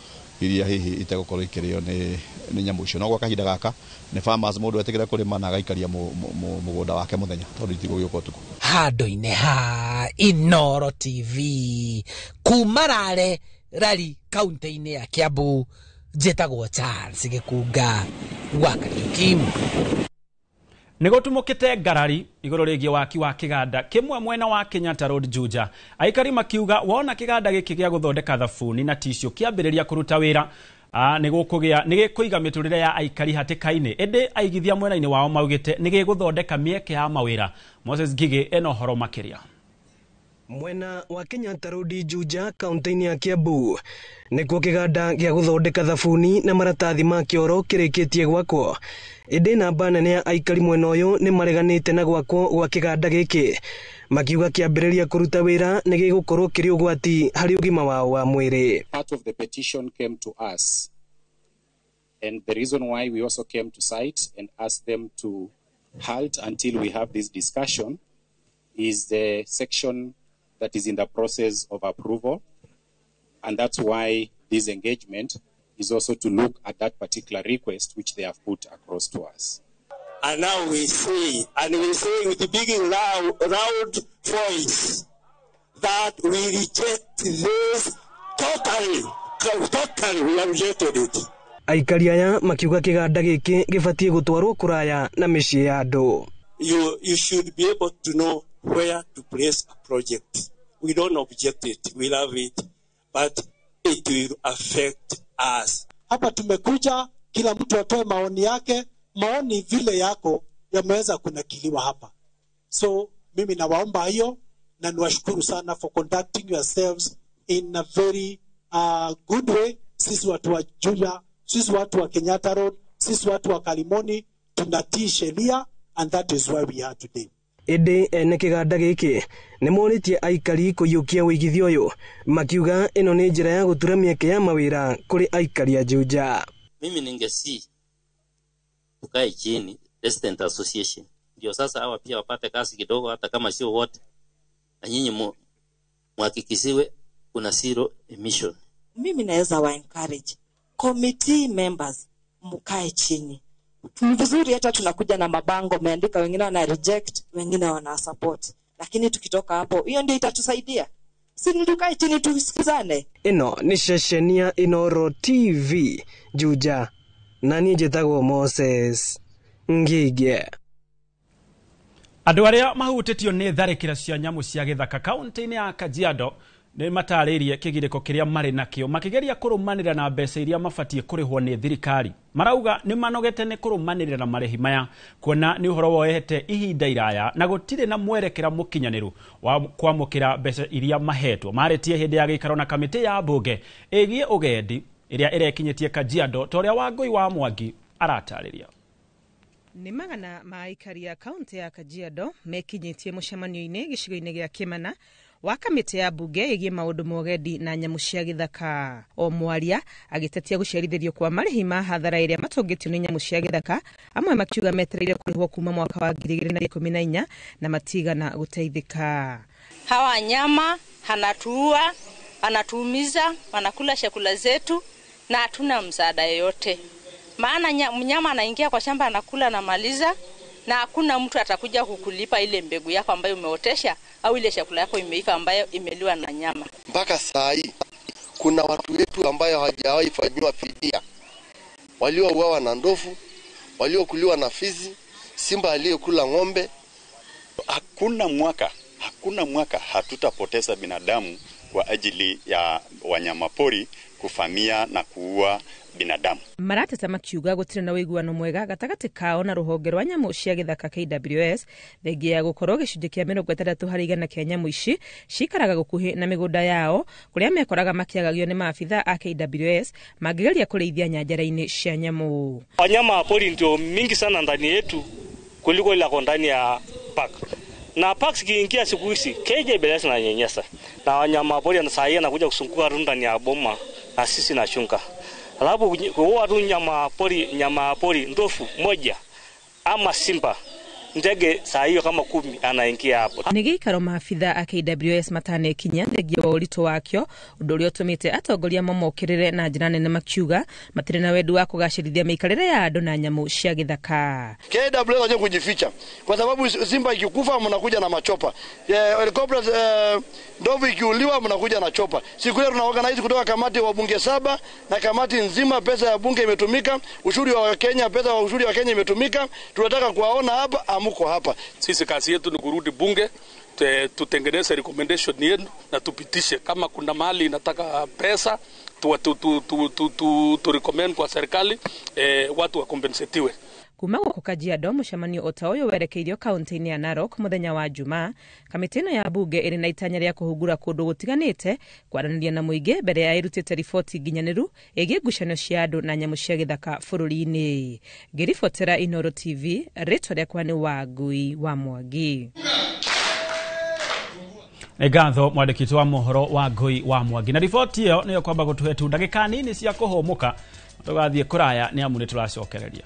Speaker 25: iria hihi itegũkorwo ikĩrĩo nĩ nyamũ icio. No gwa kahinda gaka nĩ farmers mũndũ etĩkĩra kũrĩma na agaikaria mũgũnda wake mũthenya tondũ itigũgĩũka ũtukũ.
Speaker 17: Handũ-inĩ ha Inooro TV kuma Rare Rari kaunti-inĩ ya Kiambu njĩtagwo Charles Gĩkunga wa Kariũki.
Speaker 16: Nĩ gũtumũkĩte ngarari igũrũ rĩgiĩ waki wa kĩganda kĩmwe mwena wa Kenyatta Road Juja. Aikari makiuga wona kĩganda gĩkĩ gĩa gũthondeka thabuni na tissue kĩambĩrĩria kũruta wĩra nĩ gũkũgĩa nĩ gĩkũiga mĩtũrĩre ya aikari hatĩka-inĩ, ĩndĩ aigithia mwena-inĩ wao maugĩte nĩ gĩgũthondeka mĩeke ya mawĩra. Moses Ngigĩ ena ũhoro makĩria.
Speaker 1: Mwena wa Kenyatta Road Juja kaunti-inĩ ya Kiambu nĩkuo kĩganda gĩa gũthondeka thabuni na maratathi ma kĩoro kĩrĩkĩtie gwakwo, ĩndĩ namba nene ya aikari mwena ũyũ nĩ mareganĩte na gwakwo gwa kĩganda gĩkĩ, makiuga kĩambĩrĩria kũruta wĩra nĩ gĩgũkorwo kĩrĩ ũgwati harĩ ũgima wao wa mwĩrĩ.
Speaker 2: Part of the petition came to us, and the reason why we also came to site and asked them to halt until we have this discussion is the section that is in the process of approval, and that's why this engagement is also to look at that particular request which they have put across to us.
Speaker 4: And now we say, and we say with a big loud voice, that we reject this totally, totally, we have rejected it.
Speaker 1: Aikari aya makiuga kĩganda gĩkĩ gĩbatiĩ gũtwarwo kũraya na mĩciĩ ya andũ.
Speaker 4: You should be able to know where to place a project. We don't object it, we love it, but it will affect us.
Speaker 11: Hapa tumekuja kila mtu atoe maoni yake, maoni vile yako yameweza kunakiliwa hapa. So mimi nawaomba hiyo na niwashukuru sana for conducting yourselves in a very good way. Sisi watu wa Juja, sisi watu wa Kenyatta Road, sisi watu wa Kalimoni tunatii sheria, and that is why we are today.
Speaker 1: Ĩndĩ ene kĩganda gĩkĩ nĩ morĩtie aikari kũiyũkia wĩigithia ũyũ, makiuga ĩno nĩ njĩra ya gũtura mĩeke ya mawĩra kũrĩ aikari a Juja.
Speaker 19: Mimi ningesi tukae chini Resident Association, ndio sasa hawa pia wapate kazi kidogo, hata kama sio wote, na nyinyi muhakikishiwe kuna zero emission.
Speaker 24: Mimi naweza wa encourage committee members mkae chini. Ni vizuri hata tunakuja na mabango meandika, wengine wana reject, wengine wana support, lakini tukitoka hapo hiyo ndio itatusaidia. Si tukae chini tusikizane.
Speaker 1: Ĩno nĩ ceceni ya Inooro TV Juja, na niĩ njĩtagwo Moses Ngige.
Speaker 16: Andũ arĩa mahutĩtio nĩ tharĩkĩra cia nyamũ cia gĩthaka kaunti-inĩ ya Kajiado nĩ matarĩirie kĩgirĩko kĩrĩa marĩ nakĩo makĩgeria kũrũmanĩrĩra na mbeca iria mabatiĩ kũrĩhwo nĩ thirikari. Marauga nĩ manogete nĩ kũrũmanĩrĩra na marĩhi maya kuona nĩ ũhoro woete ihinda iraya na gũtirĩ na mwerekera mũkinyanĩru wa kwamũkĩra mbeca iria mahetwo. Marĩtie hĩndĩ ya gĩikaro na kamĩtĩ ya mbunge ĩgiĩ ũgendi ĩrĩa ĩrekinyĩtie Kajiado, ta ũrĩa Wangũi wa Mwangi aratarĩria.
Speaker 26: Nĩ magana ma aikari a kaunti ya Kajiado mekinyĩtie mũcemanio-inĩ gĩcigo-inĩ gĩa Kĩmana wa kamĩtĩ ya mbunge ĩgiĩ maũndũ ma ũgendi na nyamũ cia gĩthaka. O mwaria agĩtetia gũcerithĩrio kwa marĩhi ma hathara ĩrĩa matũngĩtio nĩ nyamũ cia gĩthaka, amwe makiuga metereire kũrĩhwo kuma mwaka wa 2014 na matigana gũteithĩka.
Speaker 9: Hawa wanyama hanatuua, anatuumiza, wanakula chakula zetu na hatuna msaada yoyote. Maana mnyama anaingia kwa shamba anakula na maliza, na hakuna mtu atakuja kukulipa ile mbegu yako ambayo umeotesha au ile chakula yako imeiva ambayo imeliwa na nyama.
Speaker 28: Mpaka saa hii kuna watu wetu ambayo hawajawahi fanyiwa fidia, waliouawa na ndovu, waliokuliwa na fizi, simba aliyekula ng'ombe.
Speaker 29: Hakuna mwaka hatutapoteza binadamu kwa ajili ya wanyamapori kufamia na kuua binadamu.
Speaker 26: Marateta makiuga gũtirĩ na ũiguano mwega gatagatĩ kao na rũhonge rwa nyamũ cia gĩthaka KWS, thengia ya gũkorwo gĩcunjĩ kĩa 60% kĩa nyamũ ici cikaraga gũkuhĩ na mĩgũnda yao, kũrĩa mekoraga makĩagagio nĩ maabitha a KWS mangĩgeria kũrĩithia nyanjara-inĩ cia nyamũ.
Speaker 30: Wanyama wa pori ndio mingi sana ndani yetu kuliko ile ndani ya park. Na park zikiingia siku hizi KWS na nyenyesa na wanyama pori na saa hii anakuja kusunguka tu ndani ya boma na sisi na chunga. Alafu kuua tu nyama pori ndofu moja ama simba Ndege saa hiyo kama 10 anaingia hapo.
Speaker 26: Nĩ gĩikaro maabitha a KWS matanekinya thengia wa ũritũ wakĩo, ũndũ ũrĩa ũtũmĩte atongoria mamokĩrĩre na njĩra nene makiuga matirĩ na wendi wa kũgacĩrithia mĩikarĩre ya andũ na nyamũ cia gĩthaka.
Speaker 3: KWS waje kujificha kwa sababu simba ikikufa mnakuja na machopa, helicopters, ndovu ikiuliwa mnakuja na chopa. Siku ile tunaorganize kutoka kamati wa bunge 7 na kamati nzima, pesa ya bunge imetumika, ushuru wa Kenya, pesa wa ushuru wa Kenya imetumika. Tunataka kuwaona hapa, amuko hapa.
Speaker 5: Sisi kazi yetu ni kurudi bunge, tutengeneze recommendation yetu na tupitishe. Kama kuna mali inataka pesa tu recommend kwa serikali, watu wakompensetiwe.
Speaker 26: Kuma gũkũ Kajiado, mũcemanio o ta ũyũ werekeirio kaunti-inĩ ya Narok mũthenya wa Jumaa. Kamĩtĩ ĩno ya bunge ĩrĩ na itanya rĩa kũhungura kũndũ gũtiganĩte kwaranĩria na mũingĩ mbere ya ĩrutĩte riboti nginyanĩru ĩgiĩ ngucanio cia andũ na nyamũ cia gĩthaka bũrũri-inĩ. Ngĩribotera Inooro TV, rĩtwa rĩakwa nĩ Wangui wa Mwangi.
Speaker 16: Nĩ ngatho mwandĩki wa mohoro Wangui wa Mwangi. Na riboti ĩyo nĩyo kwamba gũtũhe tu ndagĩka nini cia kũhũmũka tũgathiĩ kũraya nĩ amu nĩ tũracokereria.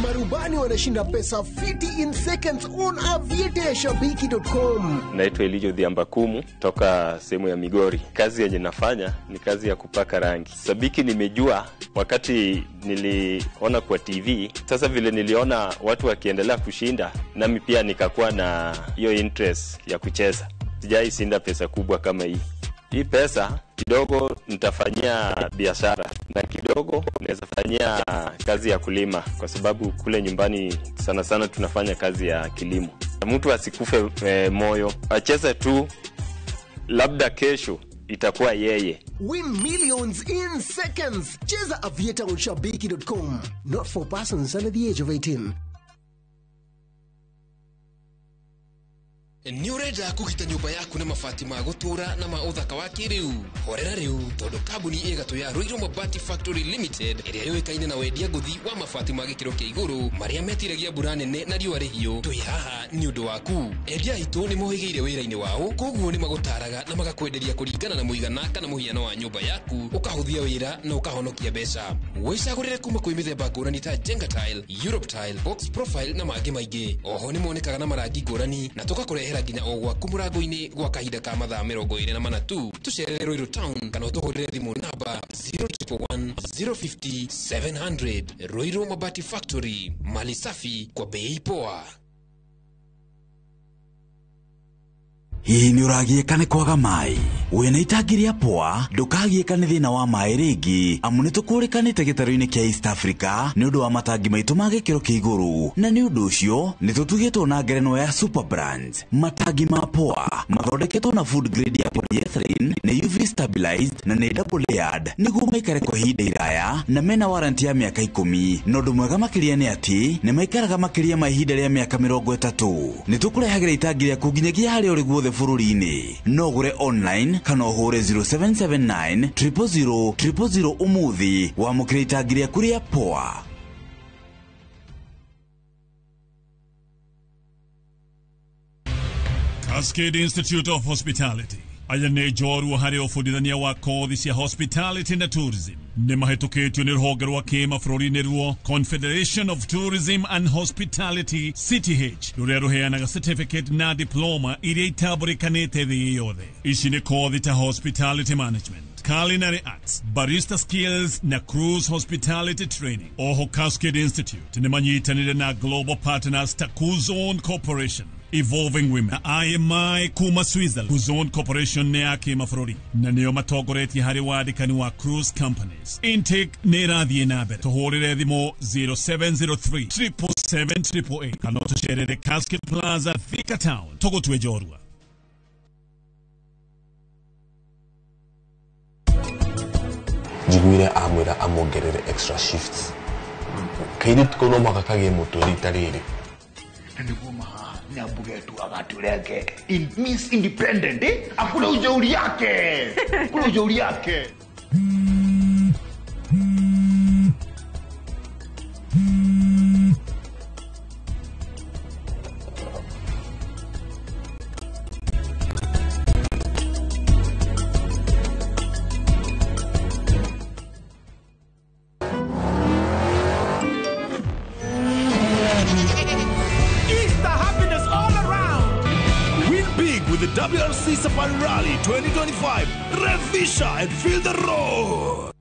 Speaker 6: Marubani wanashinda pesa fiti in seconds on aviateashabiki.com.
Speaker 7: Naitwa Elijo Dhiambakumu toka sehemu ya Migori. Kazi yenye nafanya ni kazi ya kupaka rangi. Sabiki nimejua wakati niliona kwa TV. Sasa vile niliona watu wakiendelea kushinda, nami pia nikakuwa na hiyo interest ya kucheza. Sijai shinda pesa kubwa kama hii. Hii pesa kidogo nitafanyia biashara na kidogo naweza fanyia kazi ya kulima, kwa sababu kule nyumbani sana sana tunafanya kazi ya kilimo. Mtu asikufe moyo, acheze tu, labda kesho itakuwa yeye.
Speaker 6: Win millions in seconds. Cheza Aviator on shabiki.com. Not for persons under the age of 18.
Speaker 8: Nĩ ũrenda kũgita nyũmba yaku na mabati ma gũtũra na ma ũthaka wa kĩrĩu? Horera rĩu tondũ kambuni ĩgatũ ya Ruiru Mabati Factory Limited ĩrĩa yũĩkaine na wendia ngũthi wa mabati ma gĩkĩro kĩa igũrũ marĩa metiragia mbura nene na riũa rĩhiũ, twĩ haha nĩ ũndũ waku. Endia aitũ nĩ mohĩgĩire wĩra-inĩ wao, koguo nĩ magũtaraga na magakwenderia kũringana na mũigana kana mũhiano wa nyũmba yaku, ũkahũthia wĩra na ũkahonokia mbeca. Wĩcagũrĩre kuma kwĩ mĩthemba ngũrani ta Jenga Tile, Europe Tile, Box Profile na mangĩ maingĩ. Oho nĩ monekaga na marangi ngũrani na tũgakũrehera nginya o gwaku mũrango-inĩ gwa kahinda ka mathaa 24 tu. Tũcerere Ruiru Town kana ũtũhũrĩre thimũ namba 0111 050 700. Ruiru Mabati Factory, mali safi kwa bei poa.
Speaker 12: Hihi nĩ ũragiĩka nĩ kwaga maĩ? Wĩna itangi rĩa poa, ndũkagiĩka nĩ thĩna wa maĩ rĩngĩ, amu nĩ tũkũrĩkanĩte gĩtarũ-inĩ kĩa East Africa nĩ ũndũ wa matangi maitũ ma gĩkĩro kĩa igũrũ, na nĩ ũndũ ũcio nĩ tũtugĩtwo na ngerenwa ya Super Brands. Matangi ma poa mathondeketwo na food grade ya polyethylene, nĩ UV stabilized na nĩ double layered nĩguo maikare kwa ihinda iraya na mena warranty ya mĩaka 10. Na ũndũ mwega makĩria nĩ atĩ nĩ maikaraga makĩria ma ihinda rĩa mĩaka 30. Nĩ tũkũrehagĩra itangi rĩaku nginyagia harĩa ũrĩ guothe bũrũri-inĩ. No ũgũre online kana ũhũre 0779 000 000 ũmũthĩ wamũkĩre itangi rĩaku rĩa poa.
Speaker 13: Cascade Institute of Hospitality aya nĩ njorua harĩ ũbundithania wa kothi cia hospitality na tourism. Nĩ mahĩtũkĩtio nĩ rũhonge rwa kĩmabũrũri ruo Confederation of Tourism and Hospitality CTH, rũrĩa rũheanaga certificate na diploma iria itambũrĩkanĩte thĩ yothe. Ici nĩ kothi ta hospitality management, culinary arts, barista skills na cruise hospitality training. Oho Cascade Institute nĩ manyitanĩire na global partners ta Kuzon Corporation, Evolving Women na IMI kuma Switzerland. Kuzon Corporation nĩ ya kĩmabũrũri na nĩo matongoretie harĩ wandĩkani wa cruise companies. Intake nĩ ĩrathiĩ na mbere. Tũhũrĩre thimũ 0703 777 888 kana tũcerere Cascade Plaza, Thika Town. Tũgũtue njorua.
Speaker 15: Njiguire amwĩra amuongerere extra shifts. Kairĩtu kau no mũhaka kagĩe mũtwe rita rĩrĩ.
Speaker 21: Na nĩguo Nyambugetu agatureke in Miss Independent, eh? Akule ujeuri yake. Akule ujeuri yake.
Speaker 2: WRC Safari Rally 2025. Revisha and feel the road.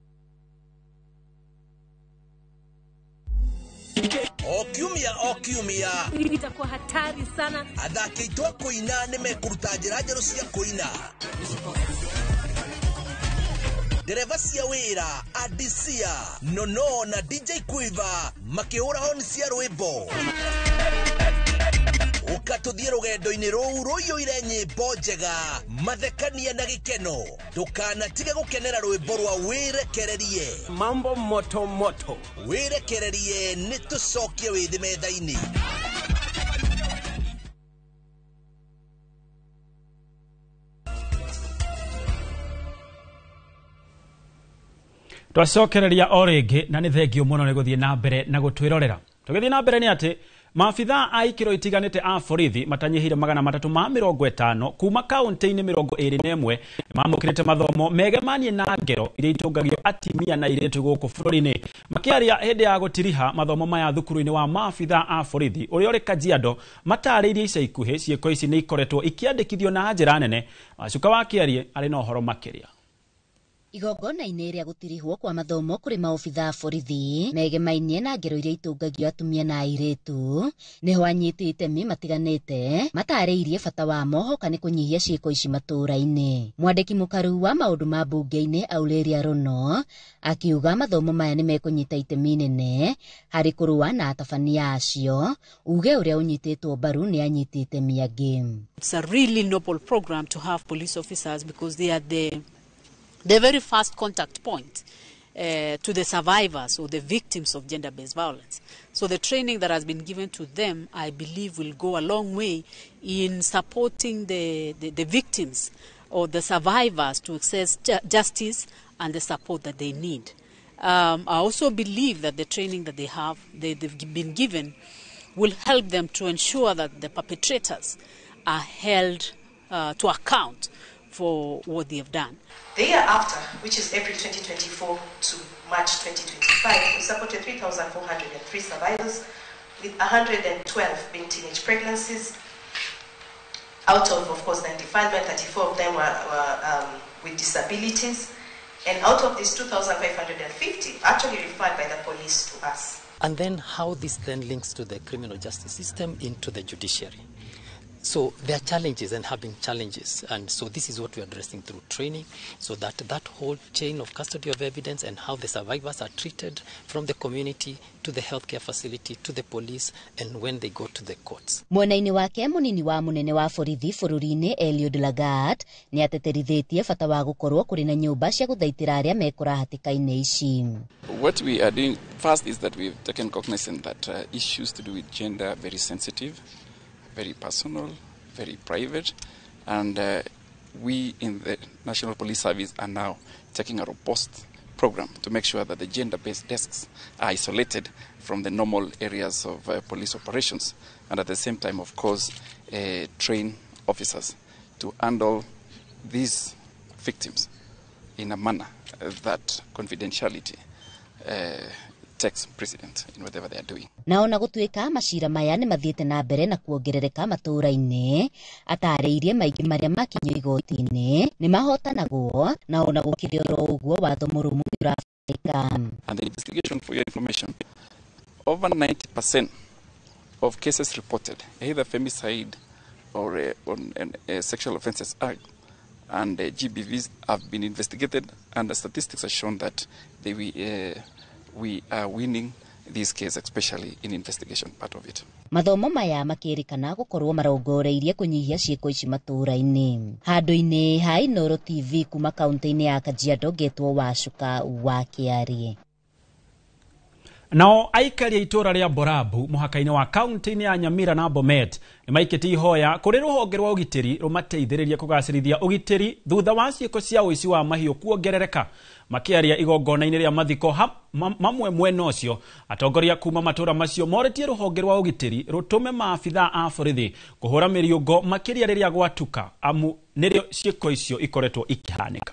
Speaker 10: O kiumia o kiumia
Speaker 14: itakuwa hatari sana.
Speaker 10: Athaki aitũ a kũina nĩ mekũruta njĩra njerũ cia kũina. Ndereba cia wĩra Adisia Nono na DJ Quiver makĩhũra honi cia rwĩmbo. Ũka tũthiĩ rũgendo-inĩ rũu rũiyũire nyĩmbo njega, mathekania na gĩkeno. Ndũkanatige gũkenera rwĩmbo rwa wĩrekererie.
Speaker 1: Mambo moto moto.
Speaker 10: Wĩrekererie nĩ tũcokie wĩthĩ metha-inĩ.
Speaker 16: Twacokereria o rĩngĩ na nĩ thengio mũno nĩ gũthiĩ na mbere na gũtwĩrorera. Tũgĩthiĩ na mbere nĩ atĩ maabithaa a ikĩro itiganĩte a borithi matanyihĩire 350 kuma kaunti-inĩ 21 mamũkĩrĩte mathomo megemanie na ngero iria itũngagio atimia na airĩtu gũkũ bũrũri-inĩ. Makĩaria hĩndĩ ya gũtiriha mathomo maya thukuru-inĩ wa maabithaa a borithi ũrĩa ũrĩ Kajiado, matarĩirie ica ikuhĩ ciĩko ici nĩ ikoretwo ikĩandĩkithio na njĩra nene. Wacuka wa Kĩarie arĩ na ũhoro makĩria.
Speaker 17: Igongona-inĩ rĩa gũtirihwo kwa mathomo kũrĩ maobithaa borithi megemainie na ngero iria itũngagio atumia na airĩtu nĩho anyiti itemi matiganĩte matarĩirie bata wa mohoka nĩ kũnyihia ciĩko ici matũũra-inĩ. Mwandĩki mũkaru wa maũndũ ma mbunge-inĩ Aurelia Rono akiuga mathomo maya nĩ mekũnyita itemi nene harĩ kũrũa na atabania acio, uge ũrĩa ũnyitĩtwo mbaru nĩ anyiti itemi angĩ.
Speaker 18: It's a really noble program to have police officers because they are the very first contact point to the survivors or the victims of gender-based violence. So the training that has been given to them, I believe, will go a long way in supporting the victims or the survivors to access justice and the support that they need. I also believe that the training that they've been given will help them to ensure that the perpetrators are held to account for what they have done.
Speaker 20: The year after, which is April 2024 to March 2025, we supported 3,403 survivors, with 112 being teenage pregnancies. Out of course, 95, 34 of them were with disabilities. And out of these, 2,550 actually referred by the police to us.
Speaker 22: And then how this then links to the criminal justice system into the judiciary. So there are challenges and have been challenges, and so this is what we are addressing through training, so that that whole chain of custody of evidence and how the survivors are treated from the community to the healthcare facility to the police and when they go to the courts.
Speaker 17: Mwena-inĩ wake munini wa munene wa borithi bũrũri-inĩ Eliud Lagat nĩ ateterithĩtie bata wa gũkorwo kũrĩ na nyũmba cia gũthaitĩra arĩa mekora hatĩka-inĩ ici.
Speaker 23: What we are doing first is that we've taken cognizance that issues to do with gender are very sensitive, very personal, very private, and we in the National Police Service are now taking a robust program to make sure that the gender-based desks are isolated from the normal areas of police operations, and at the same time, of course, train officers to handle these victims in a manner that confidentiality takes precedent in whatever they are doing.
Speaker 17: Na ona gũtuĩka macira maya nĩ mathiĩte na mbere na kuongerereka matũũra-inĩ, atarĩirie maingĩ marĩa makinyio igoti-inĩ nĩ mahotanagwo, na ona gũkĩrĩ oro ũguo watho mũrũmu nĩ ũrabatarĩka.
Speaker 23: And the investigation, for your information, over 90% of cases reported, either femicide or sexual offences act and GBVs, have been investigated, and the statistics have shown that they we are winning this case, especially in investigation part of it.
Speaker 17: Mathomo maya makĩrĩkana gũkorwo marongoreirie kũnyihia ciĩko ici matũũra-inĩ. Handũ-inĩ ha Inooro TV kuma kaunti-inĩ ya Kajiado, ngetwo Wacuka wa Kĩarie.
Speaker 16: Nao aikari a itũũra rĩa Borabu mũhaka-inĩ wa kaunti-inĩ ya Nyamira na Bomet nĩ maikĩtie ihoya kũrĩ rũhonge rwa ũgitĩri rũmateithĩrĩrie kũgacĩrithia ũgitĩri thutha wa ciĩko cia ũici wa mahiũ kuongerereka. Makĩaria igongona-inĩ rĩa mathiko mamwe mwena ũcio, atongoria kuma matũũra macio morĩtie rũhonge rwa ũgitĩri rũtũme maabithaa a borithi kũhũra mĩriũngo makĩria rĩrĩa gwatuka, amu nĩrĩo ciĩko icio ikoretwo ikĩhanĩka.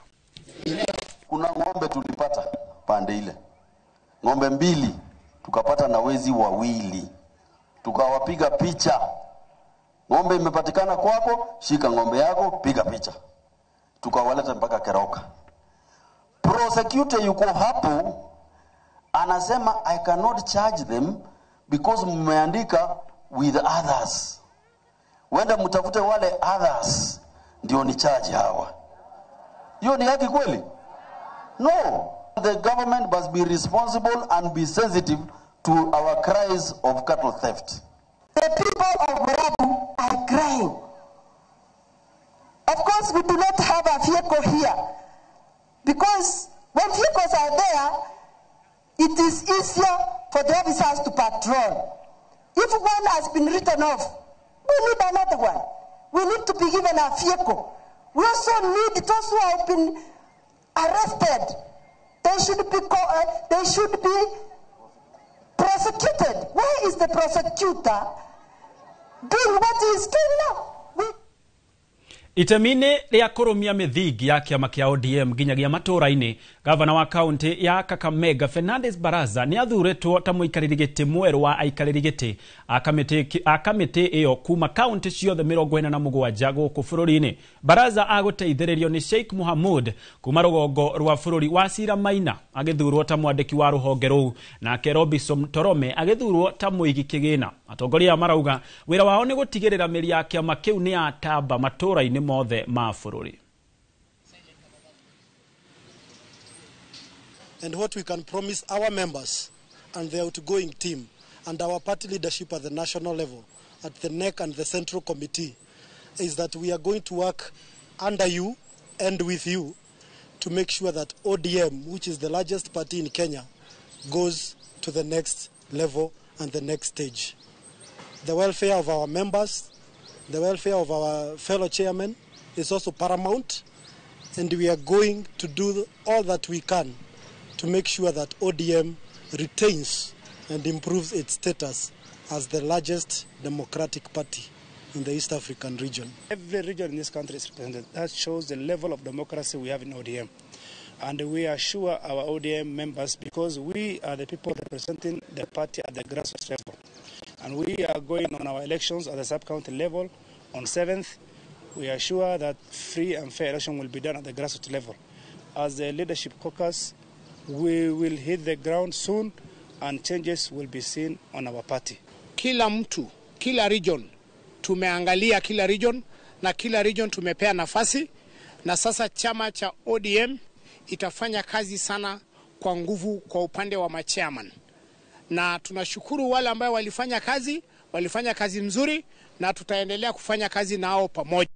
Speaker 25: Kuna ng'ombe tulipata pande ile, ng'ombe mbili tukapata na wezi wawili, tukawapiga picha Ng'ombe imepatikana kwako, shika ng'ombe yako, piga picha. Tukawaleta mpaka Keroka. Prosecutor yuko hapo anasema, "I cannot charge them because mmeandika with others. Wenda mtafute wale others ndio ni charge hawa." Hiyo ni haki kweli? No. The government must be responsible and be sensitive to our cries of cattle theft.
Speaker 3: The people of Borabu are crying. Of course, we do not have a vehicle here because when vehicles are there, it is easier for the officers to patrol. If one has been written off, we need another one. We need to be given a vehicle. We also need those who have been arrested. They should be prosecuted. Why is the prosecutor doing what he is doing now?
Speaker 16: Itemi-inĩ rĩa kũrũmia mĩthingi ya kĩama kĩa ODM nginyagia matũũra-inĩ, gavana wa kaunti ya Kakamega Fernandes Baraza nĩ athurĩtwo ta mũikarĩri gĩtĩ mwerũ wa aikarĩri gĩtĩ a kamĩtĩ ĩyo kuma kaunti ciothe 47 gũkũ bũrũri-inĩ. Baraza agũteithĩrĩrio nĩ Sheikh Muhamud kuma rũgongo rwa bũrũri wa Cira Maina agĩthurwo ta mwandĩki wa rũhonge rũu, nake Robinson Torome agĩthurwo ta mũigi kĩgĩna. Atongoria aya marauga wĩra wao nĩ gũtigĩrĩra mĩri ya kĩama kĩu nĩ yatamba matũũra-inĩ mothe ma bũrũri.
Speaker 4: And what we can promise our members and the outgoing team and our party leadership at the national level, at the NEC and the Central Committee, is that we are going to work under you and with you to make sure that ODM, which is the largest party in Kenya, goes to the next level and the next stage. The welfare of our members, the welfare of our fellow chairmen is also paramount, and we are going to do all that we can to make sure that ODM retains and improves its status as the largest democratic party in the East African region.
Speaker 9: Every region in this country is represented. That shows the level of democracy we have in ODM. And we assure our ODM members, because we are the people representing the party at the grassroots level. And we are going on our elections at the sub-county level on 7th. We are sure that free and fair election will be done at the grassroots level. As the leadership caucus, we will hit the ground soon and changes will be seen on our party.
Speaker 11: Kila mtu, kila region tumeangalia kila region na kila region tumepea nafasi, na sasa chama cha ODM itafanya kazi sana kwa nguvu kwa upande wa machairman, na tunashukuru wale ambao walifanya kazi mzuri, na tutaendelea kufanya kazi nao pamoja.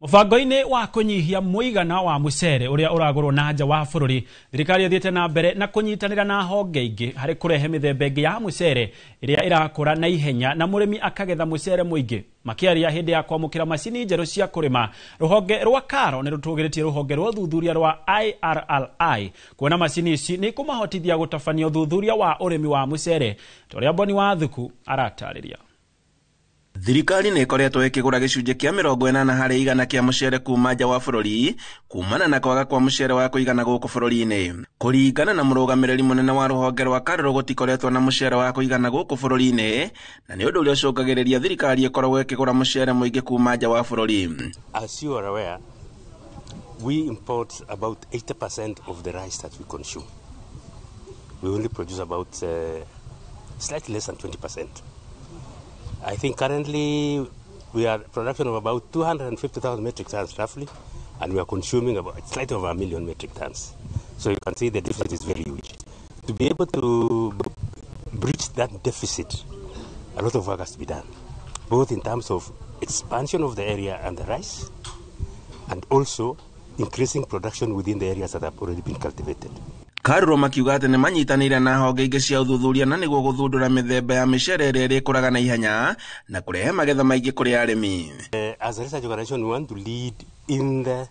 Speaker 16: Mũbango-inĩ wa kũnyihia mũigana wa mũcere ũrĩa ũragũrwo na nja wa bũrũri, thirikari ĩthiĩte na mbere na kũnyitanĩra na honge ingĩ harĩ kũrehe mĩthemba ĩngĩ ya mũcere ĩrĩa ĩrakũra na ihenya na mũrĩmi akagetha mũcere mũingĩ. Makĩaria hĩndĩ ya kwamũkĩra macini njerũ cia kũrĩma, rũhonge rwa KALRO nĩ rũtũgĩrĩtie rũhonge rwa ũthuthuria rwa IRRI kuona macini ici nĩ ikũmahotithia gũtabania ũthuthuria wa ũrĩmi wa mũcere, ta ũrĩa Boni wa Thuku aratarĩria.
Speaker 19: Thirikari nĩ ĩkoretwo ĩkĩgũra gĩcunjĩ kĩa 80% kĩa mũcere kuma nja wa bũrũri kumana na kwaga kwa mũcere wa kũigana gũkũ bũrũri-inĩ. Kũringana na mũrũgamĩrĩri mũnene wa rũhonge rwa KALRO, gũtikoretwo na mũcere wa kũigana gũkũ bũrũri-inĩ na nĩ ũndũ ũrĩa ũcũngagĩrĩria thirikari ĩkoragwo ĩkĩgũra mũcere mũingĩ kuma nja wa bũrũri.
Speaker 24: As you are aware, we import about 80% of the rice that we consume. We only produce about slightly less than 20%. I think currently we are production of about 250,000 metric tons roughly, and we are consuming about slightly over a million metric tons. So you can see the difference is very huge. To be able to bridge that deficit, a lot of work has to be done, both in terms of expansion of the area and the rice, and also increasing production within the areas that have already been cultivated.
Speaker 19: KALRO makiuga atĩ nĩ manyitanĩire na honge ingĩ cia ũthuthuria na nĩguo gũthundũra mĩthemba ya mĩcere ĩrĩa ĩrĩkũraga na ihenya na kũrehe magetha maingĩ kũrĩ arĩmi.
Speaker 24: As a research organization, we want to lead in the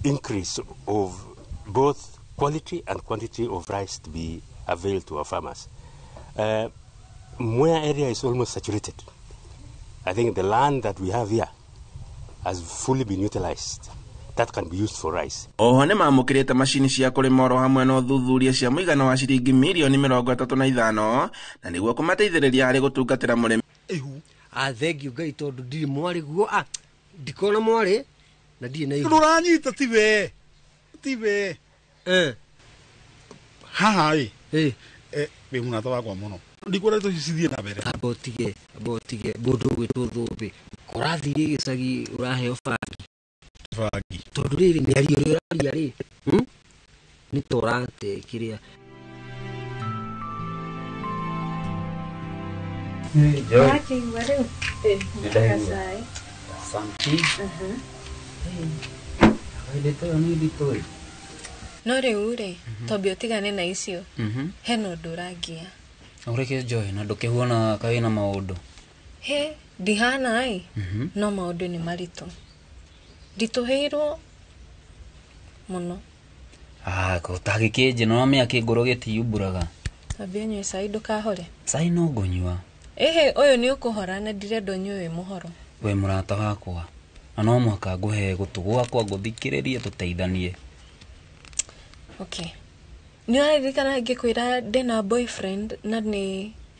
Speaker 24: increase of both quality and quantity of rice to be availed to our farmers. Mwea area is almost saturated. I think the land that we have here has fully been utilized. That can be used for rice.
Speaker 19: Oho nĩ mamũkĩrĩte macini cia kũrĩma oro hamwe na ũthuthuria cia mũigana wa ciringi mirioni 35 na nĩguo kũmateithĩrĩria harĩ gũtungatĩra mũrĩmi.
Speaker 21: Ihu.
Speaker 5: Ah, thank you Ngai tondũ ndirĩ mwarĩ guo. Ah, ndikona mwarĩ na ndirĩ na ihu.
Speaker 21: Ndũranyita tiwe. Tiwe.
Speaker 5: Eh.
Speaker 21: Haha ĩ. Eh, wĩ mũrata wakwa mũno. Ndikwenda tũ cithiĩ na mbere.
Speaker 5: Amba ũtige, amba ũtige mũndũ ũgwĩtwo thũmbĩ. Ũrathire gĩcagi ũraheo bangi.
Speaker 21: Bangi.
Speaker 5: Tondũ rĩrĩ mĩario ĩrĩa ũraria rĩ, nĩ ta ũrate kĩrĩa.
Speaker 6: Wakĩigua rĩu?
Speaker 7: Nĩndaigua.
Speaker 6: Gacai.
Speaker 7: Asante. Wendete ũyũ nĩ nditũ ĩ.
Speaker 6: No rĩu rĩ, twambe ũtigane na icio, hena ũndũ ũrangia.
Speaker 7: Ũreke Joy na ndũkĩhuana kaĩ na maũndũ.
Speaker 6: Hĩ, ndihana ĩ, no maũndũ nĩ maritũ. Nditũhĩirwo mũno.
Speaker 7: Ah, ũtagĩkĩnjĩ no mĩa kĩngũrũ gĩtiumbũraga.
Speaker 6: Twambe ũnyue cai ndũkahore.
Speaker 7: Cai no ngũnyua.
Speaker 6: Ĩhĩ, ũyũ nĩ ũkũhora na ndirenda ũnyue wĩ mũhoro.
Speaker 7: We mũrata wakwa. Na no mũhaka ngũhe gũtũ gwakwa ngũthikĩrĩrie tũteithanie.
Speaker 6: Okay. Nĩ ũraririkana ngĩkwĩra ndĩna boyfriend na nĩ